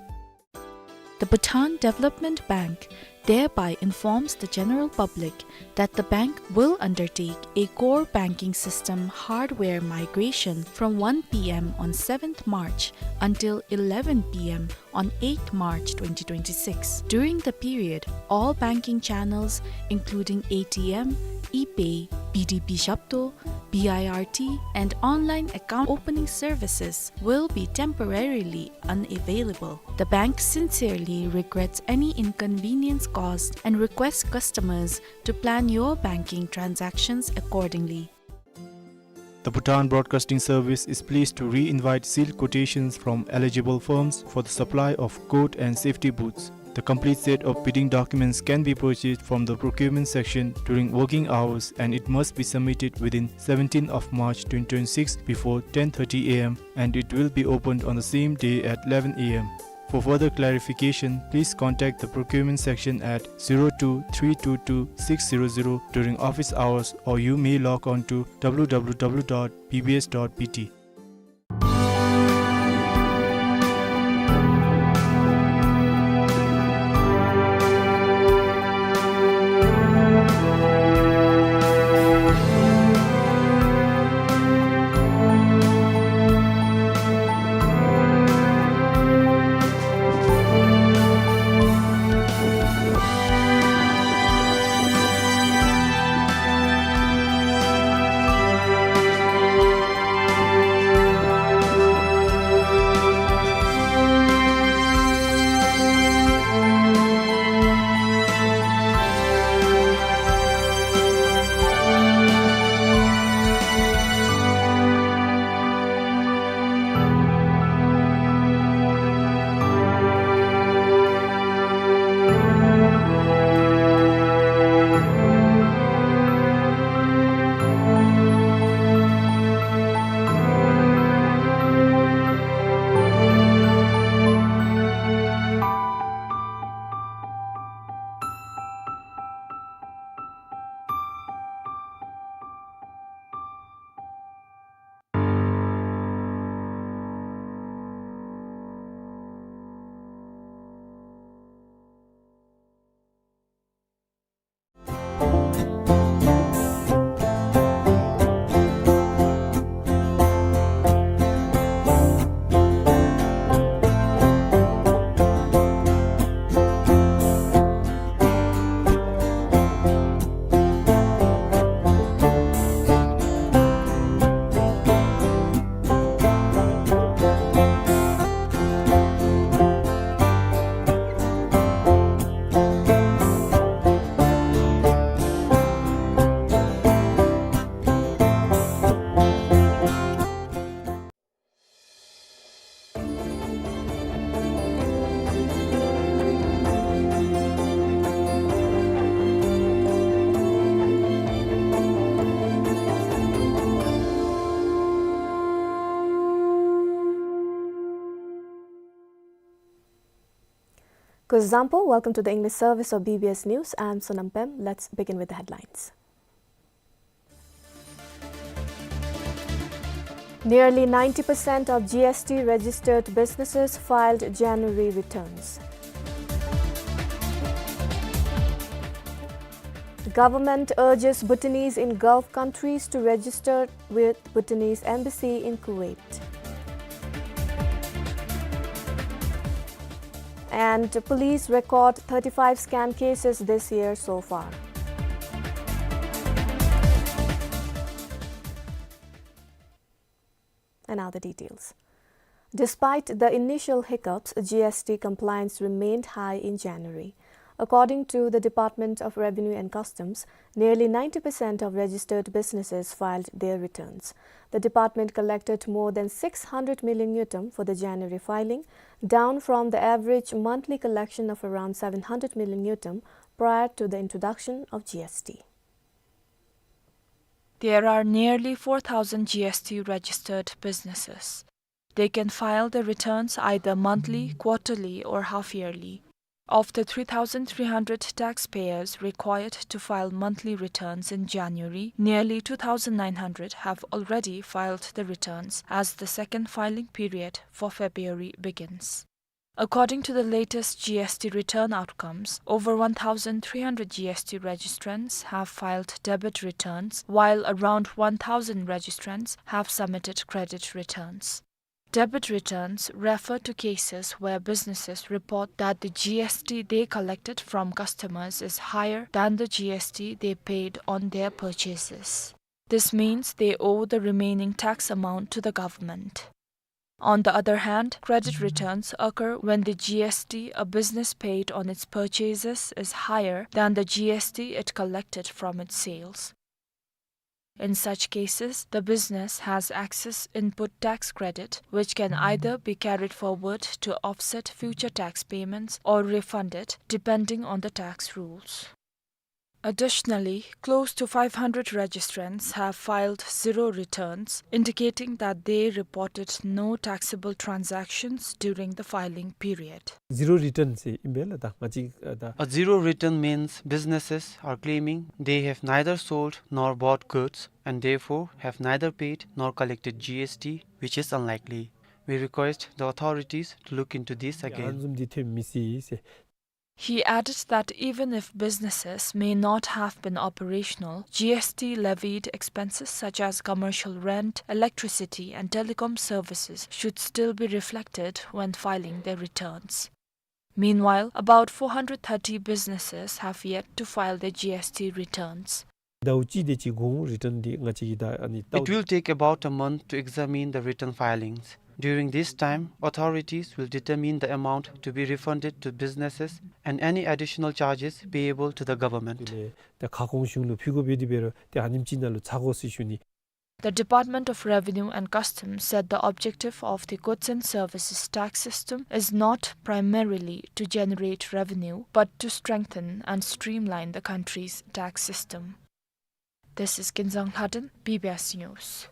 The Bhutan Development Bank thereby informs the general public that the bank will undertake a core banking system hardware migration from one P M on seventh March until eleven P M on eighth March twenty twenty-six. During the period, all banking channels, including A T M, ePay, B D B Shapto, B I R T, and online account opening services, will be temporarily unavailable. The bank sincerely regrets any inconvenience caused and requests customers to plan your banking transactions accordingly. The Bhutan Broadcasting Service is pleased to re-invite sealed quotations from eligible firms for the supply of coat and safety boots. The complete set of bidding documents can be purchased from the procurement section during working hours, and it must be submitted within seventeenth of March twenty twenty-six before ten thirty A M, and it will be opened on the same day at eleven A M. For further clarification, please contact the procurement section at zero two three two two six zero zero during office hours, or you may log on to W W W dot B B S dot B T. Kuzuzangpo, welcome to the English service of B B S News. I'm Sonam Pem. Let's begin with the headlines. Nearly ninety percent of G S T registered businesses filed January returns. Government urges Bhutanese in Gulf countries to register with Bhutanese embassy in Kuwait. And police record thirty-five scam cases this year so far. And now the details. Despite the initial hiccups, G S T compliance remained high in January. According to the Department of Revenue and Customs, nearly ninety percent of registered businesses filed their returns. The department collected more than six hundred million ngultrum for the January filing, down from the average monthly collection of around seven hundred million ngultrum prior to the introduction of G S T. There are nearly four thousand G S T registered businesses. They can file the returns either monthly, quarterly, or half-yearly. Of the three thousand three hundred taxpayers required to file monthly returns in January, nearly two thousand nine hundred have already filed the returns as the second filing period for February begins. According to the latest G S T return outcomes, over one thousand three hundred G S T registrants have filed debit returns, while around one thousand registrants have submitted credit returns. Debit returns refer to cases where businesses report that the G S T they collected from customers is higher than the G S T they paid on their purchases. This means they owe the remaining tax amount to the government. On the other hand, credit returns occur when the G S T a business paid on its purchases is higher than the G S T it collected from its sales. In such cases, the business has access input tax credit, which can either be carried forward to offset future tax payments or refunded, depending on the tax rules. Additionally, close to five hundred registrants have filed zero returns, indicating that they reported no taxable transactions during the filing period. Zero return ཟེར་ཨིན་པས་ལགས། ད་ང་བཅས་ད། A zero return means businesses are claiming they have neither sold nor bought goods and therefore have neither paid nor collected G S T, which is unlikely. We request the authorities to look into this again. ཨ་ནི་བཟུམ་འདི་ཐོན་མི་སྲིད་ཟེར། He added that even if businesses may not have been operational, G S T levied expenses such as commercial rent, electricity, and telecom services should still be reflected when filing their returns. Meanwhile, about four hundred thirty businesses have yet to file their G S T returns. ཟླཝ་གཅིག་དེ་ཅིག་གོང་རི་ཊརན་འདི་ང་བཅས་ཀྱིས་ད་ཨ་ནི་ལྟ། It will take about a month to examine the return filings. During this time, authorities will determine the amount to be refunded to businesses and any additional charges payable to the government. དེ་ལས་ད་ཁ་སྐོང་གཞུང་ལུ་ཕུལ་དགོཔ་འདི་འབད་རུང་དེ་ཨ་ནེམ་ཅིག་ནང་ལུ་ཚར་དགོ་ཟེར་ཞུ་ནི། The Department of Revenue and Customs said the objective of the goods and services tax system is not primarily to generate revenue, but to strengthen and streamline the country's tax system. This is Kinzang Lhaden, B B S News.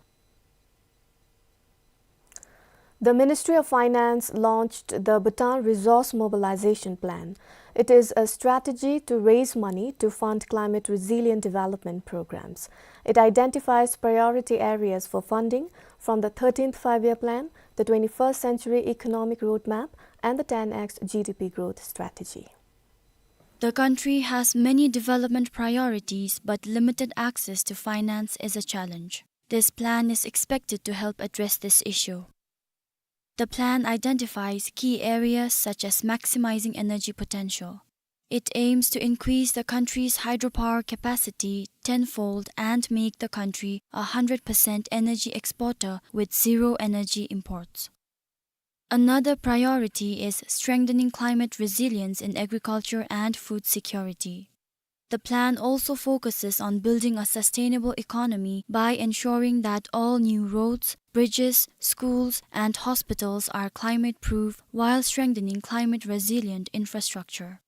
The Ministry of Finance launched the Bhutan Resource Mobilization Plan. It is a strategy to raise money to fund climate resilient development programs. It identifies priority areas for funding from the thirteenth Five-Year Plan, the twenty-first Century Economic Roadmap, and the ten X G D P Growth Strategy. The country has many development priorities, but limited access to finance is a challenge. This plan is expected to help address this issue. The plan identifies key areas such as maximizing energy potential. It aims to increase the country's hydropower capacity tenfold and make the country a hundred percent energy exporter with zero energy imports. Another priority is strengthening climate resilience in agriculture and food security. The plan also focuses on building a sustainable economy by ensuring that all new roads, bridges, schools, and hospitals are climate-proof while strengthening climate-resilient infrastructure.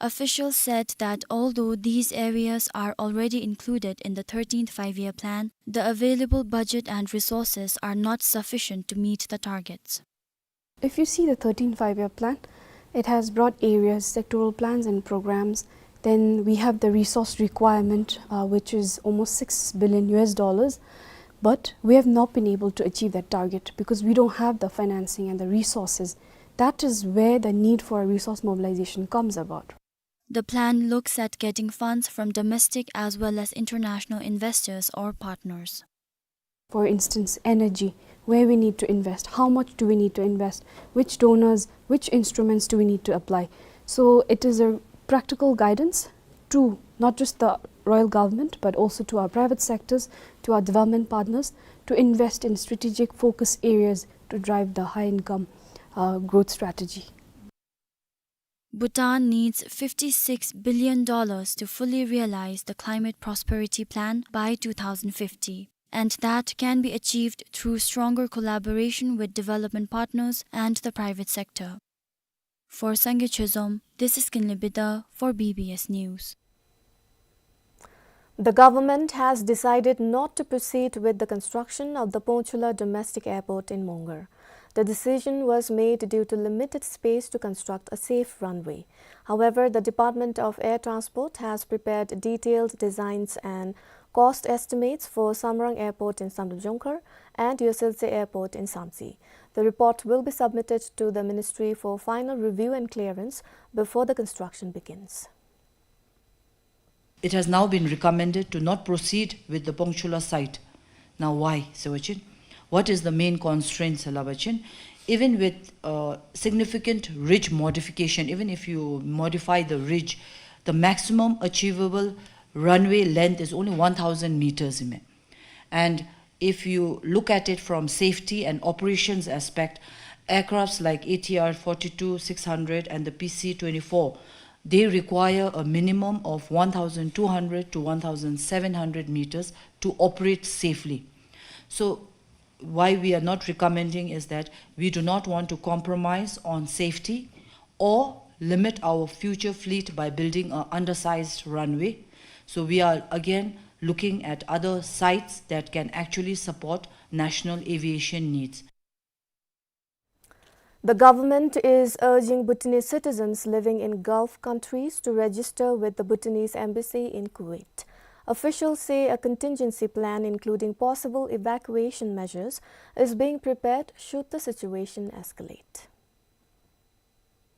Officials said that although these areas are already included in the thirteenth Five-Year Plan, the available budget and resources are not sufficient to meet the targets. If you see the thirteenth Five-Year Plan, it has broad areas, sectoral plans and programs. Then we have the resource requirement, uh, which is almost six billion U S dollars. But we have not been able to achieve that target because we don't have the financing and the resources. That is where the need for a resource mobilization comes about. The plan looks at getting funds from domestic as well as international investors or partners. For instance, energy, where we need to invest, how much do we need to invest, which donors, which instruments do we need to apply. So it is a practical guidance to not just the royal government, but also to our private sectors, to our development partners, to invest in strategic focus areas to drive the high income, uh, growth strategy. Bhutan needs fifty-six billion dollars to fully realize the Climate Prosperity Plan by two thousand fifty, and that can be achieved through stronger collaboration with development partners and the private sector. For Sangay Chezom, this is Kinley Bida for B B S News. The government has decided not to proceed with the construction of the Phongchhula Domestic Airport in Mongar. The decision was made due to limited space to construct a safe runway. However, the Department of Air Transport has prepared detailed designs and cost estimates for Samrang Airport in Samdrup Jongkhar and Yoselse Airport in Samtse. The report will be submitted to the ministry for final review and clearance before the construction begins. It has now been recommended to not proceed with the Phongchhula site. Now, why, sir? What is the main constraint, sir? Even with uh, significant ridge modification, even if you modify the ridge, the maximum achievable runway length is only one thousand meters. And if you look at it from safety and operations aspect, aircrafts like A T R forty-two six hundred and the P C twenty-four, they require a minimum of one thousand two hundred to one thousand seven hundred meters to operate safely. So why we are not recommending is that we do not want to compromise on safety or limit our future fleet by building an undersized runway. So we are again looking at other sites that can actually support national aviation needs. The government is urging Bhutanese citizens living in Gulf countries to register with the Bhutanese embassy in Kuwait. Officials say a contingency plan, including possible evacuation measures, is being prepared should the situation escalate.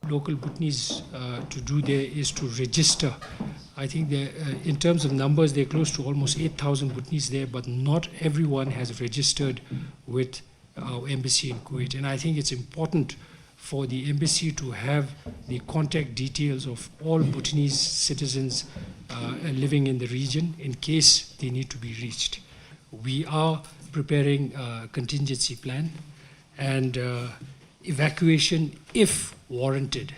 Local Bhutanese, uh, to do there is to register. I think there, uh, in terms of numbers, they're close to almost eight thousand Bhutanese there, but not everyone has registered with our embassy in Kuwait. And I think it's important for the embassy to have the contact details of all Bhutanese citizens, uh, living in the region in case they need to be reached. We are preparing a contingency plan, and, uh, evacuation, if warranted,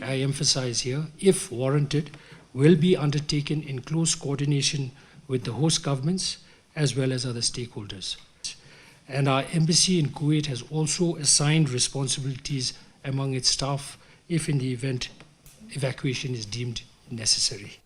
I emphasize here, if warranted, will be undertaken in close coordination with the host governments as well as other stakeholders. And our embassy in Kuwait has also assigned responsibilities among its staff if in the event evacuation is deemed necessary.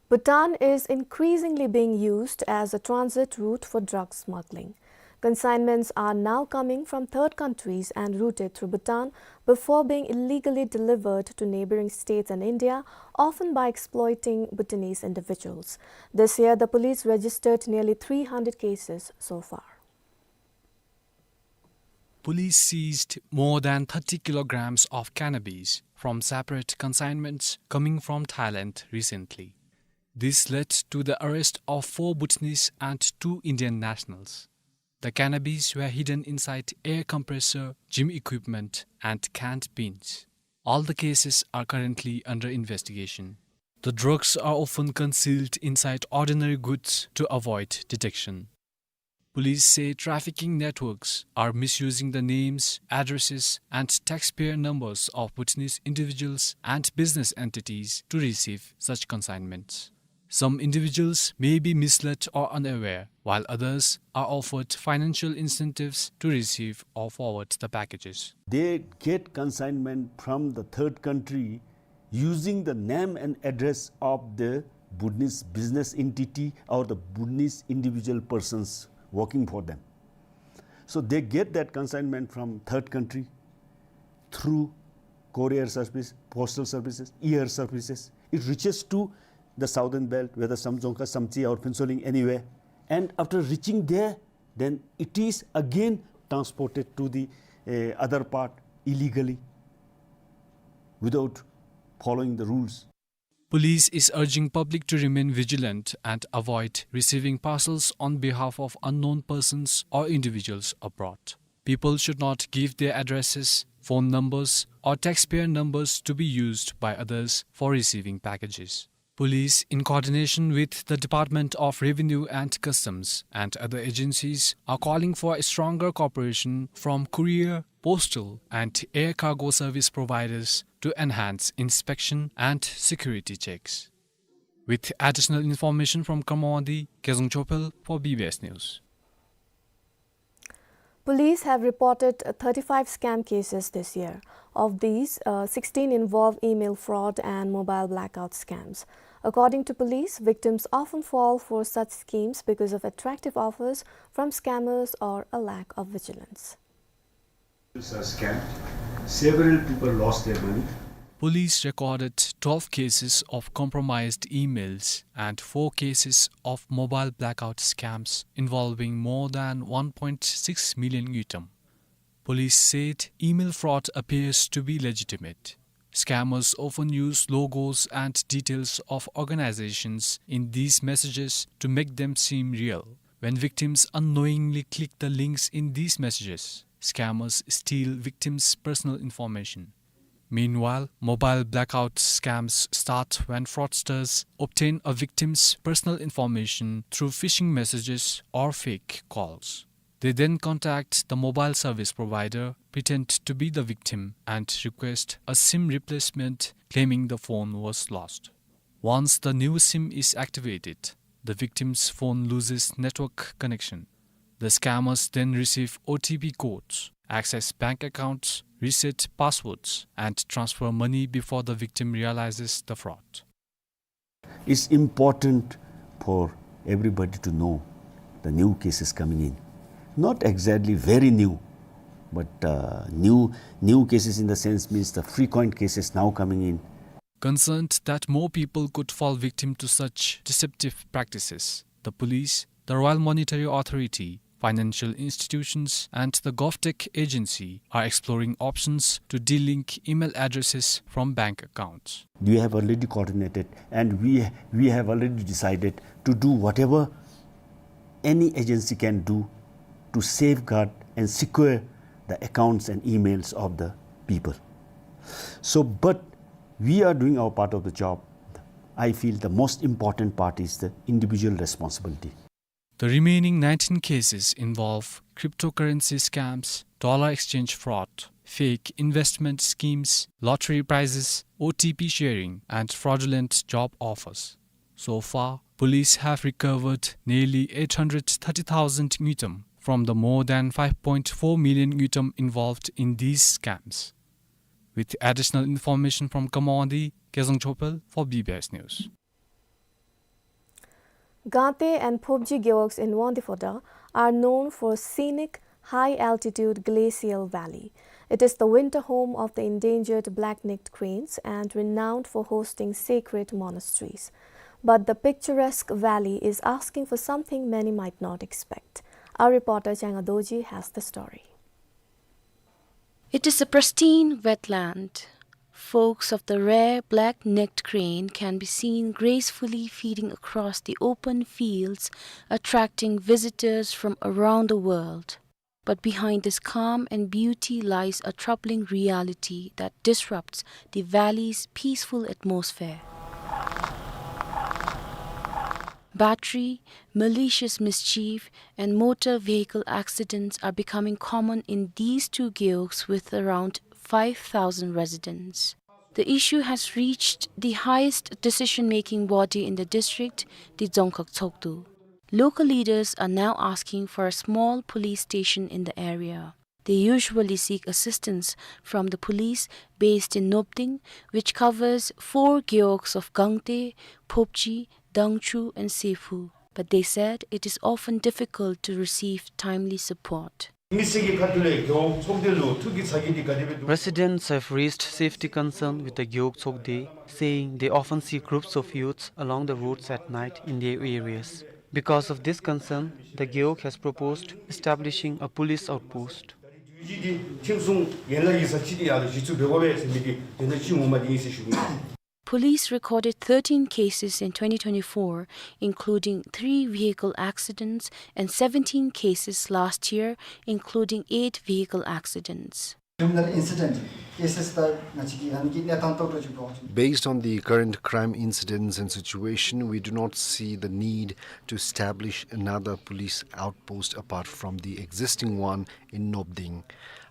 Bhutan is increasingly being used as a transit route for drug smuggling. Consignments are now coming from third countries and routed through Bhutan before being illegally delivered to neighboring states and India, often by exploiting Bhutanese individuals. This year, the police registered nearly three hundred cases so far. Police seized more than thirty kilograms of cannabis from separate consignments coming from Thailand recently. This led to the arrest of four Bhutanese and two Indian nationals. The cannabis were hidden inside air compressor, gym equipment, and canned beans. All the cases are currently under investigation. The drugs are often concealed inside ordinary goods to avoid detection. Police say trafficking networks are misusing the names, addresses, and taxpayer numbers of Bhutanese individuals and business entities to receive such consignments. Some individuals may be misled or unaware, while others are offered financial incentives to receive or forward the packages. They get consignment from the third country using the name and address of the Bhutanese business entity or the Bhutanese individual persons working for them. So they get that consignment from third country through courier service, postal services, air services. It reaches to the southern belt, whether Samdrup Jongkhar, Samtse or Phuentsholing, anywhere. And after reaching there, then it is again transported to the, uh, other part illegally without following the rules. Police is urging public to remain vigilant and avoid receiving parcels on behalf of unknown persons or individuals abroad. People should not give their addresses, phone numbers, or taxpayer numbers to be used by others for receiving packages. Police, in coordination with the Department of Revenue and Customs and other agencies, are calling for a stronger cooperation from courier, postal and air cargo service providers to enhance inspection and security checks. With additional information from Kırmanmadi, Gezong Chopel for B B S News. Police have reported thirty-five scam cases this year. Of these, uh, sixteen involve email fraud and mobile blackout scams. According to police, victims often fall for such schemes because of attractive offers from scammers or a lack of vigilance. It's a scam. Several people lost their money. Police recorded twelve cases of compromised emails and four cases of mobile blackout scams involving more than one point six million ngultrum. Police said email fraud appears to be legitimate. Scammers often use logos and details of organizations in these messages to make them seem real. When victims unknowingly click the links in these messages, scammers steal victims' personal information. Meanwhile, mobile blackout scams start when fraudsters obtain a victim's personal information through phishing messages or fake calls. They then contact the mobile service provider, pretend to be the victim, and request a SIM replacement, claiming the phone was lost. Once the new SIM is activated, the victim's phone loses network connection. The scammers then receive O T P codes, access bank accounts, reset passwords, and transfer money before the victim realizes the fraud. It's important for everybody to know the new cases coming in. Not exactly very new, but, uh, new, new cases in the sense means the frequent cases now coming in. Concerned that more people could fall victim to such deceptive practices, the police, the Royal Monetary Authority, financial institutions, and the GovTech agency are exploring options to delink email addresses from bank accounts. We have already coordinated and we, we have already decided to do whatever any agency can do to safeguard and secure the accounts and emails of the people. So, but we are doing our part of the job. I feel the most important part is the individual responsibility. The remaining nineteen cases involve cryptocurrency scams, dollar exchange fraud, fake investment schemes, lottery prizes, O T P sharing, and fraudulent job offers. So far, police have recovered nearly eight hundred thirty thousand ngultrum from the more than five point four million ngultrum involved in these scams. With additional information from Kırmanmadi, Gezong Chopel for B B S News. Gangte and Phopji gewogs in Wangdue Phodrang are known for scenic, high-altitude glacial valley. It is the winter home of the endangered black-necked cranes and renowned for hosting sacred monasteries. But the picturesque valley is asking for something many might not expect. Our reporter Changa Dorji has the story. It is a pristine wetland. Flocks of the rare black-necked crane can be seen gracefully feeding across the open fields, attracting visitors from around the world. But behind this calm and beauty lies a troubling reality that disrupts the valley's peaceful atmosphere. Battery, malicious mischief, and motor vehicle accidents are becoming common in these two gewogs with around five thousand residents. The issue has reached the highest decision-making body in the district, the Dzongkhag Tshogdu. Local leaders are now asking for a small police station in the area. They usually seek assistance from the police based in Nobding, which covers four gewogs of Gangte, Phopji, Dangchu, and Sephu. But they said it is often difficult to receive timely support. Residents have raised safety concern with the Gewog Tshogde, saying they often see groups of youths along the roads at night in their areas. Because of this concern, the Gewog has proposed establishing a police outpost. Police recorded thirteen cases in twenty twenty-four, including three vehicle accidents, and seventeen cases last year, including eight vehicle accidents. Criminal incident cases ད་ང་བཅས་ཀྱི་ཨ་ནི་གི་གནས་སྟངས་ཏོག་ཏོ་ཅིག་འདུག། Based on the current crime incidents and situation, we do not see the need to establish another police outpost apart from the existing one in Nobding.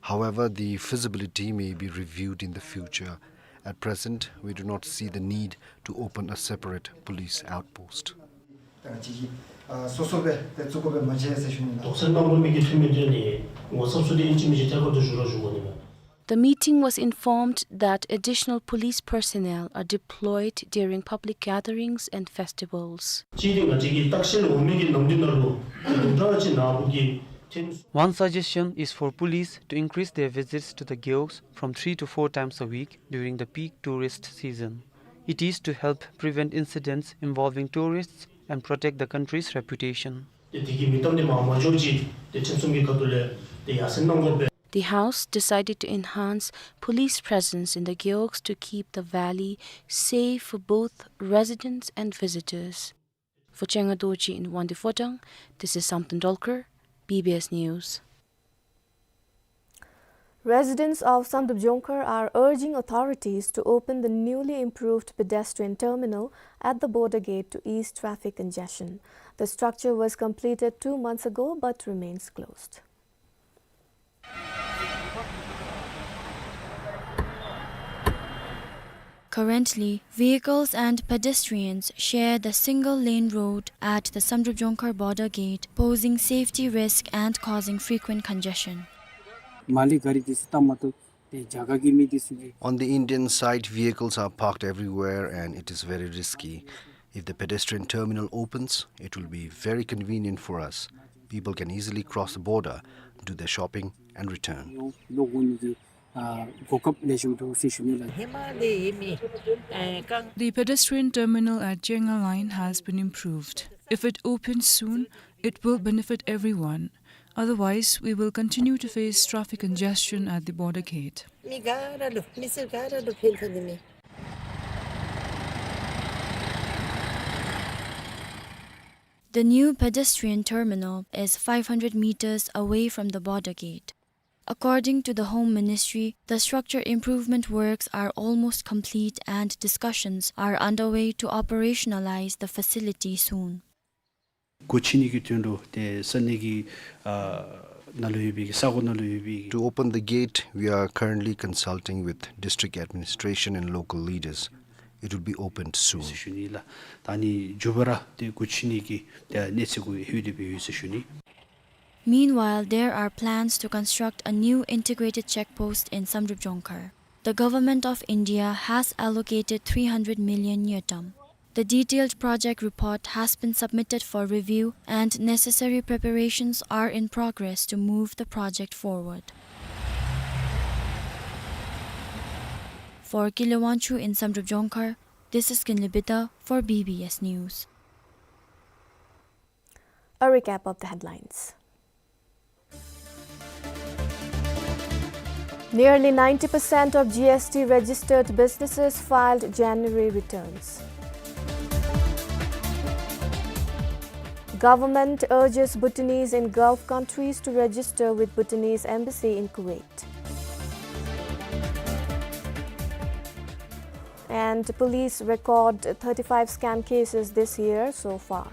However, the feasibility may be reviewed in the future. At present, we do not see the need to open a separate police outpost. ད་ང་བཅས་ཀྱི་ཨ་སོ་སོ་སྦེ་ཏེ་བཙུགས་དགོཔ་སྦེ་མ་མཇལ་ཟེར་ཞུ་ནི་ལགས། དོགས་སེལ་གནང་དགོ་མི་གི་འཐུས་མི་འདི་ནི་ངོ་ཚབ་ཚུ་འདི་ཨིན་ཅི་མིན་ཅི་ཐད་ཀར་དུ་ཞུ་རོགས་ཞུ་དགོ་ནི་མས། The meeting was informed that additional police personnel are deployed during public gatherings and festivals. གཅིག་འདི་ང་བཅས་ཀྱི་ལྟ་བཤལ་འོང་མི་གི་ནམ་དུས་ནང་ལུ་ཏེ་དུམ་གྲ་ཅིག་ནཱ་བུ་གིས་ཐོན། One suggestion is for police to increase their visits to the Gewog from three to four times a week during the peak tourist season. It is to help prevent incidents involving tourists and protect the country's reputation. ཏེ་དེ་གི་མིང་གཏམ་འདི་མ་མ་འགྱོ་ཅིག་ཏེ་ཁྲིམས་སྲུང་གི་ཁ་ཐུག་ལས་ཏེ་ཡར་སེང་གནང་དགོ་པས། The House decided to enhance police presence in the Gewog to keep the valley safe for both residents and visitors. For Chenga Dorji in Wangdue Phodrang, this is Samten Dolkar, B B S News. Residents of Samdrup Jongkhar are urging authorities to open the newly improved pedestrian terminal at the border gate to ease traffic congestion. The structure was completed two months ago but remains closed. Currently, vehicles and pedestrians share the single lane road at the Samdrup Jongkhar border gate, posing safety risk and causing frequent congestion. མ་ལི་ག་རི་འདི་ཚུ་བལྟ་མ་བཏུབ། ཏེ་རྒྱ་གར་གྱི་མི་འདི་ཚུ་གིས། On the Indian side, vehicles are parked everywhere and it is very risky. If the pedestrian terminal opens, it will be very convenient for us. People can easily cross the border, do their shopping, and return. ལོག་འོང་ནི་གི་ཨ་གོ་སྐབས་ལེགས་ཤོམ་འདུག་ཟེར་ཞུ་ནི་ལགས། ཧེ་མ་ལས་ཡེ་མི་ཨེ་གང་། The pedestrian terminal at Chenga Line has been improved. If it opens soon, it will benefit everyone. Otherwise, we will continue to face traffic congestion at the border gate. མི་ག་ར་ལུ་མི་སེར་ག་ར་ལུ་ཕན་ཐོགས་ནི་མས། The new pedestrian terminal is five hundred meters away from the border gate. According to the Home Ministry, the structure improvement works are almost complete and discussions are underway to operationalize the facility soon. སྒོ་ཕྱེ་ནི་གི་དོན་ལུ་ཏེ་ས་གནས་ཀྱི་ཨ་ནང་ལུ་ཡོད་པའི་གི་ས་གོ་ནང་ལུ་ཡོད་པའི་གི། To open the gate, we are currently consulting with district administration and local leaders. It will be opened soon. ཟེར་ཞུ་ནི་ལགས། ད་ནི་མགྱོགས་པ་ར་ཏེ་སྒོ་ཕྱེ་ནི་གི་ཏེ་གནས་ཚུལ་གུ་ལྷོད་དེ་སྦེ་ཡོད་ཟེར་ཞུ་ནི། Meanwhile, there are plans to construct a new integrated check post in Samdrup Jongkhar. The Government of India has allocated three hundred million ngultrum. The detailed project report has been submitted for review and necessary preparations are in progress to move the project forward. For Kile Wangchuk in Samdrup Jongkhar, this is Kinley Bida for B B S News. A recap of the headlines. Nearly ninety percent of G S T registered businesses filed January returns. Government urges Bhutanese in Gulf countries to register with Bhutanese embassy in Kuwait. And police record thirty-five scam cases this year so far.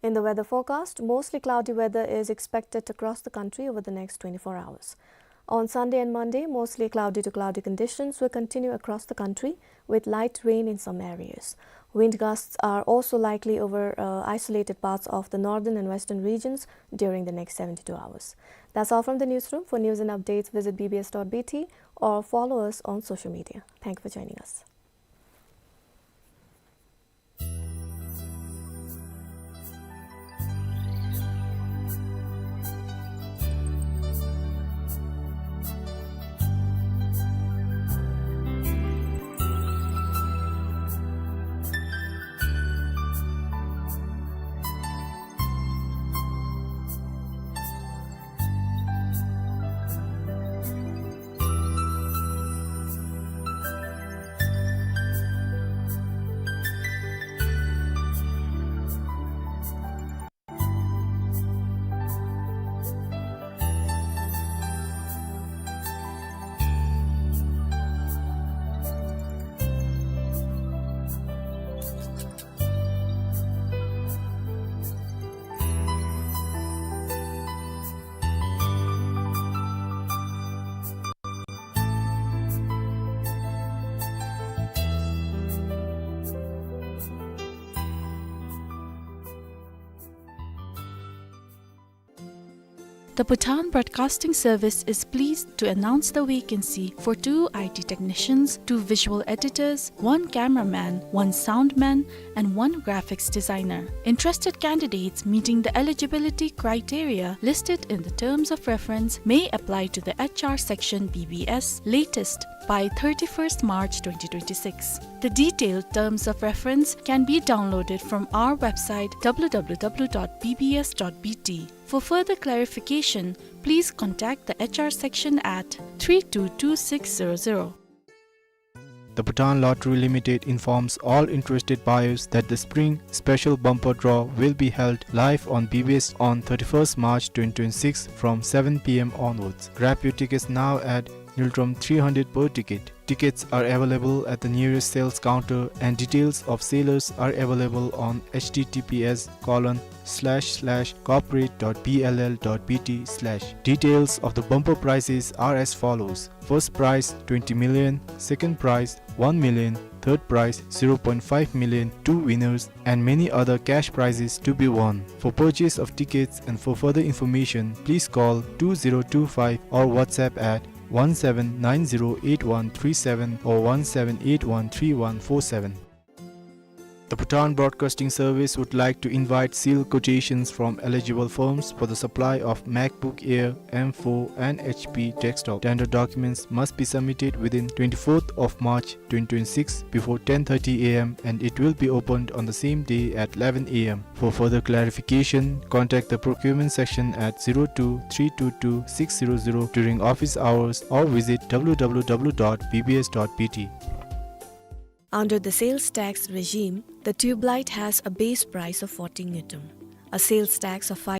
In the weather forecast, mostly cloudy weather is expected across the country over the next twenty-four hours. On Sunday and Monday, mostly cloudy to cloudy conditions will continue across the country, with light rain in some areas. Wind gusts are also likely over, uh, isolated parts of the northern and western regions during the next seventy-two hours. That's all from the newsroom. For news and updates, visit B B S dot B T or follow us on social media. Thank you for joining us. The Bhutan Broadcasting Service is pleased to announce the vacancy for two I T technicians, two visual editors, one cameraman, one soundman, and one graphics designer. Interested candidates meeting the eligibility criteria listed in the terms of reference may apply to the H R section B B S latest by thirty-first March twenty twenty-six. The detailed terms of reference can be downloaded from our website, W W W dot B B S dot B T. For further clarification, please contact the H R section at three two two six zero zero. The Bhutan Lottery Limited informs all interested buyers that the Spring Special Bumper Draw will be held live on B B S on thirty-first March twenty twenty-six from seven P M onwards. Grab your tickets now at Ngultrum three hundred per ticket. Tickets are available at the nearest sales counter, and details of sellers are available on H T T P S colon slash slash corporate dot B L L dot B T slash. Details of the bumper prizes are as follows. First prize, twenty million, second prize, one million, third prize, zero point five million, two winners, and many other cash prizes to be won. For purchase of tickets and for further information, please call two zero two five or WhatsApp at one seven nine zero eight one three seven or one seven eight one three one four seven. The Bhutan Broadcasting Service would like to invite sealed quotations from eligible firms for the supply of MacBook Air M four and H P desktop. Tender documents must be submitted within twenty-fourth of March twenty twenty-six before ten thirty A M, and it will be opened on the same day at eleven A M. For further clarification, contact the procurement section at zero two three two two six zero zero during office hours or visit W W W dot B B S dot B T. Under the sales tax regime, the tube light has a base price of forty ngultrum, a sales tax of five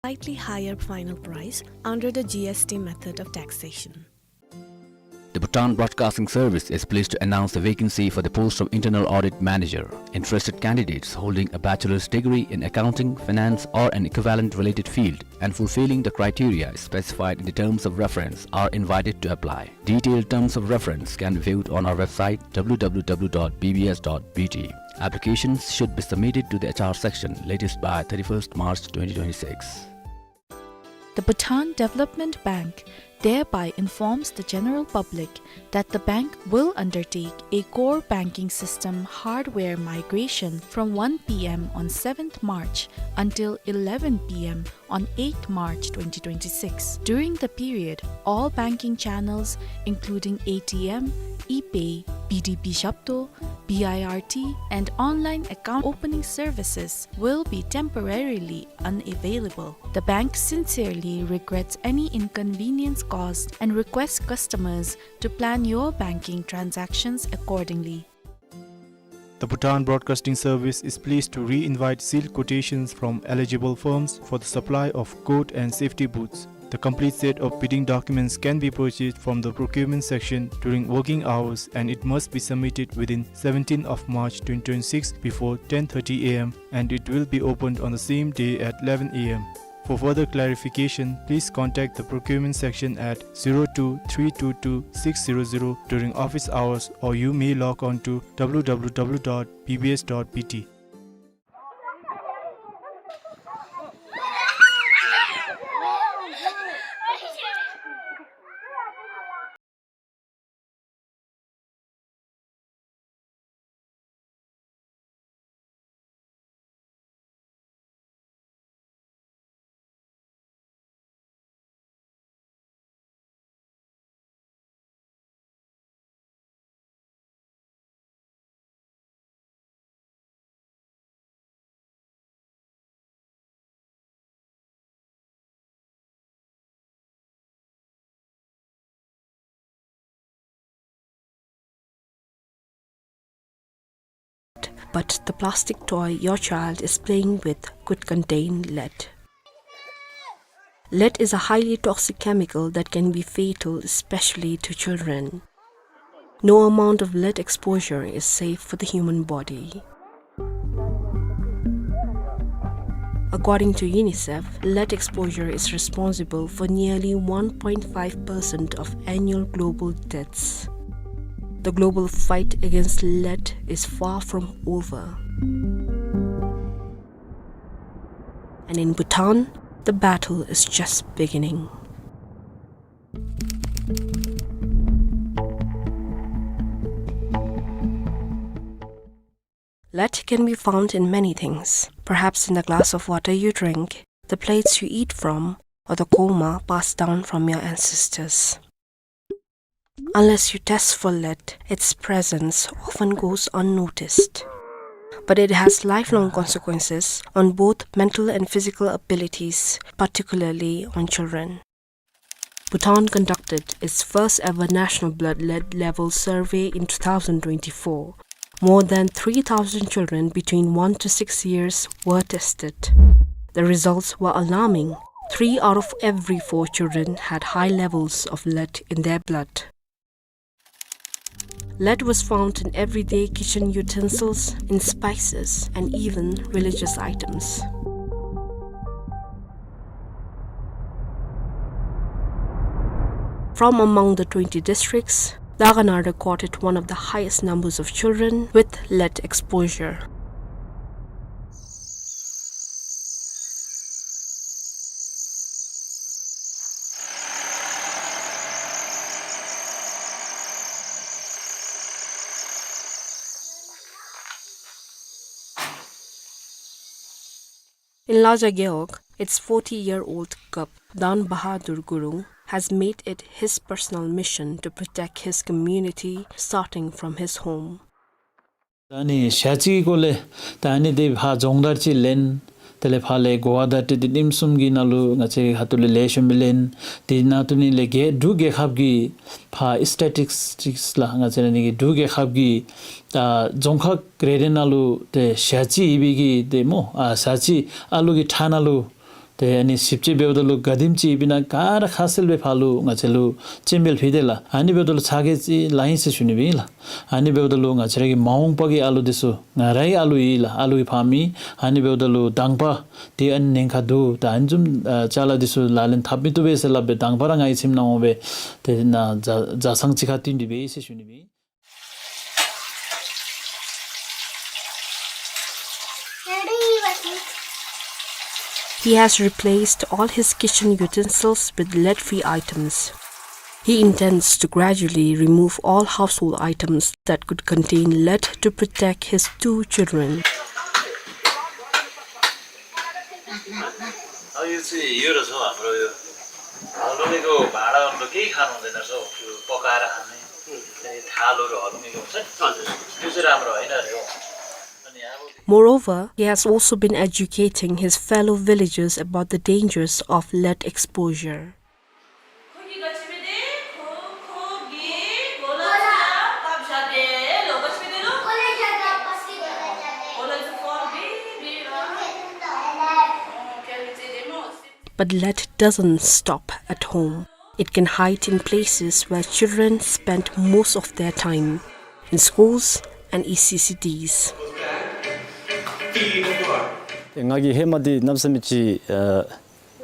slightly higher final price under the G S T method of taxation. The Bhutan Broadcasting Service is pleased to announce the vacancy for the post of Internal Audit Manager. Interested candidates holding a bachelor's degree in accounting, finance, or an equivalent related field and fulfilling the criteria specified in the terms of reference are invited to apply. Detailed terms of reference can be viewed on our website, W W W dot B B S dot B T. Applications should be submitted to the H R section latest by thirty-first March twenty twenty-six. The Bhutan Development Bank thereby informs the general public that the bank will undertake a core banking system hardware migration from one P M on seventh March until eleven P M on eighth March twenty twenty-six. During the period, all banking channels, including A T M, ePay, B D B Zhabto, B I R T, and online account opening services, will be temporarily unavailable. The bank sincerely regrets any inconvenience caused and requests customers to plan your banking transactions accordingly. The Bhutan Broadcasting Service is pleased to re-invite sealed quotations from eligible firms for the supply of coat and safety boots. The complete set of bidding documents can be purchased from the procurement section during working hours, and it must be submitted within seventeenth of March twenty twenty-six before ten thirty A M, and it will be opened on the same day at eleven A M. For further clarification, please contact the procurement section at zero two three two two six zero zero during office hours, or you may log on to w w w dot b b s dot b t. But the plastic toy your child is playing with could contain lead. Lead is a highly toxic chemical that can be fatal, especially to children. No amount of lead exposure is safe for the human body. According to UNICEF, lead exposure is responsible for nearly one point five percent of annual global deaths. The global fight against lead is far from over. And in Bhutan, the battle is just beginning. Lead can be found in many things, perhaps in the glass of water you drink, the plates you eat from, or the kurma passed down from your ancestors. Unless you test for lead, its presence often goes unnoticed. But it has lifelong consequences on both mental and physical abilities, particularly on children. Bhutan conducted its first ever national blood lead level survey in two thousand twenty-four. More than three thousand children between one to six years were tested. The results were alarming. Three out of every four children had high levels of lead in their blood. Lead was found in everyday kitchen utensils, in spices, and even religious items. From among the twenty districts, Dagana recorded one of the highest numbers of children with lead exposure. In Laja Gewog, its forty-year-old Kap Dan Bahadur Gurung has made it his personal mission to protect his community, starting from his home. ད་ཨ་ནི་ཞ་རྩི་གི་སྐོར་ལས་ད་ཨ་ནི་དེ་ཕར་སྦྱོང་བརྡར་ཅིག་ལེན། དེ་ལས་ཕར་ལས་གོ་བ་བརྡ་སྤྲོད་དེ་ཉིནམ་གསུམ་གྱི་ནང་ལུ་ང་བཅས་ཁ་ཐུག་ལས་ལེགས་ཤོམ་སྦེ་ལེན། དེ་ནང་དུ་ནི་ལས་རྒྱལ་འབྲུག་རྒྱལ་ཁབ་ཀྱི་ཕར་སི་ཊེ་ཊིག་སི་ལགས། ང་བཅས་ར་ཨ་ནི་གི་འབྲུག་རྒྱལ་ཁབ་ཀྱི་ད་རྫོང་ཁག་རེ་རེ་ནང་ལུ་ཏེ་ཞ་རྩི་ཡོད་པའི་གི་ཏེ་སྨོ། ཨ་ཞ་རྩི་ཨ་ལུ་གི་ཁྲག་ནང་ལུ་ཏེ་ཨ་ནི་ཞིབ་དཔྱད་འབདཝ་ད་ལུ་ག་དེམ་ཅིག་ཡོདཔ་ཨིན་ན་ག་ར་ཁ་གསལ་སྦེ་ཕར་ལུ་ང་བཅས་ལུ་སྤྱན་འབུལ་ཕུལ་ཏེ་ལགས། ཨ་ནི་འབདཝ་ད་ལུ་ཚ་གྱང་ཅིག་ལང་ཡི་ཟེར་ཞུ་ནི་སྦེ་ཨིན་ལགས། ཨ་ནི་འབདཝ་ད་ལུ་ང་བཅས་ར་གི་མ་འོངས་པ་གི་ཨ་ལུ་འདི་ཚུ་ང་རའི་ཨ་ལུ་ཨིན་ལགས། ཨ་ལུ་གི་ཕ་མ་ཨིན། ཨ་ནི་འབདཝ་ད་ལུ་དང་པ་ཏེ་ཨ་ནི་ཉེན་ཁ་འདུག། ད་ཨ་ནི་བཟུམ་ཨ་ཅ་ལ་འདི་ཚུ་ལག་ལེན་འཐབ་མི་བཏུབ་པས་ཟེར་སླབ་སྦེ་དང་པ་ར་ང་གི་ཁྱིམ་ནང་འོང་སྦེ་ཏེ་ནཱ་ཇ་ཇ་ཚང་ཅིག་ཁར་བསྟུན་ཏེ་འབད་ཡི་ཟེར་ཞུ་ནི་སྦེ་ཨིན། He has replaced all his kitchen utensils with lead-free items. He intends to gradually remove all household items that could contain lead to protect his two children. अब यो चाहिँ यो रहेछ हौ हाम्रो यो हल्लुनीको भाँडाहरू केही खानु हुँदैन रहेछ हौ, त्यो पकाएर खाने, अनि थालहरू हल्लुनीको हुन्छ नि, हजुर। त्यो चाहिँ राम्रो होइन अरे हौ। अनि अब Moreover, he has also been educating his fellow villagers about the dangers of lead exposure. But lead doesn't stop at home. It can hide in places where children spend most of their time, in schools and E C C Ds. ང་གིས་ཧེ་མ་འདི་གནམ་མེད་ས་མེད་ཅིག་ཨ་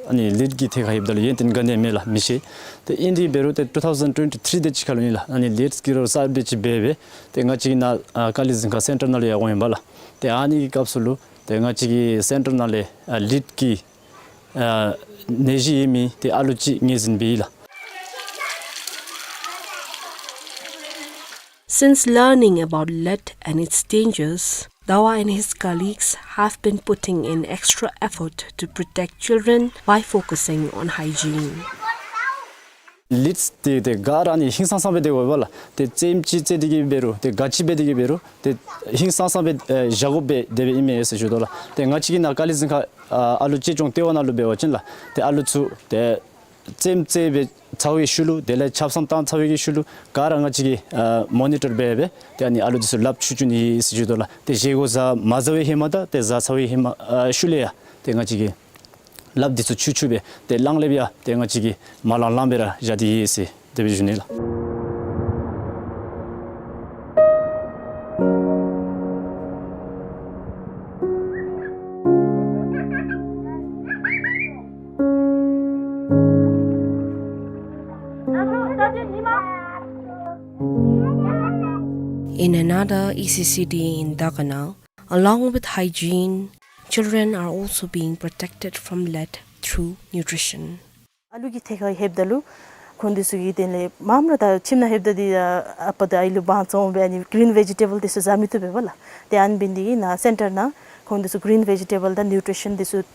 ཨ་ནི་ལིཌ་ཀྱི་ཐད་ཁར་ལྷོདཔ་ད་ལུ་ཡོན་ཏན་ག་ནི་ཡང་མེད་ལགས། མི་ཤེས། ཏེ་ཨིན་དེ་འབད་རུང་ཏེ་ཊུ་ཐའུ་ཟེན་ཊུ་ཝེན་ཊི་ཐིརི་དེ་ཅིག་ཁར་ལུ་ཨིན་ལགས། ཨ་ནི་ལིཌ་ཀྱི་རོགས་གསརཔ་དེ་ཅིག་འབད་སྦེ་ཏེ་ང་བཅས་ཀྱི་ནཱ་ཨ་དཀའ་ལས་འཛིན་ཁང་སེན་ཊར་ནང་ལུ་ཡང་འོང་ཡི་པ་ལགས། ཏེ་ཨ་ནི་གི་སྐབས་སུ་ལུ་ཏེ་ང་བཅས་ཀྱི་སེན་ཊར་ནང་ལས་ཨ་ལིཌ་ཀྱི་ཨ་ནད་གཞི་ཡོད་མི་ཏེ་ཨ་ལུ་ཅིག་ངོས་འཛིན་འབད་ཡི་ལགས། Since learning about lead and its dangers, Dawa and his colleagues have been putting in extra effort to protect children by focusing on hygiene. ལིཌ་དེ་ཏེ་ག་ར་ཨ་ནི་ཧིང་སངས་སངས་སྦེ་སྡོད་དགོ་པས་ལགས། ཏེ་རྩེདམོ་ཅིག་རྩེ་སྟེ་གི་འབད་རུང་ཏེ་ག་ཅི་འབད་དེ་གི་འབད་རུང་ཏེ་ཧིང་སངས་སངས་སྦེ་ཨེ་བཞག་དགོ་པས་དེ་སྦེ་ཨིན་མས་ཟེར་ཞུ་དོ་ལགས། ཏེ་ང་བཅས་ཀྱི་ནཱ་དཀའ་ལས་འཛིན་ཁང་ཨ་ཨ་ལུ་གཅེས་སྐྱོང་ལྟེ་བ་ནང་ལུ་འབད་བ་ཅིན་ལགས། ཏེ་ཨ་ལུ་ཚུ་ཏེ་རྩེདམོ་རྩེ་སྦེ་ཚར་བའི་ཤུལ་ལུ་དེ་ལས་ཆབ་གསང་བཏང་ཚར་བའི་གི་ཤུལ་ལུ་ག་ར་ང་བཅས་ཀྱིས་ཨ་མོ་ནི་ཊར་འབད་སྦེ་ཏེ་ཨ་ནི་ཨ་ལུ་འདི་ཚུ་ལགཔ་འཁྱུ་འཁྱུ་ནི་ཨིན་ཟེར་ཞུ་དོ་ལགས། ཏེ་བཞེས་སྒོ་བཟའ་མ་བཟའ་བའི་ཧེ་མ་དང་ཏེ་བཟའ་ཚར་བའི་ཧེ་མ་ཨ་ཤུལ་ལས་ཡང་ཏེ་ང་བཅས་ཀྱིས་ལགཔ་འདི་ཚུ་འཁྱུ་འཁྱུ་སྦེ་ཏེ་གླང་ལེབ་ཡང་ཏེ་ང་བཅས་ཀྱིས་མ་ལང་ལང་སྦེ་ར་བཞག་སྟེ་ཡོད་ཟེར་དེ་སྦེ་ཞུ་ནི་ལགས། In another E C C D in Daganal, along with hygiene, children are also being protected from lead through nutrition. ཨ་ལུ་གི་ཐད་ཁར་ལྷོདཔ་ད་ལུ་ཁོང་འདི་ཚུ་གིས་དེ་ལས་མངམ་ར་ད་ཁྱིམ་ནང་ལྷོདཔ་ད་འདི་ཨ་པ་དང་ཨའི་ལུ་དབང་བཙོང་སྦེ་ཨ་ནི་གི་རིན་ཝེ་ཇི་ཊེ་བཱལ་འདི་ཚུ་བཟའ་མི་བཏུབ་པས་པ་ལགས། ཏེ་ཨ་ནི་འབད་ནི་དེ་གིས་ནཱ་སེན་ཊར་ནང་ཁོང་འདི་ཚུ་གི་རིན་ཝེ་ཇི་ཊེ་བཱལ་དང་ནིའུ་ཊི་རི་ཤཱན་འདི་ཚུ་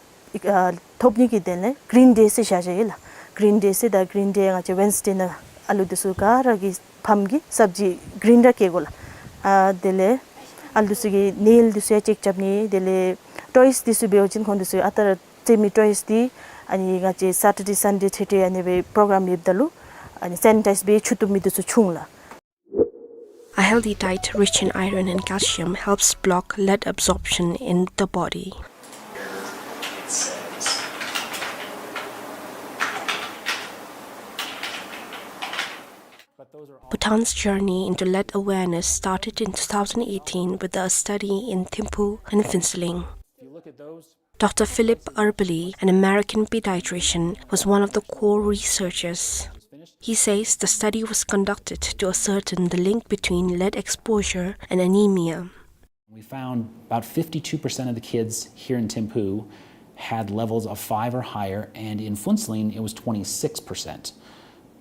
ཨ་ཐོབ་ནི་གི་དོན་ལས་གི་རིན་ཌེ་ཟེར་བཞག་བཞགཔ་ཨིན་ལགས། གི་རིན་ཌེ་ཟེར་ད་གི་རིན་ཌེ་ང་བཅས་ཝེན་སི་ཌེ་ནང་ཨ་ལུ་འདི་ཚུ་ག་ར་གི་ཕམ་གིས་སབ་ཇི་གི་རིན་ར་བསྐྱལ་དགོ་ལགས། ཨ་དེ་ལས་ཨ་ལུ་འདི་ཚུ་གི་ནེལ་འདི་ཚུ་ཡང་ཅེཀ་རྐྱབ་ནི། དེ་ལས་ཊོའིས་འདི་ཚུ་འབད་བ་ཅིན་ཁོང་འདི་ཚུ་ཨ་རྟག་ར་རྩེད་མི་ཊོའིས་འདི་ཨ་ནི་ང་བཅས་སེ་ཊར་ཌེ་སན་ཌེ་ཐེ་ཐེ་ཨ་ནི་སྦེ་པོ་རོ་གརམ་ཡོདཔ་ད་ལུ་ཨ་ནི་སེ་ནི་ཊའིཛ་འབད་འཁྱུ་བཏུབ་མི་འདི་ཚུ་བྱུང་ལགས། A healthy diet rich in iron and calcium helps block lead absorption in the body. Bhutan's journey into lead awareness started in two thousand eighteen with a study in Thimphu and Phuentsholing. Doctor Philip Erbally, an American pediatrician, was one of the core researchers. He says the study was conducted to ascertain the link between lead exposure and anemia. We found about fifty-two percent of the kids here in Thimphu had levels of five or higher, and in Phuentsholing it was twenty-six percent.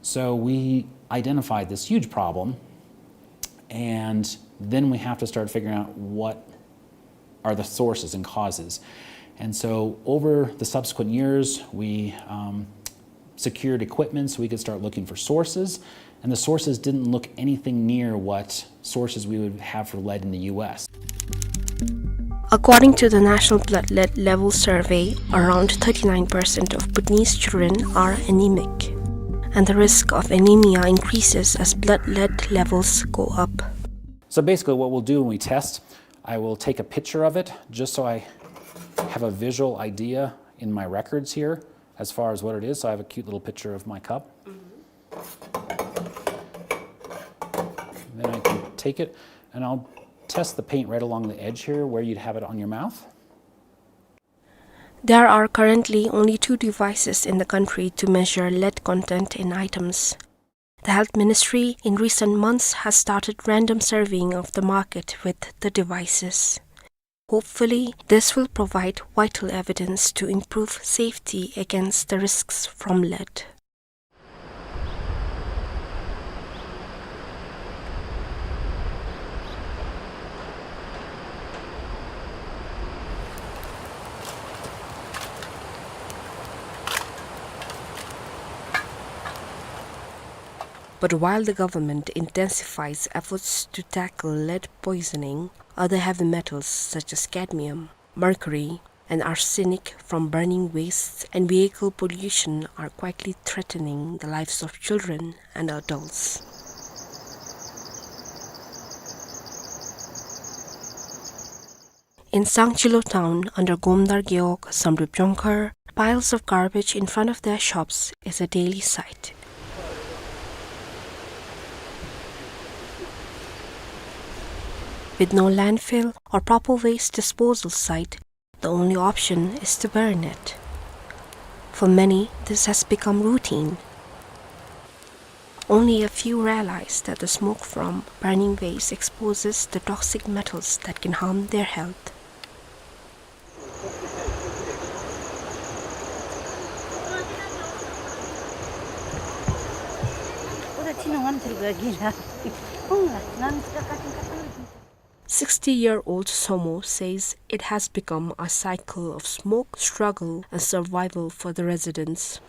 So we identified this huge problem, and then we have to start figuring out what are the sources and causes. And so over the subsequent years, we, um, secured equipment so we could start looking for sources. And the sources didn't look anything near what sources we would have for lead in the U S. According to the National Blood Lead Level Survey, around thirty-nine percent of Bhutanese children are anemic, and the risk of anemia increases as blood lead levels go up. So basically what we'll do when we test, I will take a picture of it just so I have a visual idea in my records here as far as what it is. So I have a cute little picture of my cup. Then I can take it and I'll test the paint right along the edge here where you'd have it on your mouth. There are currently only two devices in the country to measure lead content in items. The Health Ministry in recent months has started random surveying of the market with the devices. Hopefully, this will provide vital evidence to improve safety against the risks from lead. But while the government intensifies efforts to tackle lead poisoning, other heavy metals such as cadmium, mercury, and arsenic from burning wastes and vehicle pollution are quietly threatening the lives of children and adults. In Sangchilo town under Gomdar Gewog, Samdrup Jongkhar, piles of garbage in front of their shops is a daily sight. With no landfill or proper waste disposal site, the only option is to burn it. For many, this has become routine. Only a few realize that the smoke from burning waste exposes the toxic metals that can harm their health. Sixty-year-old Somo says it has become a cycle of smoke, struggle, and survival for the residents.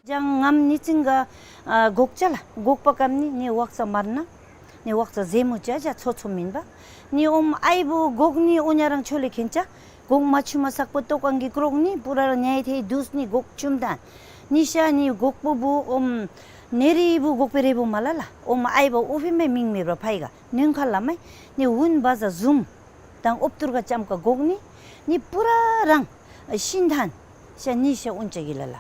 ཅང་ངམ་ནི་ཙིང་ག་ཨ་གོག་ཅ་ལ་གོག་པ་ཀམ་ནི་ནི་ཝག་ས་མར་ན་ནི་ཝག་ས་ཟེ་མུ་ཅ་ཅ་ཚོ་ཚོ་མིན་པ། ནི་ཨོམ་ཨའི་བུ་གོག་ནི་ཨོ་ཉ་རང་ཆོ་ལེ་ཁེན་ཅ། གོག་མ་ཆུ་མ་སག་པོ་ཏོ་ཀང་གི་ཀྲོག་ནི་པུ་ར་ར་ཉའི་ཐེ་དུས་ནི་གོག་ཆུམ་ད། ནི་ཤ་ནི་གོག་པོ་བུ་ཨོམ་ནེ་རི་བུ་གོག་པེ་རེ་བུ་མ་ལ་ལ་ཨོམ་ཨའི་བུ་ཨུ་ཕི་མེ་མིང་མེ་བ་ཕའི་ག་ནོན་ཁ་ལ་མའི་ནི་ཝུན་བ་ཟ་ཟུམ་དང་ཨོབ་ཏུར་ག་ཅམ་ཀ་གོག་ནི་ནི་པུ་ར་རང་ཤིན་ཐན་ཤ་ནི་ཤ་ཨུན་ཅ་གི་ལ་ལ།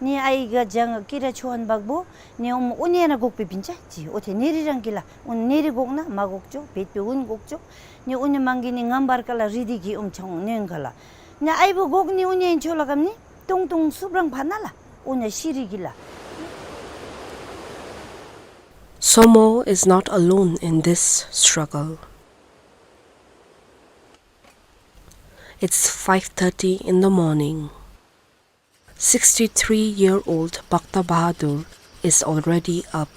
ནི་ཨའི་ག་ཇང་ཀི་ར་ཆུ་ཧན་བག་བུ་ནི་ཨོམ་ཨུ་ནེ་ན་གོག་པེ་པིན་ཅ་ཅི་ཨོ་ཐེ་ནེ་རི་རང་གི་ལ་ཨུན་ནེ་རི་གོག་ན་མ་གོག་ཅོ་བེད་པེ་ཨུན་གོག་ཅོ། ནི་ཨུ་ནེ་མང་གི་ནི་ངམ་བར་ཀ་ལ་རི་དི་གི་ཨོམ་ཆང་ནོན་ཁ་ལ། ནི་ཨའི་བུ་གོག་ནི་ཨུ་ནེ་ཆོ་ལ་ཀམ་ནི་ཏོང་ཏོང་སུབ་རང་ཕ་ན་ལ་ཨུ་ནེ་ཤི་རི་གི་ལ། Somo is not alone in this struggle. It's five thirty in the morning. Sixty-three-year-old Bakta Bahadur is already up.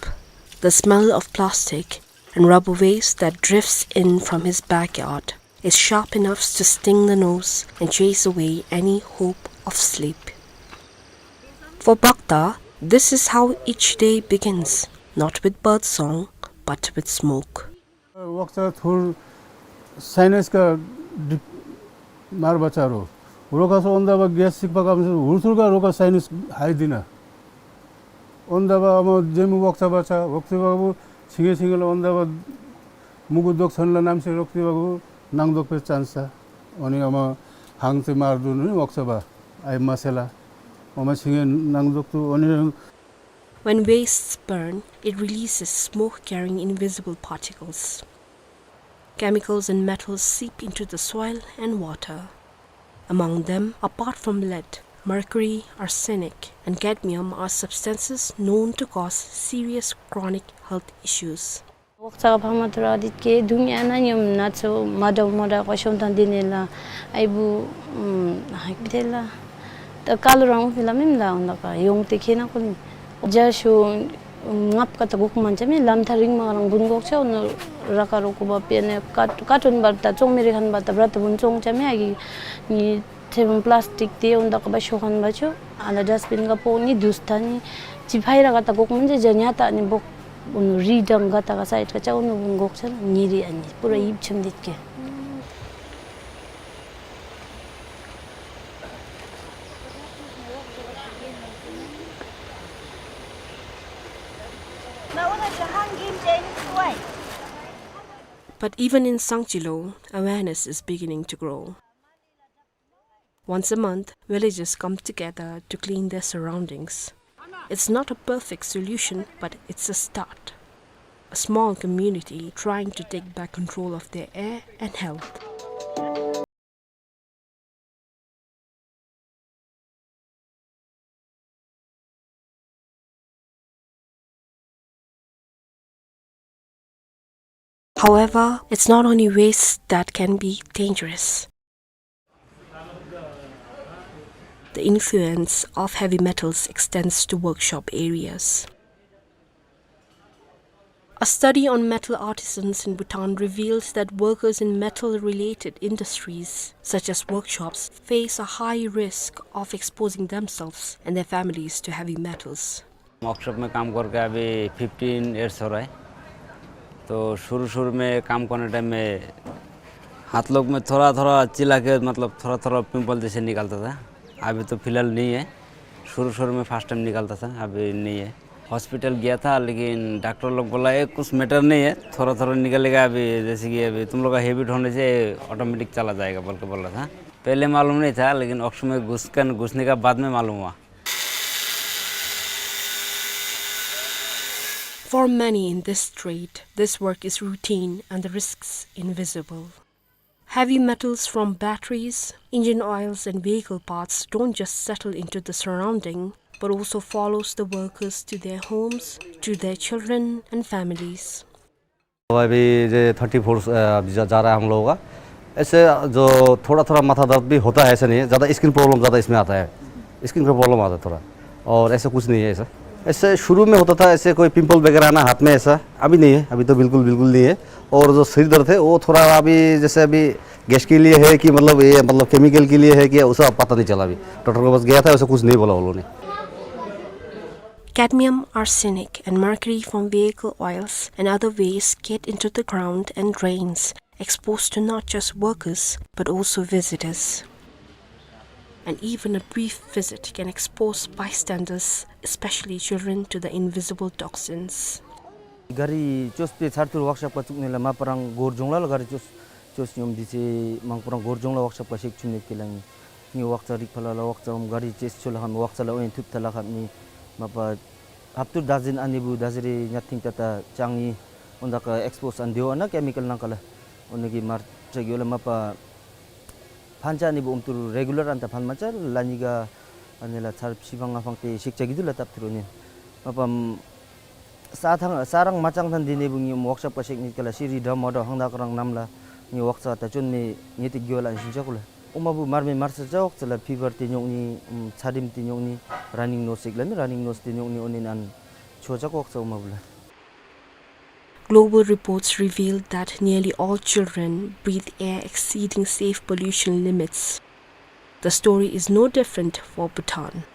The smell of plastic and rubber waste that drifts in from his backyard is sharp enough to sting the nose and chase away any hope of sleep. For Bakta, this is how each day begins, not with bird song, but with smoke. ཝག་ས་ཐུར་སའི་ནས་ཀ་མར་བ་ཅ་རུ་རོ་ཁ་སོ་ཨོན་ད་བ་གེས་སིག་པ་ཀམ་སུ་འུར་ཐུར་ག་རོ་ཁ་སའི་ནས་ཧའི་དི་ན། ཨོན་ད་བ་ཨ་མ་ཇེ་མུ་ཝག་ས་བ་ཅ་ཝག་ས་བ་བུ་ཆིང་ངེ་ཆིང་ངེ་ལ་ཨོན་ད་བ་མུ་གུ་དོག་སོན་ལ་ནམ་ཤེས་རོག་ཏི་བ་བུ་ནང་དོག་པེ་ཅན་ས། ཨོ་ནི་ཨ་མ་ཧང་ཏི་མར་དུ་ནི་ཝག་ས་བ་ཨའི་མ་སེ་ལ་ཨ་མ་ཆིང་ངེ་ནང་དོག་ཏུ་ཨོ་ནི། When wastes burn, it releases smoke carrying invisible particles. Chemicals and metals seep into the soil and water. Among them, apart from lead, mercury, arsenic, and cadmium are substances known to cause serious chronic health issues. ཝག་ས་ག་ཕ་མ་ཐུར་ཨ་དིད་ཀེ་དུང་ཡ་ན་ཉོམ་ན་ཚོ་མ་དྲག་མ་དྲག་ག་ཤོང་ཐང་དེ་ནེ་ལ་ཨའི་བུ་ཧ་ཀི་ཐེ་ལ་ད་ཀ་ལོ་རང་ཕི་ལ་མིམ་ལ་འོན་ད་ཀ་ཡོང་ཏེ་ཁེ་ན་ཀོ་ལིན་ཇ་ཤུ་ངབ་ཀ་ད་གོག་མན་ཅ་མེ་ལམ་ཐ་རིང་མ་རང་བུན་གོག་ཆ་ནོ་ར་ཀ་རོ་ཀོ་བ་པེ་ནེ་ཀ་ཀ་ཏོན་བར་ད་ཙོང་མེ་རི་ཁན་བར་ད་བར་ད་བུན་ཙོང་ཅ་མེ་ཨ་གི་ནི་ཐེ་བུན་པ་ལཱསི་ཊིག་ཏེ་འོན་ད་ཀ་བ་ཤོ་ཁན་བ་ཆོ་ཨ་ན་ཌསཊ་བིན་ག་པོ་ནི་དུས་ཐ་ནི་ཅི་ཕའི་ར་ག་ད་གོག་མན་ཅ་ཇ་ཉ་ད་ནི་བོག་འུ་ནུ་རི་དང་ག་ད་ག་སའིཌ་ག་ཅ་འུ་ནུ་བུན་གོག་ཆ་ན་ཉེ་རི་ཨ་ནི་པུ་ར་ཡིབ་ཆེམ་དིད་ཀེ། But even in Sangchilo, awareness is beginning to grow. Once a month, villagers come together to clean their surroundings. It's not a perfect solution, but it's a start. A small community trying to take back control of their air and health. However, it's not only waste that can be dangerous. The influence of heavy metals extends to workshop areas. A study on metal artisans in Bhutan reveals that workers in metal-related industries, such as workshops, face a high risk of exposing themselves and their families to heavy metals. Workshop में काम करके अभी fifteen years हो रहा है। तो शुरू शुरू में काम करने टाइम में हाथ लोग में थोड़ा थोड़ा चिल्ला के, मतलब, थोड़ा थोड़ा पिंपल जैसे निकलता था। अभी तो फिलहाल नहीं है। शुरू शुरू में फर्स्ट टाइम निकलता था, अभी नहीं है। हॉस्पिटल गया था, लेकिन डॉक्टर लोग बोला, "ये कुछ मैटर नहीं है, थोड़ा थोड़ा निकलेगा।" अभी जैसे कि अभी तुम लोग का हैबिट होने से ऑटोमेटिक चला जाएगा बोल के बोला था। पहले मालूम नहीं था, लेकिन वर्कशॉप में घुस कर, घुसने का बाद में मालूम हुआ। For many in this trade, this work is routine and the risks invisible. Heavy metals from batteries, engine oils, and vehicle parts don't just settle into the surrounding, but also follows the workers to their homes, to their children and families. अभी ये thirty four, अ, जा, जा रहा है हम लोगों का। ऐसे जो थोड़ा-थोड़ा माथा दर्द भी होता है, ऐसा नहीं है। ज़्यादा स्किन प्रॉब्लम ज़्यादा इसमें आता है। स्किन का प्रॉब्लम आता है थोड़ा। और ऐसा कुछ नहीं है ऐसा। ऐसे शुरू में होता था, ऐसे कोई पिंपल वगैरह आना हाथ में ऐसा, अभी नहीं है, अभी तो बिल्कुल, बिल्कुल नहीं है। और जो सिर दर्द है, वो थोड़ा अभी, जैसे अभी गैस के लिए है कि मतलब ये, मतलब केमिकल के लिए है कि, उसका पता नहीं चला अभी। डॉक्टर के पास गया था, वैसा कुछ नहीं बोला उन्होंने। Cadmium, arsenic, and mercury from vehicle oils and other waste get into the ground and drains, exposed to not just workers, but also visitors. And even a brief visit can expose bystanders, especially children, to the invisible toxins. गाडी चोस पे छारतुर वर्कशॉप का चुकने ला मा परंग गोर जोंगला ला गाडी चोस, चोस नियम दिसे मांग परंग गोर जोंगला वर्कशॉप का शेक चुने के लांगी। नि वर्कशॉप रिक फला ला वर्कशॉप हम गाडी चेस चोला हम वर्कशॉप ला ओएन थुप तला हम नि मा पा हफ्तुर दाजिन आने बु दाजरे न्याथिंग तता चांगी उन्दा का एक्सपोज आन दियो ना केमिकल ना कला उन्हें की मार चेक योला मा पा फंचा नि बु उम्तुर रेगुलर अंता फन मचा लानिगा अनेला चार पीसी फंगा फंगते शिक्षा गिदुला तब थ्रू नि। मापम साथंग, सारंग मचांग थन दिने बु नि वर्कशॉप का शेक नि कला सिरी डम ऑर्डर हंगदा करंग नामला नि वर्कशॉप ता चोन में नि ते गियोला शिक्षा कुला। उमा बु मार में मार सा वर्कशॉप ला फीवर ते न्योक नि, उम, छादिम ते न्योक नि, रनिंग नोज एक ला नि, रनिंग नोज ते न्योक नि उन्हें अन छोचा वर्कशॉप उमा बुला। Global reports reveal that nearly all children breathe air exceeding safe pollution limits. The story is no different for Bhutan.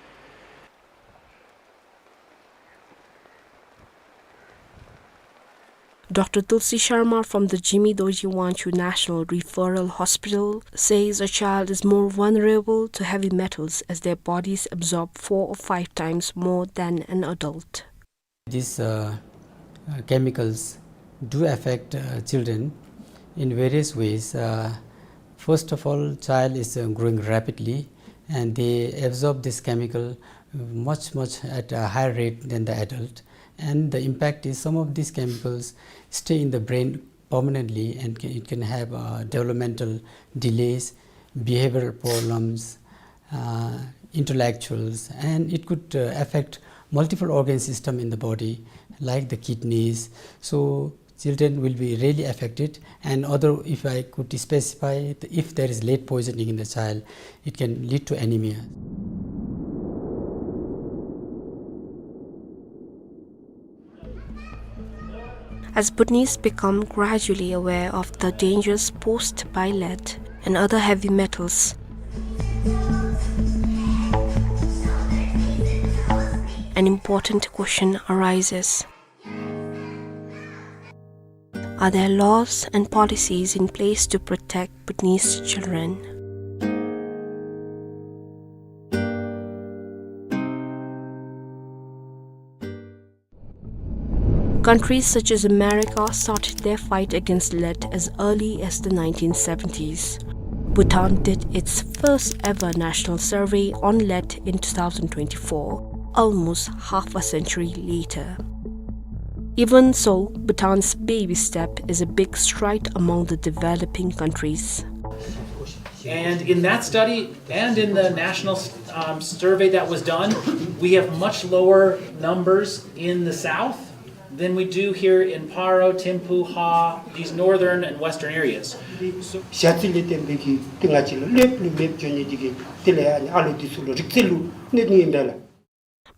Doctor Tulsi Sharma from the Jigme Dorji Wangchuk National Referral Hospital says a child is more vulnerable to heavy metals as their bodies absorb four or five times more than an adult. These, uh, uh, chemicals do affect, uh, children in various ways. Uh, first of all, child is, uh, growing rapidly, and they absorb this chemical much, much at a higher rate than the adult. And the impact is some of these chemicals stay in the brain permanently, and can, it can have, uh, developmental delays, behavioral problems, uh, intellectuals, and it could, uh, affect multiple organ system in the body, like the kidneys. So children will be really affected, and other, if I could specify, if there is lead poisoning in the child, it can lead to anemia. As Bhutanese become gradually aware of the dangers posed by lead and other heavy metals, an important question arises. Are there laws and policies in place to protect Bhutanese children? Countries such as America started their fight against lead as early as the nineteen seventies. Bhutan did its first ever national survey on lead in two thousand twenty-four, almost half a century later. Even so, Bhutan's baby step is a big stride among the developing countries. And in that study and in the national, um, survey that was done, we have much lower numbers in the south than we do here in Paro, Thimphu, Ha, these northern and western areas. ཞ་ཚི་ལས་བརྟེན་པའི་གི་ཏི་ང་ཅི་ལ་ལེབ་ལུ་ལེབ་འཇོན་ནི་དེ་གི་དེ་ལས་ཨ་ནི་ཨ་ལོ་དེ་ཚུ་ལུ་རིག་རྩལ་ལུ་གནོད་ནི་ཨིན་པས་ལགས།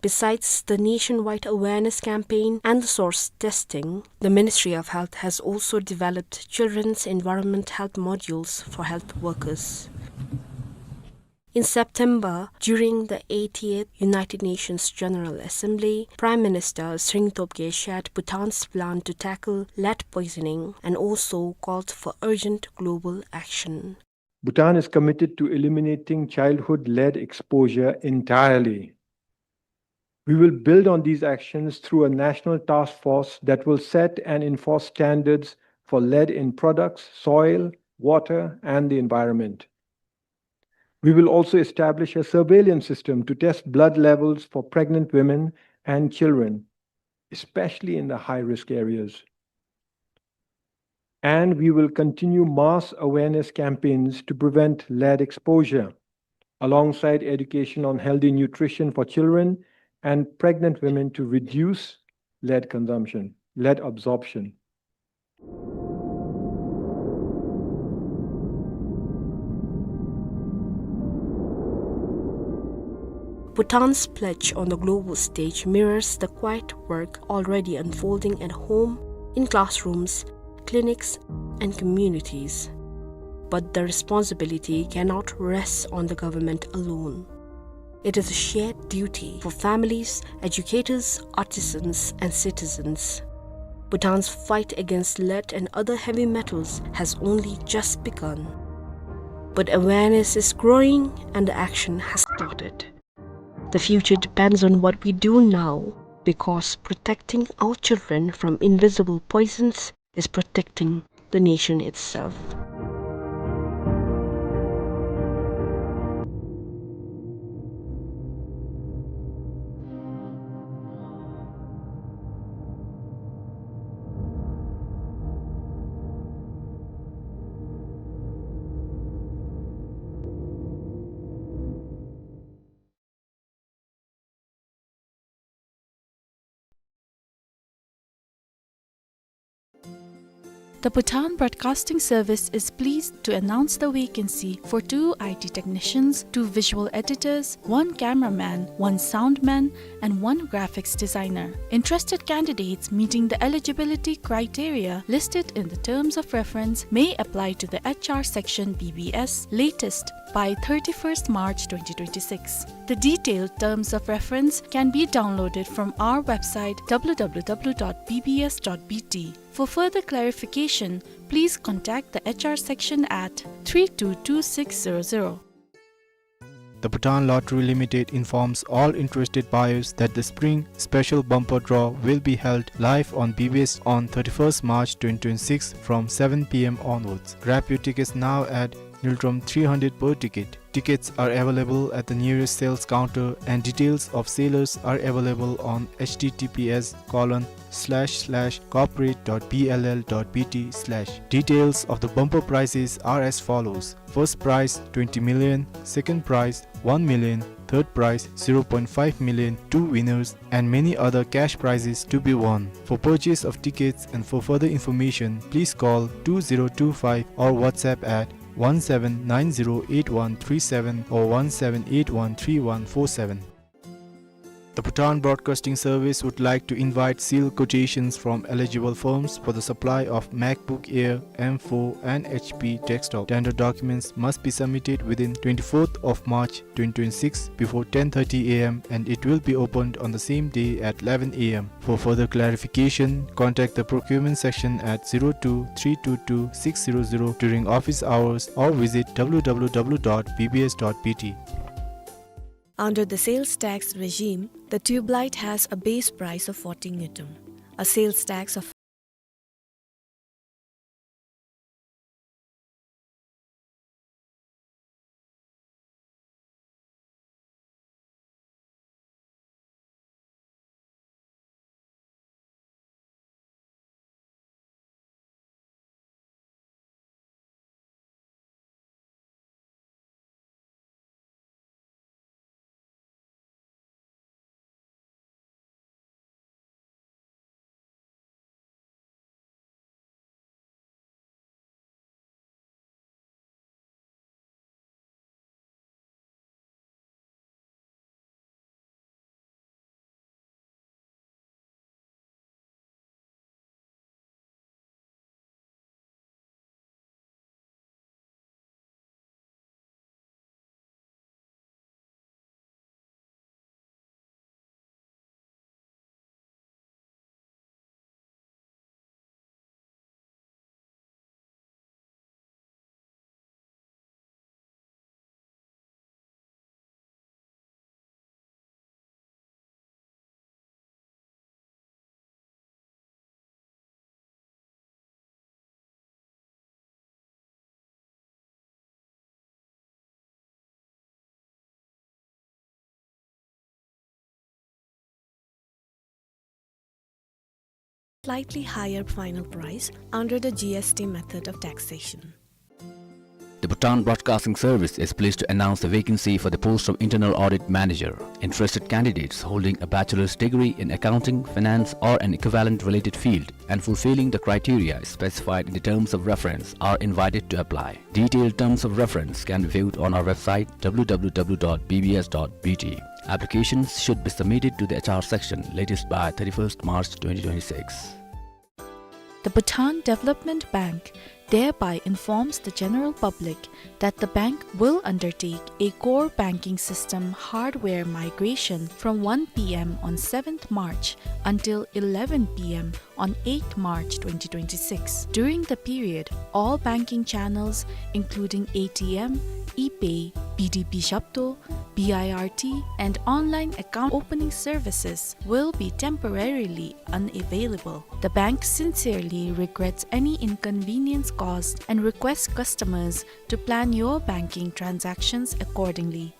Besides the nationwide awareness campaign and the source testing, the Ministry of Health has also developed children's environment health modules for health workers. In September, during the eightieth United Nations General Assembly, Prime Minister Tshering Tobgay shared Bhutan's plan to tackle lead poisoning and also called for urgent global action. Bhutan is committed to eliminating childhood lead exposure entirely. We will build on these actions through a national task force that will set and enforce standards for lead in products, soil, water, and the environment. We will also establish a surveillance system to test blood levels for pregnant women and children, especially in the high-risk areas. And we will continue mass awareness campaigns to prevent lead exposure, alongside education on healthy nutrition for children and pregnant women to reduce lead consumption, lead absorption. Bhutan's pledge on the global stage mirrors the quiet work already unfolding at home, in classrooms, clinics, and communities. But the responsibility cannot rest on the government alone. It is a shared duty for families, educators, artisans, and citizens. Bhutan's fight against lead and other heavy metals has only just begun. But awareness is growing and the action has started. The future depends on what we do now, because protecting our children from invisible poisons is protecting the nation itself. The Bhutan Broadcasting Service is pleased to announce the vacancy for two I T technicians, two visual editors, one cameraman, one soundman, and one graphics designer. Interested candidates meeting the eligibility criteria listed in the terms of reference may apply to the H R section B B S latest by thirty-first March twenty twenty-six. The detailed terms of reference can be downloaded from our website, W W W dot B B S dot B T. For further clarification, please contact the H R section at three two two six zero zero. The Bhutan Lottery Limited informs all interested buyers that the Spring Special Bumper Draw will be held live on B B S on thirty-first March twenty twenty-six from seven P M onwards. Grab your tickets now at Ngultrum three hundred per ticket. Tickets are available at the nearest sales counter, and details of sellers are available on H T T P S colon slash slash corporate dot B L L dot B T slash. Details of the bumper prizes are as follows. First prize, twenty million. Second prize, one million. Third prize, zero point five million. Two winners and many other cash prizes to be won. For purchase of tickets and for further information, please call two zero two five or WhatsApp at one seven nine zero eight one three seven or one seven eight one three one four seven. The Bhutan Broadcasting Service would like to invite sealed quotations from eligible firms for the supply of MacBook Air M four and H P desktop. Tender documents must be submitted within twenty-fourth of March twenty twenty-six before ten thirty A M, and it will be opened on the same day at eleven A M. For further clarification, contact the procurement section at zero two three two two six zero zero during office hours or visit W W W dot B B S dot B T. Under the sales tax regime, the tube light has a base price of forty ngultrum, a sales tax of slightly higher final price under the G S T method of taxation. The Bhutan Broadcasting Service is pleased to announce the vacancy for the post of Internal Audit Manager. Interested candidates holding a bachelor's degree in accounting, finance, or an equivalent related field and fulfilling the criteria specified in the terms of reference are invited to apply. Detailed terms of reference can be viewed on our website, w w w dot b b s dot b t. Applications should be submitted to the H R section latest by thirty-first March twenty twenty-six. The Bhutan Development Bank thereby informs the general public that the bank will undertake a core banking system hardware migration from one p m on seventh March until eleven p m on eighth March twenty twenty-six. During the period, all banking channels, including A T M, ePay, B D B Zhapto, B I R T, and online account opening services, will be temporarily unavailable. The bank sincerely regrets any inconvenience caused and requests customers to plan your banking transactions accordingly.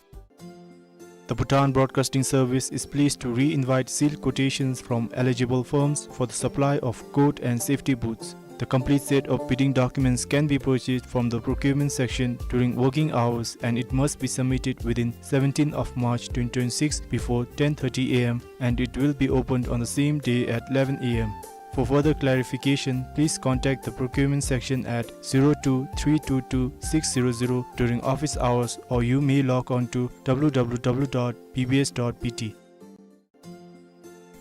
The Bhutan Broadcasting Service is pleased to re-invite sealed quotations from eligible firms for the supply of coat and safety boots. The complete set of bidding documents can be purchased from the procurement section during working hours, and it must be submitted within seventeenth of March twenty twenty-six before ten thirty a m, and it will be opened on the same day at eleven a m. For further clarification, please contact the procurement section at zero two three two two six zero zero during office hours, or you may log on to w w w dot b b s dot b t.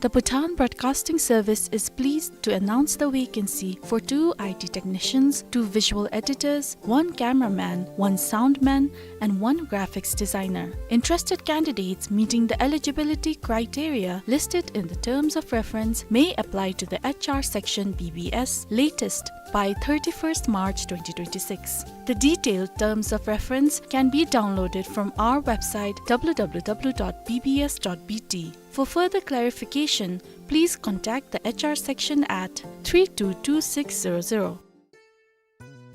The Bhutan Broadcasting Service is pleased to announce the vacancy for two I T technicians, two visual editors, one cameraman, one soundman, and one graphics designer. Interested candidates meeting the eligibility criteria listed in the terms of reference may apply to the H R section B B S latest by thirty-first March twenty twenty-six. The detailed terms of reference can be downloaded from our website, w w w dot b b s dot b t. For further clarification, please contact the H R section at three two two six zero zero.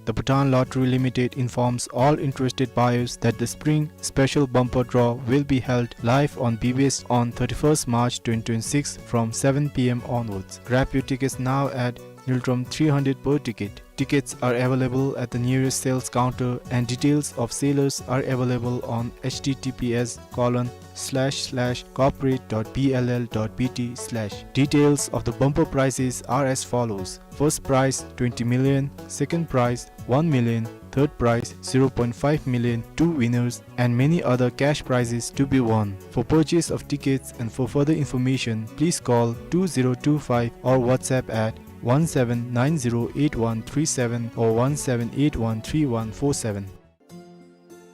The Bhutan Lottery Limited informs all interested buyers that the Spring Special Bumper Draw will be held live on B B S on thirty-first March twenty twenty-six from seven p m onwards. Grab your tickets now at Ngultrum three hundred per ticket. Tickets are available at the nearest sales counter, and details of sellers are available on h t t p s colon slash slash corporate dot b l l dot b t slash. Details of the bumper prizes are as follows. First prize, twenty million. Second prize, one million. Third prize, zero point five million. Two winners and many other cash prizes to be won. For purchase of tickets and for further information, please call two zero two five or WhatsApp at one seven nine zero eight one three seven or one seven eight one three one four seven.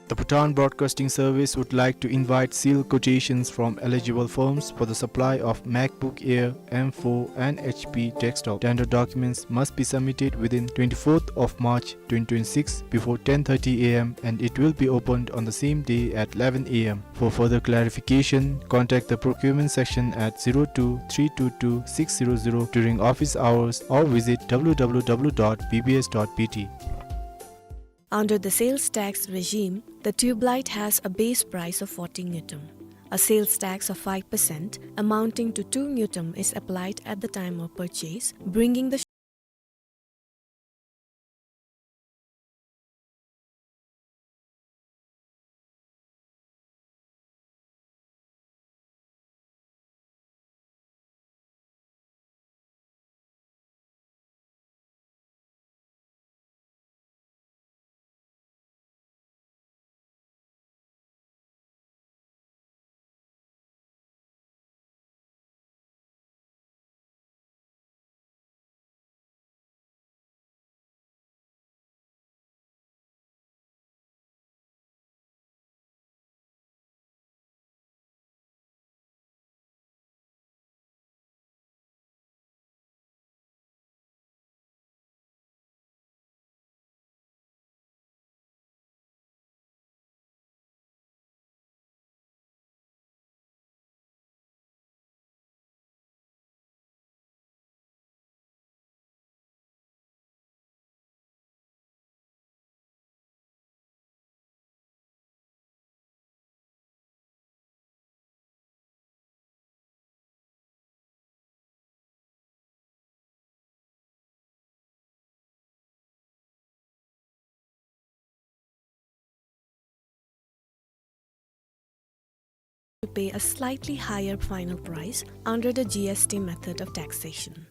The Bhutan Broadcasting Service would like to invite sealed quotations from eligible firms for the supply of MacBook Air M four and H P desktop. Tender documents must be submitted within twenty-fourth of March twenty twenty-six before ten thirty a m, and it will be opened on the same day at eleven a m. For further clarification, contact the procurement section at zero two three two two six zero zero during office hours or visit w w w dot b b s dot b t. Under the sales tax regime, the tube light has a base price of forty ngultrum, a sales tax of five percent amounting to two ngultrum is applied at the time of purchase, bringing the to pay a slightly higher final price under the G S T method of taxation.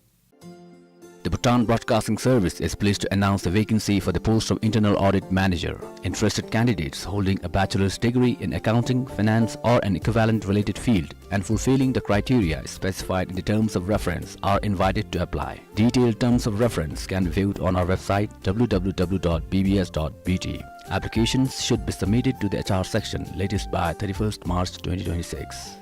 The Bhutan Broadcasting Service is pleased to announce the vacancy for the post of Internal Audit Manager. Interested candidates holding a bachelor's degree in accounting, finance, or an equivalent related field and fulfilling the criteria specified in the terms of reference are invited to apply. Detailed terms of reference can be viewed on our website, W W W dot B B S dot B T. Applications should be submitted to the H R section latest by thirty-first March twenty twenty-six.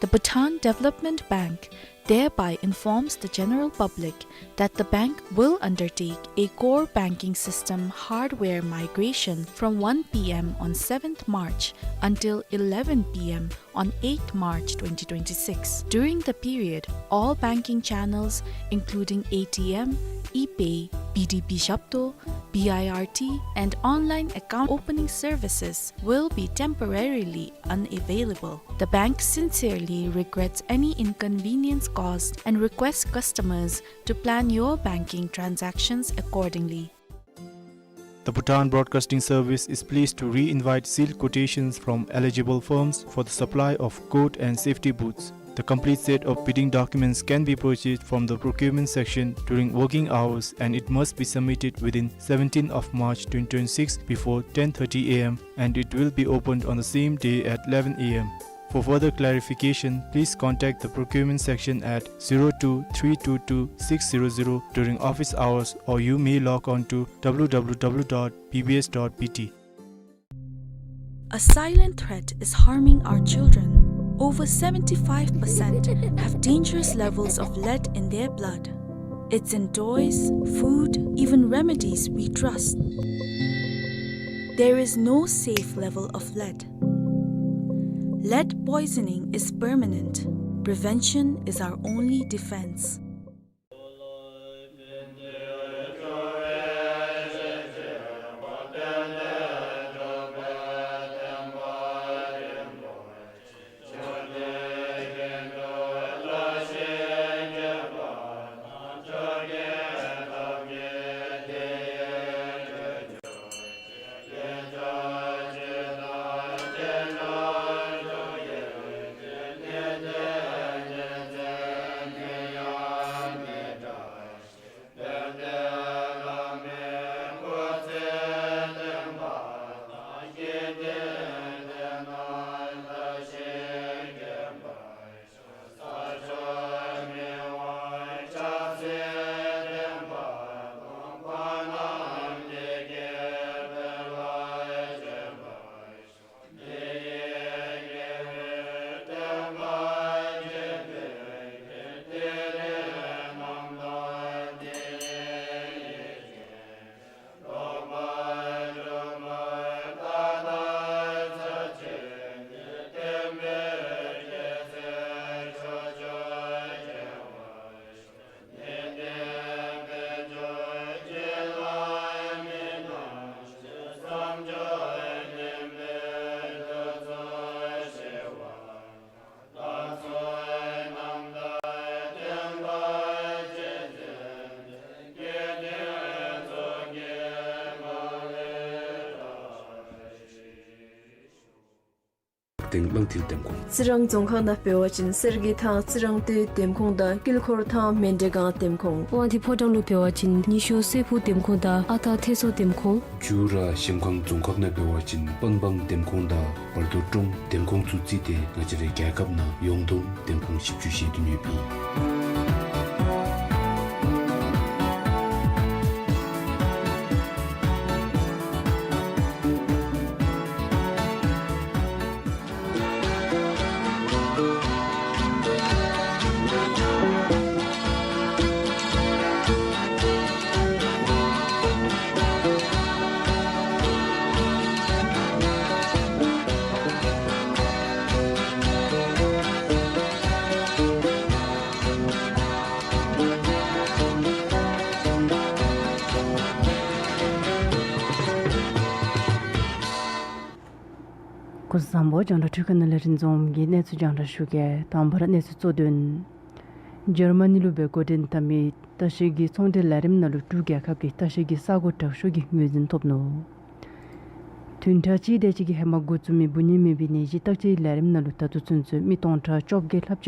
The Bhutan Development Bank thereby informs the general public that the bank will undertake a core banking system hardware migration from one P M on seventh March until eleven P M on eighth March twenty twenty-six. During the period, all banking channels, including A T M, ePay, B D B Zhapto, B I R T, and online account opening services, will be temporarily unavailable. The bank sincerely regrets any inconvenience caused and requests customers to plan your banking transactions accordingly. The Bhutan Broadcasting Service is pleased to re-invite sealed quotations from eligible firms for the supply of coat and safety boots. The complete set of bidding documents can be purchased from the procurement section during working hours, and it must be submitted within seventeenth of March twenty twenty-six before ten thirty A M, and it will be opened on the same day at eleven A M. For further clarification, please contact the procurement section at zero two three two two six zero zero during office hours, or you may log on to W W W dot B B S dot B T. A silent threat is harming our children. Over seventy-five percent have dangerous levels of lead in their blood. It's in toys, food, even remedies we trust. There is no safe level of lead. Lead poisoning is permanent. Prevention is our only defense. ཏེང་དབང་འདུས་འདེམས་ཁོངས། རྩི་རང་རྫོང་ཁག་ནང་འབད་བ་ཅིན་གསེར་གྱི་ཐང་རྩི་རང་སྟོད་འདེམས་ཁོངས་དང་དཀྱིལ་འཁོར་ཐང་མཎྜལ་སྒང་འདེམས་ཁོངས། དབང་འདུས་ཕོ་བྲང་ལུ་འབད་བ་ཅིན་ཉི་ཤོ་སྲད་ཕུག་འདེམས་ཁོངས་དང་ཨ་སྟག་ཐེ་སོ་འདེམས་ཁོངས། ཇུ་ར་གཞལམ་སྒང་རྫོང་ཁག་ནང་འབད་བ་ཅིན་པན་སྦང་འདེམས་ཁོངས་དང་བར་དོ་ཀྲོང་འདེམས་ཁོངས་ཚུ་བརྩིས་ཏེ་ང་བཅས་རའི་རྒྱལ་ཁབ་ནང་ཡོངས་བསྡོམས་འདེམས་ཁོངས་བཞི་བཅུ་ཞེ་བདུན་ཡོད་པས། སྐུ་གཟུགས་བཟང་པོ། རྒྱང་བསྒྲགས་འཕྲུལ་ཁང་ནང་ལས་རིན་འཛོམས་ཀྱིས་གནས་ཚུལ་རྒྱང་བསྒྲགས་ཞུ་གེ། དང་པ་ར་གནས་ཚུལ་གཙོ་དོན། འཇར་མ་ནི་ལུ་སྦེ་འགོ་འདྲེན་འཐབ་མི་ལྟ་བཤལ་གྱི་ཚོང་འབྲེལ་ལས་རིམ་ནང་ལུ་འབྲུག་རྒྱལ་ཁབ་ཀྱིས་ལྟ་བཤལ་གྱི་ས་གོ་དྲག་ཤོས་ཀྱི་ངོས་འཛིན་ཐོབ་ནུག། བདུན་ཕྲག་གཅིག་དེ་ཅིག་གི་ཧེ་མ་འགོ་བཙུགས་མི་འབུ་ནད་མེད་པའི་ནད་གཞི་བརྟག་དཔྱད་ལས་རིམ་ནང་ལུ་ད་ལྟོ་ཚུན་ཚོད་མི་སྟོང་ཕྲག་བཅོ་བརྒྱད་ལྷགཔ་